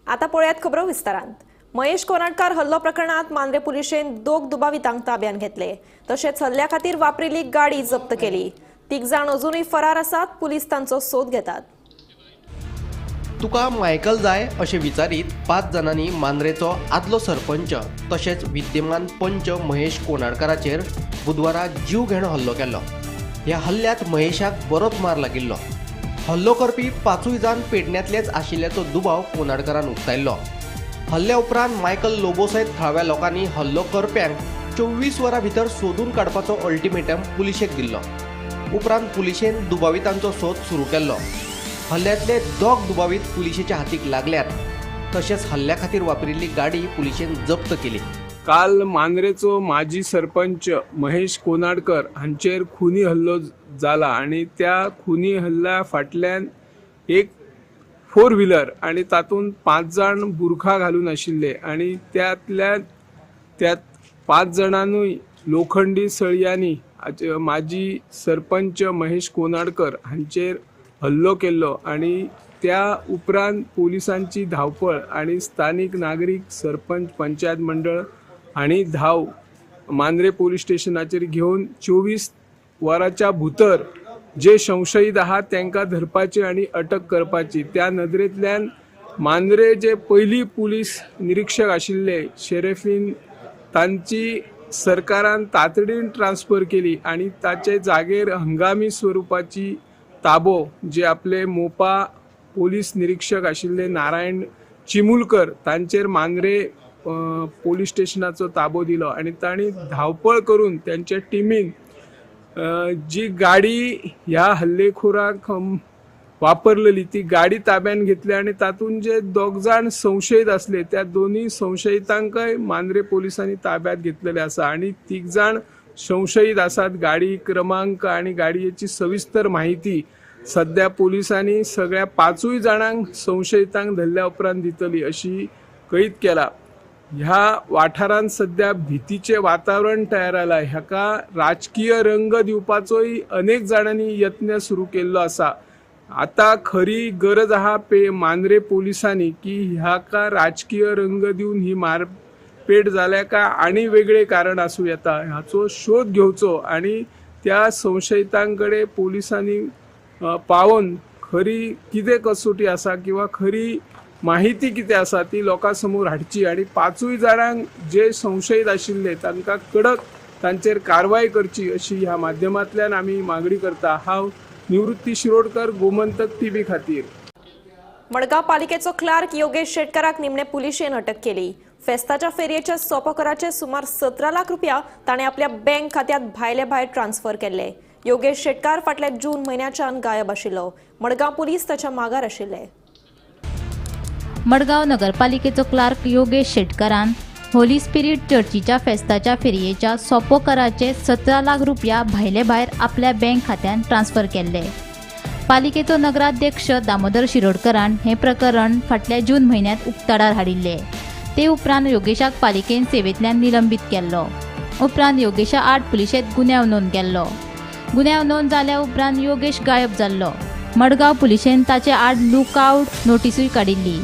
आता पळयात खबरो विस्तारांत. महेश कोनाडकार हल्लो प्रकरणात मांद्रे पुलिशेन दोग दुबावितांक ताब्यात घेतले. तशेंच हल्ल्या खातीर वापरिल्ली गाडी जप्त केली. 3 जाण अजूनय फरार आसात. पुलीस तांचो सोद घेतात. तुका मायकल जाय अशें विचारीत 5 जाणांनी मांद्रेचो आदलो सरपंच तशेंच विद्यमान पंच महेश कोनाडकाराचेर बुधवारा जीव घेणो हल्लो केलो. ह्या हल्ल्यांत महेशाक बरोच मार लागिल्लो. हल्लो करपी 5 जाण पेडण्यांतलेच आशिल्ल्याचो दुबाव कोनाडकारान उक्तायल्लो. हल्ल्या उपरांत मायकल लोबो सयत थळाव्या लोकांनी हल्लो करप्यांक 24 वरां भितर सोदून काडपाचो अल्टिमेटम पुलिशेक दिल्लो. उपरांत पुलिशेन दुबावितांचो सोद सुरू केल्लो. हल्ल्यांतले 2 दुबावीत पुलिशेच्या हातीक लागल्यात. तशेंच हल्ल्या खातीर वापरिल्ली गाडी पुलिशेन जप्त केली. काल मांद्रेचो माजी सरपंच महेश कोनाडकर हांचेर खुनी हल्लो जाला आनी त्या खुनी हल्ल्या फाटल्यान एक 4 व्हीलर आनी तातूंत 5 जाण बुरखा घालून आशिल्ले आनी त्यात 5 जाणांनूय लोखंडी सळयांनी माजी सरपंच महेश कोनाडकर हांचेर हल्लो केल्लो आनी त्या उपरांत पोलिसांची धांवपळ आनी स्थानीक नागरीक सरपंच पंचायत मंडळ आनी धांव मांद्रे पोलीस स्टेशनाचेर घेवन 24 वरांच्या भितर जे संशयीत आहात तांकां धरपाची आनी अटक करपाची. त्या नदरेंतल्यान मांद्रे जे पयली पुलीस निरीक्षक आशिल्ले शेरेफीन तांची सरकारान तातडीन ट्रान्सफर केली आनी ताचे जागेर हंगामी स्वरुपाची ताबो जे आपले मोपा पोलीस निरीक्षक आशिल्ले नारायण चिमुलकर तांचेर मांद्रे पोलीस स्टेशनाचो ताबो दिलो आनी तांणी धांवपळ करून त्यांच्या टिमीन जी गाडी ह्या हल्लेखोराक वापरलेली ती गाडी ताब्यात घेतली आनी तातूंत जे 2 जाण संशयीत आसले त्या दोनूय संशयितांकय मांद्रे पोलिसांनी ताब्यात घेतलेले आसा आनी 3 जाण संशयीत आसात. गाडी क्रमांक आनी गाडयेची सविस्तर माहिती सध्या पोलिसांनी सगळ्या 5 जाणांक संशयितांक धरल्या उपरांत दितली अशी कळीत केला. ह्या वाठारांत सध्या भीतीचें वातावरण तयार जाला. हाका राजकीय रंग दिवपाचोय अनेक जाणांनी यत्न सुरू केल्लो आसा. आता खरी गरज आहा मांद्रे पोलिसांनी की ह्याका राजकीय रंग दिवन ही मारपेट जाल्या काय आनी वेगळे कारण आसूं येता हाचो शोध घेवचो आनी त्या संशयितांकडे पोलिसांनी पावोवन खरी कितें कसोटी आसा किंवा खरी माहिती कितें आसा ती लोकां समोर हाडची आनी 5 जाणांक जे संशयीत आशिल्ले तांकां कडक तांचेर कारवाय करची अशी ह्या माध्यमांतल्यान आमी मागणी करता. हांव निवृत्ती शिरोडकर, गोमंतक टीव्ही खातीर. मडगांव पालिकेचो क्लार्क योगेश शेटकाराक निमणे पुलिशेन अटक केली. फेस्ताच्या फेरयेच्या सोपो कराचे सुमार 17 लाख रुपया ताणें आपल्या बँक खात्यात भायले भायर ट्रान्सफर केल्ले. योगेश शेटकार फाटल्या जून म्हयन्याच्यान गायब आशिल्लो. मडगांव पुलीस ताच्या मागार आशिल्ले. मडगांव नगरपालिकेचो क्लार्क योगेश शेटकारान होली स्पिरीट चर्चीच्या फेस्ताच्या फेरयेच्या सोपो कराचे 17 लाख रुपया भायले भायर आपल्या बँक खात्यान ट्रान्सफर केल्ले. पालिकेचो नगराध्यक्ष दामोदर शिरोडकरान हें प्रकरण फाटल्या जून म्हयन्यांत उक्ताडार हाडिल्लें. ते उपरांत योगेशाक पालिकेन सेवेंतल्यान निलंबीत केल्लो. उपरांत योगेशा आड पुलिशेंत गुन्यांव नोंद केल्लो. गुन्यांव नोंद जाल्या उपरांत योगेश गायब जाल्लो. मडगांव पुलिशेन ताचे आड लुकआउट नोटिसूय काडिल्ली.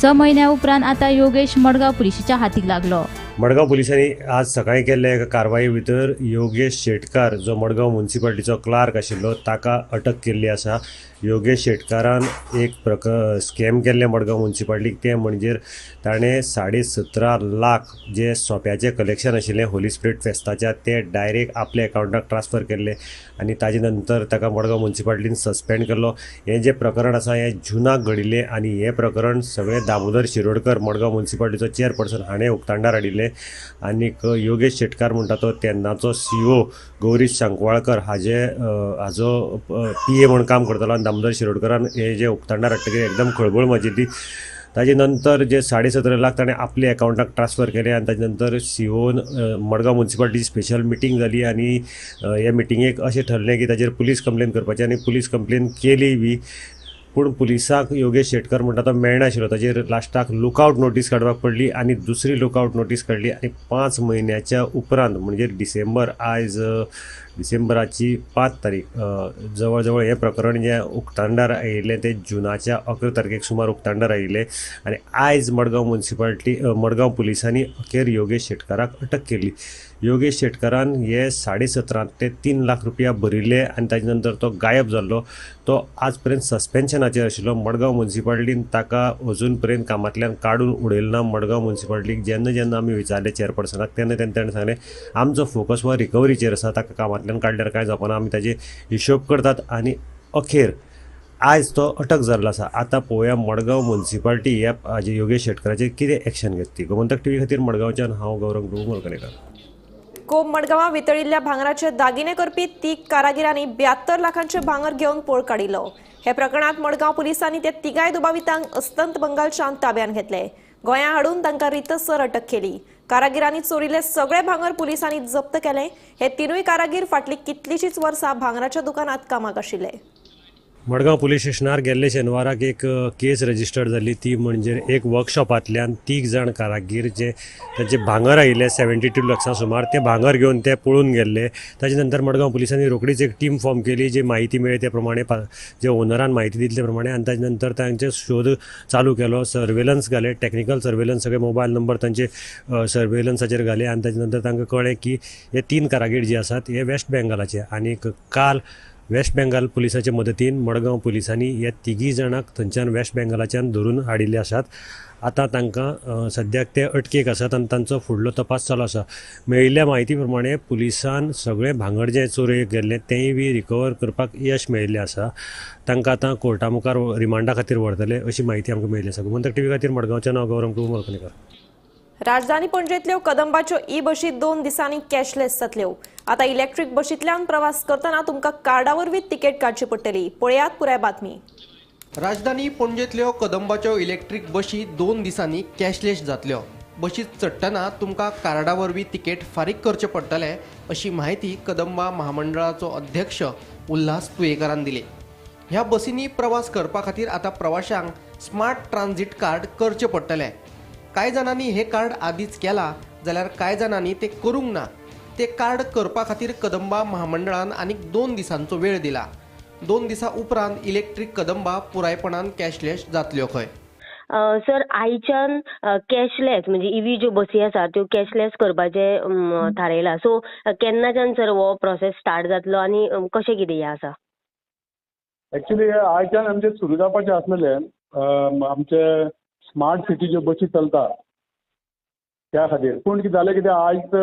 6 म्हयन्या उपरांत आतां योगेश मडगांव पुलिशेच्या हातीक लागलो. मडगांव पुलिसांनी आज सकाळीं केल्ल्या एका कारवाये भितर योगेश शेटकार जो मडगांव म्युनिसिपालिटीचो क्लार्क आशिल्लो ताका अटक केल्ली आसा. योगेश शेटकारान एक स्कॅम केल्लें मडगांव म्युनिसिपालिटीक, तें म्हणजे ताणें 17.5 लाख जे सोप्याचें कलेक्शन आशिल्लें होली स्पिरीट फेस्ताच्या तें डायरेक्ट आपल्या एकावंटाक ट्रान्सफर केल्लें आनी ताजे नंतर ताका मडगांव म्युनिसिपालिटीन सस्पेंड केल्लो. हें जें प्रकरण आसा हें जुनाक घडिल्लें आनी हें प्रकरण सगळें दामोदर शिरोडकर मडगांव म्युनिसिपालिटीचो चेअरपर्सन हाणें उक्ताडार हाडिल्लें आनीक योगेश शेटकार म्हणटा तो तेन्नाचो सीओ गौरीश शांकवाळकर हाजे हाजो पी ए म्हूण काम करतालो आनी दामोदर शिरोडकरान हे जे उक्ताडार हाडटकीर एकदम खळबळ माजिल्ली. ताजे नंतर जे 17.5 लाख ताणें आपल्या अकावंटाक ट्रान्सफर केले आनी ताजे नंतर सीओन मडगांव म्युनिसिपालिटीची स्पेशल मिटींग जाली आनी हे मिटिंगेक अशें ठरलें की ताजेर पुलीस कंप्लेन करपाची आनी पुलीस कंप्लेन केली बी पूण पुलिसाक योगेश शेटकर म्हणटा तो मेळनाशिल्लो. ताजेर लास्टाक लुकआवट नोटीस काडपाक पडली आनी दुसरी लुकआवट नोटीस काडली आनी 5 म्हयन्याच्या उपरांत म्हणजे डिसेंबर, आयज डिसेंबराची 5 तारीख, जवळ जवळ हें प्रकरण जें उक्ताडार आयिल्लें तें जुनाच्या 11 तारखेक सुमार उक्ताडार आयिल्लें आनी आयज मडगांव म्युनिसिपालिटी मडगांव पुलिसांनी अखेर योगेश शेटकाराक अटक केली. योगेश शेटकारान हे 17.5 ते 3 लाख रुपया भरिल्ले आनी ताजे नंतर तो गायब जाल्लो. तो आज पर्यंत सस्पेन्शनाचेर आशिल्लो. मडगांव म्युनिसिपालिटीन ताका अजून पर्यंत कामांतल्यान काडून उडयलें ना. मडगांव म्युनिसिपालिटीक जेन्ना जेन्ना आमी विचारलें चेअरपर्सनाक तेन्ना तेणें सांगलें आमचो फोकस हो रिकवरीचेर आसा, ताका कामांतल्यान काडल्यार कांय जावपाना, आमी ताजे हिशोब करतात आनी अखेर आयज तो अटक जाल्लो आसा. आतां पळोवया मडगांव म्युनिसिपालिटी ह्या हाजे योगेश शेटकाराचेर कितें एक्शन घेता ती. गोमंतक टीव्ही खातीर मडगांवच्यान हांव गौरव प्रभू मोलकणेकर. कोप मडगांवां वितळिल्ल्या भांगराचे दागिने करपी 3 कारागिरांनी 72 लाखांचे भांगर घेवन पळ काडिल्लो. हे प्रकरणात मडगांव पुलिसांनी त्या तिगाय दुबावितांक अस्तंत बंगालच्यान ताब्यात घेतले. गोंया हाडून तांकां रितसर अटक केली. कारागिरांनी चोरिल्ले सगळे भांगर पुलिसांनी जप्त केले. हे 3 कारागीर फाटली कितलीशीच वर्सां भांगराच्या दुकानात कामाक आशिल्ले. मडगांव पुलीस स्टेशनार गेल्ले शेनवाराक एक केस रजिस्टर्ड जाली ती म्हणजे एक वर्कशॉपांतल्यान 3 जाण कारागीर जे तांचे भांगर आयिल्ले 72 लाखां सुमार ते भांगर घेवन ते पळून गेल्ले. ताजे नंतर मडगांव पुलिसांनी रोखडीच एक टीम फॉर्म केली, जी म्हायती मेळ्ळी त्या प्रमाणे जे ओनरान म्हायती दिली त्या प्रमाणे आनी ताजे नंतर तांचे शोध चालू केलो, सर्वेलन्स घाले, टॅक्निकल सर्वेलन्स, सगळे मोबायल नंबर तांचे सर्वेलन्साचेर घाले आनी ताजे नंतर तांकां कळ्ळें की हे 3 कारागीर जे आसात हे वेस्ट बेंगालाचे आनी काल वेस्ट बेंगाल पुलिसाचे मदतीन मडगांव पुलिसांनी ह्या 3 जाणांक थंयच्यान वेस्ट बेंगालाच्यान धरून हाडिल्ले आसात. आतां तांकां सद्याक ते अटकेक आसात आनी तांचो फुडलो तपास चालू आसा. मेळिल्ल्या म्हायती प्रमाणे पुलिसान सगळें भांगर जें चोरयेक गेल्लें तेंय बी रिकवर करपाक यश मेळिल्लें आसा. तांकां आतां कोर्टा मुखार रिमांडा खातीर व्हरतले अशी म्हायती आमकां मेळिल्ली आसा. गोमंतक टीव्ही खातीर मडगांवच्यान हांव गौरव प्रभू मोलकणेकर. राजधानी पणजेतल्यो कदंबाच्यो ई बशी 2 दिसांनी कॅशलेस जातल्यो. आतां इलेक्ट्रीक बशींतल्यान प्रवास करतना तुमकां कार्डा वरवीं तिकेट काडची पडटली. पळयात पुराय बातमी. राजधानी पणजेतल्यो कदंबाच्यो इलेक्ट्रीक बशी 2 दिसांनी कॅशलेस जातल्यो. बशीत चडटना तुमकां कार्डा वरवीं तिकेट फारीक करचें पडटलें अशी म्हायती कदंबा महामंडळाचो अध्यक्ष उल्हास तुयेकारान दिली. ह्या बसींनी प्रवास करपा खातीर आतां प्रवाशांक स्मार्ट ट्रान्झीट कार्ड करचें पडटलें. कांय जाणांनी हे कार्ड आदींच केलां जाल्यार कांय जाणांनी ते करूंक ना. ते कार्ड करपा खातीर कदंबा महामंडळान आनीक 2 दिसांचो वेळ दिला. 2 दिसां उपरांत इलेक्ट्रीक कदंबा पुरायपणान कॅशलेस जातल्यो खंय. सर आयच्यान कॅशलेस म्हणजे इवी ज्यो बसी आसा त्यो कॅशलेस करपाचें थारायलां. सो केन्नाच्यान सर हो प्रोसेस स्टार्ट जातलो आनी कशें कितें हें आसा? एक्चुअली आयच्यान आमचें सुरू जावपाचें आसलेलें आमचे स्मार्ट सिटी ज्यो बसी चलता त्या खातीर. पूण कितें जालें कितें आयज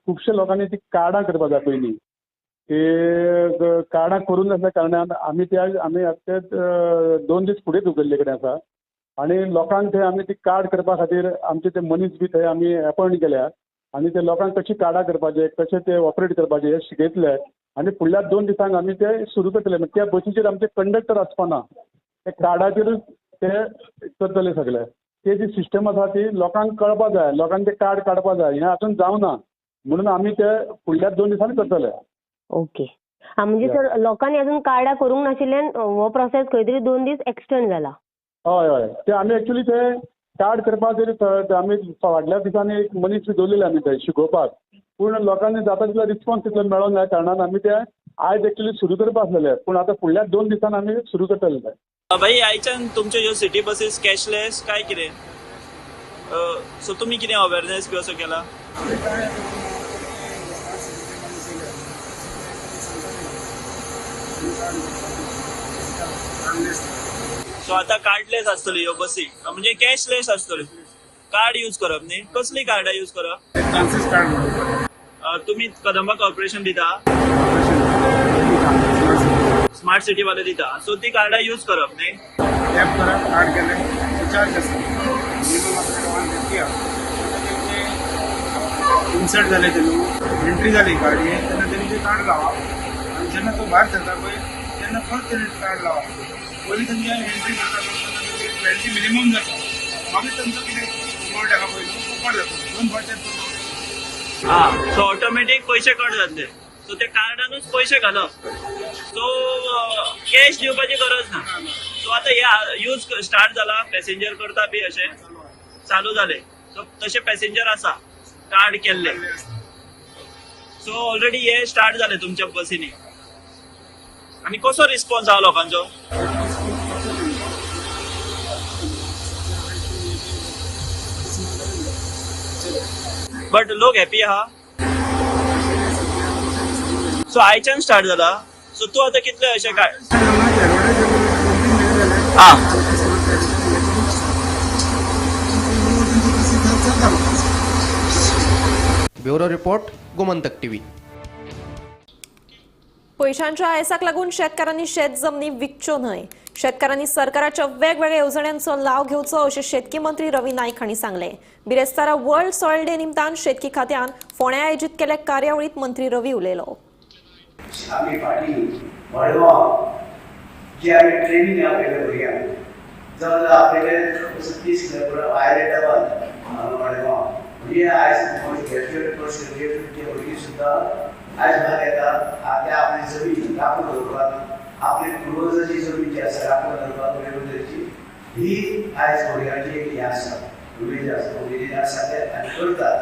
खुबशे लोकांनी ती कार्डां करपा जाय पयलीं, ती कार्डां करूंक नासल्या कारणान आमी ते आमी ते 2 दीस फुडें धुकल्ले कडेन आसा आनी लोकांक थंय आमी ती कार्ड करपा खातीर आमचे ते मनीस बी थंय आमी एपॉयंट केल्या आनी ते लोकांक कशी कार्डां करपाचें, कशें ते ऑपरेट करपाचें हें शिकयतले आनी फुडल्या 2 दिसांक आमी ते सुरू करतले. त्या बसीचेर आमचे कंडक्टर आसपाना, ते कार्डाचेरूच ते करतले सगळे. ते जी सिस्टम आसा ती लोकांक कळपा जाय, लोकांक ते कार्ड काडपा जाय, हें आजून जावना म्हणून आमी ते फुडल्या 2 दिसांनी करतले. ओके, हा म्हणजे सर लोकांनी अजून कार्डां करूंक नाशिल्ल्यान हो प्रोसेस खंय तरी 2 दीस एक्सटेंड जाला. हय हय, ते आमी एक्चुअली ते कार्ड करपाक तरी आमी फाटल्या दिसांनी एक मनीस बी दवरलेले आमी थंय शिकोवपाक, पूण लोकांनी जाता तितलो रिस्पॉन्स तितलो मेळोंक ना कारणान आमी ते आयज एक्चुअली सुरू करपा आसलेले, पूण आतां फुडल्या 2 दिसांनी आमी सुरू करतले. भाई आयच्यान तुमच्यो ह्यो सिटी बसीस कॅशलेस काय कितें, सो तुमी कितें अवेरनेस बी असो केला? सो आतां कार्डलेस आसतल्यो ह्यो बसी, म्हणजे कॅशलेस आसतल्यो. कार्ड यूज करप न्ही? कसलीं कार्डां यूज करप? ट्रान्सीस कार्ड. तुमी कदंबा कॉर्पोरेशन दिता, स्मार्ट सिटी वाले दिता, सो ती कार्डां यूज करप न्ही? टॅप करप, कार्ड केलें, चार्ज आसता मिनिमम आपल्याक 150 आसा, इन्सर्ट जालें ते न्हू एंट्री जाली कार्डये तेन्ना तेणी तें कार्ड लावप आनी जेन्ना तो भायर सरता पळय तेन्ना परत तेणी कार्ड लावप. पयलीं तेंच्या एंट्री करता तेन्ना 20 मिनिमम जाता, मागीर तांचो कितें टोल टाका पयलो तो कट जातलो, 2 फावट. हा, सो ऑटोमॅटीक पयशे कट जातले. सो त्या कार्डानूच पयशे घालप, सो कॅश दिवपाची गरज ना. सो आतां हे यूज स्टार्ट जाला, पॅसेंजर करता बी अशें चालू जाले. सो तशे पॅसेंजर आसा कार्ड केल्ले. सो ऑलरेडी हे स्टार्ट जाले तुमच्या बसींनी. आनी कसो रिस्पॉन्स आहा लोकांचो? बट लोक हॅपी आहा. सो आयच्यान स्टार्ट जाला. सो तूं आतां कितले अशें काय? हा, ब्युरो रिपोर्ट, गोमंतक टीव्ही. पैशांच्या हायसाक लागून शेतकारांनी शेत जमनी विकच्यो न्हय. शेतकारांनी सरकाराच्या वेगवेगळ्या येवजण्यांचो लाव घेवचो अशें शेतकी मंत्री रवी नाईक हांणी सांगलें. बिरेस्तारा वर्ल्ड सॉयल डे निमतान शेतकी खात्यान फोंड्यां आयोजीत केल्ल्या कार्यावळींत मंत्री रवी उलयलो. आमी फाटीं मडगांव जी आमी ट्रेनींग आपयले भुरग्यांक, जवळ जवळ आपयले 30 किलोमिटर आयले डबल मडगांव. म्हणजे आयज ग्रॅज्युएट पोस्ट ग्रॅज्युएट ते भुरगीं सुद्दां आयज भायर येता ते आपली जमीन राखून दवरपाक, आपली पुर्वजाची जमीन जी आसा राखून दवरपाक वेगवेगळी ही आयज भुरग्यांची एक हें आसा, उमेद आसा, उमेदीन आसा ते आनी करतात,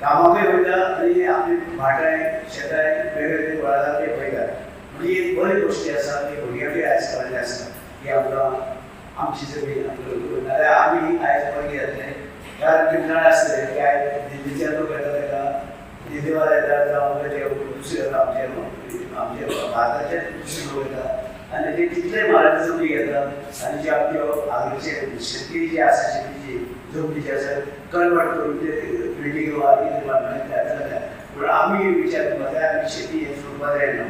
कामाकय वयता आनी आपली भाटांय शेतांय वेगवेगळे वळांतय वयतात. म्हणजे एक बरी गोश्टी आसा की भुरग्यांकय आयज कळ्ळें आसा की आमकां आमची जमीन आमकां, नाल्यार आमी आयज बरे जातले. कारण तुमी जाणा आसतले की आयज दिल्लीचे लोक येता, ताका दिल्लीवाले येतात, जावं ते दुसरे येता, आमचे आमचे भारताचे दुसरे लोक येतात आनी ते तितले म्हारग जमनी घेतात आनी जे आमच्यो हांगाचे शेतकी जी आसा, शेतीची जमनी जी आसा कन्वर्ट करून ते बिल्डींग वा कितें बांदपाक तयार जाल्या. पूण आमी विचार करपाक जाय, आमी शेती हें सोडपाक जायना.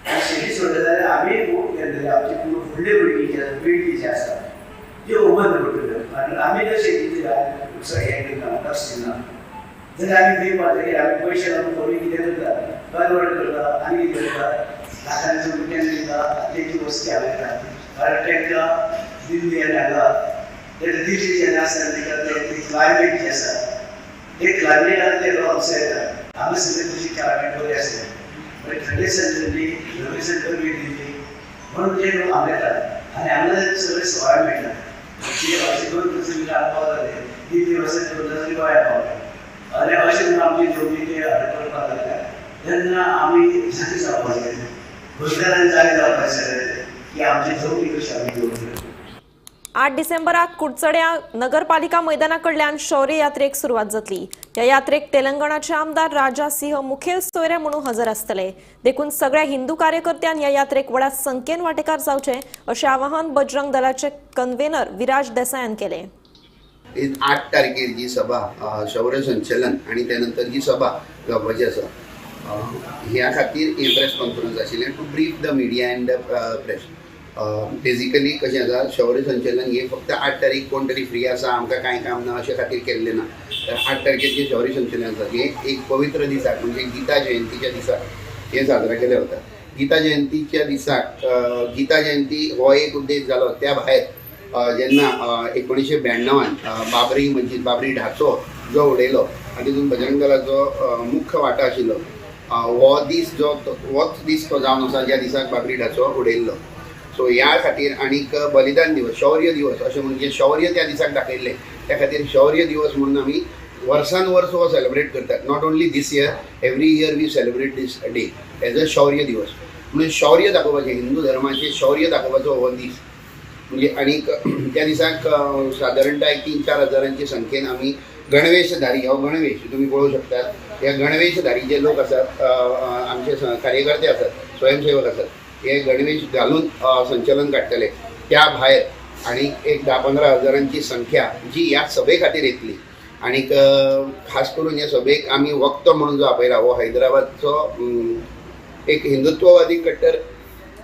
आनी शेती सोडले जाल्यार आमी केन्ना आमची फुडली भुरगीं जी आसा, पिळगी जी आसा ती उबंत पडटल्यो. कारण आमी जर शेतीचेर हें करना, लक्ष दिना जाल्यार आमी खंय पावतले? आमी पयशे लागून कोणी कितें करता, कन्वर्ट करता आनी कितें करता, लाखांनी रुपयांनी दिता, तेची वस्ती हांगा येता. कारण तांकां दिल्ली आनी हांगा दिल्ली जेन्ना आसतना तांकां ते क्लायमेट जें आसा ते क्लायमेटान ते लोक हांगसर येता. हांगा सगळें तशी क्लायमेट बरी आसता, बरें थंडी आसता, गरमी आसता, गरमी दिल्ली, म्हणून ते लोक हांगा येतात आनी हांगा सगळें सवाय मेळटा. अशें 2 जमीन पावताले, दिल्ली वचत 2 जमीन गोंया पावता. आनी अशें म्हणून आमची जमनी ते हडप करपाक लागल्या तेन्ना आमी जागे जावपाक जाय, गोंयकारांनी जागे जावपाक जाय की आमची जमनी कशी आमी दवरतले. 8 डिसेंबराक कुडचड्या नगरपालिका मैदाना कडल्यान शौर्य यात्रेक सुरवात जातली. ह्या यात्रेक तेलंगणाचे आमदार राजा सिंह मुखेल सोयरे म्हणून हजर आसतले. देखून सगळ्या हिंदू कार्यकर्त्यां ह्या यात्रेक व्हडा संख्येन वांटेकार जावचे अशें आवाहन बजरंग दलाचे कन्व्हेनर विराज देसायान केलें. 8 तारखेर जी सभा शौर्य संचलन आनी त्या नंतर जी सभा जावपाची आसा ह्या खातीर हे प्रेस कॉन्फरन्स आशिल्लें to brief the media and the press. Basically कशें आसा, शौर्य संचलन हे फक्त 8 तारीख कोण तरी फ्री आसा आमकां कांय काम ना अशें खातीर केल्लें ना. तर 8 तारखेर जें शौर्य संचलन आसा हें एक पवित्र दिसाक म्हणजे गीता जयंतीच्या दिसाक हें साजरा केलें वता. गीता जयंतीच्या दिसाक गीता जयंती हो एक उद्देश जालो. त्या भायर जेन्ना 1992 बाबरी मस्जिद, बाबरी ढाचो जो उडयलो आनी तितून बजरंग दलाचो मुख्य वांटो आशिल्लो, हो दीस जो होच दीस तो जावन आसा ज्या दिसाक बाबरी ढाचो उडयल्लो. सो ह्या खातीर आनीक बलिदान दिवस, शौर्य दिवस अशें म्हणजे शौर्य त्या दिसाक दाखयल्लें त्या खातीर शौर्य दिवस म्हणून आमी वर्सान वर्स हो सेलिब्रेट करतात. Not only this year, every year we celebrate this day as a Shaurya Diwas. म्हणून शौर्य दाखोवपाचें, हिंदू धर्माचें शौर्य दाखोवपाचो हो दीस म्हणजे. आनीक त्या दिसाक सादारणतः 3-4 हजारांचे संख्येन आमी गणवेशधारी, हो गणवेश तुमी पळोवंक शकतात, ह्या गणवेशधारी जे लोक आसात, आमचे कार्यकर्ते आसात, स्वयंसेवक आसात, हे गणवेश घालून संचलन काडटले. त्या भायर आनी एक 10-15 हजारांची संख्या जी ह्या सभे खातीर येतली. आनीक खास करून ह्या सभेक आमी वक्तो म्हणून जो आपयला हो हैदराबादचो एक हिंदुत्ववादी कट्टर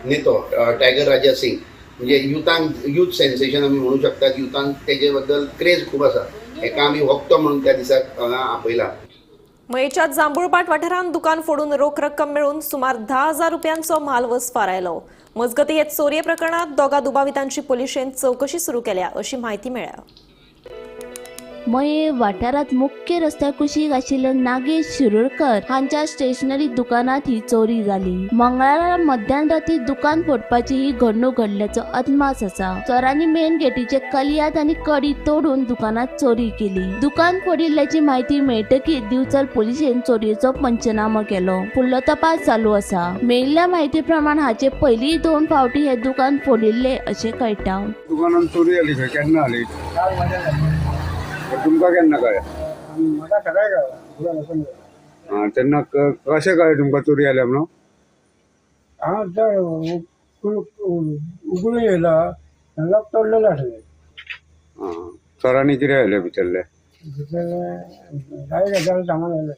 नेतो टायगर राजा सिंग, म्हणजे युथांक यूथ सेन्सेशन आमी म्हणू शकतात, युथांक तेजे बद्दल क्रेज खूब आसा, हेका आमी वक्तो म्हणून त्या दिसाक हांगा आपयला. मयेच्या जांबूळपाट वाठारांत दुकान फोडून रोख रक्कम मेळून सुमार 10,000 रुपयांचो म्हालवज फारायलो. मजगतीं हे चोरये प्रकरणात दोगा दुबावितांची पोलिशेन चवकशी सुरू केल्या अशी म्हायती मेळ्ळ्या. मये वाठारांत मुख्य रस्त्या कुशीक आशिल्ल्या नागेश शिरोडकर हांच्या स्टेशनरी दुकानात ही चोरी जाली. मंगळारा मध्यान राती दुकान फोडपाची ही घडणूक घडल्याचो अदमास आसा. चोरांनी मेन गेटीचे कलयात आनी कडी तोडून दुकानात चोरी केली. दुकान फोडिल्ल्याची म्हायती मेळटकीच दिवचल पुलिशेन चोरयेचो पंचनामो केलो. फुडलो तपास चालू आसा. मेळिल्ल्या म्हायती प्रमाण हाचे पयलीं 2 फावटी हे दुकान फोडिल्ले अशें कळटा. दुकानात चोरी जाली खंय? केन्ना जाली? तुमकां केन्ना कळ्ळें? म्हाका सकाळी कळ्ळें. आं, तेन्ना कशें कळ्ळें तुमकां चोरी जाल्या म्हणून? हांव उगडून येयला, लॉक तोडलेलें आसलें. आं, चोरांनी कितें व्हेलें भितरलें? भितरलें जाय गजाल सामान व्हेलें.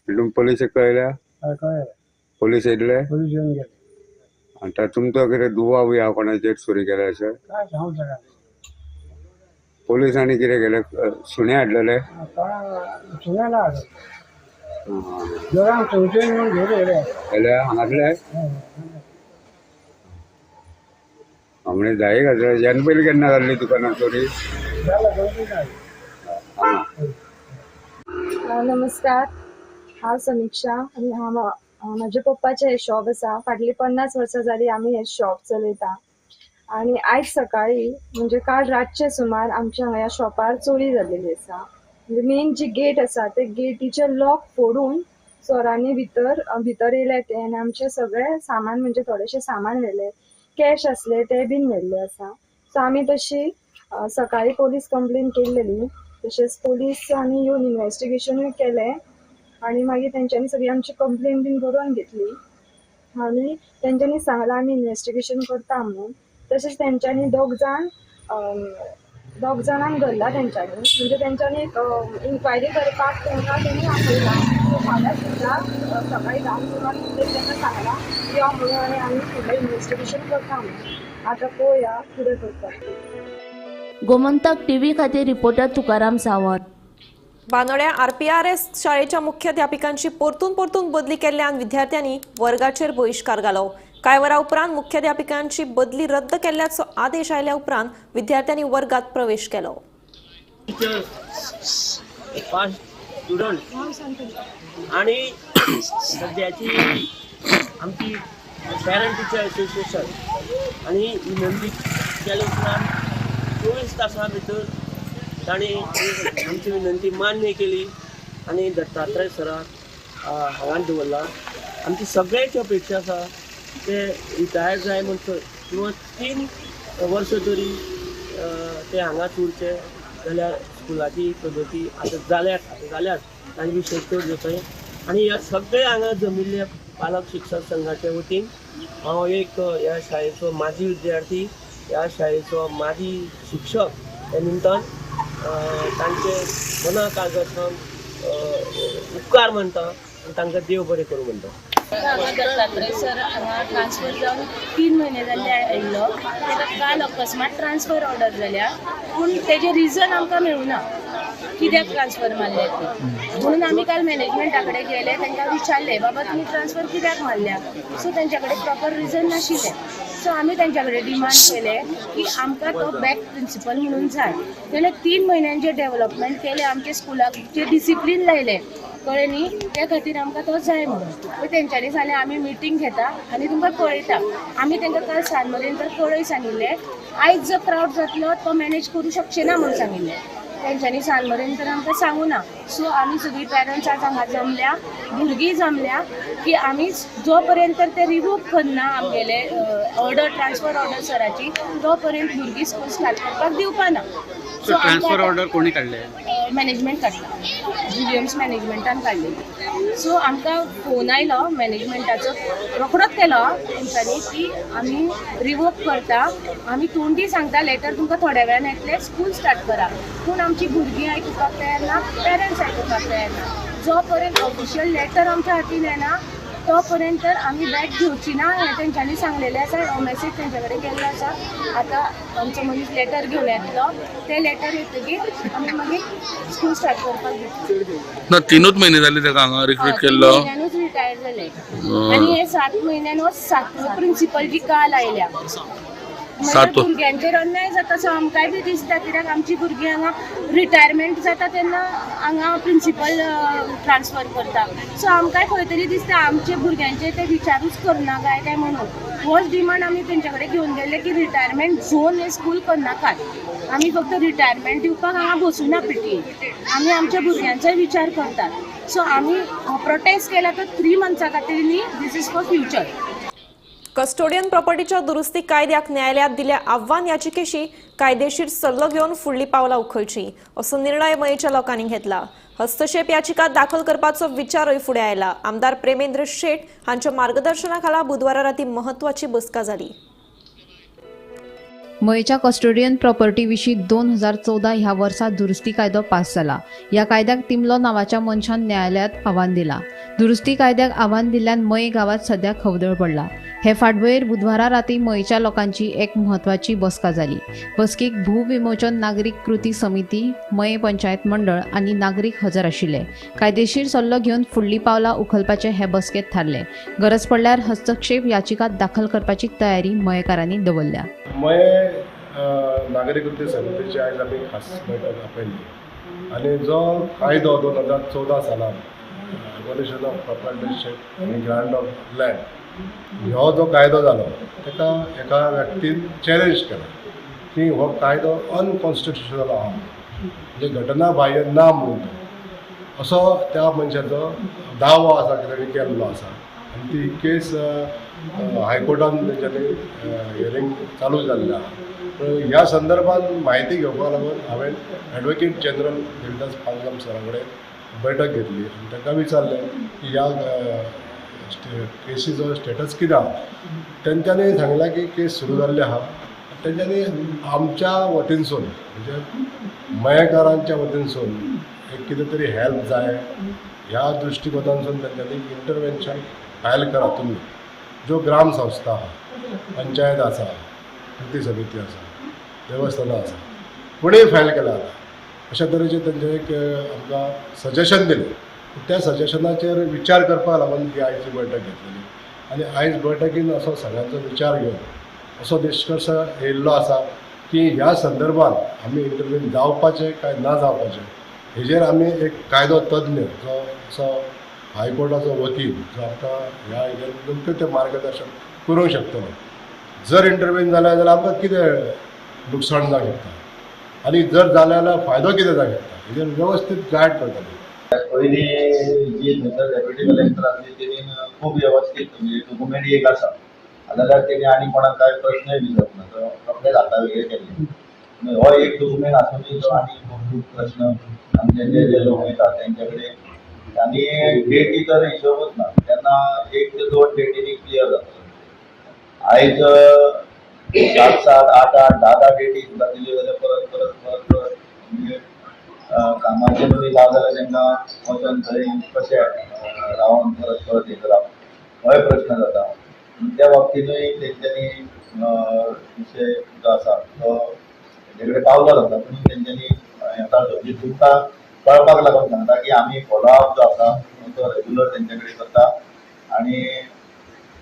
तुमी पोलिसेक कळयल्या? हय, कळ्ळें. पोलीस येयल्ले? पोलीस येवन गेले. आतां तुमचो कितें दुबाव बी आहा कोणाचेर चोरी केल्या अशें? काय सांगूंक शकना. पोलिसांनी कितें केलें? सुणे हाडलेले? सुणे ना हाडले, दोगांक चवथेन म्हणून घेवन येयले. येयले हांगातले? म्हणजे जाय घातले. ह्यान पयलीं केन्ना जाल्ली दुकानात चोरी? जालें 2-3 जालें. नमस्कार, हांव समिक्षा आनी हांव म्हज्या पप्पाचें हें शॉप आसा. फाटलीं 50 वर्सां जालीं आमी हें शॉप चलयता आनी आयज सकाळीं म्हणजे काल रातचे सुमार आमच्या ह्या शॉपार चोरी जाल्लेली आसा. म्हणजे मेन जी गेट आसा ते गेटीचे लॉक फोडून चोरांनी भितर भितर येयले ते आनी आमचें सगळें सामान म्हणजे थोडेशें सामान व्हेलें, कॅश आसले ते बीन व्हेल्ले आसा. सो आमी तशी सकाळीं पोलीस कंप्लेन केल्लेली, तशेंच पोलिसांनी येवन इन्वेस्टिगेशनूय केलें आनी मागीर तेंच्यांनी सगळी आमची कंप्लेन बीन बरोवन घेतली आनी तेंच्यांनी सांगलां आमी इन्वेस्टिगेशन करता म्हणून. तशेंच तेंच्यांनी दोग जाणांक धरला तेंच्यांनी, म्हणजे तेंच्यांनी एक इन्क्वायरी करपाक तेंकां तेणी आपयला. सो फाल्यां सुद्दां सकाळीं 10 सुमार तेंकां सांगलां यो म्हणून आनी आमी फुडलें इन्वेस्टिगेशन करता म्हणून. आतां पळोवया कितें करता. गोमंतक टीव्ही खातीर रिपोर्टर तुकाराम सावंत. बांदोड्या आरपीआरएस शाळेच्या मुख्याध्यापिकांची परतून परतून बदली केल्ल्यान विद्यार्थ्यांनी वर्गाचेर बहिश्कार घालो. कांय वरां उपरांत मुख्याध्यापिकांची बदली रद्द केल्ल्याचो आदेश आयल्या उपरांत विद्यार्थ्यांनी वर्गात प्रवेश केलो. स्टुडंट आणि सद्याची आमची पॅरंट टिचर असोसिएशन आणि विनंती केल्या उपरांत 24 तासां भितर तांणी आमची विनंती मान्य केली आनी दत्तात्रय सराक हांगा दवरला. आमची सगळ्यांची अपेक्षा आसा ते रिटायर जाय म्हणसर किंवा 3 वर्सां तरी ते हांगाच उरचे जाल्यार स्कुलाची प्रगती आतां जाल्यार तांचे विशय चड जातले. आनी ह्या सगळे हांगा जमिल्ल्या पालक शिक्षक संघाच्या वतीन हांव एक ह्या शाळेचो माजी विद्यार्थी, ह्या शाळेचो माजी शिक्षक त्या निमतान तांचे मना काळजांतल्यान उपकार मानता आनी तांकां देव बरें करूं म्हणटा. हांगा दत्तात्रय सर हांगा ट्रान्सफर जावन 3 म्हयने जाल्ले आयिल्लो. ताका काल अकस्मात ट्रान्सफर ऑर्डर जाल्या, पूण तेजें रिजन आमकां मेळुना कित्याक ट्रान्सफर मारल्या ती. म्हणून आमी काल मॅनेजमेंटा कडेन गेले, तांकां विचारलें बाबा तुमी ट्रान्सफर कित्याक मारल्या. सो तांच्या कडेन प्रॉपर रिजन नाशिल्लें. सो आमी तांच्या कडेन डिमांड केलें की आमकां तो बॅक प्रिंसिपल म्हणून जाय. तेणें 3 म्हयन्यान जें डेवलपमेंट केलें, आमच्या स्कुलाक जें डिसिप्लीन लायलें कळ्ळें न्ही, त्या खातीर आमकां तो जाय म्हणून. मागीर तेंच्यांनी सांगलें आमी मिटींग घेता आनी तुमकां कळयता. आमी तांकां काल सांज मेरेन तर कळय सांगिल्लें, आयज जो क्रावड जातलो तो मॅनेज करूं शकचे ना म्हणून सांगिल्लें. तेंच्यांनी सांज मेरेन तर आमकां सांगू ना. सो आमी सगळीं पेरंट्स आज हांगा जमल्या, भुरगीं जमल्या की आमी जो पर्यंत तर ते रिवोक करना आमगेले ऑर्डर, ट्रान्सफर ऑर्डर सराची, तो पर्यंत भुरगीं स्कूल स्टार्ट करपाक दिवपा ना. सो ट्रान्सफर ऑर्डर कोणी काडले? मॅनेजमेंट काडला, विलियम्स मॅनेजमेंटान काडलेली. सो आमकां फोन आयलो मॅनेजमेंटाचो, रोखडोच केलो तेंच्यांनी की आमी रिवोक करता, आमी तोंडी सांगता लेटर तुमकां थोड्या वेळान येतलें, स्कूल स्टार्ट करा. पूण आमची भुरगीं आयकुपाक तयार ना, पेरंट्स आयकुपाक तयार ना. जो पर्यंत ऑफिशियल लेटर आमच्या हातीन येना तो पर्यंत तर आमी बॅग घेवची ना हें तेंच्यांनी सांगलेलें आसा. हो मॅसेज तेंच्या कडेन गेल्लो आसा. आतां आमचो मनीस लेटर घेवन येतलो, तें लेटर येतकीर आमी मागीर स्कूल स्टार्ट करपाक घेतली. ना 3 म्हयने जाले ताका हांगा रिक्रूट केल्लो, म्हयन्यानूच रिटायर जाले आनी हे 7 म्हयन्यान हो 7वो प्रिंसिपल जी काल आयल्या. सात भुरग्यांचेर अन्याय जाता सो आमकांय बी दिसता, कित्याक आमची भुरगीं हांगा रिटायरमेंट जाता तेन्ना हांगा प्रिंसिपल ट्रान्सफर करता. सो आमकांय खंय तरी दिसता आमच्या भुरग्यांचे ते विचारूच करना काय काय म्हणून. होच डिमांड आमी तेंच्या कडेन घेवन गेल्ले की रिटायरमेंट झोन हे स्कूल करनाकात, आमी फक्त रिटायरमेंट दिवपाक हांगा बसूना पीटीए, आमी आमच्या भुरग्यांचोय विचार करतात. सो आमी प्रोटेस्ट केला तर 3 मंथ्सां खातीर न्ही, this is for future. Custodian प्रॉपर्टीच्या दुरुस्ती कायद्याक न्यायालयात दिल्या आव्हान याचिकेशी कायदेशीर सल्लो घेवन फुडली पावलां उखलची असो निर्णय मयेच्या लोकांनी घेतला. हस्तक्षेप याचिका दाखल करपाचो विचारूय फुडें आयला. आमदार प्रेमेंद्र शेट हांच्या मार्गदर्शनाखाला बुधवारा राती महत्वाची बसका जाली. मयेच्या कस्टोडियन प्रॉपर्टी विशीं 2014 ह्या वर्सा दुरुस्ती कायदो पास जाला. ह्या कायद्याक तिमलो नांवाच्या मनशान न्यायालयात आव्हान दिला. दुरुस्ती कायद्याक आव्हान दिल्ल्यान मये गांवांत सध्या खवदळ पडला. हे फाटभुंयेर बुधवारा राती मयेच्या लोकांची एक म्हत्वाची बसका जाली. बसकेक भूविमोचन नागरीक कृती समिती, मये पंचायत मंडळ आनी नागरीक हजर आशिल्ले. कायदेशीर सल्लो घेवन फुडली पावलां उखलपाचें हे बसकेंत थारलें. गरज पडल्यार हस्तक्षेप याचिका दाखल करपाची तयारी मयेकारांनी दवरल्या. मये नागरीक कृती समितीची आयज आमी खास बैठक आपयल्ली आनी जो कायदो 2014 सालान एबॉलिशन ऑफ प्रोप्रायटरशीप आनी ग्रांट ऑफ लँड हो जो कायदो जालो ताका एका व्यक्तीन चॅलेंज केला की हो कायदो अनकॉन्स्टिट्युशनल आहा, म्हणजे घटना बाह्य ना म्हणून तो असो त्या मनशाचो दावो आसा की ताणें केल्लो आसा. आनी ती केस हायकोर्टान तेंच्यांनी हियरींग चालू जाल्लें आहा. ह्या संदर्भात म्हायती घेवपाक लागून हांवें एडवोकेट जनरल देविदास पांगम सरा कडेन बैठक घेतली आनी तांकां विचारलें की ह्या केसीचो स्टेटस कितें आहा. तेंच्यांनी सांगलां की केस सुरू जाल्ली आहा. तेंच्यांनी आमच्या वतीनसून म्हणजे मयेकारांच्या वतीनसून एक कितें तरी हेल्प जाय ह्या दृश्टिकोनांतसून तेंच्यांनी इंटरवेन्शन फायल करा तुमी, ज्यो ग्राम संस्था आहा, पंचायत आसा, कृती समिती आसा, देवस्थानां आसा, कोणीय फायल केला जाता अशा तरेचें तेंचें एक आमकां सजेशन दिलें. त्या सजेशनाचेर विचार करपाक लागून ही आयची बैठक घेतलेली आनी आयज बैठकीन असो सगळ्यांचो विचार घेवन असो निश्कर्श येयल्लो आसा की ह्या संदर्भात आमी इंटरव्हीन जावपाचें काय ना जावपाचें हेजेर आमी एक कायदो तज्ञ जो असो हायकोर्टाचो वकील जो आमकां ह्या हेजेर योग्य तें मार्गदर्शन करूंक शकतलो. जर इंटरव्हीन जालें जाल्यार आमकां कितें लुकसाण जावंक शकता आनी जर जालें जाल्यार फायदो कितें जावंक शकता हेजेर वेवस्थीत गायड करतले. पयलीं जी थंयसर डेप्युटी कलेक्टर आसली तेणी खूब वेवस्थीत म्हणजे डॉक्युमेंट एक आसा जाल्यार तेणी आनी कोणाक कांय प्रश्नय विचारूंक ना, तो रोखडेच हाता वेगळे केल्ले. हो एक डॉक्युमेंट आसुनूय तो आनी खूब प्रश्न आमचे जे जे लोक वयता तेंच्या कडेन आनी डेटी तर हिशोबूच ना, तेन्ना 1 ते 2 डेटींनी क्लियर जाता. आयज 7 7 8 8 10 10 डेटी सुद्दां दिल्यो जाल्यार परत परत परत परत म्हणजे कामाचेर जावं जाल्यार तांकां वचोन थंय कशें रावन परत परत हें करप होय प्रश्न जाता. त्या बाबतींतूय तेंच्यांनी विशय जो आसा तो तेंचे कडेन पावलो जाता, पूण तेंच्यांनी हें म्हणजे तुमकां कळपाक लागून सांगता की आमी फॉलोअप जो आसा तो रेगुलर तेंचे कडेन करता आनी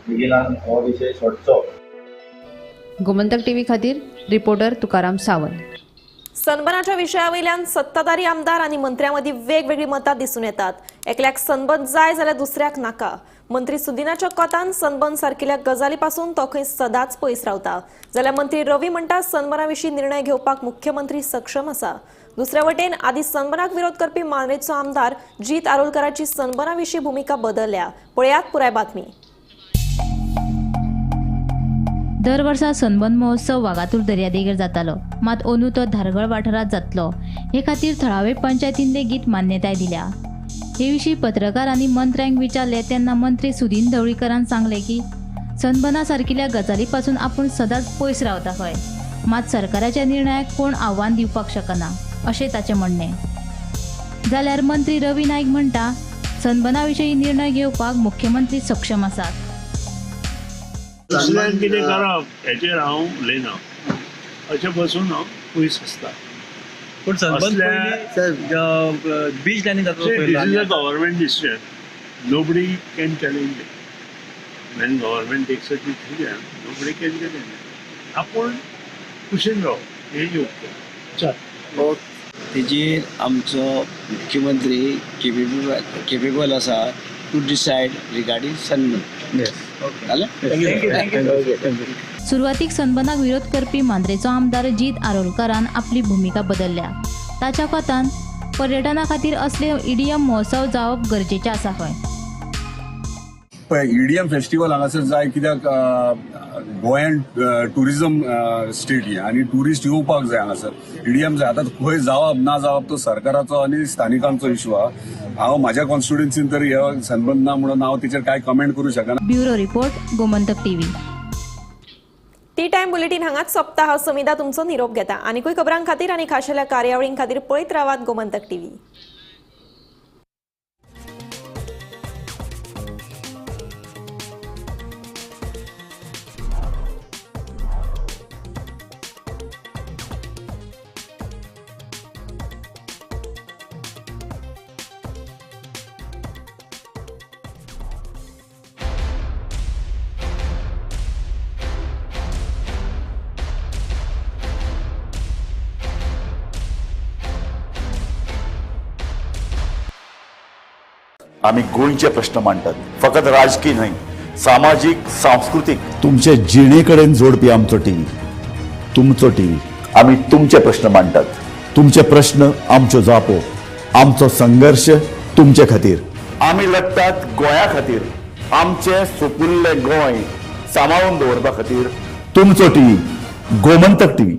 बेगिनान हो विशय सोडचो. गोमंतक टीव्ही खातीर रिपोर्टर तुकाराम सावंत. सनबनाच्या विशयावयल्यान सत्ताधारी आमदार आनी मंत्र्यांमदीं वेगवेगळीं मतां दिसून येतात. एकल्याक सनबन जाय जाल्यार दुसऱ्याक नाका. मंत्री सुदिनाच्या कोतान सनबन सारकिल्या गजाली पासून तो खंय सदांच पयस रावता, जाल्यार मंत्री रवी म्हणटा सनबना विशीं निर्णय घेवपाक मुख्यमंत्री सक्षम आसा. दुसऱ्या वटेन आदी सनबनाक विरोध करपी मांद्रेचो आमदार जीत आरोलकराची सनबना विशीं भुमिका बदलल्या. पळयात पुराय बातमी. दर वर्सा सनबन महोत्सव वागातूर दर्यादेगेर जातालो, मात अंदू तो धारगळ वाठारांत जातलो हे खातीर थळावे पंचायतीन लेगीत मान्यताय दिल्या. हे विशीं पत्रकारांनी मंत्र्यांक विचारले तेन्ना मंत्री सुदीन ढवळीकरान सांगले की सनबना सारकिल्या गजाली पासून आपूण सदांच पयस रावता खंय, मात सरकाराच्या निर्णयाक कोण आव्हान दिवपाक शकना अशें ताचें म्हणणें. जाल्यार मंत्री रवी नायक म्हणटा सनबना विशीं निर्णय घेवपाक मुख्यमंत्री सक्षम आसात. दुसऱ्यान कितें करप हेचेर हांव उलयना, अशें बसून हांव पयस आसता. पूण सनबन बीच लायनी जाता. This is a government decision, nobody can challenge it. When government takes a decision, nobody can challenge it. आपूण कुशीन रावप हें योग्य. तेजेर आमचो मुख्यमंत्री केपेबल आसा टू डिसायड रिगार्डींग सनबर्न. जालें. सुरवातीक सनबर्नाक विरोध करपी मांद्रेचो आमदार जीत आरोलकारान आपली भुमिका बदलल्या. ताच्या कोतान पर्यटना खातीर असले ईडीएम महोत्सव जावप गरजेचें आसा खंय. पळय, ईडीएम फेस्टिवल हांगासर जाय कित्याक गोंयान टुरिझम स्टेट ही आनी ट्युरिस्ट येवपाक जाय हांगासर. ईडीएम जाय. आतां खंय जावप ना जावप तो सरकाराचो आनी स्थानिकांचो इशू आहा. हांव म्हाज्या कॉन्स्टिट्युएन्सीन तर हे सनबर्न ना म्हणून हांव तेचेर कांय कमेंट करूं शकना. Bureau report, Gomantak TV. Tea time bulletin हांगाच सोंपता. हांव समिधा तुमचो निरोप घेता. आनीकूय खबरां खातीर आनी खाशेल्या कार्यावळीं खातीर पळयत रावात गोमंतक टीव्ही. आमी गोंयचे प्रश्न मांडटात, फकत राजकीय न्हय, सामाजीक, सांस्कृतीक. तुमचे जिणे कडेन जोडपी आमचो टीव्ही, तुमचो टीव्ही. आमी तुमचे प्रश्न मांडटात, तुमचे प्रश्न आमच्यो जापो, आमचो संघर्श तुमचे खातीर. आमी लढटात गोंया खातीर, आमचें सुपुल्लें गोंय सांबाळून दवरपा खातीर. तुमचो टीव्ही, गोमंतक टीव्ही.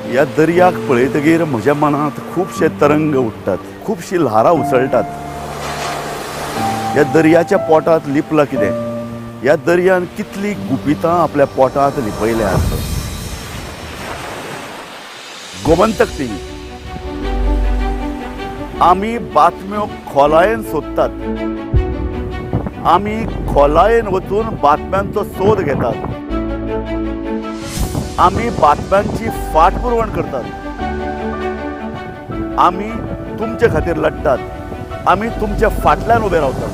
ह्या दर्याक पळयतगीर म्हज्या मनांत खुबशे तरंग उठ्ठात, खुबशीं ल्हारां उसळटात. ह्या दर्याच्या पोटांत लिपलां कितें? ह्या दर्यान कितलीं गुपितां आपल्या पोटांत लिपयल्यांत. गोमंतक टीव्ही. आमी बातम्यो खोलायेन सोदतात, आमी खोलायेन वचून बातम्यांचो सोद घेतात, आमी बातम्यांची फाटपुरवण करतात, आमी तुमचे खातीर लढटात, आमी तुमच्या फाटल्यान उबे रावतात.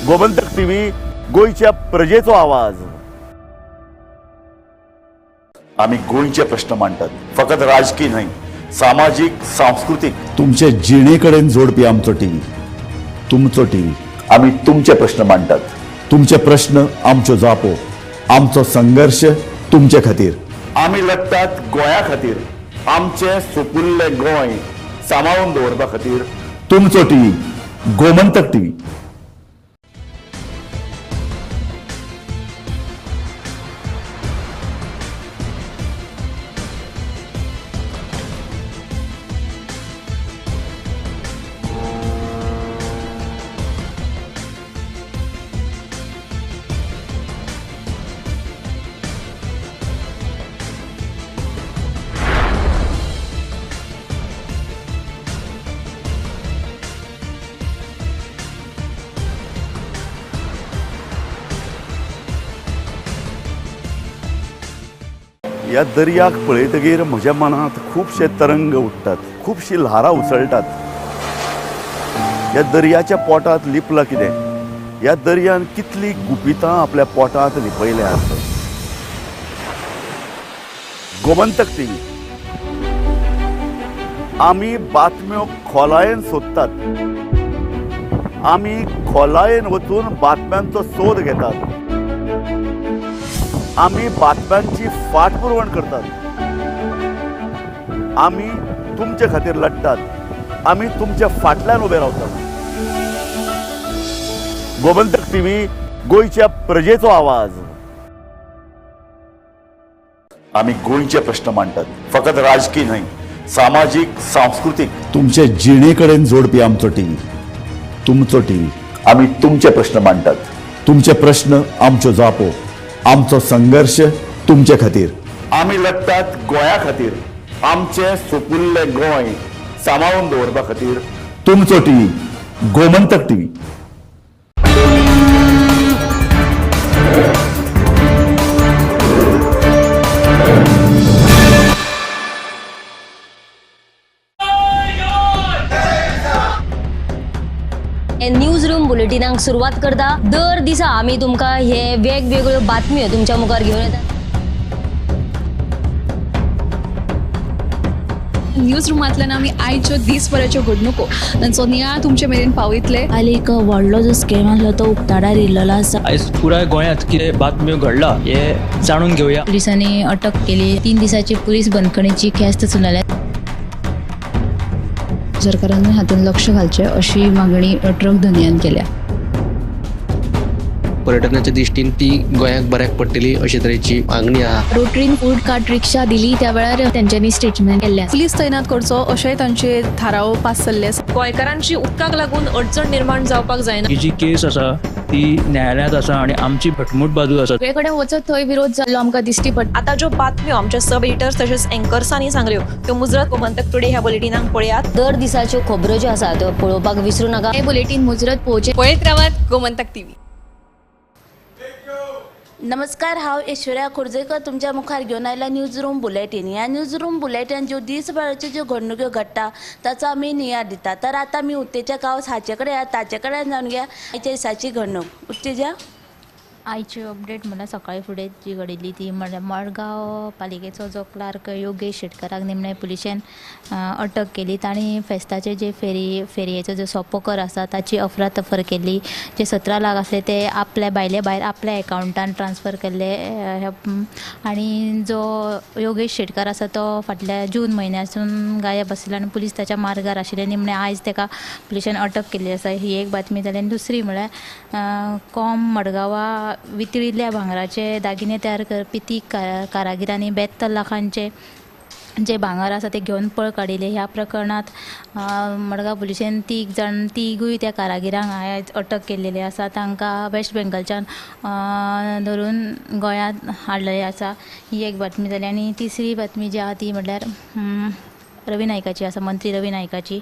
गोमंतक टीव्ही, गोंयच्या प्रजेचो आवाज. आमी गोंयचे प्रश्न मांडटात, फकत राजकीय न्हय, सामाजीक, सांस्कृतीक. तुमचे जिणे कडेन जोडपी आमचो टीव्ही, तुमचो टीव्ही. आमी तुमचे प्रश्न मांडटात, तुमचे प्रश्न आमच्यो जापो, आमचो संघर्श तुमचे खातीर. आमी लढटात गोंया खातीर, आमचें सुपुल्लें गोंय सांबाळून दवरपा खातीर. तुमचो टीव्ही, गोमंतक टीव्ही. ह्या दर्याक पळयतगीर म्हज्या मनांत खुबशे तरंग उठ्ठात, खुबशीं ल्हारां उसळटात. ह्या दर्याच्या पोटांत लिपलां कितें? ह्या दर्यान कितलीं गुपितां आपल्या पोटांत लिपयल्यांत. गोमंतक टीव्ही. आमी बातम्यो खोलायेन सोदतात, आमी खोलायेन वचून बातम्यांचो सोद घेतात, आमी बातम्यांची फाटपुरवण करतात, आमी तुमचे खातीर लढटात, आमी तुमच्या फाटल्यान उबे रावतात. गोमंतक टीव्ही, गोंयच्या प्रजेचो आवाज. आमी गोंयचे प्रश्न मांडटात, फकत राजकीय न्हय, सामाजीक, सांस्कृतीक. तुमचे जिणे कडेन जोडपी आमचो टीव्ही, तुमचो टीव्ही. आमी तुमचे प्रश्न मांडटात, तुमचे प्रश्न आमच्यो जापो, आमचो संघर्श तुमचे खातीर. आमी लढटात गोंया खातीर, आमचें सुपुल्लें गोंय सांबाळून दवरपा खातीर. तुमचो TV, Gomantak TV. News room बुलेटिनाक सुरवात करता. दर दिसा आमी तुमकां हे वेगवेगळ्यो बातम्यो तुमच्या मुखार घेवन येतात. न्यूज रुमांतल्यान आमी आयच्यो दीसभराच्यो घडणुको तांचो नियाळ तुमचे मेरेन पावयतले. काल एक व्हडलो जो स्कॅम आसलो तो उक्ताडार येयल्लो आसा. आयज पुराय गोंयांत कितें बातम्यो घडला हे जाणून घेवया. पुलिसांनी अटक केली. 3 दिसाची पुलीस बंदखणीची ख्यास्त सुनायल्या. सरकारान हातूंत लक्ष घालचें अशी मागणी ट्रक धनयान केल्या. पर्यटनाच्या दृष्टीन ती गोंयाक बऱ्याक पडटली अशे तरेची मागणी आहा. रोटरीन फूड कार्ट रिक्षा दिली त्या वेळार तेंच्यांनी स्टेटमेंट केल्लें. पुलीस तैनात करचो अशेंय तांचे थाराव पास जाल्ले आसा. गोंयकारांची उदकाक लागून अडचण निर्माण जावपाक जायना. ही जी केस आसा ती न्यायालयांत आसा आनी आमची घटमूट बाजू आसा. सगळे कडेन वचत थंय विरोध जाल्लो आमकां दिश्टी पडटा. आतां ज्यो बातम्यो आमच्या सब एडिटर्स तशेंच एंकर्सांनी सांगल्यो त्यो मुजरत गोमंतक टुडे ह्या बुलेटिनाक पळयात. दर दिसाच्यो खबरो ज्यो आसा त्यो पळोवपाक विसरू नाका. हे बुलेटीन मुजरत पळोवचें. पळयत रावात गोमंतक टीव्ही. नमस्कार, हांव ऐश्वर्या खोर्जेकर तुमच्या मुखार घेवन आयला न्यूज रूम बुलेटीन. ह्या न्यूज रूम बुलेटीन ज्यो दीसभराच्यो ज्यो घडणुक्यो घडटा ताचो आमी नियाळ दिता. तर आतां आमी उत्तेजा गांवस हाचे कडेन ताचे कडेन जावन घ्या आयच्या दिसाची घडणूक. उत्तेजा, आयची अपडेट म्हणल्यार सकाळी फुडें जी घडिल्ली ती म्हणल्यार मडगांव पालिकेचो जो क्लार्क योगेश शेटकाराक निमणे पुलिशेन अटक केली. तांणी फेस्ताचे जे फेरयेचो जो सोपो कर आसा ताची अफरातफर केली. जे 17 लाख आसले ते आपल्या भायले भायर आपल्या एकावंटान ट्रान्सफर केल्ले. आनी जो योगेश शेटकार आसा तो फाटल्या जून म्हयन्यासून गायब आशिल्लो आनी पुलीस ताच्या मार्गार आशिल्ले. निमणे आयज ताका पुलिशेन अटक केल्ली आसा. ही एक बातमी जाली. आनी दुसरी म्हळ्यार कॉम मडगांवा वितळिल्ल्या भांगराचे दागिने तयार करपी 3 कारागिरांनी 72 लाखांचे जे भांगर आसा ते घेवन पळ काडिल्ले. ह्या प्रकरणांत मडगांव पुलिशेन तिगूय त्या कारागिरांक आयज अटक केल्लेली आसा. तांकां वेस्ट बेंगलच्यान धरून गोंयांत हाडलेले आसा. ही एक बातमी जाली. आनी तिसरी बातमी जी आहा ती म्हळ्यार रवी नायकाची आसा. मंत्री रवी नायकाची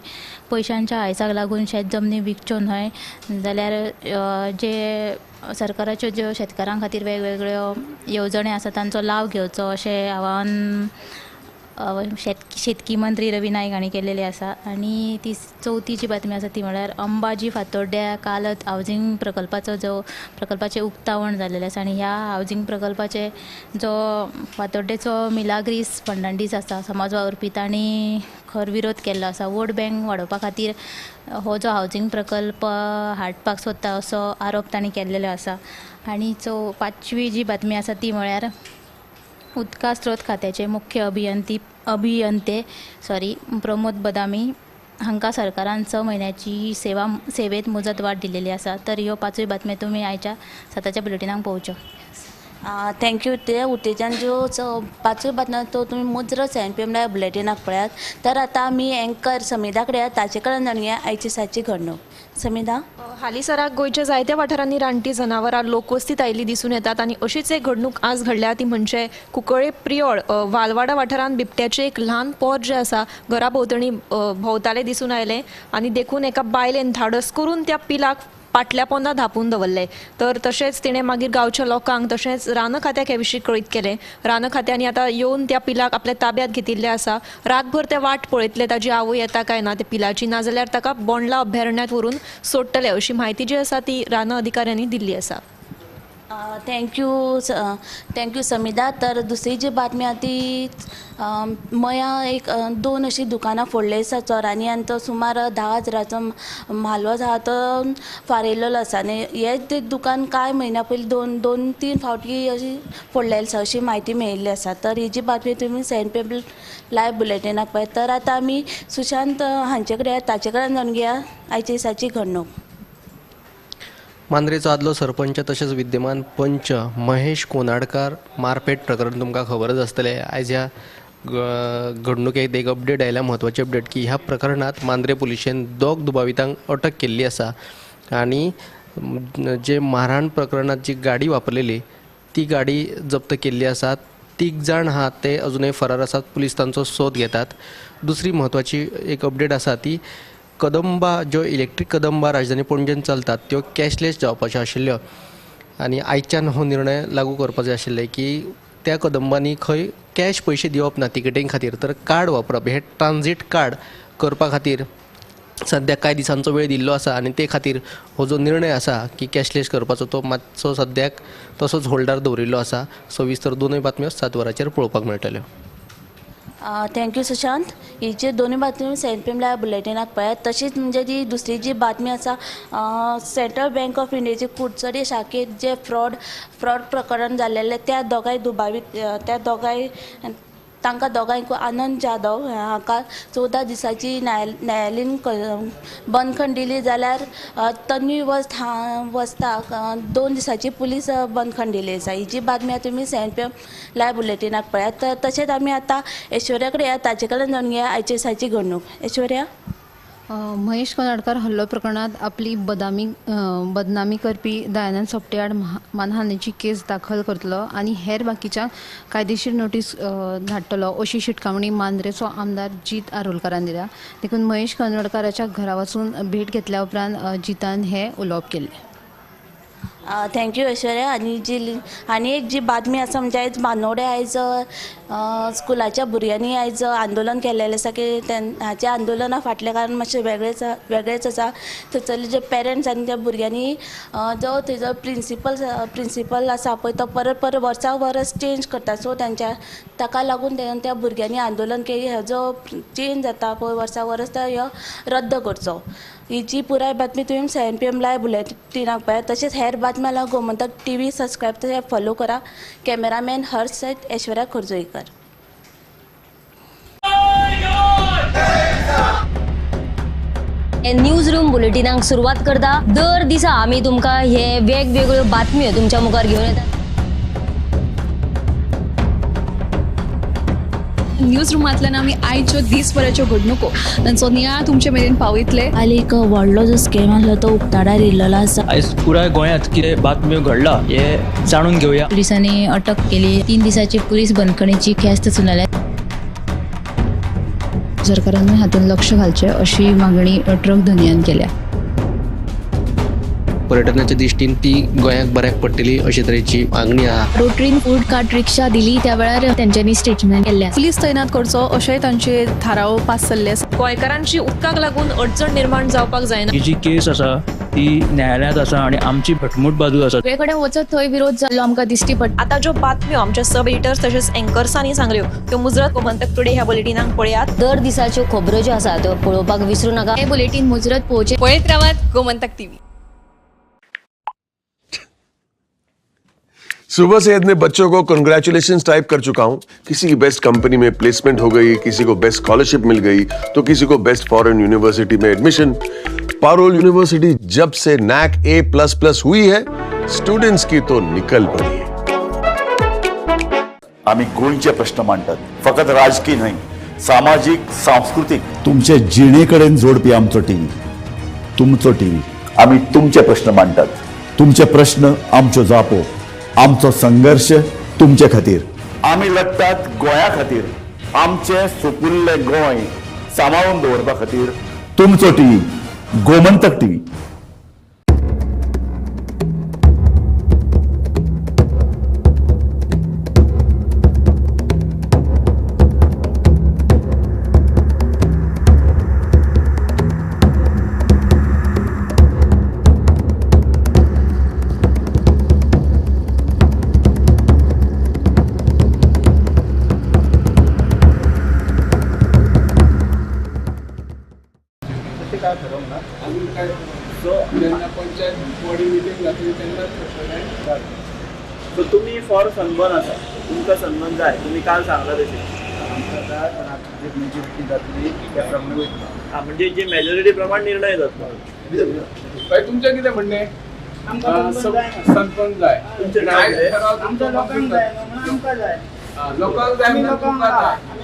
पयशांच्या हांयसाक लागून शेत जमनी विकच्यो न्हय जाल्यार जे सरकाराच्यो ज्यो शेतकारां खातीर वेगवेगळ्यो येवजण्यो आसा तांचो लाव घेवचो अशें आवाहन शेतकी मंत्री रवी नायक हांणी केल्लेलें आसा. आनी ती चवथी जी बातमी आसा ती म्हळ्यार अंबाजी फातोड्ड्या कालच हावजींग प्रकल्पाचो जो प्रकल्पाचें उक्तावण जाल्लेलें आसा. आनी ह्या हावजींग प्रकल्पाचे जो फातोड्डेचो मिलाग्रीस फर्नांडीस आसा समाज वावुरपी तांणी खर विरोध केल्लो आसा. वोट बँक वाडोवपा खातीर हो जो हावजींग प्रकल्प हाडपाक सोदता असो आरोप तांणी केल्लेलो आसा. आनी पांचवी जी बातमी आसा ती म्हळ्यार उदका स्रोत खात्याचे मुख्य अभियंते प्रमोद बदामी हांकां सरकारान 6 म्हयन्याची सेवेत मुजत वाड दिल्लेली आसा. तर ह्यो 5 बातम्यो तुमी आयच्या 7च्या बुलेटिनाक पळोवच्यो. Thank you. ते उत्तेजन ज्यो 5 बातम्यो तो तुमी मुजरत 7 PM live बुलेटिनाक पळयात. तर आतां आमी एंकर समिधा कडेन ताचे कडेन जाणून घेया आयची दिसाची घडणूक. समिधा, हालींसराक गोंयच्या जायत्या वाठारांनी रानटी जनावरां लोकवस्तीत आयिल्ली दिसून येतात आनी अशीच एक घडणूक आज घडल्या ती म्हणजे कुंकळे प्रियोळ वालवाडा वाठारांत बिबट्याचें एक ल्हान पोर जें आसा घरा भोंवतणी भोंवतालें दिसून आयलें आनी देखून एका बायलेन धाडस करून त्या पिलाक पाटल्या पोंदा धापून दवरलें. तर तशेंच तिणें मागीर गांवच्या लोकांक तशेंच रान खात्याक हे विशीं कळीत केलें. रान खात्यांनी आतां येवन त्या पिलाक आपल्या ताब्यात घेतिल्लें आसा. रातभर ते वाट पळयतले ताजी आवय येता काय ना ते पिलाची, नाजाल्यार ताका बोंडला अभयारण्यात व्हरून सोडटले अशी म्हायती जी आसा ती रान अधिकाऱ्यांनी दिल्ली आसा. Thank you thank you Samidha. तर दुसरी जी बातमी आहा ती मया एक 2 अशी दुकानां फोडले आसा चोरांनी आनी तो सुमार 10,000चो म्हालो आहा तो फारयलेलो आसा. आनी हें दुकान कांय म्हयन्या पयलीं 2-3 फावटी अशी फोडलेली आसा अशी म्हायती मेळिल्ली आसा. तर ही जी बातमी तुमी 7 PM live बुलेटिनाक पळयात. तर आतां आमी सुशांत हांचे कडेन ताचे कडेन जाणून घेया आयच्या दिसाची घडणूक. मांद्रेचो आदलो सरपंच तशेंच विद्यमान पंच महेश कोनाडकार मारपेट प्रकरण तुमकां खबरच आसतलें. आयज ह्या घडणुकेत एक अपडेट आयल्या, म्हत्वाची अपडेट की ह्या प्रकरणात मांद्रे पुलिशेन 2 दुबावितांक अटक केल्ली आसा आनी जे मारहाण प्रकरणात जी गाडी वापरलेली ती गाडी जप्त केल्ली आसा. 3 जाण आहात ते अजुनय फरार आसात, पुलीस तांचो सोद घेतात. दुसरी म्हत्वाची एक अपडेट आसा ती कदंबा, ज्यो इलेक्ट्रीक कदंबा राजधानी पणजेन चलतात त्यो कॅशलेस जावपाच्यो आशिल्ल्यो आनी आयच्यान हो निर्णय लागू करपाचो आशिल्ले की त्या कदंबांनी खंय कॅश पयशे दिवप ना तिकेटीं खातीर, तर कार्ड वापरप, हे ट्रान्झीट कार्ड करपा खातीर सद्याक कांय दिसांचो वेळ दिल्लो आसा आनी ते खातीर हो जो निर्णय आसा की कॅशलेस करपाचो तो मातसो सद्याक तसोच होल्डार दवरिल्लो आसा. सविस्तर दोनूय बातम्यो 7 वरांचेर पळोवपाक मेळटल्यो. Thank you Sushant. ही जी दोनूय बातम्यो 7 PM live बुलेटिनाक पळयात. तशीच म्हणजे जी दुसरी जी बातमी आसा, सेंट्रल बँक ऑफ इंडियाची कुडचडे शाखेत जे फ्रॉड प्रकरण जाल्लें त्या दोगांय दुबावीत, त्या दोगांय तांकां दोगांयकूय आनंद जाधव हाका 14 दिसांची न्यायालयीन बंदखण दिली, जाल्यार तन्वी वस्ताक 2 दिसांची पुलीस बंदखण दिली आसा. ही जी बातमी तुमी 7 PM live बुलेटिनाक पळयात. तशेंच आमी आतां ऐश्वर्या कडेन या, ताचे कडेन जाणून घेया आयचे दिसाची घडणूक. ऐश्वर्या, महेश कोनाडकर हल्लो प्रकरणात आपली बदनामी करपी दयानंद सोपटे आड मानहानीची केस दाखल करतलो आनी हेर बाकीच्या कायदेशीर नोटीस धाडटलो अशी शिटकावणी मांद्रेचो आमदार जीत आरोलकारान दिल्या. देखून महेश कोनाडकाराच्या घरा वचून भेट घेतल्या उपरांत जितान हे उलोवप केलें. Thank you Aishwarya. आनी जी आनी एक जी बातमी आसा म्हणजे आयज बांदोडे आयज स्कुलाच्या भुरग्यांनी आयज आंदोलन केल्लें आसा की हाचें आंदोलना फाटलें कारण मातशें वेगळेंच आसा. थंयसरले जे पेरंट्स आनी त्या भुरग्यांनी जो थंयचो प्रिंसिपल आसा पळय तो परत परत वर्सा वरस चेंज करता, सो तांच्या ताका लागून त्या भुरग्यांनी आंदोलन केलें. हो जो चेंज जाता पळय वर्सा वरस तो हो रद्द करचो. ही जी पुराय बातमी तुमी 7 PM live बुलेटिनाक पळयात. तशेंच हेर बातम्या लागून गोमंतक TV subscribe तशें फॉलो करा. कॅमेरामॅन हर्ष सयत ऐश्वर्या खोर्जुंवेकर. न्यूज रूम बुलेटिनाक सुरवात करता. दर दिसा आमी तुमकां हे वेगवेगळ्यो बातम्यो तुमच्या मुखार घेवन येतात. न्यूज रुमांतल्यान आमी आयच्यो दीसभराच्यो घडणुको तांचो नियाळ तुमचे मेरेन पावयतले. काल एक व्हडलो जो स्कॅम आसलो तो उक्ताडार येयल्लो आसा. आयज पुराय गोंयांत कितें बातम्यो घडला हे जाणून घेवया. पुलिसांनी अटक केली, 3 दिसाची पुलीस बंदखणीची ख्यास्त सुनायल्या. सरकारान हातूंत लक्ष घालचें अशी मागणी ट्रक धनयान केल्या. पर्यटनाच्या दृष्टीन ती गोंयाक बऱ्याक पडटली अशे तरेची मागणी आहा. रोटरीन फूड कार्ट रिक्षा दिली त्या वेळार तेंच्यांनी स्टेटमेंट केल्लें. पुलीस तैनात करचो अशेंय तांचे थाराव पास जाल्ले आसा. गोंयकारांची उदकाक लागून अडचण निर्माण जावपाक जायना. ही जी केस आसा ती न्यायालयांत आसा आनी आमची घटमूट बाजू आसा. सगळे कडेन वचत थंय विरोध जाल्लो आमकां दिश्टी पडटा. आतां ज्यो बातम्यो आमच्या सब एडिटर्स तशेंच एंकर्सांनी सांगल्यो त्यो मुजरत गोमंतक टुडे ह्या बुलेटिनाक पळयात. दर दिसाच्यो खबरो ज्यो आसा त्यो पळोवपाक विसरू नाका. हे बुलेटीन मुजरत पळोवचें. पळयत रावात गोमंतक टीव्ही. सुबह से इतने बच्चों को कंग्रेचुलेशंस टाइप कर चुका हूं. किसी की बेस्ट कंपनी में प्लेसमेंट हो गई, किसी को बेस्ट स्कॉलरशिप मिल गई, तो किसी को बेस्ट फॉरेन यूनिवर्सिटी में एडमिशन. पारोल यूनिवर्सिटी जब से नैक A++ हुई है, स्टूडेंट्स की तो निकल पड़ी है. आम्ही गोंयचे प्रश्न मांडतात, फकत राजकीय न्हय, सामाजीक, सांस्कृतीक. तुमचे जिणेकडेन जोडपी आमचो टीव्ही, तुमचो टीव्ही. आम्ही तुमचे प्रश्न मांडतात, तुमचे प्रश्न आमच्यो जापो, आमचो संघर्ष तुमचे खातीर. आमी लढतात गोंया खातीर, आमचे सुपुल्ले गोंय सांबाळून दवरपा खातीर. तुमचो TV, Gomantak TV. Panchayat body meeting जातली तेन्नाच ठरतलें. सो तुमी फॉर सनबर्न आसा, तुमकां सनबर्न जाय, तुमी काल सांगला तशें. आमकां जाय, पण आतां जी मेजॉरिटी जातली त्या प्रमाणे वयतलो. आं, म्हणजे जी मेजॉरिटी प्रमाण निर्णय जातलो. बाय तुमचें कितें म्हणणें? सनबर्न जाय. तुमचें नांव कितें? आमच्या लोकांक जाय, आमकां जाय. लोकांक जाय,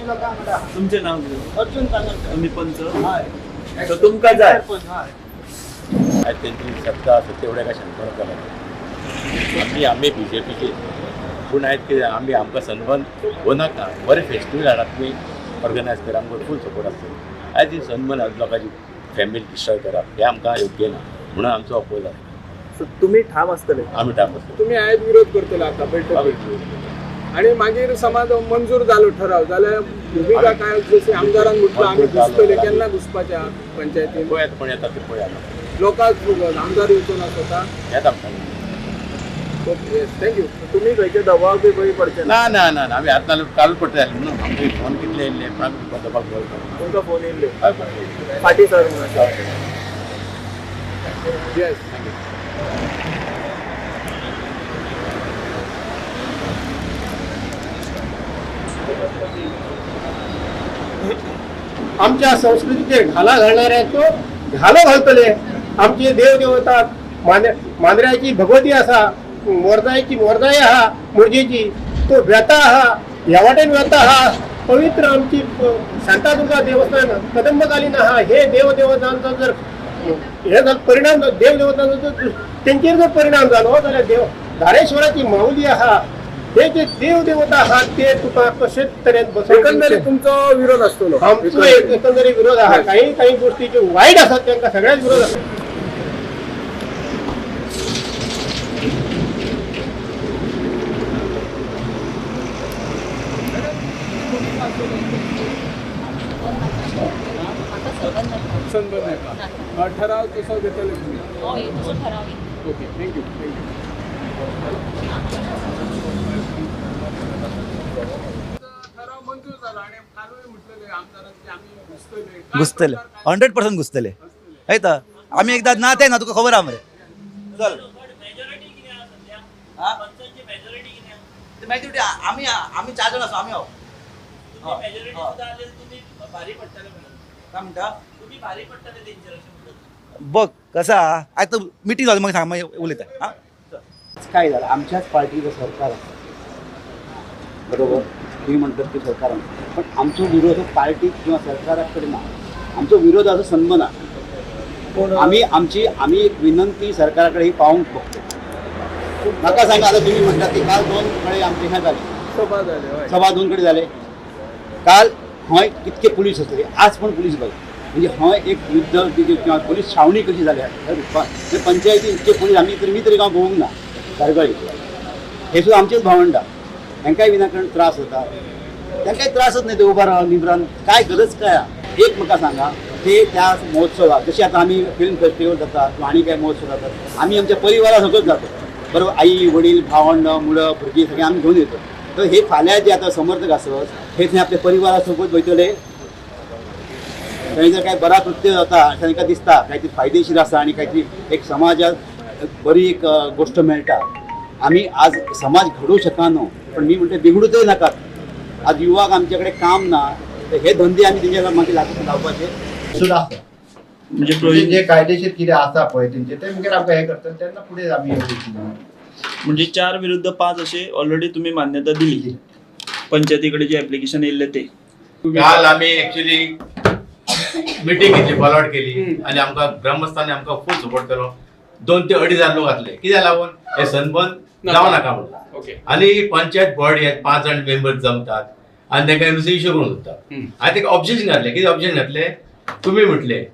लोकांक वांगडा. तुमचें नांव कितें? अर्जून चांदोरकर. तुमी पंच? हय. सो तुमकां जाय. हय. आयज तेंची सत्ता आसा तेवढ्या काय सांगपाक जाला. आमी आमी बीजेपीचे पूण आयज कितें आमी आमकां सनबर्न हो नाका. बरें फेस्टिवल हाडात तुमी ऑर्गनायज करा, आमकां फूल सपोर्ट आसतलो. आयज ही सनबर्न लोकांची फॅमिली डिस्ट्रॉय करप हें आमकां योग्य ना म्हणून आमचो अपोज आसा. सो तुमी ठाम आसतले? आमी ठाम आसतले. तुमी आयज विरोध करतले आतां बैठकीक आनी मागीर समाज मंजूर जालो ठराव जाल्यार भुमिका काय? जशें आमदारान म्हटलं आमी घुसतले, केन्ना घुसपाच्या पंचायतीन? पळयात कोण येता ते पळया. लोकांक आमदार येवचो ना स्वता येता. Okay, thank you. तुमी खंयचे दबाव बी खंय पडचे ना? ना ना ना, आमी आतां काल पडटा न्हू. आमकां फोन कितले येयल्ले पण आमी दबाव तुमकां फोन येयल्ले फाटीं सर म्हणून? Yes, thank you. आमच्या संस्कृतीचेर घाला घालणाऱ्यांचो घालो घालतले. आमचे देवदेवता मांद्र्याची भगवती आसा, मोरजायची मोरजाय आहा, मोरजेची तो वेता आहा, ह्या वाटेन वेता आहा. पवित्र आमची शांतादुर्गा देवस्थान कदंबकालीन आहा. हे देवदेवतांचो जर हे परिणाम देवदेवतांचो तेंचेर जर परिणाम जालो जाल्यार देव धारेश्वराची माऊली आहा, हे जे देवदेवता आहात ते तुका कशेच तरेन बसोवंक. एकंदरीत तुमचो विरोध आसतलो? आमचो एकंदरीत विरोध आहा. काही काही गोष्टी ज्यो वायट आसात तांकां सगळ्याच विरोध आसा. सनबर्न ठराव तसो घेतले तुमी? हय, तसो ठराव. Okay, thank you thank you. घुसतले 100% घुसतले. हय तर आमी एकदां ना ते ना तुका खबर आहा मरे. चल मॅजॉरिटी आमी आमी 4 जाण आसा. आमी हांव काय म्हणटा बघ कसं आहा. आतां मिटींग जाली मागीर सांग, मागीर उलयता. आं काय झालं, आमच्याच पार्टीचं सरकार आसा बरोबर. तुम्ही म्हणतात की सरकारान, पण आमचो विरोध पार्टीक किंवा सरकारा कडेन ना. आमचो विरोध आसा सनबर्नाक. आमी आमची आमी एक विनंती सरकारा कडेन ही पावोवंक बघतो. म्हाका सांगा आतां तुमी म्हणटात की काल 2 कडेन आमचे हें जालें, सभा जाले, सभा 2 कडेन जाले. काल हय कितके पुलीस आसले, आज पण पुलीस बघ. म्हणजे हय एक युद्ध किंवा पुलीस छावणी कशी जाल्या रुपान पंचायती इतके पुलीस आमी तर मी तरी गांव भोवूंक ना धारगळी. हे सुद्दां आमचेच भावंडा, तांकांय विनाकारण त्रास जाता. तांकांय त्रासच न्ही ते उबा रावन निब्रान काय गरज काय आहा. एक म्हाका सांगा, ते त्या महोत्सवाक जशें आतां आमी फिल्म फेस्टिवल जाता किंवा आनी काय महोत्सव जातात, आमी आमच्या परिवारा सगळंच जातो बरोबर. आई वडील भावंड मुलं भुरगीं सगळीं आमी घेवन येतो. तर हे फाल्यां जे आतां समर्थक आसत हे थंय आपल्या परिवारा सोबत वयतले. थंय जर काय बरा कृत्य जाता अशें तांकां दिसता, कांयतरी फायदेशीर आसा आनी कांयतरी एक समाजाक बरी एक गोश्ट मेळटा. आमी आज समाज घडोवंक शकना पण मी म्हणटा बिगडूंकय नाकात. आज युवाक आमचे कडेन काम ना, तर हे धंदे आमी तेंच्या मागीर लावपाचे सुद्दां आसा. म्हणजे जे कायदेशीर कितें आसा पळय तेंचे ते मागीर आमकां हें करतले तेन्ना फुडें आमी म्हणजे 4 विरुद्ध 5 असे ऑलरेडी तुम्ही मान्यता दिली पंचायती कडे जे ऍप्लिकेशन येयल्लें ते. काल आमी एक्चुअली मिटींग घेतली, फॉलोआउट केली आनी आमकां ग्रामस्थांनी आमकां फूल सपोर्ट केलो. 2 ते 2.5 हजार लोक आसले. कित्याक लागून हे सनबर्न जावं नाका म्हणून. आनी पंचायत बॉडी 5 जाण मेंबर जमतात आनी तांकां एनओसी इश्यू करूंक सोदता. आनी ताका ऑब्जेक्शन घातलें. कितें ऑब्जेक्शन घातलें? तुमी म्हटलें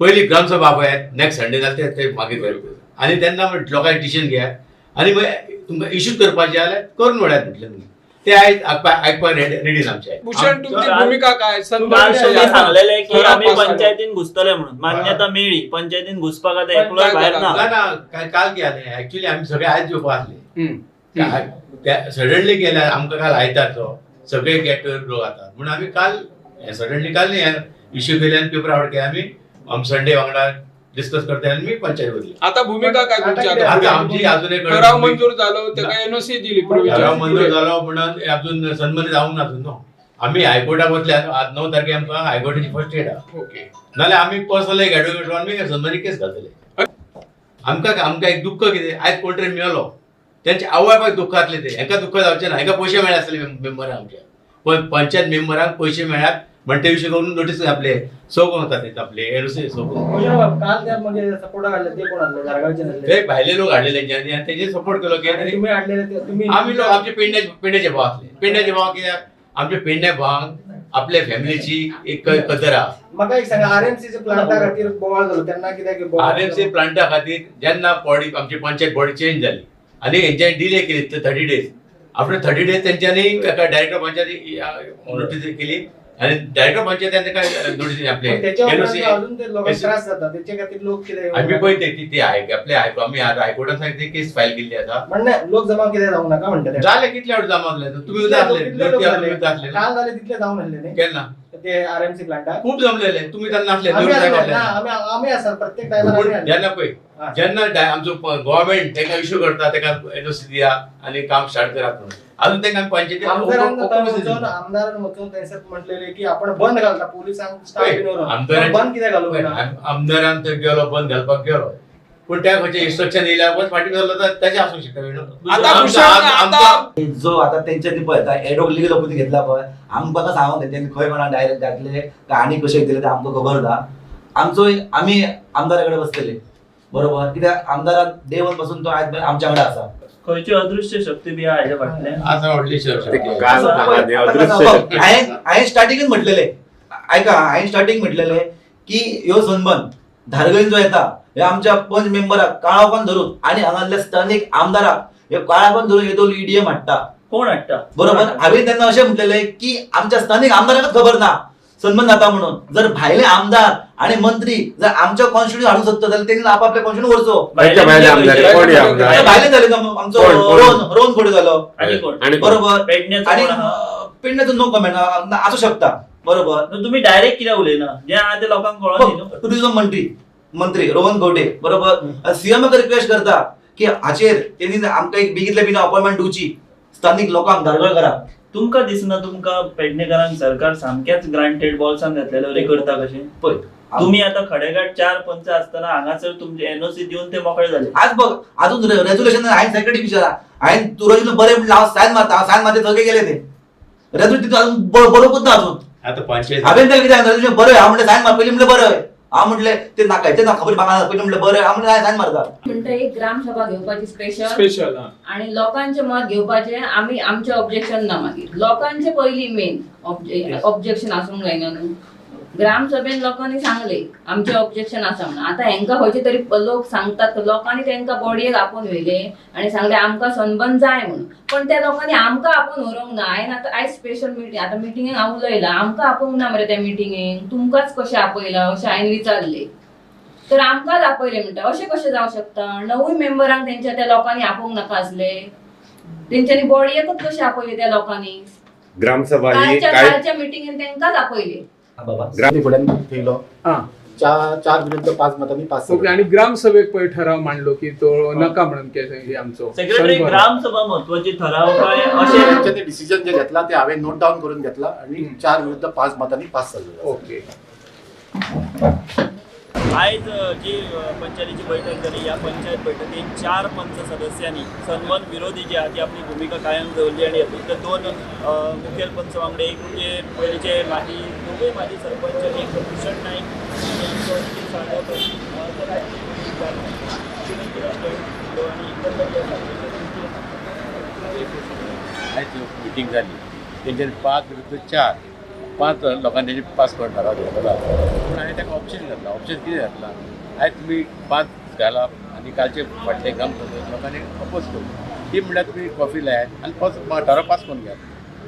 पयली ग्रामसभा आपयात, नेक्स्ट संडे जालें ते मागीर आनी तेन्ना लोकांनी डिसिजन घेयात आनी मागीर तुमकां इश्यू करपाचें जाल्यार करून वळयात म्हटलें तुमी. ते आयज आयकपाक रेडी ना आमचे. भूषण, तुमची भूमिका काय? सांगलेले की आमी पंचायतीन घुसतले म्हणून मान्यता मेळ्ळी. पंचायतीन घुसपाक आतां एकलोय भायर ना. ना, काल कितें जालें एक्चुअली आमी सगळे आयज येवपा आसले. सडनली गेल्या आमकां काल आयतारचो सगळे गेट टुगेदर लोक जातात म्हणून आमी काल सडनली काल न्ही इश्यू केले आनी पेपर आवट केले. आमी संडे वांगडा डिस्कस करते आनी मी पंचायत बदली. आता भूमिका काय तुमची? आता आमची अजून एक ठराव मंजूर जालो, ताका एनओसी दिली, ठराव मंजूर जालो म्हणून अजून सन्मती जावंक ना अजून न्हू. आमी हायकोर्टाक वतले आज 9 तारखे आमकां हायकोर्टाची फर्स्ट डेट आहा. ओके, नाल्यार आमी पर्सनल एक एडवोकेट आमी सन्मती केस घालतले. आमकां आमकां एक दुख्ख कितें, आयज कोण तरी मेलो, तेंचे आवय बापायक दुख्ख जातलें, ते हेंकां दुख्ख जावचें ना, हेंकां पयशे मेळ्ळे आसतले मेंबरां आमच्या, पंचायत मेंबरांक पयशे मेळ्ळ्यात म्हण ते विशय करून नोटीस आपले सो कोण वता ते आपले एनओसी सो कोण काल त्या मागीर सपोर्टाक हाडले ते कोण हाडले धारगांवचे नासले ते भायले लोक हाडले तेंच्यांनी आनी तेजे सपोर्ट केलो की तुमी हाडलेले तुमी आमी लोक आमचे पेडण्याचे भाव आसले. पेडण्याचे भाव कित्याक आमच्या पेडण्या भावांक आपल्या फॅमिलीची एक कदर आहा. म्हाका एक सांगा आरएमसीच्या प्लांटा खातीर बोवाळ जालो तेन्ना कित्याक? आरएमसी प्लांटा खातीर जेन्ना बॉडी आमची पंचायत बॉडी चेंज जाली आनी हेंच्यांनी डिले केली 30 डेज. आफ्टर 30 डेज तेंच्यांनी डायरेक्टर पंचायत नोटीस केली आनी डायरेक्टर पंचायत तांकां नोटीस आपले अजून ते लोकांक त्रास जाता तेचे खातीर लोक कितें आमी पळय ती आपले आमी हायकोर्टान सांगते केस फायल केल्ली आसा म्हणणे लोक जमा कितें जावंक नाका म्हणटले. जाले कितले फावट जमा जाले तुमी आसले काल जाले तितले जावन आसले न्ही केन्ना ते आरएमसी प्लांटाक खूब जमलेले तुमी तेन्ना नासले. आमी आसा प्रत्येक टायमार. जेन्ना पळय जेन्ना आमचो गव्हर्मेंट तांकां इश्यू करता तांकां एनओसी दिया आनी काम स्टार्ट करात म्हणून अजून तांकां पंचायती आमदारान वचून थंयसर म्हटलेले की आपण बंद घालता पोलिसांक स्टाफ बंद कित्याक घालूंक ना. आमदारान थंय गेलो बंद घालपाक गेलो पूण त्या खंयचे इन्स्ट्रक्शन येयल्या फाटीं जालो ताचें आसूंक शकता. जो आतां तेंच्यांनी पळय एडोक लिगल ओपिनियन घेतला पळय आमकां सांगूंक तेंच्यांनी खंय कोणा डायरेक्ट घातले काय आनी कशें दिलें तें आमकां खबर ना. आमचो आमी आमदारा कडेन बसलेले बरोबर कित्याक आमदारान डे वन पासून तो आयज आमच्या कडेन आसा. खंयची अदृश्य शक्ती बी आहा हेच्या फाटल्यान? आसा व्हडली शक्ती. हांवें स्टार्टिंगूच म्हटलेलें आयका हांवें स्टार्टींग म्हटलेलें की ह्यो सनबर्न धारगळीन जो येता हे आमच्या पंच मेंबराक काळोखान धरून आनी हांगासल्या स्थानीक आमदाराक हे काळोखान धरून येदोळ ईडीएम हाडटा. कोण हाडटा? बरोबर. हांवें तेन्ना अशें म्हटलेलें की आमच्या स्थानीक आमदाराकच खबर ना सनबर्न जाता म्हणून. जर भायले आमदार आणि मंत्री जर आमच्या कॉन्स्टिट्यूशन हाडूंक सोदता जाल्यार तेणी आपापल्या कॉन्स्टिट्यूशन व्हरचो. भायले जाले आमचो रोहन खोडे जालो बरोबर आणि पेडण्याचो नो कमेंट आसूं शकता बरोबर. तुम्ही डायरेक्ट कित्याक उलयना जे आहा ते लोकांक कळोन न्ही. टुरिझम मंत्री रोहन खंवटे बरोबर सीएमाक रिक्वेस्ट करता की हाचेर तेणी आमकां एक बेगीतल्या बेगीन अपॉयंटमेंट दिवची स्थानीक लोकांक धारगळ करा. तुमकां दिसना तुमकां पेडणेकारांक सरकार सामकेंच ग्रांटेड बॉल्सान घातलेले वरी करता कशें? पळय तुम्ही आता खडेगाठ 4 पंच असताना हांगासर तुमचे एनओसी दिवन ते मोकळे जाले. आज बघ अजून रेजोल्युशन हांवें सेक्रेटरी विचारा हांवें तूं रेजोल्युशन बरें म्हणलें हांव सायन मारता हांव सायन मारता सगळे गेले ते रेजोल्युशन तितून अजून बरोवंकूच ना अजून. आतां पंचायत हांवें तेका कितें रेजोल्युशन बरें हांव म्हणलें सायन मार पयलीं म्हणलें बरें हांव म्हणलें ते नाका ते ना खबर म्हाका पयलीं म्हणलें बरें हांव म्हणलें सायन मारता. म्हणटा एक ग्रामसभा घेवपाची स्पेशल स्पेशल आणि लोकांचे मत घेवपाचे. आमी आमचे ऑब्जेक्शन ना मागीर लोकांचे पयली मेन ऑब्जेक्शन आसूंक जायना न्हू. ग्रामसभेन लोकांनी सांगले आमचे ऑब्जेक्शन आसा म्हणून. आतां हेंकां खंयचे तरी लोक सांगतात लोकांनी तेंकां बॉडयेक आपोवन व्हेले आनी सांगले आमकां सनबर्न जाय म्हणून. पण त्या लोकांनी आमकां आपोवन व्हरूंक ना. हांवें आतां आयज स्पेशल मिटींग आतां मिटिंगेक हांव उलयलां आमकां आपोवंक ना मरे त्या मिटिंगेक तुमकांच कशें आपयलां अशें हांवें विचारलें तर आमकांच आपयलें म्हणटा. अशें कशें जावं शकता? 9 मेंबरांक तेंच्या त्या लोकांनी आपोवंक नाका आसले तेंच्यांनी बॉडयेकच कशें आपयलें त्या लोकांनी? ग्रामसभा ही कालच्या मिटिंगेन तेंकांच आपयलें. फुडें 4 विरुद्ध 5 मतांनी पास. ओके. आणि ग्रामसभेक पळय ठराव मांडलो की तो नका म्हणून हे आमचो सेक्रेटरी ग्रामसभा महत्वाची ठराव काय अशें ते डिसिजन जे घेतला ते हांवें नोट डावन करून घेतला आणि 4 विरुद्ध 5 मतांनी पास जाल्लो. ओके. आयज जी पंचायतीची बैठक जाली ह्या पंचायत बैठकीत 4 पंच सदस्यांनी सनबर्न विरोधी जी आहा ती आपली भुमिका कायम दवरली आनी हातूंतले 2 मुखेल पंच वांगडे एक म्हणजे पयलींचे माजी दोगूय माजी सरपंच एक भूषण नायक आनी आमचो नितीन साळगांवकर आयज मिटींग जाली तेंच्यानी 5 विरुद्ध 4 5 लोकांनी तेजे पास करून ठराव घेतला. पूण हांवें ताका ऑप्शन घातला. ऑप्शन कितें घातला आयज तुमी 5 घाला आनी कालचे फाटले ग्रामसभेक लोकांनी अपोज करूं ती म्हणल्यार तुमी कॉफी लायात आनी ठराव पास करून घेयात.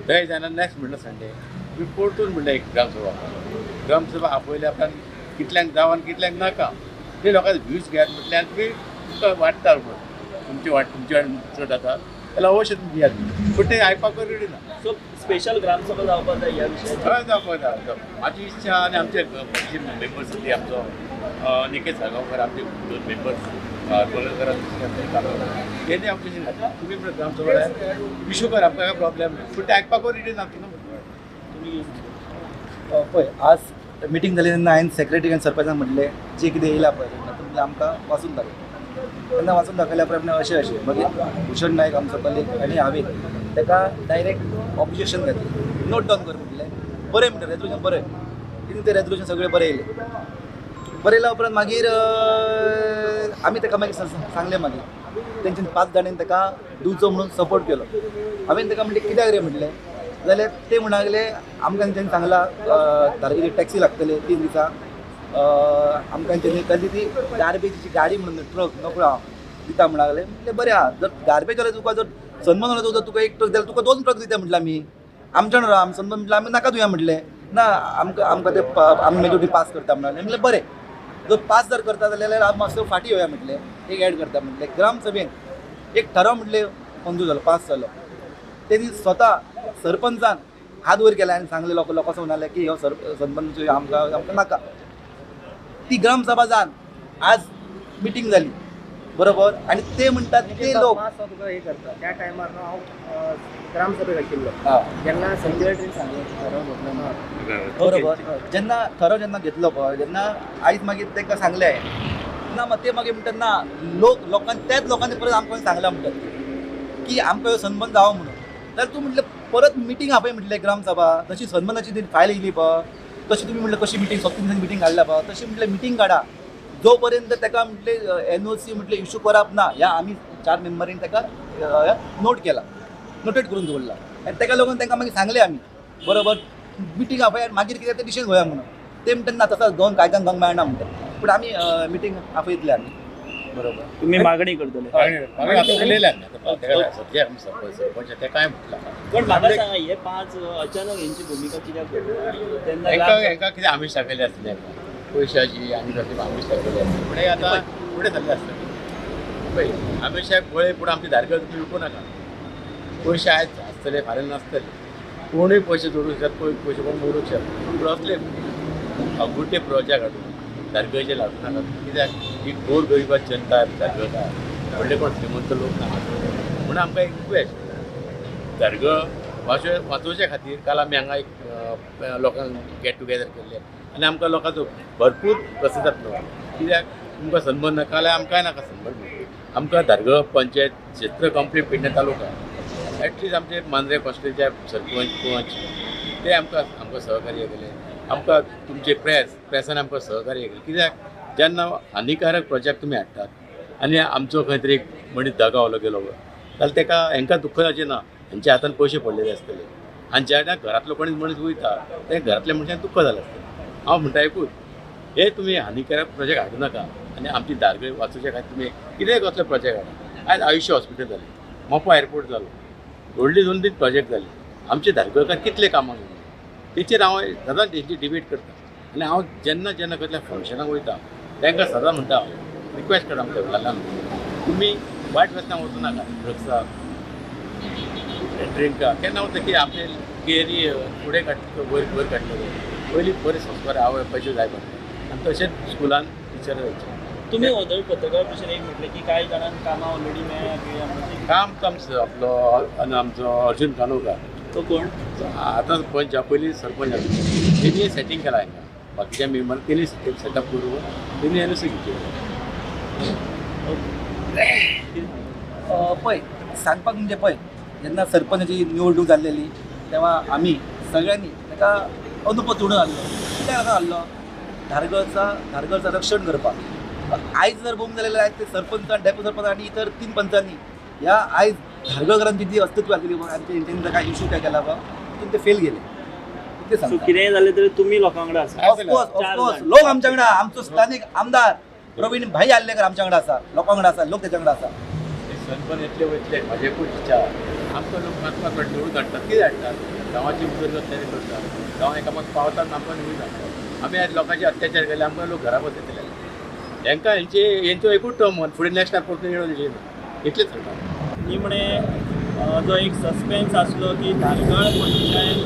थंय जायना नेक्स्ट म्हणल्यार संडे तुमी परतून म्हणल्यार एक ग्रामसभा ग्रामसभा आपयल्या उपरांत कितल्यांक जावं आनी कितल्यांक नाका ते लोकांचे व्यूज घेयात म्हटल्यार तुमी तुमकां वाडटा तुमची वाट तुमची वाट चड जाता जाल्यार अवश्य तुमी दियात पूण ते आयकपाक रेडी ना. सो स्पेशल ग्रामसभा जावपाक जाय ह्या विशयाचेर? हय जावपाक जाय. म्हाजी इच्छा आनी आमचे जे मेंबर्स ती आमचो निकेत साळगांवकर आमचे 2 मेंबर्स कोलकरान तेणी ऑब्जेक्शन घातला तुमी ग्रामसभा इशू कर आमकां काय प्रॉब्लेम ना पूण ते आयकपाक रेडी ना. तुमी पळय आज मिटींग जाली तेन्ना हांवें सेक्रेटरी आनी सरपंचाक म्हटलें जे कितें येयलां पळय तेन्ना तुमी आमकां वाचून दाखय. तेन्ना वाचून दाखयल्या प्रमाणे अशें अशें मागीर भूषण नायक आमचो कलीग आनी हांवें ताका डायरेक्ट ऑब्जेक्शन घातलें. नोट डावन कर म्हटलें बरें म्हणटा रेजोल्युशन बरें तितून तें रेजोल्युशन सगळें बरें येयलें. बरयल्या उपरांत मागीर आमी ताका मागीर सांगलें मागीर तेंच्यानी 5 जाणांनी ताका दिवचो म्हणून सपोर्ट केलो. हांवें ताका म्हणलें कित्याक रे म्हणलें जाल्यार ते म्हणूंक लागले आमकां तेंच्यांनी सांगलां धारगळी टॅक्सी लागतले 3 दिसां आमकां तेंच्यांनी कसली ती गार्बेजीची गाडी म्हणून ट्रक नकळो हांव दिता म्हणूंक लागले. म्हणलें बरें आहा जर गार्बेज वाले तुका जर सन्मान वाले तुका तुका एक ट्रक जाल्यार तुका 2 ट्रक दिता म्हटलें आमी आमच्या आमी सन्मान म्हटलें आमी नाका दिवया म्हटलें ना आमकां आमकां ते आमी मेजोरिटी पास करता म्हणलें. म्हणलें बरें जर पास जर करता जाल्यार आमी मातसो फाटीं येवया म्हटलें एक एड करता म्हटलें. ग्रामसभेन एक ठराव म्हटलें मंजूर जालो पास जालो. तेणी स्वता सरपंचान हात वयर केला आनी सांगलें लोक लोकांक म्हणालें की हो सरपंच आमकां आमकां नाका. ती ग्रामसभा जावन आज मिटींग जाली बरोबर आनी ते म्हणटात ते लोक तुका हे करता त्या टायमार न्हू हांव ग्रामसभेक आशिल्लो जेन्ना सेक्रेटरीन सांगलें ठराव घेतलो बरोबर जेन्ना ठराव जेन्ना घेतलो पळय जेन्ना आयज मागीर तांकां सांगलें ना मग ते मागीर म्हणटात ना लोक लोकांनी त्याच लोकांनी परत आमकां सांगलां म्हणटात की आमकां ह्यो सन्मान जावो म्हणून. जाल्यार तूं म्हटलें परत मिटींग आपय म्हटलें ग्रामसभा जशी सन्मानाची ती फायल येयली पळय तशी तुमी म्हटलें कशी मिटींग 3 दिसांनी मिटींग काडल्या पळय तशी म्हटलें मिटींग काडा जो पर्यंत ताका म्हटलें एनओसी म्हटलें इशू करप ना ह्या आमी 4 मेंबरीन ताका नोट केला नोटेट करून दवरला आनी ताका लागून तांकां मागीर सांगलें आमी बरोबर मिटींग आपय आनी मागीर कितें तें डिसिजन घेवया म्हणून. ते म्हणटात ना तसो गोवन कायद्यान जावंक मेळना म्हणटात पूण आमी मिटींग आपयतले आमी बरोबर. तुमी मागणी करतले सरपंच ते काय म्हटलां पण म्हाका सांगा हे 5 अचानक हेंची भुमिका कित्याक तेन्ना हेंकां कितें आमीश दाखयलें आसतलें पयशाची आनी कसली आमीश दाखयलें आसतलें पूण आतां फुडें सरलें आसतलें पळय आमिशाक पळय पूण आमची धारगळ तुमी विकूं नाका. पयशे आयज आसतले फाल्यां नासतले कोणूय पयशे जोडूंक शकता पयशे कोण मोडूंक शकता पूण असले अगुटे प्रोजेक्ट हाडून धारगळचे लागूं नाका. कित्याक ही गोर गरिबा जनता धारगळकार व्हडले कोण श्रीमंत लोक ना म्हणून आमकां एक रिक्वेस्ट धारगळ वाचोवचे खातीर काल आमी हांगा एक लोकांक गेट टुगेदर केल्लें आनी आमकां लोकांचो भरपूर प्रतिसाद मेळ्ळो. कित्याक तुमकां सन्मान नाका जाल्यार आमकांय नाका सन्मान. आमकां धारगळ पंचायत क्षेत्र कंप्लीट पेडणे तालुका एटलिस्ट आमचे मांद्रे कॉन्स्टिट्युएन्सीचे सरपंच पंच ते आमकां आमकां सहकार्य केलें. आमकां तुमचे प्रेसान आमकां सहकार्य केलें. कित्याक जेन्ना हानिकारक प्रोजेक्ट तुमी हाडटात आनी आमचो खंय तरी एक मनीस दगावलो गेलो जाल्यार ताका हांकां दुख्ख जावचें ना. हेंच्या हातान पयशे पडलेले आसतले आनी जेन्ना घरांतलो कोणी मनीस वयता ते घरांतल्या मनशान दुख्ख जालें आसतलें. हांव म्हणटा एकूच हे तुमी हानिकारक प्रोजेक्ट हाडूं नाका आनी आमची धारगळ वाचोवच्या खातीर तुमी कितेंय कसले प्रोजेक्ट हाडा. आयज आयुष्य हॉस्पिटल जालें, मोपा एअरपोर्ट जालो, व्हडली 2-3 प्रोजेक्ट जाले. आमचे धारगळकार कितले कामाक येयले तेचेर हांव सदांच तेंची डिबेट करता आनी हांव जेन्ना जेन्ना कसल्या फंक्शनाक वयता तांकां सदां म्हणटा हांव रिक्वेस्ट करता आमच्या वडिलांक तुमी वायट व्यसनाक वचूं नाका ड्रग्साक ड्रिंकाक केन्ना वता की आपले केरियर फुडें काडटा वयर वयर काडटले पयलीं बरे संस्कार आवय बापायचे जाय पडटा आनी तशेंच स्कुलान टिचर जायचे. तुमी ऑदर पत्रकार परिशद एक म्हटलें की कांय जाणांक कामां ऑलरेडी मेळ्ळ्या. काम तो आमचो आपलो आनी आमचो अर्जून कानोकर तो कोण आतां पंच पयलीं सरपंच आसलो तेणी सेटींग केलां हांकां बाकीच्या मेंबर तेणी सेटअप करून तेणी एनओसी घेतली. पळय सांगपाक म्हणजे पळय जेन्ना सरपंचाची निवडणूक जाल्लेली तेव्हा आमी सगळ्यांनी ताका अनुपत उडून हाडलो. कित्याक हाडलो धारगळचा रक्षण करपाक. आयज जर बूम जालेले आयज ते सरपंच आनी डेप्युटी सरपंच आनी इतर 3 पंचांनी ह्या आयज धारगळकारांची जी अस्तित्व आसली आनी तेंचे काय इशू काय केला पळय ते फेल गेले. ते सांगता कितेंय जालें तरी तुमी लोकां वांगडा आसा. ऑफकोर्स ऑफकोर्स लोक आमच्या वांगडा. आमचो स्थानीक आमदार प्रवीण भाई आर्लेकर आमच्या वांगडा आसा, लोकां वांगडा आसा, लोक तेच्या वांगडा आसा. सनबर्न येतले वयतले म्हाजे खूब इच्छा आमकां लोक मातपाक निवडून हाडटात. कितें हाडटात गांवाची उदरगत तयारी करतात गांव एकामेक पावतात आमकां निवडून हाडटात. आमी आयज लोकांचे अत्याचार केले आमकां लोक घरा बसयतले. हेंकां हेंचो एकूच टर्म फुडें नेक्स्ट टायम परतून येवचें ना इतलेंच सांगता. निमणे जो एक सस्पेन्स आसलो की धारगळ पंचायत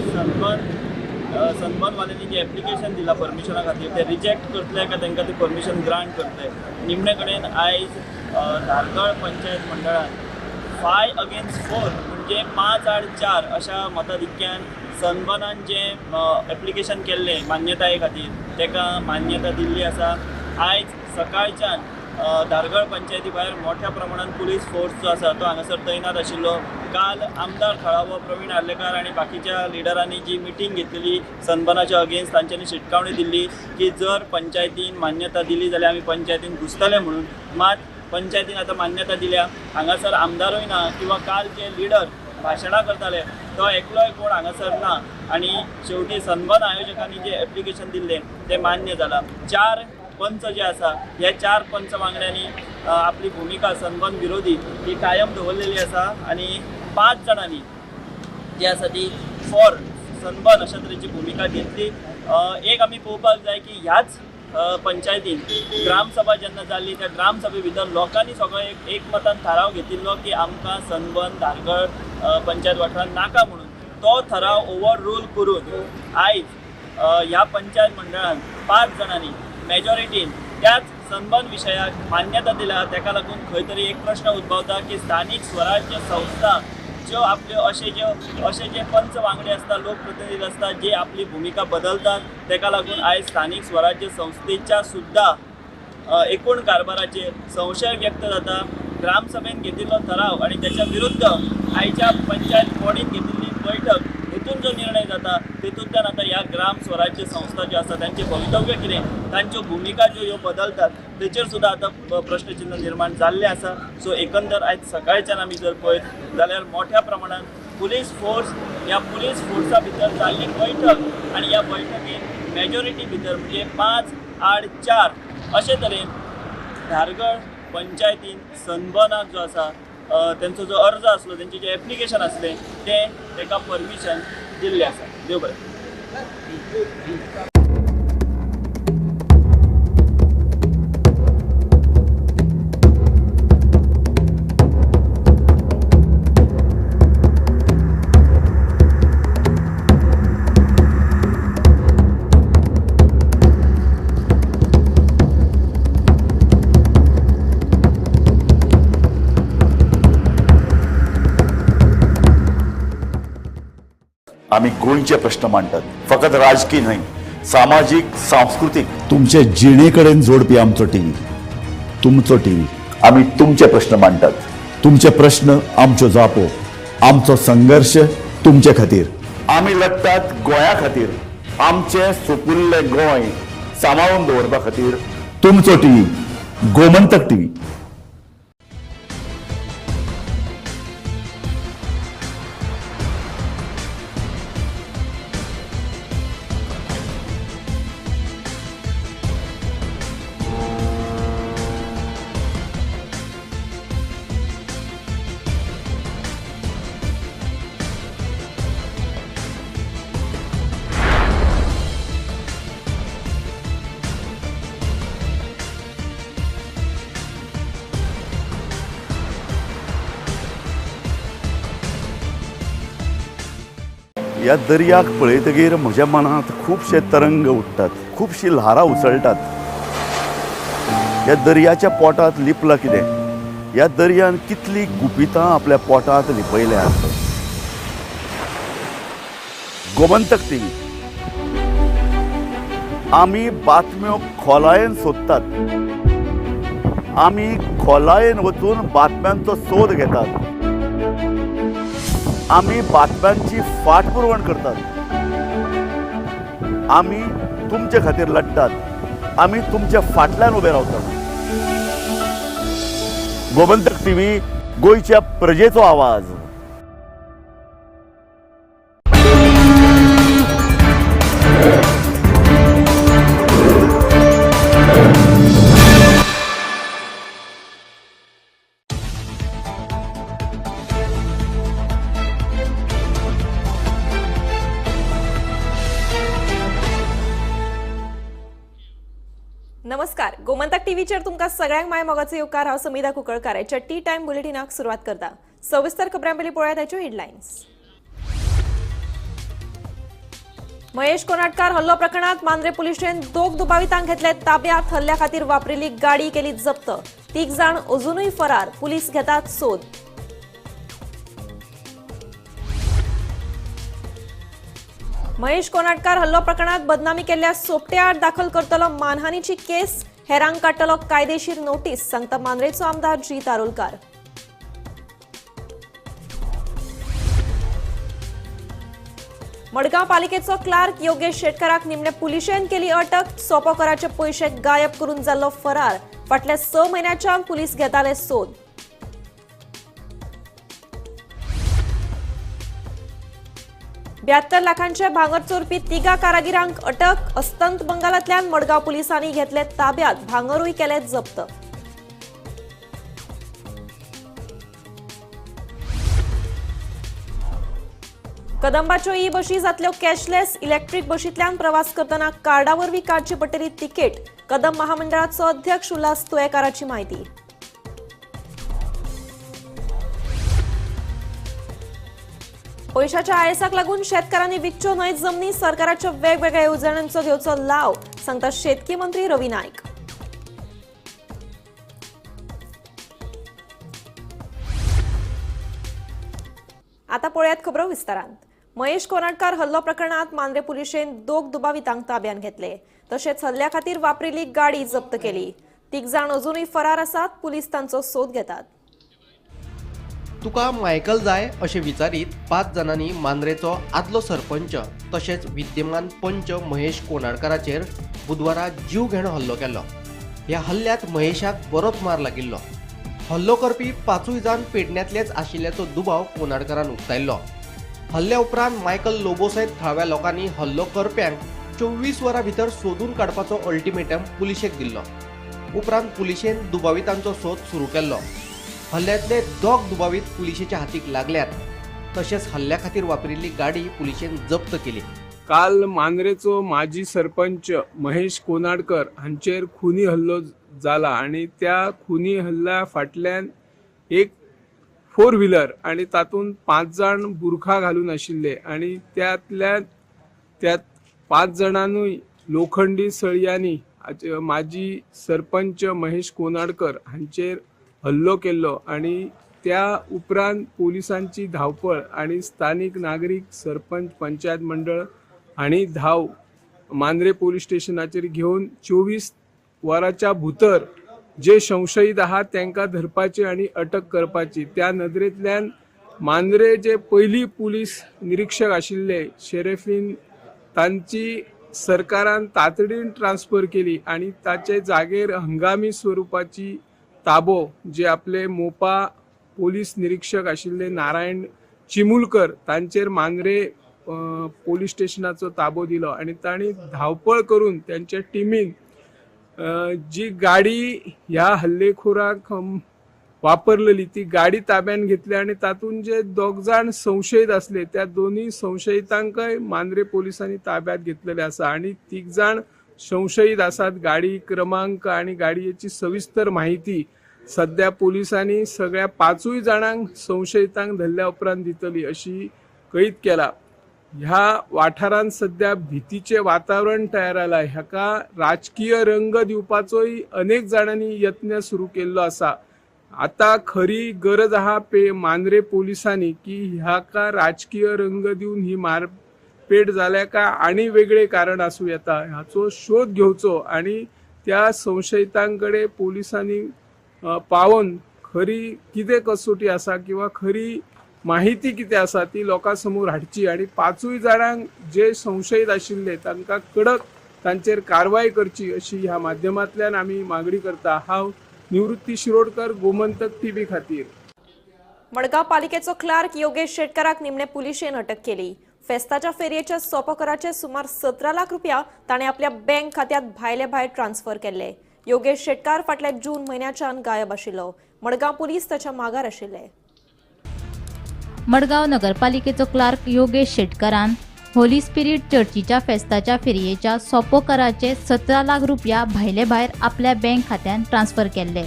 सनबर्नवाल्यांनी जें एप्लिकेशन दिलां परमिशना खातीर तें रिजेक्ट करतले काय तांकां तें परमिशन ग्रांट करतले. निमणे कडेन आयज धारगळ पंचायत मंडळान 5-4 म्हणजे 5-4 अशा मताधिक्यान सनबर्नान जें एप्लिकेशन केल्लें मान्यताये खातीर ताका मान्यता दिल्ली आसा. आयज सकाळच्यान धारगळ पंचायती भायर मोठ्या प्रमाणात पुलीस फोर्स जो आसा तो हांगासर तैनात आशिल्लो. काल आमदार थळावो प्रवीण आर्लेकार आनी बाकीच्या लिडरांनी जी मिटींग घेतलेली सनबर्नाच्या अगेन्स्ट, तांच्यांनी शिटकावणी दिल्ली की जर पंचायतीन मान्यता दिली जाल्यार आमी पंचायतीन घुसतले म्हणून. मात पंचायतीन आतां मान्यता दिल्या. हांगासर आमदारूय ना किंवा काल जे लिडर भाशणां करताले तो एकलोय कोण हांगासर ना आनी शेवटी सनबर्न आयोजकांनी जे एप्लिकेशन दिल्लें तें मान्य जालां. 4 पंच जे आसा ह्या 4 पंच वांगड्यांनी आपली भुमिका सनबर्न विरोधी ही कायम दवरलेली आसा आनी 5 जाणांनी जी आसा ती फॉर सनबर्न अशा तरेची भुमिका घेतली. एक आमी पळोवपाक जाय की ह्याच पंचायतीन ग्रामसभा जेन्ना जाल्ली त्या ग्रामसभे भितर लोकांनी सगळो एक एकमतान थाराव घेतिल्लो की आमकां सनबर्न धारगळ पंचायत वाठारांत नाका म्हणून. तो थाराव ओवर रूल करून आयज ह्या पंचायत मंडळान 5 जाणांनी मेजॉरिटीन त्याच सनबर्न विशयाक मान्यता दिल्या. ताका लागून खंय तरी एक प्रश्न उद्भवता की स्थानीक स्वराज्य संस्था ज्यो आपल्यो अशे जे पंच वांगडी आसता, लोकप्रतिनिधी आसता जे आपली भुमिका बदलतात, ताका लागून आयज स्थानीक स्वराज्य संस्थेच्या सुद्दां एकूण कारभाराचेर संशय व्यक्त जाता. ग्रामसभेन घेतिल्लो ठराव आनी त्याच्या विरुद्ध आयच्या पंचायत बॉडीन घेतिल्ली बैठक हेतून जो निर्णय जाता तेतूंतल्यान आतां ह्या ग्राम स्वराज्य संस्था ज्यो आसा तांचें भवितव्य कितें, तांच्यो भुमिका ज्यो ह्यो बदलतात तेचेर सुद्दां आतां प्रश्नचिन्ह निर्माण जाल्लें आसा. सो एकंदर आयज सकाळच्यान आमी जर पळयत जाल्यार मोठ्या प्रमाणान पुलीस फोर्स ह्या पुलीस फोर्सा भितर जाल्ली बैठक आनी ह्या बैठकीन मेजॉरिटी भितर म्हणजे 5-4 अशे तरेन धारगळ पंचायतीन सनबर्नाक जो आसा तेंचो जो अर्ज आसलो, तेंचें जें एप्लिकेशन आसलें तें तेका परमिशन दिल्लें आसा. देव बरें. आमी गोंयचे प्रश्न मांडटात, फकत राजकीय न्हय, सामाजीक, सांस्कृतीक, तुमचे जिणे कडेन जोडपी आमचो टीव्ही, तुमचो टीव्ही. आमी तुमचे प्रश्न मांडटात, तुमचे प्रश्न आमच्यो जापो, आमचो संघर्श तुमचे खातीर. आमी लढटात गोंया खातीर, आमचें सुपुल्लें गोंय सांबाळून दवरपा खातीर. तुमचो टीव्ही, गोमंतक टीव्ही. ह्या दर्याक पळयतगीर म्हज्या मनांत खुबशे तरंग उठ्ठात, खुबशीं ल्हारां उसळटात. ह्या दर्याच्या पोटांत लिपलां कितें, ह्या दर्यान कितलीं गुपितां आपल्या पोटांत लिपयल्यांत. गोमंतक टीव्ही, आमी बातम्यो खोलायेन सोदतात, आमी खोलायेन वचून बातम्यांचो सोद घेतात, आमी बातम्यांची फाटपुरवण करतात, आमी तुमचे खातीर लढटात, आमी तुमच्या फाटल्यान उबे रावतात. गोमंतक टीव्ही, गोंयच्या प्रजेचो आवाज. नमस्कार, गोमंतक टीव्हीचेर तुमकां सगळ्यांक माय मोगाचो येवकार. हांव समिधा कुंकळकार ह्या टी टायम बुलेटिनाक सुरवात करता. सविस्तर खबरां पयलीं पळोवया ताच्यो हेडलायन्स. महेश कोनाटकार हल्लो प्रकरणात मांद्रे पुलिशेन 2 दुबावितांक घेतले ताब्यात. हल्ल्या खातीर वापरिल्ली गाडी केली जप्त. 3 जाण अजूनय फरार, पुलीस घेतात सोद. महेश कोनाटकार हल्लो प्रकरणात बदनामी केल्ल्या सोपटे आड दाखल करतलो मानहानीची केस. हेरांक काडटलो कायदेशीर नोटीस, सांगता मांद्रेचो आमदार जीत आरोलकार. मडगांव पालिकेचो क्लार्क योगेश शेटकाराक निमणे पुलिशेन केली अटक. सोपो कराचे पयशे गायब करून जाल्लो फरार. फाटल्या 6 म्हयन्याच्यान पुलीस घेताले सोद. 72 लाखांचे भांगर चोरपी 3 कारागिरांक अटक. अस्तंत बंगालांतल्यान मडगांव पुलिसांनी घेतले ताब्यात, भांगरूय केले जप्त. कदंबाच्यो ई बशी जातल्यो कॅशलेस. इलेक्ट्रीक बशींतल्यान प्रवास करतना कार्डा वरवीं काडची पडटली तिकेट. कदंब महामंडळाचो अध्यक्ष उल्हास तुयेकाराची म्हायती. पयशाच्या आयसाक लागून शेतकारांनी विकच्यो न्हय जमनी. सरकाराच्या वेगवेगळ्या येवजण्यांचो घेवचो लाव, सांगता शेतकी मंत्री रवी नायक. आता पळयात खबरो विस्तारान. महेश कोनाडकार हल्लो प्रकरणात मांद्रे पुलिशेन 2 दुबावितांक ताब्यात घेतले. तशेंच हल्ल्या खातीर वापरिल्ली गाडी जप्त केली. 3 जाण अजूनय फरार आसात. पुलीस तांचो सोद घेतात. तुका मायकल जाय अशें विचारीत 5 जाणांनी मांद्रेचो आदलो सरपंच तशेंच विद्यमान पंच महेश कोनाडकाराचेर बुधवारा जीव घेणो हल्लो केलो. ह्या हल्ल्यांत महेशाक बरोच मार लागिल्लो. हल्लो करपी 5 जाण पेडण्यांतलेच आशिल्ल्याचो दुबाव कोनाडकारान उक्तायल्लो. हल्ल्या उपरांत मायकल लोबो सयत थळाव्या लोकांनी हल्लो करप्यांक 24 वरां भितर सोदून काडपाचो अल्टिमेटम पुलिशेक दिल्लो. उपरांत पुलिशेन दुबावितांचो सोद सुरू केल्लो. हल्ल्यांतले 2 दुबावीत पुलिशेच्या हातीक लागल्यात. तशेंच हल्ल्या खातीर वापरिल्ली गाडी पुलिशेन जप्त केली. काल मांद्रेचो माजी सरपंच महेश कोनाडकर हांचेर खुनी हल्लो जाला आनी त्या खुनी हल्ल्या फाटल्यान एक 4 व्हीलर आनी तातूंत 5 जाण बुरखा घालून आशिल्ले आनी त्यात 5 जाणांनूय लोखंडी सळयांनी माजी सरपंच महेश कोनाडकर हांचेर हल्लो केल्लो आनी त्या उपरांत पोलिसांची धांवपळ आनी स्थानीक नागरीक सरपंच पंचायत मंडळ आनी धांव मांद्रे पोलीस स्टेशनाचेर घेवन 24 वरांच्या भितर जे संशयीत आहात तांकां धरपाचे आनी अटक करपाची. त्या नदरेंतल्यान मांद्रे जे पयली पुलीस निरीक्षक आशिल्ले शेरेफीन तांची सरकारान तातडीन ट्रान्सफर केली आनी ताचे जागेर हंगामी स्वरुपाची ताबो जे आपले मोपा पोलीस निरीक्षक आशिल्ले नारायण चिमुलकर तांचेर मांद्रे पोलीस स्टेशनाचो ताबो दिलो आनी तांणी धांवपळ करून त्यांच्या टिमीन जी गाडी ह्या हल्लेखोराक वापरलेली ती गाडी ताब्यात घेतली आनी तातूंत जे 2 जाण संशयीत आसले त्या 2 संशयितांकय मांद्रे पोलिसांनी ताब्यात घेतलेले आसा आनी 3 जाण संशयीत आसात. गाडी क्रमांक आनी गाडयेची सविस्तर माहिती सध्या पोलिसांनी सगळ्या 5 जाणांक संशयितांक धरल्या उपरांत दितली अशी कळीत केला. ह्या वाठारांत सध्या भीतीचे वातावरण तयार जाला. हाका राजकीय रंग दिवपाचोय अनेक जाणांनी यत्न सुरू केल्लो आसा. आता खरी गरज आहा मांद्रे पोलिसांनी की ह्याका राजकीय रंग दिवन ही मारपेट जाल्या काय आनी वेगळे कारण आसूं येता हाचो शोध घेवचो आनी त्या संशयितांकडे पोलिसांनी पावोवन खरी कितें कसोटी आसा किंवा खरी माहिती कितें आसा ती लोकां समोर हाडची आनी 5 जाणांक जे संशयीत आशिल्ले तांकां कडक तांचेर कारवाय करची अशी ह्या माध्यमांतल्यान आमी मागणी करता. हांव निवृत्ती शिरोडकर, गोमंतक टीव्ही खातीर. मडगांव पालिकेचो क्लार्क योगेश शेटकाराक निमणे पुलिशेन अटक केली. फेस्ताच्या फेरयेच्या सोपो कराचे सुमार 17 लाख रुपया ताणें आपल्या बँक खात्यात भायले भायर ट्रान्सफर केल्ले. योगेश शेटकार फाटल्या जून म्हयन्याच्यान गायब आशिल्लो. मडगांव पुलीस ताच्या मागार आशिल्ले. मडगांव नगरपालिकेचो क्लार्क योगेश शेटकारान होली स्पिरीट चर्चीच्या फेस्ताच्या फेरयेच्या सोपो कराचे 17 लाख रुपया भायले भायर आपल्या बँक खात्यान ट्रान्सफर केल्ले.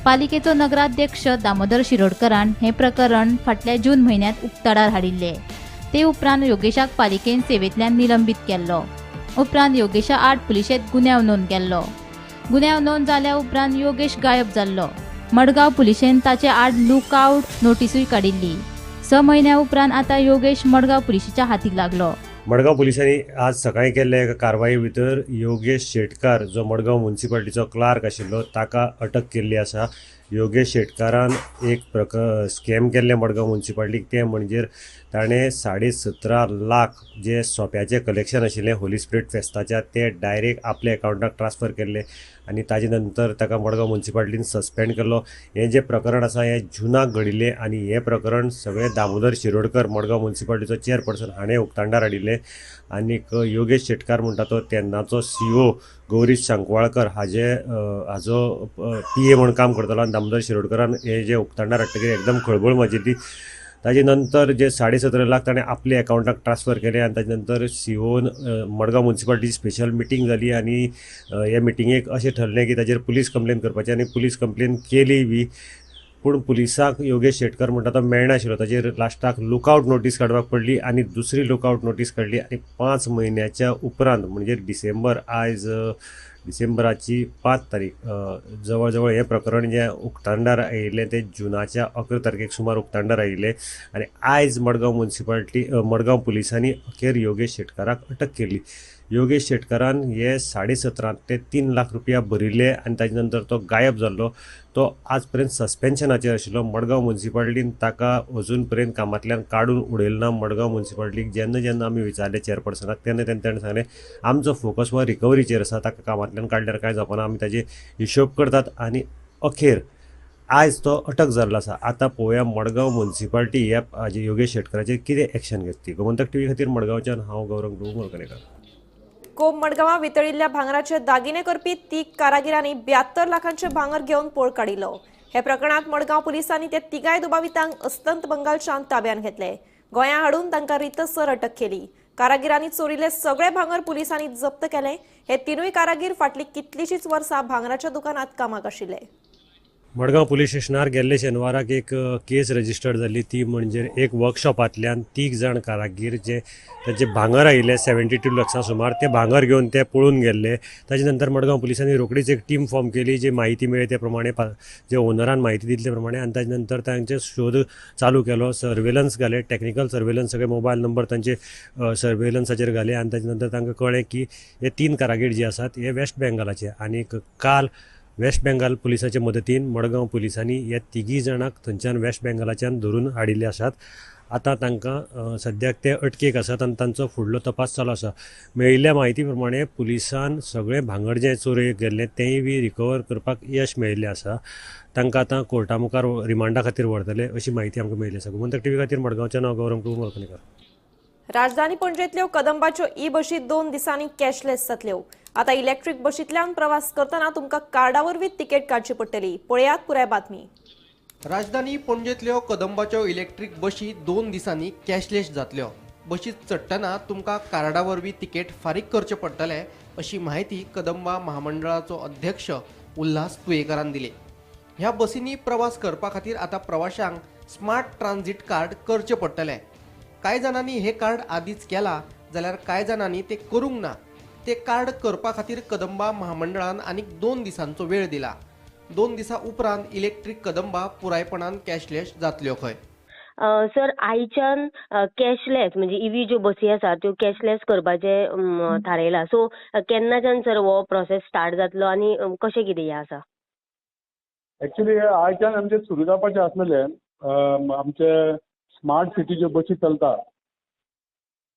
पालिकेचो नगराध्यक्ष दामोदर शिरोडकरान हें प्रकरण फाटल्या जून म्हयन्यांत उक्ताडार हाडिल्लें. ते उपरांत योगेशाक पालिकेन सेवेंतल्यान निलंबीत केल्लो. उपरांत योगेशा आड पुलिशेंत गुन्यांव नोंद केल्लो. गुन्यांव नोंद जाल्या उपरांत योगेश गायब जाल्लो. मडगांव पुलिशेन ताचे आड लुकआउट नोटिसूय काडिल्ली. 6 म्हयन्या उपरांत आतां योगेश मडगांव पुलिशेच्या हातीक लागलो. मडगांव पुलिसांनी आज सकाळीं केल्ले एका कारवाये भितर योगेश शेटकार जो मडगांव म्युनिसिपालिटीचो क्लार्क आशिल्लो ताका अटक केल्ली आसा। योगेश शेटकारान एक स्कॅम केल्लें मडगांव म्युनिसिपालिटीक, तें म्हणजे ताणें 17.5 लाख जे सोप्याचें कलेक्शन आशिल्लें होली स्पिरीट फेस्ताच्या तें डायरेक्ट आपल्या एकावंटाक ट्रान्सफर केल्लें आनी ताजे नंतर ताका मडगांव म्युनिसिपालिटीन सस्पेंड केल्लो। हें जें प्रकरण आसा हें जुनाक घडिल्लें आनी हें प्रकरण सगळें दामोदर शिरोडकर मडगांव म्युनिसिपालिटीचो चेअरपर्सन हाणें उक्ताडार हाडिल्लें आनीक योगेश शेटकार म्हणटा तो तेन्नाचो सीओ गौरीश सांकवाळकर हाजे हाजो पी ए म्हूण काम करतालो आनी दामोदर शिरोडकरान हे जे उक्ताडार हाडटकीर एकदम खळबळ माजिल्ली। ताजे नंतर जे 17.5 लाख ताणें आपल्या एकावंटाक ट्रान्सफर केले आनी ताजे नंतर सीओन मडगांव म्युनिसिपालिटीची स्पेशल मिटींग जाली आनी हे मिटिंगेक अशें ठरलें की ताजेर पुलीस कंप्लेन करपाची आनी पुलीस कंप्लेन केली बी, पूण पुलिसाक योगेश शेटकर म्हणटा तो मेळनाशिल्लो। ताजेर लास्टाक लुकआवट नोटीस काडपाक पडली आनी दुसरी लुकआवट नोटीस काडली आनी 5 म्हयन्याच्या उपरांत म्हणजे डिसेंबर, आयज डिसेंबराची 5 तारीख जवळ जवळ हें प्रकरण जें उक्ताडार आयिल्लें तें जुनाच्या 11 तारखेक सुमार उक्ताडार आयिल्लें आनी आयज मडगांव म्युनिसिपालिटी मडगांव पुलिसांनी अखेर योगेश शेटकाराक अटक केली। योगेश शेटकारान हे 17.5 ते 3 लाख रुपया भरिल्ले आनी ताजे नंतर तो गायब जाल्लो। तो आज पर्यंत सस्पेन्शनाचेर आशिल्लो। मडगांव म्युनिसिपालिटीन ताका अजून पर्यंत कामांतल्यान काडून उडयलें ना। मडगांव म्युनिसिपालिटीक जेन्ना जेन्ना आमी विचारलें चेअरपर्सनाक तेन्ना तेन्ना ताणें सांगलें आमचो फोकस हो रिकवरीचेर आसा, ताका कामांतल्यान काडल्यार कांय जावपाना, आमी ताजे हिशोब करतात आनी अखेर आयज तो अटक जाल्लो आसा। आतां पळोवया मडगांव म्युनिसिपालिटी ह्या योगेश शेटकाराचेर कितें एक्शन घेतली। गोमंतक टीव्ही खातीर मडगांवच्यान हांव गौरव प्रभू मोरकणेकर। कोप मडगांवां वितळिल्ल्या भांगराचे दागिने करपी 3 कारागिरांनी 72 लाखांचे भांगर घेवन पळ काडिल्लो। हे प्रकरणात मडगांव पुलिसांनी ते तिगाय दुबावितांक अस्तंत बंगालच्यान ताब्यात घेतले। गोंया हाडून तांकां रितसर अटक केली। कारागिरांनी चोरिल्ले सगळे भांगर पुलिसांनी जप्त केले। हे तिनूय कारागीर फाटली कितलीशीच वर्सां भांगराच्या दुकानात कामाक आशिल्ले। मडगांव पुलीस स्टेशनार गेल्ले शेनवाराक एक केस रजिस्टर्ड जाली, ती म्हणजे एक वर्कशॉपांतल्यान 3 जाण कारागीर जे तांचे भांगर आयिल्ले 72 लाखां सुमार ते भांगर घेवन ते पळून गेल्ले। ताजे नंतर मडगांव पुलिसांनी रोखडीच एक टीम फॉर्म केली, जी म्हायती मेळ्ळी ते प्रमाणे जे ओनरान म्हायती दिली ते प्रमाणे आनी ताजे नंतर तांचे शोध चालू केलो, सर्वेलन्स घाले, टॅक्निकल सर्वेलन्स, सगळे मोबायल नंबर तांचे सर्वेलन्साचेर घाले आनी ताजे नंतर तांकां कळ्ळें की हे 3 कारागीर जे आसात हे वेस्ट बेंगालाचे आनी काल वेस्ट बेंगाल पुलिसाचे मदतीन मडगांव पुलिसांनी ह्या 3 जाणांक थंयच्यान वेस्ट बेंगालाच्यान धरून हाडिल्ले आसात। आतां तांकां सद्याक ते अटकेक आसात आनी तांचो फुडलो तपास चालू आसा। मेळिल्ल्या म्हायती प्रमाणे पुलिसान सगळें भांगर जें चोरयेक गेल्लें तेंय बी रिकवर करपाक यश मेळिल्लें आसा। तांकां आतां कोर्टा मुखार रिमांडा खातीर व्हरतले अशी म्हायती आमकां मेळिल्ली आसा। गोमंतक टीव्ही खातीर मडगांवच्यान हांव गौरव प्रभू मोरकणेकर। राजधानी पणजेंतल्यो कदंबाच्यो ई बशी 2 दिसांनी कॅशलेस जातल्यो। आता इलेक्ट्रीक बशींतल्यान प्रवास करतना तुमकां कार्डा वरवीं तिकेट काडची पडटली। पळयात पुराय बातमी। राजधानी पणजेंतल्यो कदंबाच्यो इलेक्ट्रीक बशी 2 दिसांनी कॅशलेस जातल्यो। बशीत चडटना तुमकां कार्डा वरवीं तिकेट फारीक करचें पडटलें अशी म्हायती कदंबा महामंडळाचो अध्यक्ष उल्हास तुयेकारान दिली। ह्या बसींनी प्रवास करपा खातीर आतां प्रवाशांक स्मार्ट ट्रान्झीट कार्ड करचें पडटलें। कांय जाणांनी हे कार्ड आदींच केलां जाल्यार कांय जाणांनी तें करूंक ना। ते कार्ड करपा खातीर कदंबा महामंडळान आनीक 2 दिसांचो वेळ दिला। 2 दिसां उपरांत इलेक्ट्रीक कदंबा पुरायपणान कॅशलेस जातल्यो खंय। सर आयच्यान कॅशलेस म्हणजे इवी ज्यो बसी आसा त्यो कॅशलेस करपाचें थारायलां, सो केन्नाच्यान सर हो प्रोसेस स्टार्ट जातलो आनी कशें कितें हें आसा? एक्चुअली आयच्यान आमचें सुरू जावपाचें आसलेलें आमचे स्मार्ट सिटी ज्यो बसी चलता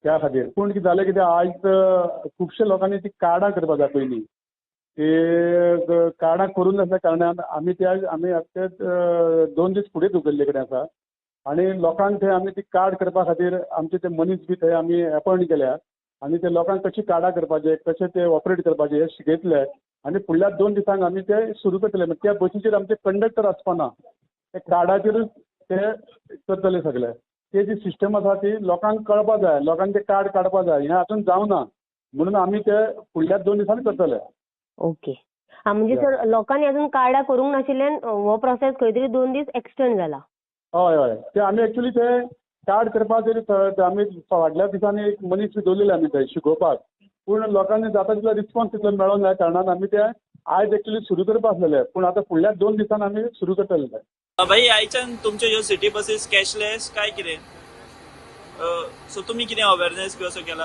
त्या खातीर, पूण कितें जालें कितें आयज खुबशे लोकांनी ती कार्डां करपाक जाय पयलीं, ती कार्डां करूंक नासल्या कारणान आमी ते आमी ते 2 दीस फुडें धुकल्ले कडेन आसा आनी लोकांक थंय आमी ती कार्ड करपा खातीर आमचे ते मनीस बी थंय आमी एपॉयंट केल्या आनी ते लोकांक कशी कार्डां करपाचें कशें ते ऑपरेट करपाचें हें शिकयतले आनी फुडल्या 2 दिसांक आमी ते सुरू करतले। त्या बसीचेर आमचे कंडक्टर आसपाना, ते कार्डाचेरूच ते करतले सगळे। ते जी सिस्टम आसा ती लोकांक कळपा जाय, लोकांक ते कार्ड काडपा जाय, हें आजून जावना म्हणून आमी ते फुडल्या 2 दिसांनी करतले। ओके, आं म्हणजे सर लोकांनी अजून कार्डां करूंक नाशिल्ल्यान हो प्रोसेस खंय तरी 2 दीस एक्सटेंड जाला। हय हय, ते आमी एक्चुअली ते कार्ड करपाक तरी आमी फाटल्या दिसांनी एक मनीस बी दवरलेले आमी थंय शिकोवपाक, पूण लोकांनी जाता तितलो रिस्पॉन्स तितलो मेळोंक ना कारणान आमी ते आयज एक्चुअली सुरू करपा आसलेले, पूण आतां फुडल्या 2 दिसांनी आमी सुरू करतले। भाई आयच्यान तुमच्यो ह्यो सिटी बसीस कॅशलेस काय कितें? सो तुमी कितें अवेरनेस बी असो केला?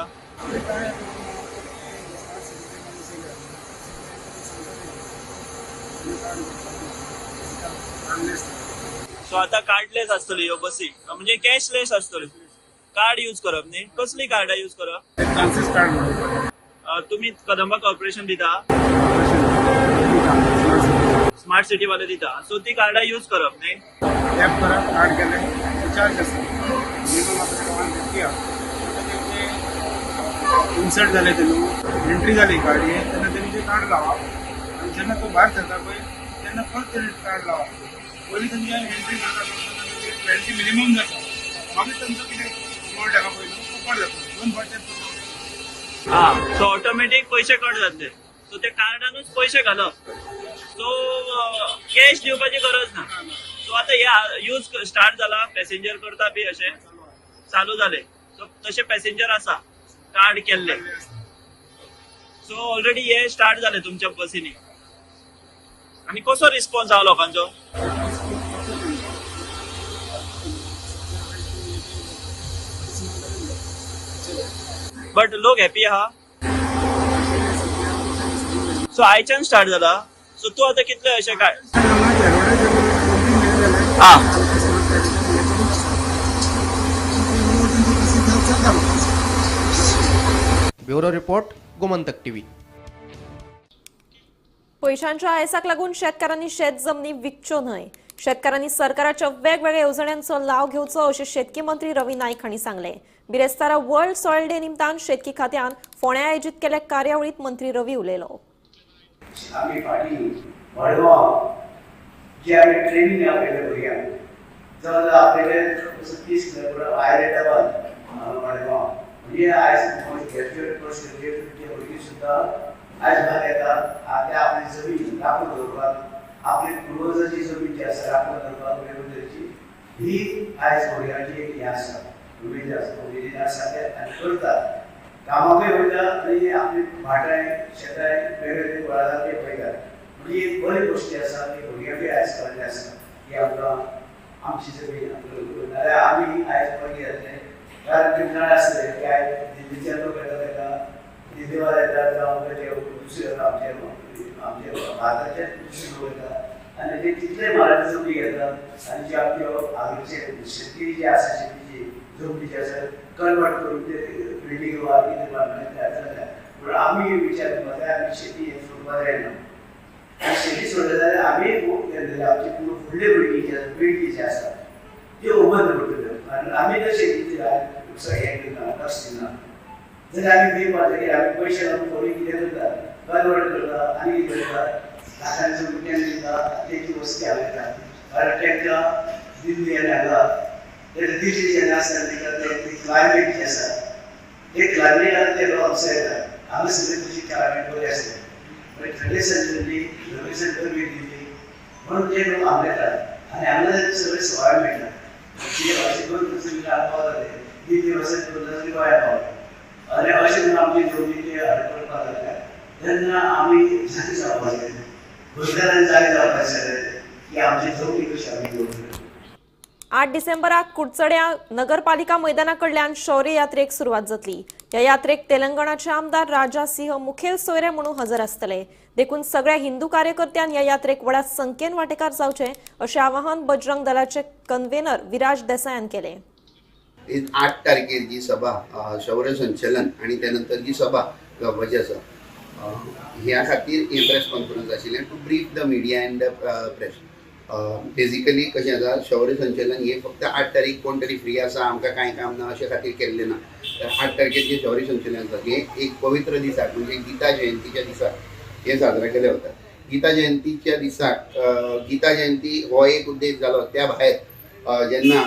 सो आतां कार्डलेस आसतल्यो ह्यो बसी, म्हणजे कॅशलेस आसतल्यो. कार्ड यूज करप न्ही? कसली कार्डां यूज करप? तुमी कदंबा कॉर्पोरेशन दिता, स्मार्ट सिटी वाले दिता, सो ती कार्डां यूज करप न्ही? टॅप करप, कार्ड केलें, चार्ज आसता मिनिमम आपल्याकडे 150 आसा, तेंचे इन्सर्ट जाले ते न्हू एंट्री जाली गाडयेन तेन्ना तेणी तें कार्ड लावप आनी जेन्ना तो भायर सरता पळय तेन्ना परत तेणी कार्ड लावप. पयलीं तेंचे एंट्री करता तेन्ना 20 मिनिमम जाता, मागीर तेंचो कितें टोल टाका पळय न्हू कट जाता, 2 फावट. आं, सो ऑटोमॅटीक पयशे कट जातले. सो ते कार्डानूच पयशे घालप, सो कॅश दिवपाची गरज ना. सो आतां हे यूज स्टार्ट जाला, पॅसेंजर करता बी अशें चालू जाले. सो तशे पॅसेंजर आसा कार्ड केल्ले. सो ऑलरेडी हे स्टार्ट जाले तुमच्या बसींनी. आनी कसो रिस्पॉन्स आहा लोकांचो? बट लोक हॅपी आहा. सो आयच्यान स्टार्ट जाला. सो तूं आतां कितले अशें काय? आं, ब्युरो रिपोर्ट, गोमंतक टीव्ही. पैशांच्या हायसाक लागून शेतकारांनी शेत जमनी विकच्यो न्हय. शेतकारांनी सरकाराच्या वेगवेगळ्या येवजण्यांचो लाव घेवचो अशें शेतकी मंत्री रवी नाईक हांणी सांगलें. बिरेस्तारा वर्ल्ड सॉयल डे निमतान शेतकी खात्यान फोंड्या आयोजीत केल्ल्या कार्यावळींत मंत्री रवी उलयलो. आमी फाटीं मडगांव जे आमी ट्रेनींग आपयले भुरग्यांक, जवळ आपयले 30 किलोमिटर आयले डबल मडगांव, म्हणजे आयज ग्रॅज्युएट पोस्ट ग्रॅज्युएट जे भुरगीं सुद्दां आयज भायर येतात आपल्या आपली जमीन राखून दवरपाक, आपली पुर्वजाची जमीन जी आसा राखून दवरपाक वेगवेगळे तरेची ही आयज भुरग्यांची एक हें आसा, उमेद आसा, उमेदीन आसा ते आनी करतात, कामाकूय वयता आनी आपली भाटां शेतां वेगवेगळे वळां ते पळयतात. म्हणजे एक बरी गोश्टी आसा की भुरग्यांकूय आयज कळ्ळें आसा की आमकां आमची जमीन आमकां, नाल्यार आमी आयज मागीर जातले. कारण ते नळ आसले की आयज दिल्लीचे लोक येता ताका दिल्लीवाले येतात जावं ते दुसरे आमचे आमचे भारताचे दुसरे लोक येतात आनी ते तितले म्हारग जमनी घेतात आनी जे आमच्यो हांगाचे शेतकरी जे आसा शेतीची जमनी जी आसा कन्वर्ट करून ते बिल्डींग वा कितें बांदपाक तयार जाल्या. पूण आमी विचार करपाक जाय, आमी शेती हें सोडपाक जायना. आनी शेती सोडले जाल्यार आमी आमची फुडले भुरगीं जी आसा पिळगी जी आसा त्यो उबंत पडटल्यो. कारण आमी जर शेतीचेर हें दिना, लक्ष दिना जाल्यार आमी खंय पावतलीं? आमी पयशे लावन कोणूय कितें करता, कन्वर्ट करता आनी कितें करता, लाखांनी रुपया दिता, तेची वस्ती हाडटा. कारण तांकां दिल्ली आनी हांगा दिल्ली जेन्ना आसता तांकां ते क्लायमेट जें आसा ते क्लायमेटान ते लोक हांगसर येतात. हांगा सगळी तशी क्लायमेट बरी आसता, मागीर थंडे दिल्ली, गरमेसान गरमी दिल्ली, म्हणून ते लोक हांगा येतात आनी हांगा सगळे सवाय मेळटा. जे अशें 2 वर्सां हांगा पावताले, 3 वर्सां 2 वर्सां गोंया पावले आनी अशें म्हणून आमची जमनी ते हडप करपाक लागल्या तेन्ना आमी जागे जावपाक जाय, गोंयकारांनी जागे जावपाक जाय की आमची जमनी कशी आमी दवरतले. 8 डिसेंबराक कुडचड्या नगरपालिका मैदाना कडल्यान शौर्य यात्रेक सुरवात जातली. ह्या यात्रेक तेलंगणाचे आमदार राजा सिंह मुखेल सोयरे म्हणून हजर आसतले. देखून सगळ्या हिंदू कार्यकर्त्यां ह्या यात्रेक व्हडा संख्येन वांटेकार जावचे अशें आवाहन बजरंग दलाचे कन्व्हेनर विराज देसायान केलें. 8 तारखेर जी सभा शौर्य संचलन आनी त्या नंतर जी सभा जावपाची आसा ह्या खातीर हें प्रेस कॉन्फरन्स आशिल्लें to brief the media and the press. Basically कशें आसा, शौर्य संचलन हें फक्त 8 तारीख कोण तरी फ्री आसा आमकां कांय काम ना अशें खातीर केल्लें ना. तर 8 तारखेर जें शौर्य संचलन आसा हें एक पवित्र दिसाक म्हणजे गीता जयंतीच्या दिसाक हें साजरा केलें वता. गीता जयंतीच्या दिसाक गीता जयंती हो एक उद्देश जालो. त्या भायर जेन्ना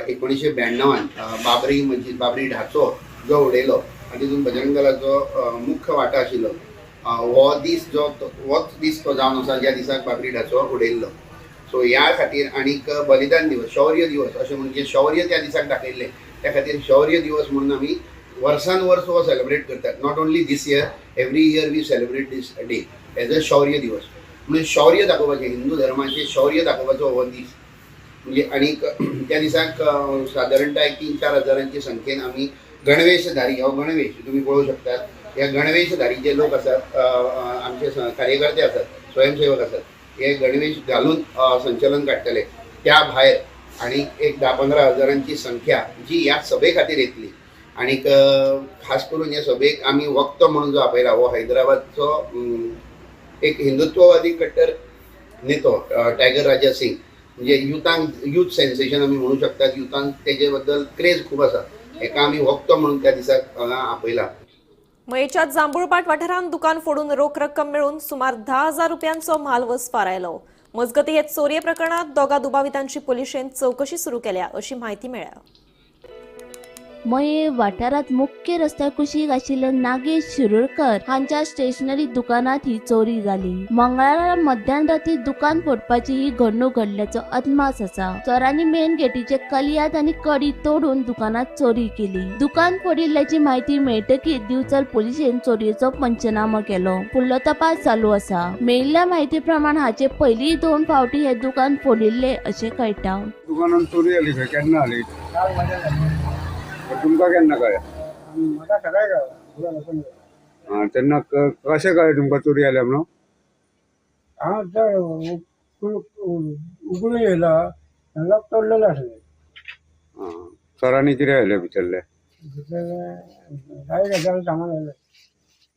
1992 बाबरी मस्जिद बाबरी ढाचो जो उडयलो आनी तितून बजरंग दलाचो मुख्य वांटो आशिल्लो, हो दीस जो होच दीस तो जावन आसा ज्या दिसाक बाबरी ढाचो उडयल्लो. सो ह्या खातीर आनीक बलिदान दिवस, शौर्य दिवस अशें म्हणजे शौर्य त्या दिसाक दाखयल्लें त्या खातीर शौर्य दिवस म्हणून आमी वर्सान वर्स हो सेलिब्रेट करतात. Not only this year, every year we celebrate this day as a Shaurya Diwas. म्हणून शौर्य दाखोवपाचें, हिंदू धर्माचें शौर्य दाखोवपाचो हो दीस. म्हणजे आनीक त्या दिसाक सादारणतः 3-4 हजारांची संख्येन आमी गणवेशधारी, हो गणवेश तुमी पळोवंक शकतात, ह्या गणवेशधारी जे लोक आसात, आमचे कार्यकर्ते आसात, स्वयंसेवक आसात, हे गणवेश घालून संचलन काडटले. त्या भायर आनी एक 10-15 हजारांची संख्या जी ह्या सभे खातीर येतली. आनीक खास करून ह्या सभेक आमी वक्तो म्हणून जो आपयला हो हैदराबादचो एक हिंदुत्ववादी कट्टर नेतो टायगर राजा सिंग, म्हणजे युथांक यूथ सेन्सेशन आमी म्हणू शकतात, युथांक तेजे बद्दल क्रेज खूब आसा, हेका आमी वक्तो म्हणून त्या दिसाक हांगा आपयला. मयेच्या जांभूळपाट वाठारांत दुकान फोडून रोख रक्कम मेळून सुमार 10,000 रुपयांचो म्हालवस फारायलो. मजगती हे चोरये प्रकरणात दोगा दुबावितांची पोलिशेन चौकशी सुरू केल्या अशी माहिती मेळ्ळ्या. मये वाठारांत मुख्य रस्त्या कुशीक आशिल्ल्या नागेश शिरोडकर हांच्या स्टेशनरी दुकानात ही चोरी जाली. मंगळारा मध्यान राती दुकान फोडपाची ही घडणूक घडल्याचो अदमास आसा. चोरांनी मेन गेटीचे कलियात आनी कडी तोडून दुकानात चोरी केली. दुकान फोडिल्ल्याची म्हायती मेळटकीच दिवचल पोलिशेन चोरयेचो पंचनामो केलो. फुडलो तपास चालू आसा. मेळिल्ल्या म्हायती प्रमाण हाचे पयलीं 2 फावटी हे दुकान फोडिल्ले अशें कळटा. दुकानात चोरी जाली खंय, केन्ना जाली? तुमकां केन्ना कळ्ळें? म्हाका सकाळी कळ्ळें. तेन्ना कशें कळ्ळें तुमकां चोरी जाल्या म्हणून? हांव चड उगडून येयला, लॉक तोडलेलो आसलें. चोरांनी कितें आयलें भितरलें? कांय गजाल सामान आयलें.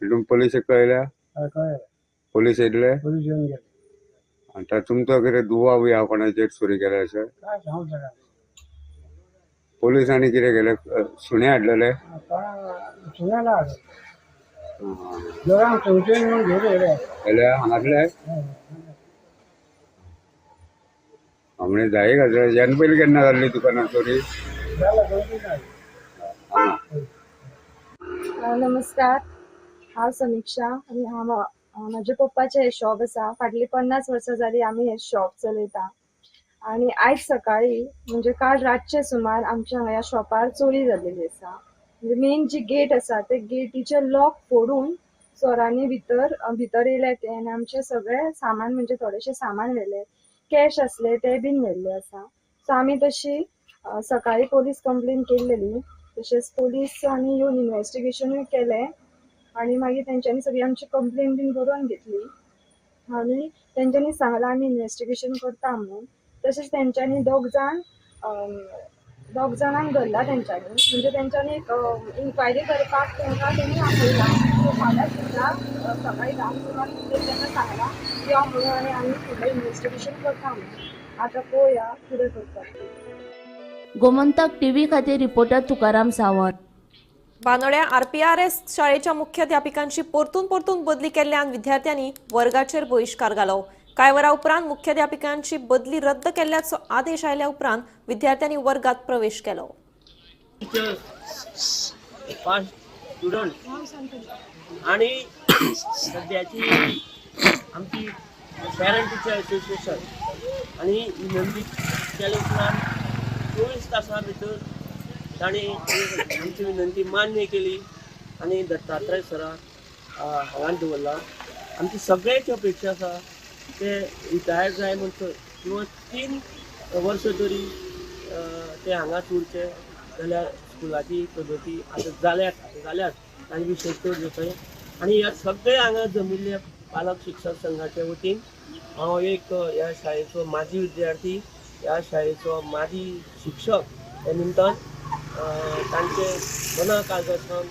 तुमी पोलिसेक कळयल्या? कळ्ळें. पोलीस येयले? पोलीस येवन गेले. आतां तुमचो कितें दुबाव बी आहा कोणाचेर चोरी केल्या अशें? काय सांगूंक शकना. पोलिसांनी कितें केलें? सुणे हाडलेले? सुणे ना हाडले, दोगांक चवथी म्हणून घेवन येयले. येयले हांगासले? म्हणजे जाय गजाल. ह्यान पयलीं केन्ना जाल्ली दुकानात चोरी? नमस्कार, हांव समिक्षा आनी हांव म्हज्या पप्पाचें हें शॉप आसा. फाटलीं 50 वर्सां जालीं आमी हें शॉप चलयता. आनी आयज सकाळी म्हणजे काल रातचे सुमार आमच्या ह्या शॉपार चोरी जाल्लेली आसा. म्हणजे मेन जी गेट आसा ते गेटीचे लॉक फोडून चोरांनी भितर येयले ते आनी आमचें सगळें सामान म्हणजे थोडेशें सामान व्हेलें, कॅश आसले ते बीन व्हेल्ले आसा. सो आमी तशी सकाळी पोलीस कंप्लेन केल्लेली, तशेंच पोलीस आनी येवन इन्वेस्टिगेशनूय केलें आनी मागीर तेंच्यांनी सगळी आमची कंप्लेन बीन बरोवन घेतली आनी तेंच्यांनी सांगलां आमी इन्वेस्टिगेशन करता म्हणून. तशेंच तेंच्यांनी दोग जाणांक धरला तेंच्यांनी, म्हणजे तेंच्यांनी एक इन्क्वायरी करपाक तेंकां तेणी आपयला. सो फाल्यां सुद्दां सकाळी 10 सुमार तेंकां सांगलां यो म्हणून आनी आमी फुडलें इन्वेस्टिगेशन करता म्हणून. आतां पळोवया कितें करता. गोमंतक टीव्ही खातीर रिपोर्टर तुकाराम सावंत. बांदोड्या आरपीआरएस शाळेच्या मुख्याध्यापिकांची परतून परतून बदली केल्ल्यान विद्यार्थ्यांनी वर्गाचेर बहिश्कार घालो. कांय वरां उपरांत मुख्याध्यापिकांची बदली रद्द केल्ल्याचो आदेश आयल्या उपरांत विद्यार्थ्यांनी वर्गात प्रवेश केलो. 5 स्टुडंट आणि सध्याची आमची पॅरंट टिचर असोसिएशन आणि विनंती केल्या उपरांत 24 तासां भितर तांणी आमची विनंती मान्य केली आनी दत्तात्रय सराक हांगा दवरला. आमची सगळ्यांची अपेक्षा आसा ते रिटायर जाय म्हणसर किंवा 3 वर्सां तरी ते हांगाच उरचे जाल्यार स्कुलाची प्रगती आतां जाल्यात तांणी विशेश करून जातलें. आनी ह्या सगळे हांगा जमिल्ल्या पालक शिक्षक संघाच्या वतीन हांव एक ह्या शाळेचो माजी विद्यार्थी, ह्या शाळेचो माजी शिक्षक ह्या निमतान तांचे मना काळजा सावन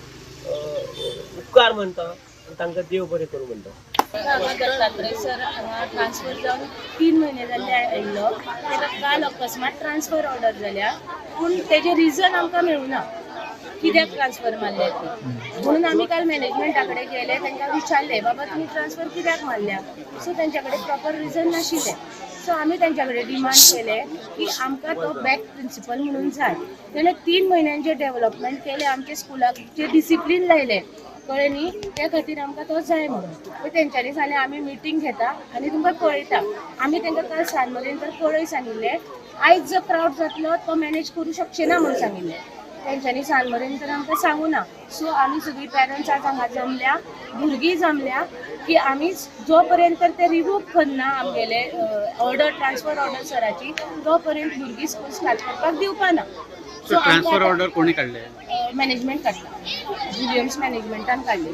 उपकार मानता आनी तांकां देव बरें करूं म्हणटा. हांगा दत्तात्रय सर हांगा ट्रान्सफर जावन 3 म्हयने जाल्ले आयिल्लो. ताका काल अकस्मात ट्रान्सफर ऑर्डर जाल्या, पूण तेजें रिजन आमकां मेळुना कित्याक ट्रान्सफर मारल्या ती. म्हणून आमी काल मॅनेजमेंटा कडेन गेले, तांकां विचारलें बाबा तुमी ट्रान्सफर कित्याक मारल्या. सो तेंच्या कडेन प्रॉपर रिजन नाशिल्लें. सो आमी तेंच्या कडेन डिमांड केलें की आमकां तो बॅक प्रिंसिपल म्हणून जाय. तेणें 3 म्हयन्यांचें डेवलपमेंट केलें, आमच्या स्कुलाक जे डिसिप्लीन लायलें कळ्ळें न्ही, त्या खातीर आमकां तो जाय म्हणून. मागीर तेंच्यांनी सांगलें आमी मिटींग घेता आनी तुमकां कळयता. आमी तांकां काल सांज मेरेन तर कळय सांगिल्लें, आयज जो क्रावड जातलो तो मॅनेज करूं शकचे ना म्हणून सांगिल्लें. तेंच्यांनी सांज मेरेन तर आमकां सांगू ना. सो आमी सगळीं पेरंट्स आज हांगा जमल्या, भुरगीं जमल्या की आमी जो पर्यंत ते रिवोक करना आमगेले ऑर्डर, ट्रान्सफर ऑर्डर सराची, तो पर्यंत भुरगीं स्कूल स्टार्ट करपाक दिवपा ना. सो ट्रान्सफर ऑर्डर कोणी काडले? मॅनेजमेंट काडला, विलियम्स मॅनेजमेंटान काडले.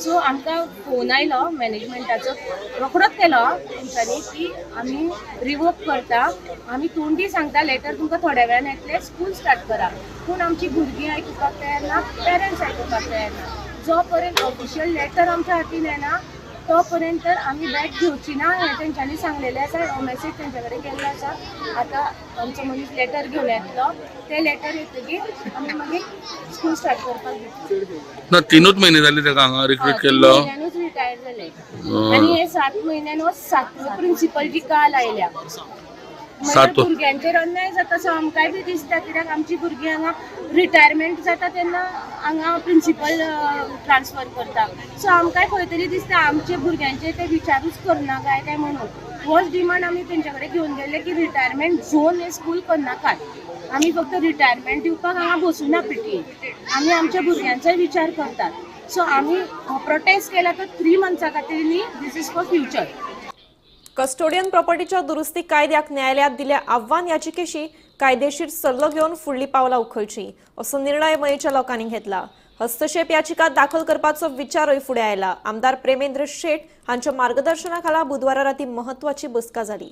सो आमकां फोन आयलो मॅनेजमेंटाचो, रोखडोच केलो तेंच्यांनी की आमी रिवोक करता, आमी तोंडी सांगता लेटर तुमकां थोड्या वेळान येतलें, स्कूल स्टार्ट करा. पूण आमची भुरगीं आयकुपाक तयार ना, पेरंट्स आयकुपाक तयार ना. जो पर्यंत ऑफिशियल लेटर आमच्या हातीन येना तो पर्यंत आमी बॅग घेवची ना हें तेंच्यांनी सांगलेलें आसा. हो मॅसेज तेंच्या कडेन केल्लो आसा. आतां आमचो मनीस लेटर घेवन येतलो, ते लेटर येतकीर आमी मागीर स्कूल स्टार्ट करपाक दितले. ना 3 म्हयने जाले ताका हांगा रिक्रूट केल्लो, 3 म्हयन्यानूच रिटायर जाले आनी हे 7 म्हयन्यान हो 7वो प्रिंसिपल जी काल आयल्या. मागीर भुरग्यांचेर अन्याय जाता सो आमकांय बी दिसता, कित्याक आमची भुरगीं हांगा रिटायरमेंट जाता तेन्ना हांगा प्रिंसिपल ट्रान्सफर करता. सो आमकांय खंय तरी दिसता आमचे भुरग्यांचे ते विचारूच करना काय काय म्हणून. होच डिमांड आमी तेंच्या कडेन घेवन गेल्ले की रिटायरमेंट झोन हे स्कूल करनाकात, आमी फक्त रिटायरमेंट दिवपाक हांगा बसूना पीटीए, आमी आमच्या भुरग्यांचोय विचार करतात. सो आमी प्रोटेस्ट केला तर 3 मंथ्सां खातीर न्ही, this is for future. Custodian प्रॉपर्टीच्या दुरुस्ती कायद्याक न्यायालयात दिल्या आव्हान याचिकेशी कायदेशीर सल्लो घेवन फुडली पावलां उखलची असो निर्णय मयेच्या लोकांनी घेतला. हस्तक्षेप याचिका दाखल करपाचो विचारूय फुडें आयला. आमदार प्रेमेंद्र शेट हांच्या मार्गदर्शनाखाला बुधवारा राती महत्वाची बसका जाली.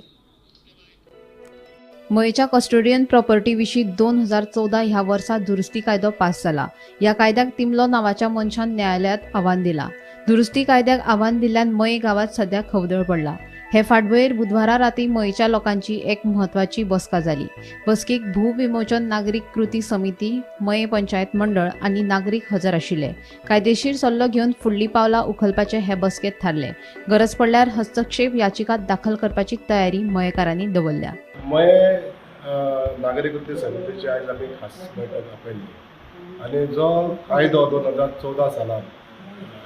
मयेच्या कस्टोडियन प्रॉपर्टी विशीं 2014 ह्या वर्सा दुरुस्ती कायदो पास जाला. ह्या कायद्याक तिमलो नांवाच्या मनशान न्यायालयात आव्हान दिला. दुरुस्ती कायद्याक आव्हान दिल्ल्यान मये गांवांत सध्या खवदळ पडला. हे फाटभुंयेर बुधवारा राती मयेच्या लोकांची एक म्हत्वाची बसका जाली. बसकेक भूविमोचन नागरीक कृती समिती, मये पंचायत मंडळ आनी नागरीक हजर आशिल्ले. कायदेशीर सल्लो घेवन फुडली पावलां उखलपाचें हे बसकेंत थारलें. गरज पडल्यार हस्तक्षेप याचिका दाखल करपाची तयारी मयेकारांनी दवरल्या. मये नागरीक कृती समितीची आयज आमी खास बैठक आपयल्ली आनी जो कायदो 2014 सालान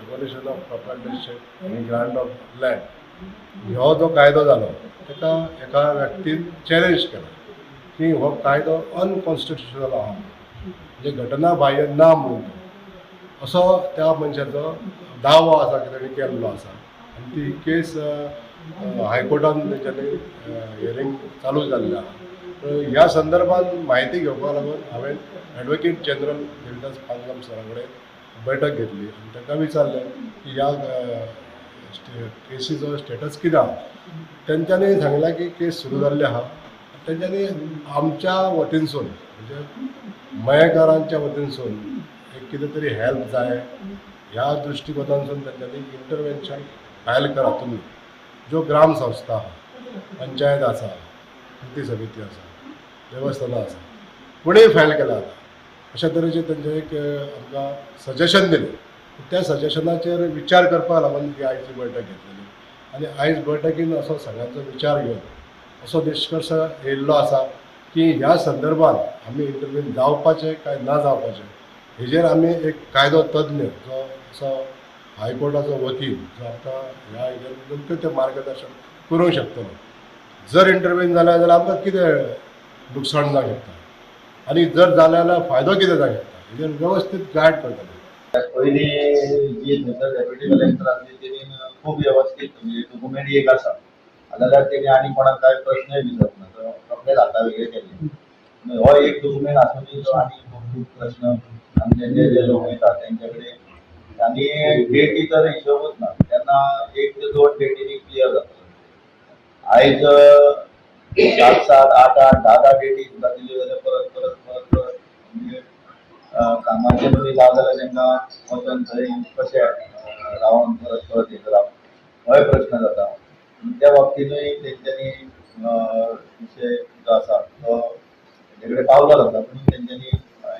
एबोलिशन ऑफ प्रोप्रायटरशीप आनी ग्रांट ऑफ लँड हो जो कायदो जालो ताका एका व्यक्तीन चॅलेंज केला की हो कायदो अनकॉन्स्टिट्युशनल आहा, म्हणजे घटना बाह्य ना म्हणून असो त्या मनशाचो दावो आसा की ताणें केल्लो आसा. आनी ती केस हायकोर्टान तेंच्यांनी हियरींग चालू जाल्लें आहा. ह्या संदर्भात म्हायती घेवपाक लागून हांवें एडवोकेट जनरल देविदास पांगम सरा कडेन बैठक घेतली आनी ताका विचारलें की ह्या केसीचो स्टेटस कितें आहा. तेंच्यांनी सांगलें की केस सुरू जाल्ली आहा. तेंच्यांनी आमच्या वतीनसून म्हणजे मयेकारांच्या वतीनसून एक कितें तरी हेल्प जाय ह्या दृश्टिकोनांतसून तेंच्यांनी इंटरवेन्शन फायल करात तुमी, ज्यो ग्राम संस्था आहा, पंचायत आसा, कृती समिती आसा, देवस्थानां आसा, कोणीय फायल केला आतां अशा तरेचें तेंचें एक आमकां सजेशन दिलें. त्या सजेशनाचेर विचार करपाक लागून ही आयची बैठक घेतलेली आनी आयज बैठकीन असो सगळ्यांचो विचार घेवन असो निश्कर्श येयल्लो आसा की ह्या संदर्भात आमी इंटरव्हीन जावपाचें काय ना जावपाचें हेजेर आमी एक कायदो तज्ञ जो असो हायकोर्टाचो वकील जो आमकां ह्या हेजेर योग्य तें मार्गदर्शन करूंक शकतलो. जर इंटरव्हीन जालें जाल्यार आमकां कितें लुकसाण जावंक शकता आनी जर जालें जाल्यार फायदो कितें जावंक शकता हेजेर वेवस्थीत गायड करतले. पयलीं जी थंयसर डेप्युटी कलेक्टर आसली तेणी खूब वेवस्थीत म्हणजे डॉक्युमेंट एक आसा जाल्यार तेणी आनी कोणाक कांय प्रश्नय विचारूंक ना, तो रोखडेच हाता वेगळे केल्ले. हो एक डॉक्युमेंट आसुनूय तो आनी खूब खूब प्रश्न आमचे जे जे लोक वयतात तेंचे कडेन आनी डेटी तर हिशोबूच ना, तेन्ना 1 ते 2 डेटींनी क्लियर जाता. आयज 7 7 8 8 10 10 डेटी सुद्दां दिल्यो जाल्यार परत परत परत परत म्हणजे कामाचे मदीं जावं जाल्यार तांकां वचून थंय कशें रावन परत परत हें करप होय प्रश्न जाता. त्या बाबतींतूय तेंच्यांनी विशय जो आसा तो तेंचे कडेन पावलो जाता, पूण तेंच्यांनी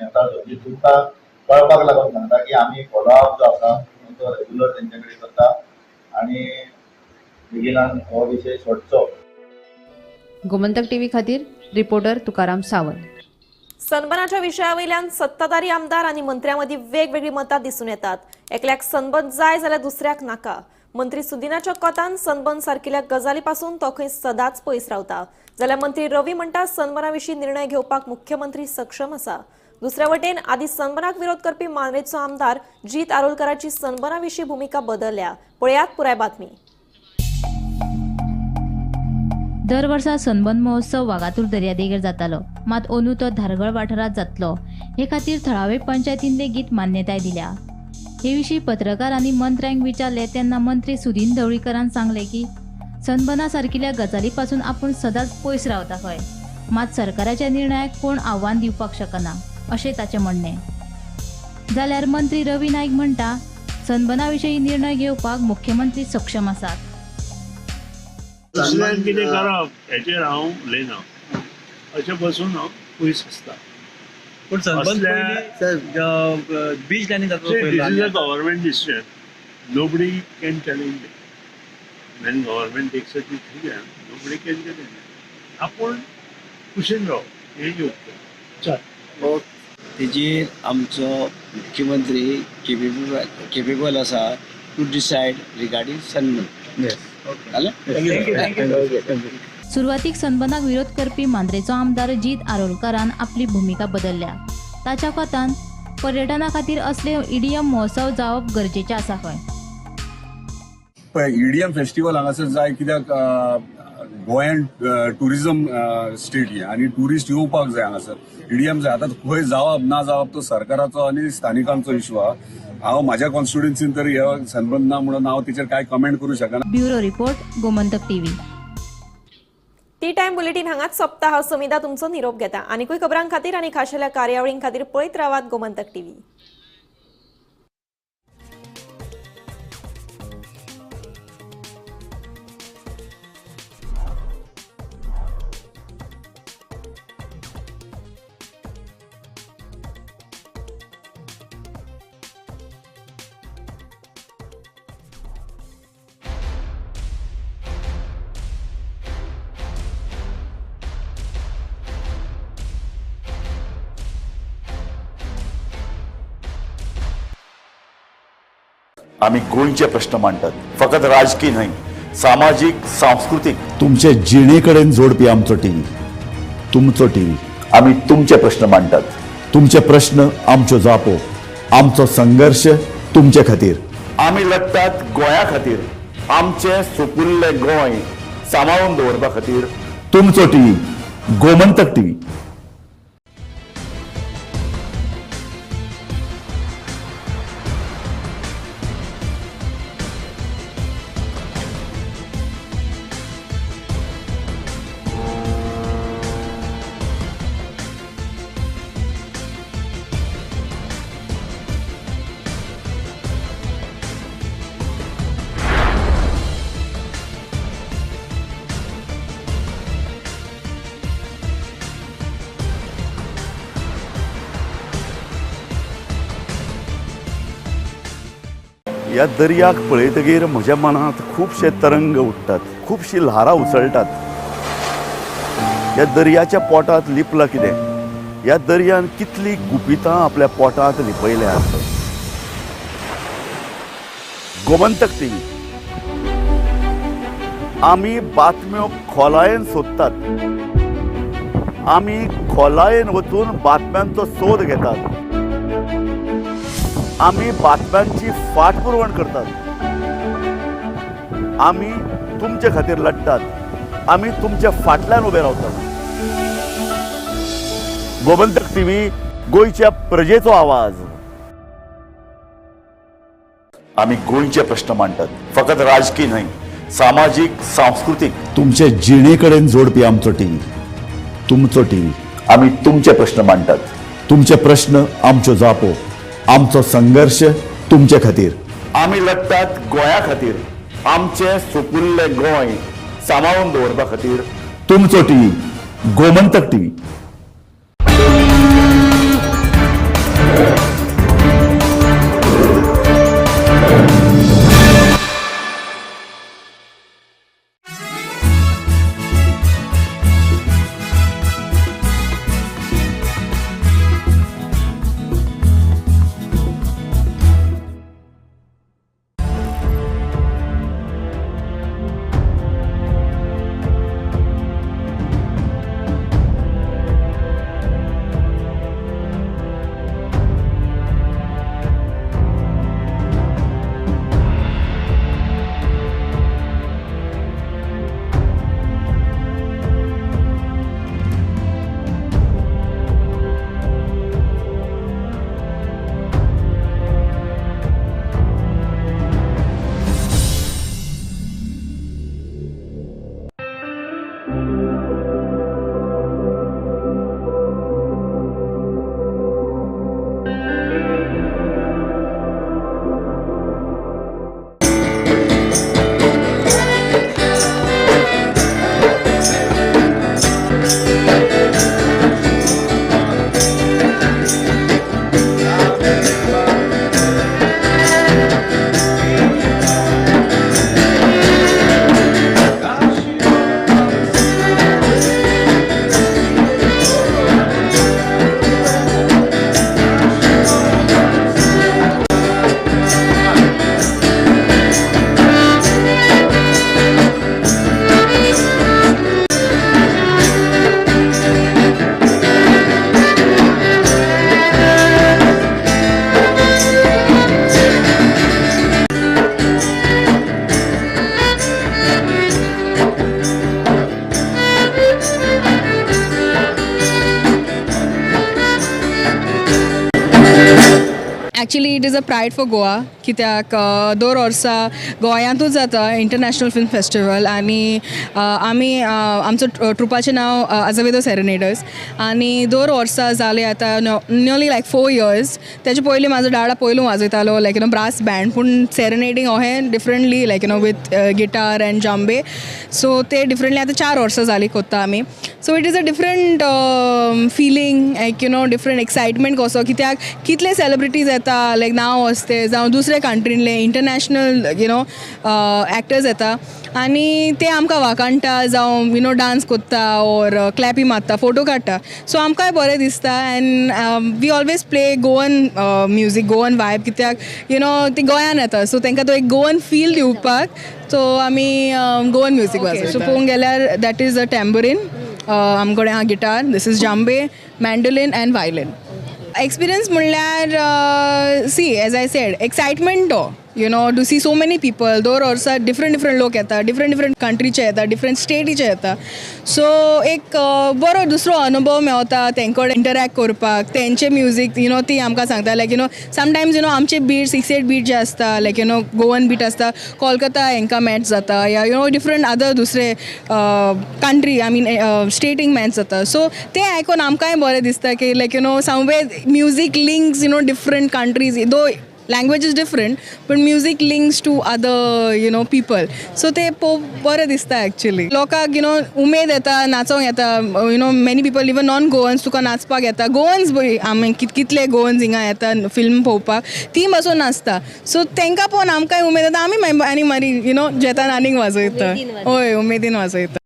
आतां तुमकां कळपाक लागून सांगता की आमी फॉलोअप जो आसा तो रेगुलर तेंचे कडेन करता आनी बेगिनान हो विशय सोडचो. गोमंतक टीव्ही खातीर रिपोर्टर तुकाराम सावंत. सनबनाच्या विशयावयल्यान सत्ताधारी आमदार आनी मंत्र्यांमदीं वेगवेगळी मतां दिसून येतात. एकल्याक सनबन जाय जाल्यार दुसऱ्याक नाका. मंत्री सुदिनाच्या कोतान सनबन सारकिल्या गजाली पासून तो खंय सदांच पयस रावता, जाल्यार मंत्री रवी म्हणटा सनबना विशीं निर्णय घेवपाक मुख्यमंत्री सक्षम आसा. दुसऱ्या वटेन आदी सनबर्नाक विरोध करपी मांद्रेचो आमदार जीत आरोलकाराची सनबर्ना विशीं भुमिका बदलल्या. पळयात पुराय बातमी. दर वर्सा सनबर्न महोत्सव वागातूर दर्यादेगेर जातालो, मात अंदू तो धारगळ वाठारांत जातलो हे खातीर थळावे पंचायतीन लेगीत मान्यताय दिल्या. हे विशीं पत्रकारांनी मंत्र्यांक विचारले तेन्ना मंत्री सुदिन ढवळीकरान सांगले की सनबर्ना सारकिल्या गजाली पासून आपूण सदांच पयस रावता खंय, मात सरकाराच्या निर्णयाक कोण आव्हान दिवपाक शकना अशें ताचें म्हणणें. जाल्यार मंत्री रवी नायक म्हणटा सनबर्ना विशीं निर्णय घेवपाक मुख्यमंत्री सक्षम आसात. दुसऱ्यान कितें करप हेचेर हांव उलयना, अशें बसून हांव पयस आसता. पूण सनबर्न बीच लायनी जाता. This is a government decision, nobody can challenge it. When government takes a decision nobody can challenge it. आपूण कुशीन राव हें योग्य. चल तेजेर आमचो मुख्यमंत्री केपेबल आसा टू डिसायड रिगार्डींग सनबर्न. सुरवातीक सनबर्नाक विरोध करपी मांद्रेचो आमदार जीत आरोलकारान आपली भुमिका बदलल्या. ताच्या कोतान पर्यटना खातीर असले ईडीएम महोत्सव जावप गरजेचें आसा खंय. पळय ईडीएम फेस्टिवल हांगासर जाय कित्याक गोंयान टुरिझम स्टेट ही आनी ट्युरिस्ट येवपाक जाय हांगासर. ईडीएम जाय. आतां खंय जावप ना जावप तो सरकाराचो आनी स्थानिकांचो इशू आहा. हांव म्हाज्या कॉन्स्टिट्युएन्सीन तर हे सनबर्न ना म्हणून हांव तेचेर कांय कमेंट करूं शकना. Bureau report, Gomantak TV. Tea time bulletin हांगाच सोंपता. हांव समिधा तुमचो निरोप घेता. आनीकूय खबरां खातीर आनी खाशेल्या कार्यावळीं खातीर पळयत रावात गोमंतक टीव्ही. आमी गोंयचे प्रश्न मांडटात, फकत राजकीय न्हय, सामाजीक, सांस्कृतीक. तुमचे जिणे कडेन जोडपी आमचो टीव्ही, तुमचो टीव्ही. आमी तुमचे प्रश्न मांडटात, तुमचे प्रश्न आमच्यो जापो, आमचो संघर्श तुमचे खातीर. आमी लढटात गोंया खातीर, आमचें सुपुल्लें गोंय सांबाळून दवरपा खातीर. तुमचो टीव्ही, गोमंतक टीव्ही. ह्या दर्याक पळयतगीर म्हज्या मनांत खुबशे तरंग उठ्ठात, खुबशी ल्हारां उसळटात. ह्या दर्याच्या पोटांत लिपलां कितें? ह्या दर्यान कितलीं गुपितां आपल्या पोटांत लिपयल्यांत. गोमंतक टीव्ही आमी बातम्यो खोलायेन सोदतात, आमी खोलायेन वचून बातम्यांचो सोद घेतात, आमी बातम्यांची फाटपुरवण करतात, आमी तुमचे खातीर लढटात, आमी तुमच्या फाटल्यान उबे रावतात. गोमंतक टीव्ही, गोंयच्या प्रजेचो आवाज. आमी गोंयचे प्रश्न मांडटात, फकत राजकीय न्हय, सामाजीक, सांस्कृतीक. तुमचे जिणे कडेन जोडपी आमचो टीव्ही, तुमचो टीव्ही. आमी तुमचे प्रश्न मांडटात, तुमचे प्रश्न आमच्यो जापो, आमचो संघर्श तुमचे खातीर. आमी लढटात गोंया खातीर, आमचें सुपुल्लें गोंय सांबाळून दवरपा खातीर. तुमचो TV, Gomantak TV. Actually it is a pride for Goa कित्याक दर वर्सा गोंयांतूच जाता इंटरनॅशनल फिल्म फेस्टिवल आनी आमी आमचो ट्रुपाचें नांव आजवेदो सेरेनेडर्स आनी दर वर्सा जालें आतां नियरली लायक 4 इयर्स. तेजे पयलीं म्हाजो डाडा पयलू वाजयतालो like you know brass band, पूण सेरेनेडींग अहें differently like you know with guitar and djembe, so ते डिफरंटली आतां 4 वर्सां जालीं कोत्ता आमी. So it is a different feeling like you know different excitement कसो कित्याक कितले सेलिब्रिटीज येता लायक नांव आसते जावं दुसरे कंट्रींतले इंटरनॅशनल you know actors येता आनी ते आमकां वाखाणटा जावं you know dance कोत्ता ऑर क्लॅपी मारता फोटो काडटा, सो आमकांय बरें दिसता. And we always play Goan music, Goan vibe कित्याक you know ती गोंयान येता सो तांकां तो एक गोवन फील दिवपाक सो आमी गोवन म्युजीक वाजयता. सो पळोवंक गेल्यार that is a tambourine, आमचे कडेन आहा guitar, this is djembe, mandolin and violin. Experience म्हणल्यार see as I said excitement तो you know to see so many people दर वर्सा डिफरंट डिफरंट लोक येता, डिफरंट डिफरंट कंट्रीचे येता, डिफरंट स्टेटीचे येता, सो एक बरो दुसरो अनुभव मेवता तेंचे कडेन इंटरॅक्ट करपाक, तेंचे म्युजीक you know ती आमकां सांगता like you know sometimes you know आमचे बीट 6-8 बीट जे आसता like you know Goan beat आसता कोलकाता हेंकां मॅच जाता या you know different other दुसरे कंट्री I mean स्टेटींग मॅच जाता, सो तें आयकून आमकांय बरें दिसता की like you know somewhere music links you know different countries, though language is different but music links to other you know people, so ते बरें दिसता एक्चुअली. लोकांक you know उमेद येता नाचोंक येता you know many people even non Goans तुका नाचपाक येता, गोवन्स आमी कितले गोवन्स हिंगा येता फिल्म पळोवपाक ती बसून नाचता, सो तांकां पळोवन आमकांय उमेद येता, आमी आनी मागीर you know जेतान आनीक वाजयता, हय उमेदीन वाजयता.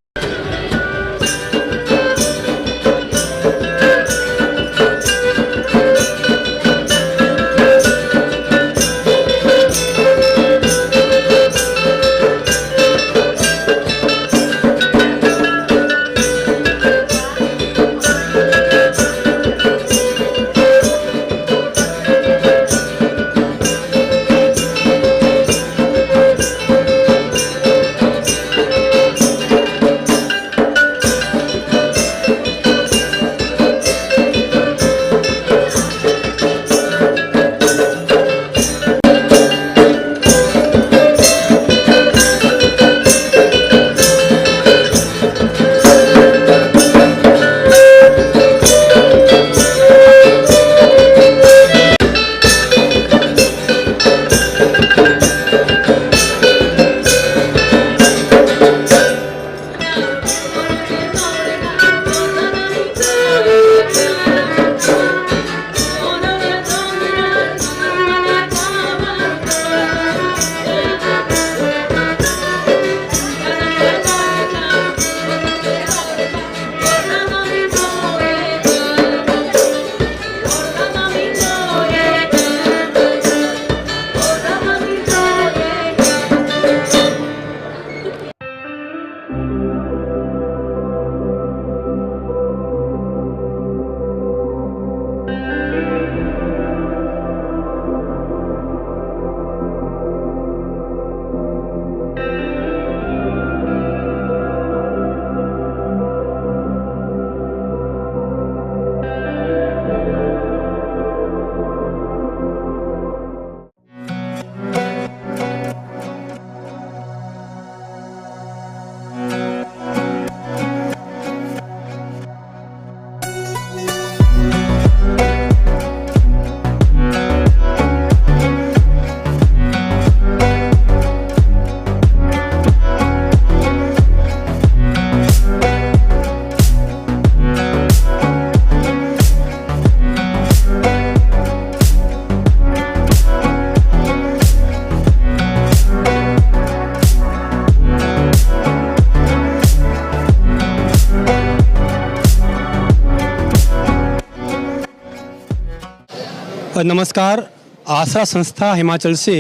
नमस्कार। आसरा संस्था हिमाचल से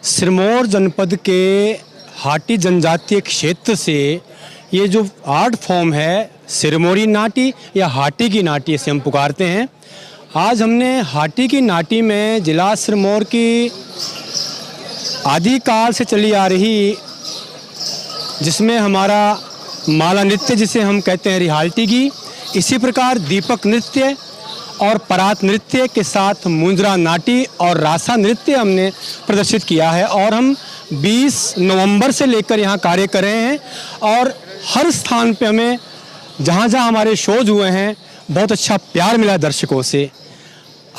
सिरमौर जनपद के हाटी जनजातीय क्षेत्र से ये जो आर्ट फॉर्म है सिरमौरी नाटी या हाटी की नाटी इसे हम पुकारते हैं। आज हमने हाटी की नाटी में जिला सिरमौर की आदिकाल से चली आ रही, जिसमें हमारा माला नृत्य जिसे हम कहते हैं रिहाल्टी की, इसी प्रकार दीपक नृत्य और परात नृत्य के साथ मुंजरा नाटी और रासा नृत्य हमने प्रदर्शित किया है। और हम 20 नवंबर से लेकर यहाँ कार्य कर रहे हैं और हर स्थान पे हमें जहाँ जहाँ हमारे शोज हुए हैं बहुत अच्छा प्यार मिला दर्शकों से।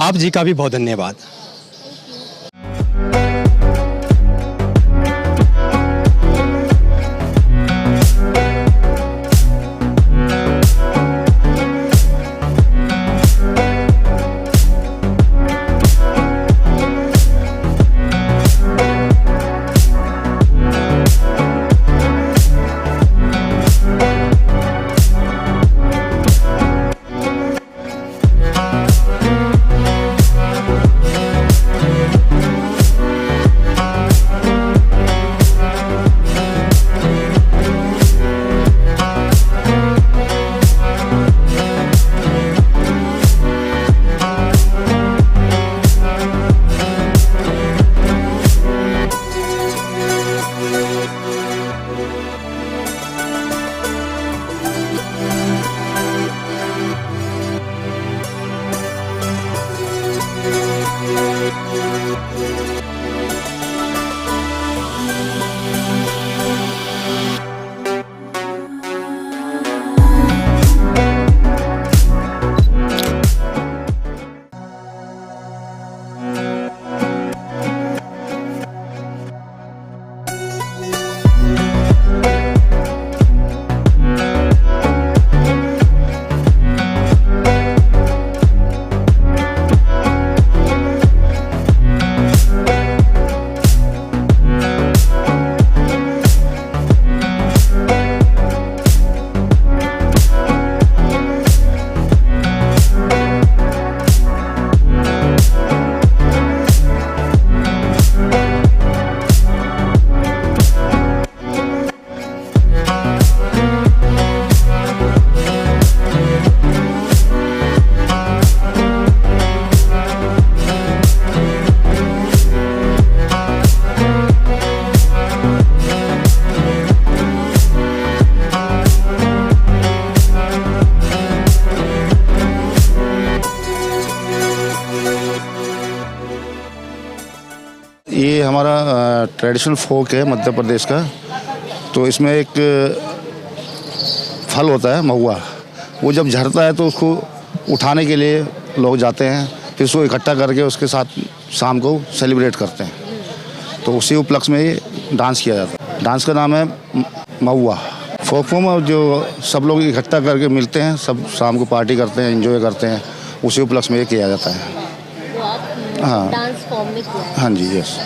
आप जी का भी बहुत धन्यवाद। ये हमारा ट्रेडिशनल फोक है मध्य प्रदेश का। तो इसमें एक फल होता है महुआ, वो जब झड़ता है तो उसको उठाने के लिए लोग जाते हैं, फिर उसको इकट्ठा करके उसके साथ शाम को सेलिब्रेट करते हैं। तो उसी उपलक्ष्य में ये डांस किया जाता है। डांस का नाम है महुआ। फोक फॉर्म जो सब लोग इकट्ठा करके मिलते हैं, सब शाम को पार्टी करते हैं, एंजॉय करते हैं, उसी उपलक्ष्य में ये किया जाता है। हाँ, डांस फॉर्म में किया है। हाँ जी, यस।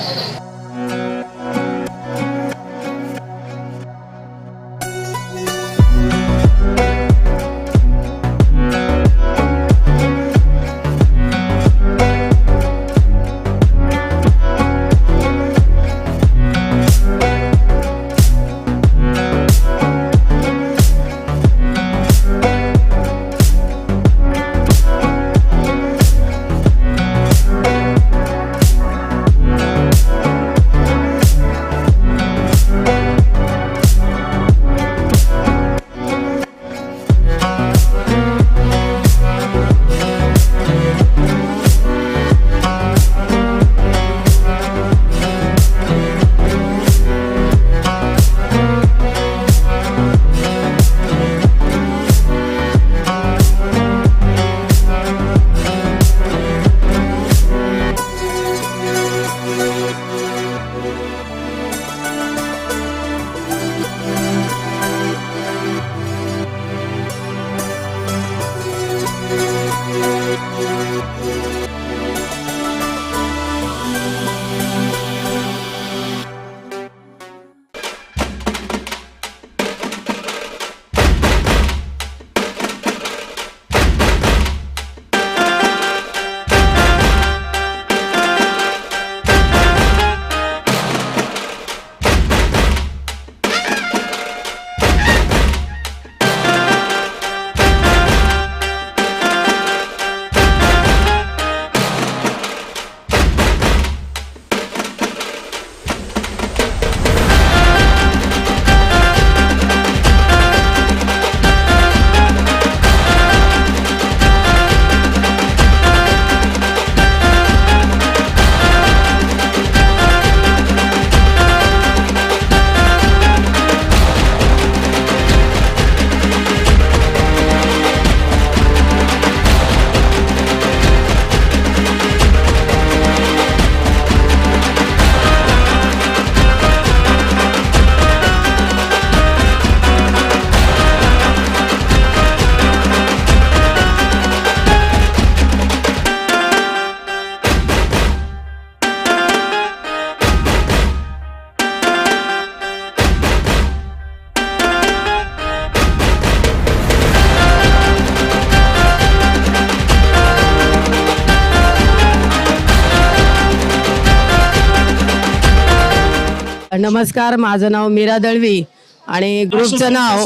नमस्कार, माझं नाव मीरा दळवी आणि ग्रुपचं नाव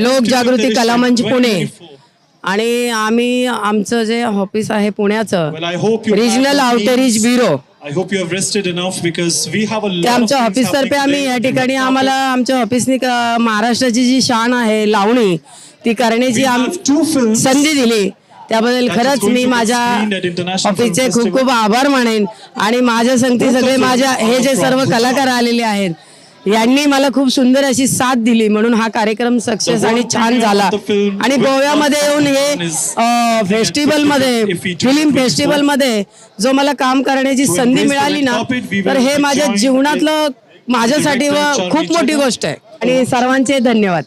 लोकजागृती कलामंच पुणे. आणि आम्ही आमचं जे ऑफिस आहे पुण्याचं, regional outreach bureau, ते आमच्या ऑफिसतर्फे आम्ही या ठिकाणी आम्हाला आमच्या ऑफिसने महाराष्ट्राची जी शान आहे लावणी, ती करण्याची संधी दिली, त्याबद्दल खरंच मी माझ्या ऑफिसचे खूप खूप आभार मानेन. आणि माझ्या संगती सगळे माझ्या हे जे सर्व कलाकार आलेले आहेत, यांनी मला खूप सुंदर अशी साथ दिली, म्हणून हा कार्यक्रम सक्सेस आणि छान झाला. आणि गोव्यामध्ये येऊन हे फेस्टिवलमध्ये, फिल्म फेस्टिवलमध्ये जो मला काम करण्याची संधी मिळाली ना, तर हे माझ्या जीवनातलं माझ्यासाठी खूप मोठी गोष्ट आहे. आणि सर्वांचे धन्यवाद.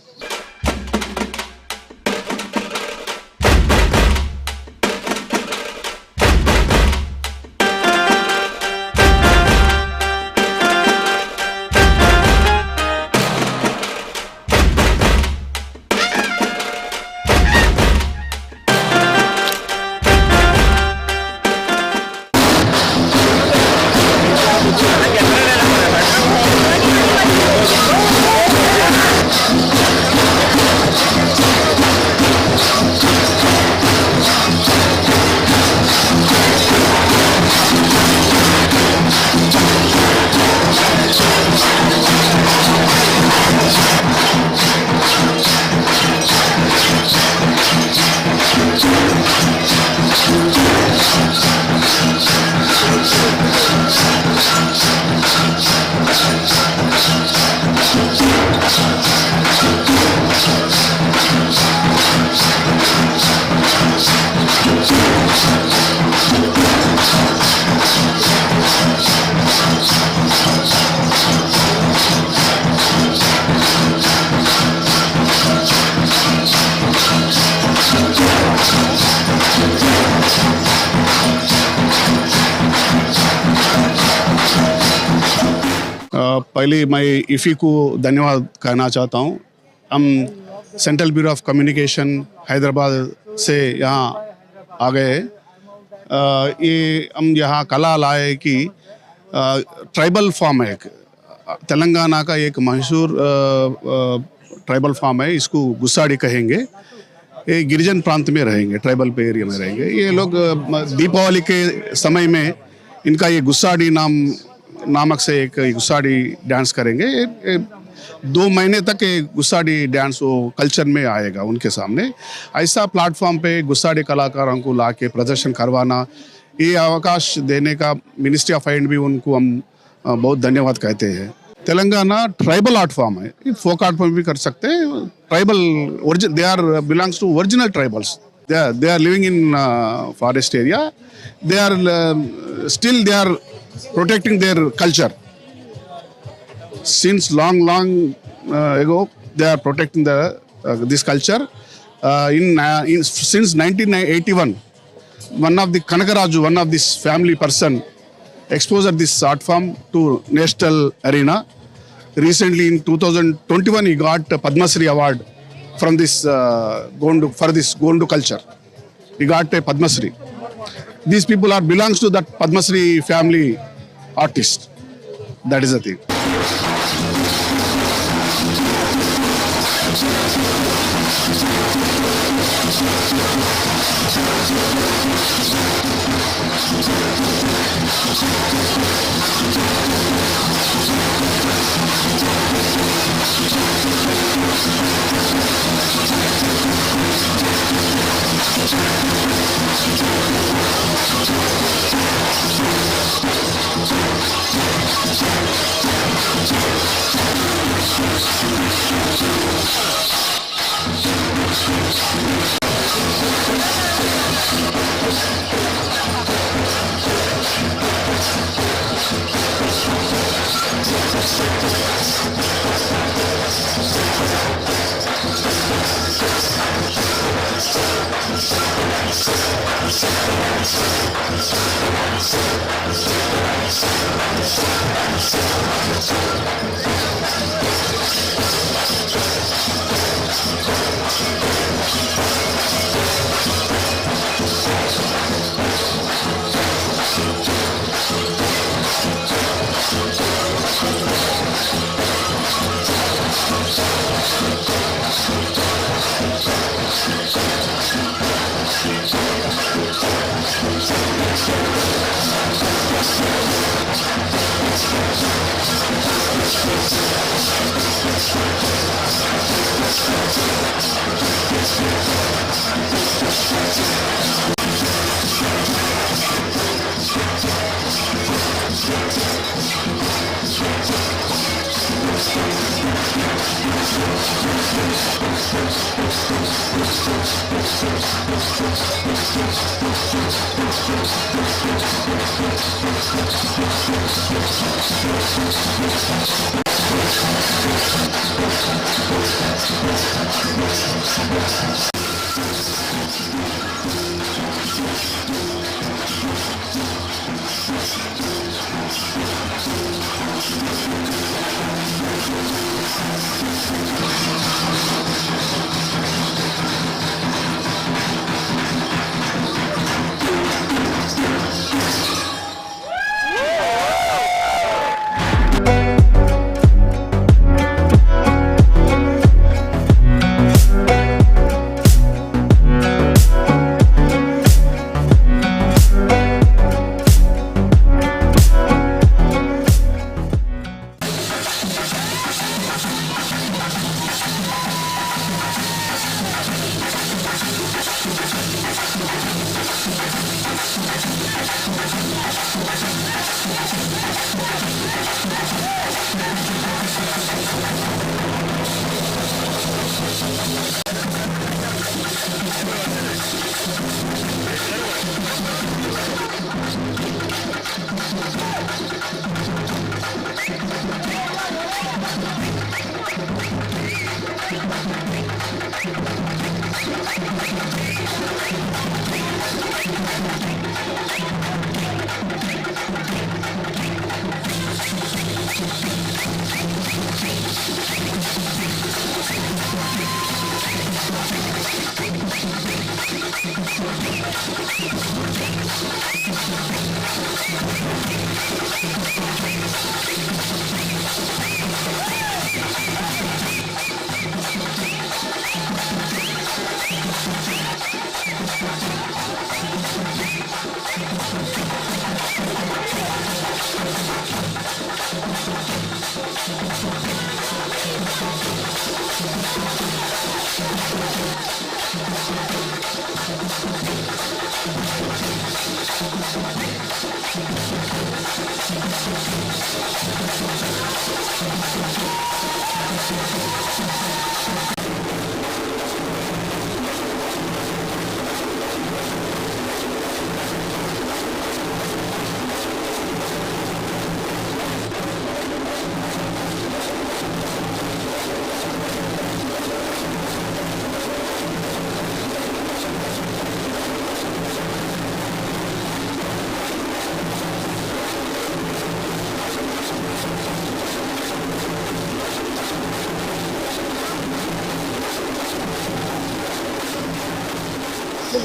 पहले मैं इफ़ी को धन्यवाद कहना चाहता हूँ. हम central bureau of communication Hyderabad से यहाँ आ गए. ये हम यहाँ कला लाए कि ट्राइबल फॉर्म है, तेलंगाना का एक मशहूर ट्राइबल फॉर्म है, इसको गुस्साड़ी कहेंगे. ये गिरिजन प्रांत में रहेंगे, ट्राइबल पे एरिया में रहेंगे ये लोग. दीपावली के समय में इनका ये गुस्साड़ी नामक से एक गुस्साड़ी डांस करेंगे. ये 2 महीने तक ये गुस्साड़ी डांस वो कल्चर में आएगा उनके सामने. ऐसा प्लेटफॉर्म पे गुस्साड़ी कलाकारों को ला के प्रदर्शन करवाना, ये अवकाश देने का मिनिस्ट्री ऑफ I&B उनको हम बहुत धन्यवाद कहते हैं. तेलंगाना ट्राइबल आर्ट फॉर्म है, ये फोक आर्ट फॉर्म भी कर सकते हैं. Tribal origin, they are belongs to original tribals. They are living in forest area. They are still they are protecting their culture. Since long ago, they are protecting the this culture. Since 1981, one of the Kanakaraju, one of this family person, exposed this art form to national arena. Recently, in 2021, he got a Padma Shri award from this Gondu, for this Gondu culture. He got a Padma Shri. These people are belongs to that Padma Shri family artist. That is the thing.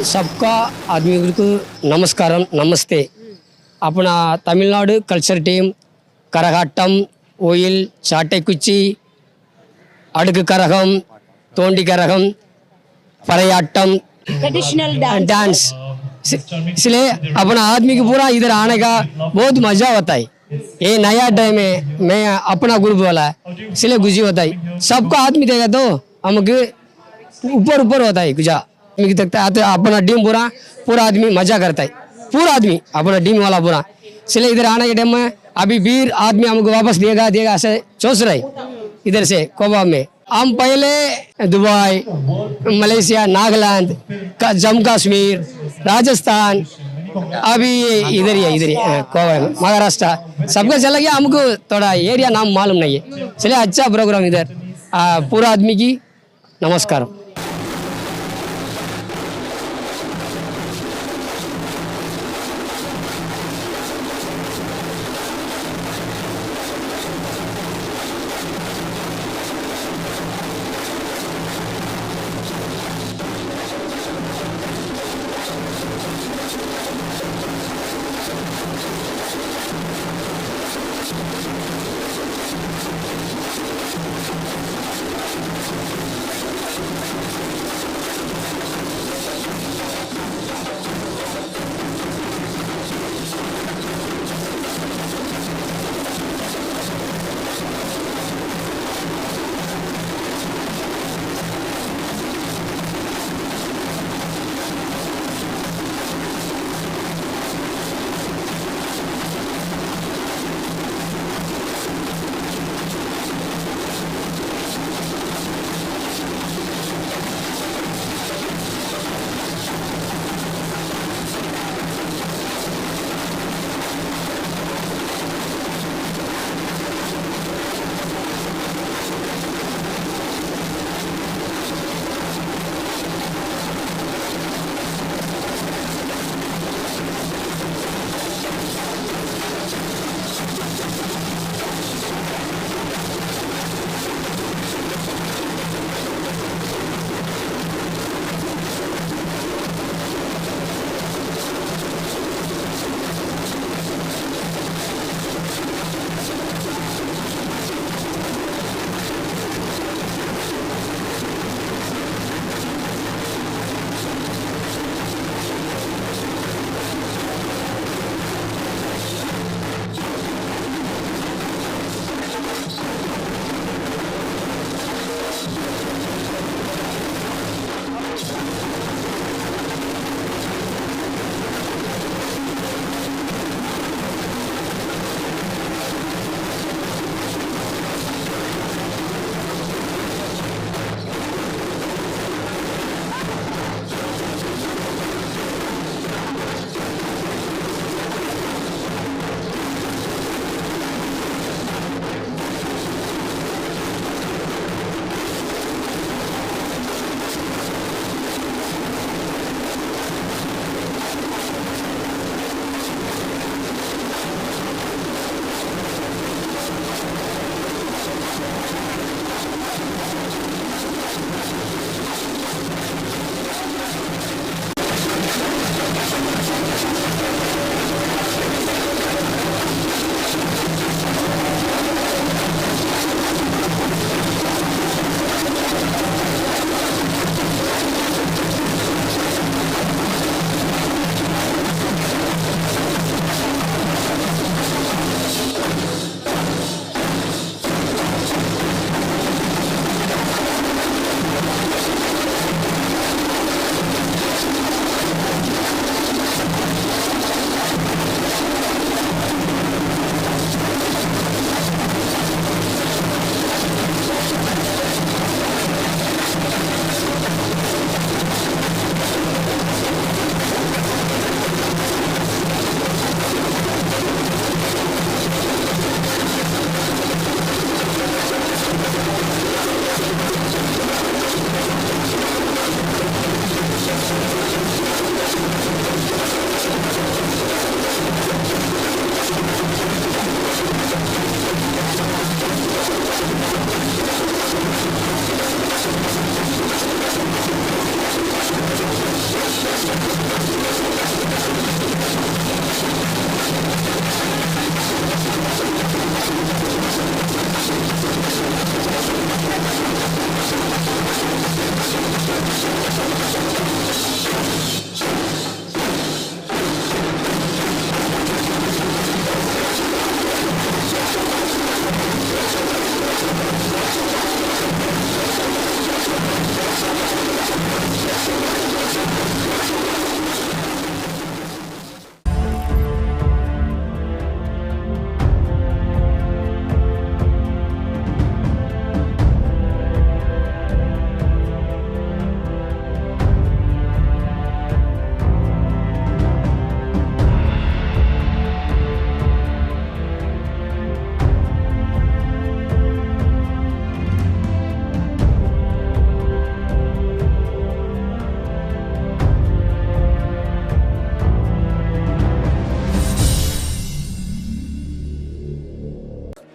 सबका आदमी को नमस्कार, नमस्ते। अपना Tamil Nadu culture team करगाटम, ओயில், சாட்டைக்குச்சி, அடுக்கு கரகம், தோண்டி கரகம், Paraiyattam, traditional dance dance. इसलिए अपना आदमी को पूरा इधर आने का बहुत मजा होता है। ये नया टाइम है, मैं अपना ग्रुप वाला है, इसलिए खुशी होता है। सबको आदमी देगा तो हमको ऊपर ऊपर होता है गुजा देखता है तो अपना टीम पूरा पूरा आदमी मजा करता है, पूरा आदमी अपना टीम वाला पूरा। इसलिए इधर आने के टाइम में अभी 20 आदमी हमको वापस देगा देगा ऐसे सोच रहे इधर से कोबा में। हम पहले दुबई, मलेशिया, नागालैंड, जम्मू कश्मीर, राजस्थान, अभी इधर ही है, इधर ही कोबा में, महाराष्ट्र सबका चला गया। हमको थोड़ा एरिया नाम मालूम नहीं है, इसलिए अच्छा प्रोग्राम इधर। पूरा आदमी की नमस्कार।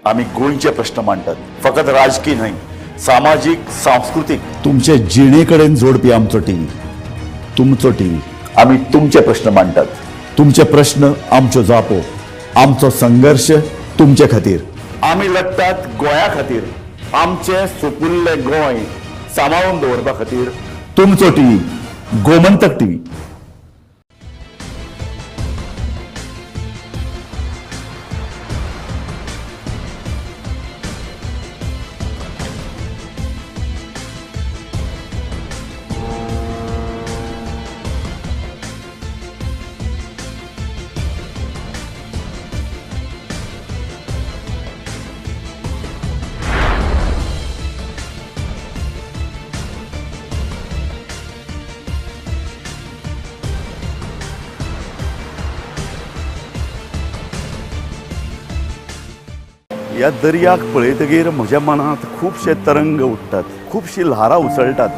आमी गोंयचे प्रश्न मांडटात, फकत राजकीय न्हय, सामाजीक, सांस्कृतीक, तुमचे जिणे कडेन जोडपी आमचो टीव्ही, तुमचो टीव्ही. आमी तुमचे प्रश्न मांडटात, तुमचे प्रश्न आमच्यो जापो, आमचो संघर्श तुमचे खातीर. आमी लढटात गोंया खातीर, आमचें सुपुल्लें गोंय सांबाळून दवरपा खातीर. तुमचो टीव्ही, गोमंतक टीव्ही. ह्या दर्याक पळयतगीर म्हज्या मनांत खुबशे तरंग उठ्ठात, खुबशी ल्हारां उसळटात.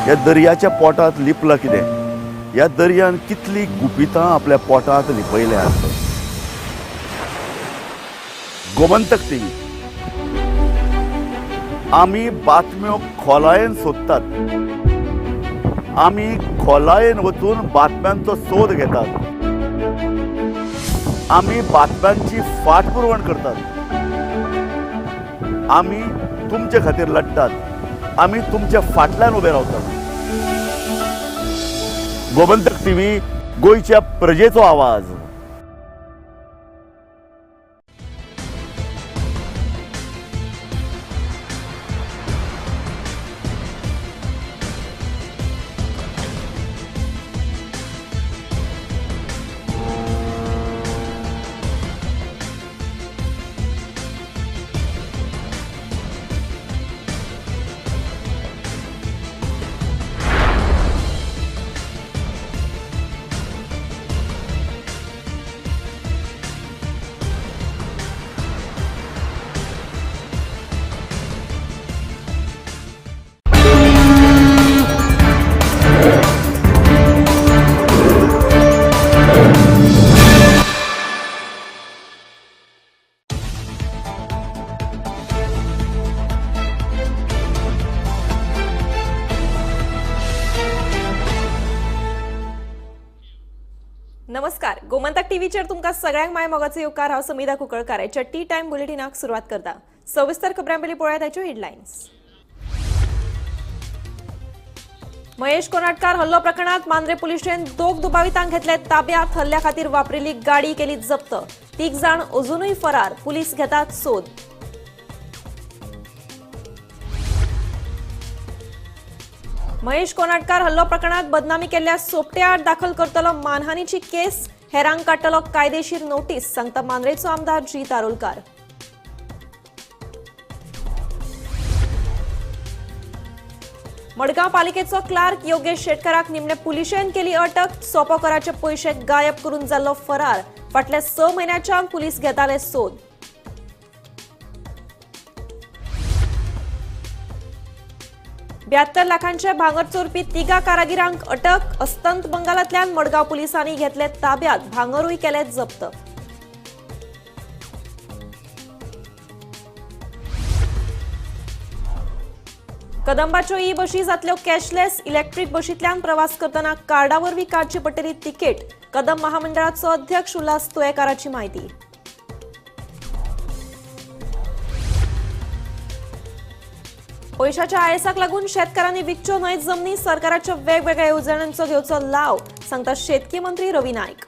ह्या दर्याच्या पोटांत लिपलां कितें? ह्या दर्यान कितली गुपितां आपल्या पोटांत लिपयल्यात. गोमंतक टीव्ही, आमी बातम्यो खोलायेन सोदतात, आमी खोलायेन वचून बातम्यांचो सोद घेतात, आमी बातम्यांची फाटपुरवण करतात, आमी तुमचे खातीर लढटात, आमी तुमच्या फाटल्यान उबे रावतात. गोमंतक टीव्ही, गोंयच्या प्रजेचो आवाज. नमस्कार, गोमंतक टीव्हीचेर तुमकां सगळ्यांक my मोगाचो येवकार. हांव समिधा कुंकळकार. च्या टी टायम बुलेटिनाक सुरवात करता. सविस्तर खबरां पयलीं पळोवया ताच्यो हेडलायन्स. महेश कोनाडकार हल्लो प्रकरणात मांद्रे पुलिशेन दोग दुबावितांक घेतले ताब्यात. हल्ल्या खातीर वापरिल्ली गाडी केली जप्त. 3 जाण अजूनय फरार, पुलीस घेतात सोद. महेश कोनाडकार हल्लो प्रकरणात बदनामी केल्ल्या सोपटे आड दाखल करतलो मानहानीची केस. हेरांक काडटलो कायदेशीर नोटीस, सांगता मांद्रेचो आमदार जी तारोलकार. मडगांव पालिकेचो क्लार्क योगेश शेटकाराक निमणे पुलिशेन केली अटक. सोपो कराचे पयशे गायब करून जाल्लो फरार. फाटल्या 6 म्हयन्याच्यान पुलीस घेताले सोद. 72 लाखांचे भांगर चोरपी 3 कारागिरांक अटक. अस्तंत बंगालांतल्यान मडगांव पुलिसांनी घेतले ताब्यात. भांगरूय केले जप्त. कदंबाच्यो ई बशी जातल्यो कॅशलेस. इलेक्ट्रीक बशींतल्यान प्रवास करतना कार्डा वरवीं काडची पडटली तिकेट. कदंब महामंडळाचो अध्यक्ष उल्हास तुयेकाराची म्हायती. पयशाच्या आयसाक लागून शेतकारांनी विकच्यो न्हय जमनी. सरकाराच्या वेगवेगळ्या येवजण्यांचो घेवचो लाव, सांगता शेतकी मंत्री रवी नायक.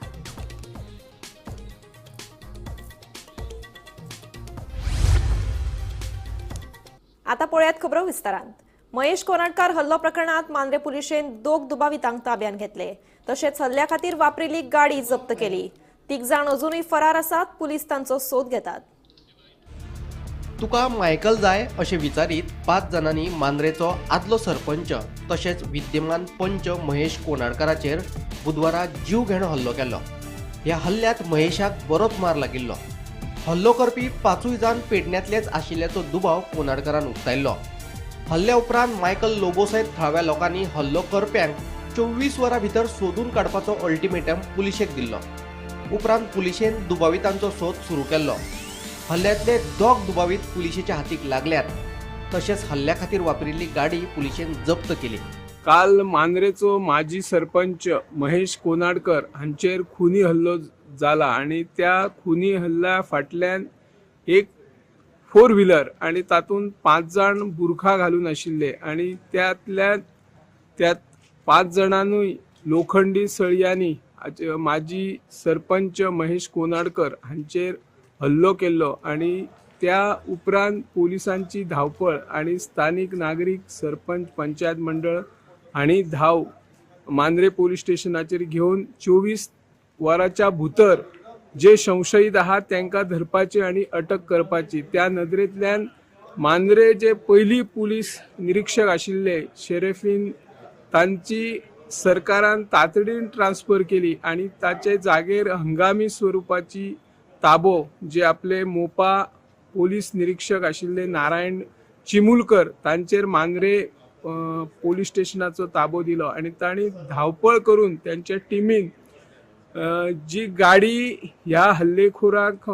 आता पळयात खबरो विस्तारान. महेश कोनाडकार हल्लो प्रकरणात मांद्रे पुलिशेन 2 दुबावितांक ताब्यात घेतले. तशेंच हल्ल्या खातीर वापरिल्ली गाडी जप्त केली. 3 जाण अजूनय फरार आसात, पुलीस तांचो सोद घेतात. तुका मायकल जाय अशें विचारीत 5 जाणांनी मांद्रेचो आदलो सरपंच तशेंच विद्यमान पंच महेश कोनाडकाराचेर बुधवारा जीव घेणो हल्लो केलो. ह्या हल्ल्यांत महेशाक बरोच मार लागिल्लो. हल्लो करपी 5 जाण पेडण्यांतलेच आशिल्ल्याचो दुबाव कोनाडकारान उक्तायल्लो. हल्ल्या उपरांत मायकल लोबो सयत थळाव्या लोकांनी हल्लो करप्यांक 24 वरां भितर सोदून काडपाचो अल्टिमेटम पुलिशेक दिल्लो. उपरांत पुलिशेन दुबावितांचो सोद सुरू केल्लो. हल्ल्यांतले दोग दुबावीत पुलिशेच्या हातीक लागल्यात. तशेंच हल्ल्या खातीर वापरिल्ली गाडी पुलिशेन जप्त केली. काल मांद्रेचो माजी सरपंच महेश कोनाडकर हांचेर खुनी हल्लो जाला आनी त्या खुनी हल्ल्या फाटल्यान एक फोर व्हिलर आनी तातूंत 5 जाण बुरखा घालून आशिल्ले आनी त्यात 5 जाणांनूय लोखंडी सळयांनी माजी सरपंच महेश कोनाडकर हांचेर हल्लो केल्लो आनी त्या उपरांत पोलिसांची धांवपळ आनी स्थानीक नागरीक सरपंच पंचायत मंडळ आनी धांव मांद्रे पोलीस स्टेशनाचेर घेवन 24 वरांच्या भितर जे संशयीत आहात तांकां धरपाची आनी अटक करपाची. त्या नदरेंतल्यान मांद्रे जे पयली पुलीस निरीक्षक आशिल्ले शेरेफीन तांची सरकारान तातडीन ट्रान्सफर केली आनी ताचे जागेर हंगामी स्वरुपाची ताबो जे आपले मोपा पोलीस निरीक्षक आशिल्ले नारायण चिमुलकर तांचेर मांद्रे पोलीस स्टेशनाचो ताबो दिलो आनी तांणी धांवपळ करून त्यांच्या टिमीन जी गाडी ह्या हल्लेखोराक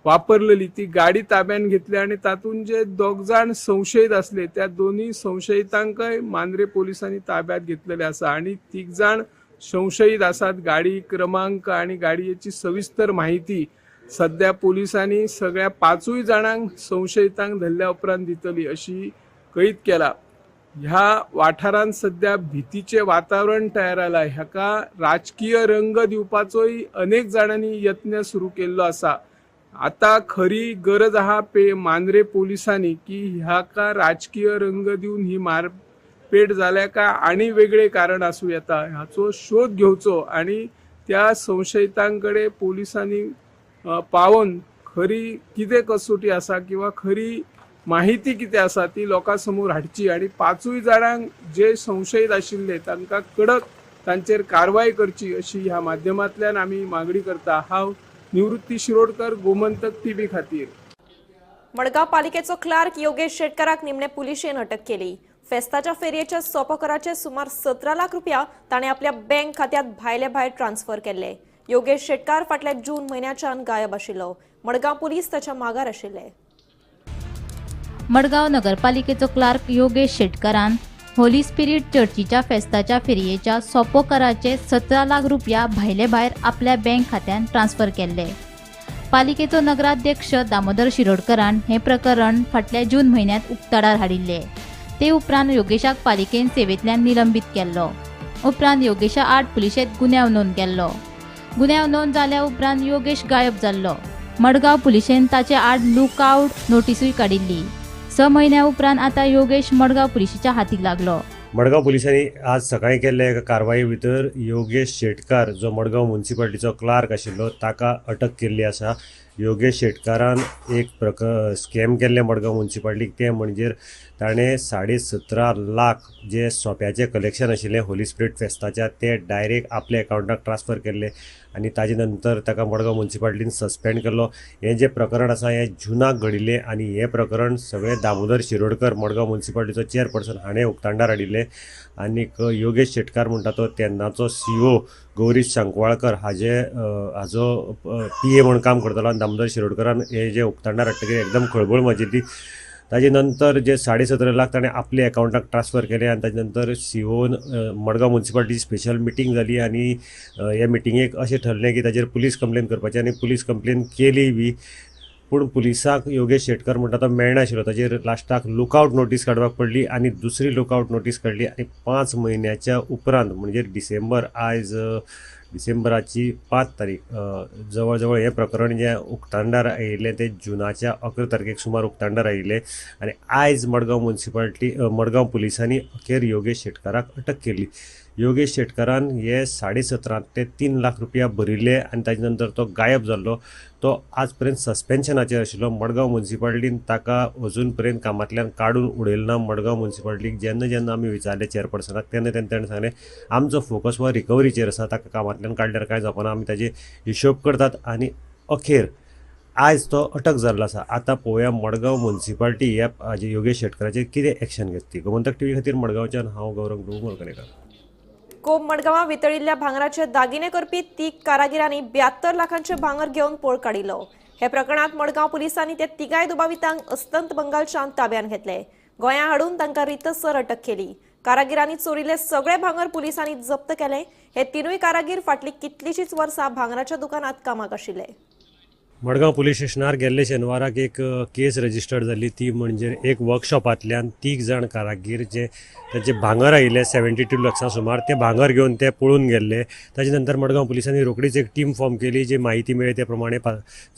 वापरलेली ती गाडी ताब्यात घेतली आनी तातूंत जे 2 जाण संशयीत आसले त्या दोनूय संशयितांकय मांद्रे पोलिसांनी ताब्यात घेतलेले आसा आनी 3 जाण संशयीत आसात. गाडी क्रमांक आनी गाडयेची सविस्तर माहिती सध्या पोलिसांनी सगळ्या 5 जाणांक संशयितांक धरल्या उपरांत दितली अशी कळीत केला. ह्या वाठारांत सध्या भीतीचे वातावरण तयार जाला. हाका राजकीय रंग दिवपाचोय अनेक जाणांनी यत्न सुरू केल्लो आसा. आता खरी गरज आहा मांद्रे पोलिसांनी की ह्याका राजकीय रंग दिवन ही मारपेट जाल्या काय आनी वेगळे कारण आसूं येता हाचो शोध घेवचो आनी त्या संशयितांकडे पोलिसांनी पावोवन खरी कितें कसोटी आसा किंवा खरी माहिती कितें आसा ती लोकां समोर हाडची आनी 5 जाणांक जे संशयीत आशिल्ले तांकां कडक तांचेर कारवाय करची अशी ह्या माध्यमांतल्यान आमी मागणी करता. हांव निवृत्ती शिरोडकर, गोमंतक टीव्ही खातीर. मडगांव पालिकेचो क्लार्क योगेश शेटकाराक निमणे पुलिशेन अटक केली. फेस्ताच्या फेरयेच्या सोपो कराचे सुमार 17 लाख रुपया ताणें आपल्या बँक खात्यात भायले भायर ट्रान्सफर केल्ले. योगेश शेटकार फाटल्या जून म्हयन्याच्यान गायब आशिल्लो. मडगांव पुलीस ताच्या मागार आशिल्ले. मडगांव नगरपालिकेचो क्लार्क योगेश शेटकारान होली स्पिरीट चर्चीच्या फेस्ताच्या फेरयेच्या सोपो कराचे 17 लाख रुपया भायले भायर आपल्या बँक खात्यान ट्रान्सफर केल्ले. पालिकेचो नगराध्यक्ष दामोदर शिरोडकरान हें प्रकरण फाटल्या जून म्हयन्यांत उक्ताडार हाडिल्लें. ते उपरांत योगेशाक पालिकेन सेवेंतल्यान निलंबीत केल्लो. उपरांत योगेशा आड पुलिशेंत गुन्यांव नोंद केल्लो. गुन्यांव नोंद जाल्या उपरांत योगेश गायब जाल्लो. मडगांव पुलिशेन ताचे आड लुकआउट नोटीसूय काडिल्ली. 6 म्हयन्या उपरांत आतां योगेश मडगांव पुलिशेच्या हातीक लागलो. मडगांव पुलिसांनी आज सकाळीं केल्ल्या एका कारवाये भितर योगेश शेटकार जो मडगांव म्युनिसिपालिटीचो क्लार्क आशिल्लो ताका अटक केल्ली आसा. योगेश शेटकारान एक स्कॅम केल्लें मडगांव म्युनिसिपालिटीक, तें म्हणजे ताणें 17.5 लाख जे सोप्याचें कलेक्शन आशिल्लें होली स्पिरीट फेस्ताच्या तें डायरेक्ट आपल्या एकावंटाक ट्रान्सफर केल्लें आनी ताजे नंतर ताका मडगांव म्युनिसिपालिटीन सस्पेंड केल्लो. हें जें प्रकरण आसा हें जुनाक घडिल्लें आनी हें प्रकरण सगळें दामोदर शिरोडकर मडगांव म्युनिसिपालिटीचो चेअरपर्सन हाणें उक्ताडार हाडिल्लें आनीक योगेश शेटकार म्हणटा तो तेन्नाचो सीओ गौरीश शांकवाळकर हाजे हाजो पी ए म्हूण काम करतालो आनी दामोदर शिरोडकरान हें जें उक्ताडार हाडटकीर एकदम खळबळ माजिल्ली. ताजे नंतर जे 17.5 लाख ताणें आपल्या एकावंटाक ट्रान्सफर केले आनी ताजे नंतर सीओन मडगांव म्युनिसिपालिटीची स्पेशल मिटींग जाली आनी हे मिटिंगेक अशें ठरलें की ताजेर पुलीस कंप्लेन करपाची आनी पुलीस कंप्लेन केली बी पूण पुलिसाक योगेश शेटकर म्हणटा तो मेळनाशिल्लो. ताजेर लास्टाक लुकआउट नोटीस काडपाक पडली आनी दुसरी लुकआउट नोटीस काडली आनी 5 म्हयन्याच्या उपरांत म्हणजे डिसेंबर, आयज डिसेंबराची 5 तारीख जवळ जवळ हें प्रकरण जें उक्ताडार आयिल्लें तें जुनाच्या 11 तारखेक सुमार उक्ताडार आयिल्लें आनी आयज मडगांव म्युनिसिपालिटी मडगांव पुलिसांनी अखेर योगेश शेटकाराक अटक केली. योगेश शेटकारान हे 17.5 ते 3 लाख रुपया भरिल्ले आनी ताजे नंतर तो गायब जाल्लो. तो आज पर्यंत सस्पेन्शनाचेर आशिल्लो. मडगांव म्युनिसिपालिटीन ताका अजून पर्यंत कामांतल्यान काडून उडयलें ना. मडगांव म्युनिसिपालिटीक जेन्ना जेन्ना आमी विचारलें चेअरपर्सनाक तेन्ना तेन्ना ताणें सांगलें आमचो फोकस हो रिकवरीचेर आसा, ताका कामांतल्यान काडल्यार कांय जावपाना, आमी ताजे हिशोब करतात आनी अखेर आयज तो अटक जाल्लो आसा. आतां पळोवया मडगांव म्युनिसिपालिटी ह्या योगेश शेटकाराचेर कितें एक्शन घेतली. ती गोमंतक टीव्ही खातीर मडगांवच्यान हांव गौरव प्रभू मोरकनेकर. कोप मडगांवां वितळिल्ल्या भांगराचे दागिने करपी 3 कारागिरांनी 72 लाखांचे भांगर घेवन पळ काडिल्लो. हे प्रकरणात मडगांव पुलिसांनी त्या तिगाय दुबावितांक अस्तंत बंगालच्यान ताब्यात घेतले. गोंया हाडून तांकां रितसर अटक केली. कारागिरांनी चोरिल्ले सगळे भांगर पुलिसांनी जप्त केले. हे तिनूय कारागीर फाटली कितलीशीच वर्सां भांगराच्या दुकानात कामाक आशिल्ले. मडगांव पुलीस स्टेशनार गेल्ले शेनवाराक एक केस रजिस्टर्ड जाली, ती म्हणजे एक वर्कशॉपांतल्यान 3 जाण कारागीर जे तांचे भांगर आयिल्ले 72 लक्षां सुमार, ते भांगर घेवन ते पळून गेल्ले. ताजे नंतर मडगांव पुलिसांनी रोखडीच एक टीम फॉर्म केली, जी म्हायती मेळ्ळी ते प्रमाणे,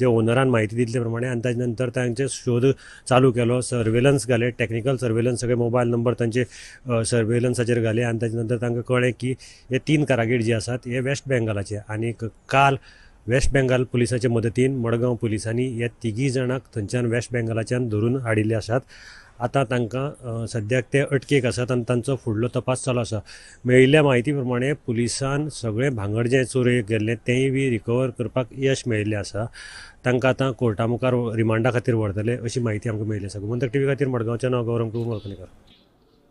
जे ओनरान म्हायती दिली ते प्रमाणे, आनी ताजे नंतर तांचे शोध चालू केलो, सर्वेलन्स घाले, टॅक्निकल सर्वेलन्स, सगळे मोबायल नंबर तांचे सर्वेलन्साचेर घाले आनी ताजे नंतर तांकां कळ्ळें की हे 3 कारागीर जे आसात हे वेस्ट बेंगालाचे आनी काल वेस्ट बेंगाल पुलिसाचे मदतीन मडगांव पुलिसांनी ह्या 3 जाणांक थंयच्यान वेस्ट बेंगालाच्यान धरून हाडिल्ले आसात. आतां तांकां सद्याक ते अटकेक आसात आनी तांचो फुडलो तपास चालू आसा. मेळिल्ल्या म्हायती प्रमाणे पुलिसान सगळें भांगर जें चोरयेक गेल्लें तेंय बी रिकवर करपाक यश मेळिल्लें आसा. तांकां आतां कोर्टा मुखार रिमांडा खातीर व्हरतले अशी म्हायती आमकां मेळिल्ली आसा. गोमंतक टीव्ही खातीर मडगांवच्यान हांव गौरव कुलकर्णीकर.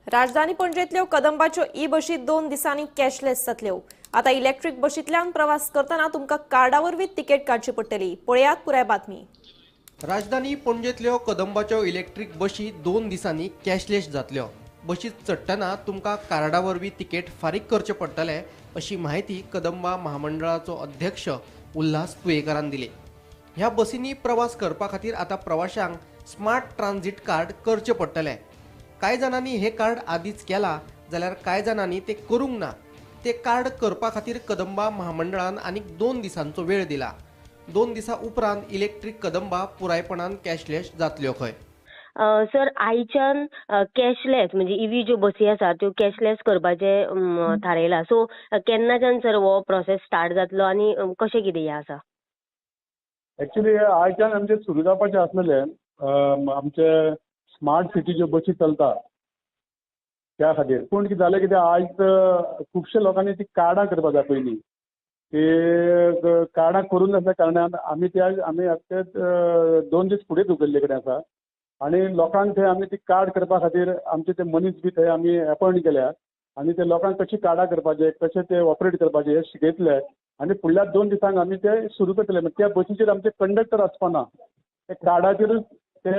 राजधानी पणजेतल्यो कदंबाच्यो ई बशी 2 दिसांनी कॅशलेस जातल्यो. आता इलेक्ट्रीक बशींतल्यान प्रवास करतना तुमकां कार्डा वरवीं तिकेट काडची पडटली. पळयात पुराय बातमी. राजधानी पणजेतल्यो कदंबाच्यो इलेक्ट्रीक बशी 2 दिसांनी कॅशलेस जातल्यो. बशीत चडटना तुमकां कार्डा वरवीं तिकेट फारीक करचें पडटलें अशी म्हायती कदंबा महामंडळाचो अध्यक्ष उल्हास तुयेकारान दिली. ह्या बसींनी प्रवास करपा खातीर आतां प्रवाशांक स्मार्ट ट्रान्झीट कार्ड करचें पडटलें. कांय जाणांनी हे कार्ड आदींच केलां जाल्यार कांय जाणांनी ते करूंक ना. ते कार्ड करपा खातीर कदंबा महामंडळान आनीक 2 दिसांचो वेळ दिला. 2 दिसां उपरांत इलेक्ट्रीक कदंबा पुरायपणान कॅशलेस जातल्यो खंय. सर, आयच्यान कॅशलेस म्हणजे इवी ज्यो बसी आसा त्यो कॅशलेस करपाचें थारायलां. सो केन्नाच्यान सर हो प्रोसेस स्टार्ट जातलो आनी कशें कितें हें आसा? एक्चुअली आयच्यान आमचें सुरू जावपाचें आसलेलें. आमचे स्मार्ट सिटी ज्यो बसी चलता त्या खातीर. पूण कितें जालें कितें आयज खुबशे लोकांनी ती कार्डां करपाक जाय पयलीं. ती कार्डां करून नासल्या कारणान आमी ते आमी ते 2 दीस फुडें धुकल्ले कडेन आसा आनी लोकांक थंय आमी ती कार्ड करपा खातीर आमचे ते मनीस बी थंय आमी एपॉयंट केल्या आनी ते लोकांक कशी कार्डां करपाचें, कशें ते ऑपरेट करपाचें हें शिकयतले आनी फुडल्या 2 दिसांक आमी ते सुरू करतले. त्या बसीचेर आमचे कंडक्टर आसपाना, ते कार्डाचेरूच ते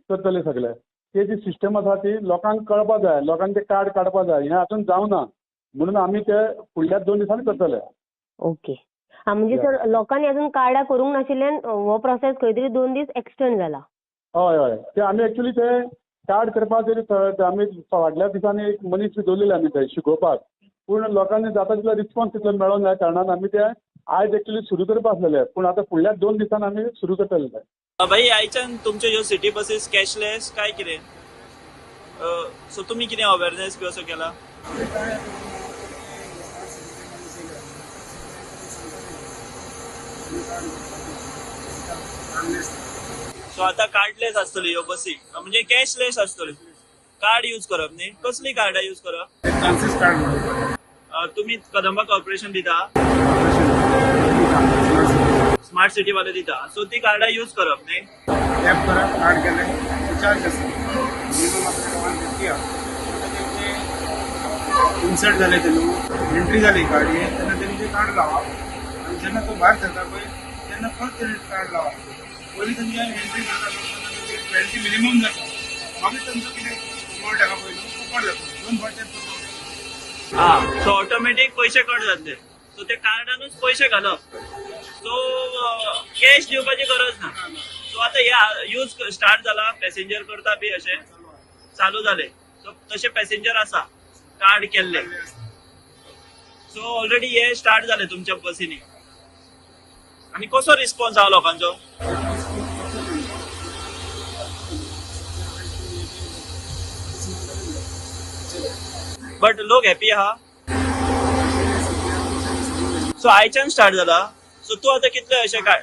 करतले सगळे. ते जी सिस्टम आसा ती लोकांक कळपा जाय, लोकांक ते कार्ड काडपा जाय, हें आजून जावना म्हणून आमी ते फुडल्या 2 दिसांनी करतले. ओके. हा, म्हणजे सर लोकांनी अजून कार्डां करूंक नाशिल्ल्यान हो प्रोसेस खंय तरी 2 दीस एक्सटेंड जाला. हय हय, ते आमी एक्चुअली ते कार्ड करपाक जरी आमी फाटल्या दिसांनी एक मनीस बी दवरलेले आमी थंय शिकोवपाक, पूण लोकांनी जाता तितलो रिस्पॉन्स तितलो मेळोन ना कारणान आमी ते आयज एक्चुअली सुरू करपा आसलेले, पूण आतां फुडल्या 2 दिसांनी आमी सुरू करतले. भाई, आयच्यान तुमच्यो ह्यो सिटी बसीस कॅशलेस काय कितें? सो तुमी कितें अवेरनेस बी असो केला? सो आतां कार्डलेस आसतल्यो ह्यो बसी, म्हणजे कॅशलेस आसतल्यो. कार्ड यूज करप न्ही? कसली कार्डां यूज करप? तुमी कदंबा कॉर्पोरेशन दिता, स्मार्ट सिटी वाले दिता, सो ती कार्डां यूज करप न्ही? टॅप करप, कार्ड केलें, चार्ज आसता मिनिमम आपल्याक 150 आसा, तेंचे इन्सर्ट जाले ते न्हू एंट्री जाली गाडयेन तेन्ना तेंचे कार्ड लावप आनी जेन्ना तो भायर सरता पळय तेन्ना परत तेणें कार्ड लावप. पयलीं तेंचे एंट्री करता तेन्ना तेंचे 20 मिनिमम जाता, मागीर तेंचो कितें कट आसा पळय न्हू तो कट जाता, 2 फावट टॅप करता. आं, सो ऑटोमॅटीक पयशे कट जातले. सो ते कार्डानूच पयशे घालप, सो कॅश दिवपाची गरज ना. सो आतां हे यूज स्टार्ट जाला, पॅसेंजर करता बी अशें चालू जाले. सो तशे पॅसेंजर आसा कार्ड केल्ले. सो ऑलरेडी हे स्टार्ट जाले तुमच्या बसींनी. आनी कसो रिस्पॉन्स आहा लोकांचो? बट लोक हॅपी आहा. सो आयच्यान स्टार्ट जाला. सो तूं आतां कितले अशें काय?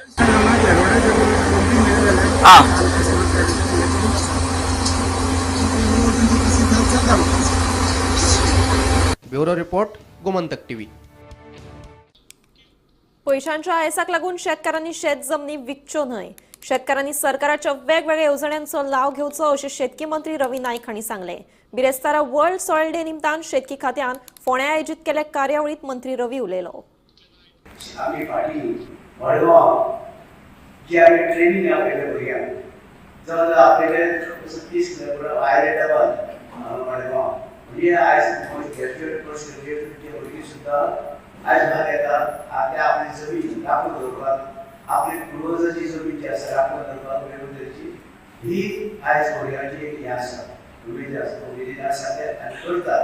Bureau report, Gomantak TV. पयशांच्या हायसाक लागून शेतकारांनी शेत जमनी विकच्यो न्हय. शेतकारांनी सरकाराच्या वेगवेगळ्या येवजण्यांचो लाव घेवचो अशें शेतकी मंत्री रवी नायक हांणी सांगलें. बिरेस्तारा वर्ल्ड सॉयल डे निमतान शेतकी खात्यान फोंड्या आयोजीत केल्ल्या कार्यावळींत मंत्री रवी उलयलो. आमी फाटीं मडगांव जी आमी ट्रेनींग आपयले भुरग्यांक जावं आपयले 30 आयलेटाबाद मडगांव म्हणजे आयज ग्रॅज्युएट पोस्ट ग्रॅज्युएट भुरगीं सुद्दां आयज भायर येता आपल्या आपली जमीन राखून दवरपाक, आपली पुर्वजाची जमीन जी आसा राखून दवरपाक वेगळे तरेची ही आयज भुरग्यांची एक हें आसा, उमेद आसा, उमेदीन आसा ते आनी करतात,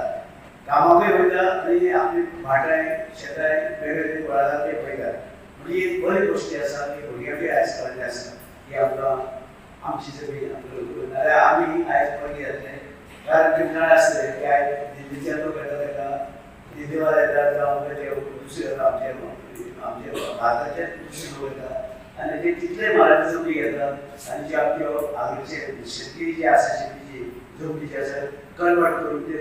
कामाकूय वयता आनी आपली भाटांय शेतांय वेगळे वेगळे वळां ते पळयतात. म्हणजे एक बरी गोश्टी आसा की भुरग्यांकूय आयज कळिल्लें आसा की आमकां आमची जमीन आमकां, नाल्यार आमी आयज पळय जातले, कारण ते नळ आसले की आयज दिल्लीच्यान लोक येता ताका दिल्लीवाले येतात जावं ते दुसरे आमचे आमचे भारताचे दुसरे लोक येतात आनी ते तितले म्हारग जमनी घेतात आनी जे आमच्यो हांगाचे शेतकी जी आसा शेतीची जमनी जी आसा कन्वर्ट करून ते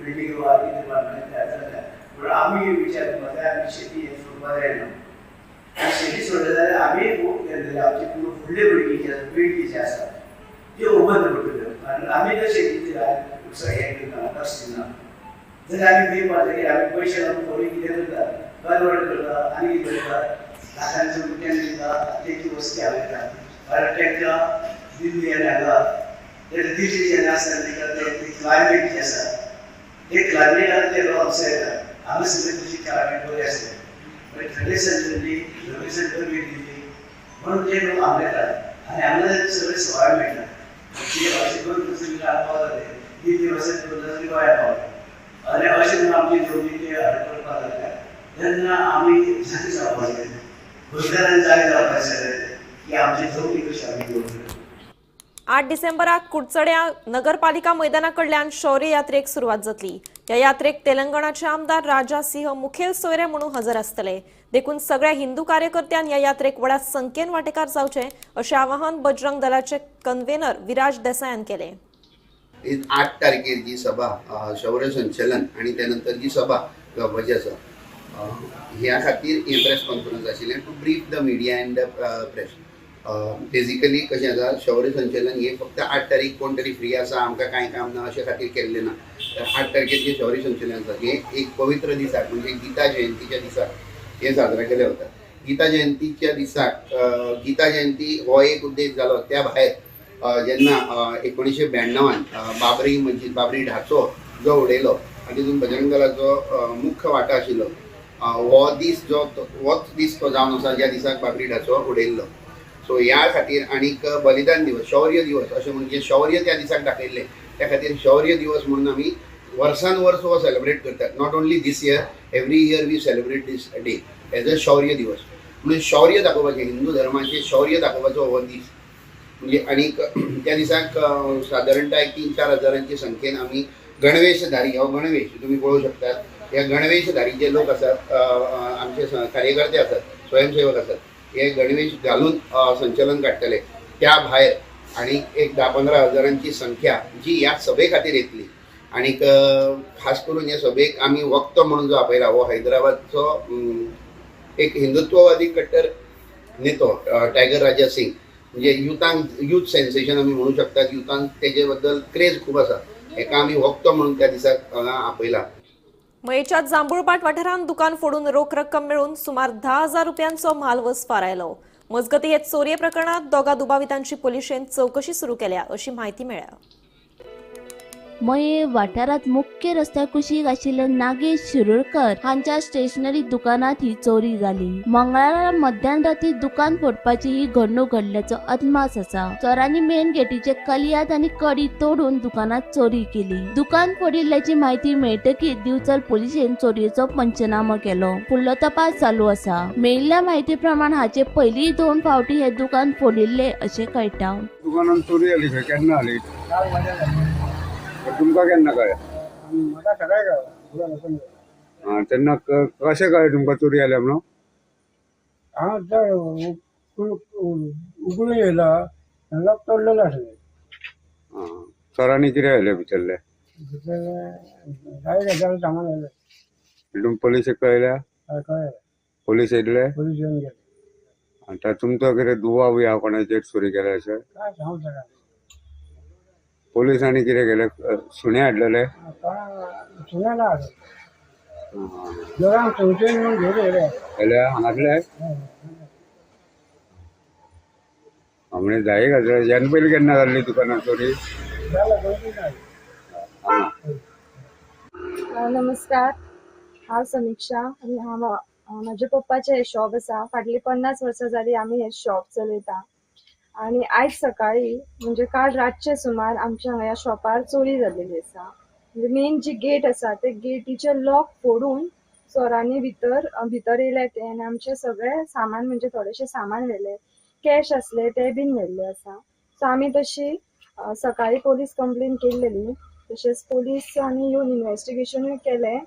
बिल्डींग वा कितें बांदपाक तयार जाता. पूण आमी विचार करपाक जाय आमी शेती हें सोडपाक जायना आनी शेती सोडले जाल्यार आमी आमची फुडले भुरगीं जी आसा पिळगी जी आसा त्यो उबंत पडटल्यो, कारण आमी जर शेतीचेर हें करना लक्ष दिना जाल्यार आमी खंय पावतले? आमी पयशे लावन कोणी कितें करता, कन्वर्ट करता आनी कितें करता, लाखांचो रुपयान दिता तेची वस्ती हाडटा, कारण तांकां दिल्ली आनी हांगा दिल्ली जेन्ना आसता तांकां ते क्लायमेट जें आसा ते क्लायमेटान ते लोक हांगसर येता. हांगा सगळें तशी क्लायमेट बरी आसता, मागीर थंडे दिल्ली गरमी गरमी दिल्ली म्हणून ते लोक हांगा येतात आनी हांगा सगळें सवाय मेळटा. अशें करून दुसरी हांगा पावता, दिल्ली वचत करून दुसरी गोंया पावता आनी अशें म्हणून आमची जमनी ते करपाक लागल्या तेन्ना आमी जागे जावपाक जाय, गोंयकारांनी जागे जावपाक जाय की आमची जमनी कशी आमी दवरतले. 8 डिसेंबराक कुडचड्या नगरपालिका मैदाना कडल्यान शौर्य यात्रेक सुरवात जातली. ह्या यात्रेक तेलंगणाचे आमदार राजा सिंह मुखेल सोयरे म्हणून हजर आसतले. देखून सगळ्या हिंदू कार्यकर्त्यां ह्या यात्रेक व्हडा संख्येन वांटेकार जावचे अशें आवाहन बजरंग दलाचे कन्व्हेनर विराज देसायान केलें. 8 तारखेर जी सभा शौर्य संचलन आनी त्या नंतर जी सभा जावपाची आसा ह्या खातीर हें प्रेस कॉन्फरन्स आशिल्लें to brief the media and the press. Basically कशें आसा, शौर्य संचलन हे फक्त 8 तारीख कोण तरी फ्री आसा आमकां कांय काम ना अशें खातीर केल्लें ना. तर 8 तारखेर जें शौर्य संचलन आसा हें एक पवित्र दिसाक म्हणजे गीता जयंतीच्या दिसाक हें साजरा केलें वता. गीता जयंतीच्या दिसाक गीता जयंती हो एक उद्देश जालो. त्या भायर जेन्ना 1992 बाबरी मस्जिद बाबरी ढाचो जो उडयलो आनी तितून बजरंग दलाचो मुख्य वांटो आशिल्लो हो दीस जो होच दीस तो जावन आसा ज्या दिसाक बाबरी ढाचो उडयल्लो. सो ह्या खातीर आनीक बलिदान दिवस शौर्य दिवस अशें म्हणजे शौर्य त्या दिसाक दाखयल्लें त्या खातीर शौर्य दिवस म्हणून आमी वर्सान वर्स हो सेलिब्रेट करतात. Not only this year, every year we celebrate this day as a Shaurya Diwas. म्हणून शौर्य दाखोवपाचें, हिंदू धर्माचें शौर्य दाखोवपाचो हो दीस म्हणजे. आनीक त्या दिसाक सादारणतः 3-4 हजारांची संख्येन आमी गणवेशधारी, हो गणवेश तुमी पळोवंक शकतात, ह्या गणवेशधारी जे लोक आसात आमचे कार्यकर्ते आसात, स्वयंसेवक आसात, हे गणवेश घालून संचलन काडटले. त्या भायर आनी एक 10-15 हजारांची संख्या जी ह्या सभे खातीर येतली. आनीक खास करून ह्या सभेक आमी वक्तो म्हणून जो आपयला हो हैदराबादचो एक हिंदुत्ववादी कट्टर नेतो टायगर राजा सिंग, म्हणजे युथांक यूथ सेन्सेशन आमी म्हणू शकतात, युथांक तेजे बद्दल क्रेज खूब आसा, हेका आमी वक्तो म्हणून त्या दिसाक हांगा आपयला. मयेच्या जांबूळपाट वाठारांत दुकान फोडून रोख रक्कम मेळून सुमार 10,000 रुपयांचो म्हालवज फारायलो. मजगती हे चोरये प्रकरणात दोगा दुबावितांची पोलिशेन चौकशी सुरू केल्या अशी म्हायती मेळ्ळ्या. मये वाठारांत मुख्य रस्त्या कुशीक आशिल्ल्या नागेश शिरोडकर हांच्या स्टेशनरी दुकानात ही चोरी जाली. मंगळारा मध्यान राती दुकान फोडपाची ही घडणूक घडल्याचो अदमास आसा. चोरांनी मेन गेटीचे कलियात आनी कडी तोडून दुकानात चोरी केली. दुकान फोडिल्ल्याची म्हायती मेळटकीच दिवचल पोलिशेन चोरयेचो पंचनामो केलो. फुडलो तपास चालू आसा. मेळिल्ल्या म्हायती प्रमाण हाचे पयलीं 2 फावटी हे दुकान फोडिल्ले अशें कळटा. दुकानात चोरी जाली खंय, केन्ना जाली? तुमकां केन्ना कळ्ळें? म्हाका सकाळी कळ्ळें. तेन्ना कशें कळ्ळें तुमकां चोरी जाल्या म्हणून? हांव उगडून येयला, लॉक तोडलेलो आसलें. चोरांनी कितें व्हेलें भितरलें? जाय गजाल सामान व्हेलें. तुमी पोलिसेक कळयल्या? कळ्ळें. पोलीस येयले? पोलीस येवन गेले. आतां तुमचो कितें दुबाव बी आहा कोणाचेर चोरी केल्या अशें? काय सांगू शकना. पोलिसांनी कितें केलें? सुणे हाडलेले? सुणे ना हाडले, दोगांक संशय म्हणून घेवन येयले. येयले हांगासले? म्हणजे जाय का ह्यान पयलीं केन्ना जाल्ली दुकानां चोरी? नमस्कार, हांव समिक्षा आनी हांव म्हाज्या पप्पाचें हें शॉप आसा. फाटलीं 50 वर्सां जालीं आमी हें शॉप चलयता आनी आयज सकाळीं म्हणजे काल रातचे सुमार आमच्या हांगा ह्या शॉपार चोरी जाल्लेली आसा. म्हणजे मेन जी गेट आसा ते गेटीचे लॉक फोडून चोरांनी भितर भितर येयले ते आनी आमचें सगळें सामान म्हणजे थोडेशें सामान व्हेलें, कॅश आसले ते बीन व्हेल्ले आसा. सो आमी तशी सकाळीं पोलीस कंप्लेन केल्लेली, तशेंच पोलिसांनी येवन इन्वेस्टिगेशनूय केलें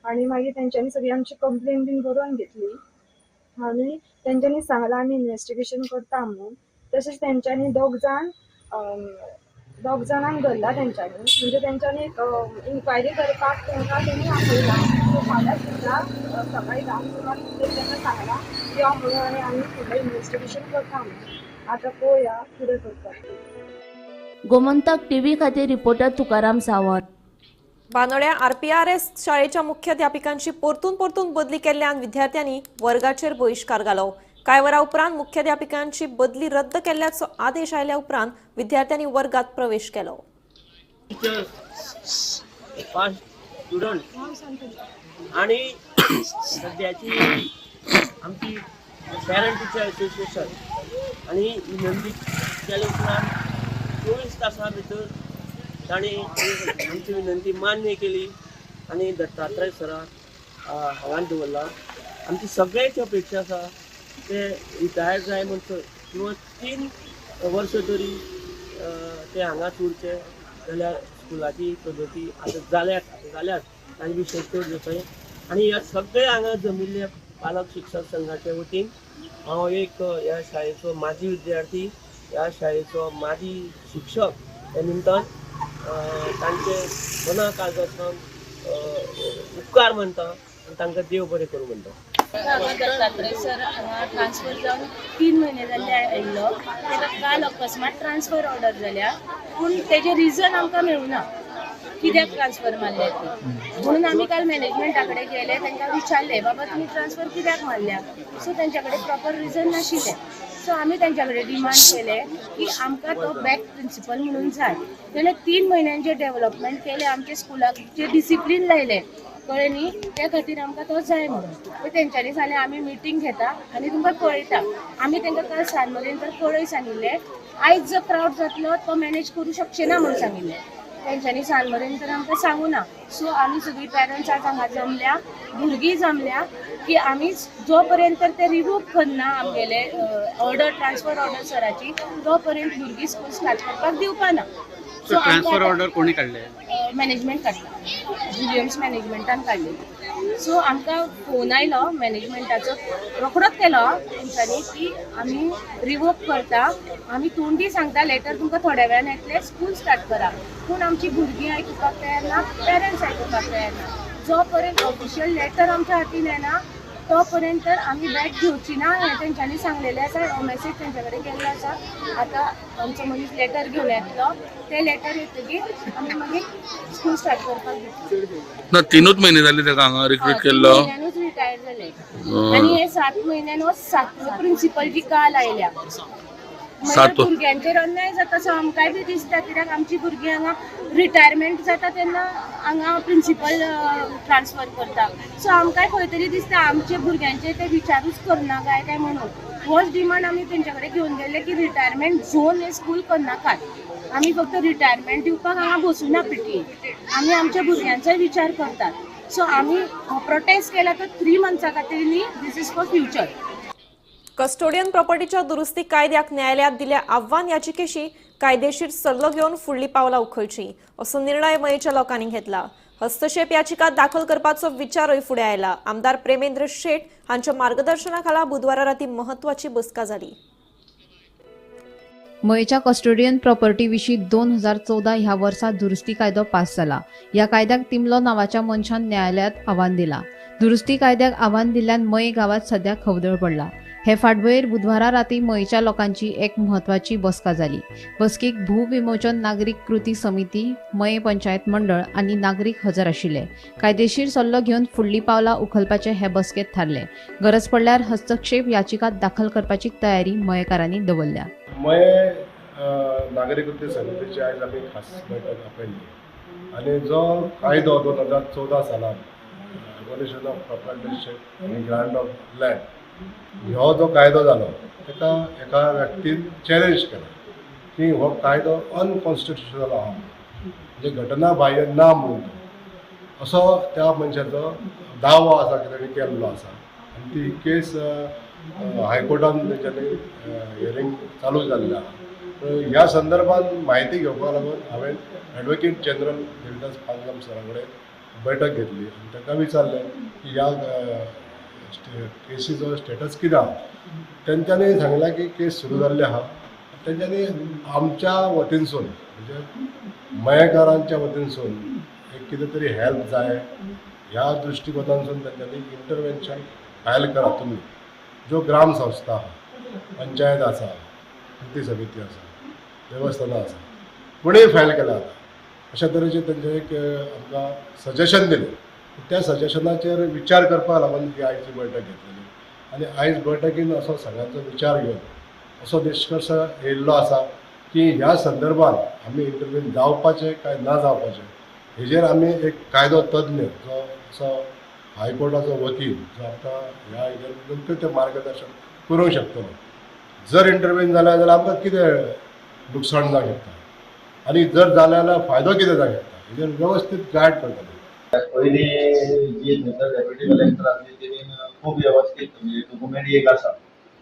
आनी मागीर तेंच्यांनी सगळी आमची कंप्लेन बीन बरोवन घेतली आनी तेंच्यांनी सांगलां आमी इन्वेस्टिगेशन करता म्हणून. तशेंच तेंच्यांनी दोग जाणांक धरला तेंच्यांनी, म्हणजे तेंच्यांनी इन्क्वायरी करपाक तांकां तेणी आपयला. सो फाल्यां सुद्दां सकाळीं 10 सुमार तांकां सांगलां यो म्हणून आनी आमी फुडलें इन्वेस्टिगेशन करता म्हणून. आतां पळोवया कितें करतात. गोमंतक टीव्ही खातीर रिपोर्टर तुकाराम सावंत. बांदोड्या आरपीआरएस शाळेच्या मुख्याध्यापिकांची परतून परतून बदली केल्ल्यान विद्यार्थ्यांनी वर्गाचेर बहिश्कार घालो. कांय वरां उपरांत मुख्याध्यापिकांची बदली रद्द केल्ल्याचो आदेश आयल्या उपरांत विद्यार्थ्यांनी वर्गात प्रवेश केलो. स्टुडंट आणि सद्याची आमची पॅरंट टिचर असोसिएशन आणि विनंती केल्या उपरांत 24 तासां भितर तांणी आमची विनंती मान्य केली आनी दत्तात्रय सराक हांगा दवरला. आमची सगळ्यांची अपेक्षा आसा ते रिटायर जाय म्हणसर किंवा 3 वर्सां तरी ते हांगाच उरचे जाल्यार स्कुलाची प्रगती आतां जाल्याच तांचे विशय चड जातले. आनी ह्या सगळे हांगा जमिल्ल्या पालक शिक्षक संघाच्या वतीन हांव एक ह्या शाळेचो माजी विद्यार्थी, ह्या शाळेचो माजी शिक्षक ह्या निमतान तांचे मना काळजांतल्यान उपकार मानता आनी तांकां देव बरें करूं म्हणटा. हांगा दत्तात्रय सर हांगा ट्रान्सफर जावन 3 म्हयने जाल्ले आयिल्लो. ताका काल अकस्मात ट्रान्सफर ऑर्डर जाल्या, पूण तेजें रिजन आमकां मेळुना कित्याक ट्रान्सफर मारल्या ती. म्हणून आमी काल मॅनेजमेंटा कडेन गेले, तांकां विचारलें बाबा तुमी ट्रान्सफर कित्याक मारल्या. सो तेंच्या कडेन प्रॉपर रिजन नाशिल्लें. सो आमी तेंच्या कडेन डिमांड केलें की आमकां तो बॅक प्रिंसिपल म्हणून जाय. तेणें 3 म्हयन्यांचें डेवलपमेंट केलें, आमच्या स्कुलाक जे डिसिप्लीन लायलें कळ्ळें न्ही, त्या खातीर आमकां तो जाय म्हणून. तेंच्यांनी सांगलें आमी मिटींग घेता आनी तुमकां कळयता. आमी तांकां काल सांज मेरेन तर कळय सांगिल्लें, आयज जो क्रावड जातलो तो मॅनेज करूं शकचे ना म्हणून सांगिल्लें. तेंच्यांनी सांज मेरेन तर आमकां सांगू ना. सो आमी सगळीं पेरंट्स आज हांगा जमल्या, भुरगीं जमल्या की आमी जो पर्यंत तर ते रिवोक करना आमगेले ऑर्डर ट्रान्सफर ऑर्डर सराची तो पर्यंत भुरगीं स्कूल स्टार्ट करपाक दिवपा ना. सो ट्रान्सफर ऑर्डर कोणी काडले? मॅनेजमेंट काडला, जीएम्स मॅनेजमेंटान काडले. सो आमकां फोन आयलो मॅनेजमेंटाचो, रोखडोच केलो तेंच्यांनी की आमी रिवोक करता, आमी तोंडी सांगता लेटर तुमकां थोड्या वेळान येतलें, स्कूल स्टार्ट करा. पूण आमची भुरगीं आयकुपाक तयार ना, पेरंट्स आयकुपाक तयार ना. जो पर्यंत ऑफिशियल लेटर आमच्या हातीन येना तो पर्यंत तर आमी बॅग घेवची ना हें तेंच्यांनी सांगलेलें आसा. हो मॅसेज तेंच्या कडेन गेल्लो आसा. आतां आमचो मनीस लेटर घेवन येतलो, तें लेटर येतकीर आमी मागीर स्कूल स्टार्ट करपाक घेतली. ना 3 म्हयने जाले ताका हांगा रिक्रूट केल्लो, 3 म्हयन्यानूच रिटायर जाले आनी हे 7 म्हयन्यान हो 7वो प्रिंसिपल जी काल आयल्या. भुरग्यांचेर अन्याय जाता सो आमकांय बी दिसता, कित्याक आमची भुरगीं हांगा रिटायरमेंट जाता तेन्ना हांगा प्रिंसिपल ट्रान्सफर करता. सो आमकांय खंय तरी दिसता आमचे भुरग्यांचे ते विचारूच करना काय काय म्हणून. होच डिमांड आमी तेंच्या कडेन घेवन गेल्ले की रिटायरमेंट झोन हे स्कूल करनाकात, आमी फक्त रिटायरमेंट दिवपाक हांगा बसूना पीटीए, आमी आमच्या भुरग्यांचोय विचार करतात. सो आमी प्रोटेस्ट केला तो 3 मंथ्सां खातीर न्ही, this is for future. Custodian प्रॉपर्टीच्या दुरुस्ती कायद्याक न्यायालयात दिल्या आव्हान याचिकेशी कायदेशीर सल्लो घेवन फुडली पावलां उखलची असो निर्णय मयेच्या लोकांनी घेतला. हस्तक्षेप याचिका दाखल करपाचो विचारूय फुडें आयला. आमदार प्रेमेंद्र शेट हांच्या मार्गदर्शनाखाला बुधवारा राती महत्वाची बसका जाली. मयेच्या कस्टोडियन प्रॉपर्टी विशीं 2014 ह्या वर्सा दुरुस्ती कायदो पास जाला. ह्या कायद्याक तिमलो नांवाच्या मनशान न्यायालयात आव्हान दिला. दुरुस्ती कायद्याक आव्हान दिल्ल्यान मये गांवांत सध्या खवदळ पडला. हे फाटभुंयेर बुधवारा राती मयेच्या लोकांची एक म्हत्वाची बसका जाली. बसकेक भूविमोचन नागरीक कृती समिती, मये पंचायत मंडळ आनी नागरीक हजर आशिल्ले. कायदेशीर सल्लो घेवन फुडली पावलां उखलपाचें हे बसकेंत थारलें. गरज पडल्यार हस्तक्षेप याचिका दाखल करपाची तयारी मयेकारांनी दवरल्या. मये नागरी कृती समितीची आयज आमी खास बैठक आपयल्ली आनी जो कायदो 2014 सालान एबोलिशन ऑफ प्रोप्रायटरशीप आनी ग्रांट ऑफ लँड ह्यो जो कायदो जालो ताका एका व्यक्तीन चॅलेंज केला की हो कायदो अनकॉन्स्टिट्युशनल आहा, म्हणजे घटना बाह्य ना म्हणून तो असो त्या मनशाचो दावो आसा की ताणें केल्लो आसा. आनी ती केस हायकोर्टान तेंच्यांनी हियरींग चालू जाल्लें आहा. ह्या संदर्भात म्हायती घेवपाक लागून हांवें एडवोकेट जनरल देविदास पांगम सरा कडेन बैठक घेतली आनी ताका विचारलें की ह्या केसीचो स्टेटस कितें आहा. तेंच्यांनी सांगलें की केस सुरू जाल्ली आहा. तेंच्यांनी आमच्या वतीनसून म्हणजे मयेकारांच्या वतीनसून एक कितें तरी हेल्प जाय ह्या दृश्टिकोनांतसून तेंच्यांनी इंटरवेन्शन फायल करा तुमी, ज्यो ग्राम संस्था आहा, पंचायत आसा, कृती समिती आसा, देवस्थानां आसा, कोणीय फायल केला जाता अशा तरेचें तेंचें एक आमकां सजेशन दिलें. त्या सजेशनाचेर विचार करपाक लागून ही आयची बैठक घेतलेली आनी आयज बैठकीन असो सगळ्यांचो विचार घेवन असो निश्कर्श येयल्लो आसा की ह्या संदर्भात आमी इंटरव्हीन जावपाचें काय ना जावपाचें हेजेर आमी एक कायदो तज्ञ जो असो हायकोर्टाचो वकील जो आमकां ह्या हेजेर नेमकें तें मार्गदर्शन करूंक शकतलो. जर इंटरव्हीन जालें जाल्यार आमकां कितें लुकसाण जावंक शकता आनी जर जालें जाल्यार फायदो कितें जावंक शकता हेजेर वेवस्थीत गायड करतले. पयलीं जी थंयसर डेप्युटी कलेक्टर आसली तेणी खूब वेवस्थीत म्हणजे डॉक्युमेंट एक आसा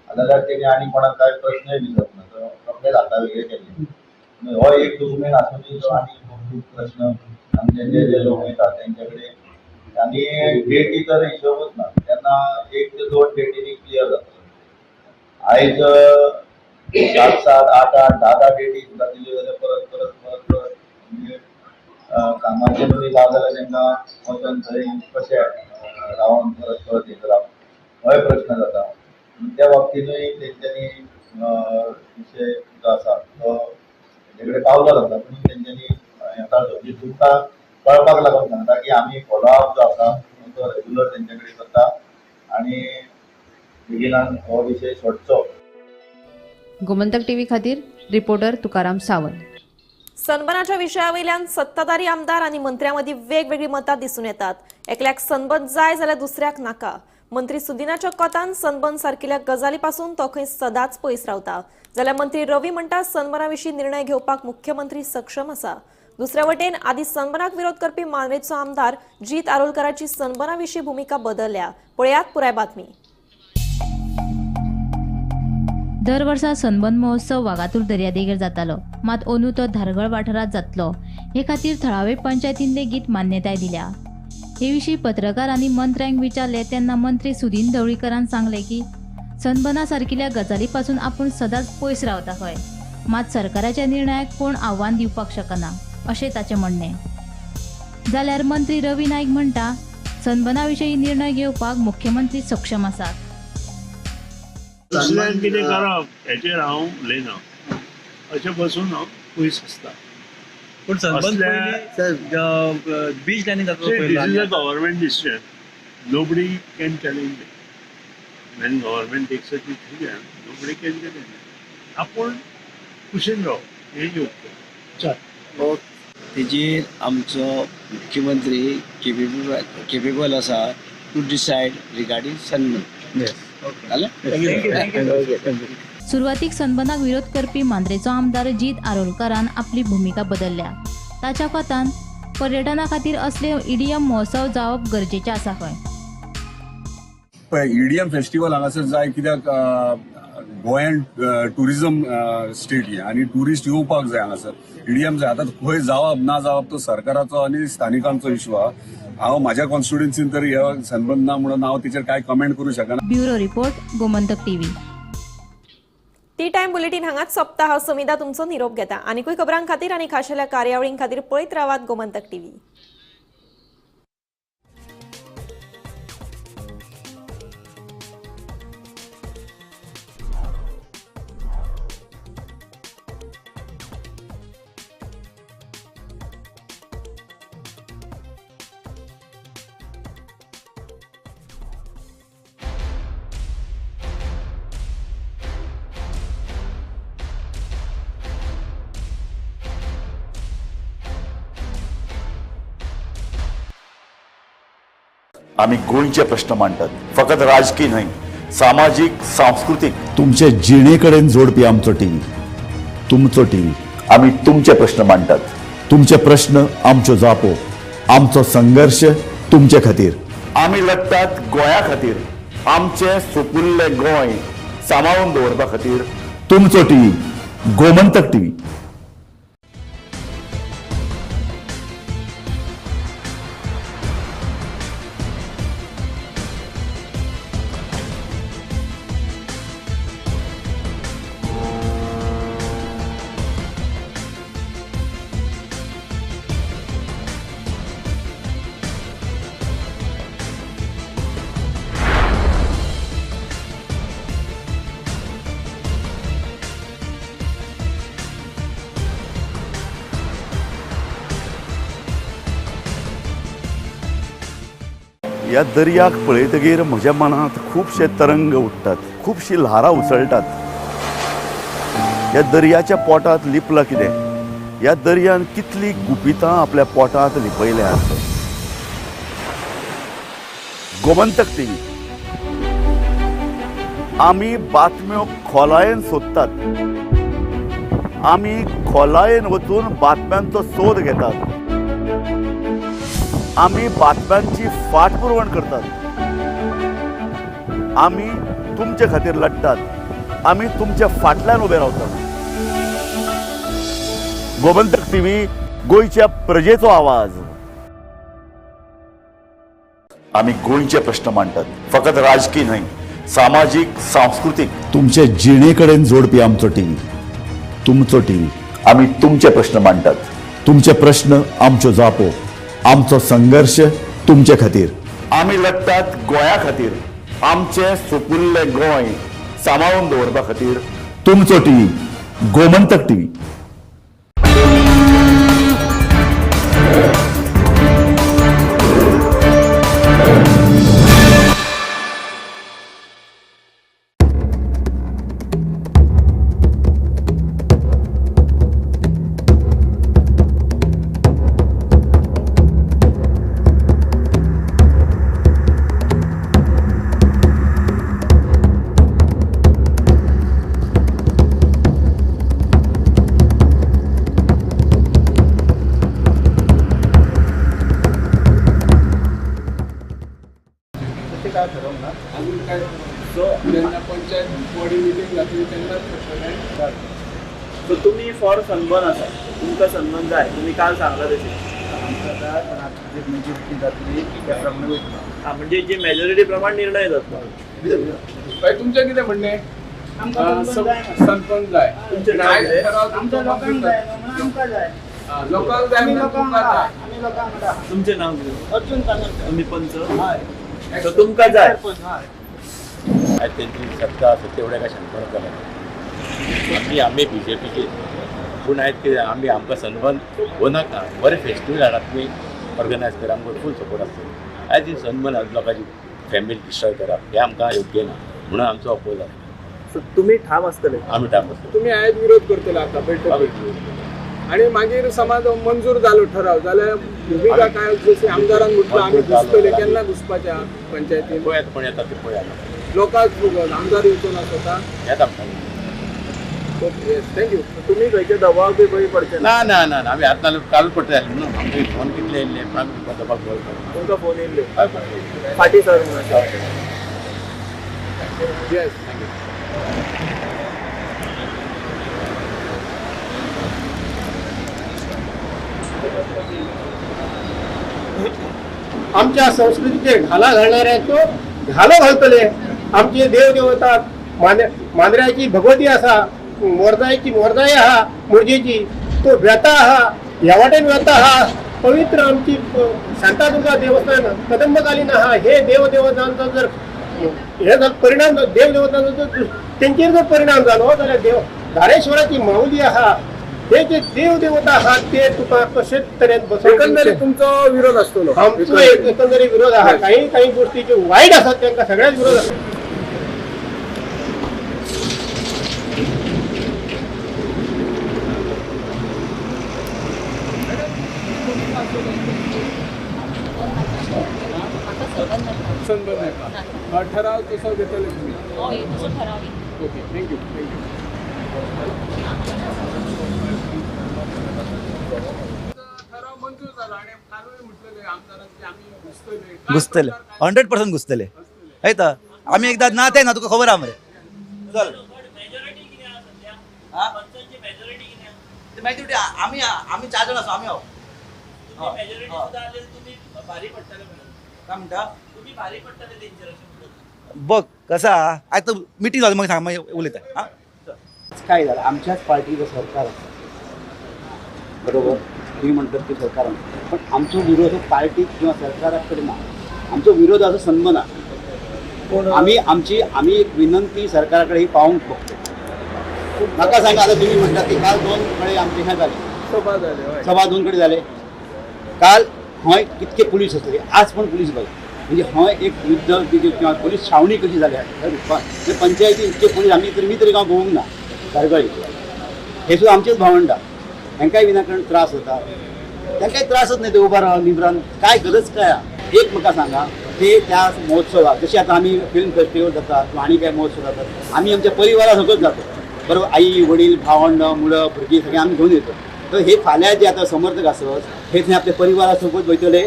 जाल्यार तेणी आनी कोणाक कांय प्रश्नय विचारना, तो रोखडेच हाता वेगळे केल्ले. हो एक डॉक्युमेंट आसुनूय तो आनी खूब प्रश्न आमचे जे जे लोक वयता तेंचे कडेन आनी डेटी तर हिशोबूच ना, तेन्ना 1 ते 2 डेटींनी क्लियर जाता. आयज 7 7 8 8 10 10 डेटी सुद्दां दिल्यो जाल्यार परत परत परत परत म्हणजे कामाचे मदीं जावं जाल्यार तांकां वचून थंय कशें रावन परत परत हें करप होय प्रश्न जाता. त्या बाबतीनूय तेंच्यांनी विशय जो आसा तो तेंचे कडेन पावलो जाता, पूण तेंच्यांनी हें म्हणजे तुमकां कळपाक लागून सांगता की आमी फॉलोअप जो आसा तो रेगुलर तेंचे कडेन करता आनी बेगिनान हो विशय सोडचो. गोमंतक टीव्ही खातीर रिपोर्टर तुकाराम सावंत. सनबनाच्या विशयावयल्यान सत्ताधारी आमदार आनी मंत्र्यांमदीं वेगवेगळीं मतां दिसून येतात. एकल्याक सनबन जाय जाल्यार दुसऱ्याक नाका. मंत्री सुदिनाच्या कोतान सनबन सारकिल्या गजाली पासून तो खंय सदांच पयस रावता, जाल्यार मंत्री रवी म्हणटा सनबना विशीं निर्णय घेवपाक मुख्यमंत्री सक्षम आसा. दुसऱ्या वटेन आदी सनबनाक विरोध करपी मांद्रेचो आमदार जीत आरोलकराची सनबना विशीं भुमिका बदलल्या. पळयात पुराय बातमी. दर वर्सा सनबन महोत्सव वागातूर दर्यादेगेर जातालो, मात अंदू तो धारगळ वाठारांत जातलो हे खातीर थळावे पंचायतीन लेगीत मान्यताय दिल्या. हे विशीं पत्रकार आनी मंत्र्यांक विचारले तेन्ना मंत्री सुदीन ढवळीकरान सांगले की सनबना सारकिल्या गजाली पासून आपूण सदांच पयस रावता खंय, मात सरकाराच्या निर्णयाक कोण आव्हान दिवपाक शकना अशें ताचें म्हणणें. जाल्यार मंत्री रवी नायक म्हणटा सनबना विशीं निर्णय घेवपाक मुख्यमंत्री सक्षम आसात. दुसऱ्यान कितें करप हेचेर हांव उलयना, अशें बसून हांव पयस आसता. पूण सनबन बीच लायनी जाता. This is a government decision, nobody can challenge it. When government takes a decision nobody can challenge it. आपूण कुशीन राव हें योग्य. तेजेर आमचो मुख्यमंत्री केपेबल आसा टू डिसायड रिगार्डींग सनबन. सुरवातीक सनबनाक विरोध करपी मांद्रेचो आमदार जीत आरोलकरान आपली भुमिका बदलल्या. ताच्या कोतान पर्यटना खातीर असले ईडीएम महोत्सव जावप गरजेचें आसा खंय. पळय ईडीएम फेस्टिवल हांगासर जाय कित्याक गोंयान टुरिझम स्टेट ही आनी ट्युरिस्ट येवपाक जाय हांगासर. ईडीएम जाय. आतां खंय जावप ना जावप तो सरकाराचो आनी स्थानिकांचो इशू आहा. हांव म्हाज्या कॉन्स्टिट्युएन्सीन तर हे सनबन ना म्हणून हांव तेचेर कांय कमेंट करूं शकना. Bureau report, Gomantak TV. Tea time bulletin हांगाच सोंपता. हांव समिधा तुमचो निरोप घेता. आनीकूय खबरां खातीर आनी खाशेल्या कार्यावळीं खातीर पळयत रावात गोमंतक टीव्ही. आमी गोंयचे प्रश्न मांडटात, फकत राजकीय न्हय, सामाजीक, सांस्कृतीक. तुमचे जिणे कडेन जोडपी आमचो टीव्ही, तुमचो टीव्ही. आमी तुमचे प्रश्न मांडटात, तुमचे प्रश्न आमच्यो जापो, आमचो संघर्श तुमचे खातीर. आमी लढटात गोंया खातीर, आमचें सुपुल्लें गोंय सांबाळून दवरपा खातीर. तुमचो टीव्ही, गोमंतक टीव्ही. ह्या दर्याक पळयतगीर म्हज्या मनांत खुबशे तरंग उठ्ठात, खुबशी ल्हारां उसळटात. ह्या दर्याच्या पोटांत लिपलां कितें? ह्या दर्यान कितलीं गुपितां आपल्या पोटांत लिपयल्यांत. गोमंतक टीव्ही, आमी बातम्यो खोलायेन सोदतात, आमी खोलायेन वचून बातम्यांचो सोद घेतात, आमी बातम्यांची फाटपुरवण करतात, आमी तुमचे खातीर लढटात, आमी तुमच्या फाटल्यान उबे रावतात. गोमंतक टीव्ही, गोंयच्या प्रजेचो आवाज. आमी गोंयचे प्रश्न मांडटात, फकत राजकीय न्हय, सामाजीक, सांस्कृतीक. तुमचे जिणे कडेन जोडपी आमचो टीव्ही, तुमचो टीव्ही. आमी तुमचे प्रश्न मांडटात, तुमचे प्रश्न आमच्यो जापो, आमचो संघर्श तुमचे खातीर. आमी लढटात गोंया खातीर, आमचें सुपुल्लें गोंय सांबाळून दवरपा खातीर. तुमचो टीव्ही, गोमंतक टीव्ही. सो तुमी फॉर सनबर्न आसा, तुमकां सनबर्न जाय, तुमी काल सांगला तशें. म्हणजे जी मेजॉरिटी प्रमाण निर्णय जातलो. तुमचें कितें म्हणणें? सनबर्न जाय, लोकांक जाय, तुमचें नांव कितें? अर्जुन. तुमी पंच, सो तुमकां जाय. आयज तेंची सत्ता आसा तेवढ्या काय सनबर्न जालें. आमी आमी बी जे पीचे, पूण आयज कितें आमी आमकां सनबर्न हो नाका. बरें फेस्टिवल हाडात तुमी ऑर्गनायज करा, आमकां फूल सपोर्ट आसतलो. आयज ही सनबर्न लोकांची फॅमिली डिस्ट्रॉय करप हें आमकां योग्य ना, म्हणून आमचो अपोज आसा. सो तुमी ठाम आसतले? आमी ठाम आसतले. तुमी आयज विरोध करतले आतां बैठकीक, आनी मागीर समाज मंजूर जालो ठराव जाल्यार भुमिका काय? जशें आमदारान म्हटलं आमी घुसतले, केन्ना घुसपाच्या पंचायतीन? पळयात कोण येता ते पळया, लोकांक आमदार येवचो ना स्वता येता. Okay, thank you. तुमी खंयचे दबाव बी पळय पडचे ना? ना ना ना, आमी आतां काल पडटा न्हू, आमकां फोन कितले येयल्ले, पण आमी दबाव तुमकां फोन येयल्ले फाटीं सर म्हणून. Yes, thank you. आमच्या संस्कृतीचेर घाला घालणाऱ्यांचो घालो घालतले. आमचे देवदेवता मांद्र्याची भगवती आसा, मोरजायची मोरजाय आहा, मोरजेची तो वेता आहा, ह्या वाटेन वेता आहा. पवित्र आमची शांतादुर्गा देवस्थान कदंबकालीन आहा. हे देवदेवतांचो जर हे जर परिणाम देवदेवतांचो जर तेंचेर जर परिणाम जालो जाल्यार देव धारेश्वराची माऊली आहा, हे जे देवदेवता आहात ते तुका कशेच तरेन बसोवंक एकंदरीत तुमचो विरोध आसतलो. आमचो एकंदरीत विरोध आहा. काही काही गोष्टी ज्यो वायट आसात तांकां सगळ्याच विरोध आसा. ठराव तसो घेतले तुमी? हय, तसो ठराव. Okay, thank you thank you. ठराव मंजूर जाला आनी कालूय म्हटलेले आमदारान की आमी घुसतले. घुसतले 100% घुसतले. हय तर आमी एकदां ना ते ना तुका खबर आहा मरे. चल मेजॉरिटी आमी आमी 4 जाण आसा आमी आहो. काय म्हणटा बघ कसा आतां मिटींग जाली मागीर सांग, मागीर उलयता. हां, काय झालं, आमच्याच पार्टीचं सरकार आसा बरोबर, तुम्ही म्हणतात की सरकार, पण आमचो विरोध पार्टीक किंवा सरकारा कडेन ना, आमचो विरोध आसा सन्मानाक. आमी आमची आमी एक विनंती सरकारा कडेन ही पावोवंक बघतो. म्हाका सांगा आतां तुमी म्हणटात की काल 2 कडेन आमचे हें जालें, सभा जाले, सभा 2 कडेन जाले. काल हय कितके पुलीस आसले, आज पण पुलीस बघा, म्हणजे हय एक युद्ध किंवा पोलीस छावणी कशी जाल्या ह्या रुपान. म्हणजे पंचायती इतके पोलीस आमी तरी मी तरी गांव भोवूंक ना धारगळी, हे सुद्दां आमचेच भावंडां, हेंकांय विनाकारण त्रास जाता, तांकांय त्रासच न्ही ते उबा रावन निब्रान काय गरज काय आहा. एक म्हाका सांगा, ते त्या महोत्सवाक जशें आतां आमी फिल्म फेस्टिवल जाता किंवा आनी काय महोत्सव जातात, आमी आमच्या परिवारा सगळंच जातो बरोबर, आई वडील भावंड मुलं भुरगीं सगळीं आमी घेवन येतो. तर हे फाल्यां जे आतां समर्थक आसत हे थंय आपल्या परिवारा सोबत वयतले,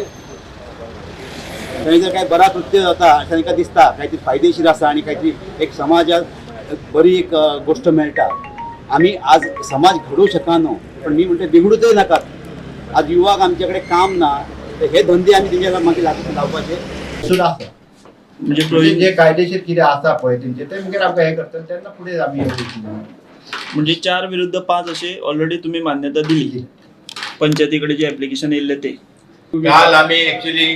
थंय जर काय बरा कृत्य जाता अशें तांकां दिसता, कांयतरी फायदेशीर आसा आनी कांयतरी एक समाजाक बरी एक गोश्ट मेळटा. आमी आज समाज घडोवंक शकना, पण मी म्हणटा बिगडूं तरी नाकात. आज युवाक आमचे कडेन काम ना, तर हे धंदे आमी तेंच्या मागीर लावपाचे सुद्दां आसा. म्हणजे जे कायदेशीर कितें आसा पळय तेंचे ते मागीर आमकां हें करतले तेन्ना फुडें आमी म्हणजे 4 विरुद्ध 5 असे ऑलरेडी तुम्ही मान्यता दिली पंचायती कडे जे ऍप्लिकेशन येयल्लें ते. काल आमी एक्चुअली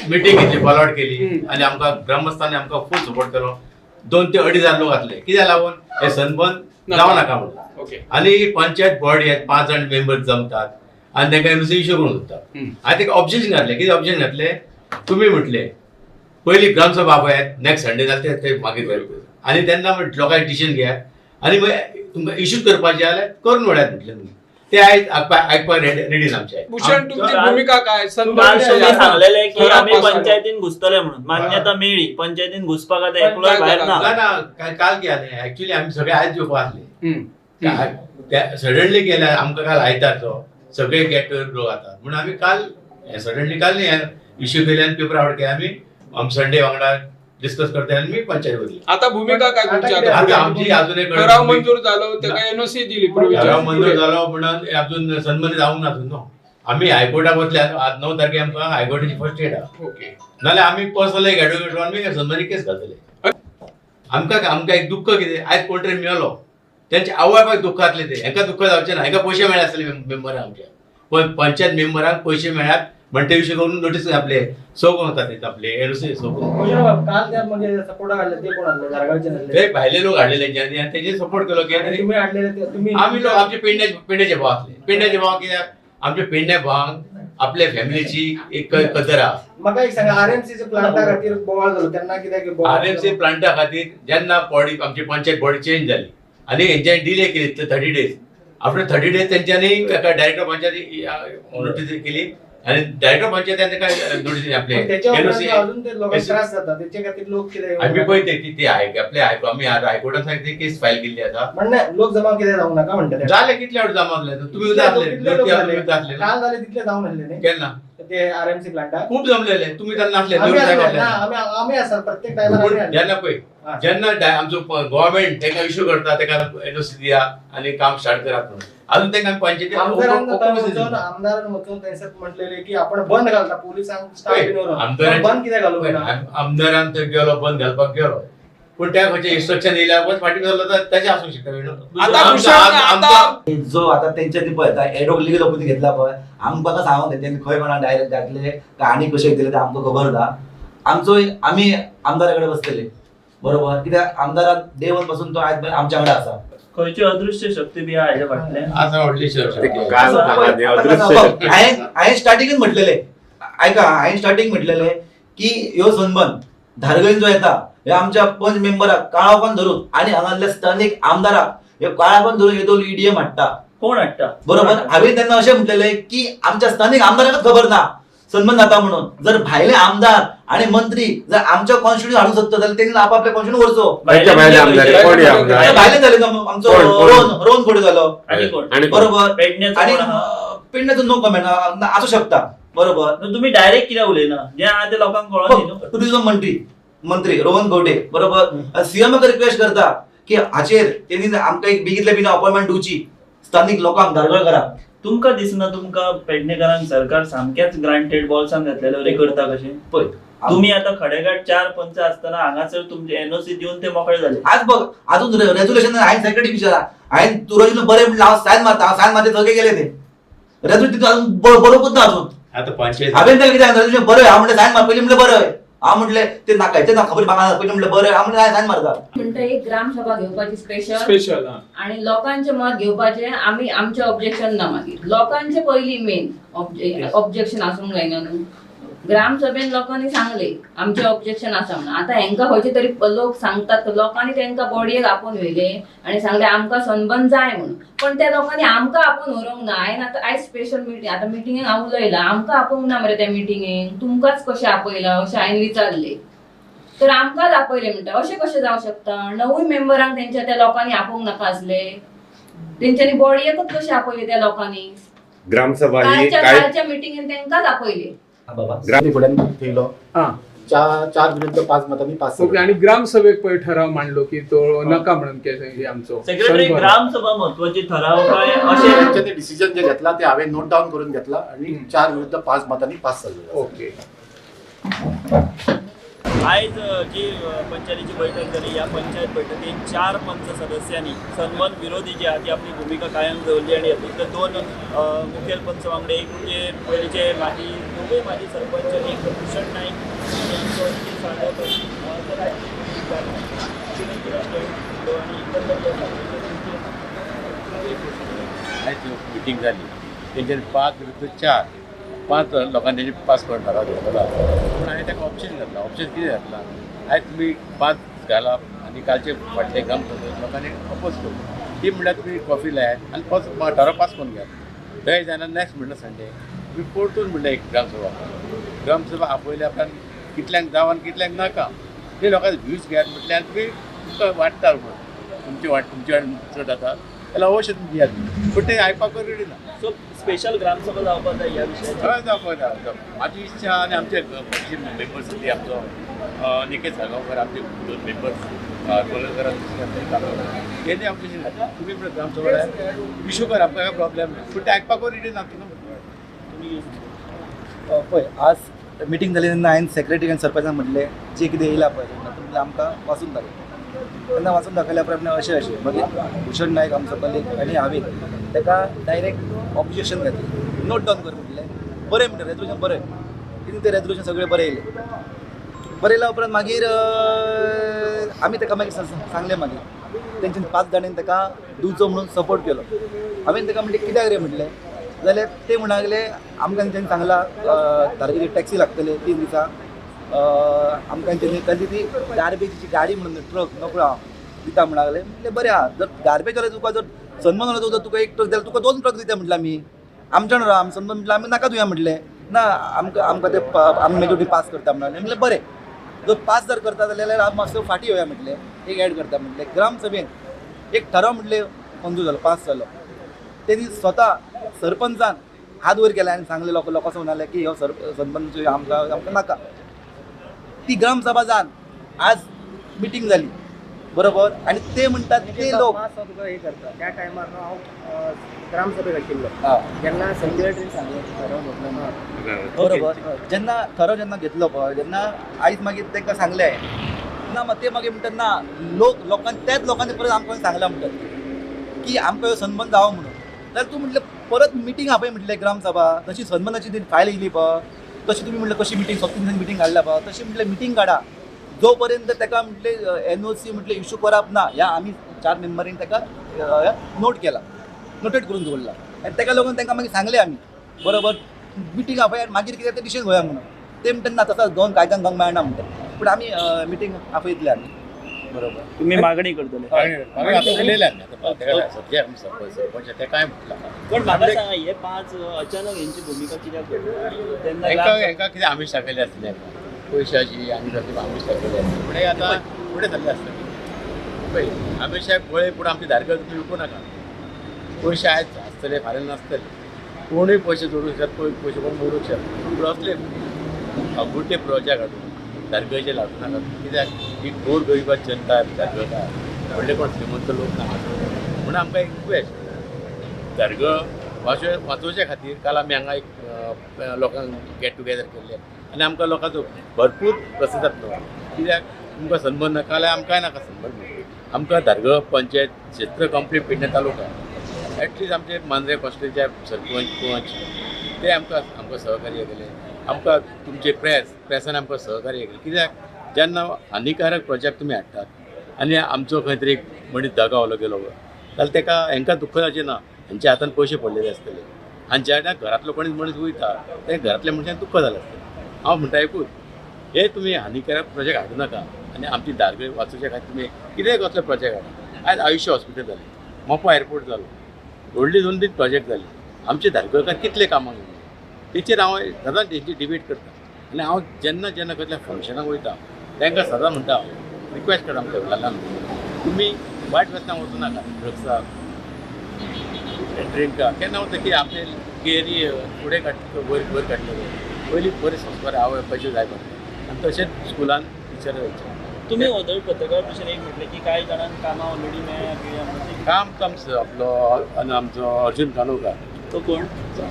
मिटींग घेतली, फॉलोआउट केली आनी आमकां ग्रामस्थांनी आमकां फूल सपोर्ट केलो. 2 ते 2.5 हजार लोक आसले, कित्याक लागून हे सनबर्न जावं नाका म्हणून. आनी पंचायत बॉडी 5 जाण मेंबर जमतात आनी तांकां एनओसी इश्यू करूंक सोदतात. आनी ताका ऑब्जेक्शन घातलें. कितें ऑब्जेक्शन घातलें, तुमी म्हटलें पयली ग्रामसभा आपयात, नेक्स्ट संडे जालें ते मागीर, आनी तेन्ना लोकांक डिसिजन घेयात आनी मागीर तुमकां इश्यू करपाचें जाल्यार करून वडयात म्हटलें तुमी. ते आयज आयकपाक रेडी ना आमचे. भूषण, तुमची भूमिका काय? सांगलेले की आमी पंचायतीन घुसतले म्हणून मान्यता मेळ्ळी, पंचायतीन घुसपाक आतां एकलोय भायर ना. ना, काल कितें जालें एक्चुअली आमी सगळे आयज येवपा आसले, सडनली केल्या आमकां काल आयतारचो सगळे गेट लोक जातात म्हणून आमी काल सडनली काल इश्यू केले आनी पेपर आवट केले. आमी आम संडे वांगडा डिस्कस करते आनी मी पंचायत वतली. आता भूमिका काय तुमची? आता आमची अजून एक ठराव मंजूर जालो, ताका एनओसी दिली, ठराव मंजूर जालो म्हणून अजून सन्मती जावंक ना अजून न्हू. आमी हायकोर्टाक वतले आज 9 तारखे आमकां हायकोर्टाची फर्स्ट डेट आहा. ओके, नाल्यार आमी पर्सनल एक एडवोकेट आमी सन्मती केस घालतले. आमकां आमकां एक दुख्ख कितें, आयज कोण तरी मेलो, तेंचे आवय बापायक दुख्ख जातलें, ते हेंकां दुख्ख जावचें ना. हेंकां पयशे मेळ्ळे आसतले मेंबरांक, आमच्या पण पंचायत मेंबरांक पयशे मेळ्ळ्यात म्हणटे विशय करून नोटीस आपले सो कोण वता ते आपले एनओसी सो काल त्या म्हणजे सपोर्टाक हाडले ते कोण हाडले? धारगांवचे हाडले ते भायले लोक हाडलेले तेंच्यांनी आनी तेंचे सपोर्ट केलो. की आमी लोक आमचे पेडण्याचे भाव आसले, पेडण्याचे भाव कित्याक आमच्या पेडण्या भावांक आपल्या फॅमिलीची एक कदर आहा. म्हाका एक सांगा, आरएमसी प्लांटा खातीर बोवाळ जालो तेन्ना कित्याक? आरएमसी प्लांटा खातीर जेन्ना बॉडी आमची पंचायत बॉडी चेंज जाली आनी हेंच्यांनी डिले केली 30 डेज, आफ्टर 30 डेज तेंच्यांनी डायरेक्टर पंचायत नोटीस केली आनी डायरेक्टर पंचायत तांकां नोटीस आपले त्रास जाता तेचे खातीर लोक कितें आमी पळय ते आपले आमी हायकोर्टान सांगते केस फायल केल्ली आसा. म्हणणे लोक जमा कितें जावंक नाका म्हणटले. जाले कितले फावट जमा जाले तुमी जातले काल जाले तितले जावंक नासले न्ही केन्ना ते आरएमसी प्लांटा खूब जमलेले, तुमी तेन्ना नासले. आमी आसा प्रत्येक टायमार. जेन्ना पळय जेन्ना आमचो गव्हर्मेंट तांकां इश्यू करता ताका एनओसी दिया आनी काम स्टार्ट करात म्हणून, अजून तांकां पंचायती आमदारान वचून थंयसर म्हटलेले की आपण बंद घालता पोलिसांक स्टाफ बंद कित्याक घालूंक ना. आमदारान थंय गेलो बंद घालपाक गेलो, पूण त्या खंयचे इन्स्ट्रक्शन येयल्या वच फाटीं सरलो तर तेजें आसूंक शकता. जो आतां तेंच्यांनी पळय एडवोक लिगल ओपिनियन घेतला पळय, आमकां सांगूंक जाय तेणी खंय कोणाक डायरेक्ट घातले काय आनी कशें दिलें तें आमकां खबर ना. आमचो आमी आमदारा कडेन बसतले बरोबर, कित्याक आमदारान डे वन पासून तो आयज आमच्या वांगडा आसा. खंयची अदृश्य शक्ती बी आहा हेच्या फाटल्यान? आसा व्हडली शक्ती. हांवें स्टार्टिंगूच म्हटलेलें, आयका हांवें स्टार्टींग म्हटलेलें की ह्यो सनबर्न धारगळीन जो येता हे आमच्या पंच मेंबराक काळोखान धरून आनी हांगासल्या स्थानीक आमदाराक हे काळोखान धरून येदोळ ईडीएम हाडटा. कोण हाडटा? बरोबर. हांवें तेन्ना अशें म्हटलेलें की आमच्या स्थानीक आमदाराकच खबर ना, सन्मान जाता म्हणून. जर भायले आमदार आणि मंत्री जर आमच्या कॉन्स्टिट्यूशन हाडूंक शकता जाल्यार तेणी आपापल्या कॉन्स्टिट्यूशन व्हरचो. भायले जाले आमचो रोहन खोडे जालो, बरोबर, आणि पेडण्याचो नो कमेंट आसूं शकता, बरोबर. तुम्ही डायरेक्ट कित्याक उलयना जे आहा ते लोकांक कळोन. टुरिझम मंत्री रोहन खंवटे, बरोबर, सीएमाक रिक्वेस्ट करता की हाचेर तेणी आमकां एक बेगीतल्या बेगीन अपॉइंटमेंट दिवची स्थानीक लोकांक धारगळ करा. तुमकां दिसना तुमकां पेडणेकारांक सरकार सामकेंच ग्रांटेड बॉल्सान घातलेले वरी करता कशें? पळय तुम्ही आता खडेगाठ 4 पंच असताना हांगासर तुमचे एनओसी दिवन ते मोकळे जाले. आज बघ अजून रेझोल्युशन हांवें सेक्रेटरी विचारा, हांवें तूं रेझोल्युशन बरें म्हणलें, हांव सायन मारता, हांव सायन मारता सगळे गेले ते रेझोल्युशन तितून अजून बरोवंकूच ना अजून. आतां पंचायत हांवें ताका कितें रेझोल्युशन बरें हांव म्हणलें सायन मार, पयलीं म्हणलें बरें, हांव म्हणलें ते नाका ते ना खबर म्हाका, पयलीं म्हणलें बरें, हांव म्हणलें सायन मारता. म्हणटा एक ग्रामसभा घेवपाची स्पेशल स्पेशल आणि लोकांचे मत घेवपाचे, आमी आमचे ऑब्जेक्शन ना, मागीर लोकांचे पयली मेन ऑब्जेक्शन आसूंक जायना न्हू. ग्रामसभेन लोकांनी सांगले आमचे ऑब्जेक्शन आसा म्हणून. आतां हेंकां खंयचे तरी लोक सांगतात, लोकांनी तेंकां बॉडयेक आपोवन व्हेले आनी सांगले आमकां सनबर्न जाय म्हणून, पण त्या लोकांनी आमकां आपोवन व्हरूंक ना. हांवें आतां आयज स्पेशल मिटींग, आतां मिटिंगेक हांव उलयलां, आमकां आपोवंक ना मरे त्या मिटिंगेक, तुमकांच कशें आपयलां अशें हांवें विचारलें, तर आमकांच आपयलें म्हणटा. अशें कशें जावं शकता? 9 मेंबरांक तेंच्या त्या लोकांनी आपोवंक नाका आसले, तेंच्यांनी बॉडयेकूच कशें आपयलें त्या लोकांनी? ग्रामसभा ही कालच्या मिटिंगेन तेंकांच आपयले. थेयलो 4 विरुद्ध 5 मतांनी पास. ओके, आणि ग्रामसभेक पळय ठराव मांडलो की तो नका म्हणून आमचो सेक्रेटरी. ग्रामसभा महत्वाची ठराव काय अशें ते डिसिजन जे घेतला ते हांवें नोट डावन करून घेतला आणि 4 विरुद्ध 5 मतांनी पास जाल्लो. ओके, आयज जी पंचायतीची बैठक जाली, ह्या पंचायत बैठकीत 4 पंच सदस्यांनी सनबर्न विरोधी जी आहा ती आपली भुमिका कायम दवरली आनी हातूंतले 2 मुखेल पंच वांगडे, एक म्हणजे पयलींचे माजी दोगूय माजी सरपंच, एक भूषण नायक आनी आमचो निखील साळगांवकर, आयज मिटींग जाली तेंच्यानी 5 विरुद्ध 4 5 लोकांनी तेजे पास करून ठराव घेतला. पूण हांवें ताका ऑप्शन घातला. ऑप्शन कितें घातला, आयज तुमी 5 घाला आनी कालचे फाटले ग्रामसभेक लोकांनी अपोज करूं ती म्हणल्यार तुमी कॉफी लायात आनी ठराव पास करून घेयात. थंय जायना नेक्स्ट म्हणल्यार संडे तुमी परतून म्हणल्यार एक ग्रामसभा ग्रामसभा आपयल्या उपरांत कितल्यांक जावं आनी कितल्यांक नाका ते लोकांचे व्यूज घेयात म्हटल्यार तुमी तुमकां वाडटा म्हण तुमची वाट तुमची वाट चड जाता जाल्यार अवश्य तुमी दियात, पूण ते आयकपाक रेडी ना. सो स्पेशल ग्रामसभा जावपाक जाय ह्या विशयाचेर. हय जावपाक जाय, म्हाजी इच्छा आनी आमचे जे मेंबर्स ती आमचो निकेत साळगांवकर, आमचे 2 मेंबर्स कोलकरां तेणी ऑब्जेक्शन घातला. तुमी पण ग्रामसभा इशू कर, आमकां काय प्रॉब्लेम ना, पूण ते आयकपाक रेडी ना. तुमी पळय आज मिटींग जाली तेन्ना हांवें सेक्रेटरी आनी सरपंचाक म्हटलें जें कितें येयलां पळय तेन्ना तुमी आमकां वाचून दाखय. तेन्ना वाचून दाखयल्या प्रमाणे अशें अशें मागीर भूषण नायक आमचो कलीग आनी हांवें ताका डायरेक्ट ऑब्जेक्शन घातलें, नोट डावन कर म्हटलें, बरें म्हणटा रेजोल्युशन बरें, कितें तें रेजोल्युशन सगळें बरें येयलें. बरें येयल्या उपरांत मागीर आमी ताका मागीर सांगलें, मागीर तेंच्यानी 5 जाणांनी ताका दिवचो म्हणून सपोर्ट केलो. हांवें ताका म्हणलें कित्याक रे म्हटलें, जाल्यार ते म्हणूंक लागले आमकां तेंच्यांनी सांगलां धारगळी टॅक्सी लागतले 3 दिसां, आमकां तेंच्यांनी ताजी ती गार्बेजीची गाडी म्हणून ट्रक नकळो हांव दिता म्हणूंक लागले. म्हणलें बरें आहा, जर गार्बेज वाले तुका जर सन्मान वाले तुका तुका 1 ट्रक जाल्यार तुका 2 ट्रक दिता म्हटलें आमी, आमच्यान राव सन्मान म्हटलें आमी नाका दिवया म्हटलें ना, आमकां आमकां ते आमी मेजोरिटी पास करता म्हणलें. म्हणलें बरें, जर पास जर करता जाल्यार हांव मातसो फाटीं येवया म्हटलें, एक एड करता म्हटलें. ग्रामसभेन एक ठराव म्हटलें मंजूर जालो, पास जालो. तेणी स्वता सरपंचान हात वयर केला आनी सांगलें लोक लोकां म्हणाले की हो सरपंच आमकां आमकां नाका. ती ग्रामसभा जावन आज मिटींग जाली बरोबर, आनी ते म्हणटात ते लोक तुका हे करता. त्या टायमार न्हू हांव ग्रामसभेक आशिल्लो जेन्ना सेक्रेटरीन सांगलें ठराव घेतलो बरोबर, जेन्ना ठराव जेन्ना घेतलो पळय तेन्ना आयज मागीर तांकां सांगलें ना, ते मागीर म्हणटात ना लोक लोकांनी त्याच लोकांनी परत आमकां सांगलां म्हणटात की आमकां सन्मान जावो म्हणून. जाल्यार तूं म्हटलें परत मिटींग आपय म्हटलें ग्रामसभा, जशी सन्मानाची ती फायल येयली पळय तशी तुमी म्हटलें कशी मिटींग 3 दिसांनी मिटींग काडल्या पळय तशी म्हटलें मिटींग काडा, जो पर्यंत ताका म्हटलें एनओसी म्हटलें इशू करप ना ह्या आमी 4 मेंबरीन ताका नोट केला, नोटेट करून दवरला आनी ताका लागून तांकां मागीर सांगलें आमी बरोबर मिटींग आपय मागीर कितें तें डिसिजन घेवया म्हणून. ते म्हणटात ना तसो गोवन कायद्यान घेवंक मेळना म्हणटात, पूण आमी मिटींग आपयतले आमी. बरोबर तुमी मागणी करतले. आतां उलयले आमी, आतां सद्या आमी सरपंच ते काय म्हटलां. पण म्हाका सांगा, हे 5 अचानक हेंची भुमिका कित्याक तेन्ना हेंकां कितें आमीश दाखयले आसतले, पयशाची आनी कसली आमीश दाखयले आसतले. फुडें आतां फुडें सरले आसतले. पळय आमिशाक पळय, पूण आमची धारगळ तुमी विकूं नाका. पयशे आयज आसतले फाल्यां नासतले, कोणूय पयशे जोडूंक शकता, पयशे कोण मोडूंक शकता. पूण असले अगुटे प्रोजेक्ट हाडून धारगळचे लागूं नाका. कित्याक ही गोर गरिबा जनता धारगळकार, व्हडले कोण श्रीमंत लोक ना. म्हणून आमकां एक रिक्वेस्ट, धारगळ वाचोवच्या खातीर काल आमी हांगा एक लोकांक गेट टुगेदर केल्लें आनी आमकां लोकांचो भरपूर प्रतिसाद मेळ्ळो. कित्याक तुमकां सनबर्न नाका जाल्यार आमकांय नाका सनबर्न. आमकां धारगळ पंचायत क्षेत्र कंप्लीट पेडणे तालुका एटलिस्ट आमचे मांद्रे कॉन्स्टिट्युएन्सीचे सरपंच पंच ते आमकां आमकां सहकार्य केलें. आमकां तुमचे प्रेसान आमकां सहकार्य केलें. कित्याक जेन्ना हानिकारक प्रोजेक्ट तुमी हाडटात आनी आमचो खंय तरी एक मनीस दगावलो गेलो जाल्यार ताका हांकां दुख्ख जावचें ना. हांच्या हातान पयशे पडलेले आसतले आनी जेन्ना घरांतलो कोणी मनीस वयता ते घरांतल्या मनशान दुख्ख जालें आसतलें. हांव म्हणटा एकूच, हे तुमी हानिकारक प्रोजेक्ट हाडूं नाका आनी आमची धारगळ वाचोवच्या खातीर तुमी कितेंय कसले प्रोजेक्ट हाडा. आयज आयुष्य हॉस्पिटल जालें, मोपा एअरपोर्ट जालो, व्हडली 2-3 प्रोजेक्ट जाले. आमचे धारगळकार कितले कामाक येयले तेचेर हांव सदांच तेंची डिबेट करता. आनी हांव जेन्ना जेन्ना कसल्या फंक्शनाक वयता तांकां सदां म्हणटा, रिक्वेस्ट करता आमच्या वडिलांक, तुमी वायट व्यसनाक वचूं नाका, ड्रग्साक ड्रिंकाक. केन्ना वता की आपले कॅरियर फुडें काडटा, वयर वयर काडटले. पयलीं बरे संस्कार आवय बापायचे जाय पडटा आनी तशेंच स्कुलान टिचर जायचे. तुमी व्हदळ पत्रकार परिशदेक एक म्हटलें की कांय जाणांक कामां ऑलरेडी मेळ्ळ्या. काम तो आमचो आपलो आनी आमचो अर्जून कानोकर, तो कोण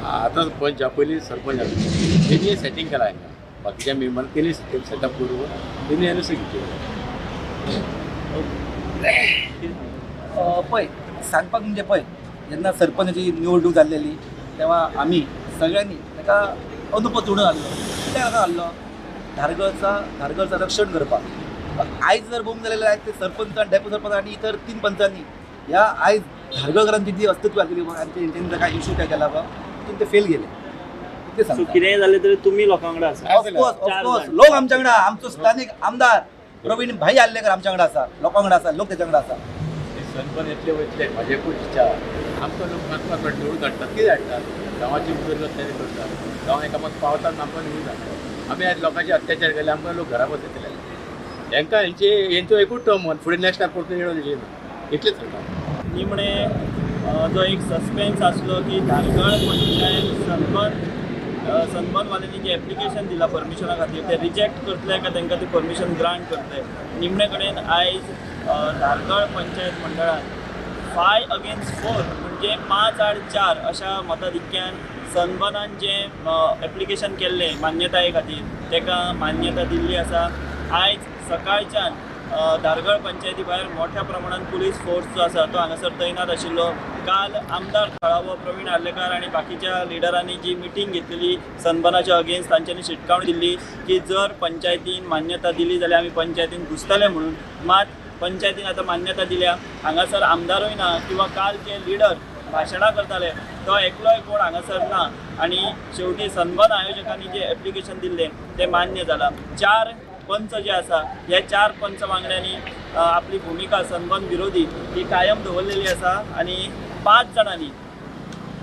आतां पंच, पयलीं सरपंच आसलो, तेणी सेटींग केलां हांकां. बाकीच्या मेंबरान तेणी सेटअप करून तेणी एनओसी घेतली. पळय सांगपाक म्हणजे पळय, जेन्ना सरपंचाची निवडणूक जाल्लेली तेव्हा आमी सगळ्यांनी ताका अनुपत उडोवन हाडलो. कित्याक लागून हाडलो? धारगळचा रक्षण करपाक. आयज जर बूम जालेले आयज ते सरपंच आनी डेप्युटी सरपंच आनी इतर 3 पंचांनी ह्या आयज धारगळकारांची जी अस्तित्व आसलेली आनी तेंच्यांनी काय इशू काय केला तितून ते फेल गेले. सो कितेंय जालें तरी तुमी लोकां वांगडा आसा. ऑफकोर्स ऑफकोर्स, लोक आमच्या वांगडा. आमचो स्थानीक आमदार प्रवीण भाई आर्लेकर आमच्या वांगडा आसा, लोकां वांगडा आसा, लोक तेच्या वांगडा आसा. सनबर्न येतले वयतले म्हाजें एकूच इच्छा, आमकां लोक मातमात निवडून हाडटात. कितें हाडटात? गांवाची उदरगत तयारी करतात, गांव एकामेक पावतात, आमकां निवडून हाडटात. आमी आयज लोकांचे अत्याचार केले, आमकां लोक घरा बसयतले. हेंकां हेंचो एकूच टर्म फुडें नेक्स्ट टायम परतून येवं ना, इतलेंच सांगता. निमणे जो एक सस्पेन्स आसलो की धारगळ पंचायत सनबर्नवाल्यांनी जें एप्लिकेशन दिलां परमिशना खातीर तें रिजेक्ट करतले काय तांकां ती परमिशन ग्रांट करतले. निमणे कडेन आयज धारगळ पंचायत मंडळान 5-4 म्हणजे 5-4 अशा मताधिक्यान सनबर्नान जें एप्लिकेशन केल्लें मान्यताये खातीर ताका मान्यता दिल्ली आसा. आयज सकाळच्यान धारगळ पंचायती भायर मोठ्या प्रमाणात पुलीस फोर्स जो आसा तो हांगासर तैनात आशिल्लो. काल आमदार थळावो प्रवीण आर्लेकर आनी बाकीच्या लिडरांनी जी मिटींग घेतलेली सनबर्नाच्या अगेन्स्ट, तांच्यांनी शिटकावणी दिल्ली की जर पंचायतीन मान्यता दिली जाल्यार आमी पंचायतीन घुसतले म्हणून. मात पंचायतीन आतां मान्यता दिल्या. हांगासर आमदारूय ना किंवा काल जे लिडर भाशणां करताले तो एकलोय कोण हांगासर ना आनी शेवटी सनबर्न आयोजकांनी जे एप्लिकेशन दिल्लें तें मान्य जालां. 4 पंच जे आसा ह्या 4 पंच वांगड्यांनी आपली भुमिका सनबर्न विरोधी ही कायम दवरलेली आसा आनी 5 जाणांनी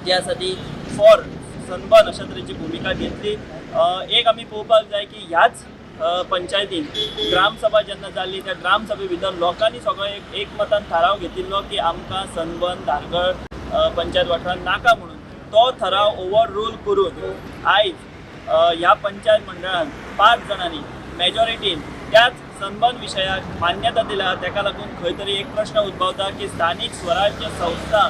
जी आसा ती फॉर सनबर्न अशा तरेची भुमिका घेतली. एक आमी पळोवपाक जाय की ह्याच पंचायतीन ग्रामसभा जेन्ना जाल्ली त्या ग्रामसभे भितर लोकांनी सगळो एक एकमतान थाराव घेतिल्लो की आमकां सनबर्न धारगळ पंचायत वाठारांत नाका म्हणून. तो थाराव ओवर रूल करून आयज ह्या पंचायत मंडळान 5 जाणांनी मेजॉरिटीन त्याच सनबर्न विशयाक मान्यता दिल्या. ताका लागून खंय तरी एक प्रश्न उद्भवता की स्थानीक स्वराज्य संस्था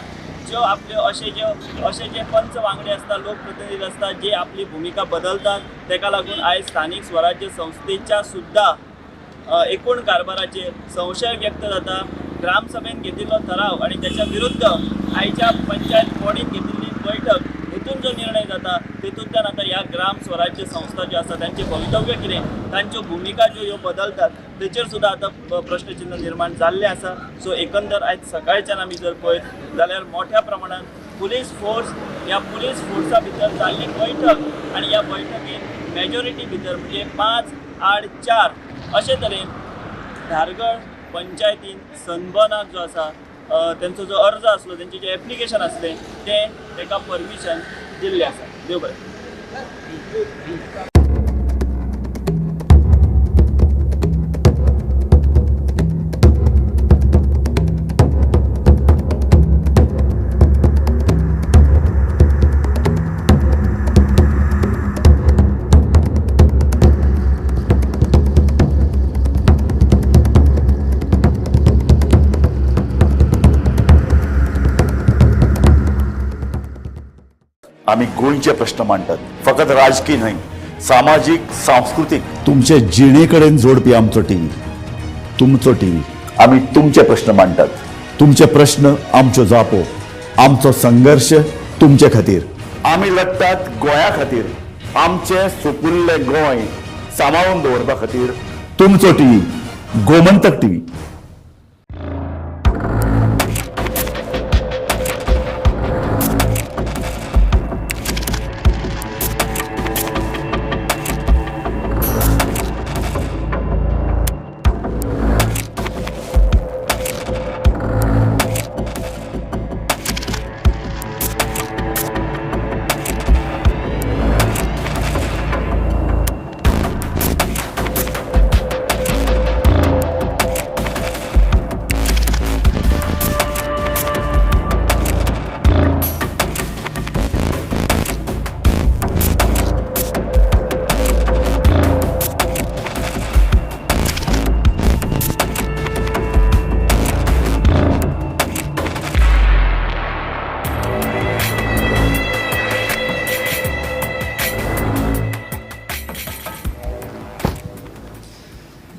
ज्यो आपल्यो अशे जे पंच वांगडी आसता, लोकप्रतिनिधी आसता, जे आपली भुमिका बदलतात, ताका लागून आयज स्थानीक स्वराज्य संस्थेच्या सुद्दां एकूण कारभाराचेर संशय व्यक्त जाता. ग्रामसभेन घेतिल्लो ठराव आनी त्याच्या विरुद्ध आयच्या पंचायत बॉडीन घेतिल्ली बैठक हेतून जो निर्णय जाता तेतूंतल्यान आतां ह्या ग्राम स्वराज्य संस्था ज्यो आसा तांचें भवितव्य कितें, तांच्यो भुमिका ज्यो ह्यो बदलतात तेचेर सुद्दां आतां प्रश्नचिन्ह निर्माण जाल्लें आसा. सो एकंदर आयज सकाळच्यान आमी जर पळयत जाल्यार मोठ्या प्रमाणान पुलीस फोर्स ह्या पुलीस फोर्सा भितर जाल्ली बैठक आनी ह्या बैठकीन मेजॉरिटी भितर म्हणजे 5-4 अशे तरेन धारगळ पंचायतीन सनबर्नाक जो आसा तेंचो जो अर्ज आसलो, तेंचें जें एप्लिकेशन आसलें तें तेका परमिशन दिल्लें आसा. देव बरें. आमी गोंयचे प्रश्न मांडटात, फकत राजकीय न्हय, सामाजीक, सांस्कृतीक, तुमचे जिणे कडेन जोडपी आमचो टीव्ही, तुमचो टीव्ही. आमी तुमचे प्रश्न मांडटात, तुमचे प्रश्न आमच्यो जापो, आमचो संघर्श तुमचे खातीर. आमी लढटात गोंया खातीर, आमचें सुपुल्लें गोंय सांबाळून दवरपा खातीर. तुमचो टीव्ही, गोमंतक टीव्ही.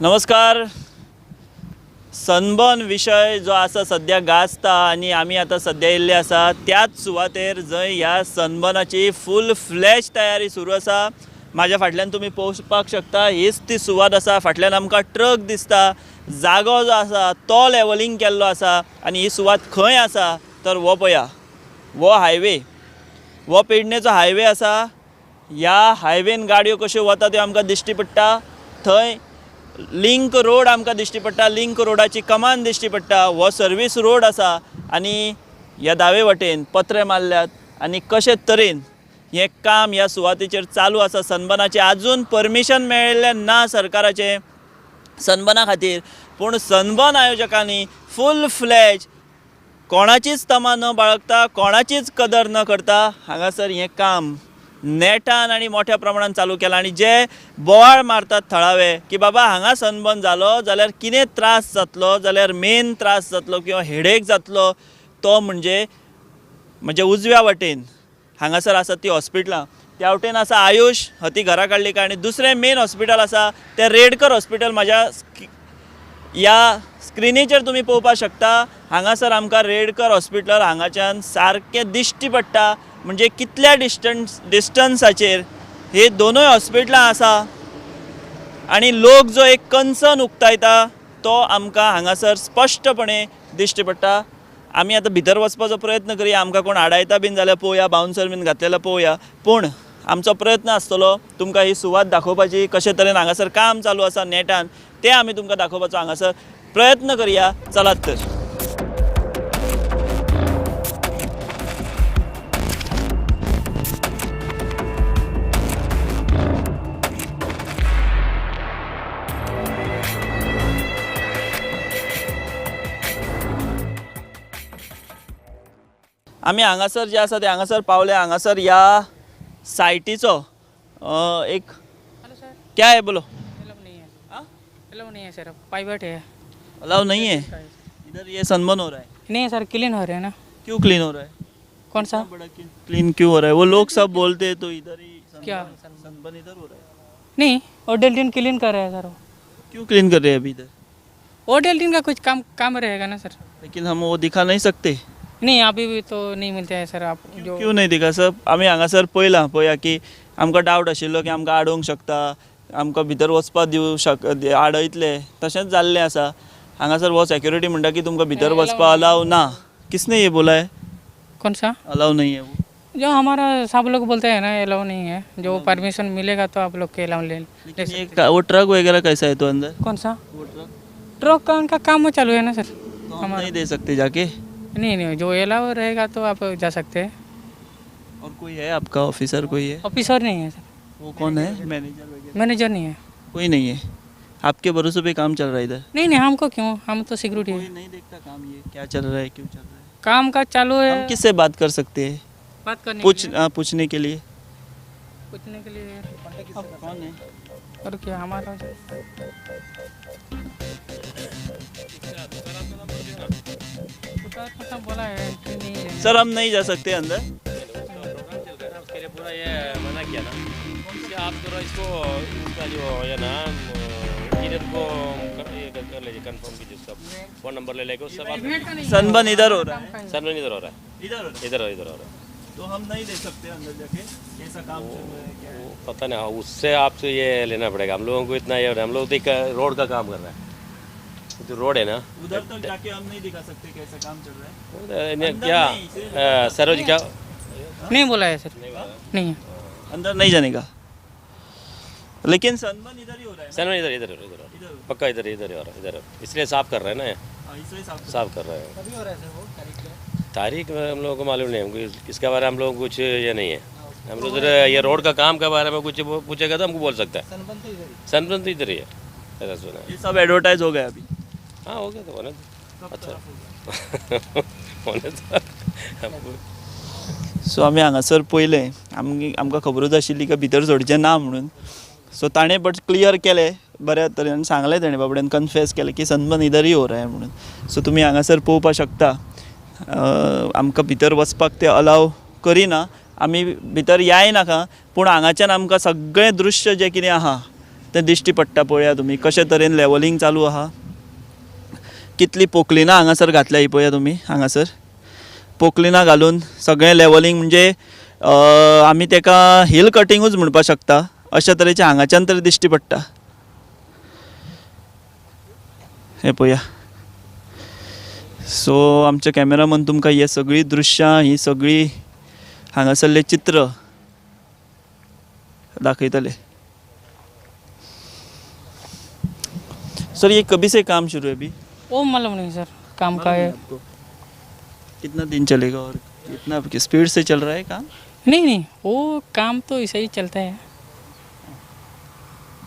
नमस्कार. सनबर्न विशय जो आसा सद्या गाजता आनी आमी आतां सद्या येयल्ले आसा त्याच सुवातेर जंय ह्या सनबर्नाची फूल फ्लॅश तयारी सुरू आसा. म्हाज्या फाटल्यान तुमी पळोवपाक शकता, हीच ती सुवात आसा. फाटल्यान आमकां ट्रक दिसता, जागो जो आसा तो लेवलिंग केल्लो आसा आनी ही सुवात खंय आसा तर हो पळया, हो हायवे, हो पेडणेचो हायवे आसा. ह्या हायवेन गाडयो कश्यो वता त्यो आमकां दिश्टी पडटा. थंय लिंक रोड आमकां दिश्टी पडटा, लिंक रोडाची कमान दिश्टी पडटा. हो सर्वीस रोड आसा आनी ह्या दावे वटेन पत्रे मारल्यात आनी कशे तरेन हें काम ह्या सुवातेचेर चालू आसा. सनबर्नाचें आजून परमिशन मेळिल्लें ना सरकाराचें सनबर्ना खातीर, पूण सनबर्न आयोजकांनी फूल फ्लॅज कोणाचीच तमा न बाळगता, कोणाचीच कदर न करता हांगासर हें काम नेटान आनी मोठ्या प्रमाणान चालू केलां. आनी जे बोवाळ मारतात थळावे की बाबा हांगा सनबर्न जालो जाल्यार कितें त्रास जातलो, जाल्यार मेन त्रास जातलो किंवा हेडेक जातलो तो म्हणजे म्हणजे उजव्या वटेन हांगासर आसा ती हॉस्पिटलां, त्या वटेन आसा आयुष हती घरा काडली आनी दुसरें मेन हॉस्पिटल आसा तें रेडकर हॉस्पिटल. म्हाज्या ह्या स्क्रिनीचेर तुमी पळोवपाक शकता, हांगासर आमकां रेडकर हॉस्पिटल हांगाच्यान सारकें दिश्टी पडटा. म्हणजे कितल्या डिस्टन्साचेर हे दोनूय हॉस्पिटलां आसा आनी लोक जो एक कन्सर्न उक्तायता तो आमकां हांगासर स्पश्टपणे दिश्टी पडटा. आमी आतां भितर वचपाचो प्रयत्न करया, आमकां कोण आडायता बीन जाल्यार पळोवया, बाउन्सर बीन घातलेलो पळोवया, पूण आमचो प्रयत्न आसतलो तुमकां ही सुवात दाखोवपाची, कशे तरेन हांगासर काम चालू आसा नेटान तें आमी तुमकां दाखोवपाचो हांगासर प्रयत्न करया. चलात तर. आमी हांगासर जे आसा ते हांगासर पावले. हांगासर ह्या सायटीचो एक क्या है बोलो? अलाउ नहीं है सर, प्राइवेट है। अलाउ नहीं है? इधर ये सनबर्न हो रहा है? नहीं सर, क्लीन हो रहा है ना। क्यों क्लीन हो रहा है? कौन सा बड़ा क्लीन क्यों हो रहा है? वो लोग सब बोलते हैं तो इधर ही क्या सनबर्न इधर हो रहा है? नहीं, और डेल्टिन क्लीन कर रहा है सर। क्यों क्लीन कर रहे हैं अभी इधर? और डेल्टिन का कुछ काम रहेगा ना सर। लेकिन हम वो दिखा नहीं सकते। नहीं, अभी भी तो नहीं मिलते हैं सर। आप जो क्यों नहीं दिखा सर? आमी हांगासर पळयलां पळया की आमकां डावट आशिल्लो की आमकां आडोवंक शकता, आमकां भितर वचपाक दिवं शक आडयतले, तशेंच जाल्लें आसा. हांगासर हो सेक्युरिटी म्हणटा की तुमकां भितर वचपाक अलाव ना. किसने ये बोला है? कौन सा अलाउ नहीं है? वो जो हमारा सब लोग बोलते हैं ना, अलाउ नहीं है। जो परमिशन मिलेगा तो आप लोग के अलाउ ले। वो ट्रक वगैरह कैसा है तो अंदर? कौन सा वो ट्रक? ट्रक का उनका काम चालू है ना सर। तो हम नहीं दे सकते जाके? नहीं नहीं, जो अलाउ रहेगा तो आप जा सकते हैं। और कोई है आपका ऑफिसर? कोई है? ऑफिसर नहीं है सर। वो कौन है? मैनेजर? मैनेजर नहीं है, कोई नहीं है। आपके भरोसे पे काम चल रहा है इधर? नहीं नहीं, हमको क्यों, हम तो सिक्योरिटी है। नहीं देखता काम ये क्या चल रहा है, क्यों चल रहा है? काम का चालू है। हम किससे बात कर सकते हैं? बात करने पूछने के लिए, पूछने के लिए कौन है? और क्या हमारा बोला है सर, हम नहीं जा सकते अंदर। उसके लिए पूरा ये मना किया ना आप थोड़ा इसको, इसका जो है ना इंजीनियर को ये कर लीजिए, कंफर्म कीजिए, उसका फोन नंबर ले लेके सब। सनबर्न इधर हो रहा है? सनबर्न इधर हो रहा है, इधर इधर हो रहा है। तो हम नहीं दे सकते अंदर जाके, कैसा काम चल रहा है क्या है? पता नहीं, उससे आपसे ये लेना पड़ेगा। हम लोगों को इतना ये, हम लोग तो रोड का काम कर रहे हैं, जो रोड है ना उधर तक जाके हम नहीं दिखा सकते कैसा काम चल रहा है। क्या सरोज क्या नहीं बोला है सर? नहीं, अंदर नहीं जाने का। लेकिन सनबर्न इधर ही हो रहा है। सनबर्न इधर इधर इधर पक्का इधर इधर हो रहा है, इधर इसलिए साफ कर रहे हैं ना, साफ कर रहे हैं। कभी हो रहा है सर वो तारीख? तारीख हम लोगों को मालूम नहीं, हमको इसके बारे में हम लोगों को कुछ ये नहीं है। हम लोग इधर ये रोड का काम के बारे में कुछ पूछेगा तो हमको बोल सकता है। सनबर्न तो इधर ही है, ऐसा सुना है। ये सब एडवर्टाइज हो गया अभी? हाँ हो गया तो होने, अच्छा होने तो। सो आमी हांगासर पयलें आमकां खबरूच आशिल्ली का भितर सोडचें ना म्हणून। सो ताणें बट क्लियर केलें बऱ्या तरेन सांगलें तेणें, बाबड्यान कन्फेस केलें की सनबर्न इधरही हो रहा है म्हणून। सो तुमी हांगासर पळोवपाक शकता, आमकां भितर वचपाक ते अलाव करिना, आमी भितर याय नाका, पूण हांगाच्यान आमकां सगळें दृश्य जें कितें आहा तें दिश्टी पडटा। पळया तुमी कशे तरेन लेवलिंग चालू आहा, कितली पोकलिनां हांगासर घातल्या ही पळया तुमी, हांगासर पोकलिनां घालून सगळें लेवलिंग, म्हणजे आमी तेका हिल कटिंगूच म्हणपाक शकता अशा तरेचें हांगाच्यान तरी दिश्टी पडटा। हें पळया। सो आमचे कॅमेरामन तुमकां हे सगळीं दृश्यां, ही सगळी हांगासरलें चित्र दाखयतले। सर ये कभी से काम शुरू है अभी? वो मालूम नहीं सर, काम का है। कितना दिन चलेगा और कितना स्पीड से चल रहा है काम? नहीं नहीं, वो काम तो ऐसे ही चलता है।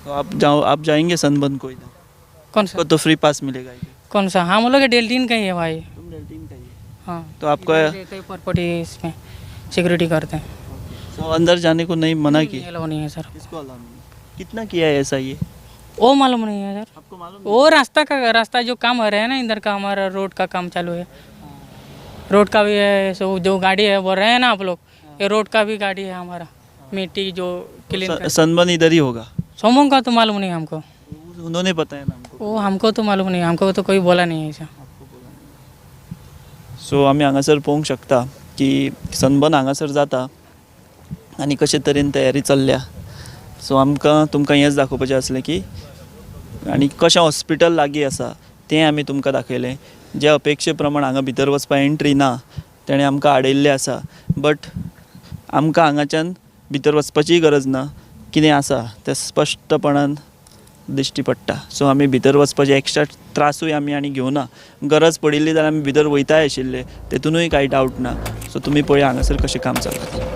तो आप जाओ, आप जाएंगे सनबर्न को इधर? कौन सा? तो फ्री पास मिलेगा। कौन सा? हम लोग डेल्टीन का ही है भाई। तुम डेल्टीन का ही है? हाँ। तो आपका प्रॉपर्टी इसमें सिक्योरिटी करते हैं। तो अंदर जाने को नहीं मना किया? अलाउ नहीं है सर। किसको अलाउ नहीं? कितना किया है ऐसा ये? वो मालूम नहीं है सर। आपको मालूम? वो रास्ता का, रास्ता जो काम हो रहा है ना इधर का, हमारा रोड का काम चालू है, रोड का भी है। सो जो गाड़ी है बोल रहे हैं ना आप लोग, ये रोड का भी गाड़ी है हमारा, मिट्टी जो क्लीन। सनबर्न इधर ही होगा? सोमों का तो मालूम नहीं हमको, उन्होंने बताया ना हमको। वो हमको तो मालूम नहीं, हमको तो कोई बोला नहीं है ऐसा। सो आमी हांगासर पळोवंक शकता की सनबर्न हांगासर जाता आनी कशे तरेन तयारी चल्ल्या। सो आमकां तुमकां हेंच दाखोवपाचें आसलें की आनी कशें हॉस्पिटल लागीं आसा तें आमी तुमकां दाखयलें। जे अपेक्षे प्रमाण हांगा भितर वचपाक एंट्री ना, तेणें आमकां आडयल्लें आसा, बट आमकां हांगाच्यान भितर वचपाचीय गरज ना, कितें आसा तें स्पश्टपणान दिश्टी पडटा। सो आमी भितर वचपाचे एक्स्ट्रा त्रासूय आमी आनी घेवना, गरज पडिल्ली जाल्यार आमी भितर वयताय आशिल्ले, तेतूनूय कांय डावट ना। सो तुमी पळया हांगासर कशें काम चलता।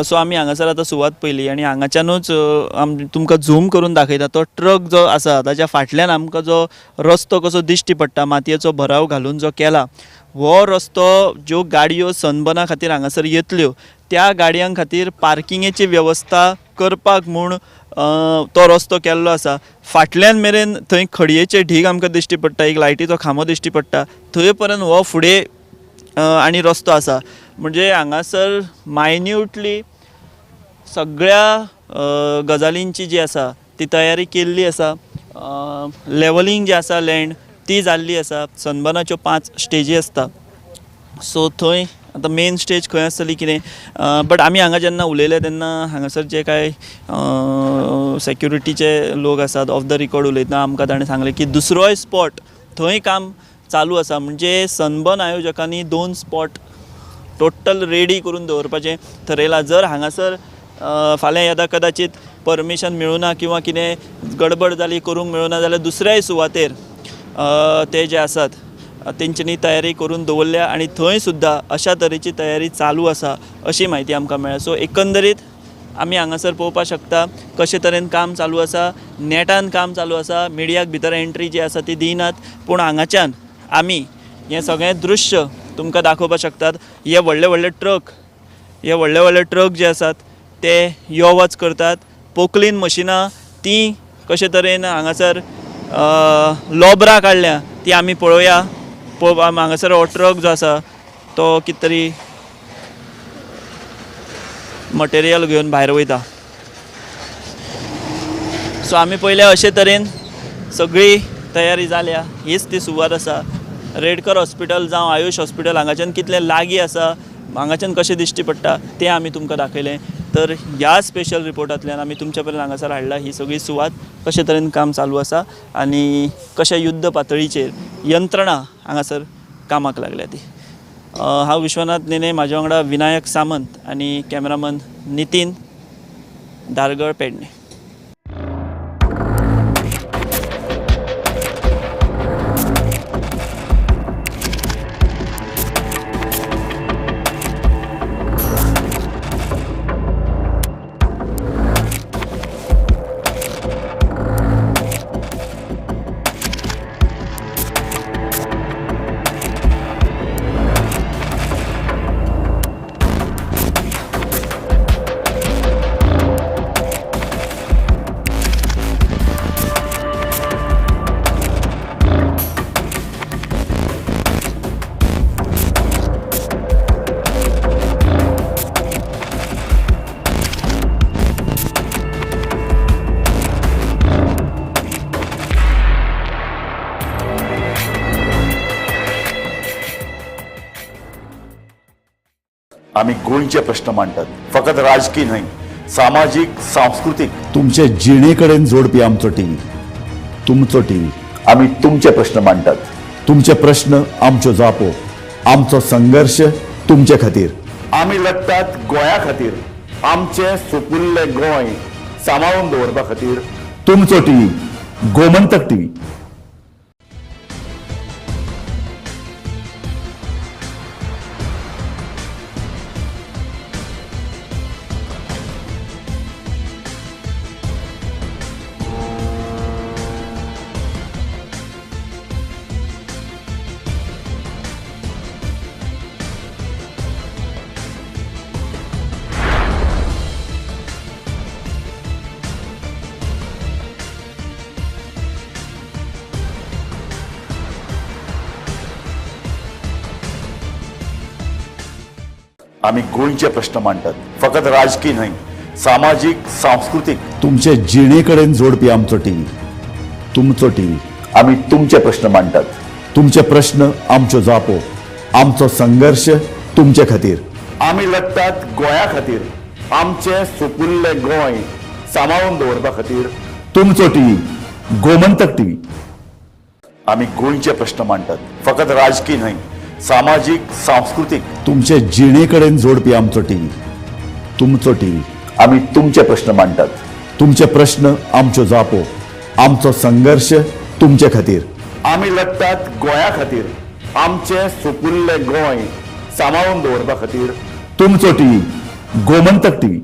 सो आमी हांगासर आतां सुवात पयली आनी हांगाच्यानूच आमी तुमकां झूम करून दाखयता तो ट्रक जो आसा ताच्या फाटल्यान आमकां जो रस्तो कसो दिश्टी पडटा, मातयेचो भराव घालून जो केला हो रस्तो, ज्यो गाडयो सनबर्ना खातीर हांगासर येतल्यो त्या गाडयां खातीर पार्किंगेची वेवस्था करपाक म्हूण तो रस्तो केल्लो आसा। फाटल्यान मेरेन थंय खडयेचे ढीग आमकां दिश्टी पडटा, एक लायटीचो खांबो दिश्टी पडटा, थंय पर्यंत हो फुडें आनी रस्तो आसा। म्हणजे हांगासर मायन्यूटली सगळ्या गजालींची जी आसा ती तयारी केल्ली आसा. लेवलिंग जे आसा लँड ती जाल्ली आसा. सनबर्नाच्यो 5 स्टेजी आसता, सो थंय आतां मेन स्टेज खंय आसतली कितें, बट आमी हांगा जेन्ना उलयले तेन्ना हांगासर जे कांय सेक्युरिटीचे लोक आसात ऑफ the record उलयतना आमकां ताणें सांगलें की दुसरोय स्पॉट थंय काम चालू आसा. म्हणजे सनबर्न आयोजकांनी 2 स्पॉट टोटल रेडी करून दवरपाचें थरयलां. जर हांगासर फाल्यां येदा कदाचित परमिशन मेळुना किंवा कितें गडबड जाली करूंक मेळुना जाल्यार दुसऱ्याय सुवातेर ते जे आसात तेंच्यांनी तयारी करून दवरल्या आनी थंय सुद्दां अशा तरेची तयारी चालू आसा अशी म्हायती आमकां मेळ्ळ्या. सो एकंदरीत आमी हांगासर पळोवपाक शकता कशे तरेन काम चालू आसा, नेटान काम चालू आसा. मिडियाक भितर एंट्री जी आसा ती दिनात, पूण हांगाच्यान आमी हें सगळें दृश्य तुमकां दाखोवपाक शकतात. हे व्हडले व्हडले ट्रक, हे व्हडले व्हडले ट्रक जे आसात ते यो वच करतात. पोकलीन मशिनां तीं कशे तरेन हांगासर लोबरां काडल्या ती आमी पळोवया. हांगासर हो ट्रक जो आसा तो कितें तरी मटेरियल घेवन भायर वयता. सो आमी पळयल्या अशे तरेन सगळी तयारी जाल्या. हीच ती सुवात आसा. रेडकर हॉस्पिटल जावं आयुष हॉस्पिटल हांगाच्यान कितलें लागीं आसा, हांगाच्यान कशें दिश्टी पडटा तें आमी तुमकां दाखयलें. तर ह्या स्पेशल रिपोर्टांतल्यान आमी तुमच्या पर्यंत हांगासर हाडला ही सगळी सुवात कशे तरेन काम चालू आसा आनी कशें युद्ध पातळीचेर यंत्रणा हांगासर कामाक लागल्या ती. हांव विश्वनाथ नेने, म्हाज्या वांगडा विनायक सामंत आनी कॅमेरामन नितीन धारगळ, पेडणे. आमी गोंयचे प्रश्न मांडटात, फकत राजकी न्हय, सामाजीक, सांस्कृतीक, तुमचे जिणे कडेन जोडपी आमचो टीव्ही, तुमचो टीव्ही. आमी तुमचे प्रश्न मांडटात, तुमचे प्रश्न आमच्यो जापो, आमचो संघर्श तुमचे खातीर. आमी लढटात गोंया खातीर, आमचें सुपुल्लें गोंय सांबाळून दवरपा खातीर. तुमचो टीव्ही, गोमंतक टीव्ही. आमी गोंयचे प्रश्न मांडटात, फकत राजकी न्हय, सामाजीक, सांस्कृतीक, तुमचे जिणे कडेन जोडपी आमचो टीव्ही, तुमचो टीव्ही. आमी तुमचे प्रश्न मांडटात, तुमचे प्रश्न आमच्यो जापो, आमचो संघर्श तुमचे खातीर. आमी लढटात गोंया खातीर, आमचें सुपुल्लें गोंय सांबाळून दवरपा खातीर. तुमचो टीव्ही, गोमंतक टीव्ही. आमी गोंयचे प्रश्न मांडटात, फकत राजकी न्हय, सामाजीक, सांस्कृतीक, तुमचे जिणे कडेन जोडपी आमचो टीव्ही, तुमचो टीव्ही. आमी तुमचे प्रश्न मांडटात, तुमचे प्रश्न आमच्यो जापो, आमचो संघर्श तुमचे खातीर. आमी लढटात गोंया खातीर, आमचें सुपुल्लें गोंय सांबाळून दवरपा खातीर. तुमचो टीव्ही, गोमंतक टीव्ही.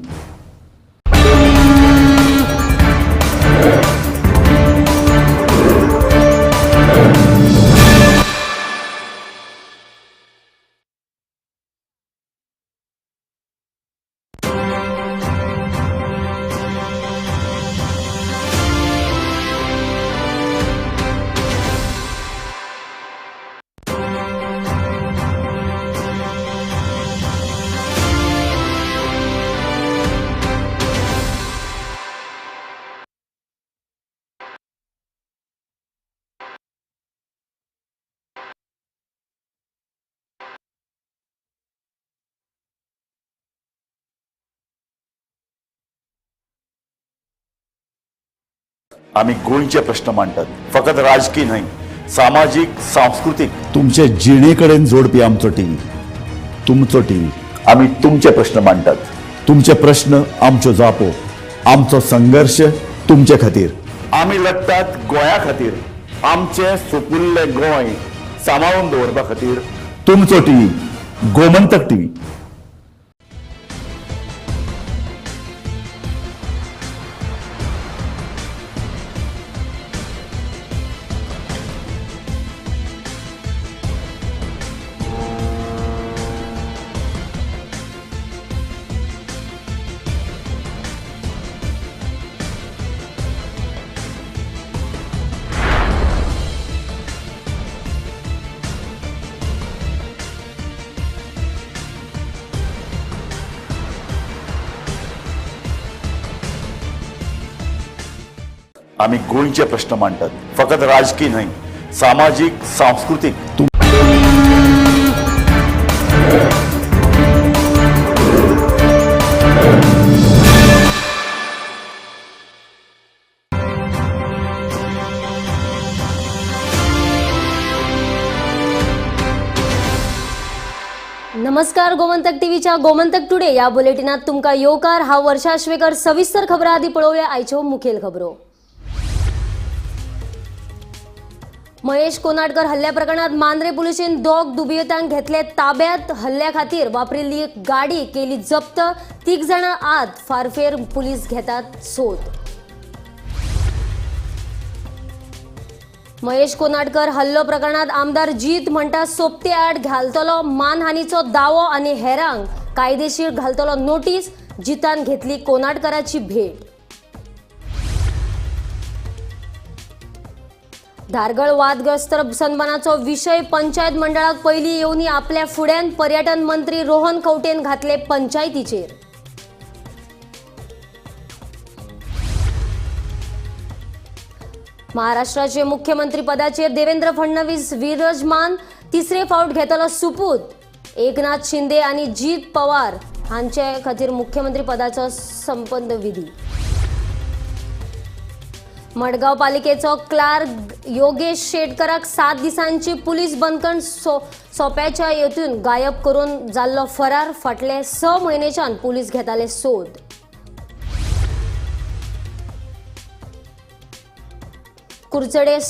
आमी गोंयचे प्रश्न मांडटात, फकत राजकी न्हय, सामाजीक, सांस्कृतीक, तुमचे जिणे कडेन जोडपी आमचो टीव्ही, तुमचो टीव्ही। आमी तुमचे प्रश्न मांडटात, तुमचे प्रश्न आमच्यो जापो, आमचो संघर्ष तुमचे खातीर। आमी लढतात गोंया खातीर, आमचे सुपुल्ले गोंय सांबाळून दवरपा खातीर। तुमचो टीव्ही, गोमंतक टीव्ही। आमी गोंयचे प्रश्न मांडटात, फकत राजकी न्हय, सामाजीक, सांस्कृतीक। नमस्कार, गोमंतक टीव्हीच्या गोमंतक टुडे या बुलेटिनात तुमका येवकार। हांव वर्षा आश्वेकर। सविस्तर खबरां आदी पळोवया आयच्यो मुखेल खबरो। महेश कोनाडकर हल्ल्या प्रकरणात मांद्रे पुलिसेन दोग दुबावितांक घेतले ताब्यात। हल्ल्या खातीर वापरिल्ली गाडी केली जप्त। 3 जाणां आत फारफेर पुलीस घेतात सोद। महेश कोनाडकर हल्लो प्रकरणात आमदार जीत म्हणटा सोबते आड घालतलो मानहानीचो दावो आनी हेरांक कायदेशीर घालतलो नोटीस। जितान घेतली कोनाडकराची भेट। धारगळ वादग्रस्त सन्मानाचो विशय पंचायत मंडळाक पयली येवनी आपल्या फुड्यान पर्यटन मंत्री रोहन खंवटेन घातले पंचायतीचेर। महाराष्ट्राचे मुख्यमंत्री पदाचेर देवेंद्र फडणवीस विराजमान। तिसरे फावट घेतलो सुपूत। एकनाथ शिंदे आनी जीत पवार हांचे खातीर मुख्यमंत्री पदाचो शपथविधी। मडगांव पालिकेचो क्लार्क योगेश शेटकराक 7 दिसांची पुलीस बंदखण सोंप्याच्या हेतून गायब करून जाल्लो फरार। फाटले 6 म्हयनेच्यान पुलीस घेताले सोद। Curchorem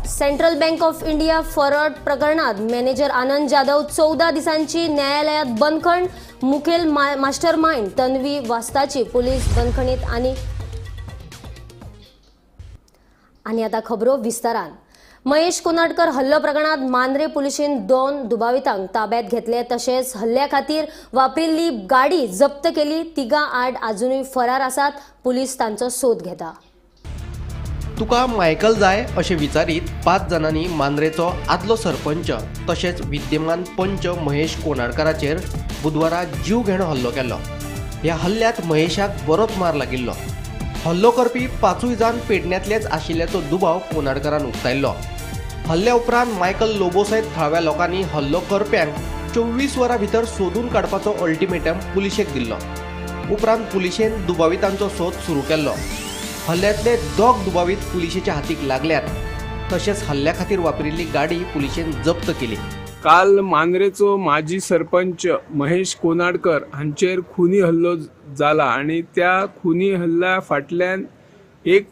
central bank of India fraud प्रकरणात मॅनेजर आनंद जाधव 14 दिसांची न्यायालयात बंदखण। मुखेल मास्टरमाइंड तन्वी वास्ताची पुलीस बंदखणीत। आणि आता खबरो विस्तारान। महेश कोनाडकर हल्लो प्रकरणात मांद्रे पुलिसेन 2 दुबावितांक ताब्यात घेतले। तशेंच हल्ल्या खातीर वापरिल्ली गाडी जप्त केली। 3 आड अजुनूय फरार आसात। पुलीस तांचो सोद घेता। तुका मायकल जाय अशें विचारीत 5 जाणांनी मांद्रेचो आदलो सरपंच तशेंच विद्यमान पंच महेश कोनाडकराचेर बुधवारा जीव घेणो हल्लो केलो। ह्या हल्ल्यात महेशाक बरोच मार लागिल्लो। हल्लो करपी 5 जाण पेडण्यांतलेच आशिल्ल्याचो दुबाव कोनाडकरान उक्तायल्लो। हल्ल्या उपरांत मायकल लोबो सयत थळाव्या लोकांनी हल्लो करप्यांक 24 वरां भितर सोदून काडपाचो अल्टिमेटम पुलिशेक दिल्लो। उपरांत पुलिशेन दुबावितांचो सोद सुरू केल्लो। हल्ल्यांतले 2 दुबावीत पुलिशेच्या हातीक लागल्यात। तशेंच हल्ल्या खातीर वापरिल्ली गाडी पुलिशेन जप्त केली। काल मांद्रेचो माजी सरपंच महेश कोनाडकर हांचेर खुनी हल्लो जाला आनी त्या खुनी हल्ल्या फाटल्यान एक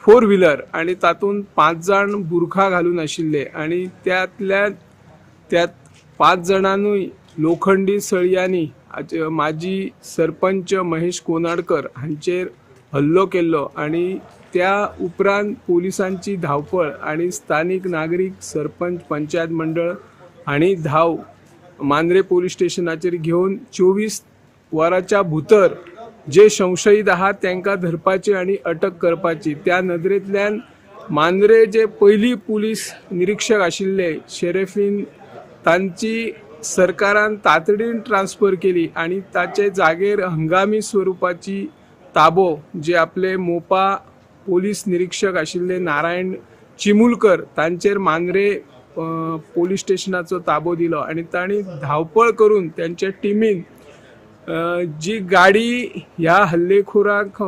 4 व्हीलर आनी तातूंत 5 जाण बुरखा घालून आशिल्ले आनी त्यात 5 जाणांनूय लोखंडी सळयांनी माजी सरपंच महेश कोनाडकर हांचेर हल्लो केल्लो आनी त्या उपरांत पोलिसांची धांवपळ आनी स्थानीक नागरीक सरपंच पंचायत मंडळ आनी धांव मांद्रे पोलीस स्टेशनाचेर घेवन 24 वरांच्या भितर जे संशयीत आहात तांकां धरपाची आनी अटक करपाची। त्या नदरेंतल्यान मांद्रे जे पयली पुलीस निरीक्षक आशिल्ले शेरेफीन तांची सरकारान तातडीन ट्रान्सफर केली आनी ताचे जागेर हंगामी स्वरुपाची ताबो जे आपले मोपा पोलीस निरीक्षक आशिल्ले नारायण चिमुलकर तांचेर मांद्रे पोलीस स्टेशनाचो ताबो दिलो आनी तांणी धांवपळ करून त्यांच्या टिमीन जी गाडी ह्या हल्लेखोराक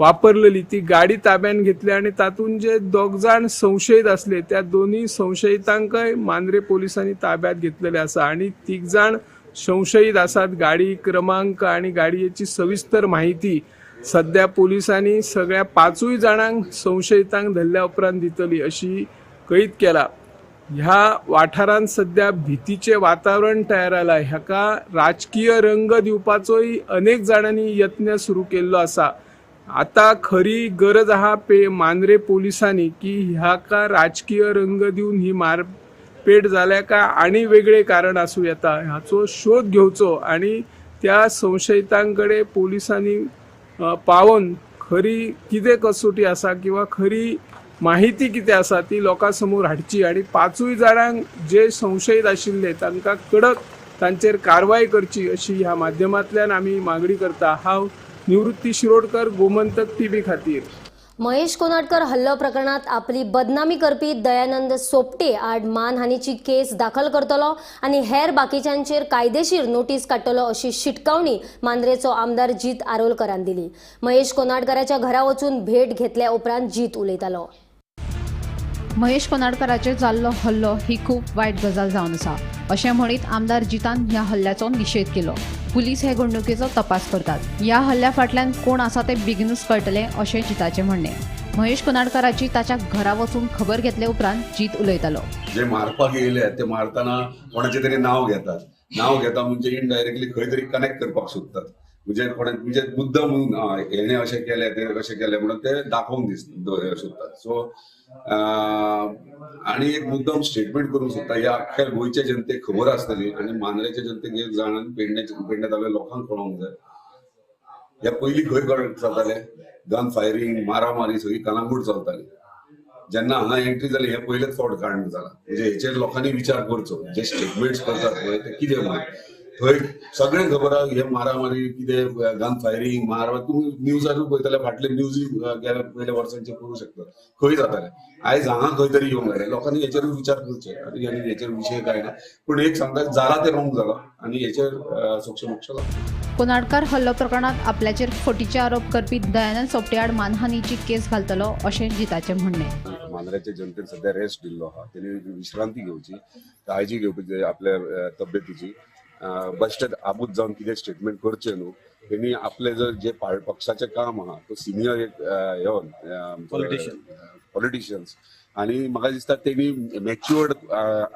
वापरलेली ती गाडी ताब्यात घेतली आनी तातूंत जे दोग जाण संशयीत आसले त्या दोनूय संशयितांकय मांद्रे पोलिसांनी ताब्यात घेतलेले आसा आनी तीग जाण संशयीत आसात. गाडी क्रमांक आनी गाडयेची सविस्तर माहिती सध्या पोलिसांनी सगळ्या 5 जाणांक संशयितांक धरल्या उपरांत दितली अशी कळीत केला. ह्या वाठारांत सध्या भीतीचें वातावरण तयार जालां. हाका राजकीय रंग दिवपाचोय अनेक जाणांनी यत्न सुरू केल्लो आसा. आता खरी गरज आहा मांद्रे पोलिसांनी की ह्याका राजकीय रंग दिवन ही मारपेट जाल्या काय आनी वेगळे कारण आसूं येता हाचो शोध घेवचो आनी त्या संशयितांकडे पोलिसांनी पावोवन खरी कितें कसोटी आसा किंवा खरी माहिती कितें आसा ती लोकां समोर हाडची आनी 5 जाणांक जे संशयीत आशिल्ले तांकां कडक तांचेर कारवाय करची अशी ह्या माध्यमांतल्यान आमी मागणी करता. हांव निवृत्ती शिरोडकर, गोमंतक टीव्ही खातीर. महेश कोनाडकर हल्लो प्रकरणात आपली बदनामी करपी दयानंद सोपटे आड मानहानीची केस दाखल करतलो आनी हेर बाकीच्यांचेर कायदेशीर नोटीस काडटलो अशी शिटकावणी मांद्रेचो आमदार जीत आरोलकरान दिली. महेश कोनाडकराच्या घरा वचून भेट घेतल्या उपरांत जीत उलयतालो. महेश कोनाडकराचेर जाल्लो हल्लो ही खूब वायट गजाल जावन आसा अशें म्हणीत आमदार जितान ह्या हल्ल्याचो निशेध केलो. पुलीस हे घडणुकेचो तपास करतात. ह्या हल्ल्या फाटल्यान कोण आसा ते बेगीनूच कळटलें अशें जिताचें म्हणणें. महेश कोनाडकराची ताच्या घरा वचून खबर घेतले उपरांत जीत उलयतालो. जे मारपाक येयले ते मारतना कोणाचें तरी नांव घेतात. नांव घेता म्हणजे इनडायरेक्टली खंय तरी कनेक्ट करपाक सोदतात. म्हणजे कोणा म्हणजे मुद्दम हेणे अशें केलें ते अशें केलें म्हणून ते दाखोवंक सोदतात. सो आनी एक मुद्दम स्टेटमेंट करूंक सोदता. ह्या अख्ख्या गोंयच्या जनतेक खबर आसतली आनी मांद्रेच्या जनतेक एक जाणान पेडणे तालुक्या लोकांक कळोंक जाय. ह्या पयलीं खंय चलताले गन फायरींग, मारामारी सगळी कलांगूट चलताली. जेन्ना हांगा एंट्री जाली हे पयलेच फावट कांड जाला. म्हणजे हेचेर लोकांनी विचार करचो. जे स्टेटमेंट्स करतात पळय ते कितें म्हणून थंय सगळें खबर आहा. हे मारामारी कितें गन फायरींग मारामारी तुमी न्यूजारूय पळयतले, फाटले न्यूजूय पयल्या वर्सांचे पळोवंक शकता खंय जाताले. आयज हांगा खंय तरी येवंक लागले. लोकांनी हेचेरूय विचार करचे आनी हेचेर विशय काय ना, पूण एक सांगता जाला तें रोंग जाला आनी हेचेर सोक्षमोक्ष लागता. कोनाडकर हल्लो प्रकरणात आपल्याचेर फटीचे आरोप करपी दयानंद सोपटे आड मानहानीची केस घालतलो अशें जिताचें म्हणणें. मांद्र्याच्या जनतेन सध्या रेस्ट दिल्लो आहा. तेणी विश्रांती घेवची, काळजी घेवपाची आपल्या तब्येतीची. बश्टेत आबूत जावन कितें स्टेटमेंट करचें न्हू. तेणी आपले जर जे पक्षाचें काम आहा तो सिनियर एक ह्यो पॉलिटिशियन्स आनी म्हाका दिसता तेणी मॅच्युअर्ड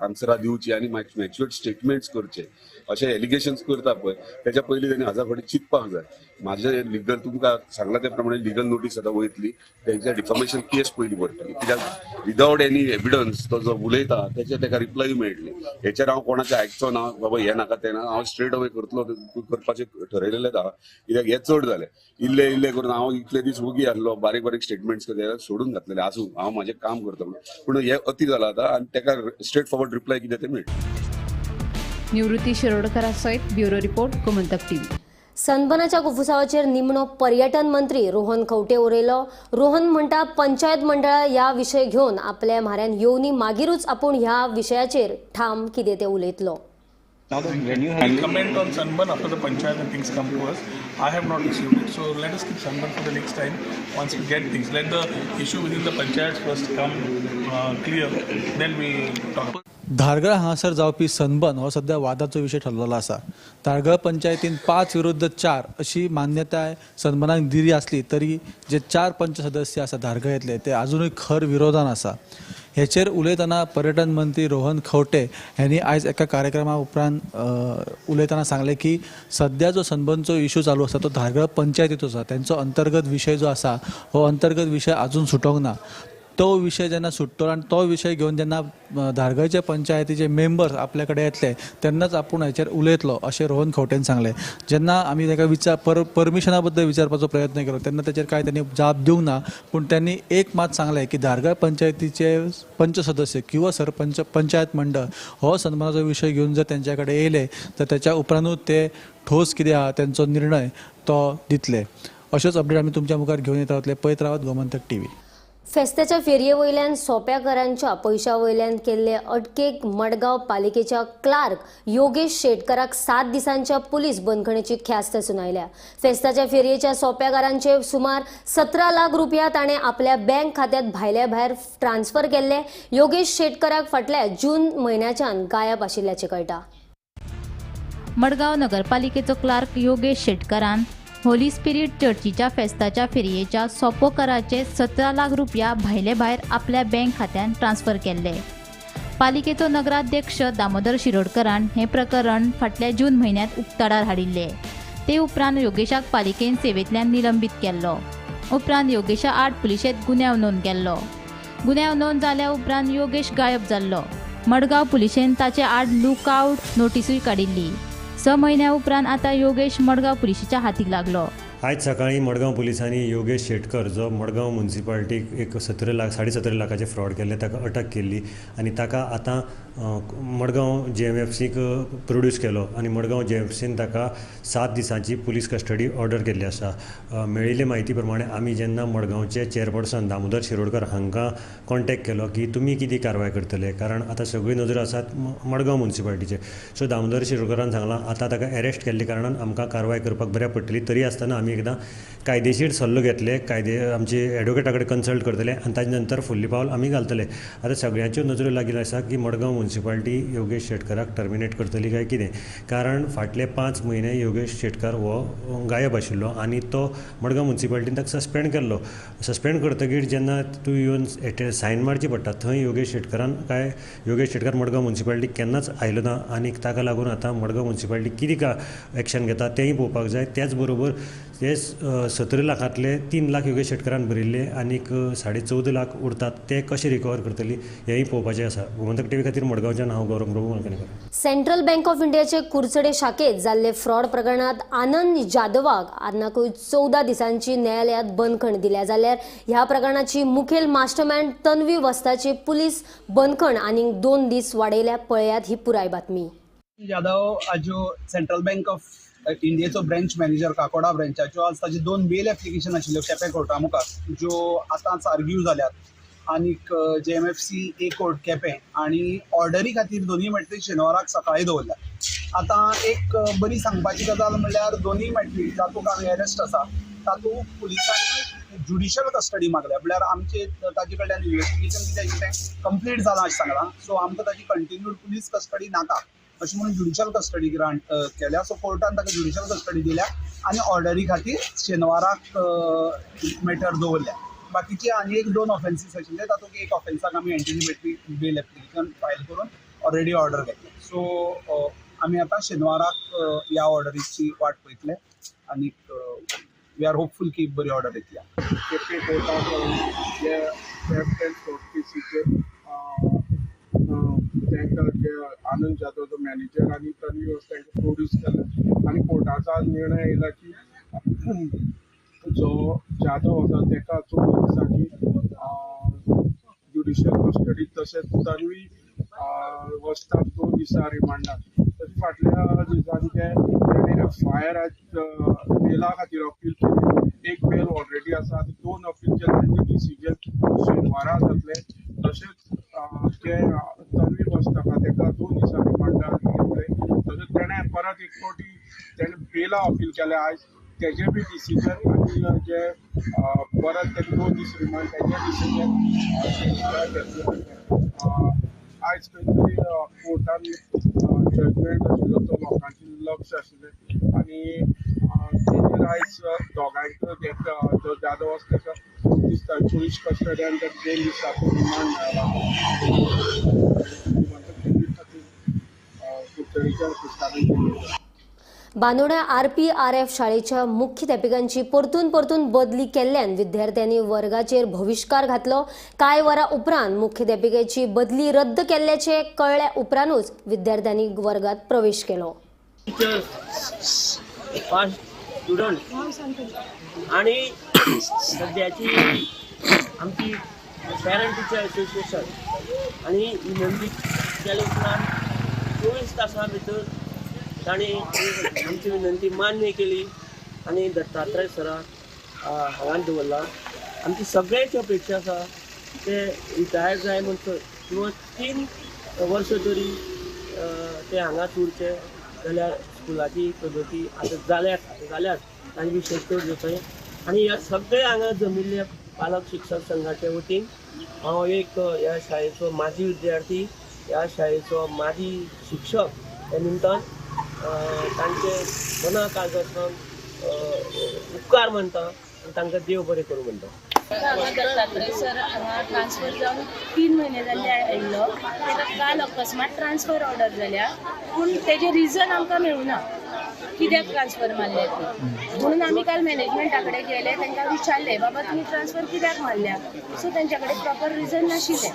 आन्सरां दिवची आनी मॅच्युअर्ड स्टेटमेंट्स करचे. अशे एलिगेशन्स करता पळय तेच्या पयलीं तेणी हजार फावटी चिंतपाक जाय. म्हाजें लिगल तुमकां सांगलां त्या प्रमाणे लिगल नोटीस आतां वयतली. तेंच्या डिफॉमेशन केस पयलीं पडटली. कित्याक विदावट एनी एविडन्स तो जो उलयता तेचे तेका रिप्लाय मेळटली. हेचेर हांव कोणाचें आयकचो ना बाबा हें नाका तें ना. हांव स्ट्रेट अवे करतलो करपाचें ठरयलेलेंच आहा. कित्याक हें चड जालें. इल्लें इल्लें करून हांव इतले दीस वोगी आसलो. बारीक बारीक स्टेटमेंट्स सोडून घातलेले. आसूं हांव म्हाजें काम करता म्हणून. पूण हें अती जालां आतां आनी तेका स्ट्रेट फॉरवर्ड रिप्लाय कितें तें मेळटा. निवृत्ती शिरोडकरा सयत ब्युरो रिपोर्ट, गोमंतक टीव्ही. सनबर्नाच्या कुफुसावाचेर निमणो पर्यटन मंत्री रोहन खंवटे उलयलो. रोहन म्हणटा पंचायत मंडळां ह्या विशय घेवन आपल्या म्हाऱ्यान येवनी मागीरूच आपूण ह्या विशयाचेर ठाम कितें तें उलयतलो. I'll comment on sunburn after the panchayat and things come to us. I have not received it, so let us keep sunburn for the next time. Once we get things, let the issue within the panchayats first come clear, then we talk. Dhargal हांगासर जावपी sunburn हो सध्या वादाचो विशय ठरलेलो आसा. धारगळ पंचायतीन 5-4 अशी मान्यताय सनबर्नाक दिली आसली तरी जे 4 पंच सदस्य आसा धारगळेंतले ते आजुनूय खर विरोधान आसा. हेचेर उलयतना पर्यटन मंत्री रोहन खंवटे ह्यांनी आयज एका कार्यक्रमा उपरांत उलयतना सांगलें की सध्या जो सनबर्नचो इशू चालू आसा तो धारगळ पंचायतीचो आसा. तेंचो अंतर्गत विशय जो आसा हो अंतर्गत विशय आजून सुटोंक ना. तो विशय जेन्ना सुट्टलो आनी तो विशय घेवन जेन्ना धारगळचे पंचायतीचे मेंबर्स आपल्या कडेन येतले तेन्नाच आपूण हेचेर उलयतलो अशें रोहन खंवटेन सांगलें. जेन्ना आमी ताका परमिशना बद्दल विचारपाचो प्रयत्न केलो तेन्ना तेचेर कांय त्यांनी जाप दिवंक ना, पूण त्यांनी एक मात सांगलें की धारगळ पंचायतीचे पंच सदस्य किंवा सरपंच पंचायत मंडळ हो सन्मानाचो विशय घेवन जर तेंच्या कडेन येयले तर तेच्या उपरांतूच ते ठोस कितें आहा तेंचो निर्णय तो दितले. अश्योच अपडेट आमी तुमच्या मुखार घेवन येत रावतले. पळयत रावात गोमंतक टीव्ही. फेस्ताच्या फेरये वयल्यान सोप्याकरांच्या पयशा वयल्यान केल्ले अटकेक मडगांव पालिकेच्या क्लार्क योगेश शेटकराक 7 दिसांच्या पुलीस बंदखणीची ख्यास्त सुनायल्या. फेस्ताच्या फेरयेच्या सोप्याकारांचे सुमार 17 लाख रुपया ताणें आपल्या बँक खात्यात भायल्या भायर ट्रान्स्फर केल्ले. योगेश शेटकराक फाटल्या जून म्हयन्याच्यान गायब आशिल्ल्याचें कळटा. मडगांव नगरपालिकेचो क्लार्क योगेश शेटकरान होली स्पिरीट चर्चीच्या फेस्ताच्या फेरयेच्या सोपोकराचे 17 लाख रुपया भायले भायर आपल्या बँक खात्यान ट्रान्स्फर केल्ले. पालिकेचो नगराध्यक्ष दामोदर शिरोडकरान हें प्रकरण फाटल्या जून म्हयन्यांत उक्ताडार हाडिल्लें. ते उपरांत योगेशाक पालिकेन सेवेंतल्यान निलंबीत केल्लो. उपरांत योगेशा आड पुलिशेंत गुन्यांव नोंद केल्लो. गुन्यांव नोंद जाल्या उपरांत योगेश गायब जाल्लो. मडगांव पुलिशेन ताचे आड लुकआवट नोटिसूय काडिल्ली. 6 म्हयन्या उपरांत आतां योगेश मडगांव पुलिशेच्या हातीक लागलो. आयज सकाळीं मडगांव पुलिसांनी योगेश शेटकर जो मडगांव मुन्सिपालिटीक एक 17 लाख 17.5 लाखाचे फ्रॉड केल्ले ताका अटक केल्ली आनी ताका आतां मडगांव JMFCक प्रोड्यूस केलो आनी मडगांव JMFCन ताका 7 दिसांची पुलीस कस्टडी ऑर्डर केल्ली आसा. मेळिल्ले म्हायती प्रमाणे आमी जेन्ना मडगांवचे चेअरपर्सन दामोदर शिरोडकर हांकां कॉन्टेक्ट केलो की तुमी कितें कारवाय करतले, कारण आतां सगळी नदर आसात मडगांव मुन्सिपालिटीचेर. सो दामोदर शिरोडकरान सांगलां आतां ताका एरेस्ट केल्ले कारणान आमकां कारवाय करपाक बऱ्याक पडटली, तरी आसतना आमी एकदां कायदेशीर सल्लो घेतले, कायदे आमचे एडवोकेटा कडेन कन्सल्ट करतले आनी ताजे नंतर फुडलें पावल आमी घालतले. आतां सगळ्यांच्यो नजरो लागिल्ल्यो आसा की मडगांव मुन्सिपालिटी योगेश शेटकराक टर्मिनेट करतली काय कितें, कारण फाटले 5 म्हयने योगेश शेटकर हो गायब आशिल्लो आनी तो मडगांव मुन्सिपालिटीन ताका सस्पेंड केल्लो. सस्पेंड करतकीर जेन्ना तूं येवन सायन मारची पडटा थंय योगेश शेटकरान काय योगेश शेटकर मडगांव मुन्सिपालिटीक केन्नाच आयलो ना आनी ताका लागून आतां मडगांव मुन्सिपालिटी कितें एक्शन घेता तेंय पळोवपाक जाय. त्याच बरोबर ते 17 लाखांतले 3 लाख योगेश शेटकरान भरिल्ले आनीक 14.5 लाख उरतात ते कशे रिकवर करतली हेंय पळोवपाचें आसा. गोमंतक टीव्ही खातीर मडगांवच्यान हांव Gaurang Prabhu Malkankar. Central bank of इंडियाचे कुरचडे शाखेत जाल्ले फ्रॉड प्रकरणात आनंद जाधवाक आदनाकूय 14 दिसांची न्यायालयात बंदखण दिल्या. जाल्यार ह्या प्रकरणाची मुखेल मास्टरमाइंड तन्वी वस्ताची पुलीस बंदखण आनीक 2 दीस वाडयल्या. पळयात ही पुराय बातमी. जाधव आज सेंट्रल बँक ऑफ इंडियेचो ब्रँच मॅनेजर काकोडा ब्रँचाच्यो आज ताजे 2 बेल एप्लिकेशन आशिल्ल्यो केपें कोर्टा मुखार, ज्यो आतांच आर्ग्यू जाल्यात आनीक JMFC A court Quepem आनी ऑर्डरी खातीर दोनूय मॅटरी शेनवाराक सकाळीं दवरल्या. आतां एक बरी सांगपाची गजाल म्हणल्यार दोनूय मॅटरी जातूंत आमी एरेस्ट आसा तातूंत पुलिसांनी ज्युडिशियल कस्टडी मागल्या, म्हणल्यार आमचे ताजे कडल्यान इन्वेस्टिगेशन कितें तें कंप्लीट जालां अशें सांगलां. सो आमकां ताजी कंटिन्यूड पुलीस कस्टडी नाका अशें म्हणून ज्युडिशियल कस्टडी ग्रांट केल्या. सो कोर्टान ताका ज्युडिशियल कस्टडी दिल्या आनी ऑर्डरी खातीर शेनवाराक मॅटर दवरल्या. बाकीचे आनी एक 2 ऑफेन्सीस आशिल्ले तातूंत एक ऑफेन्साक आमी एंटिसिपेटरी बेल एप्लिकेशन फायल करून ऑलरेडी ऑर्डर घेतले. सो आमी आतां शेनवाराक ह्या ऑर्डरीची वाट पळयतले आनीक we are hopeful की बरी ऑर्डर येतली. केपें कोर्टाक तांकां जे आनंद जाधव जो मॅनेजर आनी तन्वी तांकां प्रोड्यूस केला आनी कोर्टाचो आज निर्णय येयला की जो जाधव आसा ताका 14 दिसांची ज्युडिशियल कस्टडी, तशेंच तन्वी वचतात 2 दिसां रिमांडार. तशें फाटल्या दिसांनी ते ताणें एफआयआर आज बेला खातीर अपील केली, एक बेल ऑलरेडी आसा आनी 2 अपील केले, तेजें डिसिजन शेनवारा जातलें. तशेंच ते तन्वी वचता ताका 2 दिसां रिमांडार घेतले. तशेंच तेणें परत एक फावटी तेणें बेला अपील केलें आयज, तेजें बी डिसिजन आनी जे परत तेका 2 दीस रिमांड तेजें डिसिजन शेनवारा घेतलें. आयज खंय तरी कोर्टान जजमेंट आशिल्लो तो लोकांचें लक्ष आशिल्लें आनी तेजेर आयज दोगांयक जो जाधव आसा ताका 2 दिसा पुलीस कस्टडी आनी ताका 2 दिसाचो रिमांड मेळ्ळा. कुडचडेच्या कृष्णाबाई. बांदोड्या RPRF शाळेच्या मुख्याध्यापिकांची परतून परतून बदली केल्ल्यान विद्यार्थ्यांनी वर्गाचेर बहिश्कार घातलो. कांय वरां उपरांत मुख्याध्यापिकेची बदली रद्द केल्ल्याचे कळ्ळ्या उपरांतूच विद्यार्थ्यांनी वर्गात प्रवेश केलो. स्टुडंट आणि सद्याची आमची पॅरंट टिचर असोसिएशन आणि विनंती केल्या उपरांत 24 तासां भितर तांणी आमची विनंती मान्य केली आनी दत्तात्रय सराक हांगा दवरला. आमची सगळ्यांची अपेक्षा आसा ते रिटायर जाय म्हणसर किंवा 3 वर्सां तरी ते हांगाच उरचे जाल्यार स्कुलाची प्रगती आतां जाल्याच तांची विशेश करून घेवचें. आनी ह्या सगळे हांगा जमिल्ल्या पालक शिक्षक संघाच्या वतीन हांव एक ह्या शाळेचो माजी विद्यार्थी, ह्या शाळेचो माजी शिक्षक त्या निमतान तांचे मना काळजांतल्यान उपकार मानता आनी तांकां देव बरें करूं म्हणटा. हांगा दत्तात्रय सर हांगा ट्रान्सफर जावन 3 म्हयने जाल्ले आयिल्लो. ताका काल अकस्मात ट्रान्सफर ऑर्डर जाल्या, पूण तेजें रिजन आमकां मेळुना कित्याक ट्रान्सफर मारल्या ती. म्हणून आमी काल मॅनेजमेंटा कडेन गेले, तांकां विचारलें बाबा तुमी ट्रान्सफर कित्याक मारल्या. सो तेंच्या कडेन प्रॉपर रिजन नाशिल्लें.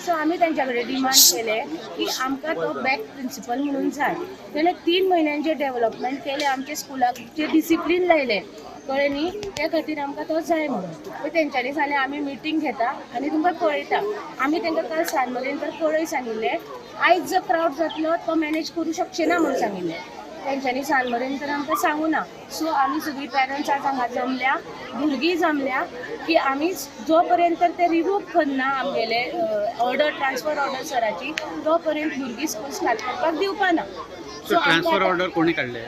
सो आमी तेंच्या कडेन डिमांड केलें की आमकां तो बॅक प्रिंसिपल म्हणून जाय. तेणें 3 म्हयन्यांचें डेवलपमेंट केलें, आमच्या स्कुलाक जे डिसिप्लीन लायलें, कळ्ळें न्ही, त्या खातीर आमकां तो जाय म्हणून. मागीर तेंच्यांनी सांगलें आमी मिटींग घेता आनी तुमकां कळयता. आमी तांकां काल सांज मेरेन तर कळय सांगिल्लें, आयज जो क्रावड जातलो तो मॅनेज करूं शकचे ना म्हणून सांगिल्लें. तेंच्यांनी सांज मेरेन तर आमकां सांगू ना. सो आमी सगळीं पेरंट्स आज हांगा जमल्या, भुरगीं जमल्या की आमी जो पर्यंत ते रिवोक करना आमगेले ऑर्डर, ट्रान्सफर ऑर्डर सराची, तो पर्यंत भुरगीं स्कूल स्टार्ट करपाक दिवपा ना. सो ट्रान्सफर ऑर्डर कोणी काडले?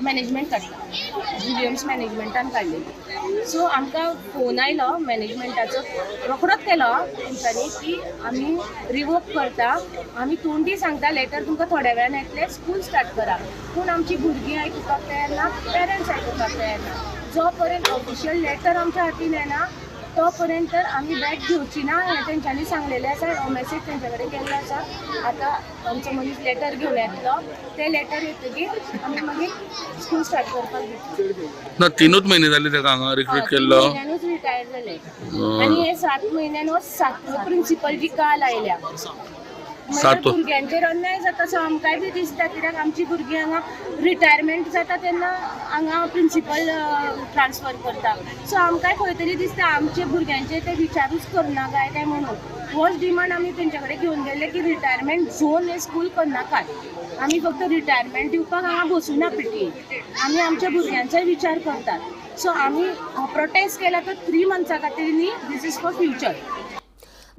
मॅनेजमेंट काडला, जीव्हीएम्स मॅनेजमेंटान काडलेली. सो आमकां फोन आयलो मॅनेजमेंटाचो, रोखडोच केलो तेंच्यांनी की आमी रिवोक करता, आमी तोंडी सांगता लेटर तुमकां थोड्या वेळान येतलें, स्कूल स्टार्ट करा. पूण आमची भुरगीं आयकुपाक तयार ना, पेरंट्स आयकुपाक तयार ना. जो पर्यंत ऑफिशियल लेटर आमच्या हातीन येना तो पर्यंत तर आमी बॅग घेवची ना हें तेंच्यांनी सांगलेलें आसा. हो मॅसेज तेंच्या कडेन केल्लो आसा. आतां आमचो मनीस लेटर घेवन येतलो, तें लेटर येतकीर आमी मागीर स्कूल स्टार्ट करपाक घेतली. ना 3 म्हयने जाले ताका हांगा रिक्रूट केल्लो, 3 म्हयन्यानूच रिटायर जाले. आनी हे 7 म्हयन्यान हो 7वो प्रिंसिपल जी काल आयल्या. मागीर भुरग्यांचेर अन्याय जाता सो आमकांय बी दिसता, कित्याक आमची भुरगीं हांगा रिटायरमेंट जाता तेन्ना हांगा प्रिंसिपल ट्रान्सफर करता. सो आमकांय खंय तरी दिसता आमचे भुरग्यांचे ते विचारूच करना काय काय म्हणून. होच डिमांड आमी तेंच्या कडेन घेवन गेल्ले की रिटायरमेंट झोन हें स्कूल करनाकात, आमी फक्त रिटायरमेंट दिवपाक हांगा बसुना पीटीए, आमी आमच्या भुरग्यांचोय विचार करतात. सो आमी प्रोटेस्ट केला तो 3 मंथ्सां खातीर न्ही, this is for future.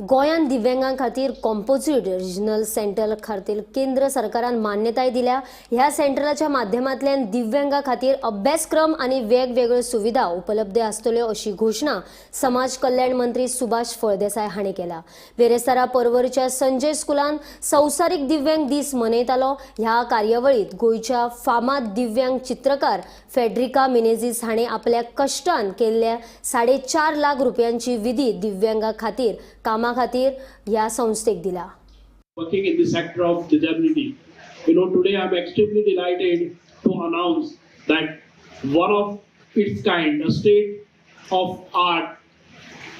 गोंयांत दिव्यांगां खातीर कॉम्पोजीट रिजनल सेंटर खातीर केंद्र सरकारान मान्यताय दिल्या. ह्या सेंटराच्या माध्यमांतल्यान दिव्यांगां खातीर अभ्यासक्रम आनी वेगवेगळ्यो सुविधा उपलब्ध आसतल्यो अशी घोशणा समाज कल्याण मंत्री सुभाष फळदेसाय हांणी केल्या. बेरेस्तारा परवरच्या संजय स्कुलान संवसारीक दिव्यांग दीस मनयतालो. ह्या कार्यावळीत गोंयच्या फामाद दिव्यांग चित्रकार फेड्रिका मिनेझीस हांणी आपल्या कश्टान केल्ल्या 4.5 लाख रुपयांची विधी दिव्यांगां खातीर कामा खातीर ह्या संस्थेक दिला. Working in the sector of disability, you know, today I am extremely delighted to announce that one of its kind, a state of art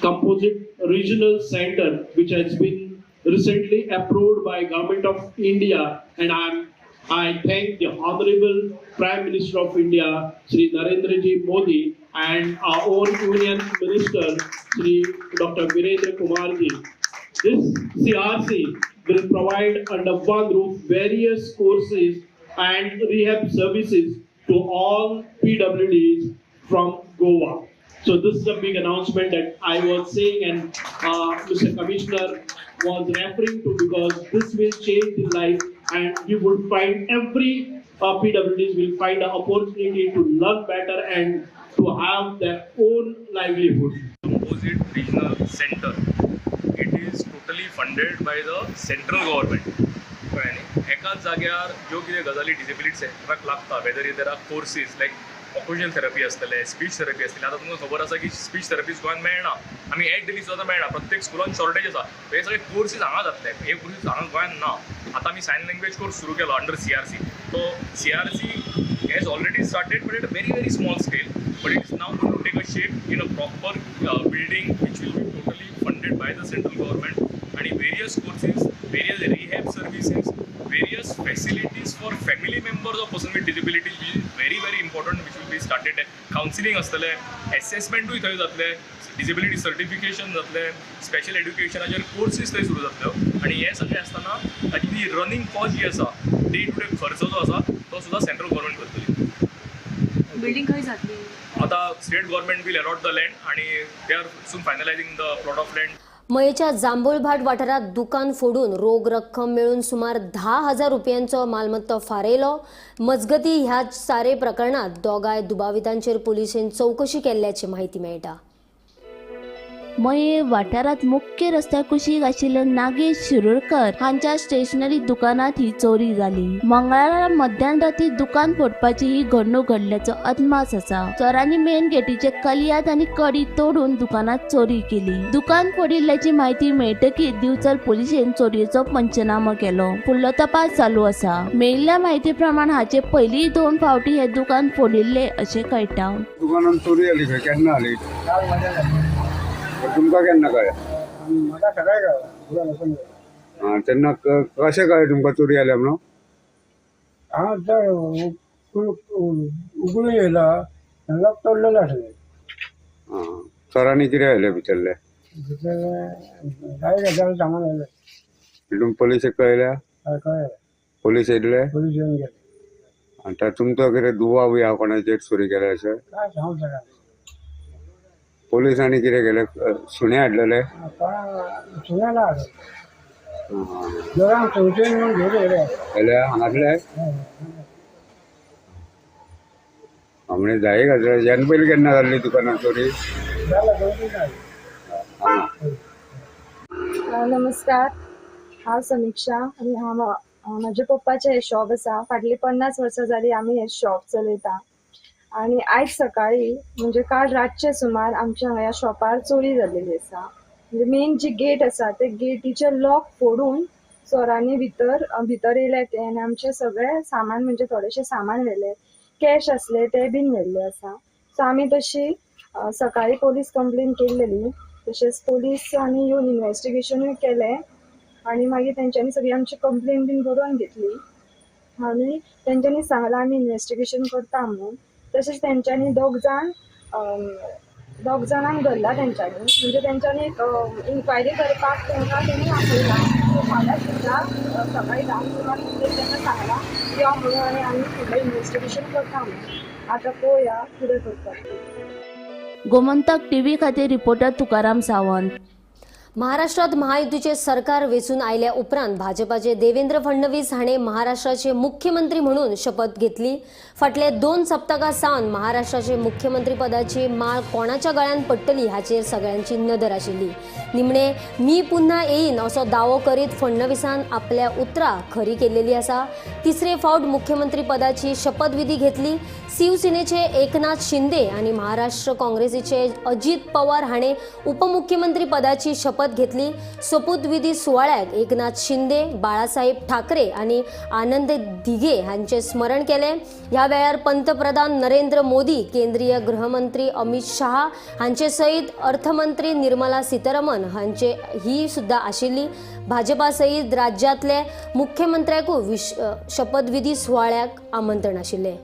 composite regional center, which has been recently approved by Government of India, and I thank the Honorable Prime Minister of India, Shri Narendra Ji Modi, and our own Union Minister, Shri Dr. Virendra Kumar Ji. This CRC will provide under one roof various courses and rehab services to all PWDs from Goa. So this is a big announcement that I was saying, and Mr. Commissioner was referring to, because this will change the life, and you would find every PWDs will find an opportunity to learn better and to have their own livelihood. Composite Regional Center. It is totally funded by the central government. कळ्ळें न्ही? एकाच जाग्यार ज्यो कितें गजाली disability सेंटराक लागता, whether there are courses like occupational therapy आसतलें, speech therapy आसतली. आतां तुमकां खबर आसा की स्पीच थेरपीज गोंयांत मेळना, आमी एड दिली सुद्दां मेळना, प्रत्येक स्कुलान शॉर्टेज आसा. हे सगळे कोर्सीस हांगा जातले, हे कोर्सीस हांगा गोंयांत ना. आतां आमी सायन लँग्वेज कोर्स सुरू केलो अंडर CRC. तो CRC has already started, but at a very very small scale, but it is now going to take a shape in a proper building which will be totally funded by the central government, and various courses, various rehab services, various facilities for family members of person with disabilities, which is very very important, which will be started. Counseling आसतले, assessment थंय जातले, disability certification जातले, special education हाचेर courses थंय सुरू जातल्यो. आनी हे सगळें आसतना ताची जी रनिंग कॉस्ट जी आसा, डे टू डे खर्च जो आसा तो सुद्दां सेंट्रल गव्हर्मेंट करतली. बिल्डिंग खंय जातली? आतां state government will allot the land, आनी they are soon finalising the plot of land. मयेच्या जांभूळभाट वाठारात दुकान फोडून रोख रक्कम मेळून सुमार 10,000 रुपयांचो मालमत्ता फारयलो। मजगती ह्या सारे प्रकरणात दोगाय दुबावितांचेर पुलिसेन चौकशी केल्ल्याची माहिती मेळटा। मये वाठारात मुख्य रस्त्या कुशीक आशिल्ल्या नागेश शिरोडकर हांच्या स्टेशनरी दुकानात ही चोरी जाली। मंगळारा मध्यान राती दुकान फोडपाची ही घडणूक घडल्याचो अदमास आसा। चोरांनी मेन गेटीचे कलियात आनी कडी तोडून दुकानात चोरी केली। दुकान फोडिल्ल्याची म्हायती मेळटकीच दिवचल पुलिशेन चोरयेचो पंचनामो केलो। फुडलो तपास चालू आसा। मेळिल्ल्या म्हायती प्रमाण हाचे पयलीं 2 फावटी हे दुकान फोडिल्ले अशें कळटा। दुकानात चोरी जाली खंय, केन्ना जाली? तुमकां केन्ना कळ्ळें? म्हाका सकाळी कळ्ळें। तेन्ना कशें कळ्ळें तुमकां चोरी जाल्या म्हणून? हांव उगडून येयला, लॉक तोडलेलें आसलें। चोरांनी कितें आयलें भितरलें? भितरलें 10,000 सामान आयलें। तुमकां पोलिसेक कळयल्या? कळ्ळें। पोलीस येयले? पोलीस येवन गेले। आतां तुमचो कितें दुबाव बी आहा कोणाचेर चोरी केल्या अशें? काय सांगूंक शकना। पोलिसांनी कितें केलें? सुणे हाडलेले? सुणे ना हाडले, दोगांक संशय म्हणून घेवन येयले। येयले हांगासले? म्हणजे 10,000 ह्यान पयलीं केन्ना जाल्ली दुकानात चोरी? नमस्कार, हांव समिक्षा आनी हांव म्हज्या पप्पाचें हें शॉप आसा। फाटलीं 50 वर्सां जालीं आमी हें शॉप चलयता आनी आयज सकाळी म्हणजे काल रातचे सुमार आमच्या हांगा ह्या शॉपार चोरी जाल्लेली आसा। म्हणजे मेन जी गेट आसा ते गेटीचे लॉक फोडून चोरांनी भितर येयले ते आनी आमचें सगळें सामान म्हणजे थोडेशें सामान व्हेलें, कॅश आसले ते बीन व्हेल्ले आसा। सो आमी तशी सकाळी पोलीस कंप्लेन केल्लेली, तशेंच पोलीस आनी येवन इन्वेस्टिगेशनूय केलें आनी मागीर तेंच्यांनी सगळी आमची कंप्लेन बीन बरोवन घेतली आनी तेंच्यांनी सांगलां आमी इन्वेस्टिगेशन करता म्हणून। तशेंच तेंच्यांनी दोग जाणांक धरला तेंच्यांनी, म्हणजे तेंच्यांनी इन्क्वायरी करपाक तांकां तेणी आपयला। सो फाल्यां सुद्दां सकाळी 10 सुमार तांकां सांगलां यो म्हणून आनी आमी फुडलें इन्वेस्टिगेशन करता म्हणून। आतां पळोवया कितें करता। गोमंतक टीव्ही खातीर रिपोर्टर तुकाराम सावंत। महाराष्ट्रात महायुतीचे सरकार वेंचून आयल्या उपरांत भाजपाचे देवेंद्र फडणवीस हाणे महाराष्ट्राचे मुख्यमंत्री म्हणून शपथ घेतली। फाटले 2 सप्तकां सावन महाराष्ट्राचे मुख्यमंत्री पदाची माळ कोणाच्या गळ्यान पडटली हाचेर सगळ्यांची नदर आशिल्ली। निमणे मी पुन्हा येईन असो दावो करीत फडणवीसान आपल्या उतरां खरी केलेली आसा। तिसरे फावट मुख्यमंत्री पदाची शपथविधी घेतली। शिवसेनेचे एकनाथ शिंदे आणि महाराष्ट्र काँग्रेसीचे अजित पवार हाणे उपमुख्यमंत्री पदाची शपथ घेतली। सोपूतविधी सुवाळ्यात एकनाथ शिंदे, बाळासाहेब ठाकरे आणि आनंद दिघे हांचे स्मरण केले। ह्या वेळार पंतप्रधान नरेंद्र मोदी, केंद्रीय गृहमंत्री अमित शहा हांचे सहित अर्थमंत्री निर्मला सीतारमन हांचे ही सुद्धा आशिल्ली। भाजपा सहित राज्यातले मुख्यमंत्र्यांकूय शपथविधी सुवाळ्याक आमंत्रण आशिल्लें।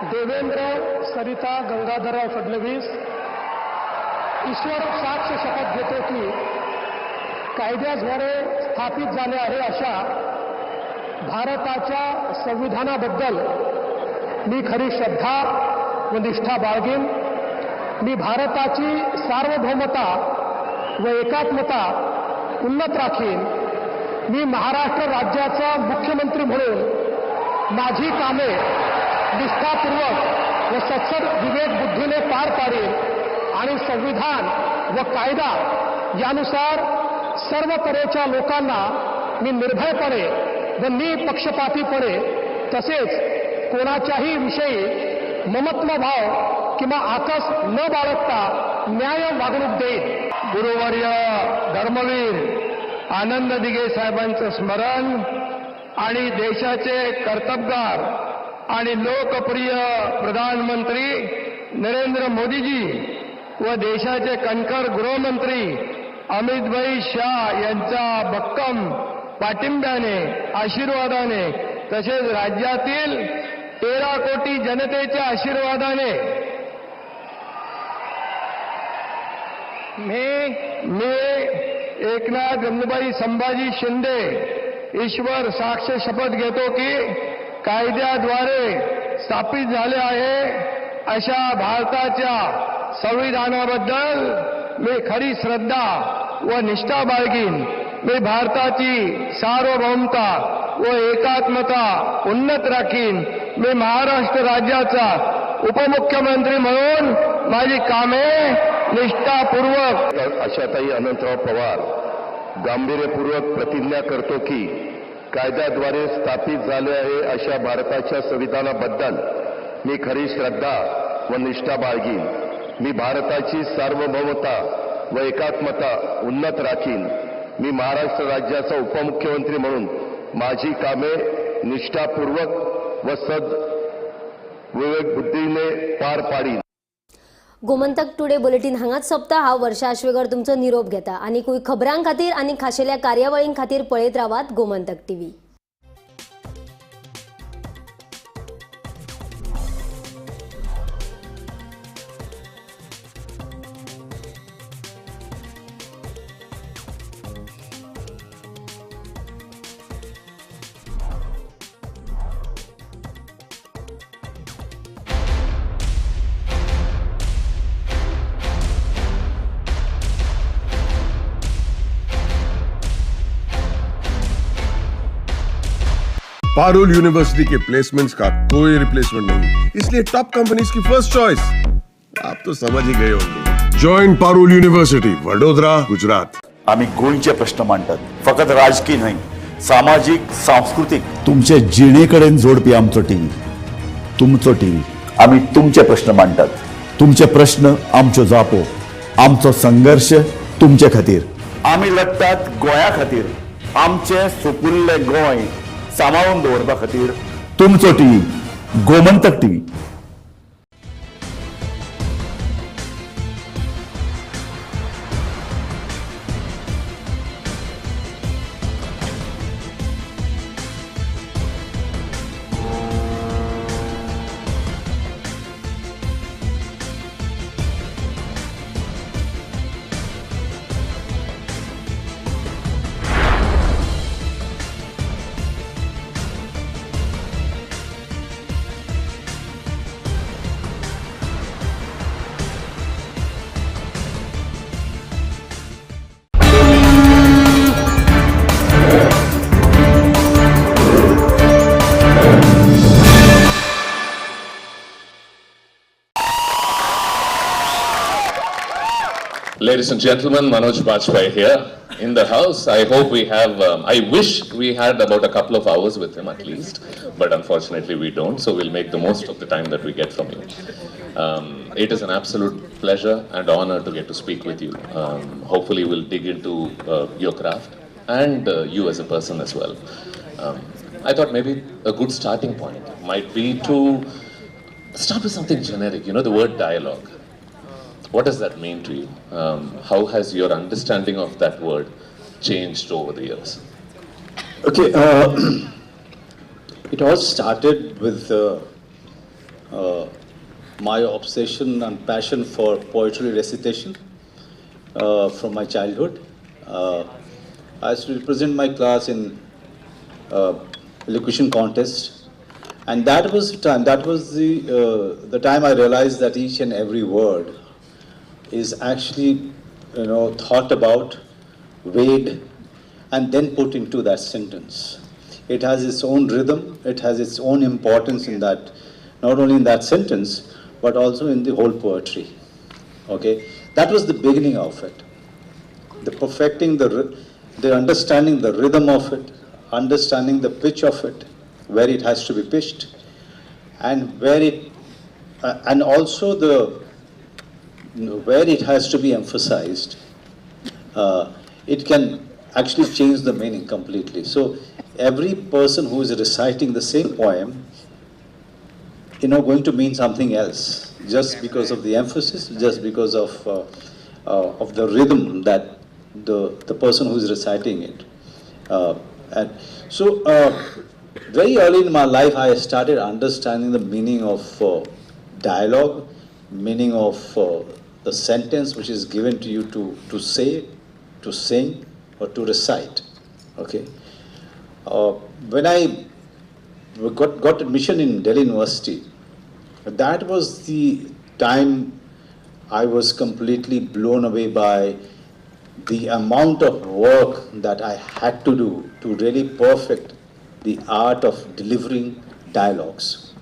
देवेंद्र सरिता गंगाधरराव फडणवीस ईश्वर साक्ष शपथ घेतो की कायद्याद्वारे स्थापित झाले आहे अशा भारताच्या संविधानाबद्दल मी खरी श्रद्धा व निष्ठा बाळगेन। मी भारताची सार्वभौमता व एकात्मता उन्नत राखीन। मी महाराष्ट्र राज्याचा मुख्यमंत्री म्हणून माझी कामे निष्ठापूर्वक व सत्सद विवेक बुद्धीने पार पाडेल आणि संविधान व कायदा यानुसार सर्व तऱ्हेच्या लोकांना मी निर्भयपणे व निपक्षपातीपणे तसेच कोणाच्याही विषयी ममत्वभाव किंवा आकस न बाळगता न्याय वागणूक देईल। गुरुवर्य धर्मवीर आनंद दिघे साहेबांचं स्मरण आणि देशाचे कर्तबगार आणि लोकप्रिय प्रधानमंत्री नरेंद्र मोदीजी व देशाचे कणखर गृहमंत्री अमितभाई शाह यांच्या भक्कम पाठिंब्याने, आशीर्वादाने तसेच राज्यातील 13 कोटी जनतेच्या आशीर्वादाने मी एकनाथ रमणभाई संभाजी शिंदे ईश्वर साक्ष शपथ घेतो की कायद्याद्वारे स्थापित झाले आहे अशा भारताच्या संविधानाबद्दल मी खरी श्रद्धा व निष्ठा बाळगीन. मी भारताची सार्वभौमता व एकात्मता उन्नत राखीन. मी महाराष्ट्र राज्याचा उपमुख्यमंत्री म्हणून माझी कामे निष्ठापूर्वक. आशाताई अनंतराव पवार गांभीर्यपूर्वक प्रतिज्ञा करतो की कायद्याद्वारे स्थापित झाले आहे अशा भारताच्या संविधानाबद्दल मी खरी श्रद्धा व निष्ठा बाळगीन. मी भारताची सार्वभौमता व एकात्मता उन्नत राखीन. मी महाराष्ट्र राज्याचा उपमुख्यमंत्री म्हणून माझी कामे निष्ठापूर्वक व सद्विवेक बुद्धीने पार पाडीन. गोमंतक टुडे बुलेटीन हांगाच सोंपता. हांव वर्षा आश्वेकर तुमचो निरोप घेता आनी खबरां खातीर आनी खाशेल्या कार्यावळीं खातीर पळयत रावात Gomantak TV. Parul university K placements का कोई रिप्लेसमेंट नहीं, इसलिए टॉप कंपनीज की फर्स्ट चॉइस। आप तो समझ ही गए होंगे। Join Parul university, Vadodara, Gujarat. आम्ही गोंयचे प्रश्न मांडतात, फकत राजकीय न्हय, सामाजीक, सांस्कृतीक। तुमचे जिणेकडेन जोडपी आमचो टीव्ही, तुमचो टीव्ही। आम्ही तुमचे प्रश्न मांडतात, तुमचे प्रश्न आमच्यो जापो, आमचो संघर्ष तुमचे खातीर। आम्ही लढतात गोंया खातीर, आमचे सुपुल्ले गोंय सांबाळून दवरपा खातीर। तुमचो TV, Gomantak TV. Ladies and gentlemen, Manoj Bajpayee here in the house. I hope we have, I wish we had about a couple of hours with him at least, but unfortunately we don't, so we'll make the most of the time that we get from you. It is an absolute pleasure and honor to get to speak with you. Hopefully we'll dig into your craft and you as a person as well. I thought maybe a good starting point might be to start with something generic, you know, the word dialogue. What does that mean to you? How has your understanding of that word changed over the years? Okay, it all started with my obsession and passion for poetry recitation from my childhood. I used to represent my class in elocution contest, and that was the time. That was the time I realized that each and every word is actually, you know, thought about, weighed, and then put into that sentence. It has its own rhythm, it has its own importance in that, not only in that sentence, but also in the whole poetry. Okay, that was the beginning of it. The perfecting, the understanding the rhythm of it, understanding the pitch of it, where it has to be pitched, and where it, and also the where it has to be emphasized, it can actually change the meaning completely. So every person who is reciting the same poem, you know, going to mean something else just because of the emphasis, just because of the rhythm that the person who is reciting it. And so very early in my life, I started understanding the meaning of dialogue, meaning of the sentence which is given to you to say, to sing, or to recite. Okay. When I got admission in Delhi University, that was the time I was completely blown away by the amount of work that I had to do to really perfect the art of delivering dialogues.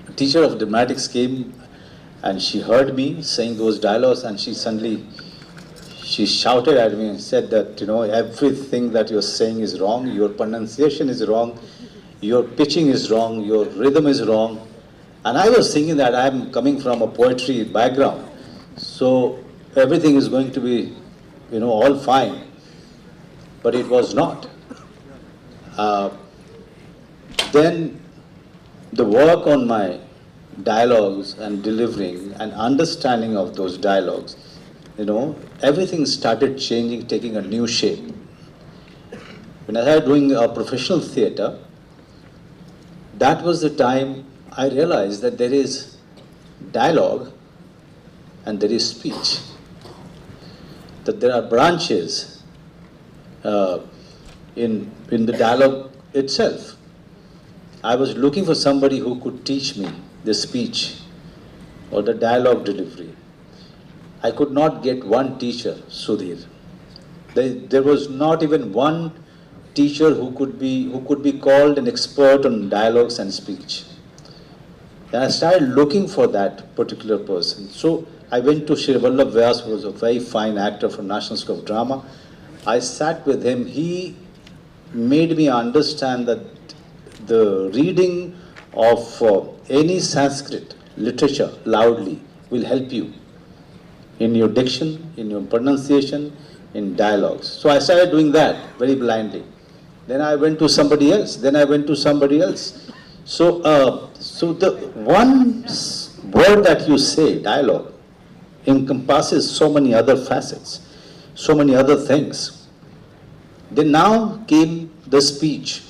A teacher of dramatics came and she heard me saying those dialogues, and she suddenly, she shouted at me and said that, you know, everything that you're saying is wrong, your pronunciation is wrong, your pitching is wrong, your rhythm is wrong. And I was thinking that I'm coming from a poetry background, so everything is going to be, you know, all fine. But it was not. Then the work on my dialogues and delivering and understanding of those dialogues, you know, everything started changing, taking a new shape. When I started doing a professional theatre, that was the time I realized that there is dialogue and there is speech, that there are branches in the dialogue itself. I was looking for somebody who could teach me the speech or the dialogue delivery. I could not get one teacher, Sudhir. There was not even one teacher who could be called an expert on dialogues and speech. Then I started looking for that particular person. So I went to Shri Vallabh Vyas, who was a very fine actor from National School of Drama. I sat with him. He made me understand that the reading of any Sanskrit literature loudly will help you in your diction, in your pronunciation, in dialogues. So I started doing that very blindly. Then I went to somebody else. Then I went to somebody else. So, so the one word that you say, dialogue, encompasses so many other facets, so many other things. Then now came the speech.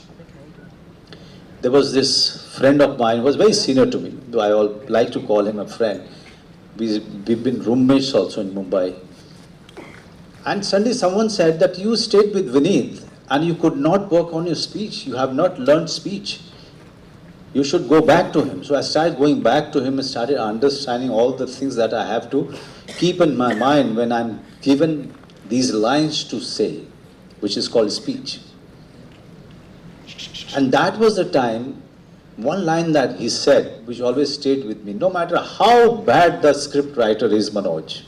There was this friend of mine who was very senior to me, though I all like to call him a friend. We've been roommates also in Mumbai. And suddenly someone said that you stayed with Vineet and you could not work on your speech. You have not learned speech. You should go back to him. So I started going back to him and started understanding all the things that I have to keep in my mind when I'm given these lines to say, which is called speech. And that was the time, one line that he said, which always stayed with me, no matter how bad the script writer is, Manoj,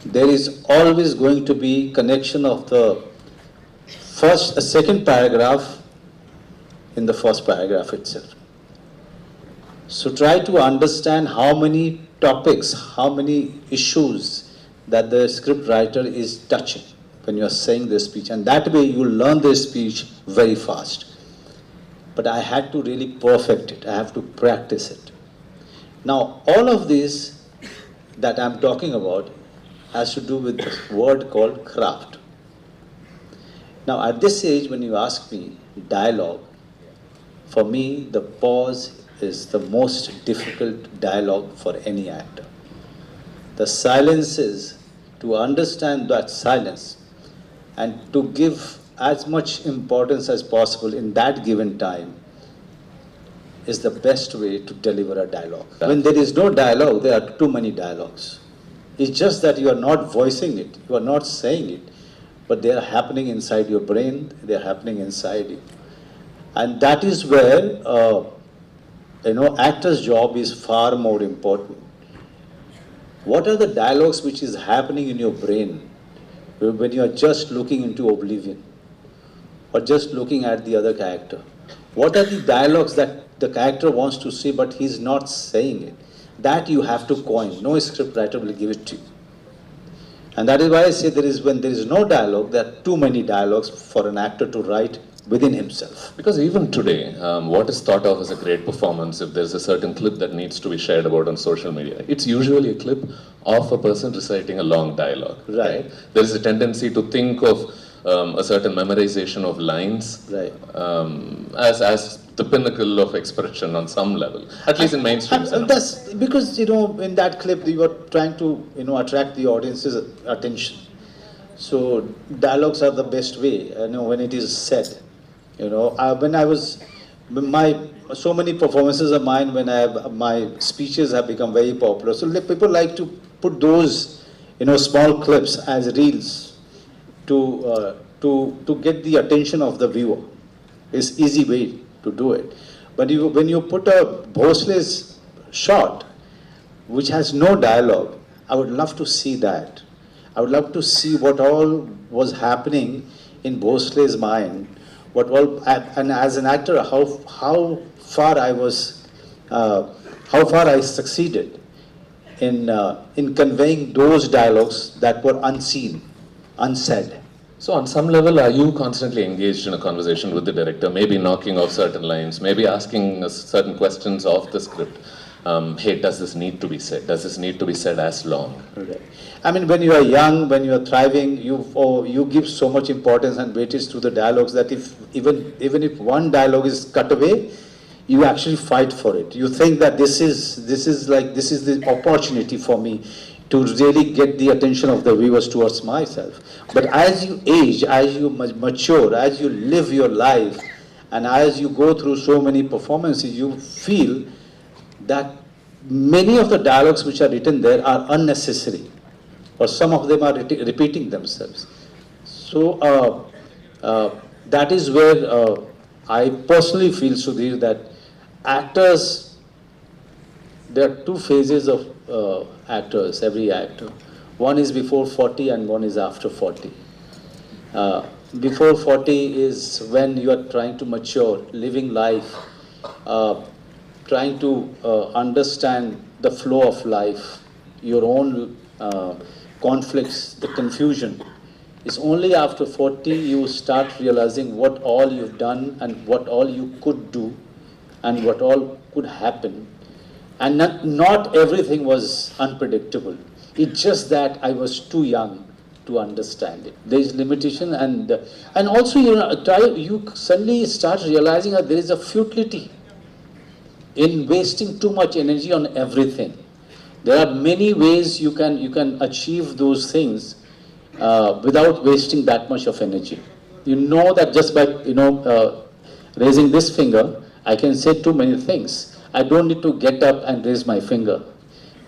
there is always going to be connection of the second paragraph in the first paragraph itself. So try to understand how many topics, how many issues that the script writer is touching when you are saying this speech, and that way you learn the speech very fast. But I had to really perfect it. I have to practice it. Now, all of this that I'm talking about has to do with this word called craft. Now, at this age, when you ask me dialogue, for me, the pause is the most difficult dialogue for any actor. The silences, to understand that silence and to give as much importance as possible in that given time is the best way to deliver a dialogue. When there is no dialogue, there are too many dialogues. It's just that you are not voicing it, you are not saying it, but they are happening inside your brain, they are happening inside you. And that is where, you know, actor's job is far more important. What are the dialogues which is happening in your brain when you are just looking into oblivion or just looking at the other character? What are the dialogues that the character wants to say but he's not saying it? That you have to coin. No script writer will give it to you. And that is why I say there is, when there is no dialogue, there are too many dialogues for an actor to write within himself. Because even today, what is thought of as a great performance, if there's a certain clip that needs to be shared about on social media, it's usually a clip of a person reciting a long dialogue. Right. There's a tendency to think of a certain memorization of lines, right, as the pinnacle of expression on some level, at least in mainstream cinema. That's because, you know, in that clip you are trying to, you know, attract the audience's attention. So dialogues are the best way, you know, when it is said. You know, when I was, my, so many performances of mine, when I have, my speeches have become very popular. So people like to put those, you know, small clips as reels to get the attention of the viewer. It's easy way to do it. But when you put a Bhosle's shot, which has no dialogue, I would love to see that. I would love to see what all was happening in Bhosle's mind, what all, and as an actor, how far I was, how far I succeeded in conveying those dialogues that were unseen, unsaid. So on some level, are you constantly engaged in a conversation with the director, maybe knocking off certain lines, maybe asking certain questions off the script? Hey, does this need to be said? Does this need to be said as long? Right. I mean, when you are young, when you are thriving, you give so much importance and weightage to the dialogues that if even if one dialogue is cut away, you actually fight for it. You think that this is the opportunity for me to really get the attention of the viewers towards myself. But as you age, as you mature, as you live your life, and as you go through so many performances, you feel that many of the dialogues which are written there are unnecessary, or some of them are repeating themselves. So that is where I personally feel, Sudhir, that actors, there are two phases of actors, every actor. One is before 40 and one is after 40. Before 40 is when you are trying to mature, living life, trying to understand the flow of life, your own conflicts, the confusion. It's only after 40 you start realizing what all you've done and what all you could do and what all could happen. And not everything was unpredictable. It's just that I was too young to understand it. There is limitation, and also you know, you suddenly start realizing that there is a futility in wasting too much energy on everything. There are many ways you can achieve those things without wasting that much of energy. You know that just by raising this finger, I can say too many things. I don't need to get up and raise my finger.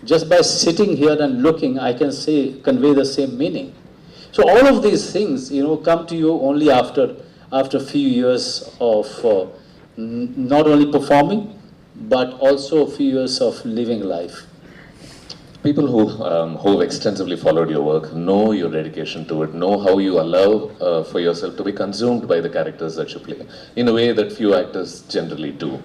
Just by sitting here and looking, I can convey the same meaning. So all of these things, you know, come to you only after a few years of not only performing, but also a few years of living life. People who have extensively followed your work know your dedication to it, know how you allow for yourself to be consumed by the characters that you play in a way that few actors generally do.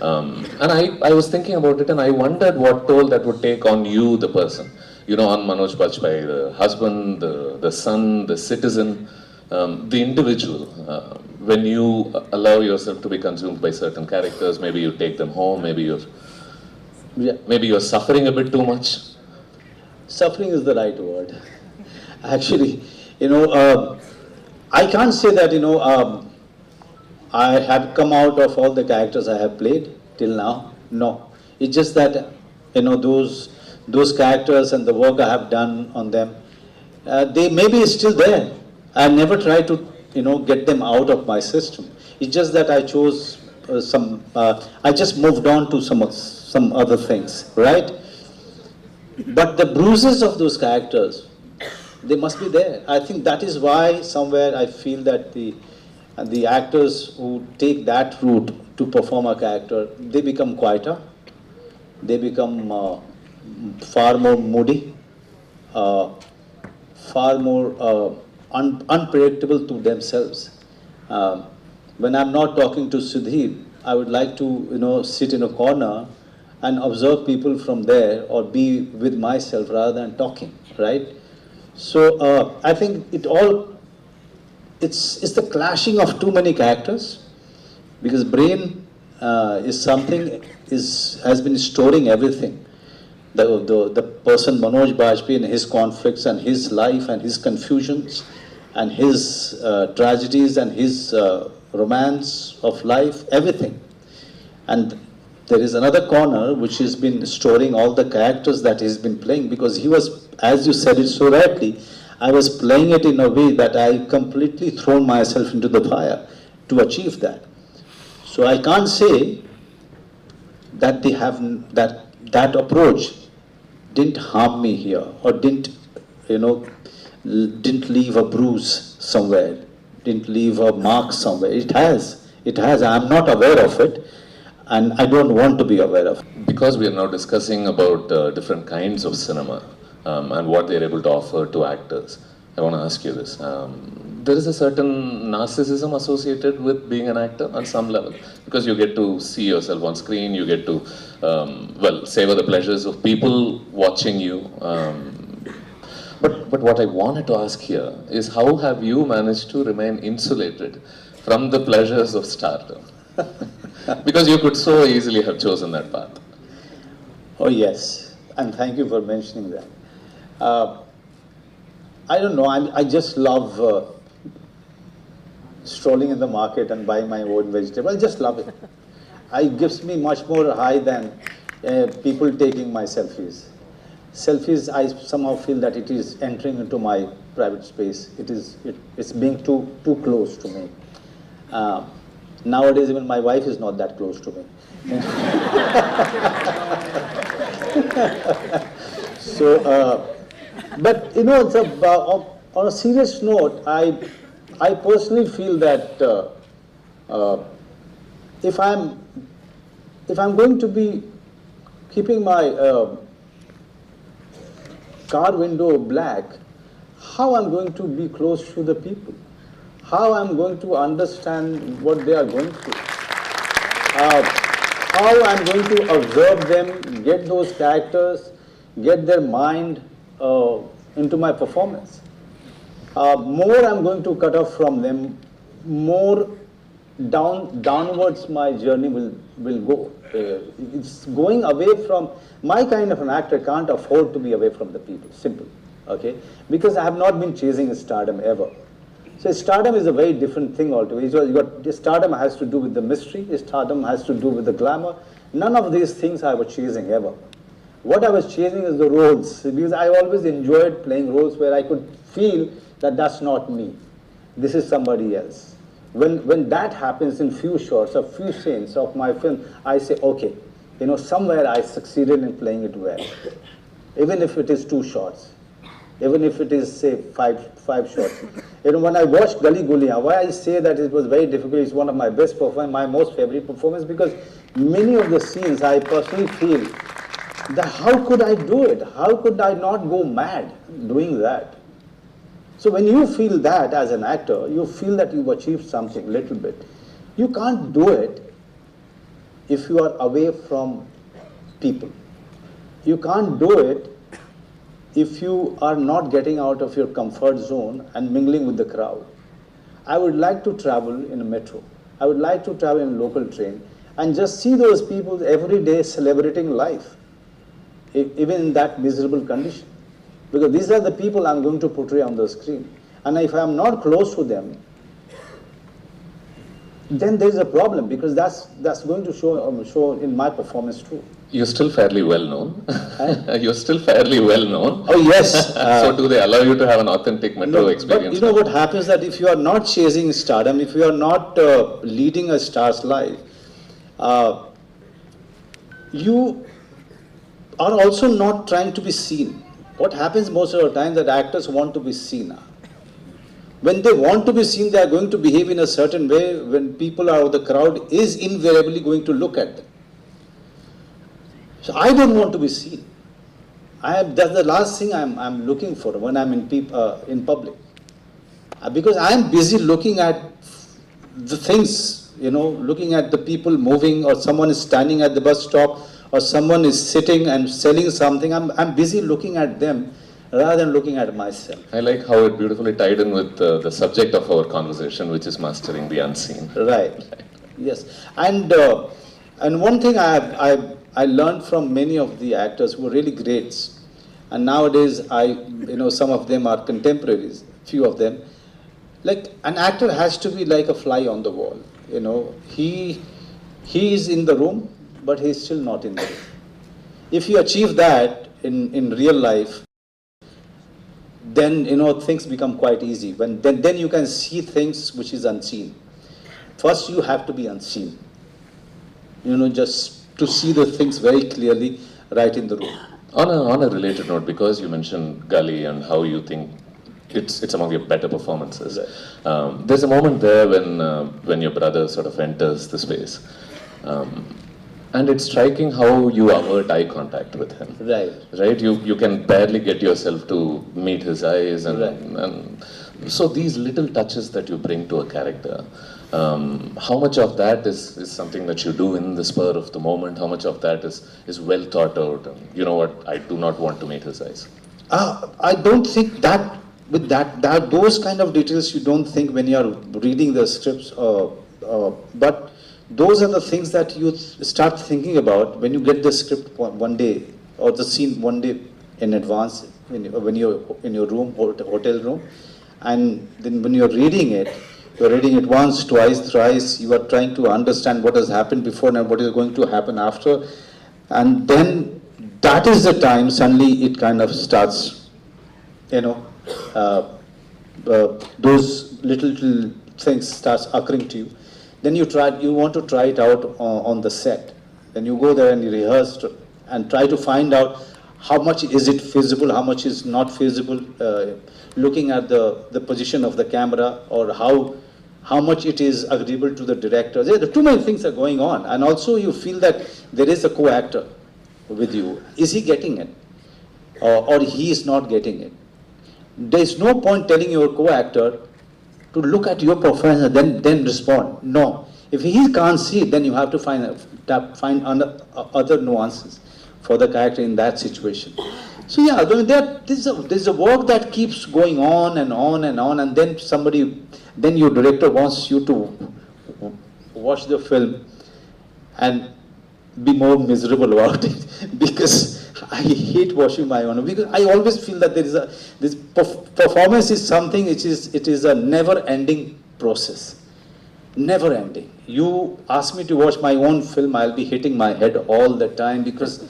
And I was thinking about it, and I wondered what toll that would take on you, the person. You know, on Manoj Bajpayee, the husband, the son, the citizen, the individual. When you allow yourself to be consumed by certain characters, maybe you take them home, maybe you're suffering a bit too much. Suffering is the right word. Actually, you know, I can't say that, you know, I have come out of all the characters I have played till now. No. It's just that, you know, those characters and the work I have done on them, they may be still there. I never try to, you know, get them out of my system. It's just that I chose I just moved on to some other things, right? But the bruises of those characters, they must be there. I think that is why somewhere I feel that the actors who take that route to perform a character, they become quieter, they become far more moody, far more unpredictable to themselves. When I'm not talking to Sudhir, I would like to, you know, sit in a corner and observe people from there, or be with myself rather than talking, right? So I think it's the clashing of too many characters, because brain is something, has been storing everything. The person Manoj Bajpayee and his conflicts and his life and his confusions and his tragedies and his romance of life, everything. And there is another corner which has been storing all the characters that he's been playing, because he was, as you said it so rightly, I was playing it in a way that I completely thrown myself into the fire to achieve that. So I can't say that they have that approach didn't harm me here or didn't, you know, didn't leave a bruise somewhere, didn't leave a mark somewhere. It has. It has. I'm not aware of it, and I don't want to be aware of it. Because we are now discussing about different kinds of cinema and what they're able to offer to actors, I want to ask you this. There is a certain narcissism associated with being an actor on some level, because you get to see yourself on screen, you get to, well, savor the pleasures of people watching you. But what I wanted to ask here is, how have you managed to remain insulated from the pleasures of stardom? Because you could so easily have chosen that path. Oh yes, and thank you for mentioning that. I don't know, I just love strolling in the market and buying my own vegetable. I just love it. It gives me much more high than people taking my selfies. Selfies, I somehow feel that it is entering into my private space. It's being too close to me. Nowadays, even my wife is not that close to me. So, but you know, it's a, on a serious note, I personally feel that if I'm going to be keeping my car window black, how I'm going to be close to the people? How I'm going to understand what they are going through? How I'm going to observe them, get those characters, get their mind into my performance. More I'm going to cut off from them, more downwards my journey will go. It's going away from, my kind of an actor can't afford to be away from the people, simple, okay? Because I have not been chasing stardom ever. So stardom is a very different thing altogether. Stardom has to do with the mystery, stardom has to do with the glamour. None of these things I was chasing ever. What I was chasing is the roles, because I always enjoyed playing roles where I could feel that that's not me, this is somebody else. When that happens in few shots or few scenes of my film, I say, okay, you know, somewhere I succeeded in playing it well. Even if it is 2 shots, even if it is, say, five shots. You know, when I watched Gali Guliyan, why I say that it was very difficult, it's one of my best performance, my most favorite performance, because many of the scenes I personally feel that how could I do it? How could I not go mad doing that? So when you feel that as an actor, you feel that you've achieved something little bit. You can't do it if you are away from people. You can't do it if you are not getting out of your comfort zone and mingling with the crowd. I would like to travel in a metro. I would like to travel in a local train and just see those people every day celebrating life, even in that miserable condition. Because these are the people I'm going to portray on the screen. And if I'm not close to them, then there's a problem, because that's going to show in my performance too. You're still fairly well known. Huh? You're still fairly well known. Oh, yes. So do they allow you to have an authentic metro experience? But you know what happens, that if you are not chasing stardom, if you are not leading a star's life, you are also not trying to be seen. What happens most of the time that actors want to be seen. When they want to be seen, they are going to behave in a certain way when people or the crowd is invariably going to look at them. So I don't want to be seen. That's the last thing I'm looking for when I'm in public. Because I'm busy looking at the things, you know, looking at the people moving, or someone is standing at the bus stop, or someone is sitting and selling something. I'm busy looking at them rather than looking at myself. I like how it beautifully tied in with the subject of our conversation, which is mastering the unseen. Right. Yes. And one thing I learned from many of the actors who were really greats, and nowadays some of them are contemporaries, few of them. Like, an actor has to be like a fly on the wall. You know, he is in the room, but he's still not in the room. If you achieve that in real life, Then, you know, things become quite easy. When then you can see things which is unseen. First, you have to be unseen. You know, just to see the things very clearly right in the room. On a related note, because you mentioned Gully and how you think it's among your better performances. Right. There's a moment there when your brother sort of enters the space. And it's striking how you avert eye contact with him. Right. Right? You can barely get yourself to meet his eyes. And, right. And so these little touches that you bring to a character, how much of that is something that you do in the spur of the moment? How much of that is well thought out? And you know what, I do not want to meet his eyes. I don't think that, with that those kind of details you don't think when you are reading the scripts, but those are the things that you start thinking about when you get the script one day or the scene one day in advance when you're in your room, hotel room, and then when you're reading it once, twice, thrice, you are trying to understand what has happened before and what is going to happen after, and then that is the time suddenly it kind of starts, you know, those little things starts occurring to you. Then you want to try it out on the set. Then you go there and you rehearse and try to find out how much is it feasible, how much is not feasible, looking at the position of the camera or how much it is agreeable to the director. There are too many things are going on. And also you feel that there is a co-actor with you. Is he getting it? Or he is not getting it? There is no point telling your co-actor to look at your performance and then respond. No. If he can't see it, then you have to find other nuances for the character in that situation. So yeah, I mean, there's a work that keeps going on and on and on, and then then your director wants you to watch the film and be more miserable about it, because I hate watching my own, because I always feel that there is this performance is something which is, it is a never-ending process, never-ending. You ask me to watch my own film, I'll be hitting my head all the time, because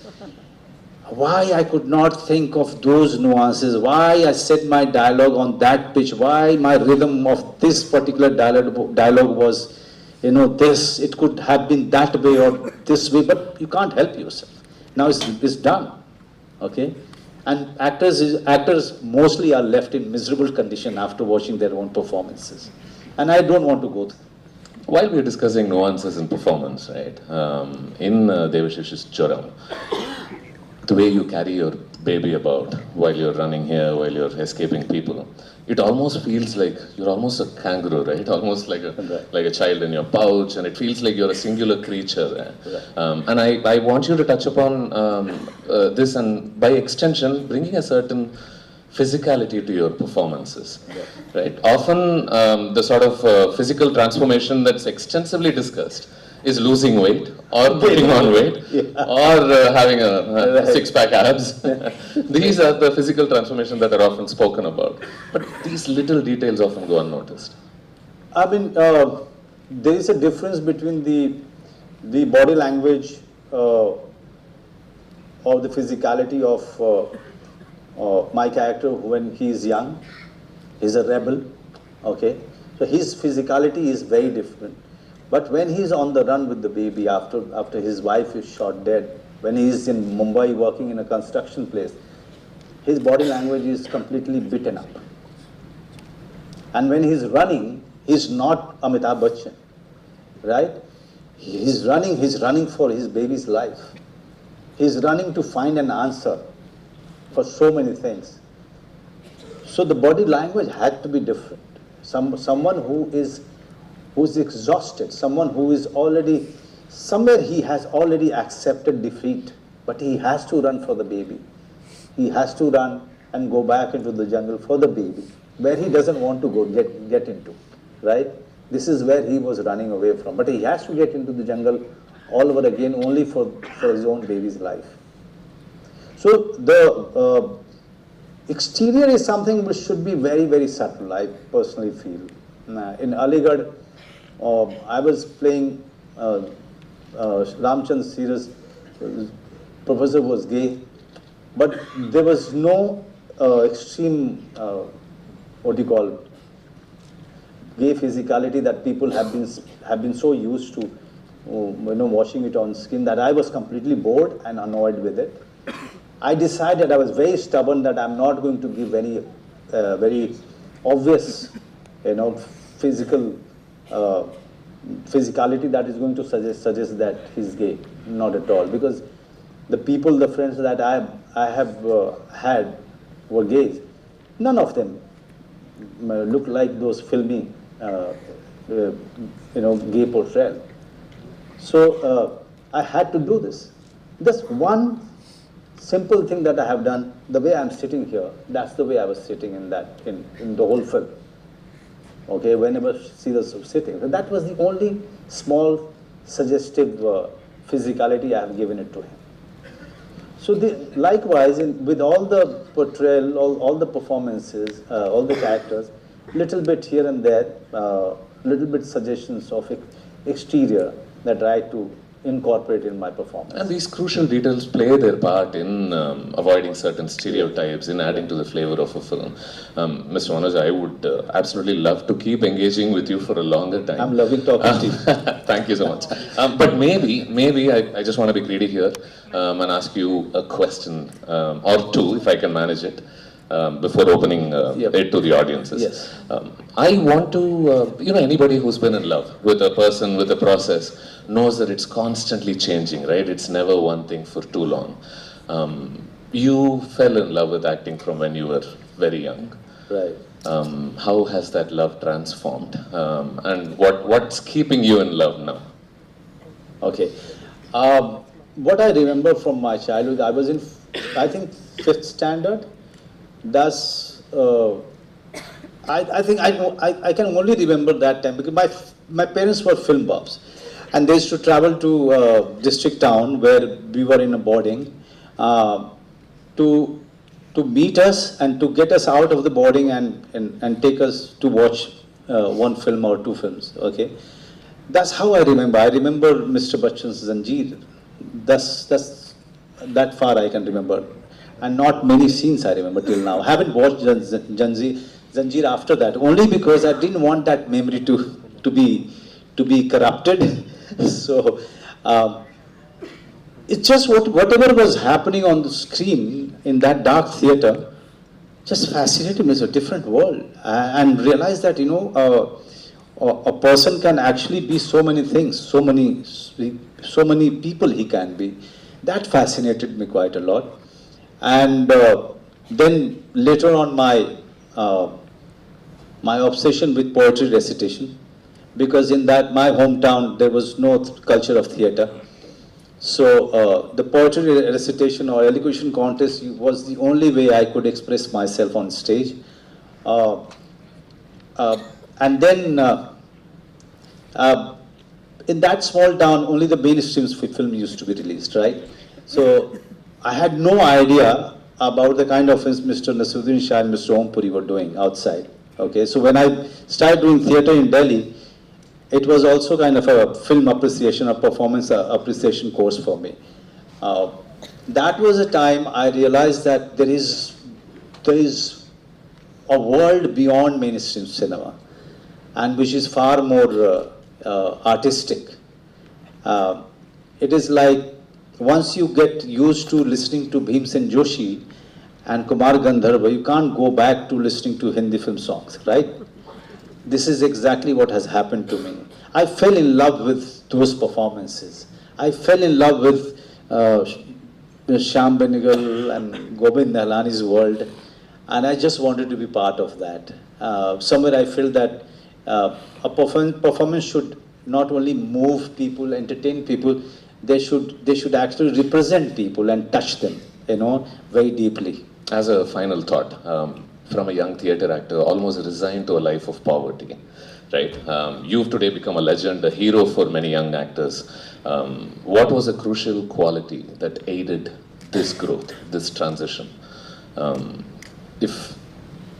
why I could not think of those nuances, why I said my dialogue on that pitch, why my rhythm of this particular dialogue was, you know, this, it could have been that way or this way, but you can't help yourself. Now it's done, okay? And actors mostly are left in miserable condition after watching their own performances. And I don't want to go through. While we're discussing nuances in performance, right, in Devashish's Joram, the way you carry your baby about while you're running here, while you're escaping people, it almost feels like you're almost a kangaroo, right? Almost like a child in your pouch, and it feels like you're a singular creature. Right. And I want you to touch upon this, and by extension, bringing a certain physicality to your performances, right? Often, the sort of physical transformation that's extensively discussed is losing weight or putting on weight, yeah, or having a six-pack abs. These are the physical transformations that are often spoken about. But these little details often go unnoticed. I mean, there is a difference between the body language or the physicality of my character when he is young. He's a rebel, okay? So his physicality is very different. But when he's on the run with the baby after his wife is shot dead, when he's in Mumbai working in a construction place, his body language is completely beaten up. And when he's running, he's not Amitabh Bachchan, right? He's running for his baby's life. He's running to find an answer for so many things. So the body language had to be different. Someone who's exhausted, someone who is already, somewhere he has already accepted defeat, but he has to run for the baby. He has to run and go back into the jungle for the baby, where he doesn't want to go get into, right? This is where he was running away from, but he has to get into the jungle all over again only for his own baby's life. So the exterior is something which should be very, very subtle, I personally feel. In Aligarh, I was playing Ramchand Sir's professor was gay, but there was no extreme, what do you call, gay physicality that people have been so used to, you know, watching it on screen, that I was completely bored and annoyed with it. I decided, I was very stubborn that I'm not going to give any very obvious, you know, physical physicality that is going to suggest that he's gay. Not at all, because the people, the friends that I have had were gays. None of them look like those filmy, you know, gay portrayal. So I had to do this. Just one simple thing that I have done, the way I'm sitting here, that's the way I was sitting in that, in the whole film. Okay, whenever see the sitting. So that was the only small suggestive physicality I have given it to him. So likewise, with all the portrayal, all the performances, all the characters, little bit here and there, little bit suggestions of exterior that I try to incorporate in my performance. And these crucial details play their part in avoiding certain stereotypes, in adding to the flavor of a film. Mr. Manoj, I would absolutely love to keep engaging with you for a longer time. I'm loving talking to you. Thank you so much. But maybe I just want to be greedy here and ask you a question or two, if I can manage it, before opening it to the audiences. Yes. I want to, you know, anybody who's been in love with a person, with a process, knows that it's constantly changing, right? It's never one thing for too long. You fell in love with acting from when you were very young. Right. How has that love transformed? And what's keeping you in love now? Okay. What I remember from my childhood, I was in, I think, 5th standard. That's, I think I can only remember that time because my parents were film buffs, and they used to travel to district town where we were in a boarding to meet us and to get us out of the boarding and take us to watch one film or two films. Okay, that's how I remember. I remember Mr. Bachchan's Zanjeer. That's that far I can remember. And not many scenes I remember till now. I haven't watched Zanjeer after that, only because I didn't want that memory to be corrupted. So it's just whatever was happening on the screen in that dark theater just fascinated me. It's a different world, and realized that, you know, a person can actually be so many things, so many people he can be. That fascinated me quite a lot. And then later on, my obsession with poetry recitation, because in that my hometown there was no culture of theater, so the poetry recitation or elocution contest was the only way I could express myself on stage. And then in that small town, only the mainstream film used to be released, right? So I had no idea about the kind of films Mr. Naseeruddin Shah and Mr. Om Puri were doing outside. Okay, so when I started doing theatre in Delhi, it was also kind of a film appreciation, a performance appreciation course for me. That was a time I realized that there is a world beyond mainstream cinema, and which is far more artistic. It is like, once you get used to listening to Bhimsen Joshi and Kumar Gandharva, you can't go back to listening to Hindi film songs, right? This is exactly what has happened to me. I fell in love with those performances. I fell in love with Shyam Benegal and Govind Nihalani's world, and I just wanted to be part of that. Somewhere I feel that a performance should not only move people, entertain people, they should actually represent people and touch them, you know, very deeply. As a final thought, from a young theatre actor, almost resigned to a life of poverty, right? You've today become a legend, a hero for many young actors. What was a crucial quality that aided this growth, this transition? If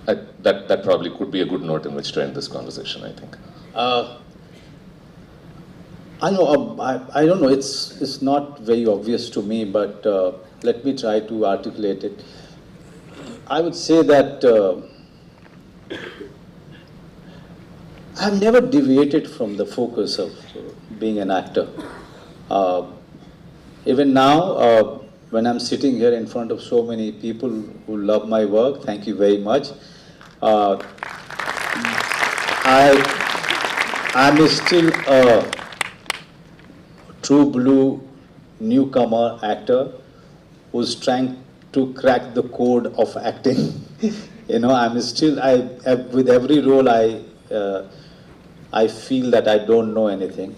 that probably could be a good note in which to end this conversation, I think. I know, I don't know, it's not very obvious to me, but let me try to articulate it. I would say that I have never deviated from the focus of being an actor. Even now, when I'm sitting here in front of so many people who love my work, thank you very much. I'm still a true blue newcomer actor who's trying to crack the code of acting. You know, I'm still, with every role I feel that I don't know anything.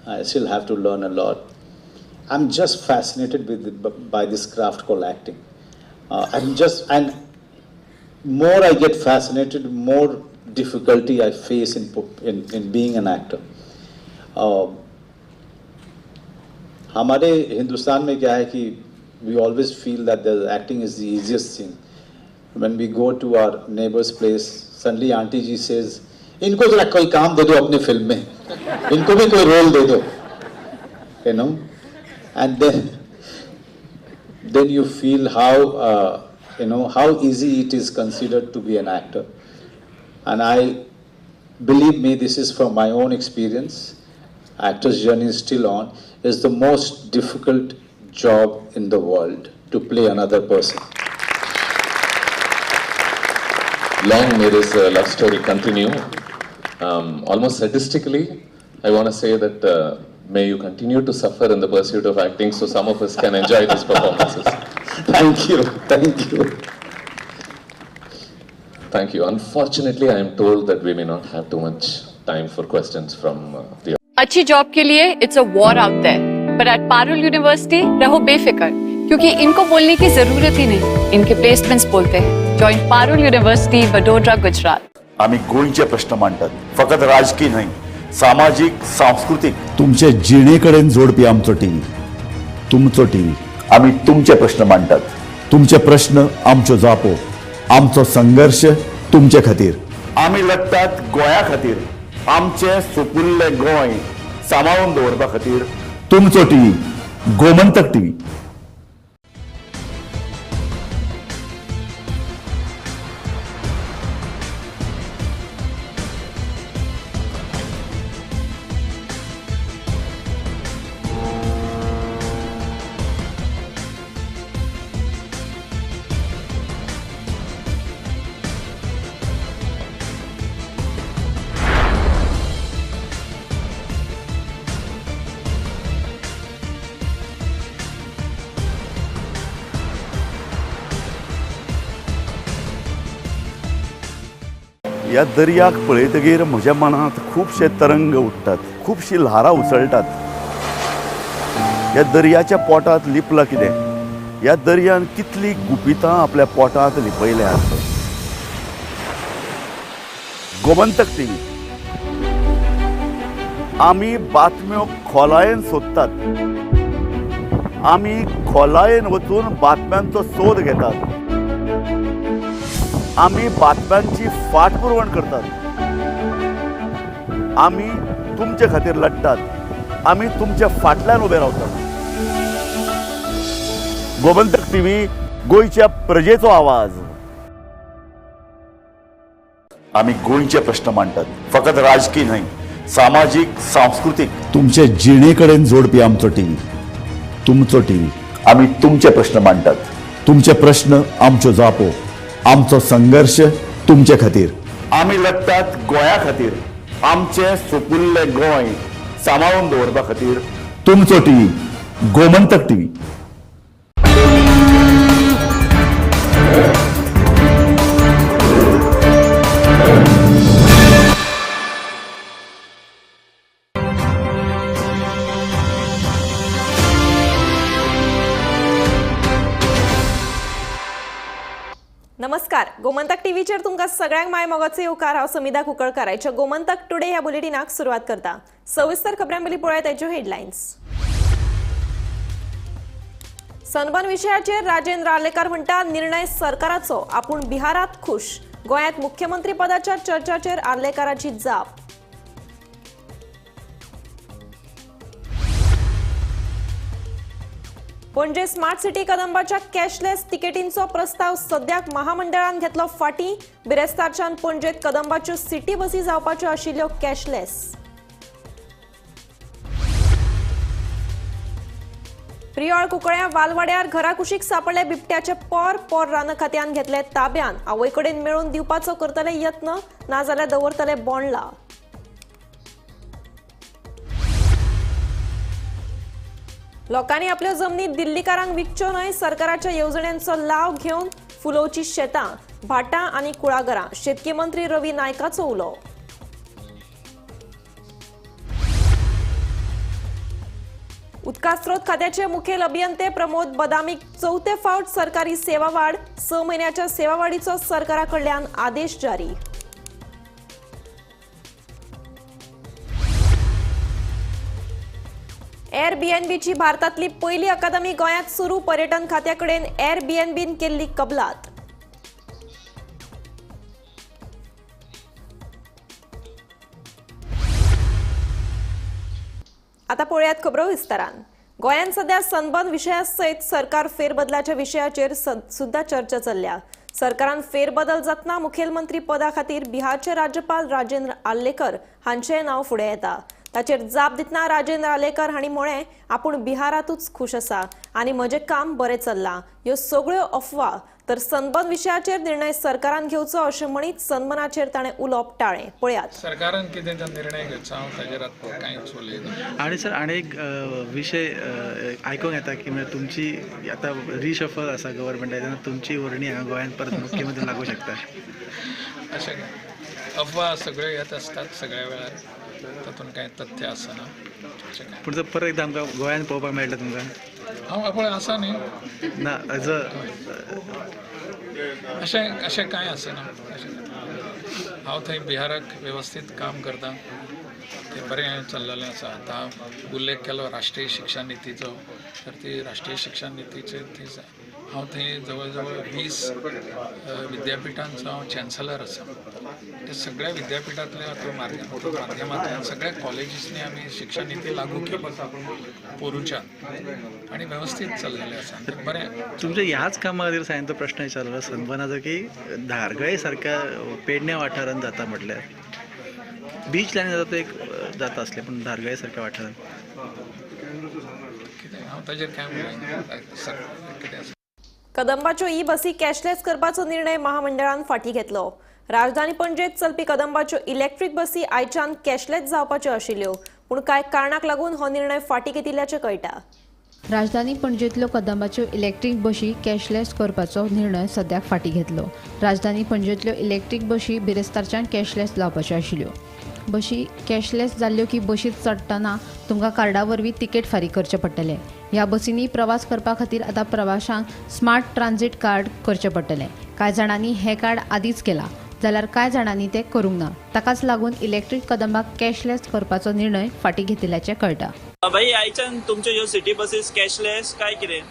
I still have to learn a lot. I'm just fascinated by this craft called acting. And more I get fascinated, more difficulty I face in being an actor. हमारे हिंदुस्तान में क्या है कि we always feel that the acting is the easiest thing. When we go to our neighbor's place, suddenly auntie ji says, इनको जरा कोई काम दे दो अपने film में, इनको भी कोई रोल दे दो, you know. And then you feel how you know how easy it is considered to be an actor. And I believe me, this is from my own experience. Actor's journey is still on. It's the most difficult job in the world to play another person. Long may this love story continue. Almost sadistically, I want to say that may you continue to suffer in the pursuit of acting so some of us can enjoy these performances. Thank you. Thank you. Thank you. Unfortunately, I am told that we may not have too much time for questions from the अच्छी job के लिए it's a war out there, but at Parul university रहो बेफिक्र, क्योंकि इनको बोलने की जरूरत ही नहीं, इनके प्लेसमेंट्स बोलते हैं। Join Parul university, Vadodara, Gujarat. आम्ही गोंयचे प्रश्न मांडतात, फकत राजकीय न्हय, सामाजीक, सांस्कृतिक, तुमचे जिणेकडेन जोडपी आमचो टीव्ही, तुमचो टीव्ही। आम्ही तुमचे प्रश्न मांडतात, तुमचे प्रश्न आमच्यो जापो, आमचो संघर्ष तुमचे खातीर। आम्ही लढतात गोंया खातीर, आमचे सुपुल्ले गोंय सांबाळून दवरपा खातीर। तुमचो टीव्ही, गोमंतक टीव्ही। ह्या दर्याक पळयतगीर म्हज्या मनांत खुबशे तरंग उठ्ठात, खुबशी ल्हारां उसळटात। ह्या दर्याच्या पोटांत लिपलां कितें, ह्या दर्यान कितली गुपितां आपल्या पोटांत लिपयल्यात। गोमंतक टीव्ही, आमी बातम्यो खोलायेन सोदतात, आमी खोलायेन वचून बातम्यांचो सोद घेतात, आमी बातम्यांची फाटपुरवण करतात, आमी तुमचे खातीर लढतात, आमी तुमच्या फाटल्यान उबे रावतात। गोमंतक टीव्ही, गोंयच्या प्रजेचो आवाज। आमी गोंयचे प्रश्न मांडतात, फकत राजकीय न्हय, सामाजीक, सांस्कृतिक, तुमचे जिणेकडेन जोडपी आमचो टीव्ही, तुमचो टीव्ही। आमी तुमचे प्रश्न मांडतात, तुमचे प्रश्न आमच्यो जापो, आमचो संघर्ष तुमचे खातीर। आमी लढतात गोंया खातीर, आमचे सुपुल्ले गोंय सांबाळून दवरपा खातीर। तुमचो टीव्ही, गोमंतक टीव्ही। नमस्कार, गोमंतक टीव्हीचेर तुमकां सगळ्यांक माय मोगाचो येवकार। हांव समिधा कुंकळकार आयच्या गोमंतक टुडे ह्या बुलेटिनाक सुरवात करता। सविस्तर खबरां पयलीं पळयात ताच्यो हेडलायन्स। सनबर्न विशयाचेर राजेंद्र आर्लेकार म्हणटा निर्णय सरकाराचो, आपूण बिहारात खुश। गोंयांत मुख्यमंत्री पदाच्या चर्चाचेर आर्लेकाराची जाप। पणजे स्मार्ट सिटी कदंबाच्या कॅशलेस तिकेटींचो प्रस्ताव सद्याक महामंडळान घेतलो फाटीं. बिरेस्तारच्यान पणजेत कदंबाच्यो सिटी बसी जावपाच्यो आशिल्ल्यो कॅशलेस. प्रियोळ कुकळ्या वालवाड्यार घराकुशीक सापडले बिबट्याचे पोर. पोर रान खात्यान घेतले ताब्यान. आवय कडेन मेळून दिवपाचो करतले यत्न, नाजाल्यार दवरतले बोंडला. लोकांनी आपल्यो जमनी दिल्लीकारांक विकच्यो न्हय, सरकाराच्या येवजण्यांचो लाव घेवन फुलोवची शेतां, भाटां आनी कुळागरां. शेतकी मंत्री रवी नायकाचो उलो. उदका स्रोत खात्याचे मुखेल अभियंते प्रमोद बदामीक चवथे फावट सरकारी सेवा वाड. 6 म्हयन्याच्या सेवा वाडीचो सरकारा कडल्यान आदेश जारी. एअरबीएनबीची भारतांतली पयली अकादमी गोंयांत सुरू. पर्यटन खात्या कडेन एअरबीएनबीन केल्ली कबलात. आता पळोवयात खबरो विस्तारान. गोंयांत सध्या सनबर्न विशया सयत सरकार फेरबदलाच्या विशयाचेर सुद्धा चर्चा चल्ल्या. सरकारान फेरबदल जातना मुखेलमंत्री पदा खातीर बिहारचे राज्यपाल राजेंद्र आर्लेकर हांचें नांव फुडें येता. ताचेर जाप दितना राजेंद्र आर्लेकर हांणी म्हळें, आपूण बिहारांतूच खूश आसा आनी म्हजें काम बरें चल्लां. ह्यो सगळ्यो अफवा. तर सनबर्न विशयाचेर निर्णय सरकारान घेवचो अशें म्हणीत सनबर्नाचेर ताणें उलोवप टाळ्ळें. पळयात. सरकारान कितें तो निर्णय घेवचो हांव ताजेर आतां कांयच उलयना. आनी सर आनी एक विशय आयकूंक येता की म्हणजे तुमची आतां रिशफल आसा गव्हर्मेंटान, तेन्ना तुमची वर्णी हांगा गोंयांत परत मुख्यमंत्री लागूं शकता अशें काय अफवा सगळ्यो येत आसतात सगळ्या वेळार, तातूंत कांय तथ्य आसना. पूण जर परत एकदां आमकां गोंयांत पळोवपाक मेळटा तुमकां? हांव पळय आसा न्ही ना एज अ अशें अशें कांय आसना. हांव थंय बिहाराक वेवस्थीत काम करता, तें बरें चल्लेलें आसा. आतां उल्लेख केलो राष्ट्रीय शिक्षा नितीचो, तर ती राष्ट्रीय शिक्षा नितीचेर थंय हांव थंय जवळ जवळ 20 विद्यापिठांचो हांव चॅन्सलर आसा. त्या सगळ्या विद्यापिठांतल्या माध्यमांतल्यान सगळ्या कॉलेजीसनी आमी शिक्षा निती लागू केली पोरूच्यान आनी वेवस्थीत चल्लेलें आसा. बरें तुमच्या ह्याच कामा खातीर हांवें तो प्रश्न विचारलो सनबर्नाचो की धारगळे सारक्या पेडण्या वाठारांत जाता म्हटल्यार बीच लायन जाता तो एक जाता आसलें, पूण धारगळे सारक्या वाठारांत कितें हांव ताजेर कांय उलयना कितें आसा. कदंबाच्यो ई बसी कॅशलेस करपाचो निर्णय महामंडळान फाटीं घेतलो. राजधानी पणजेत चलपी कदंबाच्यो इलेक्ट्रीक बसी आयच्यान कॅशलेस जावपाच्यो आशिल्ल्यो, पूण कांय कारणाक लागून हो निर्णय फाटीं घेतिल्ल्याचें कळटा. राजधानी पणजेंतल्यो कदंबाच्यो इलेक्ट्रीक बशी कॅशलेस करपाचो निर्णय सद्याक फाटीं घेतलो. राजधानी पणजेंतल्यो इलेक्ट्रीक बशी बिरेस्तारच्यान कॅशलेस जावपाच्यो आशिल्ल्यो. बशी कॅशलेस जाल्ल्यो की बशींत चडटना तुमकां कार्डा वरवीं तिकेट फारीक करचें पडटलें. ह्या बसींनी प्रवास करपा खातीर आतां प्रवाशांक स्मार्ट ट्रान्झीट कार्ड करचें पडटलें. कांय जाणांनी हें कार्ड आदींच केलां जाल्यार कांय जाणांनी तें करूंक ना. ताकाच लागून इलेक्ट्रीक कदंबाक कॅशलेस करपाचो निर्णय फाटीं घेतिल्ल्याचें कळटा. भाई आयच्यान तुमच्यो ह्यो सिटी बसीस कॅशलेस काय कितें,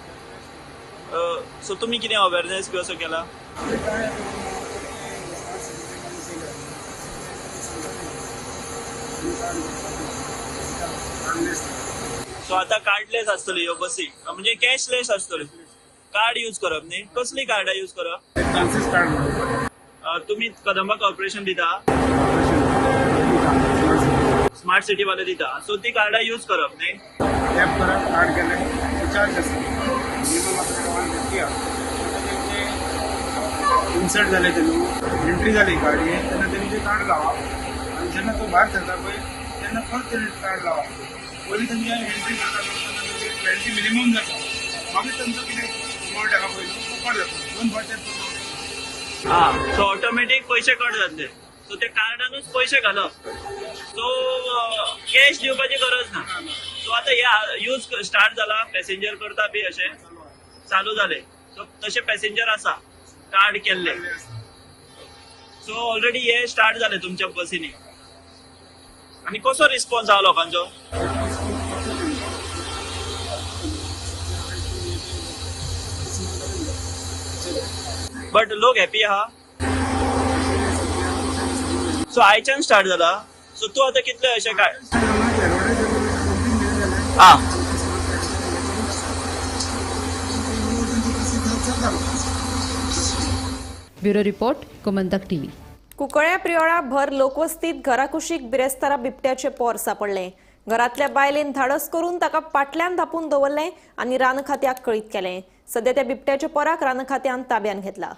सो तुमी कितें अवेरनेस बी असो केला? सो आतां कार्डलेस आसतल्यो ह्यो बसी, म्हणजे कॅशलेस आसतल्यो. कार्ड यूज करप न्ही? कसली कार्डां यूज करप? तुमी कदंबा कॉर्पोरेशन दिता, स्मार्ट सिटी वाले दिता, सो ती कार्डां यूज करप न्ही? टॅप करप, कार्ड केलें, चार्ज आसता मिनिमम आपल्याक 150 आसा. इन्सर्ट जालें ते न्हू एंट्री जाली गाडयेन तेन्ना तेणी तें कार्ड लावप आनी जेन्ना तो भायर सरता पळय तेन्ना परत तेणी कार्ड लावप. पयलीं तेंची एंट्री करता तेन्ना 20 मिनिमम जाता, मागीर तेंचो कितें अमावंट आसा पळय तो कट जाता, 2 फावट हां, सो ऑटोमॅटीक पयशे कट जातले. सो ते कार्डानूच पयशे घालप, सो कॅश दिवपाची गरज ना. सो आतां हे यूज स्टार्ट जाला, पॅसेंजर करता बी अशें चालू जाले, सो तशे पॅसेंजर आसा कार्ड केल्ले, सो ऑलरेडी हे स्टार्ट जाले तुमच्या बसींनी. आनी कसो रिस्पॉन्स आहा लोकांचो? बट लोक हॅपी आहा. सो आयच्यान स्टार्ट जाला, सो तूं आतां कितले अशें काय आं Bureau report, Gomantak TV. Cuncolim प्रियोळा भर लोकवस्तीत घराकुशीक बिरेस्तारा बिबट्याचे पोर सापडले. घरातल्या बायलेन धाडस करून ताका पाटल्यान धापून दवरलें आनी रान खात्याक कळीत केलें. सध्या त्या बिबट्याच्या पोराक रान खात्यान ताब्यान घेतला.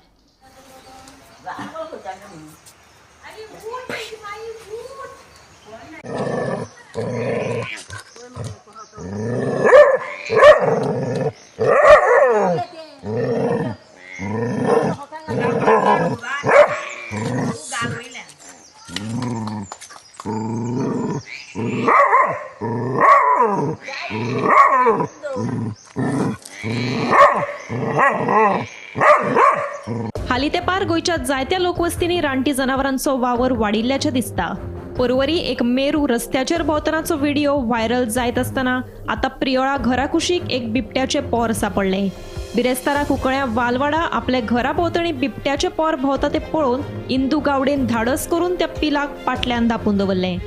हाली तेंपार गोंयच्या जायत्या लोकवस्तींनी रानटी जनावरांचो वावर वाडिल्ल्याचें दिसता. परवरी एक मेरू रस्त्याचेर भोंवतनाचो व्हिडिओ व्हायरल जायत आसतना आतां प्रियोळा घराकुशीक एक बिबट्याचें पोर सापडलें. बिरेस्तारा कुंकळ्या वालवाडा आपल्या घरा भोंवतणी बिबट्याचें पोर भोंवता तें पळोवन इंदू गावडेन धाडस करून त्या पिलाक पाटल्यान धापून दवरलें.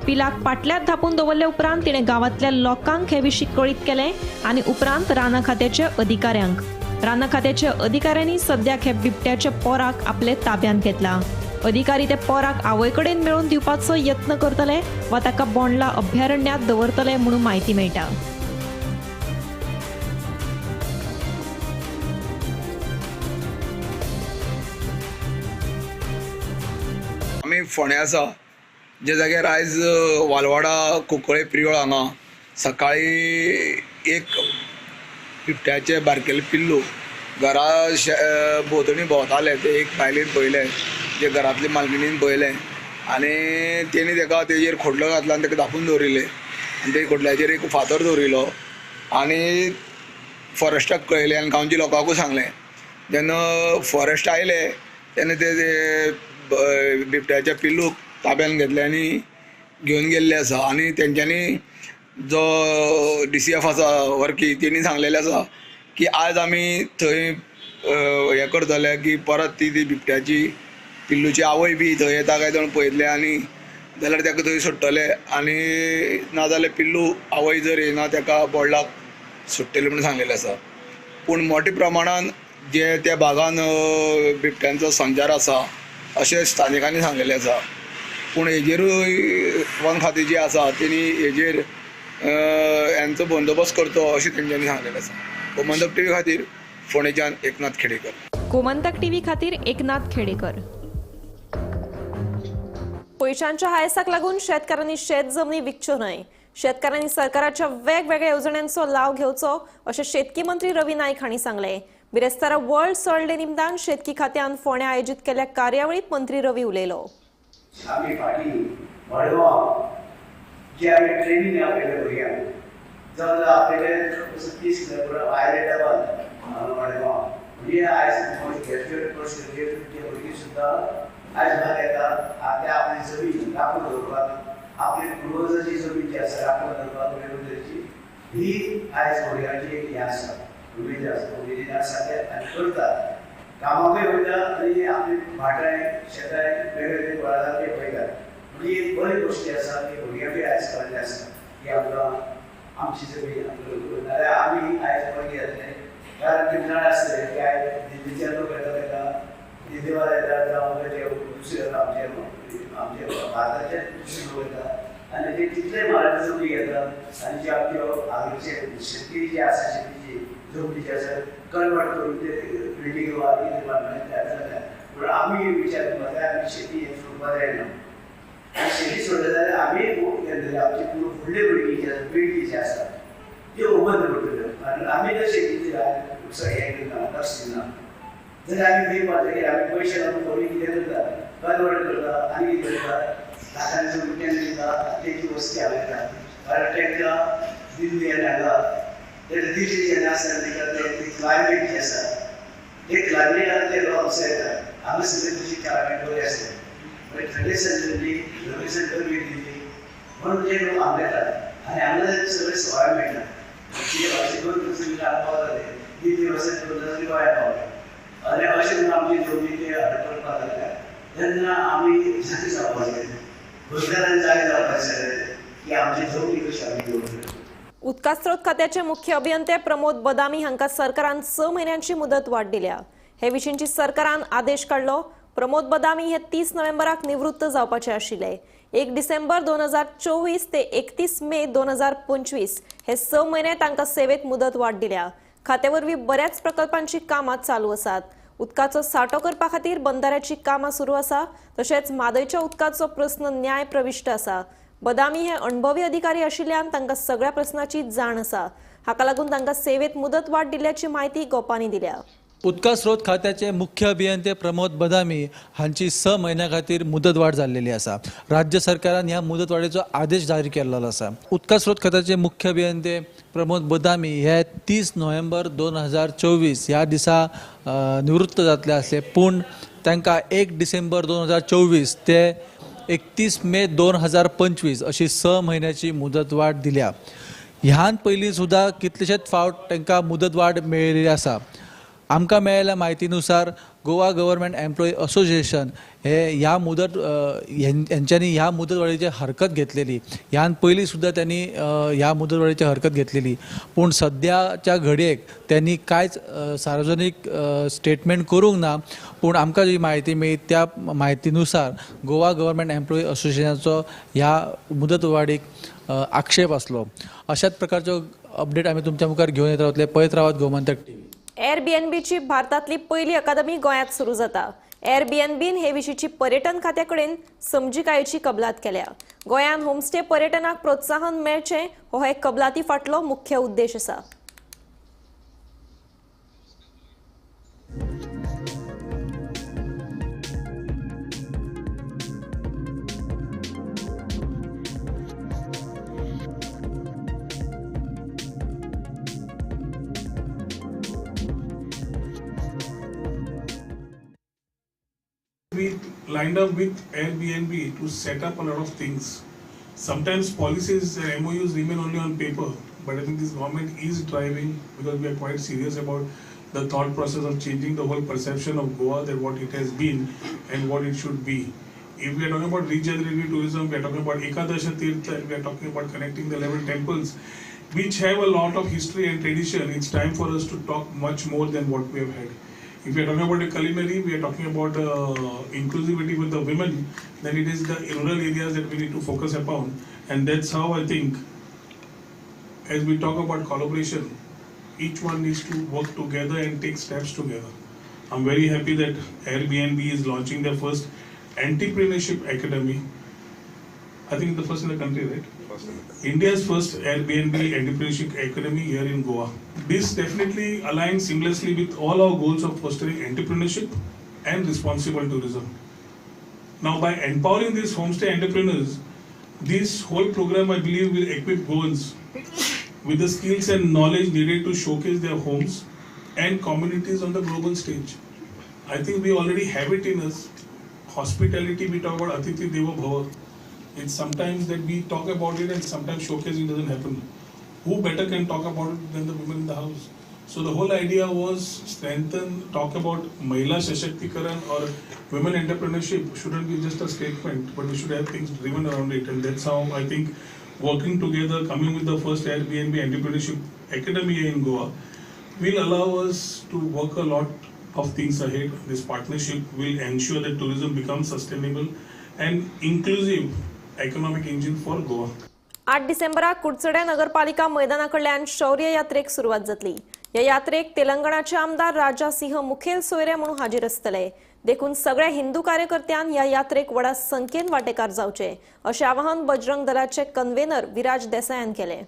पिलाक पाटल्यात धापून दवरले उपरांत तिणें गांवांतल्या लोकांक हे विशीं कळीत केलें आनी उपरांत रानां खात्याच्या अधिकाऱ्यांक. रानां खात्याच्या अधिकाऱ्यांनी सद्याक हे बिबट्याच्या पोराक आपले ताब्यांत घेतला. अधिकारी ते पोराक आवय कडेन मेळोवन दिवपाचो यत्न करतले वा ताका बोंडला अभयारण्यांत दवरतले म्हणून म्हायती मेळटा. आमी फोंड्या आसा, ज्या जाग्यार आयज वालवाडा कुंकळे प्रियोळ हांगा सकाळी एक बिबट्याचे बारकेले पिल्लू घरा भोंवतणी भोंवताले. ते एक बायलेन पळयलें, जे घरांतले मालकिणीन पळयलें आनी तेणी तेका तेजेर खोडलो घातलो आनी तेका धापून दवरिल्लें आनी ते खोडल्याचेर एक फातर दवरिलो आनी फॉरेस्टाक कळयलें आनी गांवच्या लोकांकूय सांगलें. जेन्ना फॉरेस्ट आयले तेन्ना ते बिबट्याच्या पिल्लूक ताब्यान घेतले आनी घेवन गेल्ले आसा. आनी तेंच्यांनी जो DCF आसा वर्की तेणी सांगलेलें आसा की आज आमी थंय हें करतले की परत ती ती बिबट्याची पिल्लूची आवय बी थंय येता काय जाण पळयतले आनी जाल्यार ताका थंय सोडटले आनी नाजाल्यार पिल्लू आवय जर येना ताका बोंडलाक सोडटले म्हणून सांगलेलें आसा. पूण मोठ्या प्रमाणान जे त्या भागान बिबट्यांचो संचार आसा अशें स्थानिकांनी सांगलेलें आसा. पूण हेजेरूय वन खातें जें आसा तेणी हेजेर हेंचो बंदोबस्त करचो अशें तेंच्यांनी सांगलेलें आसा. गोमंतक टीव्ही खातीर फोंडेच्यान एकनाथ खेडेकर. गोमंतक टीव्ही खातीर एकनाथ खेडेकर. पयशांच्या हायसाक लागून शेतकारांनी शेत जमनी विकच्यो न्हय. शेतकारांनी सरकाराच्या वेगवेगळ्या येवजण्यांचो लाव घेवचो अशें शेतकी मंत्री रवी नायक हांणी सांगलें. बिरेस्तारा वर्ल्ड सॉयल डे निमतान शेतकी खात्यान फोंड्या आयोजीत केल्ल्या कार्यावळींत मंत्री रवी उलयलो. आमी फाटीं मडगांव जे आमी ट्रेनींग आपयले भुरग्यांक जावं आपयले 30 आयले डबल मडगांव म्हणजे आयज ग्रॅज्युएट पोस्ट ग्रॅज्युएट ते भुरगीं सुद्दां आयज भायर येतात आपल्या आपली जमीन राखून दवरपाक, आपली पुर्वजाची जमीन जी आसा राखून दवरपाक वेगवेगळी ही आयज भुरग्यांची एक हें आसा, उमेद आसा, उमेदीन आसा ते आनी करतात कामाकूय वयता आनी आपली भाटां शेतां वेगवेगळे वळां ते पळयतात. म्हणजे एक बरी गोश्टी आसा की भुरग्यांकूय आयज कळिल्लें आसा की आमकां आमची जमीन आमकां नाल्यार आमी आयज बरी जातले. कारण ते जाण आसले की आयज दिल्लीचे लोक येता ताका दिल्लीवाले येतात जावं ते दुसरे येता आमचे आमचे भारताचे दुसरे लोक येतात आनी ते तितले म्हारग जमनी घेतात आनी जे आमच्यो हांगाचे शेतकी जी आसा शेतीची जमनी जी आसा कन्वर्ट करून ते बिल्डींग वा कितें बांदपाचें तयार जाल्या. पूण आमी विचार करपाक जाय आमी शेती हें सोडपाक जायना आनी शेती सोडले जाल्यार आमी आमची फुडले भुरगीं जी आसा पिळगी जी आसा त्यो बंद पडटल्यो. कारण आमी जर शेतीचेर हें करना लक्ष दिना जाल्यार आमी खंय पावतले. आमी पयशे घालून कोणी कितें करता कन्वर्ट करता आनी कितें करता लाखांनी रुपयांनी दिता तेची वस्ती हांगा येता. कारण तांकां दिल्ली आनी हांगा दिल्ली जेन्ना आसा तांकां ते क्लायमेट जें आसा ते क्लायमेटान ते लोक हांगसर येतात. हांगा सगळें तशी क्लायमेट बरी आसता म्हणजे थंडे गरमी गरमी दिल्ली म्हणून ते लोक हांगा येतात आनी हांगा सगळें सवाय मेळटा. अशें 2 दिवसांनी हांगा पावताले, 3 दिवसांनी 2 दिवसांनी गोंयांत पावले आनी अशें म्हणून आमची जमनी ते हडप करपाक लागल्या तेन्ना आमी जागे जावपाक जाय, गोंयकारांनी जागे जावपाक जाय की आमची जमनी कशी आमी दवरतले. उदकास्रोत खात्याचे मुख्य अभियंते प्रमोद बदामी हांकां सरकारान 6 म्हयन्यांची मुदत वाड दिल्या. हे विशींची सरकारान आदेश काडलो. प्रमोद बदामी हे 30 नोव्हेंबराक निवृत्त जावपाचे आशिल्ले. 1 डिसेंबर 2024 ते 31 मे 2025 हे 6 म्हयने तांकां सेवेत मुदत वाड दिल्या. खात्या वरवीं बऱ्याच प्रकल्पांची कामां चालू आसात. उदकाचो सांठो करपा खातीर बंधाऱ्याची कामां सुरू आसा. तशेंच म्हादयच्या उदकाचो प्रस्न न्याय प्रविश्ट आसा. बदामी हे अणभवी अधिकारी आशिल्ल्यान तांकां सगळ्या प्रस्नाची जाण आसा. हाका लागून तांकां सेवेत मुदत वाड दिल्ल्याची म्हायती गोपांनी दिल्या. उदका स्रोत खात्याचे मुख्य अभियंते प्रमोद बदामी हांची 6 म्हयन्या खातीर मुदतवाड जाल्लेली आसा. राज्य सरकारान ह्या मुदतवाडीचो आदेश जारी केल्लो आसा. उदका स्रोत खात्याचे मुख्य अभियंते प्रमोद बदामी हे 30 नोव्हेंबर 2024 ह्या दिसा निवृत्त जातले आसले, पूण तांकां 1 डिसेंबर 2024 ते 31 मे 2025 अशी 6 म्हयन्याची मुदतवाड दिल्या. ह्यान पयलीं सुद्दां कितलेशेच फावट तांकां मुदतवाड मेळिल्ली आसा. आमकां मेळिल्ल्या म्हायतीनुसार गोवा गव्हर्मेंट एम्प्लॉई असोसिएशन हे ह्या मुदत हेंच्यांनी ह्या मुदतवाडीची हरकत घेतलेली. ह्यान पयलीं सुद्दां त्यांनी ह्या मुदतवाडीची हरकत घेतलेली, पूण सद्याच्या घडयेक त्यांनी कांयच सार्वजनीक स्टेटमेंट करूंक ना. पूण आमकां जी म्हायती मेळ्ळी त्या म्हायतीनुसार गोवा गव्हर्मेंट एम्प्लॉई असोसिएशनाचो ह्या मुदतवाडीक आक्षेप आसलो. अशाच प्रकारच्यो अपडेट आमी तुमच्या मुखार घेवन येत रावतले. पळयत रावात गोमंतक टीव्ही. एअरबीएनबीची भारतांतली पयली अकादमी गोंयांत सुरू जाता. एअरबीएनबीन हे विशींची पर्यटन खात्या कडेन समजिकायेची कबलात केल्या. गोंयांत होमस्टे पर्यटनाक प्रोत्साहन मेळचें हो हे कबलाती फाटलो मुख्य उद्देश आसा. We lined up with Airbnb to set up a lot of things. Sometimes policies and MOUs remain only on paper, but I think this government is driving because we are quite serious about the thought process of changing the whole perception of Goa, that what it has been and what it should be. If we are talking about regenerative tourism, we are talking about Ekadasha Tirtha, we are talking about connecting the 11 temples, which have a lot of history and tradition. It's time for us to talk much more than what we have had. If we are talking about a culinary, we are talking about inclusivity with the women, then it is the rural areas that we need to focus upon. And that's how I think, as we talk about collaboration, each one needs to work together and take steps together. I'm very happy that Airbnb is launching their first entrepreneurship academy. I think the first in the country, right? First in the country. India's first Airbnb entrepreneurship academy here in Goa. This definitely aligns seamlessly with all our goals of fostering entrepreneurship and responsible tourism. Now, by empowering these homestay entrepreneurs, this whole program, I believe, will equip Goans with the skills and knowledge needed to showcase their homes and communities on the global stage. I think we already have it in us. Hospitality, we talk about Atithi Devo Bhava. It's sometimes that we talk about it and sometimes showcasing doesn't happen. Who better can talk about it than the women in the house? So the whole idea was strengthen, talk about Mahila Shashaktikaran or women entrepreneurship shouldn't be just a statement, but we should have things driven around it. And that's how I think working together, coming with the first Airbnb Entrepreneurship Academy in Goa, will allow us to work a lot of things ahead. This partnership will ensure that tourism becomes sustainable and inclusive economic engine for Goa. 8 डिसेंबराक कुडचड्या नगरपालिका मैदाना कडल्यान शौर्य यात्रेक सुरवात जातली. ह्या यात्रेक तेलंगणाचे आमदार राजा सिंह मुखेल सोयरे म्हणून हाजीर आसतले. देखून सगळ्या हिंदू कार्यकर्त्यान ह्या यात्रेक व्हडा संख्येन वांटेकार जावचे अशें आवाहन बजरंग दलाचे कन्व्हेनर विराज देसायान केलें.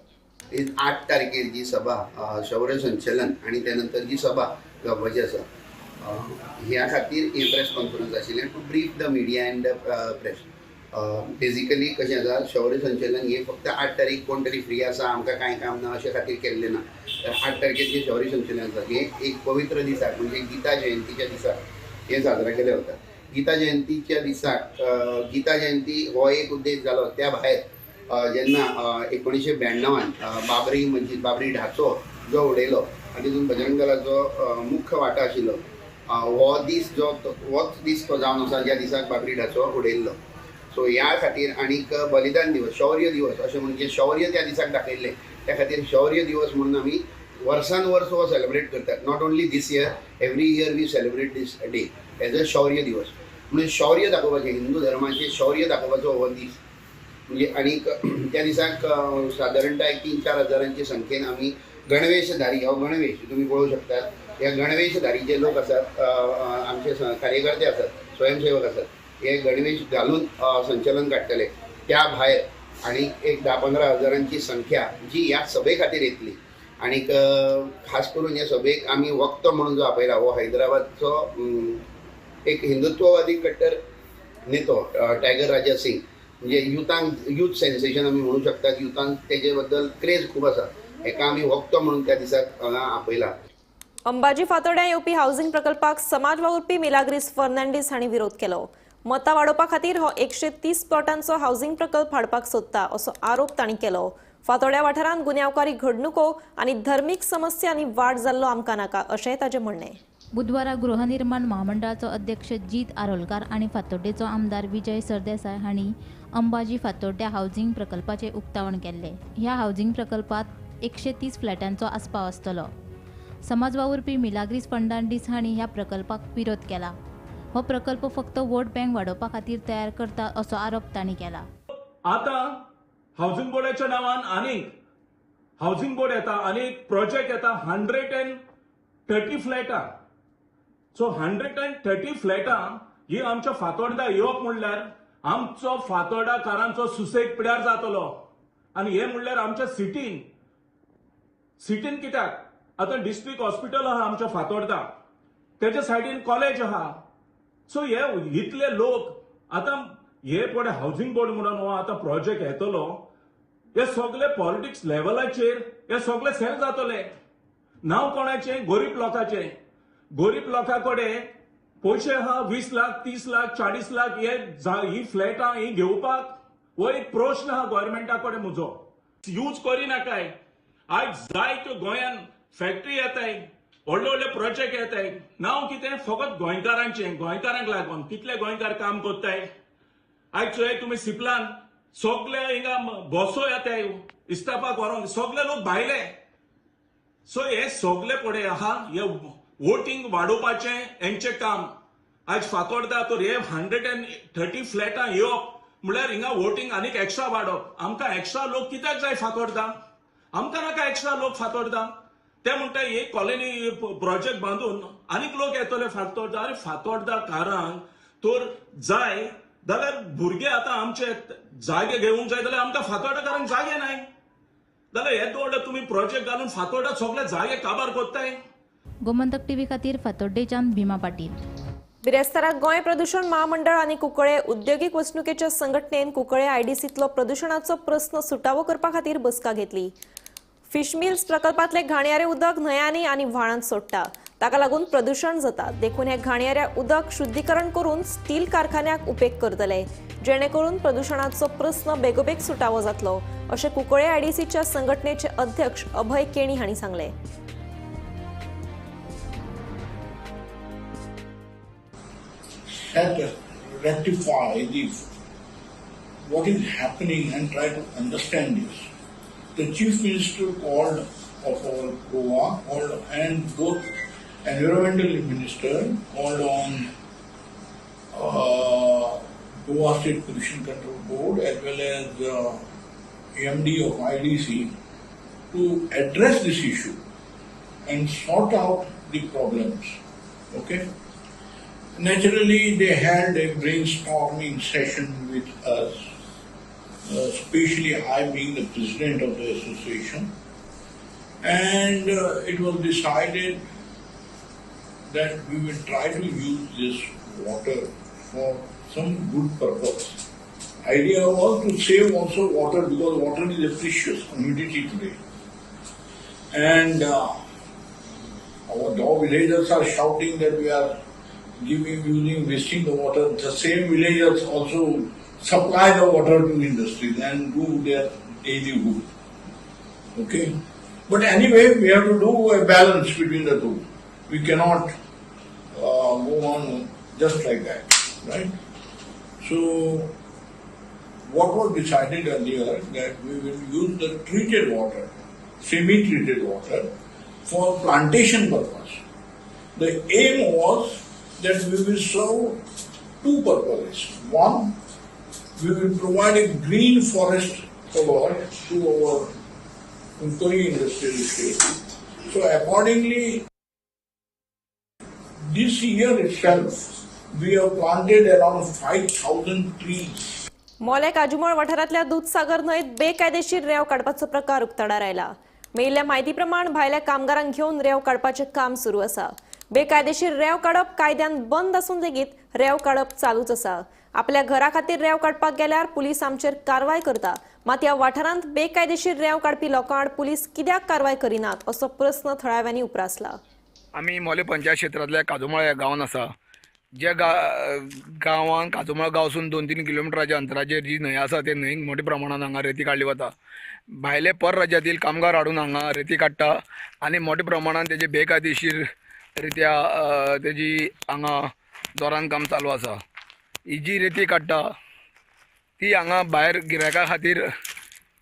8 तारखेर जी सभा शौर्य संचलन आनी त्या नंतर जी सभा जावपाची आसा ह्या खातीर हे प्रेस कॉन्फरन्स आशिल्लें to brief the media and the press. Basically कशें आसा, शौर्य संचलन हे फक्त 8 तारीख कोण तरी फ्री आसा आमकां कांय काम ना अशें खातीर केल्लें ना. तर 8 तारखेर जें शौर्य संचलन आसा हें एक पवित्र दिसाक म्हणजे गीता जयंतीच्या दिसाक हें साजरा केलें वता. गीता जयंतीच्या दिसाक गीता जयंती हो एक उद्देश जालो. त्या भायर जेन्ना 1992 बाबरी मस्जिद बाबरी ढाचो जो उडयलो आनी तितून बजरंग दलाचो मुख्य वांटो आशिल्लो, हो दीस जो होच दीस तो जावन आसा ज्या दिसाक बाबरी ढाचो उडयल्लो. सो ह्या खातीर आनीक बलिदान दिवस शौर्य दिवस अशें म्हणजे शौर्य त्या दिसाक दाखयल्लें त्या खातीर शौर्य दिवस म्हणून आमी वर्सान वर्स हो सेलिब्रेट करतात. Not only this year, every year we celebrate this day as a Shaurya Diwas. म्हणजे शौर्य दाखोवपाचें, हिंदू धर्माचें शौर्य दाखोवपाचो हो दीस. म्हणजे आनीक त्या दिसाक सादारणतः 3-4 हजारांचे संख्येन आमी गणवेशधारी, हो गणवेश तुमी पळोवंक शकतात, ह्या गणवेशधारी जे लोक आसात, आमचे कार्यकर्ते आसात, स्वयंसेवक आसात, हे गणवेश घालून संचलन काडटले. त्या भायर आनी एक 10-15 हजारांची संख्या जी ह्या सभे खातीर येतली. आनीक खास करून ह्या सभेक आमी वक्तो म्हणून जो आपयला हो हैदराबादचो एक हिंदुत्ववादी कट्टर नेतो टायगर राजा सिंग, म्हणजे युथांक यूथ सेन्सेशन आमी म्हणू शकतात, युथांक तेजे बद्दल क्रेज खूब आसा, हेका आमी वक्तो म्हणून त्या दिसाक हांगा आपयला. अंबाजी फातोड्यां येवपी हावसिंग प्रकल्पाक समाज वावुरपी मिलाग्रीस फर्नांडीस हांणी विरोध केलो. मतां वाडोवपा खातीर हो 130 प्लॉटांचो हावसिंग प्रकल्प हाडपाक सोदता असो आरोप तांणी केलो. फातोड्या वाठारांत गुन्यांवकारी घडणुको आनी धर्मीक समस्यांनी वाड जाल्लो आमकां नाका अशें ताचें म्हणणें. बुधवारा गृहनिर्माण महामंडळाचो अध्यक्ष जीत आरोलकार आनी फातोड्डेचो आमदार विजय सरदेसाय हांणी अंबाजी फातोड्ड्या हावसिंग प्रकल्पाचें उक्तावण केल्लें. ह्या हावसिंग प्रकल्पांत 130 फ्लॅटांचो आस्पाव आसतलो. समाज वावुरपी मिलाग्रीस फर्नांडीस हांणी ह्या प्रकल्पाक विरोध केला. हो प्रकल्प फक्त वोट बँक वाडोवपा खातीर तयार करता असो आरोप तांणी केला. आतां हावसिंग बोर्डाच्या नांवान आनीक हावसिंग बोर्ड येता, आनीक प्रोजेक्ट येता 130 फ्लॅटां. सो 130 फ्लॅटां ही आमच्या फातोर्डा येवप म्हणल्यार आमचो फातोर्डाकारांचो सुसेग पिड्यार जातलो. आनी हे म्हणल्यार आमच्या सिटीन सिटीन कित्याक आतां डिस्ट्रिक्ट हॉस्पिटल आहा आमच्या फातोर्डा, तेच्या सायडीन कॉलेज आहा. सो हे इतले लोक आतां हे पळय हावसिंग बोर्ड म्हणून हो आतां प्रोजेक्ट येतलो, हे सगळे पॉलिटिक्स लेवलाचेर हे सगळे सेल जातले. नांव कोणाचें? गरीब लोकांचें. गरीब लोकां कडेन पयशे आहा 20 लाख 30 लाख 40 लाख हे ही फ्लॅटां ही घेवपाक हो एक प्रश्न आहा गव्हर्मेंटा कडेन म्हजो. यूज करिनाकाय. आयज जायत्यो गोंयान फॅक्टरी येताय, व्हडले व्हडले प्रोजेक्ट येताय, नांव कितें? फकत गोंयकारांचें. गोंयकारांक लागून कितले गोंयकार काम करताय. आयज चोय तुमी सिपलान सगळे हिंगा बसो येताय इस्तापाक व्हरोंक, सगळे लोक भायले. सो हे सगळे पळय आहा हे वोटींग वाडोवपाचें हेंचें काम. आयज फातोर्डा तर हे 130 फ्लॅटां येवप म्हणल्यार हिंगा वोटींग आनीक एक्स्ट्रा वाडोवप. आमकां एक्स्ट्रा लोक कित्याक जाय फातोर्डा? आमकां नाका एक्स्ट्रा लोक फातोर्डा. ते म्हणटा एक कॉलनी प्रोजेक्ट बांदून आनीक लोक येतले फातोर्डा. आरे फातोर्डाकारांक तर जाय जाल्यार भुरगे आतां आमचे जागे घेवंक जाय जाल्यार आमकां फातोर्डाकारांक जागे नाय. जाल्यार हे दवरले तुमी प्रोजेक्ट घालून फातोर्डा सगळे जागे काबार कोत्ताय. गोमंतक टीव्ही खातीर फातोड्डेच्यान भीमा पाटील. बिरेस्ताराक गोंय प्रदूषण महामंडळ आनी कुंकळे उद्देगीक वसणुकेच्या संघटनेन कुंकळे आयडीसींतलो प्रदूषणाचो प्रस्न सुटावो करपा खातीर बसका घेतली. फिश मिल्स प्रकल्पांतले घाणयारे उदक न्हंयांनी आनी व्हाळांत सोडटा, ताका लागून प्रदूषण जाता. देखून हे घाणयाऱ्या उदक शुद्धीकरण करून स्टील कारखान्याक उपेग करतले, जेणे करून प्रदूषणाचो प्रस्न बेगोबेग सुटावो जातलो अशें कुंकळे आयडीसीच्या संघटनेचे अध्यक्ष अभय केणी हांणी सांगलें. Rectify what is happening and try to understand this. The Chief Minister called of our Goa called, and both Environmental Minister called on Goa State Pollution Control Board as well as MD of IDC to address this issue and sort out the problems. Okay. Naturally, they held a brainstorming session with us, especially I being the president of the association, and it was decided that we will try to use this water for some good purpose. Idea was to save also water, because water is a precious commodity today. And our villagers are shouting that we are giving, using, wasting the water. The same villagers also supply the water to industries and do their daily good. Okay? But anyway, we have to do a balance between the two. We cannot go on just like that, right? So, what was decided earlier, that we will use the treated water, semi-treated water, for plantation purpose. The aim was that we will serve two purposes. One, we will provide a green forest cover to our Cuncolim industrial estate. So accordingly, this year itself, we have planted around 5,000 trees. Mollem Kajumala वाठारांतल्या दुदसागर न्हंयेत बेकायदेशीर रेंव काडपाचो प्रकार उक्ताडार आयला. मेळिल्ल्या म्हायती प्रमाण भायल्या कामगारांक घेवन रेंव काडपाचें काम सुरू आसा. बेकायदेशीर रेंव काडप कायद्यान बंद आसून लेगीत रेंव काडप चालूच आसा. आपल्या घरा खातीर रेंव काडपाक गेल्यार पुलीस आमचेर कारवाय करता, मात ह्या वाठारांत बेकायदेशीर रेंव काडपी लोकां आड पुलीस कित्याक कारवाय करिनात असो प्रस्न थळाव्यांनी उप्रासला. आमी मोलें पंचायत क्षेत्रांतल्या काजूमळ ह्या गांवांत आसा. ज्या गांवान काजूमळ गांवसून 2-3 किलोमिटराच्या अंतराचेर जी न्हंय आसा ते न्हंयेक मोठ्या प्रमाणान हांगा रेती काडली वता. भायले परराज्यातील कामगार हाडून हांगा रेती काडटा आनी मोठ्या प्रमाणान तेजे बेकायदेशीर रित्या तेजी हांगा जोरान काम चालू आसा. ही जी रेती काडटा ती हांगा भायर गिरायका खातीर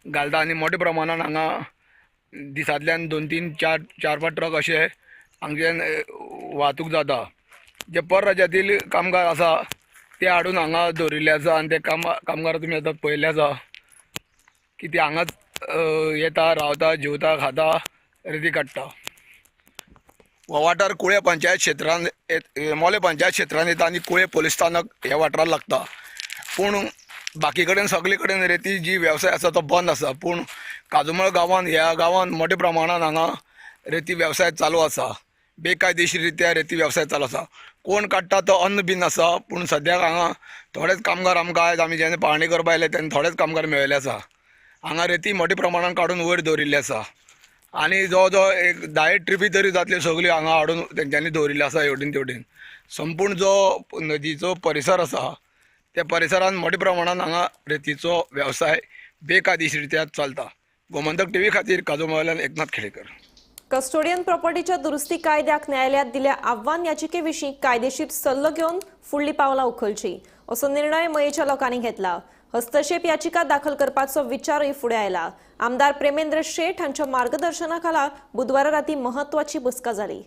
घालता आनी मोठ्या प्रमाणान हांगा दिसांतल्यान 2-3, 4-5 ट्रक अशे हांगच्यान वाहतूक जाता. जे परराज्यातील कामगार आसा ते हाडून हांगा दवरिल्ले आसा आनी ते कामगार तुमी आतां पळयल्ले आसा की ते हांगाच येता, रावता, जेवता, खाता, रेती काडटा. हो वाठार कुळे पंचायत क्षेत्रान, मोलें पंचायत क्षेत्रान येता आनी कुळे पोलीस स्थानक ह्या वाठाराक लागता. पूण बाकी कडेन सगळे कडेन रेती जी वेवसाय आसा तो बंद आसा, पूण काजूमळ गांवान ह्या गांवान मोठ्या प्रमाणान हांगा रेती वेवसाय चालू आसा. बेकायदेशीर रित्या रेती वेवसाय चालू आसा. कोण काडटा तो अन्न बीन आसा, पूण सद्याक हांगा थोडेच कामगार आमकां आयज आमी जेन्ना पाळणी करपा आयले तेन्ना थोडेच कामगार मेळिल्ले आसा. हांगा रेती मोठ्या प्रमाणान काडून वयर दवरिल्ली आसा आनी जवळ जवळ एक 10 ट्रिपी तरी जातल्यो सगल्यो हांगा हाडून तेंच्यांनी दवरिल्ल्यो आसा हेवटेन तेवटेन. संपूर्ण जो नदीचो परिसर आसा त्या परिसरान मोठ्या प्रमाणान हांगा रेतीचो वेवसाय बेकायदेशीर रित्या चलता. गोमंतक टीव्ही खातीर काजूमळ्यान एकनाथ खेडेकर. कस्टोडियन प्रॉपर्टीच्या दुरुस्ती कायद्याक न्यायालयात दिल्या आव्हान याचिकेविशीं कायदेशीर सल्लो घेवन फुडली पावलां उखलची असो निर्णय मयेच्या लोकांनी घेतला. हस्तक्षेप याचिका दाखल करपाचो विचारूय फुडें आयला. आमदार प्रेमेंद्र शेट हांच्या मार्गदर्शनाखाला बुधवारा राती महत्वाची बसका जाली.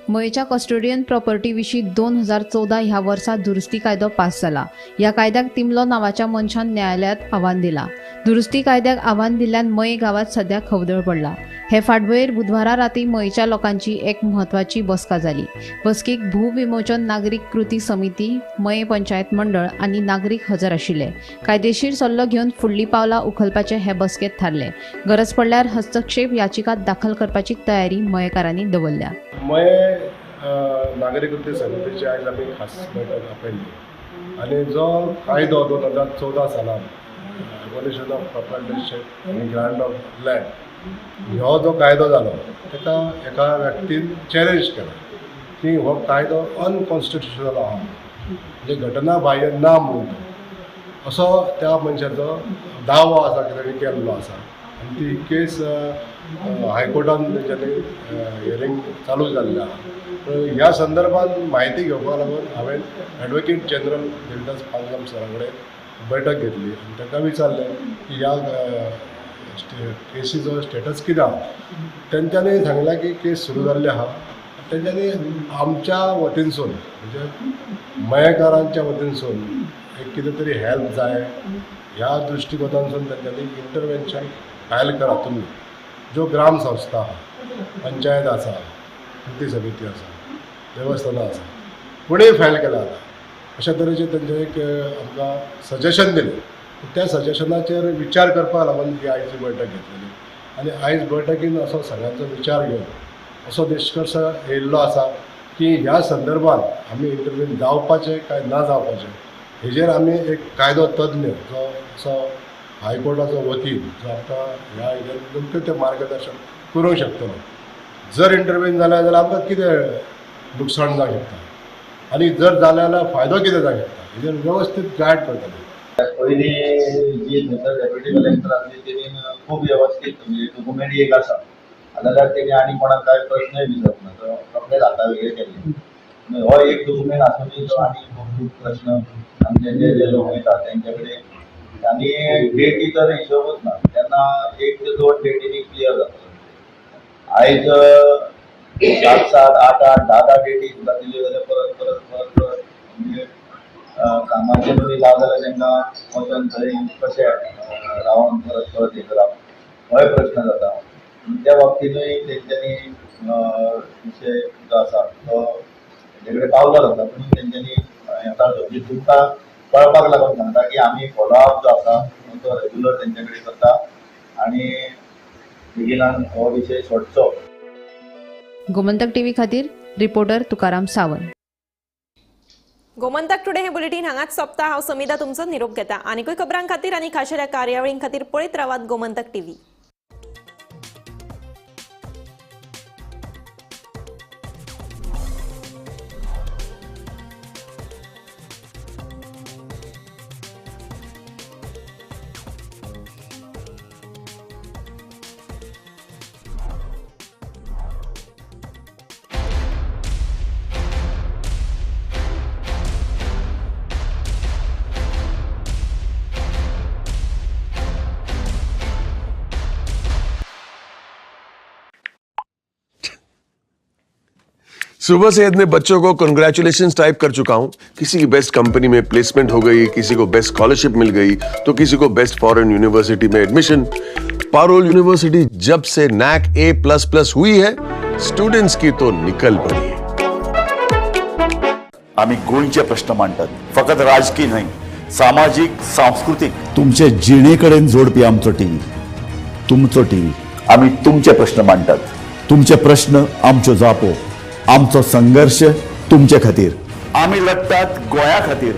मयेच्या कस्टोडियन प्रॉपर्टी विशीं 2014 ह्या वर्सा दुरुस्ती कायदो पास जाला. ह्या कायद्याक तिमलो नांवाच्या मनशान न्यायालयात आव्हान दिला. दुरुस्ती कायद्याक आव्हान दिल्ल्यान मये गांवांत सद्या खवदळ पडला. हे फाटभुंयेर बुधवारा राती मयेच्या लोकांची एक म्हत्वाची बसका जाली. बसकेक भूविमोचन नागरीक कृती समिती, मये पंचायत मंडळ आनी नागरीक हजर आशिल्ले. कायदेशीर सल्लो घेवन फुडली पावलां उखलपाचें हे बसकेंत थारलें. गरज पडल्यार हस्तक्षेप याचिका दाखल करपाची तयारी मयेकारांनी दवरल्या. मये नागरीक कृती समितीची आयज आमी खास बैठक आपयल्ली आनी जो कायदो 2014 सालान एबोलिशन ऑफ प्रोप्रायटरशीप आनी ग्रांट ऑफ लँड हो जो कायदो जालो ताका एका व्यक्तीन चॅलेंज केला की हो कायदो अनकॉन्स्टिट्युशनल आहा, म्हणजे घटना बाह्य ना म्हणून असो त्या मनशाचो दावो आसा की ताणें केल्लो आसा. आनी ती केस हायकोर्टान तेंच्यांनी हियरींग चालू जाल्लें आहा. ह्या संदर्भात म्हायती घेवपाक लागून हांवें एडवोकेट जनरल देविदास पांगम सरा कडेन बैठक घेतली आनी तांकां विचारलें की ह्या केसीचो स्टेटस कितें आहा. तेंच्यांनी सांगलें की केस सुरू जाल्ली आहा. तेंच्यांनी आमच्या वतीनसून म्हणजे मयेकारांच्या वतीनसून एक कितें तरी हेल्प जाय ह्या दृश्टिकोनांतसून तेंच्यांनी इंटरवेन्शन फायल करा तुमी. ज्यो ग्राम संस्था आहा, पंचायत आसा, कृती समिती आसा, देवस्थानां आसा, कोणीय फायल केला जाता अशा तरेचें तेंचें एक आमकां सजेशन दिलें. त्या सजेशनाचेर विचार करपाक लागून ही आयची बैठक घेतलेली आनी आयज बैठकीन असो सगळ्यांचो विचार घेवन असो निश्कर्श येयल्लो आसा की ह्या संदर्भात आमी इंटरव्हीन जावपाचें काय ना जावपाचें हेजेर आमी एक कायदो तज्ञ जो असो हायकोर्टाचो वकील जो आमकां ह्या हेजेर नेमकें तें मार्गदर्शन करूंक शकतलो. जर इंटरव्हीन जालें जाल्यार आमकां कितें लुकसाण जावंक शकता आनी जर जालें जाल्यार फायदो कितें जावंक शकता हेजेर वेवस्थीत गायड करतले. पयलीं जी थंयसर डेप्युटी कलेक्टर आसली तेणी खूब वेवस्थीत म्हणजे डॉक्युमेंट एक आसा जाल्यार तेणी आनी कोणाक कांय प्रश्नय विचारूंक ना, तो रोखडेच हाता वेगळे केल्ले. हो एक डॉक्युमेंट आसुनूय तो आनी खूब प्रश्न आमचे जे जे लोक वयता तेंचे कडेन आनी डेटी तर हिशोबूच ना, तेन्ना 1 ते 2 डेटीनी क्लियर जाता. आयज 7-7, 8-8, 10-10 डेटी सुद्दां दिल्यो जाल्यार परत परत परत परत म्हणजे कामाचेर न्हय जाल्यार तांकां वचोन थंय कशें रावन परत परत हें करप होय प्रश्न जाता. त्या बाबतीनूय तेंच्यांनी विशय जो आसा तो तेंचे कडेन पावलो जाता, पूण तेंच्यांनी हें म्हणजे तुमकां कळपाक लागून सांगता की आमी फॉलोअप जो आसा तो रेगुलर तेंचे कडेन करता आनी बेगिनान हो विशय सोडचो. गोमंतक टीव्ही खातीर रिपोर्टर तुकाराम सावंत. गोमंतक टुडे हे बुलेटीन हांगाच सोंपता. हांव समिता तुमचो निरोप घेता. आनीकूय खबरां खातीर आनी खाशेल्या कार्यावळीं खातीर पळयत रावात गोमंतक टीव्ही. सुबह से इतने बच्चों को कंग्रेचुलेशंस टाइप कर चुका हूं. किसी की बेस्ट कंपनी में प्लेसमेंट हो गई, किसी को बेस्ट स्कॉलरशिप मिल गई, तो किसी को बेस्ट फॉरेन यूनिवर्सिटी में एडमिशन. पारुल यूनिवर्सिटी जब से नैक A++ हुई है, स्टूडेंट्स की तो निकल पड़ी है. आम्ही गोंयचे प्रश्न मांडतात, फकत राजकीय न्हय, सामाजीक, सांस्कृतीक. तुमचे जिणेकडेन जोडपी आमचो टीव्ही, तुमचो टीव्ही. आम्ही तुमचे प्रश्न मांडतात, तुमचे प्रश्न आमच्यो जापो, आमचो संघर्ष तुमचे खातीर. आमी लढतात गोंया खातीर,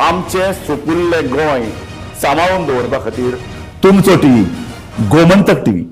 आमचें सुपुल्लें गोंय सांबाळून दवरपा खातीर. तुमचो टीव्ही, गोमंतक टीव्ही.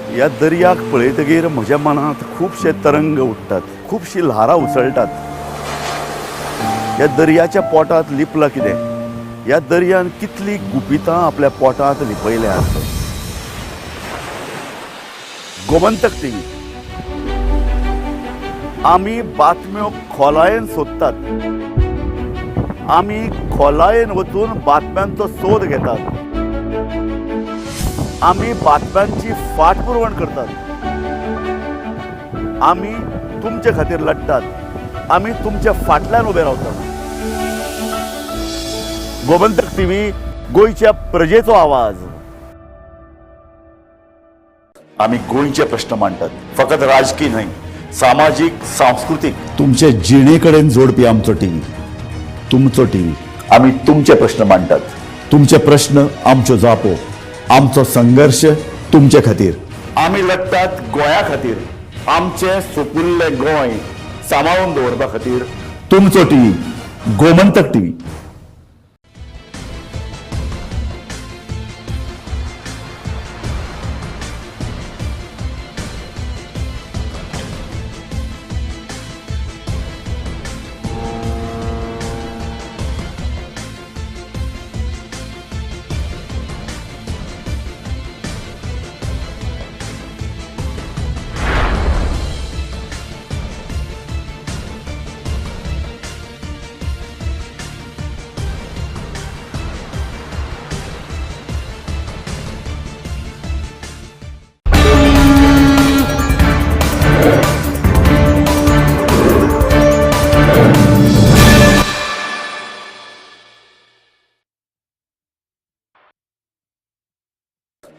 ह्या दर्याक पळयतगीर म्हज्या मनांत खुबशे तरंग उठ्ठात, खुबशीं ल्हारां उसळटात. ह्या दर्याच्या पोटांत लिपलां कितें? ह्या दर्यान कितलीं गुपितां आपल्या पोटांत लिपयल्यांत. गोमंतक टीव्ही, आमी बातम्यो खोलायेन सोदतात, आमी खोलायेन वचून बातम्यांचो सोद घेतात, आमी बातम्यांची फाटपुरवण करतात, आमी तुमचे खातीर लढतात, आमी तुमच्या फाटल्यान उबे रावतात. गोमंतक टीव्ही, गोंयच्या प्रजेचो आवाज. आमी गोंयचे प्रश्न मांडतात, फकत राजकीय न्हय, सामाजीक, सांस्कृतीक. तुमचे जिणेकडेन जोडपी आमचो टीव्ही, तुमचो टीव्ही. आमी तुमचे प्रश्न मांडतात, तुमचे प्रश्न आमच्यो जापो, आमचो संघर्ष तुमचे खातीर. आमी लढतात गोंया खातीर, आमचें सुपुल्लें गोंय सांबाळून दवरपा खातीर. तुमचो टीव्ही, गोमंतक टीव्ही.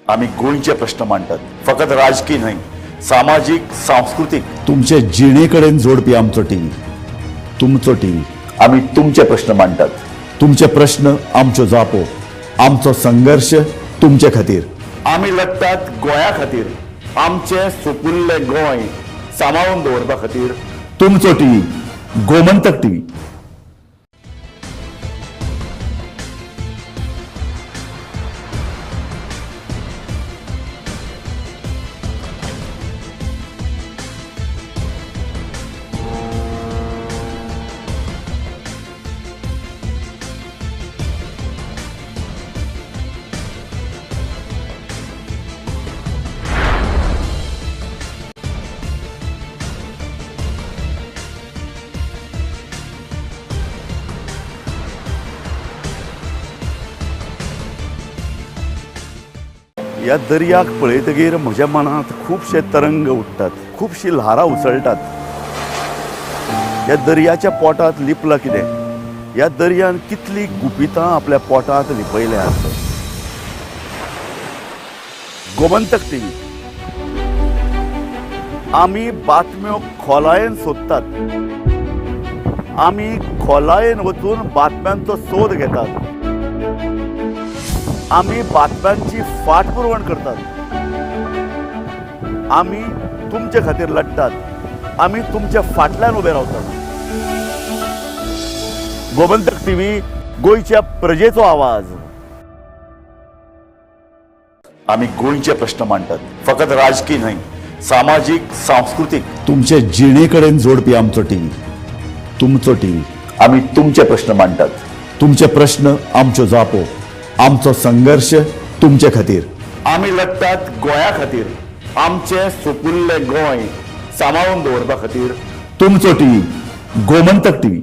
आमी गोंयचे प्रश्न मांडटात, फकत राजकीय न्हय, सामाजीक, सांस्कृतीक. तुमचे जिणेकडेन जोडपी आमचो टीव्ही, तुमचो टीव्ही. आमी तुमचे प्रश्न मांडटात, तुमचे प्रश्न आमच्यो जापो, आमचो संघर्ष तुमचे खातीर. आमी लढतात गोंया खातीर, आमचें सुपुल्लें गोंय सांबाळून दवरपा खातीर. तुमचो टीव्ही, गोमंतक टीव्ही. ह्या दर्याक पळयतगीर म्हज्या मनांत खुबशे तरंग उठ्ठात, खुबशी ल्हारां उसळटात. ह्या दर्याच्या पोटांत लिपलां कितें? ह्या दर्यान कितली गुपितां आपल्या पोटांत लिपयल्यांत. गोमंतक टीव्ही, आमी बातम्यो खोलायेन सोदतात, आमी खोलायेन वचून बातम्यांचो सोद घेतात, आमी बातम्यांची फाटपुरवण करतात, आमी तुमचे खातीर लढटात, आमी तुमच्या फाटल्यान उबे रावतात. गोमंतक टीव्ही, गोंयच्या प्रजेचो आवाज. आमी गोंयचे प्रश्न मांडटात, फकत राजकीय न्हय, सामाजीक, सांस्कृतीक, तुमचे जिणे कडेन जोडपी आमचो टीव्ही, तुमचो टीव्ही. आमी तुमचे प्रश्न मांडटात, तुमचे प्रश्न आमच्यो जापो, आमचो संघर्ष तुमचे खातीर. आमी लढटात गोंया खातीर, आमचें सोपुल्लें गोंय सांबाळून दवरपा खातीर. तुमचो टीव्ही, गोमंतक टीव्ही.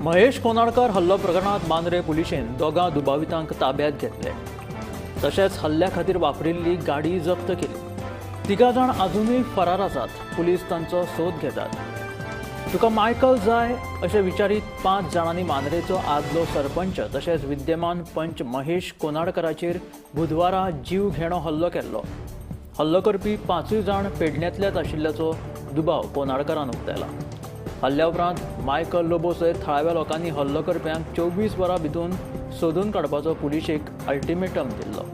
महेश कोनाडकर हल्लो प्रकरणात मांद्रे पुलिशेन दोगां दुबावितांक ताब्यात घेतले, तशेंच हल्ल्या खातीर वापरिल्ली गाडी जप्त केली. तिगां जाण अजुनूय फरार आसात. पुलीस तांचो सोद घेतात. तुका मायकल जाय अशें विचारीत 5 जाणांनी मांद्रेचो आदलो सरपंच तशेंच विद्यमान पंच महेश कोनाडकराचेर बुधवारा जीव घेणो हल्लो केल्लो. हल्लो करपी 5 जाण पेडण्यांतल्याच आशिल्ल्याचो दुबाव कोनाडकरान उक्तायला. हल्ल्या उपरांत मायकल लोबो सयत थळाव्या लोकांनी हल्लो करप्यांक 24 वरां भितर सोदून काडपाचो पुलिशेक अल्टिमेटम दिल्लो.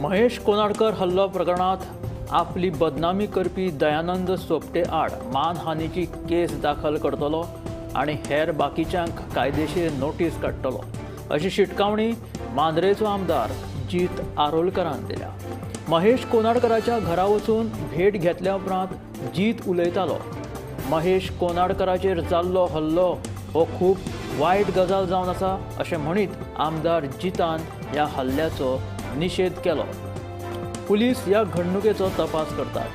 महेश कोनाडकर हल्लो प्रकरणात आपली बदनामी करपी दयानंद सोपटे आड मानहानीची केस दाखल करतलो आनी हेर बाकीच्यांक कायदेशीर नोटीस काडटलो अशी शिटकावणी मांद्रेचो आमदार जीत आरोलकरान दिल्या. महेश कोनाडकराच्या घरा वचून भेट घेतल्या उपरांत जीत उलयतालो. महेश कोनाडकराचेर जाल्लो हल्लो हो खूब वायट गजाल जावन आसा अशें म्हणीत आमदार जितान ह्या हल्ल्याचो निषेध केलो. पुलीस ह्या घडणुकेचो तपास करतात.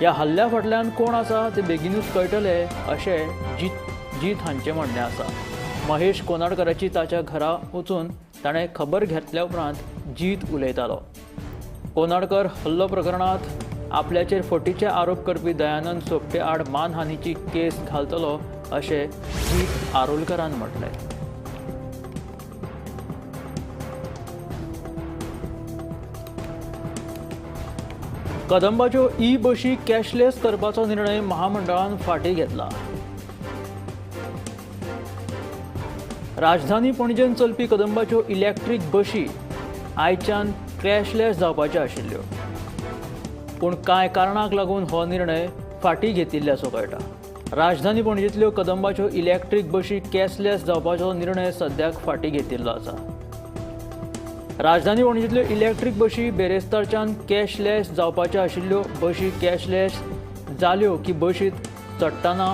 ह्या हल्ल्या फाटल्यान कोण आसा ते बेगीनूच कळटले अशें जीत हांचें म्हणणें आसा. महेश कोनाडकराची ताच्या घरा वचून ताणें खबर घेतल्या उपरांत जीत उलयतालो. कोनाडकर हल्लो प्रकरणांत आपल्याचेर फटीचे आरोप करपी दयानंद सोपटे आड मानहानीची केस घालतलो अशें जीत आरोलकरान म्हटलें. कदंबाच्यो ई बशी कॅशलेस करपाचो निर्णय महामंडळान फाटीं घेतला. राजधानी पणजेन चलपी कदंबाच्यो इलेक्ट्रीक बशी आयच्यान कॅशलेस जावपाच्यो आशिल्ल्यो, पूण कांय कारणाक लागून हो निर्णय फाटीं घेतिल्ल्याचो कळटा. राजधानी पणजेंतल्यो कदंबाच्यो इलेक्ट्रीक बशी कॅशलेस जावपाचो निर्णय सद्याक फाटीं घेतिल्लो आसा. राजधानी पणजेंतल्यो इलेक्ट्रीक बशी बेरेस्तारच्यान कॅशलेस जावपाच्यो आशिल्ल्यो. बशी कॅशलेस जाल्यो की बशींत चडटना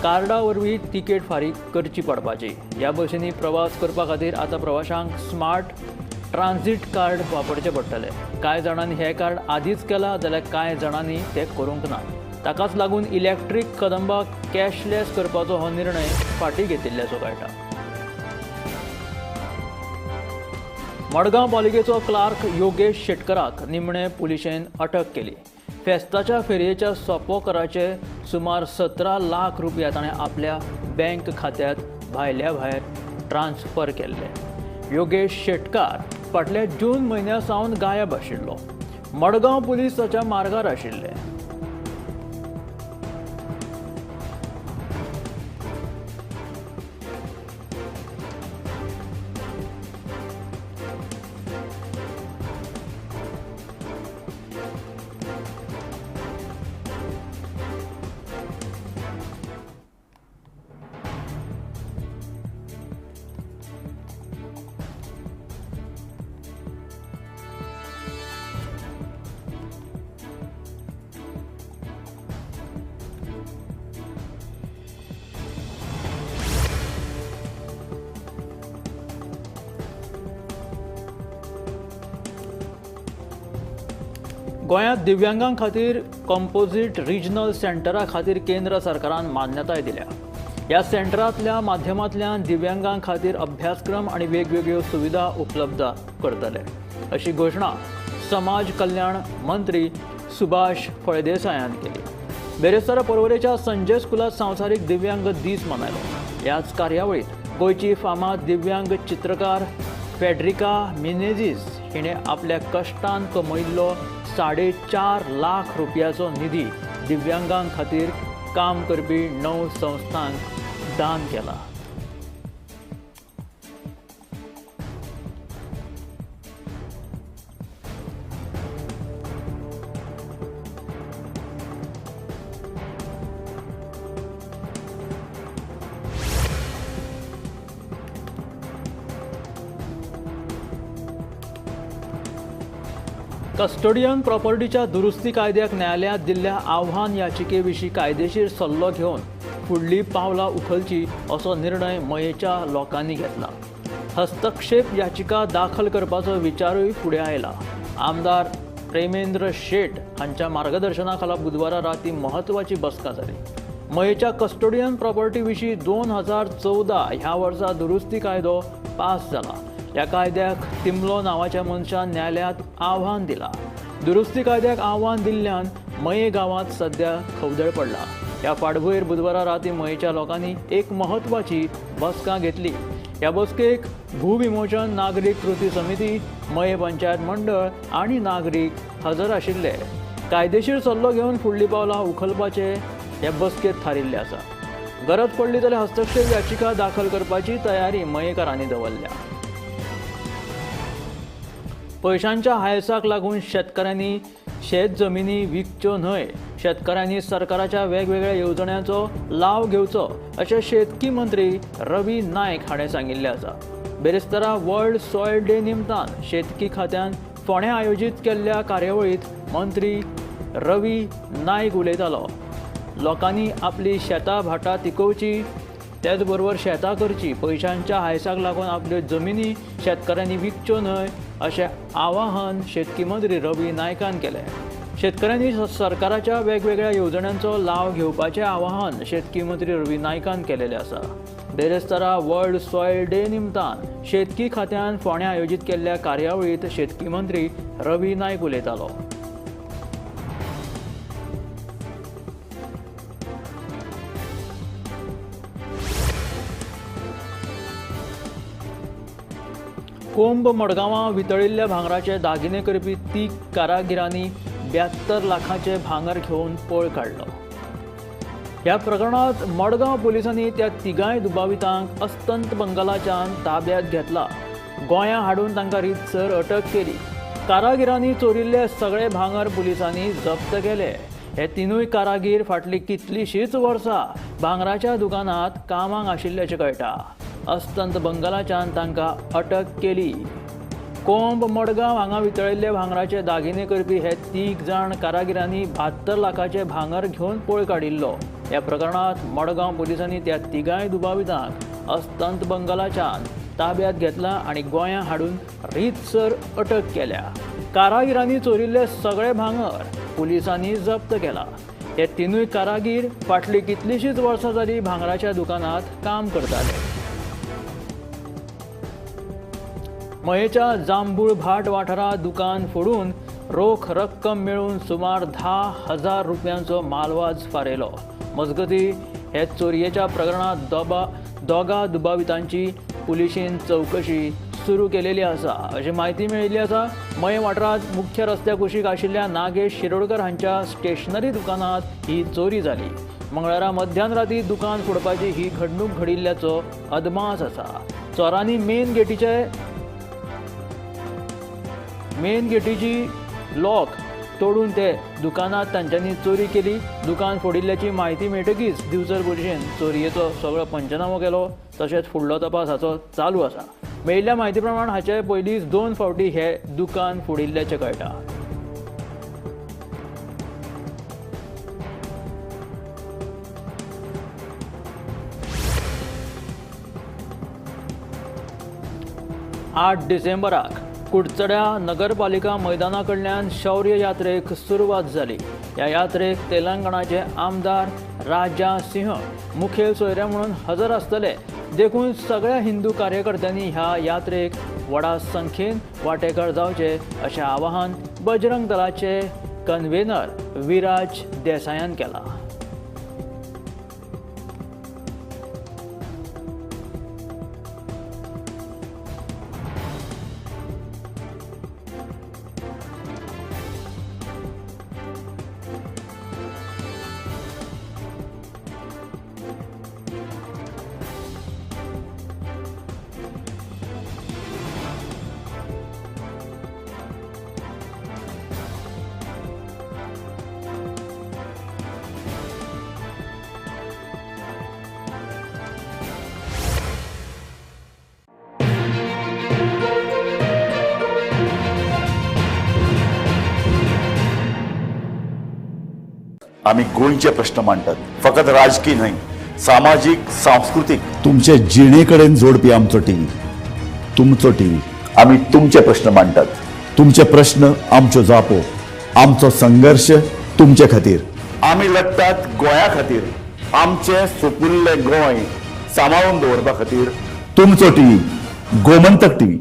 कार्डा वरवीं तिकेट फारीक करची पडपाची. ह्या बशींनी प्रवास करपा खातीर आतां प्रवाशांक स्मार्ट ट्रान्झीट कार्ड वापरचें पडटलें. कांय जाणांनी हें कार्ड आदींच केलां जाल्यार कांय जाणांनी तें करूंक ना. ताकाच लागून इलेक्ट्रीक कदंबा कॅशलेस करपाचो हो निर्णय फाटीं घेतिल्ल्याचो कळटा. मडगांव पालिकेचो क्लार्क योगेश शेटकराक निमणे पुलिशेन अटक केली. फेस्ताच्या फेरयेच्या सोपो कराचे सुमार 17 लाख रुपया ताणें आपल्या बँक खात्यांत भायल्या भायर ट्रान्स्फर केल्ले. योगेश शेटकार फाटल्या जून म्हयन्या सावन गायब आशिल्लो. मडगांव पुलीस ताच्या मार्गार आशिल्ले. गोंयांत दिव्यांगां खातीर कंपोजीट रिजनल सेंटरा खातीर केंद्र सरकारान मान्यताय दिल्या. ह्या सेंटरांतल्या माध्यमांतल्यान दिव्यांगां खातीर अभ्यासक्रम आनी वेगवेगळ्यो सुविधा उपलब्ध करतले अशी घोशणा समाज कल्याण मंत्री सुभाष फळदेसायान केली. बेरेस्तारा पर्वरेच्या संजय स्कुलांत संवसारीक दिव्यांग दीस मनयलो. ह्याच कार्यावळींत गोंयची फामाद दिव्यांग चित्रकार फेडरिका मिनेझीस हिणें आपल्या कश्टान कमयिल्लो 4.5 लाख रुपयाचो निधी दिव्यांगां खातीर काम करपी 9 संस्थांक दान केला. कस्टोडियन प्रॉपर्टीच्या दुरुस्ती कायद्याक न्यायालयांत दिल्ल्या आव्हान याचिके विशीं कायदेशीर सल्लो घेवन फुडली पावलां उखलची असो निर्णय मयेच्या लोकांनी घेतला. हस्तक्षेप याचिका दाखल करपाचो विचारूय फुडें आयला. आमदार प्रेमेंद्र शेट हांच्या मार्गदर्शना खाला बुधवारा राती म्हत्वाची बसका जाली. मयेच्या कस्टोडियन प्रॉपर्टी विशीं 2014 ह्या वर्सा दुरुस्ती कायदो पास जाला. ह्या कायद्याक तिमलो नांवाच्या मनशान न्यायालयांत आव्हान दिला. दुरुस्ती कायद्याक आव्हान दिल्ल्यान मये गांवांत सध्या खवदळ पडला. ह्या फाटभुंयेर बुधवारा राती मयेच्या लोकांनी एक म्हत्वाची बसका घेतली. ह्या बसकेक भूविमोचन नागरीक कृती समिती, मये पंचायत मंडळ आनी नागरीक हजर आशिल्ले. कायदेशीर सल्लो घेवन फुडलीं पावलां उखलपाचे ह्या बसकेंत थारिल्लें आसा. गरज पडली जाल्यार हस्तक्षेप याचिका दाखल करपाची तयारी मयेकारांनी दवरल्या. पयशांच्या हायसाक लागून शेतकऱ्यांनी शेत जमिनी विकच्यो न्हय, शेतकऱ्यांनी सरकाराच्या वेगवेगळ्या येवजण्यांचो लाव घेवचो अशें शेतकी मंत्री रवी नायक हाणें सांगिल्लें आसा. बेरेस्तारा वर्ल्ड सॉयल डे निमतान शेतकी खात्यान फोंड्यां आयोजीत केल्ल्या कार्यावळींत मंत्री रवी नायक उलयतालो. लोकांनी आपली शेतां भाटां तिगोवची, त्याच बरोबर शेतां करची, पयशांच्या हायसाक लागून आपल्यो जमिनी शेतकऱ्यांनी विकच्यो न्हय अशें आवाहन शेतकी मंत्री रवी नायकान केलें. शेतकऱ्यांनी सरकाराच्या वेगवेगळ्या येवजण्यांचो लाव घेवपाचें आवाहन शेतकी मंत्री रवी नायकान केलेलें आसा. बेरेस्तारा वर्ल्ड सॉयल डे निमतान शेतकी खात्यान फोंड्यां आयोजीत केल्ल्या कार्यावळींत शेतकी मंत्री रवी नायक उलयतालो. कोंब मडगांवां वितळिल्ल्या भांगराचे दागिने करपी 3 कारागिरांनी 72 लाखाचे भांगर घेवन पळ काडलो. ह्या प्रकरणांत मडगांव पुलिसांनी त्या तिगांय दुबावितांक अस्तंत बंगालाच्यान ताब्यांत घेतला. गोंयां हाडून तांकां रितसर अटक केली. कारागिरांनी चोरिल्ले सगळे भांगर पुलिसांनी जप्त केले. हे तिनूय कारागीर फाटलीं कितलींशींच वर्सां भांगराच्या दुकानांत कामाक आशिल्ल्याचें कळटा. अस्तंत बंगालाच्यान तांकां अटक केली. कोंब मडगांव हांगा वितळिल्ले भांगराचे दागिने करपी हे 3 जाण कारागिरांनी 72 लाखाचे भांगर घेवन पळ काडिल्लो. ह्या प्रकरणांत मडगांव पुलिसांनी त्या तिगांय दुबावितांक अस्तंत बंगालाच्यान ताब्यांत घेतला आनी गोंयां हाडून रितसर अटक केल्या. कारागिरांनी चोरिल्ले सगळे भांगर पुलिसांनी जप्त केला. हे तिनूय कारागीर फाटलीं कितलींशींच वर्सां जाली भांगराच्या दुकानांत काम करताले. मयेच्या जांबूळ भाट वाठारांत दुकान फोडून रोख रक्कम मेळून सुमार 10,000 रुपयांचो मालवाज फारयलो. मजगती हे चोरयेच्या प्रकरणात दोगा दुबावितांची पुलिशेन चवकशी सुरू केलेली आसा अशी म्हायती मेळिल्ली आसा. मये वाठारांत मुख्य रस्त्या कुशीक आशिल्ल्या नागेश शिरोडकर हांच्या स्टेशनरी दुकानांत ही चोरी जाली. मंगळारा मध्यान राती दुकान फोडपाची ही घडणूक घडिल्ल्याचो अदमास आसा. चोरांनी मेन गेटीची लॉक तोडून ते दुकानात तांच्यांनी चोरी केली. दुकान फोडिल्ल्याची म्हायती मेळटकीच दिवचल पुलिशेन चोरयेचो सगळो पंचनामो केलो. तशेंच फुडलो तपास हाचो चालू आसा. मेळिल्ल्या म्हायती प्रमाण हाचे पयलींच 2 फावटी हे दुकान फोडिल्ल्याचें कळटा. आठ डिसेंबराक कुडचड्या नगरपालिका मैदाना कडल्यान शौर्य यात्रेक सुरवात जाली. ह्या यात्रेक तेलंगणाचे आमदार राजा सिंह मुखेल सोयरे म्हणून हजर आसतले. देखून सगळ्या हिंदू कार्यकर्त्यांनी ह्या यात्रेक व्हडा संख्येन वांटेकार जावचे अशें आवाहन बजरंग दलाचे कन्व्हेनर विराज देसायान केलां. आमी गोंयचे प्रश्न मांडटात, फकत राजकी न्हय, सामाजीक, सांस्कृतीक, तुमचे जिणे कडेन जोडपी आमचो टीव्ही, तुमचो टीव्ही. आमी तुमचे प्रश्न मांडटात, तुमचे प्रश्न आमच्यो जापो, आमचो संघर्श तुमचे खातीर. आमी लढटात गोंया खातीर, आमचें सुपुल्लें गोंय सांबाळून दवरपा खातीर. तुमचो टीव्ही, गोमंतक टीव्ही.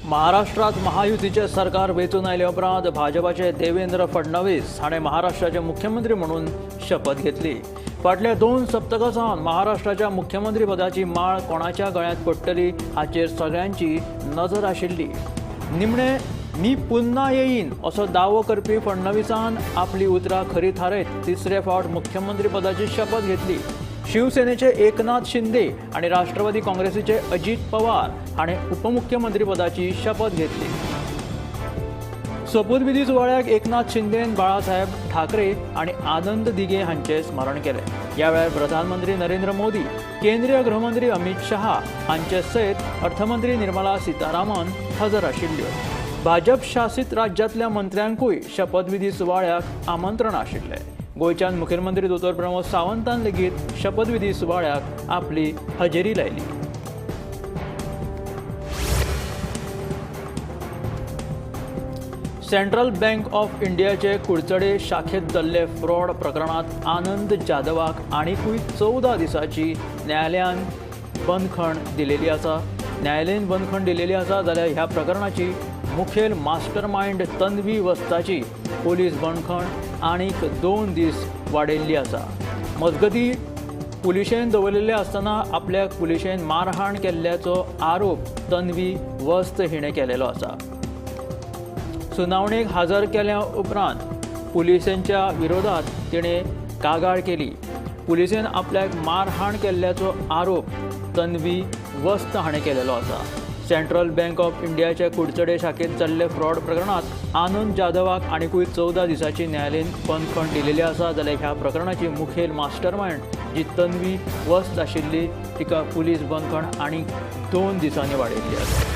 महाराष्ट्रात महायुतीचे सरकार वेंचून आयले उपरांत भाजपाचे देवेंद्र फडणवीस हाणें महाराष्ट्राचे मुख्यमंत्री म्हणून शपथ घेतली. फाटल्या 2 सप्तकां सावन महाराष्ट्राच्या मुख्यमंत्री पदाची माळ कोणाच्या गळ्यांत पडटली हाचेर सगळ्यांची नजर आशिल्ली. निमणे मी पुन्हा येईन असो दावो करपी फडणवीसान आपली उतरां खरी थारयत तिसरे फावट मुख्यमंत्री पदाची शपथ घेतली. शिवसेनेचे एकनाथ शिंदे आणि राष्ट्रवादी काँग्रेसीचे अजित पवार हाणें उपमुख्यमंत्री पदाची शपथ घेतली. सोपूतविधी सुवाळ्याक एकनाथ शिंदेन बाळासाहेब ठाकरे आणि आनंद दिघे हांचें स्मरण केलें. ह्या वेळार प्रधानमंत्री नरेंद्र मोदी, केंद्रीय गृहमंत्री अमित शहा हांचे सयत अर्थमंत्री निर्मला सीतारामन हजर आशिल्ल्यो. भाजप शासित राज्यांतल्या मंत्र्यांकूय शपथविधी सुवाळ्याक आमंत्रण आशिल्लें. गोंयच्यान मुखेलमंत्री दोतोर प्रमोद सावंतान लेगीत शपथविधी सुवाळ्याक आपली हजेरी लायली. सेंट्रल बँक ऑफ इंडियाचे कुडचडे शाखेत जाल्ले फ्रॉड प्रकरणात आनंद जाधवाक आनिकूय 14 दिसांची न्यायालयान बंदखण दिलेली आसा. न्यायालयीन बंदखण दिलेली आसा जाल्यार ह्या प्रकरणाची मुखेल मास्टरमाइंड तन्वी वस्ताची पोलीस बंदखण आनीक 2 दीस वाडयल्ली आसा. मजगती पुलिशेन दवरिल्ले आसतना आपल्याक पुलिशेन मारहाण केल्ल्याचो आरोप तन्वी वस्त हिणें केलेलो आसा. सुनावणेक हजर केल्या उपरांत पुलिसांच्या विरोधात तिणें कागाळ केली. पुलिसेन आपल्याक मारहाण केल्ल्याचो आरोप तन्वी वस्त हाणें केलेलो आसा. सेंट्रल बँक ऑफ इंडियाचे कुडचडे शाखेंत जाल्ले फ्रॉड प्रकरणांत आनंद जाधवाक आनिकूय 14 दिसांची न्यायालयीन बंदखण दिलेली आसा. जाल्यार ह्या प्रकरणाची मुखेल मास्टरमायंड जी तन्वी वस्त आशिल्ली तिका पुलीस बंदखण आनीक 2 दिसांनी वाडयल्ली आसा.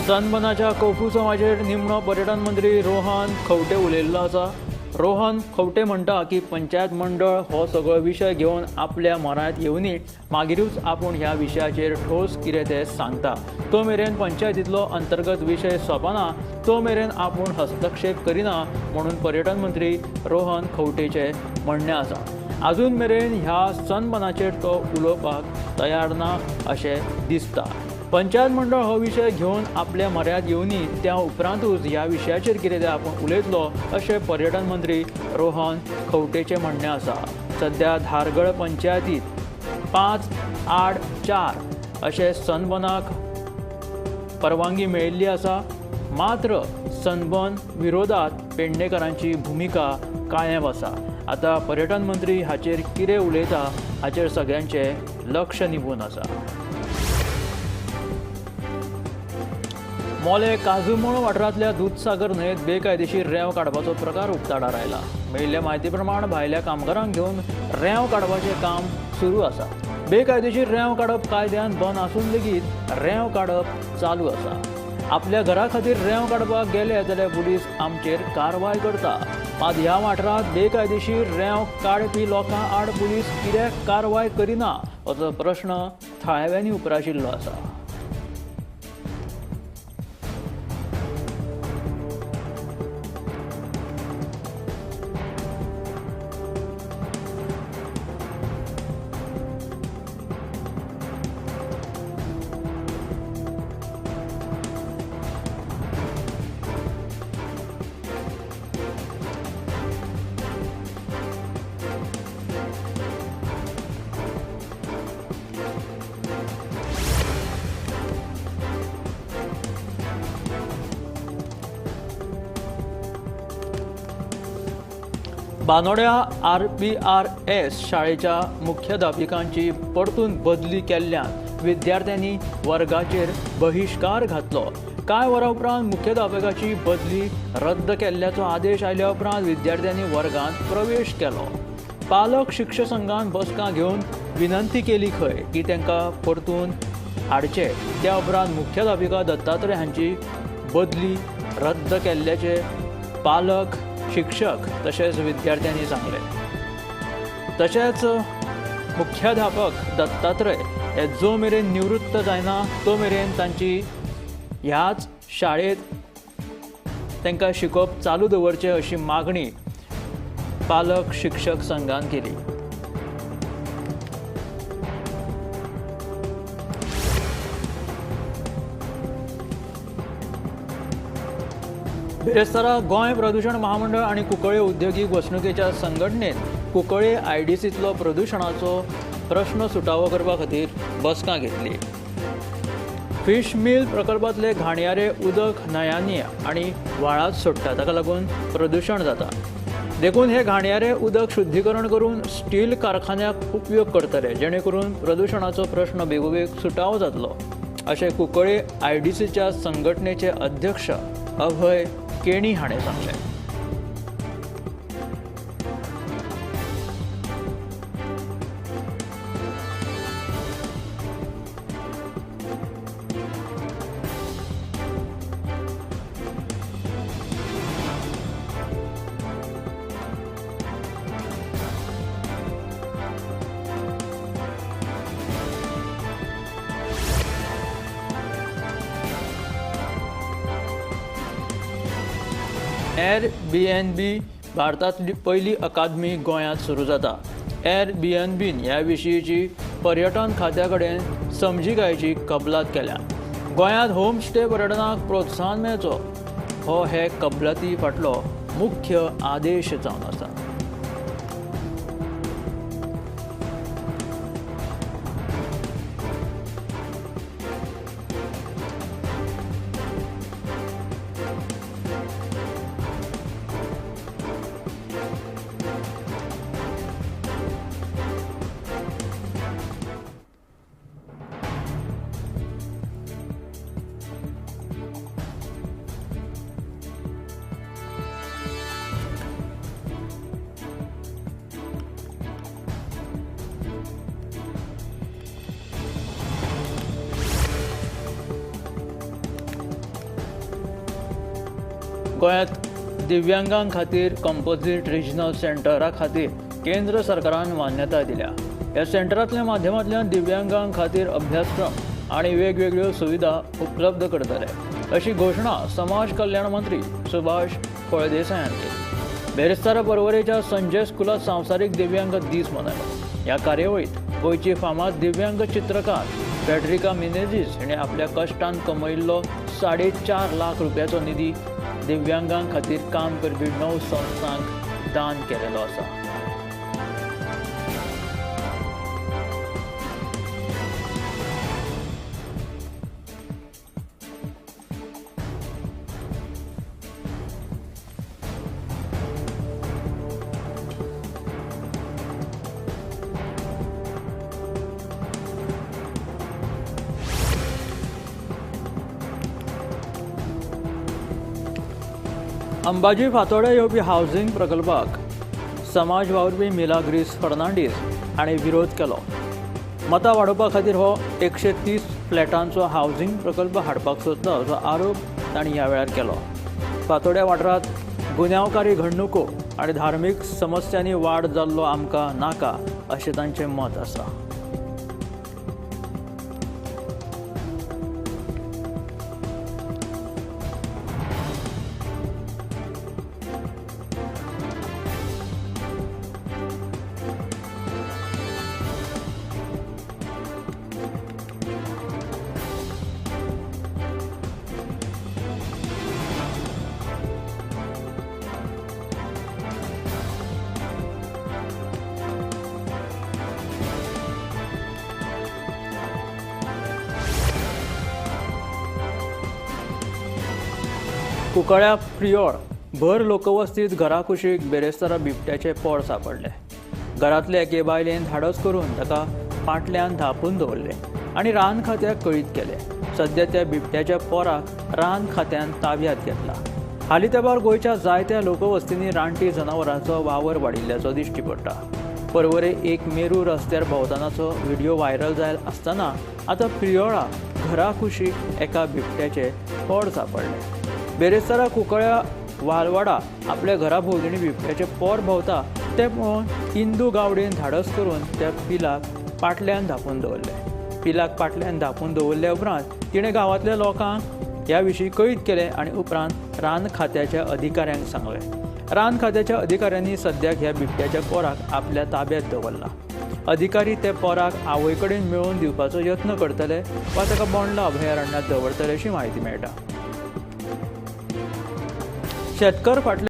सनबर्नाच्या कोफुसांवाचेर निमणो पर्यटन मंत्री रोहन खंवटे उलयल्लो आसा. रोहन खंवटे म्हणटा की पंचायत मंडळ हो सगळो विशय घेवन आपल्या मनांत येवनी, मागीरूच आपूण ह्या विशयाचेर ठोस कितें तें सांगता. तो मेरेन पंचायतींतलो अंतर्गत विशय सोंपना तो मेरेन आपूण हस्तक्षेप करिना म्हणून पर्यटन मंत्री रोहन खंवटेचें म्हणणें आसा. आजून मेरेन ह्या सनबर्नाचेर तो उलोवपाक तयार ना अशें दिसता. पंचायत मंडळ हो विशय घेवन आपल्या म्हऱ्यांत येवनी त्या उपरांतूच ह्या विशयाचेर कितें तें आपूण उलयतलो अशें पर्यटन मंत्री रोहन खंवटेचें म्हणणें आसा. सद्या धारगळ पंचायतींत 5 आड 4 अशें सनबर्नाक परवानगी मेळिल्ली आसा. मात्र सनबर्न विरोधात पेडणेकरांची भुमिका कायम आसा. आतां पर्यटन मंत्री हाचेर कितें उलयता हाचेर सगळ्यांचें लक्ष निबून आसा. मोले काजूमळ वाठारांतल्या दुदसागर न्हंयेत बेकायदेशीर रेंव काडपाचो प्रकार उक्ताडार आयला. मेळिल्ल्या म्हायती प्रमाण भायल्या कामगारांक घेवन रेंव काडपाचें काम सुरू आसा. बेकायदेशीर रेंव काडप कायद्यान बंद आसून लेगीत रेंव काडप चालू आसा. आपल्या घरा खातीर रेंव काडपाक गेले जाल्यार पुलीस आमचेर कारवाय करता. मात ह्या वाठारांत बेकायदेशीर रेंव काडपी लोकां आड पुलीस कित्याक कारवाय करिना असो प्रश्न थळाव्यांनी उप्राशिल्लो आसा. बानोड्या RPRS शाळेच्या मुख्याध्यापिकांची परतून बदली केल्ल्यान विद्यार्थ्यांनी वर्गाचेर बहिश्कार घातलो. कांय वरां उपरांत मुख्याध्यापकाची बदली रद्द केल्ल्याचो आदेश आयल्या उपरांत विद्यार्थ्यांनी वर्गांत प्रवेश केलो. पालक शिक्षक संघान बसका घेवन विनंती केली खंय की तांकां परतून हाडचे. त्या उपरांत मुख्याध्यापिका दत्तात्रय हांची बदली रद्द केल्ल्याचे पालक शिक्षक तशेंच विद्यार्थ्यांनी सांगलें. तशेंच मुख्याध्यापक दत्तात्रय हे जो मेरेन निवृत्त जायना तो मेरेन तांची ह्याच शाळेंत तांकां शिकोवप चालू दवरचें अशी मागणी पालक शिक्षक संघान केली. बिरेस्तारा गोंय प्रदूषण महामंडळ आनी कुंकळे उद्योगीक वसणुकेच्या संघटनेन कुंकळे आयडीसींतलो प्रदूषणाचो प्रश्न सुटावो करपा खातीर बसका घेतली. फिश मिल प्रकल्पांतले घाणयारे उदक न्हंयांनी आनी व्हाळांत सोडटा, ताका लागून प्रदूषण जाता. देखून हे घाणयारे उदक शुद्धीकरण करून स्टील कारखान्याक उपयोग करतले, जेणे करून प्रदूषणाचो प्रश्न बेगोबेग सुटावो जातलो अशें कुंकळे आयडीसीच्या संघटनेचे अध्यक्ष अभय केणी हाणें सांगलें. Airbnb भारतांतली पयली अकादमी गोंयांत सुरू जाता. Airbnbन ह्या विशींची पर्यटन खात्या कडेन समजिकायेची कबलात केल्या. गोंयांत होम स्टे पर्यटनाक प्रोत्साहन मेळचो हो हे कबलाती फाटलो मुख्य आदेश जावन आसा. गोंयांत दिव्यांगां खातीर कंपोजीट रिजनल सेंटरा खातीर केंद्र सरकारान मान्यताय दिल्या. ह्या सेंटरांतल्या माध्यमांतल्यान दिव्यांगां खातीर अभ्यासक्रम आनी वेगवेगळ्यो सुविधा उपलब्ध करतले अशी घोशणा समाज कल्याण मंत्री सुभाष फळदेसाय हांणी केली. बेरेस्तारा पर्वरेच्या संजय स्कुलांत संवसारीक दिव्यांग दीस मनयलो. ह्या कार्यावळींत गोंयची फामाद दिव्यांग चित्रकार फेडरिका मिनेझीस हिणें आपल्या कश्टान कमयिल्लो 4.5 लाख रुपयाचो निधी दिव्यांगां खातीर काम करपी 9 संस्थांक दान केलेलो आसा. अंबाजी फातोड्या येवपी हावसिंग प्रकल्पाक समाज वावुरपी मिलाग्रीस फर्नांडीस हांणी विरोध केलो. मतां वाडोवपा खातीर हो 130 फ्लॅटांचो हावसिंग प्रकल्प हाडपाक सोदता असो आरोप तांणी ह्या वेळार केलो. फातोड्या वाठारांत गुन्यांवकारी घडणुको आनी धार्मीक समस्यांनी वाड जाल्लो आमकां नाका अशें तांचें मत आसा. कुंकळ्या प्रियोळ भर लोकवस्तीत घराकुशीक बेरेस्तारा बिबट्याचे पोड सापडले. घरांतले एके बायलेन धाडस करून ताका पाटल्यान धांपून दवरले आनी रान खात्याक कळीत केले. सद्या त्या बिबट्याच्या पोराक रान खात्यान ताब्यात घेतला. हालीं तेंपार गोंयच्या जायत्या लोकवस्तींनी रानटी जनावरांचो वावर वाडिल्ल्याचो दिश्टी पडटा. पर्वरे एक मेरू रस्त्यार भोंवतानाचो व्हिडियो व्हायरल जायत आसतना आतां प्रियोळा घराकुशीक एका बिबट्याचे पोड सापडले. बेरेस्तारा कुंकळ्या वालवाडा आपल्या घरा भोंवतणी बिबट्याचे पोर भोंवता तें पळोवन इंदू गावडेन धाडस करून त्या पिलाक पाटल्यान धांपून दवरलें. पिलाक पाटल्यान धांपून दवरल्या उपरांत तिणें गांवांतल्या लोकांक ह्या विशीं कळीत केलें आनी उपरांत रान खात्याच्या अधिकाऱ्यांक सांगलें. रान खात्याच्या अधिकाऱ्यांनी सद्याक ह्या बिबट्याच्या पोराक आपल्या ताब्यात दवरला. अधिकारी त्या पोराक आवय कडेन मेळोवन दिवपाचो यत्न करतले वा ताका बोंडला अभयारण्यात दवरतले अशी म्हायती मेळटा. शेतकर फाटले